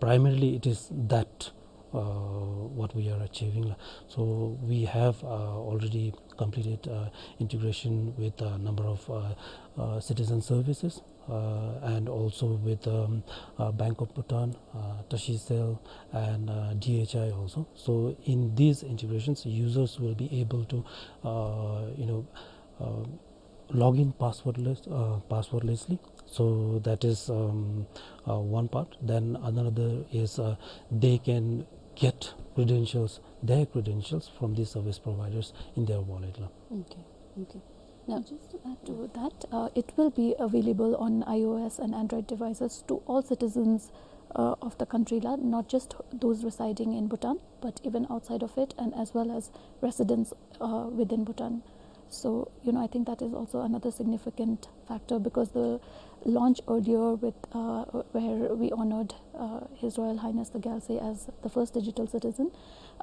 primarily it is that, uh, what we are achieving la. So we have, uh, already completed, uh, integration with a number of, uh, uh, citizen services, uh, and also with, um, uh, Bank of Bhutan, uh, Tashicell, and, uh, D H I also. So in these integrations, users will be able to, uh, you know, uh, log in passwordless, uh, passwordlessly. So that is, um, uh, one part. Then another is, uh, they can get credentials, their credentials from these service providers in their wallet la. Okay, okay. Now, just to add to that, uh, it will be available on iOS and Android devices to all citizens, uh, of the country la, not just those residing in Bhutan, but even outside of it, and as well as residents, uh, within Bhutan. So, you know, I think that is also another significant factor, because the launch earlier with, uh, where we honored, uh, His Royal Highness the Gyalse as the first digital citizen,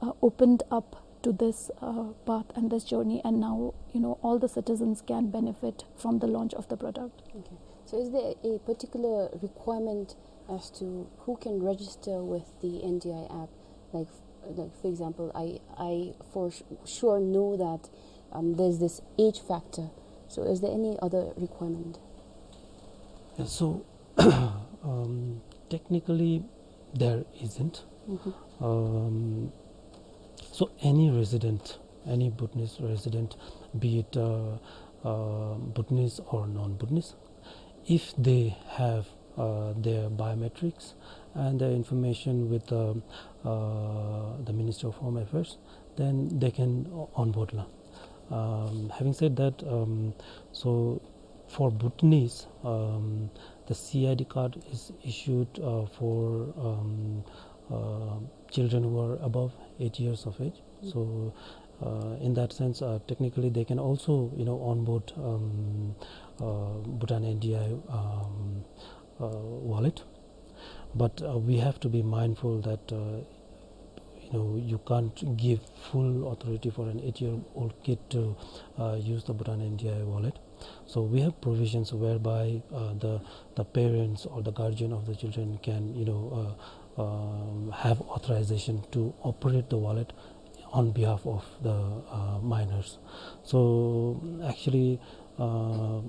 uh, opened up to this, uh, path and this journey, and now, you know, all the citizens can benefit from the launch of the product. Okay. So is there a particular requirement as to who can register with the N D I app? Like, like, for example, I, I for s-, sure know that, um, there's this age factor. So is there any other requirement? Yeah, so, um, technically, there isn't. Mm-hmm. Um, so any resident, any Bhutanese resident, be it, uh, uh, Bhutanese or non-Bhutanese, if they have, uh, their biometrics and their information with, um, uh, the Ministry of Home Affairs, then they can o-, onboard la. Um, having said that, um, so for Bhutanese, um, the C I D card is issued, uh, for, um, uh, children who are above eight years of age. Mm. So, uh, in that sense, uh, technically they can also, you know, onboard, um, uh, Bhutan N D I, um, uh, wallet. But, uh, we have to be mindful that, uh, you know, you can't give full authority for an eight-year-old kid to, uh, use the Bhutan N D I wallet. So we have provisions whereby, uh, the, the parents or the guardian of the children can, you know, uh, um, have authorization to operate the wallet on behalf of the, uh, minors. So actually, uh,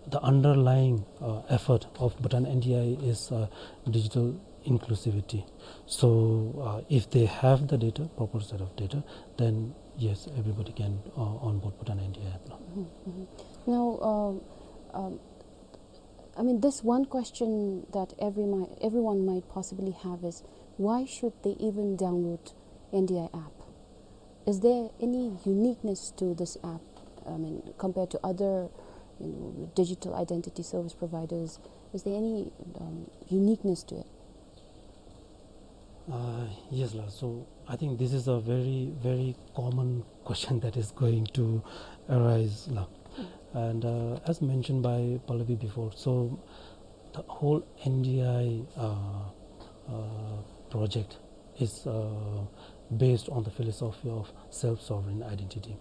the underlying, uh, effort of Bhutan N D I is, uh, digital inclusivity. So, uh, if they have the data, proper set of data, then yes, everybody can, uh, onboard Bhutan N D I app now. Mm-hmm, mm-hmm. Now, um, um, I mean, this one question that every mi-, everyone might possibly have is, why should they even download N D I app? Is there any uniqueness to this app? I mean, compared to other, you know, digital identity service providers, is there any, um, uniqueness to it? Uh, yes, la. So I think this is a very, very common question that is going to arise, la. Mm. And, uh, as mentioned by Pallavi before, so the whole N D I, uh, uh, project is, uh, based on the philosophy of self-sovereign identity.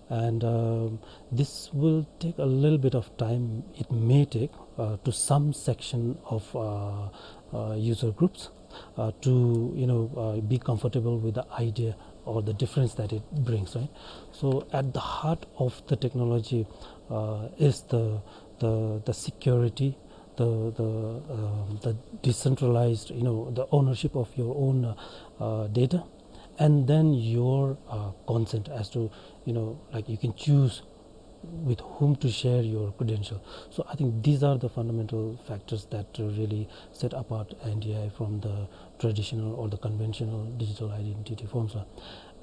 And, um, this will take a little bit of time. It may take, uh, to some section of, uh, uh, user groups, uh, to, you know, uh, be comfortable with the idea or the difference that it brings, right? So at the heart of the technology, uh, is the, the, the security, the, the, um, the decentralized, you know, the ownership of your own, uh, uh, data, and then your, uh, consent as to, you know, like, you can choose with whom to share your credential. So I think these are the fundamental factors that, uh, really set apart N D I from the traditional or the conventional digital identity forms.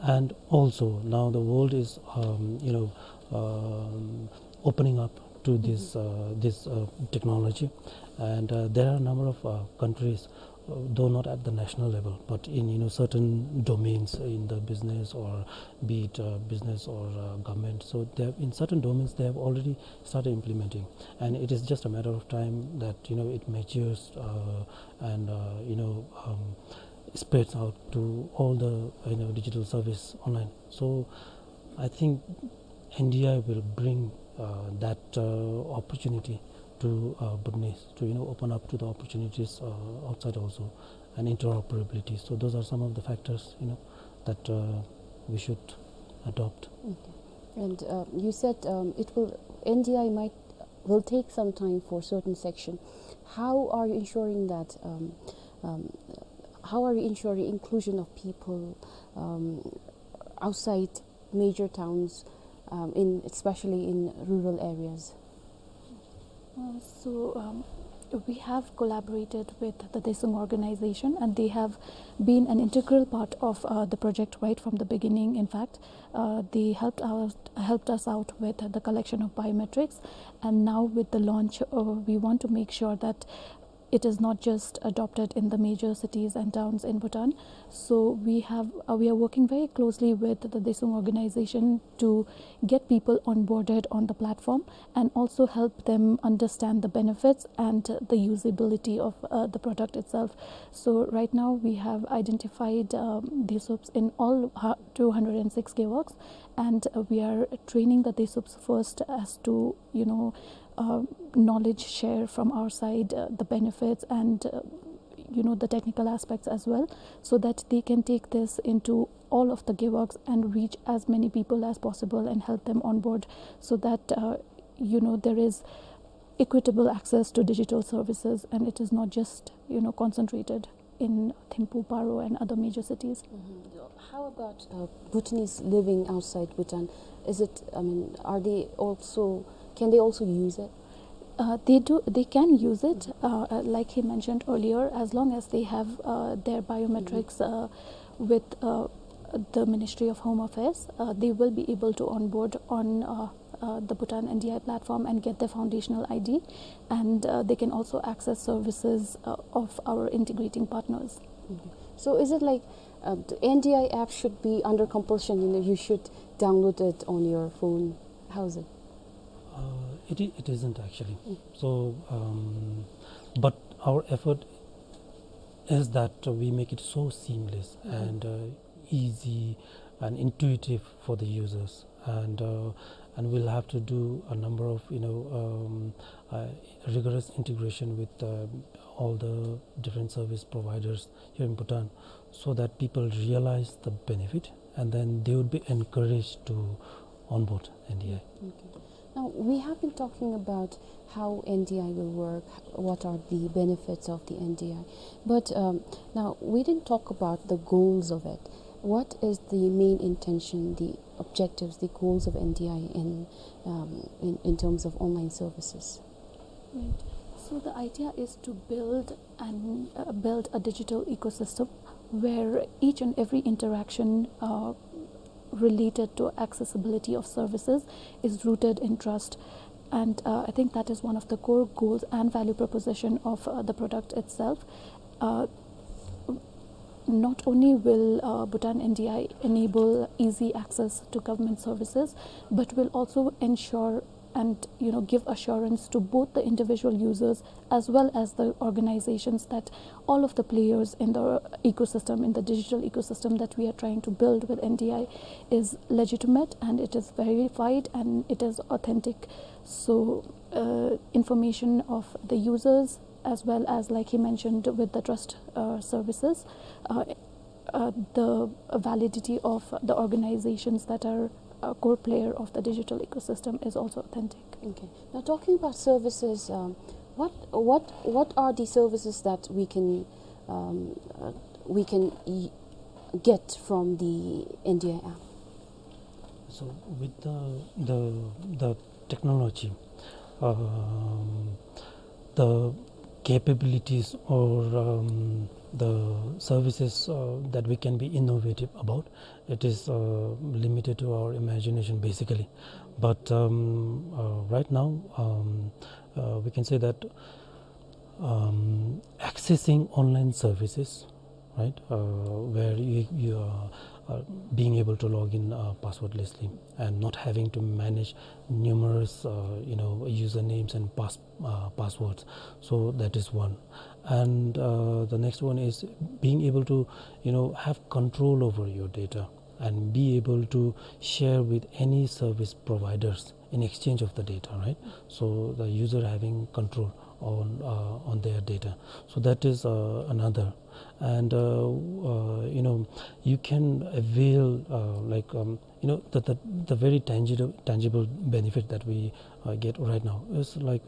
And also, now the world is, um, you know, um, opening up to this, mm-hmm, uh, this, uh, technology, and, uh, there are a number of, uh, countries, uh, though not at the national level, but in, you know, certain domains in the business, or be it, uh, business or, uh, government. So they have, in certain domains, they have already started implementing, and it is just a matter of time that, you know, it matures, uh, and, uh, you know, um, spreads out to all the, you know, digital service online. So I think N D I will bring, uh, that, uh, opportunity to, uh, Bhutanese to, you know, open up to the opportunities, uh, outside also, and interoperability. So those are some of the factors, you know, that, uh, we should adopt. Okay. And, uh, you said, um, it will, N D I might, will take some time for certain section. How are you ensuring that, um, um, how are you ensuring inclusion of people, um, outside major towns, um, in, especially in rural areas? Uh, so, um, we have collaborated with the Daesung organization, and they have been an integral part of, uh, the project right from the beginning. In fact, uh, they helped out, helped us out with the collection of biometrics, and now with the launch, uh, we want to make sure that it is not just adopted in the major cities and towns in Bhutan. So we have, uh, we are working very closely with the Daesung organization to get people onboarded on the platform and also help them understand the benefits and the usability of, uh, the product itself. So right now we have identified, um, Daesups in all ha-, two hundred and six gewogs, and, uh, we are training the Daesups first as to, you know, uh, knowledge share from our side, uh, the benefits and, uh, you know, the technical aspects as well, so that they can take this into all of the gewogs and reach as many people as possible and help them onboard, so that, uh, you know, there is equitable access to digital services and it is not just, you know, concentrated in Thimphu, Paro, and other major cities. Mm-hmm. How about, uh, Bhutanese living outside Bhutan? Is it, I mean, are they also, can they also use it? Uh, they do, they can use it. Mm-hmm. Uh, uh, like he mentioned earlier, as long as they have, uh, their biometrics, mm-hmm, uh, with, uh, the Ministry of Home Affairs, uh, they will be able to onboard on, uh, uh, the Bhutan N D I platform and get their foundational I D, and, uh, they can also access services, uh, of our integrating partners. Okay. So is it like, uh, the N D I app should be under compulsion, you know, you should download it on your phone? How is it? Uh, it i-, it isn't actually. Mm. So, um, but our effort is that we make it so seamless, mm-hmm, and, uh, easy and intuitive for the users. And, uh, and we'll have to do a number of, you know, um, uh, rigorous integration with, uh, all the different service providers here in Bhutan, so that people realize the benefit and then they would be encouraged to onboard N D I. Okay. Now, we have been talking about how N D I will work, what are the benefits of the N D I. But, um, now, we didn't talk about the goals of it. What is the main intention, the objectives, the goals of N D I in, um, in, in terms of online services? Right. So the idea is to build and, uh, build a digital ecosystem where each and every interaction, uh, related to accessibility of services is rooted in trust. And, uh, I think that is one of the core goals and value proposition of, uh, the product itself. Uh, not only will, uh, Bhutan N D I enable easy access to government services, but will also ensure and, you know, give assurance to both the individual users as well as the organizations that all of the players in the ecosystem, in the digital ecosystem that we are trying to build with N D I, is legitimate and it is verified and it is authentic. So, uh, information of the users, as well as, like he mentioned, with the trust, uh, services, uh, uh, the validity of the organizations that are a core player of the digital ecosystem is also authentic. Okay. Now, talking about services, um, what, what, what are the services that we can, um, uh, we can y-, get from the N D I app? So with the, the, the technology, um, the capabilities or, um, the services, uh, that we can be innovative about, it is, uh, limited to our imagination, basically. But, um, uh, right now, um, uh, we can say that, um, accessing online services, right, uh, where you, you are, uh, being able to log in, uh, passwordlessly and not having to manage numerous, uh, you know, usernames and pass-, uh, passwords. So that is one. And, uh, the next one is being able to, you know, have control over your data and be able to share with any service providers in exchange of the data, right? So the user having control on, uh, on their data. So that is, uh, another. And, uh, uh, you know, you can avail, uh, like, um, you know, the, the, the very tangible, tangible benefit that we, uh, get right now is, like,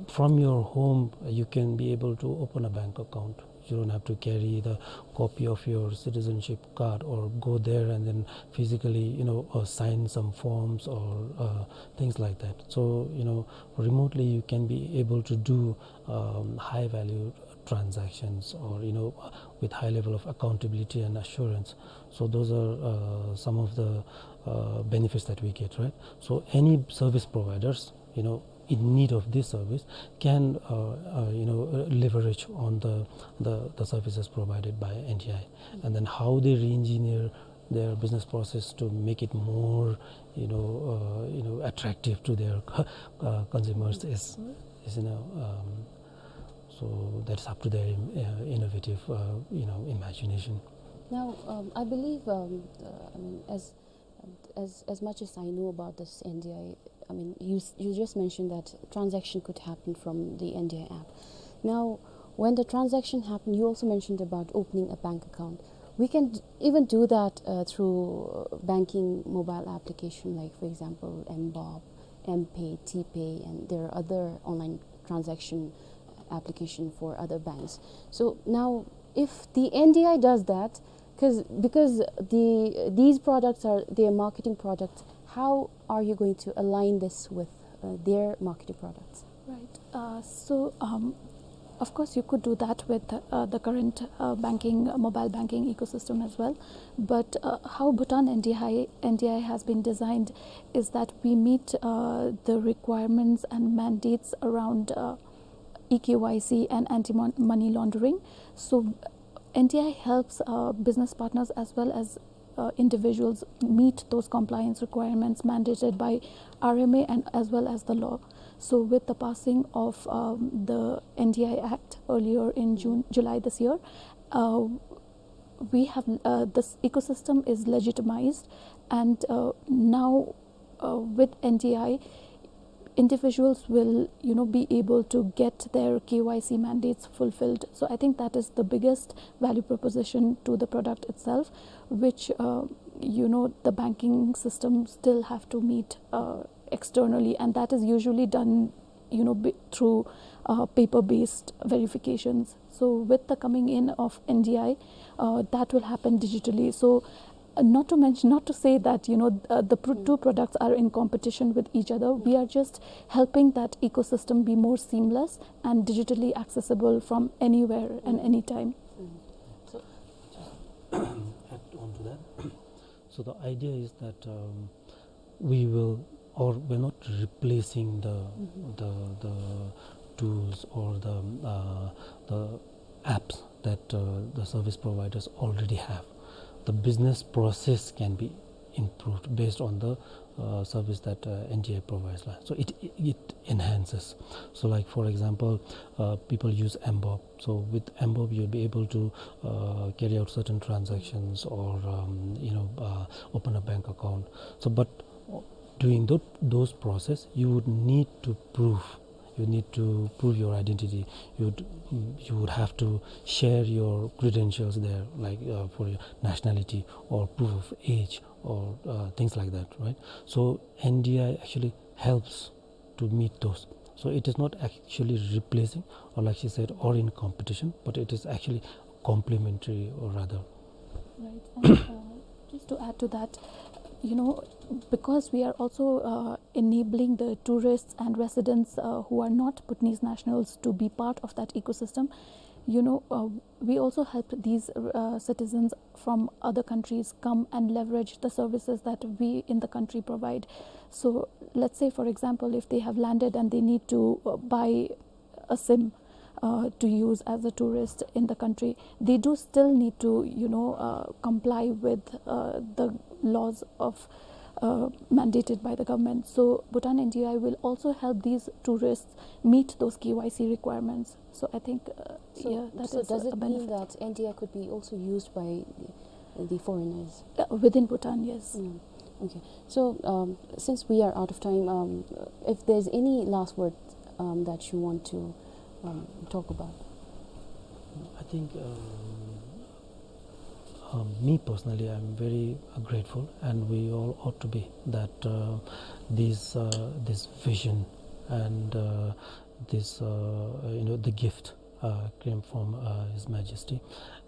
from your home, uh, you can be able to open a bank account. You don't have to carry the copy of your citizenship card or go there and then physically, you know, uh, sign some forms or, uh, things like that. So, you know, remotely you can be able to do, um, high value transactions or, you know, uh, with high level of accountability and assurance. So those are, uh, some of the, uh, benefits that we get, right? So any service providers, you know, in need of this service can, uh, uh, you know, uh, leverage on the, the, the services provided by N D I. And then how they re-engineer their business process to make it more, you know, uh, you know, attractive to their uh, consumers is, is, you know, um, so that's up to their, uh, innovative, uh, you know, imagination. Now, um, I believe, um, uh, I mean, as, as, as much as I know about this N D I, I mean, you s-, you just mentioned that transaction could happen from the N D I app. Now, when the transaction happened, you also mentioned about opening a bank account. We can d-, even do that, uh, through, uh, banking mobile application, like, for example, M bob, M-Pay, T-Pay, and there are other online transaction application for other banks. So now, if the N D I does that, 'cause, because the, these products are their marketing products, how are you going to align this with, uh, their marketing products? Right. Uh, so, um, of course, you could do that with, uh, the current, uh, banking, mobile banking ecosystem as well. But, uh, how Bhutan N D I, N D I has been designed is that we meet, uh, the requirements and mandates around, uh, e-K Y C and anti-mon-, money laundering. So N D I helps, uh, business partners as well as, uh, individuals meet those compliance requirements mandated by R M A and as well as the law. So with the passing of, um, the N D I Act earlier in June, July this year, uh, we have, uh, this ecosystem is legitimized, and, uh, now, uh, with N D I, individuals will, you know, be able to get their K Y C mandates fulfilled. So I think that is the biggest value proposition to the product itself, which, uh, you know, the banking system still have to meet, uh, externally, and that is usually done, you know, b-, through, uh, paper-based verifications. So with the coming in of N D I, uh, that will happen digitally. So, uh, not to mention, not to say that, you know, uh, the pr-, two products are in competition with each other. We are just helping that ecosystem be more seamless and digitally accessible from anywhere and anytime. So, add on to that. So the idea is that, um, we will, or we're not replacing the, the, the tools or the, uh, the apps that, uh, the service providers already have. The business process can be improved based on the, uh, service that, uh, N D I provides, lah. So it, it enhances. So, like, for example, uh, people use M bob. So with M bob, you'll be able to, uh, carry out certain transactions or, um, you know, uh, open a bank account. So, but doing tho-, those process, you would need to prove, you need to prove your identity. You'd, you would have to share your credentials there, like, uh, for your nationality or proof of age or, uh, things like that, right? So N D I actually helps to meet those. So it is not actually replacing, or like she said, or in competition, but it is actually complementary, or rather. Right. And, uh, just to add to that, you know, because we are also, uh, enabling the tourists and residents, uh, who are not Bhutanese nationals to be part of that ecosystem, you know, uh, we also help these, uh, citizens from other countries come and leverage the services that we in the country provide. So let's say, for example, if they have landed and they need to, uh, buy a SIM, uh, to use as a tourist in the country, they do still need to, you know, uh, comply with, uh, the laws of, uh, mandated by the government. So Bhutan N D I will also help these tourists meet those K Y C requirements. So I think, uh, so, yeah, that so is does it mean that N D I could be also used by the, the foreigners? Uh, within Bhutan, yes. Mm. Okay. So, um, since we are out of time, um, if there's any last word, um, that you want to, um, talk about. I think, um, um, me personally, I'm very, uh, grateful, and we all ought to be, that, uh, this, uh, this vision and, uh, this, uh, you know, the gift, uh, came from, uh, His Majesty.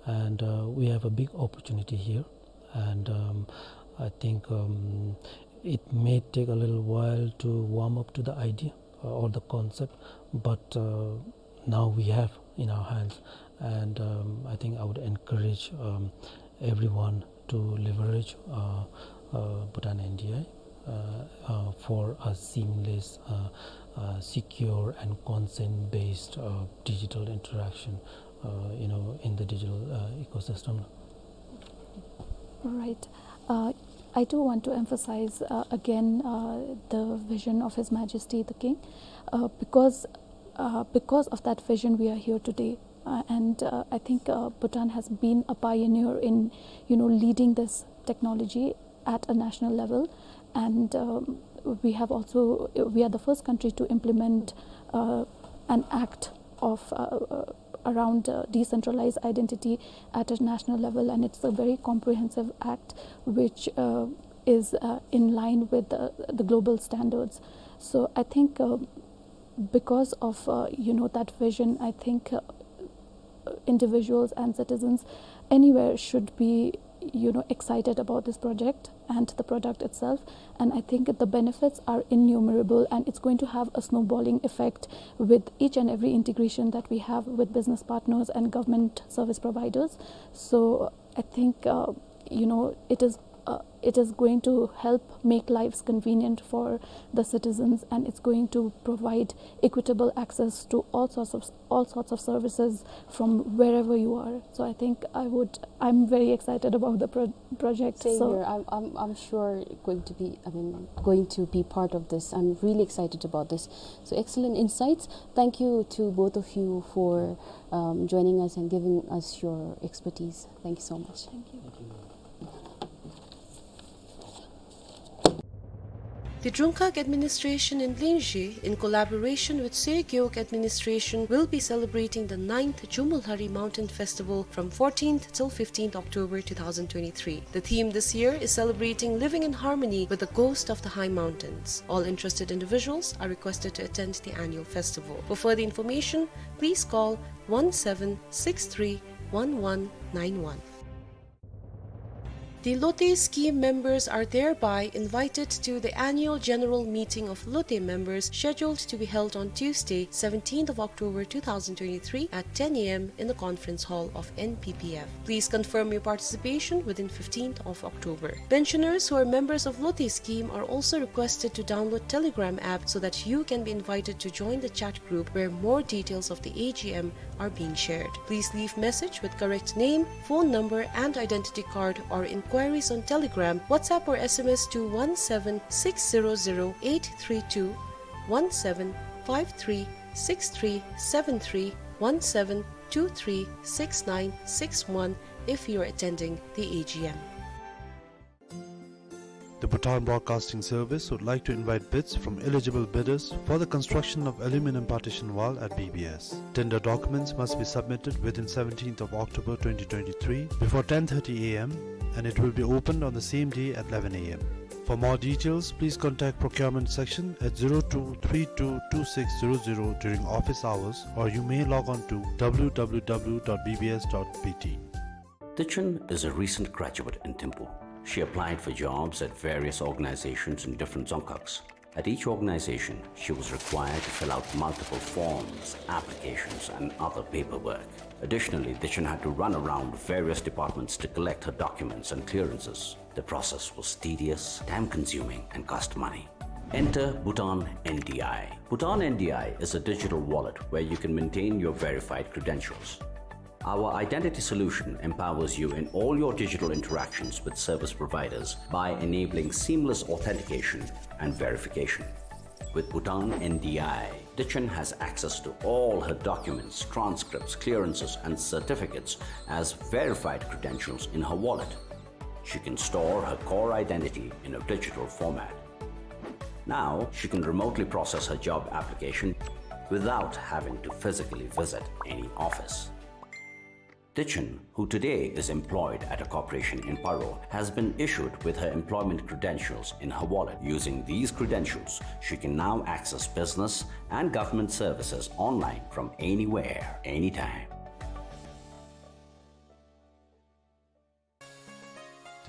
And, uh, we have a big opportunity here. And, um, I think, um, it may take a little while to warm up to the idea, uh, or the concept, but, uh, now we have in our hands. And, um, I think I would encourage, um, everyone to leverage, uh, uh, Bhutan N D I. uh, uh, for a seamless, uh, uh, secure and consent-based, uh, digital interaction, uh, you know, in the digital, uh, ecosystem. Right. Uh, I do want to emphasize, uh, again, uh, the vision of His Majesty the King, uh, because, uh, because of that vision, we are here today. Uh, and, uh, I think, uh, Bhutan has been a pioneer in, you know, leading this technology at a national level. And, um, we have also, we are the first country to implement, uh, an act of, uh, uh, around, uh, decentralized identity at a national level. And it's a very comprehensive act which, uh, is, uh, in line with the, the global standards. So I think, uh, because of, uh, you know, that vision, I think, uh, individuals and citizens anywhere should be, you know, excited about this project and the product itself. And I think the benefits are innumerable, and it's going to have a snowballing effect with each and every integration that we have with business partners and government service providers. So I think, uh, you know, it is, uh, it is going to help make lives convenient for the citizens, and it's going to provide equitable access to all sorts of, all sorts of services from wherever you are. So I think I would, I'm very excited about the pro-, project. Same here. I'm, I'm, I'm sure going to be, I mean, going to be part of this. I'm really excited about this. So excellent insights. Thank you to both of you for, um, joining us and giving us your expertise. Thank you so much. Thank you. The Drungkhag Administration in Lingzhi, in collaboration with Sey Gewog Administration, will be celebrating the ninth Jumulhari Mountain Festival from fourteenth till fifteenth October two thousand twenty-three. The theme this year is celebrating living in harmony with the ghost of the high mountains. All interested individuals are requested to attend the annual festival. For further information, please call one seven six three one one nine one. The Lote scheme members are thereby invited to the annual general meeting of Lote members, scheduled to be held on Tuesday, seventeenth of October two thousand twenty-three, at ten A M in the conference hall of N P P F. Please confirm your participation within fifteenth of October. Pensioners who are members of Lote scheme are also requested to download Telegram app so that you can be invited to join the chat group where more details of the A G M are being shared. Please leave message with correct name, phone number and identity card, or inquiries on Telegram, WhatsApp or S M S to one seven six zero zero eight three two, one seven five three six three seven three, one seven two three six nine six one if you are attending the A G M. The Bhutan Broadcasting Service would like to invite bids from eligible bidders for the construction of aluminum partition wall at B B S. Tender documents must be submitted within seventeenth of October twenty twenty-three before ten thirty A M, and it will be opened on the same day at eleven A M. For more details, please contact procurement section at zero two three two two six zero zero during office hours, or you may log on to W W W dot B B S dot B T. Tichen is a recent graduate in Thimphu. She applied for jobs at various organizations in different dzongkhags. At each organization, she was required to fill out multiple forms, applications, and other paperwork. Additionally, Tichen had to run around various departments to collect her documents and clearances. The process was tedious, time-consuming, and cost money. Enter Bhutan N D I. Bhutan N D I is a digital wallet where you can maintain your verified credentials. Our identity solution empowers you in all your digital interactions with service providers by enabling seamless authentication and verification. With Bhutan N D I, Tichen has access to all her documents, transcripts, clearances, and certificates as verified credentials in her wallet. She can store her core identity in a digital format. Now, she can remotely process her job application without having to physically visit any office. Tichen, who today is employed at a corporation in Paro, has been issued with her employment credentials in her wallet. Using these credentials, she can now access business and government services online from anywhere, anytime.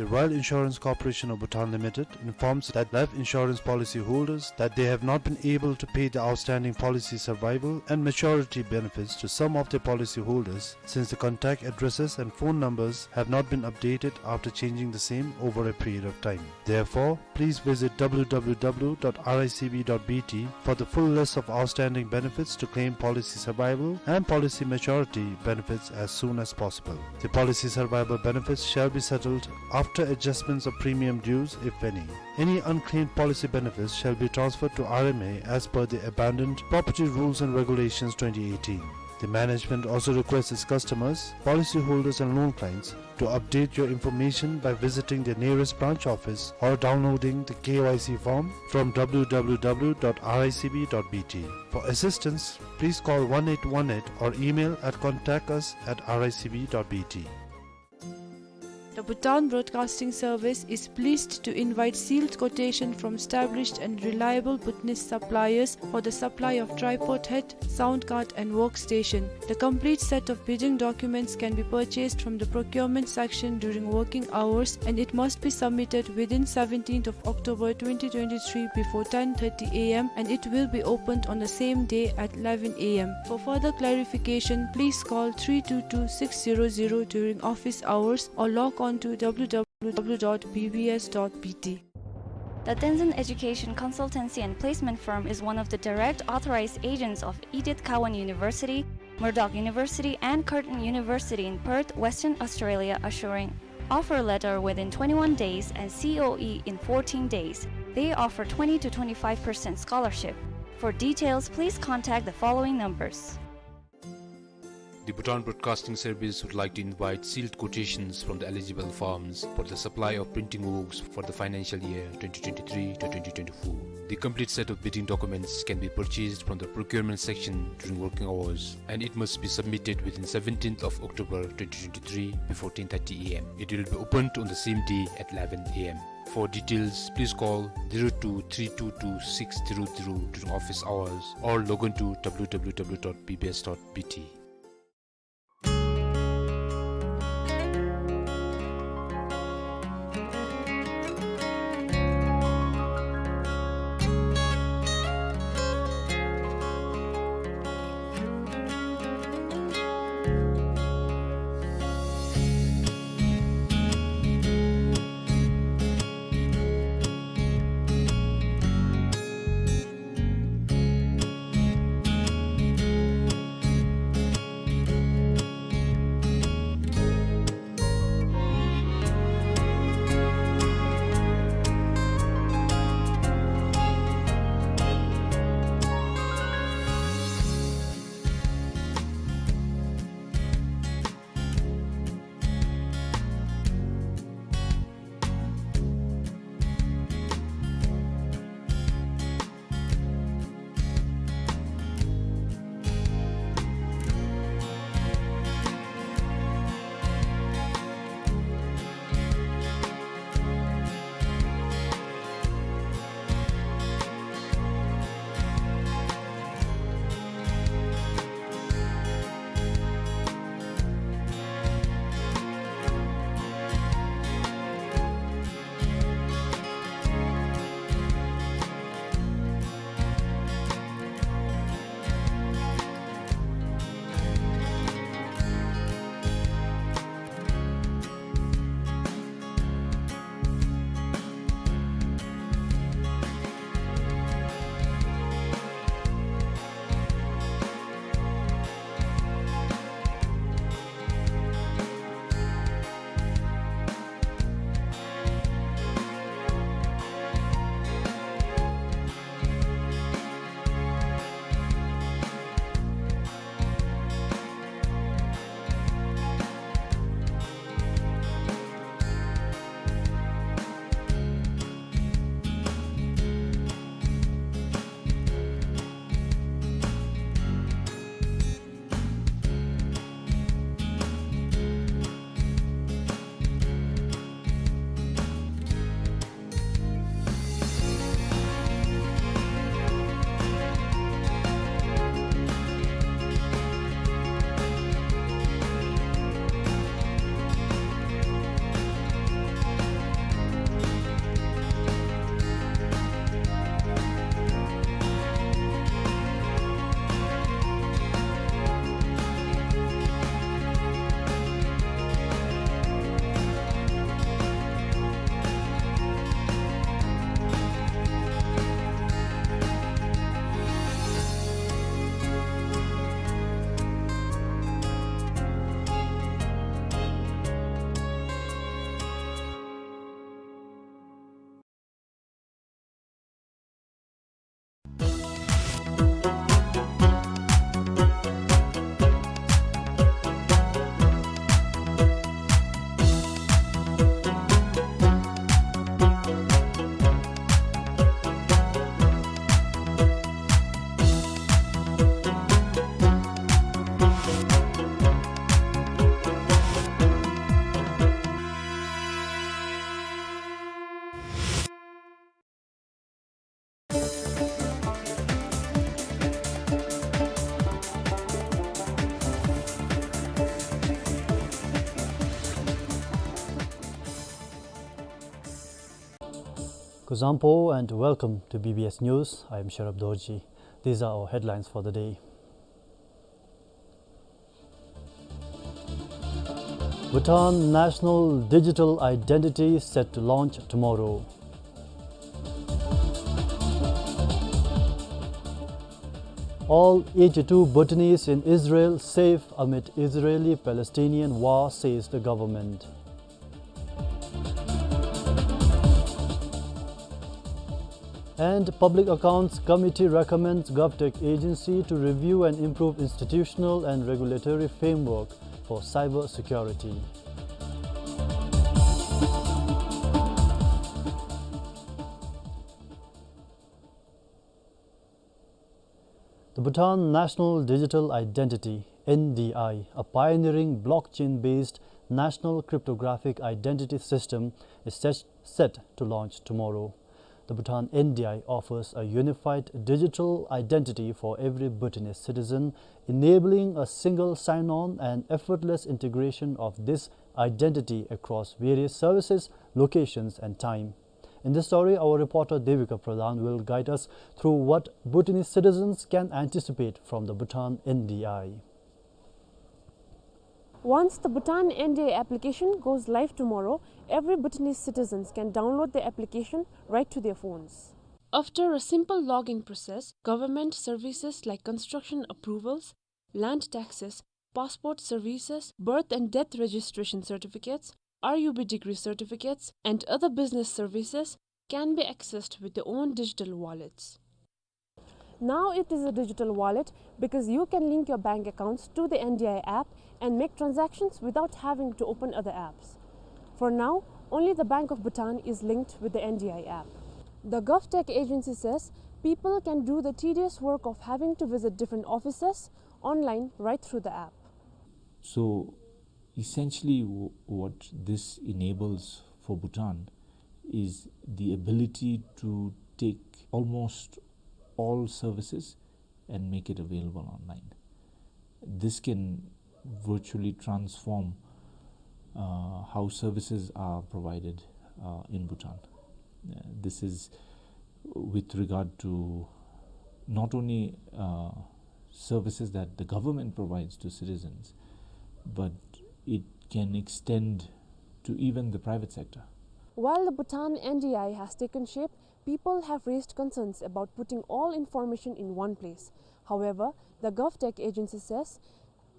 The Royal Insurance Corporation of Bhutan Limited informs that life insurance policy holders that they have not been able to pay the outstanding policy survival and maturity benefits to some of their policy holders, since the contact addresses and phone numbers have not been updated after changing the same over a period of time. Therefore, please visit W W W dot R I C B dot B T for the full list of outstanding benefits to claim policy survival and policy maturity benefits as soon as possible. The policy survival benefits shall be settled after adjustments of premium dues, if any. Any unclaimed policy benefits shall be transferred to R M A as per the Abandoned Property Rules and Regulations twenty eighteen. The management also requests its customers, policyholders and loan clients to update your information by visiting the nearest branch office or downloading the K Y C form from W W W dot R I C B dot B T. For assistance, please call one eight one eight or email at contact us at R I C B dot B T. The Bhutan Broadcasting Service is pleased to invite sealed quotation from established and reliable Bhutanese suppliers for the supply of tripod head, sound card and workstation. The complete set of bidding documents can be purchased from the procurement section during working hours, and it must be submitted within seventeenth of October twenty twenty-three before ten thirty A M, and it will be opened on the same day at eleven A M. For further clarification, please call three two two six zero zero during office hours or log on to W W W dot B B S dot B T. The Tenzin Education Consultancy and Placement Firm is one of the direct authorized agents of Edith Cowan University, Murdoch University, and Curtin University in Perth, Western Australia, assuring offer letter within twenty-one days and C O E in fourteen days. They offer twenty to twenty-five percent scholarship. For details, please contact the following numbers. The Bhutan Broadcasting Service would like to invite sealed quotations from the eligible firms for the supply of printing works for the financial year twenty twenty-three to twenty twenty-four. The complete set of bidding documents can be purchased from the procurement section during working hours, and it must be submitted within seventeenth of October twenty twenty-three before ten thirty A M. It will be opened on the same day at eleven A M. For details, please call zero two three two two six zero zero during office hours or log on to W W W dot B B S dot B T. Khuzanpo and welcome to B B S News. I am Sharab Dorji. These are our headlines for the day. Bhutan National Digital Identity set to launch tomorrow. All eighty-two Bhutanese in Israel safe amid Israeli-Palestinian war, says the government. And Public Accounts Committee recommends GovTech agency to review and improve institutional and regulatory framework for cyber security. The Bhutan National Digital Identity, N D I, a pioneering blockchain-based national cryptographic identity system, is set, set to launch tomorrow. The Bhutan N D I offers a unified digital identity for every Bhutanese citizen, enabling a single sign-on and effortless integration of this identity across various services, locations, and time. In this story, our reporter Devika Pradhan will guide us through what Bhutanese citizens can anticipate from the Bhutan N D I. Once the Bhutan N D I application goes live tomorrow, every Bhutanese citizens can download the application right to their phones. After a simple login process, government services like construction approvals, land taxes, passport services, birth and death registration certificates, R U B degree certificates, and other business services can be accessed with their own digital wallets. Now it is a digital wallet because you can link your bank accounts to the N D I app and make transactions without having to open other apps. For now, only the Bank of Bhutan is linked with the N D I app. The GovTech agency says people can do the tedious work of having to visit different offices online right through the app. So essentially, w-, what this enables for Bhutan is the ability to take almost all services and make it available online. This can virtually transform, uh, how services are provided, uh, in Bhutan. Uh, this is with regard to not only, uh, services that the government provides to citizens, but it can extend to even the private sector. While the Bhutan N D I has taken shape, people have raised concerns about putting all information in one place. However, the GovTech agency says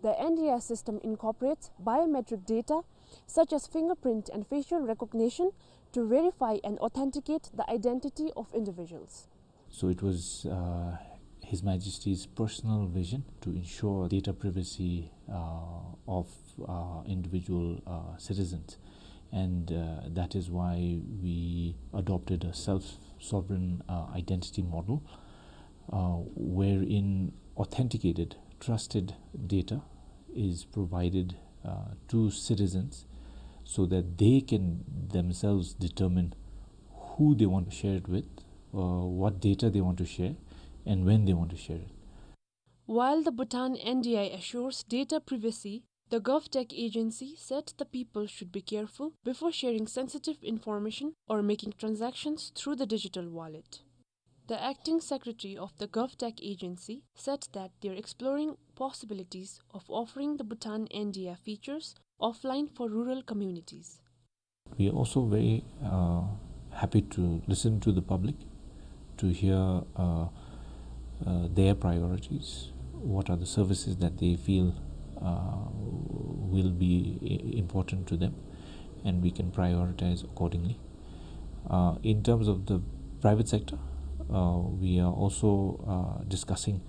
the N D I system incorporates biometric data such as fingerprint and facial recognition to verify and authenticate the identity of individuals. So it was, uh, His Majesty's personal vision to ensure data privacy, uh, of, uh, individual, uh, citizens. And, uh, that is why we adopted a self-sovereign, uh, identity model, uh, wherein authenticated, trusted data is provided, uh, to citizens so that they can themselves determine who they want to share it with, uh, what data they want to share, and when they want to share it. While the Bhutan N D I assures data privacy, the GovTech agency said the people should be careful before sharing sensitive information or making transactions through the digital wallet. The acting secretary of the GovTech agency said that they're exploring possibilities of offering the Bhutan N D I features offline for rural communities. We are also very, uh, happy to listen to the public, to hear, uh, uh, their priorities, what are the services that they feel, uh, will be i-, important to them, and we can prioritize accordingly. Uh, in terms of the private sector, uh, we are also, uh, discussing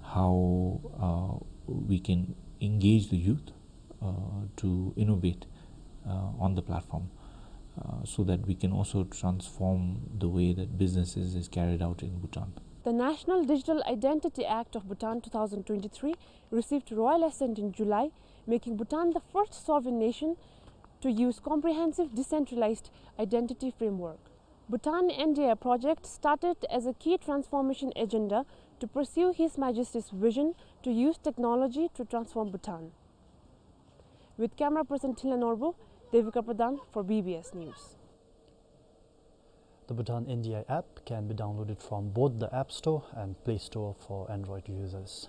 how, uh, we can engage the youth, uh, to innovate, uh, on the platform, uh, so that we can also transform the way that businesses is carried out in Bhutan. The National Digital Identity Act of Bhutan two thousand twenty-three received royal assent in July, making Bhutan the first sovereign nation to use comprehensive decentralized identity framework. Bhutan N D I project started as a key transformation agenda to pursue His Majesty's vision to use technology to transform Bhutan. With camera person Thinley Norbu, Devika Pradhan for B B S News. The Bhutan N D I app can be downloaded from both the App Store and Play Store for Android users.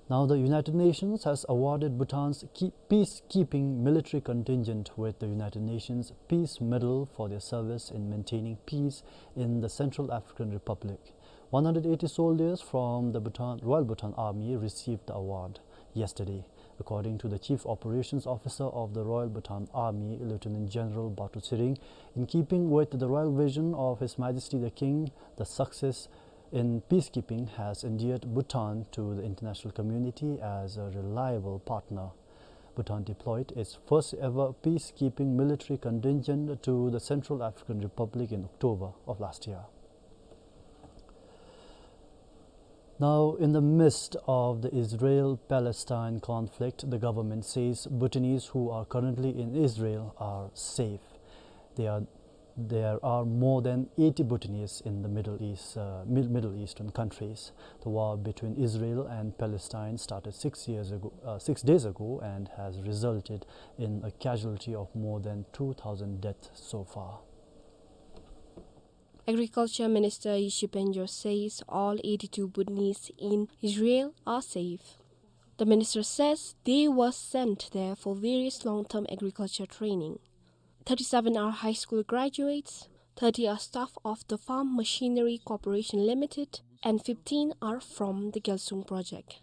Now, the United Nations has awarded Bhutan's key-, peacekeeping military contingent with the United Nations Peace Medal for their service in maintaining peace in the Central African Republic. One hundred eighty soldiers from the Bhutan, Royal Bhutan Army received the award yesterday. According to the Chief Operations Officer of the Royal Bhutan Army, Lieutenant General Batu Tshering, in keeping with the royal vision of His Majesty the King, the success in peacekeeping has endeared Bhutan to the international community as a reliable partner. Bhutan deployed its first ever peacekeeping military contingent to the Central African Republic in October of last year. Now, in the midst of the Israel-Palestine conflict, the government says Bhutanese who are currently in Israel are safe. They are, there are more than eighty Bhutanese in the Middle East, uh, Mid-, Middle Eastern countries. The war between Israel and Palestine started six years ago, uh, six days ago, and has resulted in a casualty of more than two thousand deaths so far. Agriculture Minister Yi Shipingyo says all eighty-two Bhutanese in Israel are safe. The minister says they were sent there for various long-term agriculture training. Thirty-seven are high school graduates, thirty are staff of the Farm Machinery Corporation Limited, and fifteen are from the Gyalsung project.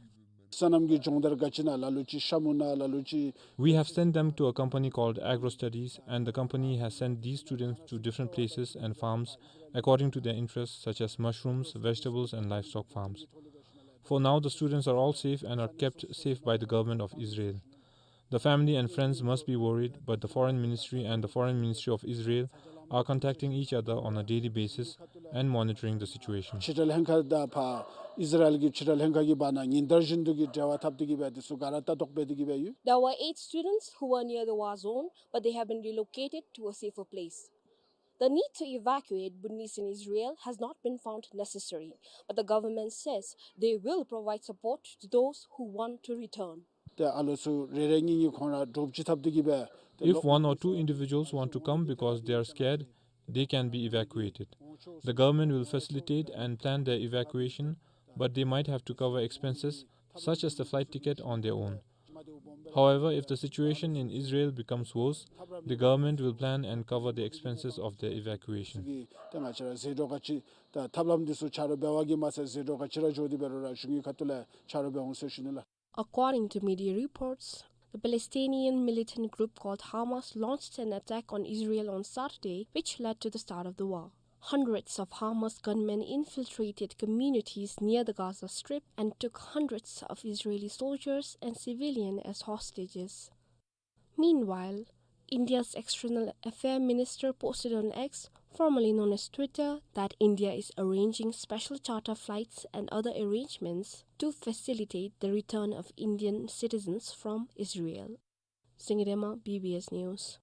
སོ་ནམ་གྱི་སྦྱོང་བརྡར་ག་ཅི་ཨིན་ན་ལ་ལུ་ཅིག་ཤ་མུ་ན་ལ་ལུ་ཅིག We have sent them to a company called Agro Studies, and the company has sent these students to different places and farms according to their interests, such as mushrooms, vegetables, and livestock farms. For now, the students are all safe and are kept safe by the government of Israel. The family and friends must be worried, but the Foreign Ministry and the Foreign Ministry of Israel are contacting each other on a daily basis and monitoring the situation. ཕྱི་འབྲེལ་ལྷན་ཁག་དང་ཕར་ཨིས་ར་ཨེལ་གྱི་ཕྱི་འབྲེལ་ལྷན་ཁག་གི་བར་ན་ཉིན་ལྟར་བཞིན་དུ་གི་འབྲེལ་བ་འཐབ་སྟེ་གི་སྦེ་དེ་ཚུ་ག་ར་ལྟ་རྟོག་འབད་དེ་གི་སྦེ་ཡོད། There were eight students who were near the war zone, but they have been relocated to a safer place. The need to evacuate Bhutanese in Israel has not been found necessary, but the government says they will provide support to those who want to return. ཏེ་ཨ་ལོ་ཚུ་རེ་རེ་གཉིས་གཉིས་ཁོང་ར་འདྲོག་ཅི་འཐབ་སྟེ་གི་སྦེ། If one or two individuals want to come because they are scared, they can be evacuated. The government will facilitate and plan their evacuation, but they might have to cover expenses such as the flight ticket on their own. However, if the situation in Israel becomes worse, the government will plan and cover the expenses of their evacuation. ཏེ་ང་བཅས་ར་ཟད་འགྲོ་ག་ཅི་ད་ཐབས་ལམ་འདི་ཚུ་ཆ་རོགས་འབད་བ་གིས་མ་ཚད་ཟད་འགྲོ་ག་ཅི་ར་འགྱོ་སྟེ་འབད་རུང་ར་གཞུང་གི་ཁ་ཐུག་ལས་ཆ་རོགས་འབད་འོང་ཟེར་ཞུ་ནི་ལགས། According to media reports, the Palestinian militant group called Hamas launched an attack on Israel on Saturday, which led to the start of the war. Hundreds of Hamas gunmen infiltrated communities near the Gaza Strip and took hundreds of Israeli soldiers and civilians as hostages. Meanwhile, India's External Affairs Minister posted on X, formerly known as Twitter, that India is arranging special charter flights and other arrangements to facilitate the return of Indian citizens from Israel. Zingirema, B B S News.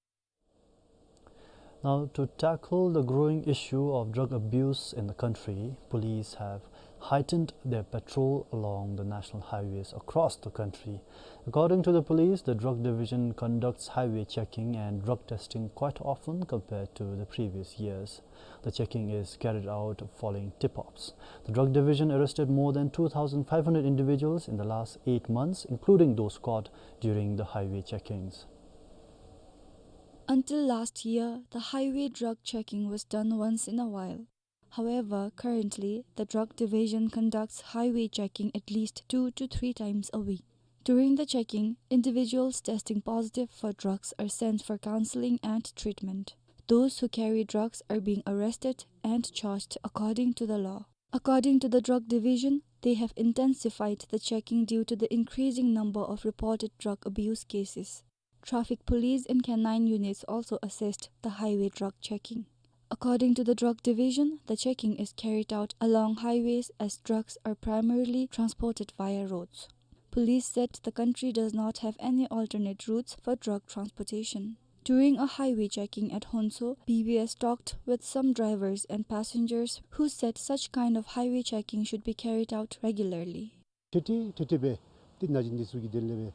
Now, to tackle the growing issue of drug abuse in the country, police have heightened their patrol along the national highways across the country. According to the police, the drug division conducts highway checking and drug testing quite often compared to the previous years. The checking is carried out following tip-offs. The drug division arrested more than two thousand five hundred individuals in the last eight months, including those caught during the highway checkings. Until last year, the highway drug checking was done once in a while. However, currently, the drug division conducts highway checking at least two to three times a week. During the checking, individuals testing positive for drugs are sent for counseling and treatment. Those who carry drugs are being arrested and charged according to the law. According to the drug division, they have intensified the checking due to the increasing number of reported drug abuse cases. Traffic police and canine units also assist the highway drug checking. According to the drug division, the checking is carried out along highways as drugs are primarily transported via roads. Police said the country does not have any alternate routes for drug transportation. During a highway checking at Honso, B B S talked with some drivers and passengers who said such kind of highway checking should be carried out regularly. ཏེ་ཏེ་ཏེ་ཏེ་སྦེ་ཏེ་ན་ཅིག་འདི་ཚུ་གི་དོན་ལས་སྦེ་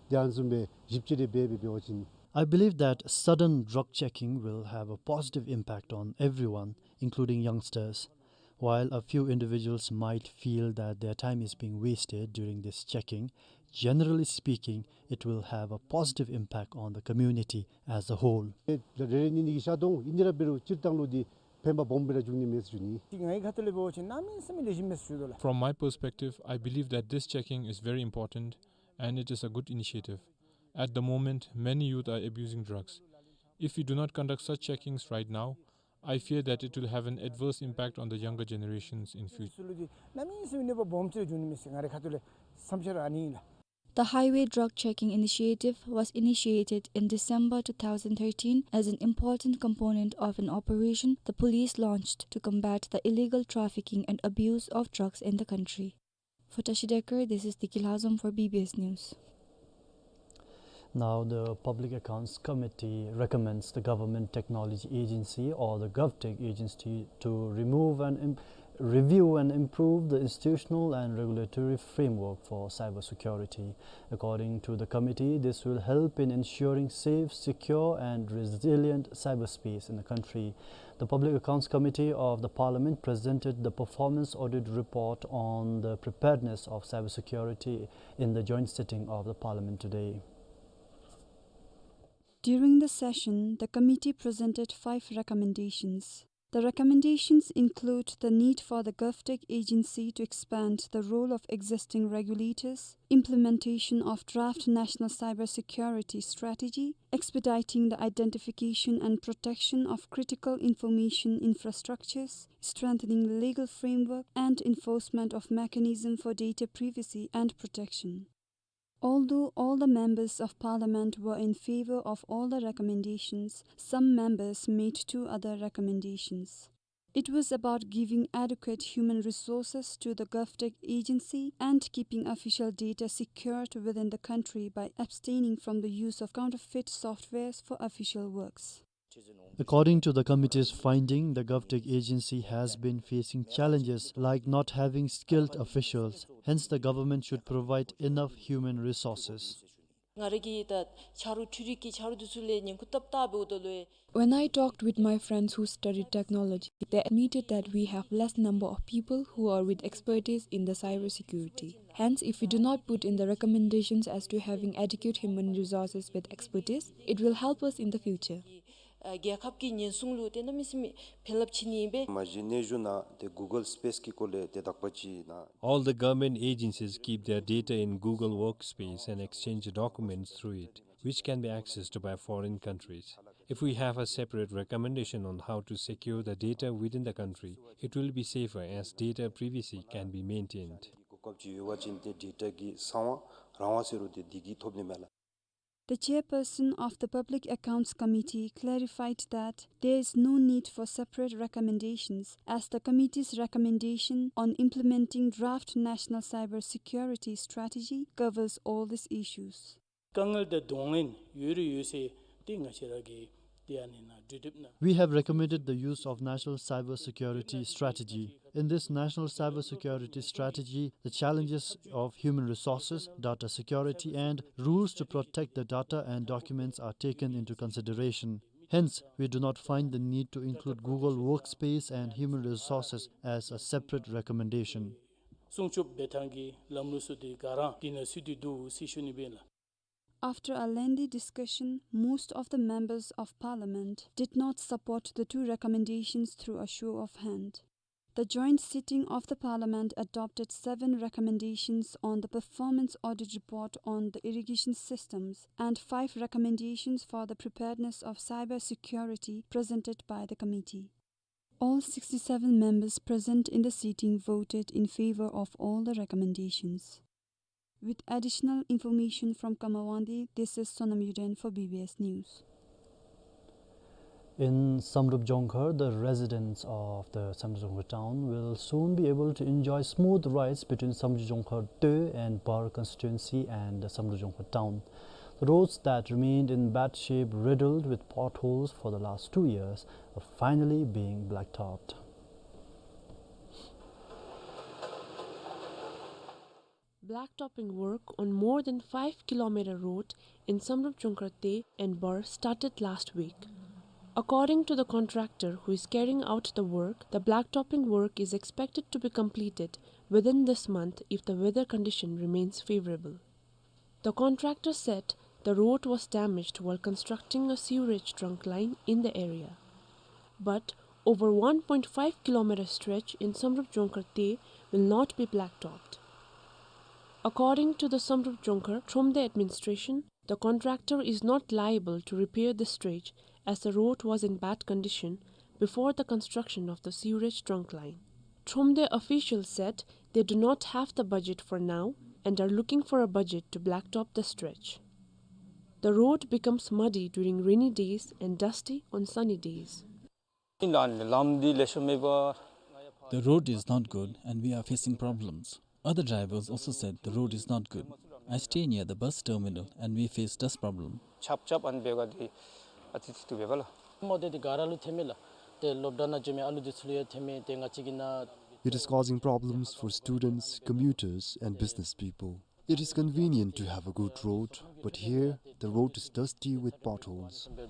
དེ་ཨ་ནི་བཟུམ་སྦེ་ཞིབ་དཔྱད་རེ་འབད་འབད་འབད་བ་ཅིན་ I believe that sudden drug checking will have a positive impact on everyone, including youngsters. While a few individuals might feel that their time is being wasted during this checking, generally speaking, it will have a positive impact on the community as a whole. རེ་རེ་གཉིས་གཉིས་ཀྱི་ཤ་དོང་ཨིན་ནི་ར་འབད་རུང་སྤྱིར་བཏང་ལུ་འདི་ཕན་པ་སྦོམ་སྦེ་ར་འབྱུང་ནི་མས་ཟེར་ཞུ་ནི། ཏེ་ངེའི་ཁ་ཐུག་ལས་འབད་བ་ཅིན་གནམ་མེད་ས་མེད་ལེགས་ཤོམ་མས་ཟེར་ཞུ་དོ་ལགས། From my perspective, I believe that this checking is very important and it is a good initiative. At the moment, many youth are abusing drugs. If we do not conduct such checkings right now, I fear that it will have an adverse impact on the younger generations in future. ཚུ་ལུ་འདི་གནམ་མེད་ས་མེད་གནོད་པ་སྦོམ་ཅིག་ར་འབྱུང་ནི་མས་ཟེར་ང་རའི་ཁ་ཐུག་ལས་བསམ་འཆར་ཨ་ནི་ཨིན་ལགས། The Highway Drug Checking Initiative was initiated in December two thousand thirteen as an important component of an operation the police launched to combat the illegal trafficking and abuse of drugs in the country. For Tashi Dekar, this is Diki Lhazom for B B S News. Now, the Public Accounts Committee recommends the Government Technology Agency, or the GovTech Agency, to remove and im-, review and improve the institutional and regulatory framework for cybersecurity. According to the committee, this will help in ensuring safe, secure, and resilient cyberspace in the country. The Public Accounts Committee of the Parliament presented the performance audit report on the preparedness of cybersecurity in the joint sitting of the Parliament today. During the session, the committee presented five recommendations. The recommendations include the need for the GovTech Agency to expand the role of existing regulators, implementation of draft National Cybersecurity Strategy, expediting the identification and protection of critical information infrastructures, strengthening the legal framework and enforcement of mechanism for data privacy and protection. Although all the members of parliament were in favor of all the recommendations, some members made two other recommendations. It was about giving adequate human resources to the GovTech Agency and keeping official data secured within the country by abstaining from the use of counterfeit softwares for official works. According to the committee's finding, the GovTech Agency has been facing challenges like not having skilled officials. Hence, the government should provide enough human resources. ང་ར་གིས་ད་ཆ་རོགས་འཕྲུལ་རིག་གི་ཆ་རོགས་འདི་ཚུ་ལས་ཉན་ཁུར་བཏབ་བཏབ་འབདཝ་ད་ལུ། When I talked with my friends who studied technology, they admitted that we have less number of people who are with expertise in the cybersecurity. Hence, if we do not put in the recommendations as to having adequate human resources with expertise, it will help us in the future. ཨ་རྒྱལ་ཁབ་ཀྱི་ཉེན་སྲུང་ལུ་ཏེ་གནམ་མེད་ས་མེད་ཕན་རླབས་ཆེ་ནི་ཨིན་པས། མ་གཞི་གནས་གཞུང་ནང་ཏེ་Google Space གི་སྐོར་ལས་ཏེ་དག་པ་ཅིག་ནང་། All the government agencies keep their data in Google Workspace and exchange documents through it, which can be accessed by foreign countries. If we have a separate recommendation on how to secure the data within the country, it will be safer as data privacy can be maintained. གོ་སྐབས་ཅིག་ཡོད་པ་ཅིན་ཏེ་ཌེ་ཊ་གི་གསང་བ་རང་དབང་ཟེར་རུང་ཏེ་འདི་གིས་ཐོབ་ནི་མས་ལགས། The chairperson of the Public Accounts Committee clarified that there is no need for separate recommendations, as the committee's recommendation on implementing draft National Cyber Security Strategy covers all these issues. དཀའ་ངལ་དང་གདོང་ལེན་ཡོད་རུང་ཡོད་ཟེར་ཏེ་ང་བཅས་ར་གིས་ཏེ་ཨ་ནི་ནང་གྲོས་འདེབས་ནང་། We have recommended the use of National Cyber Security Strategy. In this National Cyber Security Strategy, the challenges of human resources, data security, and rules to protect the data and documents are taken into consideration. Hence, we do not find the need to include Google Workspace and human resources as a separate recommendation. སྲུང་སྐྱོབ་འབད་ཐངས་ཀྱི་ལམ་ལུགས་ཚུ་འདི་ག་ར་འདི་ནང་ཚུད་དེ་འདུག་ཟེར་ཞུ་ནི་ཨིན་ལགས། After a lengthy discussion, most of the members of parliament did not support the two recommendations through a show of hand. The joint sitting of the parliament adopted seven recommendations on the performance audit report on the irrigation systems and five recommendations for the preparedness of cyber security presented by the committee. All sixty-seven members present in the sitting voted in favor of all the recommendations. With additional information from Kamawandi, this is Sonam Yuden for B B S News. In Samdrup Jongkhar, the residents of the Samdrup Jongkhar town will soon be able to enjoy smooth rides between Samdrup Jongkhar Toe and Bor constituency and the Samdrup Jongkhar town. The roads that remained in bad shape, riddled with potholes for the last two years, are finally being blacktopped. Blacktopping work on more than five kilometer road in Samdrup Jongkhar Tei and Bor started last week. According to the contractor who is carrying out the work, the blacktopping work is expected to be completed within this month if the weather condition remains favorable. The contractor said the road was damaged while constructing a sewerage trunk line in the area. But over one point five kilometer stretch in Samdrup Jongkhar Tei will not be blacktopped. According to the Samdrup Jongkhar Thromde administration, the contractor is not liable to repair the stretch as the road was in bad condition before the construction of the sewerage trunk line. Thromde officials said they do not have the budget for now and are looking for a budget to blacktop the stretch. The road becomes muddy during rainy days and dusty on sunny days. The road is not good and we are facing problems. Other drivers also said the road is not good. I stay near the bus terminal and we face dust problem. ཆབ་ཆབ་ཨ་ནི་འབད་དགོཔ་འདི་ཨ་ཙི་ཙི་འདུག་པས་ལགས། མོ་དེ་དེ་ག་ར་ལུ་ཐོནམ་མས་ལགས། ཏེ་སློབ་གྲྭ་ནང་འགྱོ་མི་ཨ་ལུ་དེ་ཚུ་ལུ་ཡང་ཐོནམ་མས། ཏེ་ང་བཅས་ཀྱི་ནཱ། It is causing problems for students, commuters, and business people. It is convenient to have a good road, but here the road is dusty with potholes. ཏེ་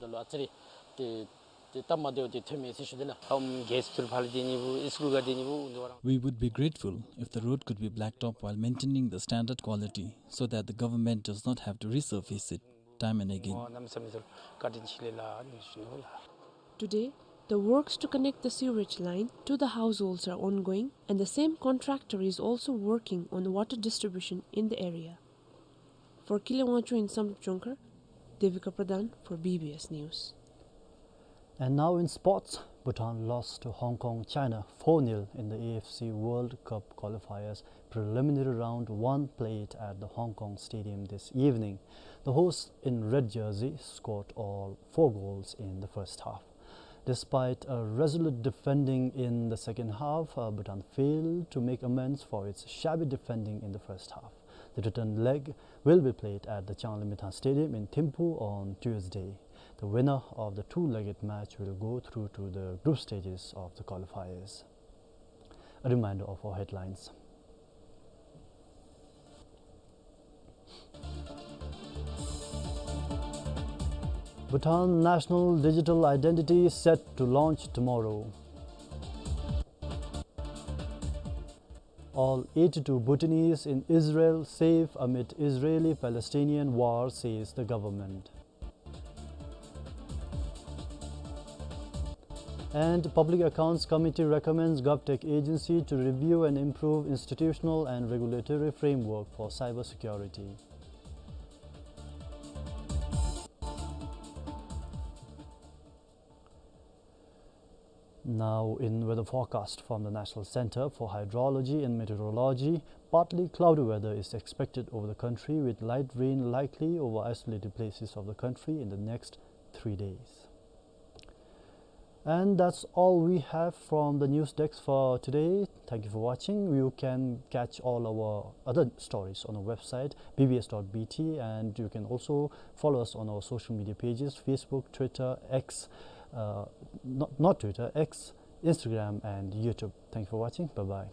ཏེ་སྟབས་མ་བདེཝ་དེ་ཐོནམ་མས་ཟེར་ཞུ་དེས་ལགས། ཨམ་གེས་ཚུར་ཕར་ལས་སྡོད་ནི་བུ་ཨིས་ཀུལ་ཁར་སྡོད་ནི་བུ་འདི་བ་རང་། We would be grateful if the road could be blacktopped while maintaining the standard quality, so that the government does not have to resurface it time and again. ཨོ་གནམ་མེད་ས་མེད་བཀའ་དྲིན་ཆེ་ལགས་ཨ་ནི་ཞུ་ནི་ལགས། Today, the works to connect the sewerage line to the households are ongoing, and the same contractor is also working on water distribution in the area. For Kile Wangchuk in Samdrup Jongkhar, Devika Pradhan for B B S News. And now in sports, Bhutan lost to Hong Kong, China four nil in the A F C World Cup qualifiers preliminary round one played at the Hong Kong Stadium this evening. The hosts in red jersey scored all four goals in the first half. Despite a resolute defending in the second half, uh, Bhutan failed to make amends for its shabby defending in the first half. The return leg will be played at the Changlimithang Stadium in Thimphu on Tuesday. The winner of the two-legged match will go through to the group stages of the qualifiers. A reminder of our headlines. Bhutan National Digital Identity set to launch tomorrow. All eighty-two Bhutanese in Israel safe amid Israeli-Palestinian war, says the government. And Public Accounts Committee recommends GovTech agency to review and improve institutional and regulatory framework for cybersecurity. Now, in weather forecast from the National Center for Hydrology and Meteorology, partly cloudy weather is expected over the country, with light rain likely over isolated places of the country in the next three days. And that's all we have from the news desk for today. Thank you for watching. You can catch all our other stories on our website, B B S dot B T, and you can also follow us on our social media pages, Facebook, Twitter, X, uh, not, not Twitter, X, Instagram, and YouTube. Thank you for watching. Bye-bye.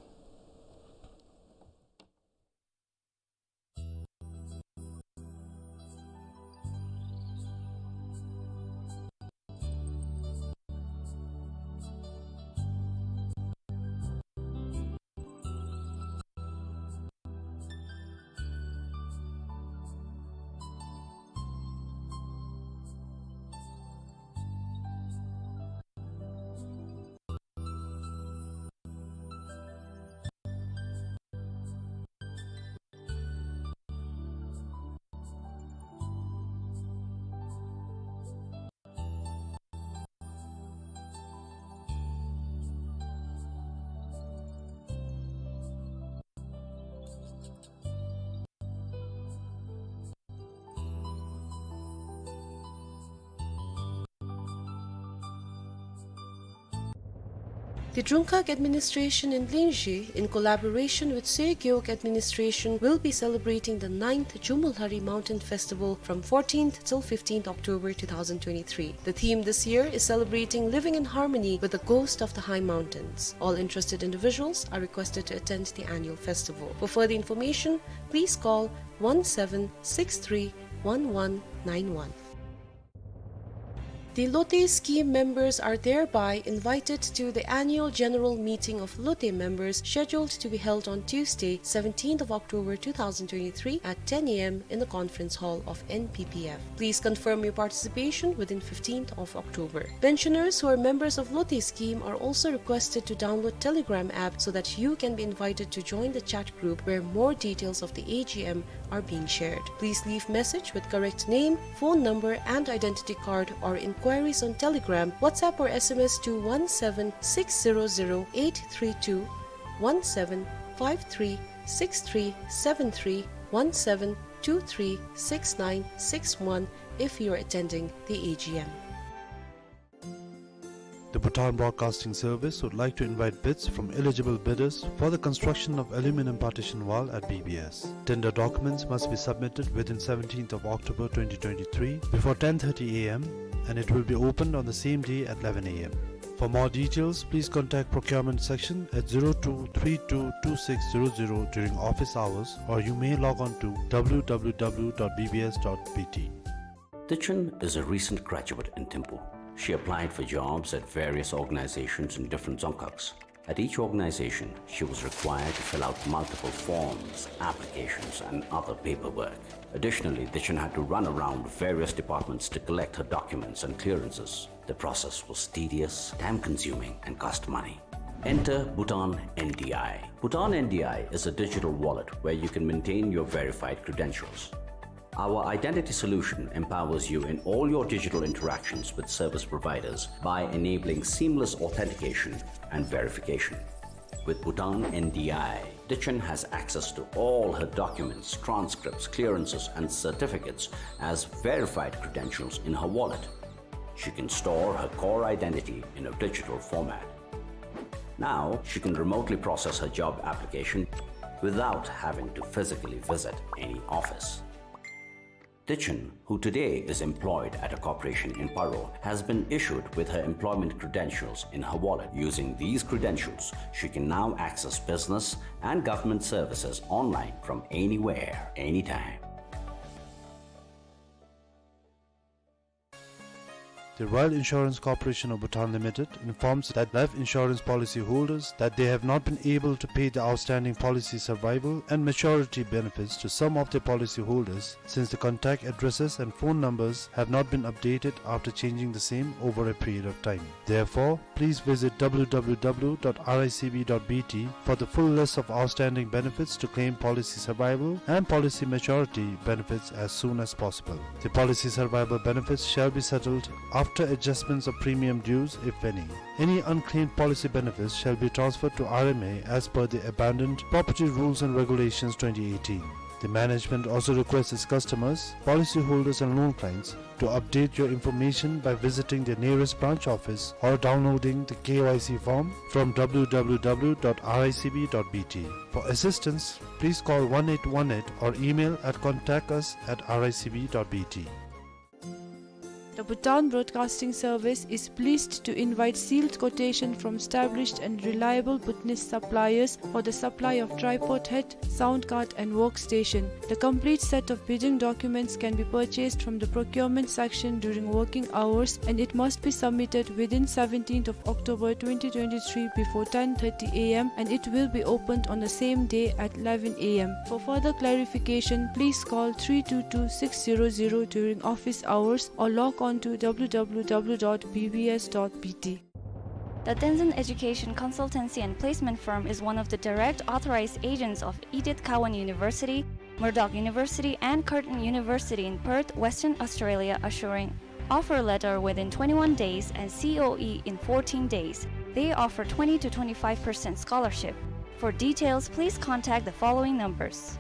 The Drungkhag Administration in Lingzhi, in collaboration with Soi Gewog Administration, will be celebrating the ninth Jumulhari Mountain Festival from fourteenth till fifteenth October two thousand twenty-three. The theme this year is celebrating living in harmony with the ghost of the high mountains. All interested individuals are requested to attend the annual festival. For further information, please call one seven six three one one nine one. The Lote scheme members are thereby invited to the annual general meeting of Lote members, scheduled to be held on Tuesday, seventeenth of October two thousand twenty-three, at ten A M in the conference hall of N P P F. Please confirm your participation within fifteenth of October. Pensioners who are members of Lote scheme are also requested to download Telegram app so that you can be invited to join the chat group where more details of the A G M are being shared. Please leave message with correct name, phone number and identity card, or inquiries on Telegram, WhatsApp or S M S to one seven six zero zero eight three two, one seven five three six three seven three, one seven two three six nine six one if you are attending the A G M. The Bhutan Broadcasting Service would like to invite bids from eligible bidders for the construction of aluminum partition wall at B B S. Tender documents must be submitted within seventeenth of October twenty twenty-three before ten thirty A M, and it will be opened on the same day at eleven A M. For more details, please contact procurement section at zero two three two two six zero zero during office hours, or you may log on to W W W dot B B S dot B T. Dichen is a recent graduate in Thimphu. She applied for jobs at various organizations in different dzongkhags. At each organization, she was required to fill out multiple forms, applications, and other paperwork. Additionally, Dichen had to run around various departments to collect her documents and clearances. The process was tedious, time-consuming, and cost money. Enter Bhutan N D I. Bhutan N D I is a digital wallet where you can maintain your verified credentials. Our identity solution empowers you in all your digital interactions with service providers by enabling seamless authentication and verification. With Bhutan N D I, Dichen has access to all her documents, transcripts, clearances, and certificates as verified credentials in her wallet. She can store her core identity in a digital format. Now, she can remotely process her job application without having to physically visit any office. Dichen, who today is employed at a corporation in Paro, has been issued with her employment credentials in her wallet. Using these credentials, she can now access business and government services online from anywhere, anytime. The Royal Insurance Corporation of Bhutan Limited informs that life insurance policy holders that they have not been able to pay the outstanding policy survival and maturity benefits to some of their policy holders since the contact addresses and phone numbers have not been updated after changing the same over a period of time. Therefore, please visit W W W dot R I C B dot B T for the full list of outstanding benefits to claim policy survival and policy maturity benefits as soon as possible. The policy survival benefits shall be settled after adjustments of premium dues, if any. Any unclaimed policy benefits shall be transferred to R M A as per the Abandoned Property Rules and Regulations twenty eighteen. The management also requests its customers, policyholders and loan clients to update your information by visiting the nearest branch office or downloading the K Y C form from W W W dot R I C B dot B T. For assistance, please call one eight one eight or email at contact us at R I C B dot B T. The Bhutan Broadcasting Service is pleased to invite sealed quotation from established and reliable Bhutanese suppliers for the supply of tripod head, sound card and workstation. The complete set of bidding documents can be purchased from the procurement section during working hours, and it must be submitted within seventeenth of October twenty twenty-three before ten thirty A M, and it will be opened on the same day at eleven A M. For further clarification, please call three two two six zero zero during office hours or log on to W W W dot B B S dot B T. The Tenzin Education Consultancy and Placement Firm is one of the direct authorized agents of Edith Cowan University, Murdoch University, and Curtin University in Perth, Western Australia, assuring offer letter within twenty-one days and C O E in fourteen days. They offer twenty to twenty-five percent scholarship. For details, please contact the following numbers.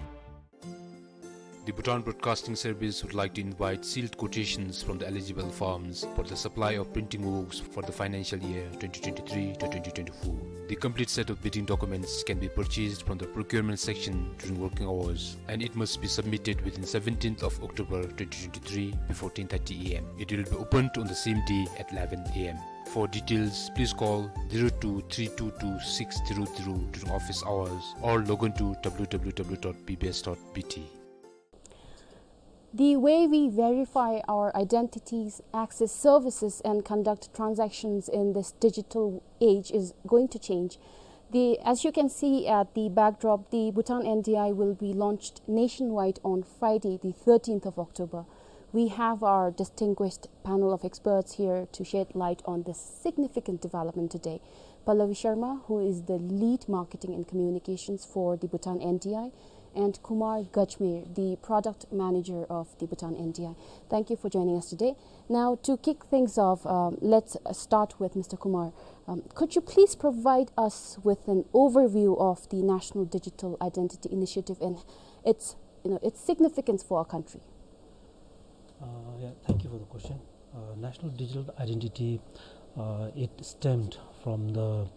The Bhutan Broadcasting Service would like to invite sealed quotations from the eligible firms for the supply of printing works for the financial year twenty twenty-three to twenty twenty-four. The complete set of bidding documents can be purchased from the procurement section during working hours, and it must be submitted within seventeenth of October twenty twenty-three before ten thirty A M. It will be opened on the same day at eleven A M. For details, please call zero two three two two six zero zero during office hours or log on to W W W dot B B S dot B T. The way we verify our identities, access services, and conduct transactions in this digital age is going to change. The, as you can see at the backdrop, the Bhutan N D I will be launched nationwide on Friday, the thirteenth of October. We have our distinguished panel of experts here to shed light on this significant development today. Pallavi Sharma, who is the lead marketing and communications for the Bhutan N D I, and Kumar Gajmer, the product manager of the Bhutan N D I. Thank you for joining us today. Now, to kick things off, um, let's, uh, start with Mister Kumar. Um, could you please provide us with an overview of the National Digital Identity Initiative and its, you know, its significance for our country? Uh, yeah, thank you for the question. Uh, National Digital Identity, uh, it stemmed from the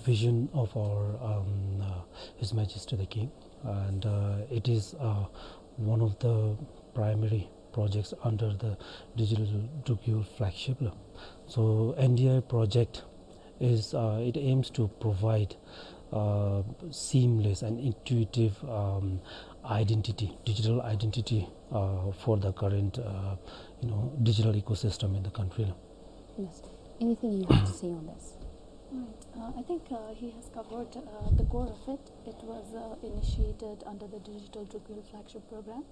vision of our, um, uh, His Majesty the King, and, uh, it is, uh, one of the primary projects under the Digital Dukhyul flagship. So N D I project is, uh, it aims to provide, uh, seamless and intuitive, um, identity, digital identity, uh, for the current, uh, you know, digital ecosystem in the country. Yes. Anything you have to say on this? Right. Uh, I think, uh, he has covered, uh, the core of it. It was, uh, initiated under the Digital Dukhyul flagship program.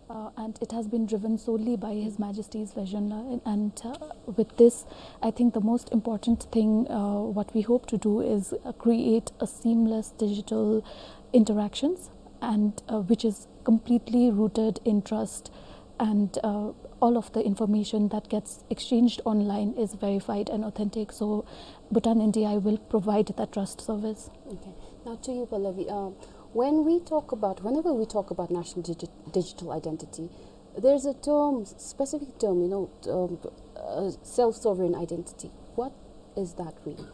Uh, and it has been driven solely by His Majesty's vision. Uh, and, and, uh, with this, I think the most important thing, uh, what we hope to do is, uh, create a seamless digital interactions, and, uh, which is completely rooted in trust, and, uh, all of the information that gets exchanged online is verified and authentic. So Bhutan N D I will provide that trust service. Okay. Now to you, Pallavi. Uh, when we talk about, whenever we talk about national digi- digital identity, there's a term, specific term, you know, um, uh, self-sovereign identity. What is that really?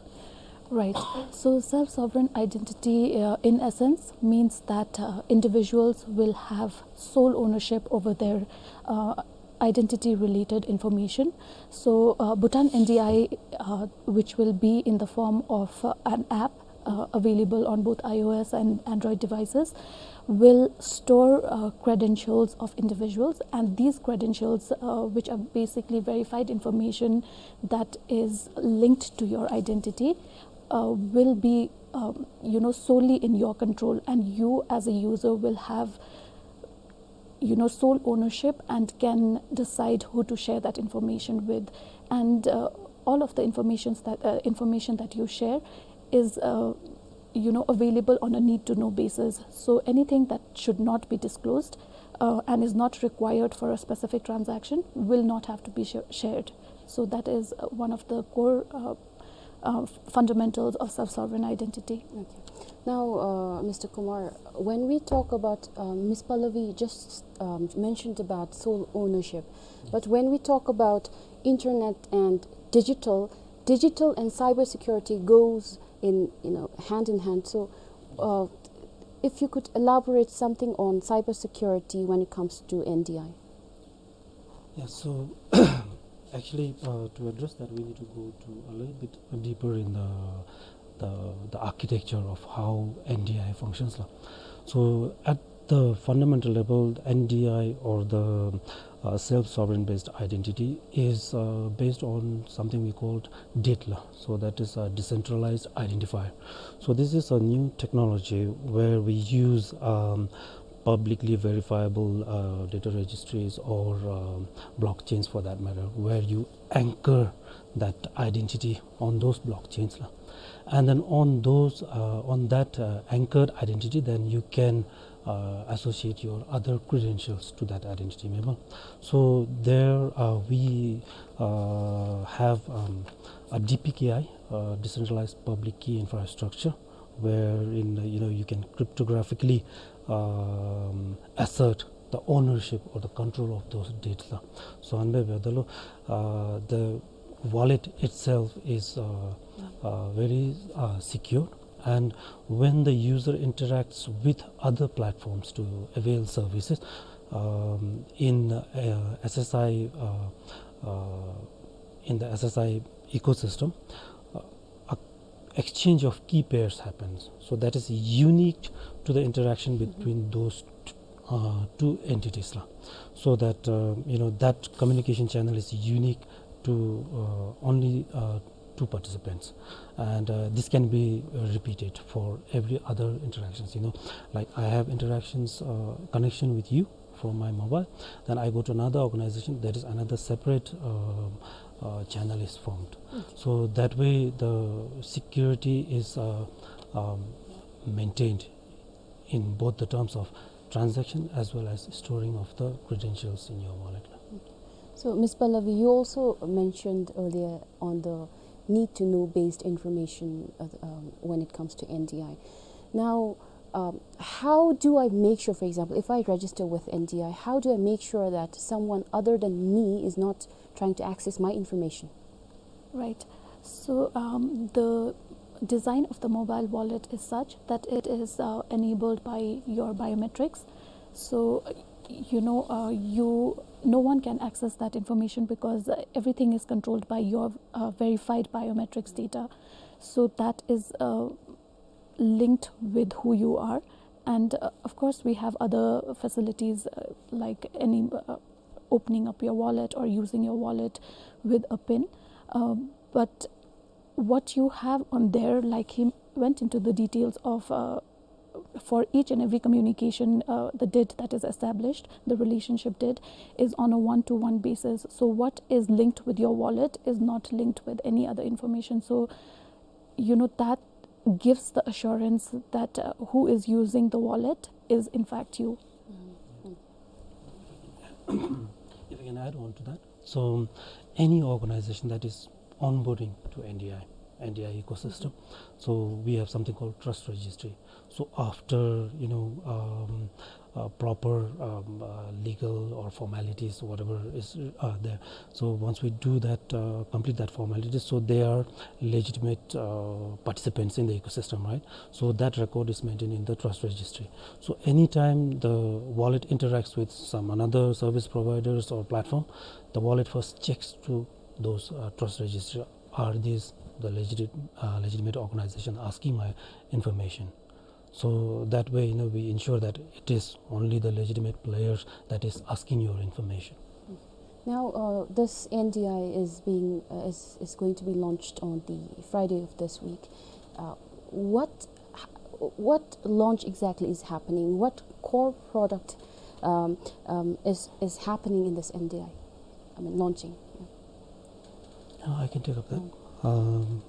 Right. So self-sovereign identity, uh, in essence, means that, uh, individuals will have sole ownership over their, uh, identity-related information. So, uh, Bhutan N D I, uh, which will be in the form of, uh, an app, uh, available on both iOS and Android devices, will store, uh, credentials of individuals, and these credentials, uh, which are basically verified information that is linked to your identity, uh, will be, um, you know, solely in your control, and you as a user will have, you know, sole ownership and can decide who to share that information with. And, uh, all of the informations that, uh, information that you share is, uh, you know, available on a need-to-know basis. So anything that should not be disclosed, uh, and is not required for a specific transaction will not have to be sh- shared. So that is, uh, one of the core, uh, uh, f- fundamentals of self-sovereign identity. Okay. Now, uh, Mister Kumar, when we talk about, uh, Miss Pallavi just, um, mentioned about sole ownership, but when we talk about internet and digital, digital and cybersecurity goes in, you know, hand in hand. So, uh, if you could elaborate something on cybersecurity when it comes to N D I. Yeah, so actually, uh, to address that, we need to go to a little bit deeper in the, the, the architecture of how N D I functions la. So at the fundamental level, N D I, or the, uh, self-sovereign based identity, is, uh, based on something we called DID la. So that is a decentralized identifier. So this is a new technology where we use, um, publicly verifiable, uh, data registries or, um, blockchains for that matter, where you anchor that identity on those blockchains la. And then on those, uh, on that, uh, anchored identity, then you can, uh, associate your other credentials to that identity, memang. So there, uh, we, uh, have, um, a D P K I, uh, decentralized public key infrastructure, wherein, uh, you know, you can cryptographically, um, assert the ownership or the control of those data la. So, ཨ་ནི་སྦེ་འབདཝ་ད་ལུ་uh, the wallet itself is uh, uh, very uh, secure, and when the user interacts with other platforms to avail services um, in uh, S S I uh, uh, in the S S I ecosystem, uh, a exchange of key pairs happens. So that is unique to the interaction between those t- uh, two entities la. So that uh, you know that communication channel is unique to uh, only uh, two participants, and uh, this can be uh, repeated for every other interactions. You know, like I have interactions uh, connection with you from my mobile, then I go to another organization, that is another separate um, uh, channel is formed. So that way the security is uh, um, maintained in both the terms of transaction as well as storing of the credentials in your wallet. So, Miss Pallavi, you also mentioned earlier on the need to know based information uh, um, when it comes to N D I. Now, um, how do I make sure, for example, if I register with N D I, how do I make sure that someone other than me is not trying to access my information? Right. So um, the design of the mobile wallet is such that it is uh, enabled by your biometrics. So uh, you know uh, you no one can access that information because uh, everything is controlled by your uh, verified biometrics data. So that is uh, linked with who you are. And uh, of course, we have other facilities uh, like any uh, opening up your wallet or using your wallet with a pin. Um, but what you have on there, like he went into the details of uh, for each and every communication, uh, the DID that is established, the relationship DID, is on a one to one basis. So, what is linked with your wallet is not linked with any other information. So, you know, that gives the assurance that uh, who is using the wallet is in fact you. If I can add on to that, so any organization that is onboarding to N D I, N D I ecosystem, so we have something called trust registry. So after you know um, uh, proper um, uh, legal or formalities, whatever is uh, there. So once we do that, uh, complete that formalities, so they are legitimate uh, participants in the ecosystem, right? So that record is maintained in the trust registry. So anytime the wallet interacts with some another service providers or platform, the wallet first checks to those uh, trust registry, are these the legit, uh, legitimate organization asking my information? So that way, you know, we ensure that it is only the legitimate players that is asking your information. Now, uh, this N D I is being uh, is, is going to be launched on the Friday of this week. Uh, what what launch exactly is happening? What core product um, um, is is happening in this N D I? I mean, launching. Uh, I can take up that. Um,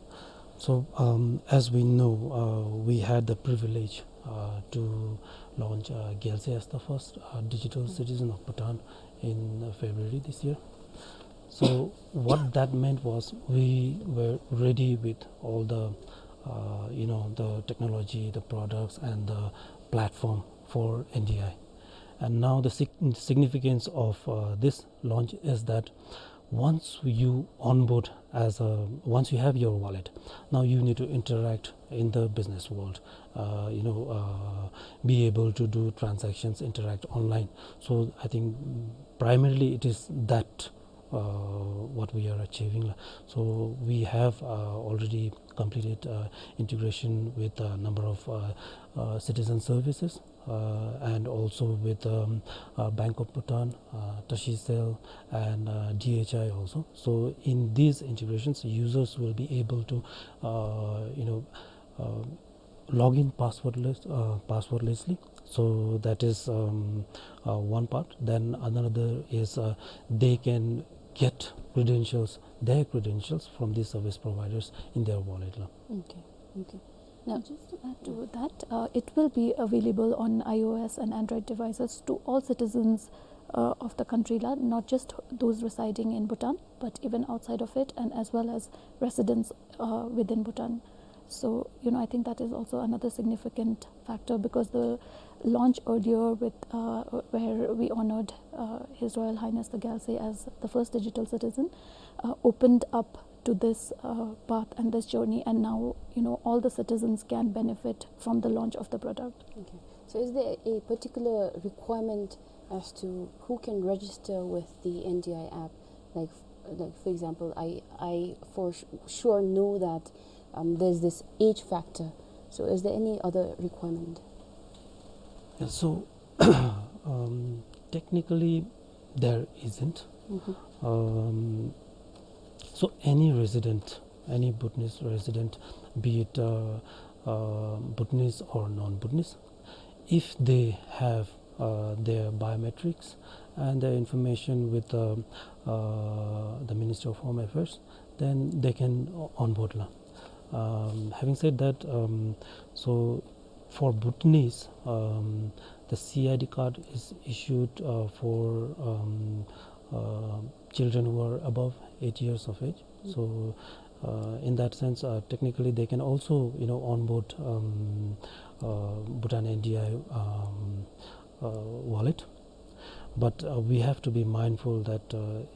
so, um, as we know, uh, we had the privilege uh, to launch uh, Gyalse as the first uh, digital citizen of Bhutan in uh, February this year. So, what that meant was we were ready with all the, uh, you know, the technology, the products, and the platform for N D I. And now the sig- significance of uh, this launch is that once you onboard as a, once you have your wallet, now you need to interact in the business world, uh, you know, uh, be able to do transactions, interact online. So I think primarily it is that uh, what we are achieving. So we have uh, already completed uh, integration with a number of uh, uh, citizen services uh, and also with um, uh, Bank of Bhutan, uh, Tashicell, and uh, D H I also. So in these integrations, users will be able to, uh, you know, uh, log in passwordless, uh, passwordlessly. So that is um, uh, one part. Then another is uh, they can get credentials, their credentials from these service providers in their wallet. La. Okay. Okay. Now, just to add to that, uh, it will be available on iOS and Android devices to all citizens uh, of the country, la, not just those residing in Bhutan, but even outside of it, and as well as residents uh, within Bhutan. So, you know, I think that is also another significant factor, because the launch earlier with, uh, where we honored, uh, His Royal Highness the Gyaltswe as the first digital citizen, uh, opened up to this, uh, path and this journey, and now, you know, all the citizens can benefit from the launch of the product. Okay. So is there a particular requirement as to who can register with the N D I app? Like, like, for example, I, I for s-, sure know that, um, there's this age factor. So is there any other requirement? Yeah, so, um, technically, there isn't. Mm-hmm. Um, so any resident, any Bhutanese resident, be it, uh, uh, Bhutanese or non-Bhutanese, if they have, uh, their biometrics and their information with, uh, uh, the Ministry of Home Affairs, then they can o-, onboard la. Um, having said that, um, so for Bhutanese, um, the C I D card is issued, uh, for, um, uh, children who are above eight years of age. Mm. So, uh, in that sense, uh, technically they can also, you know, onboard, um, uh, Bhutan N D I, um, uh, wallet. But, uh, we have to be mindful that, uh,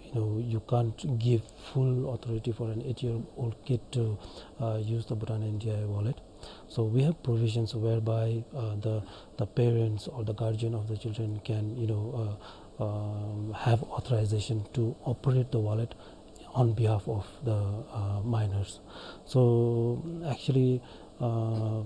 you know, you can't give full authority for an eight-year-old kid to, uh, use the Bhutan N D I wallet. So we have provisions whereby, uh, the, the parents or the guardian of the children can, you know, uh, um, have authorization to operate the wallet on behalf of the, uh, minors. So actually, uh,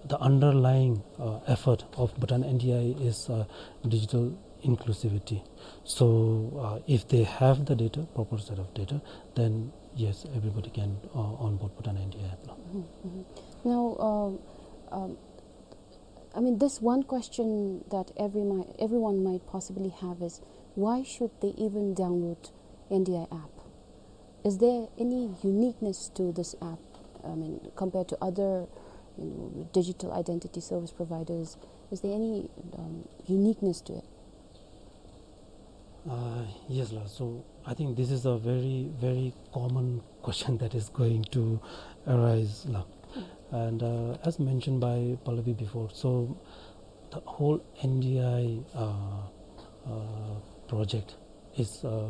the underlying, uh, effort of Bhutan N D I is, uh, digital inclusivity. So, uh, if they have the data, proper set of data, then yes, everybody can, uh, onboard Bhutan N D I app now. Mm-hmm, mm-hmm. Now, um, um, I mean, this one question that every mi-, everyone might possibly have is, why should they even download N D I app? Is there any uniqueness to this app? I mean, compared to other, you know, digital identity service providers, is there any, um, uniqueness to it? Uh, yes, la. So I think this is a very, very common question that is going to arise, la. Mm. And, uh, as mentioned by Pallavi before, so the whole N D I, uh, uh, project is, uh,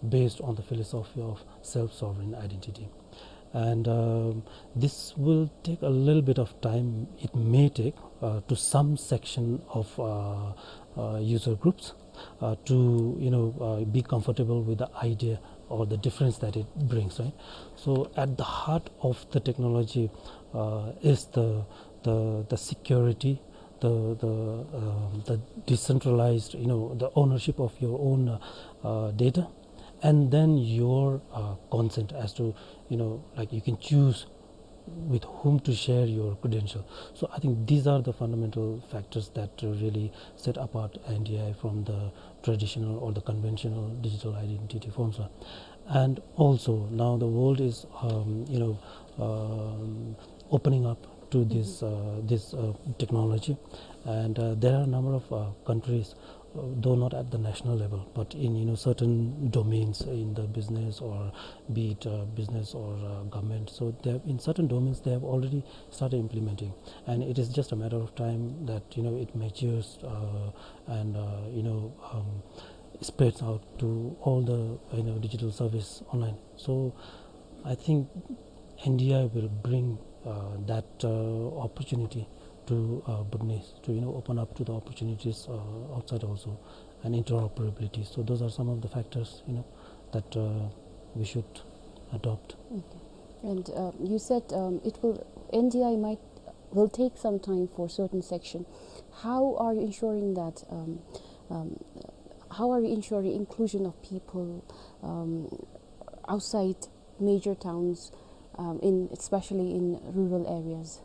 based on the philosophy of self-sovereign identity. And, um, this will take a little bit of time, it may take, uh, to some section of, uh, uh, user groups, uh, to, you know, uh, be comfortable with the idea or the difference that it brings, right? So at the heart of the technology, uh, is the, the, the security, the, the, um, the decentralized, you know, the ownership of your own, uh, uh, data, and then your, uh, consent as to, you know, like, you can choose with whom to share your credential. So I think these are the fundamental factors that, uh, really set apart N D I from the traditional or the conventional digital identity forms, uh. And also now the world is, um, you know, um, opening up to this, mm-hmm, uh, this, uh, technology. And, uh, there are a number of, uh, countries, uh, though not at the national level, but in, you know, certain domains in the business, or be it, uh, business or, uh, government. So they have, in certain domains, they have already started implementing, and it is just a matter of time that, you know, it matures, uh, and, uh, you know, um, spreads out to all the, you know, digital service online. So I think N D I will bring, uh, that, uh, opportunity to, uh, Bhutanese to, you know, open up to the opportunities, uh, outside also, and interoperability. So those are some of the factors, you know, that, uh, we should adopt. Okay. And, uh, you said, um, it will, N D I might, will take some time for certain section. How are you ensuring that, um, um, how are you ensuring inclusion of people, um, outside major towns, um, in, especially in rural areas?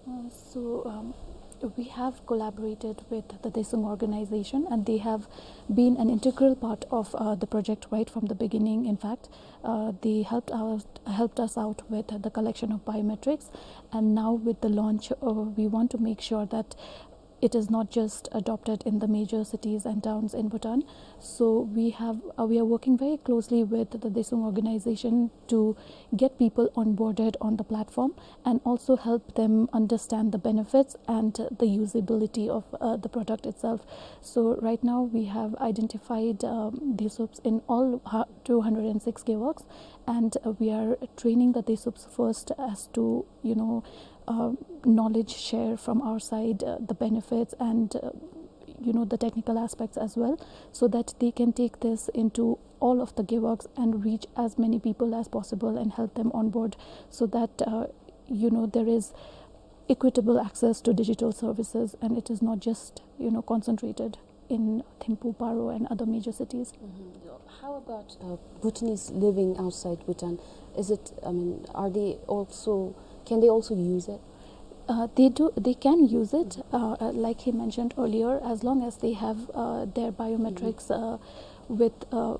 Uh, so, um, we have collaborated with the Daesung organization, and they have been an integral part of, uh, the project right from the beginning. In fact, uh, they helped out, helped us out with the collection of biometrics, and now with the launch, uh, we want to make sure that It is not just adopted in the major cities and towns in Bhutan. So we have, uh, we are working very closely with the Daesung organization to get people onboarded on the platform and also help them understand the benefits and the usability of, uh, the product itself. So right now we have identified, um, Daesups in all hu-, two hundred and six gewogs, and, uh, we are training the Daesups first as to, you know, uh, knowledge share from our side, uh, the benefits and, uh, you know, the technical aspects as well, so that they can take this into all of the gewogs and reach as many people as possible and help them onboard, so that, uh, you know, there is equitable access to digital services and it is not just, you know, concentrated in Thimphu, Paro, and other major cities. Mm-hmm. How about, uh, Bhutanese living outside Bhutan? Is it, I mean, are they also, can they also use it? Uh, they do, they can use it. Uh, uh, like he mentioned earlier, as long as they have, uh, their biometrics, mm-hmm, uh, with, uh,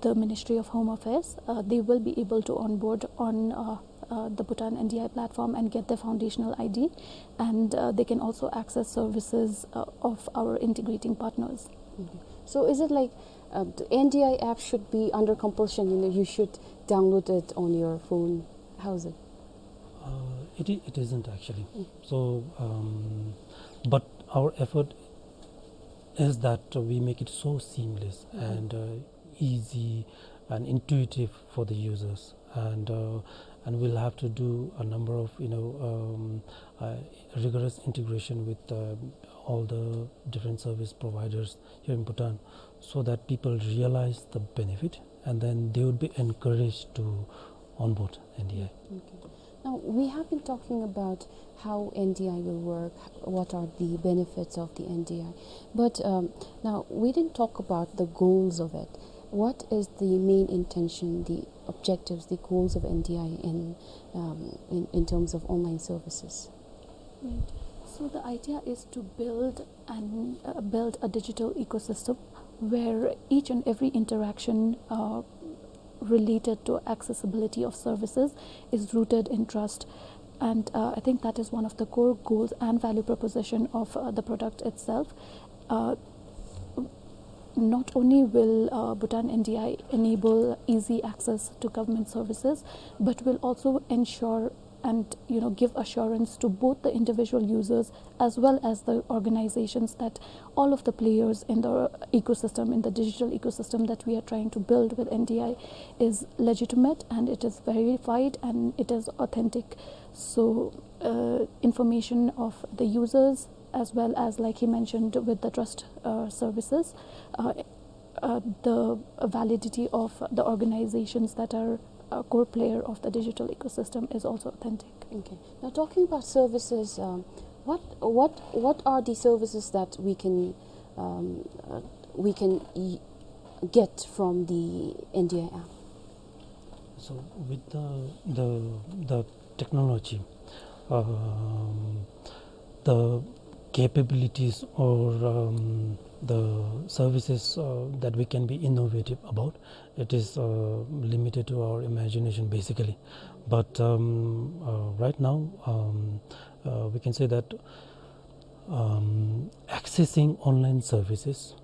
the Ministry of Home Affairs, uh, they will be able to onboard on, uh, uh, the Bhutan N D I platform and get the foundational I D, and, uh, they can also access services, uh, of our integrating partners. Okay. So is it like, uh, the N D I app should be under compulsion? You know, you should download it on your phone. How is it? Uh, it i-, it isn't actually. Mm. So, um, but our effort is that we make it so seamless, mm-hmm, and, uh, easy and intuitive for the users. And, uh, and we'll have to do a number of, you know, um, uh, rigorous integration with, uh, all the different service providers here in Bhutan, so that people realize the benefit and then they would be encouraged to onboard N D I. Okay. Now, we have been talking about how N D I will work, what are the benefits of the N D I. But, um, now, we didn't talk about the goals of it. What is the main intention, the objectives, the goals of N D I in, um, in, in terms of online services? Right. So the idea is to build and, uh, build a digital ecosystem where each and every interaction, uh, related to accessibility of services is rooted in trust. And, uh, I think that is one of the core goals and value proposition of, uh, the product itself. Uh, not only will, uh, Bhutan N D I enable easy access to government services, but will also ensure and, you know, give assurance to both the individual users as well as the organizations that all of the players in the ecosystem, in the digital ecosystem that we are trying to build with N D I, is legitimate and it is verified and it is authentic. So, uh, information of the users, as well as, like he mentioned, with the trust, uh, services, uh, uh, the validity of the organizations that are a core player of the digital ecosystem is also authentic. Okay. Now, talking about services, um, what, what, what are the services that we can, um, uh, we can y-, get from the N D I app? So with the, the, the technology, um, the capabilities or, um, the services, uh, that we can be innovative about, it is, uh, limited to our imagination, basically. But, um, uh, right now, um, uh, we can say that, um, accessing online services,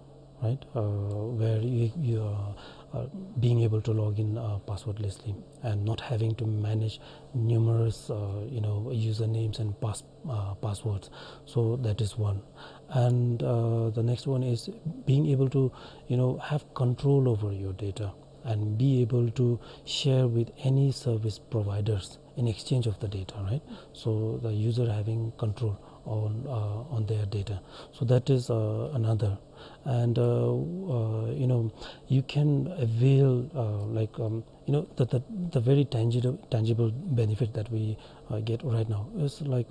right, uh, where you, you are, uh, being able to log in, uh, passwordlessly and not having to manage numerous, uh, you know, usernames and pass-, uh, passwords. So that is one. And, uh, the next one is being able to, you know, have control over your data and be able to share with any service providers in exchange of the data, right? So the user having control on, uh, on their data. So that is, uh, another. And, uh, uh, you know, you can avail, uh, like, um, you know, the, the, the very tangible, tangible benefit that we, uh, get right now is, like,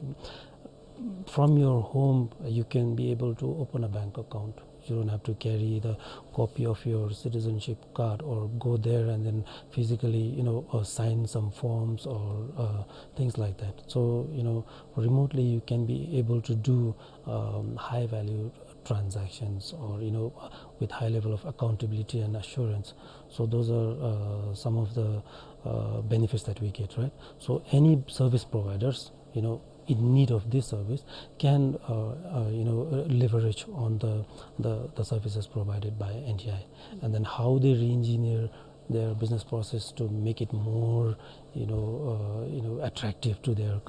from your home, you can be able to open a bank account. You don't have to carry the copy of your citizenship card or go there and then physically, you know, uh, sign some forms or, uh, things like that. So, you know, remotely you can be able to do, um, high value transactions or, you know, with high level of accountability and assurance. So those are, uh, some of the, uh, benefits that we get, right? So any service providers, you know, in need of this service can, uh, uh, you know, uh, leverage on the, the, the services provided by N D I. And then how they re-engineer their business process to make it more, you know, uh, you know, attractive to their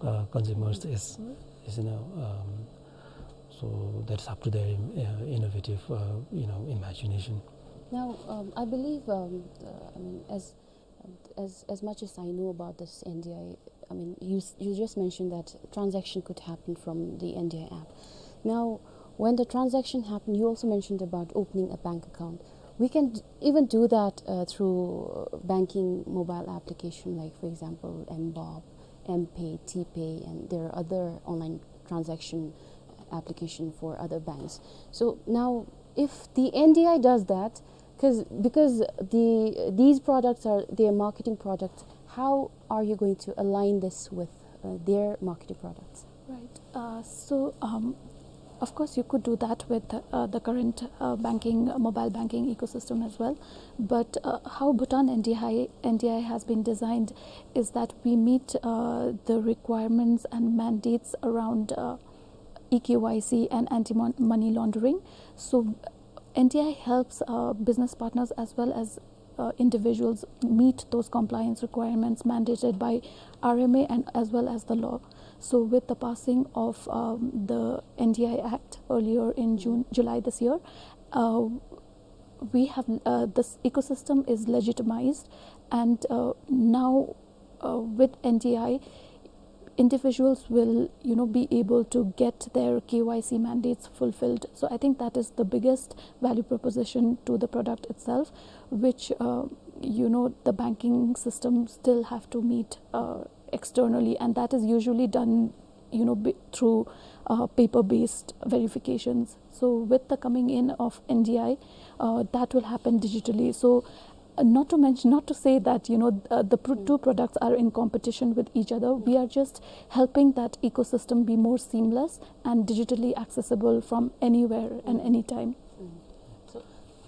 uh, consumers is, is, you know, um, so that's up to their, uh, innovative, uh, you know, imagination. Now, um, I believe, um, uh, I mean, as, as, as much as I know about this N D I, I mean, you s-, you just mentioned that transaction could happen from the N D I app. Now, when the transaction happened, you also mentioned about opening a bank account. We can d-, even do that, uh, through, uh, banking mobile application, like, for example, M bob, M-Pay, T-Pay, and there are other online transaction application for other banks. So now, if the N D I does that, 'cause, because the, these products are, they are marketing products, how are you going to align this with, uh, their marketing products? Right. Uh, so, um, of course, you could do that with, uh, the current, uh, banking, uh, mobile banking ecosystem as well. But, uh, how Bhutan N D I, N D I has been designed is that we meet, uh, the requirements and mandates around, uh, e-K Y C and anti-mon-, money laundering. So N D I helps, uh, business partners as well as, uh, individuals meet those compliance requirements mandated by R M A and as well as the law. So with the passing of, um, the N D I Act earlier in June, July this year, uh, we have, uh, this ecosystem is legitimized, and, uh, now, uh, with N D I, individuals will, you know, be able to get their K Y C mandates fulfilled. So I think that is the biggest value proposition to the product itself, which, uh, you know, the banking system still have to meet, uh, externally, and that is usually done, you know, b-, through, uh, paper-based verifications. So with the coming in of N D I, uh, that will happen digitally. So, uh, not to mention, not to say that, you know, uh, the pr-, two products are in competition with each other. We are just helping that ecosystem be more seamless and digitally accessible from anywhere and anytime. So,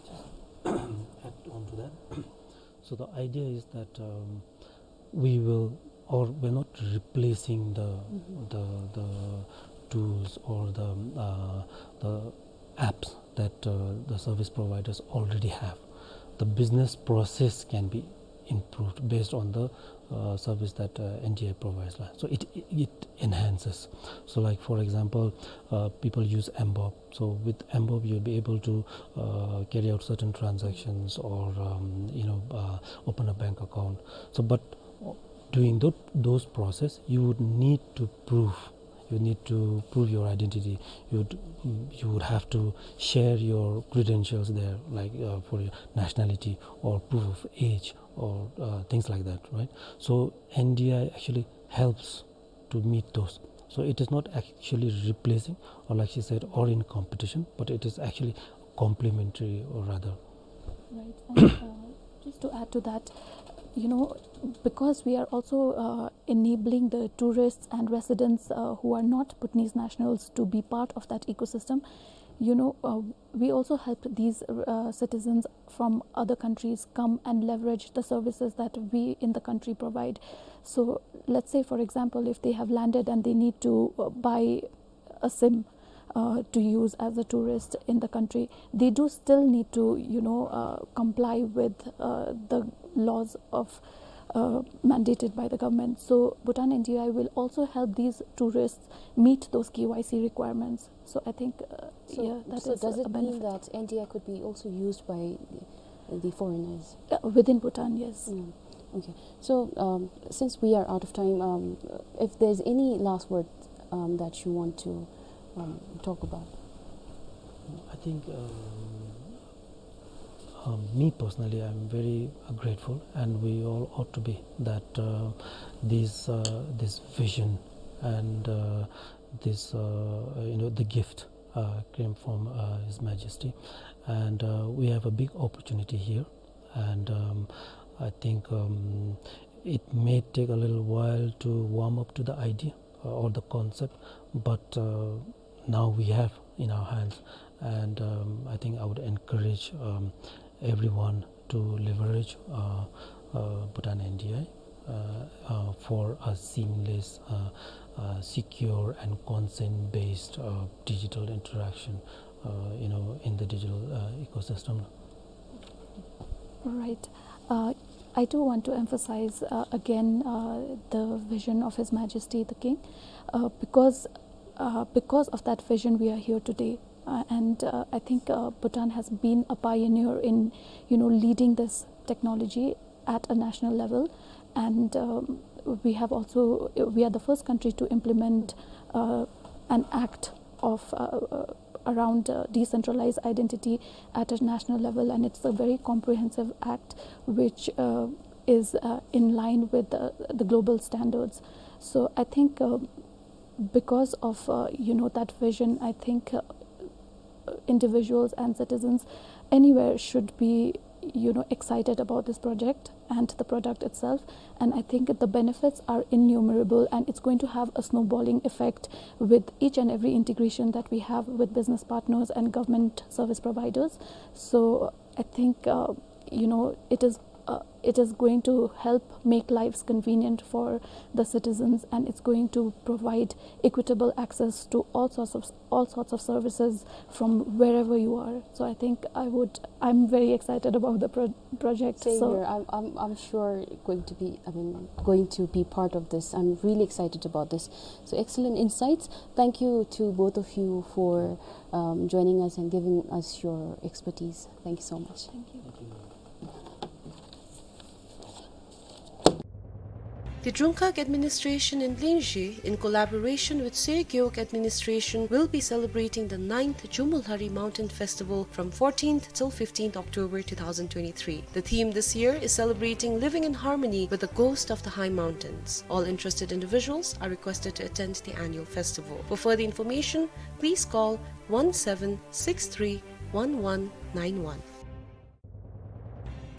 just add on to that. So the idea is that, um, we will, or we're not replacing the, the, the tools or the, uh, the apps that, uh, the service providers already have. The business process can be improved based on the, uh, service that, uh, N D I provides, lah. So it, it enhances. So, like, for example, uh, people use M bob. So with M bob, you'll be able to, uh, carry out certain transactions or, um, you know, uh, open a bank account. So, but doing tho-, those process, you would need to prove, you need to prove your identity. You'd, you would have to share your credentials there, like, uh, for your nationality or proof of age or, uh, things like that, right? So N D I actually helps to meet those. So it is not actually replacing, or like she said, or in competition, but it is actually complementary, or rather. Right. And, uh, just to add to that, you know, because we are also, uh, enabling the tourists and residents, uh, who are not Bhutanese nationals to be part of that ecosystem, you know, uh, we also help these, uh, citizens from other countries come and leverage the services that we in the country provide. So let's say, for example, if they have landed and they need to, uh, buy a SIM, uh, to use as a tourist in the country, they do still need to, you know, uh, comply with, uh, the laws of, uh, mandated by the government. So Bhutan N D I will also help these tourists meet those K Y C requirements. So I think, uh, so, yeah, that so is does a, it mean benefit that N D I could be also used by the, the foreigners? Uh, within Bhutan, yes. Mm. Okay. So, um, since we are out of time, um, if there's any last word, um, that you want to, um, talk about? I think, um, um, me personally, I'm very, uh, grateful, and we all ought to be, that, uh, this, uh, this vision and, uh, this, uh, you know, the gift, uh, came from, uh, His Majesty. And, uh, we have a big opportunity here. And, um, I think, um, it may take a little while to warm up to the idea, uh, or the concept, but, uh, now we have in our hands. And, um, I think I would encourage, um, everyone to leverage, uh, uh, Bhutan N D I. uh, uh, for a seamless, uh, uh, secure and consent-based, uh, digital interaction, uh, you know, in the digital, uh, ecosystem. Right. Uh, I do want to emphasize, uh, again, uh, the vision of His Majesty the King, uh, because, uh, because of that vision, we are here today. Uh, and, uh, I think, uh, Bhutan has been a pioneer in, you know, leading this technology at a national level. And, um, we have also, we are the first country to implement, uh, an act of, uh, uh, around, uh, decentralized identity at a national level, and it's a very comprehensive act which, uh, is, uh, in line with the, the global standards. So I think, uh, because of, uh, you know, that vision, I think, uh, individuals and citizens anywhere should be, you know, excited about this project and the product itself. And I think the benefits are innumerable, and it's going to have a snowballing effect with each and every integration that we have with business partners and government service providers. So I think, uh, you know, it is, uh, it is going to help make lives convenient for the citizens, and it's going to provide equitable access to all sorts of, all sorts of services from wherever you are. So I think I would, I'm very excited about the pro-, project. Same here. I'm, I'm, I'm sure going to be, I mean, going to be part of this. I'm really excited about this. So excellent insights. Thank you to both of you for, um, joining us and giving us your expertise. Thank you so much. Thank you. The Drungkhag Administration in Lingzhi, in collaboration with Sey Gewog Administration, will be celebrating the ninth Jumulhari Mountain Festival from fourteenth till fifteenth October two thousand twenty-three. The theme this year is celebrating living in harmony with the ghost of the high mountains. All interested individuals are requested to attend the annual festival. For further information, please call one seven six three one one nine one.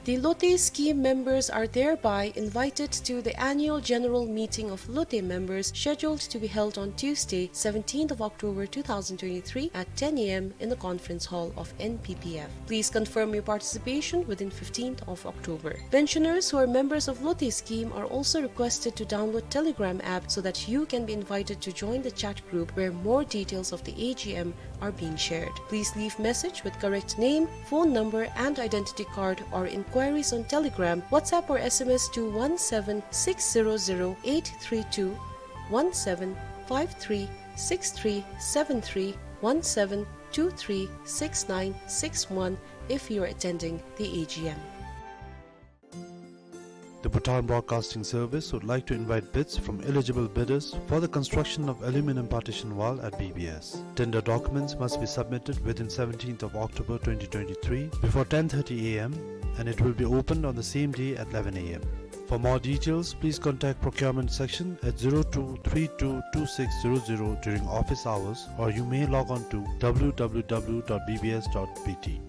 The Lote scheme members are thereby invited to the annual general meeting of Lote members, scheduled to be held on Tuesday, seventeenth of October two thousand twenty-three, at ten A M in the conference hall of N P P F. Please confirm your participation within fifteenth of October. Pensioners who are members of Lote scheme are also requested to download Telegram app so that you can be invited to join the chat group where more details of the A G M are being shared. Please leave message with correct name, phone number and identity card, or inquiries on Telegram, WhatsApp or S M S to one seven six zero zero eight three two, one seven five three six three seven three, one seven two three six nine six one if you are attending the A G M. The Bhutan Broadcasting Service would like to invite bids from eligible bidders for the construction of aluminum partition wall at B B S. Tender documents must be submitted within seventeenth of October twenty twenty-three before ten thirty A M, and it will be opened on the same day at eleven A M. For more details, please contact procurement section at zero two three two two six zero zero during office hours, or you may log on to W W W dot B B S dot B T.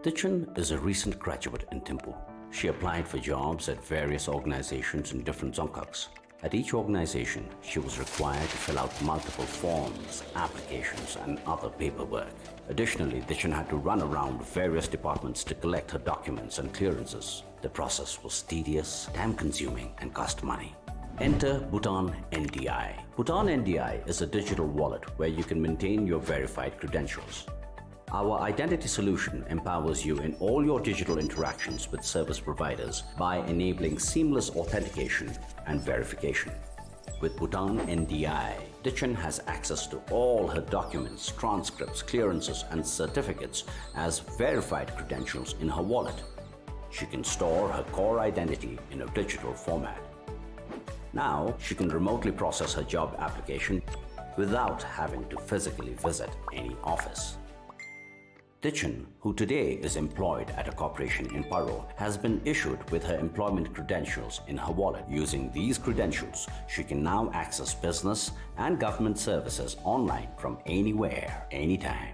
Tichen is a recent graduate in Thimphu. She applied for jobs at various organizations in different Dzongkhags. At each organization, she was required to fill out multiple forms, applications, and other paperwork. Additionally, Tichen had to run around various departments to collect her documents and clearances. The process was tedious, time-consuming, and cost money. Enter Bhutan N D I. Bhutan N D I is a digital wallet where you can maintain your verified credentials. Our identity solution empowers you in all your digital interactions with service providers by enabling seamless authentication and verification. With Bhutan N D I, Tichen has access to all her documents, transcripts, clearances, and certificates as verified credentials in her wallet. She can store her core identity in a digital format. Now, she can remotely process her job application without having to physically visit any office. Tichen, who today is employed at a corporation in Paro, has been issued with her employment credentials in her wallet. Using these credentials, she can now access business and government services online from anywhere, anytime.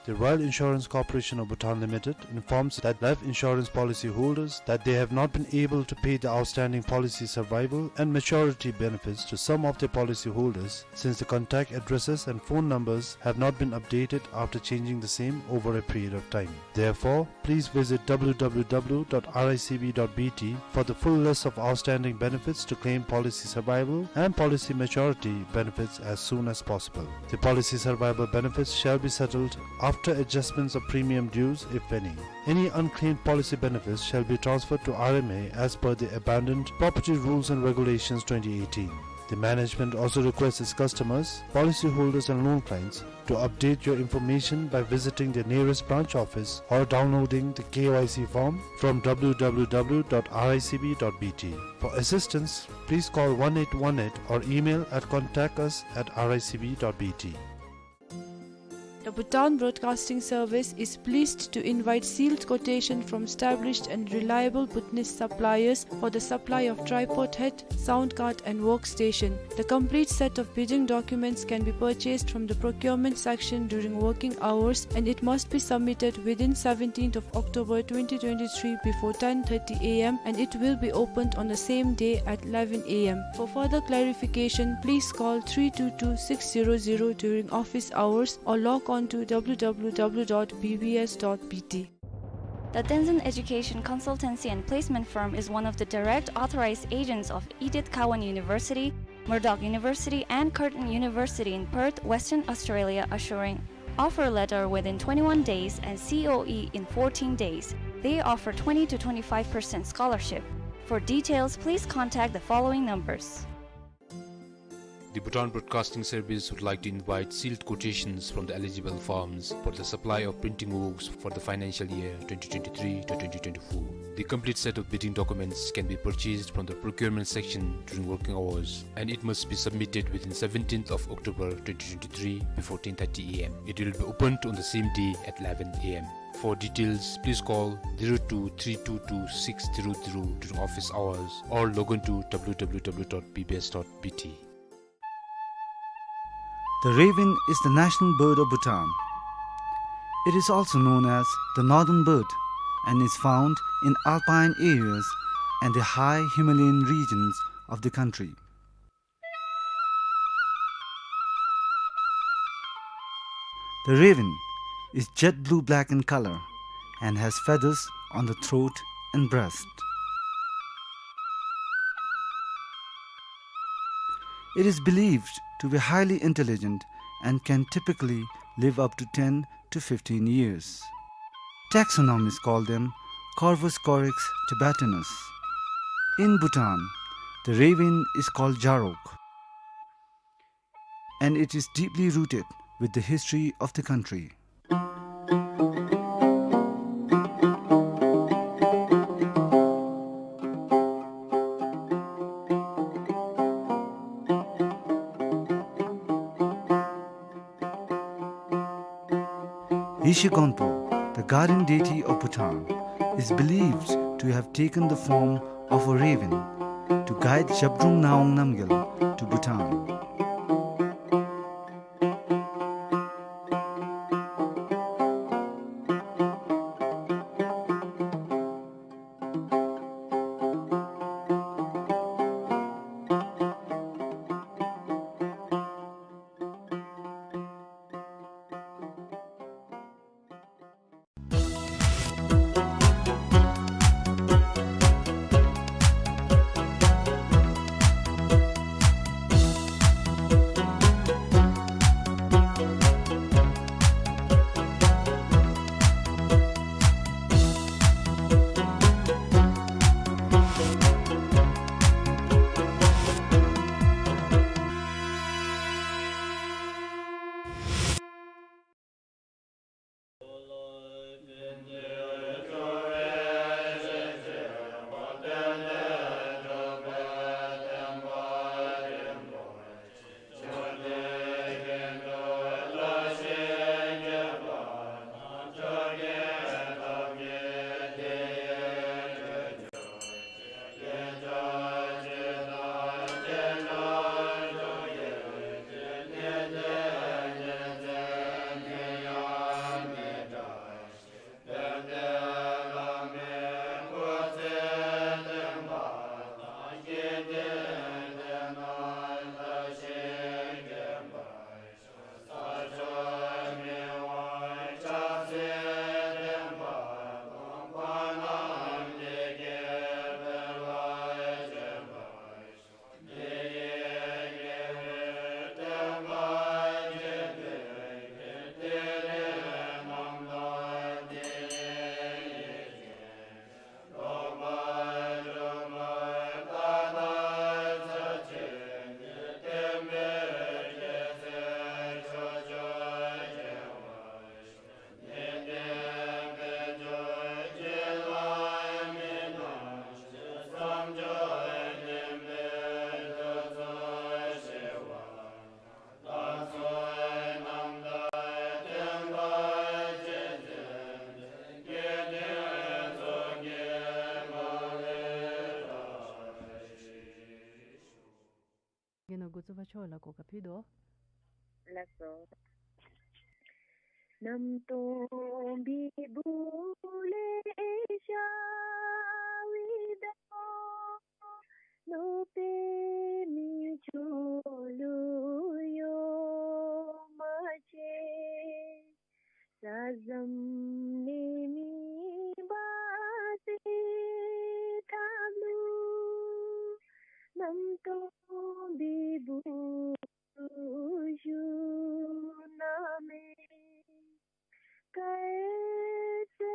The Royal Insurance Corporation of Bhutan Limited informs that life insurance policy holders that they have not been able to pay the outstanding policy survival and maturity benefits to some of their policy holders since the contact addresses and phone numbers have not been updated after changing the same over a period of time. Therefore, please visit W W W dot R I C B dot B T for the full list of outstanding benefits to claim policy survival and policy maturity benefits as soon as possible. The policy survival benefits shall be settled after adjustments of premium dues, if any. Any unclaimed policy benefits shall be transferred to R M A as per the Abandoned Property Rules and Regulations twenty eighteen. The management also requests its customers, policyholders and loan clients to update your information by visiting the nearest branch office or downloading the K Y C form from W W W dot R I C B dot B T. For assistance, please call one eight one eight or email at contact us at R I C B dot B T. The Bhutan Broadcasting Service is pleased to invite sealed quotation from established and reliable Bhutanese suppliers for the supply of tripod head, sound card and workstation. The complete set of bidding documents can be purchased from the procurement section during working hours, and it must be submitted within seventeenth of October twenty twenty-three before ten thirty A M, and it will be opened on the same day at eleven A M. For further clarification, please call three two two six zero zero during office hours or log on to W W W dot B B S dot B T. The Tenzin Education Consultancy and Placement Firm is one of the direct authorized agents of Edith Cowan University, Murdoch University, and Curtin University in Perth, Western Australia, assuring offer letter within twenty-one days and C O E in fourteen days. They offer twenty to twenty-five percent scholarship. For details, please contact the following numbers. The Bhutan Broadcasting Service would like to invite sealed quotations from the eligible firms for the supply of printing works for the financial year twenty twenty-three to twenty twenty-four. The complete set of bidding documents can be purchased from the procurement section during working hours, and it must be submitted within seventeenth of October twenty twenty-three before ten thirty A M. It will be opened on the same day at eleven A M. For details, please call zero two three two two six zero zero during office hours or log on to W W W dot B B S dot B T. The raven is the national bird of Bhutan. It is also known as the northern bird and is found in alpine areas and the high Himalayan regions of the country. The raven is jet blue-black in color and has feathers on the throat and breast. It is believed to be highly intelligent and can typically live up to ten to fifteen years. Taxonomists call them Corvus corax tibetanus. In Bhutan, the raven is called jarok, and it is deeply rooted with the history of the country. Yeshe Gonpo, the guardian deity of Bhutan, is believed to have taken the form of a raven to guide Zhabdrung Ngawang Namgyal to Bhutan. རྩོད་པ་ཆོས་ལ་གོ་སྐབས་ཕུལ་དོ། ལགས་སོ། གནམ་སྟོང་སྦིས་སྦུག་ལས་ཤར་བའི་ཟླ། ནུབ་པའི་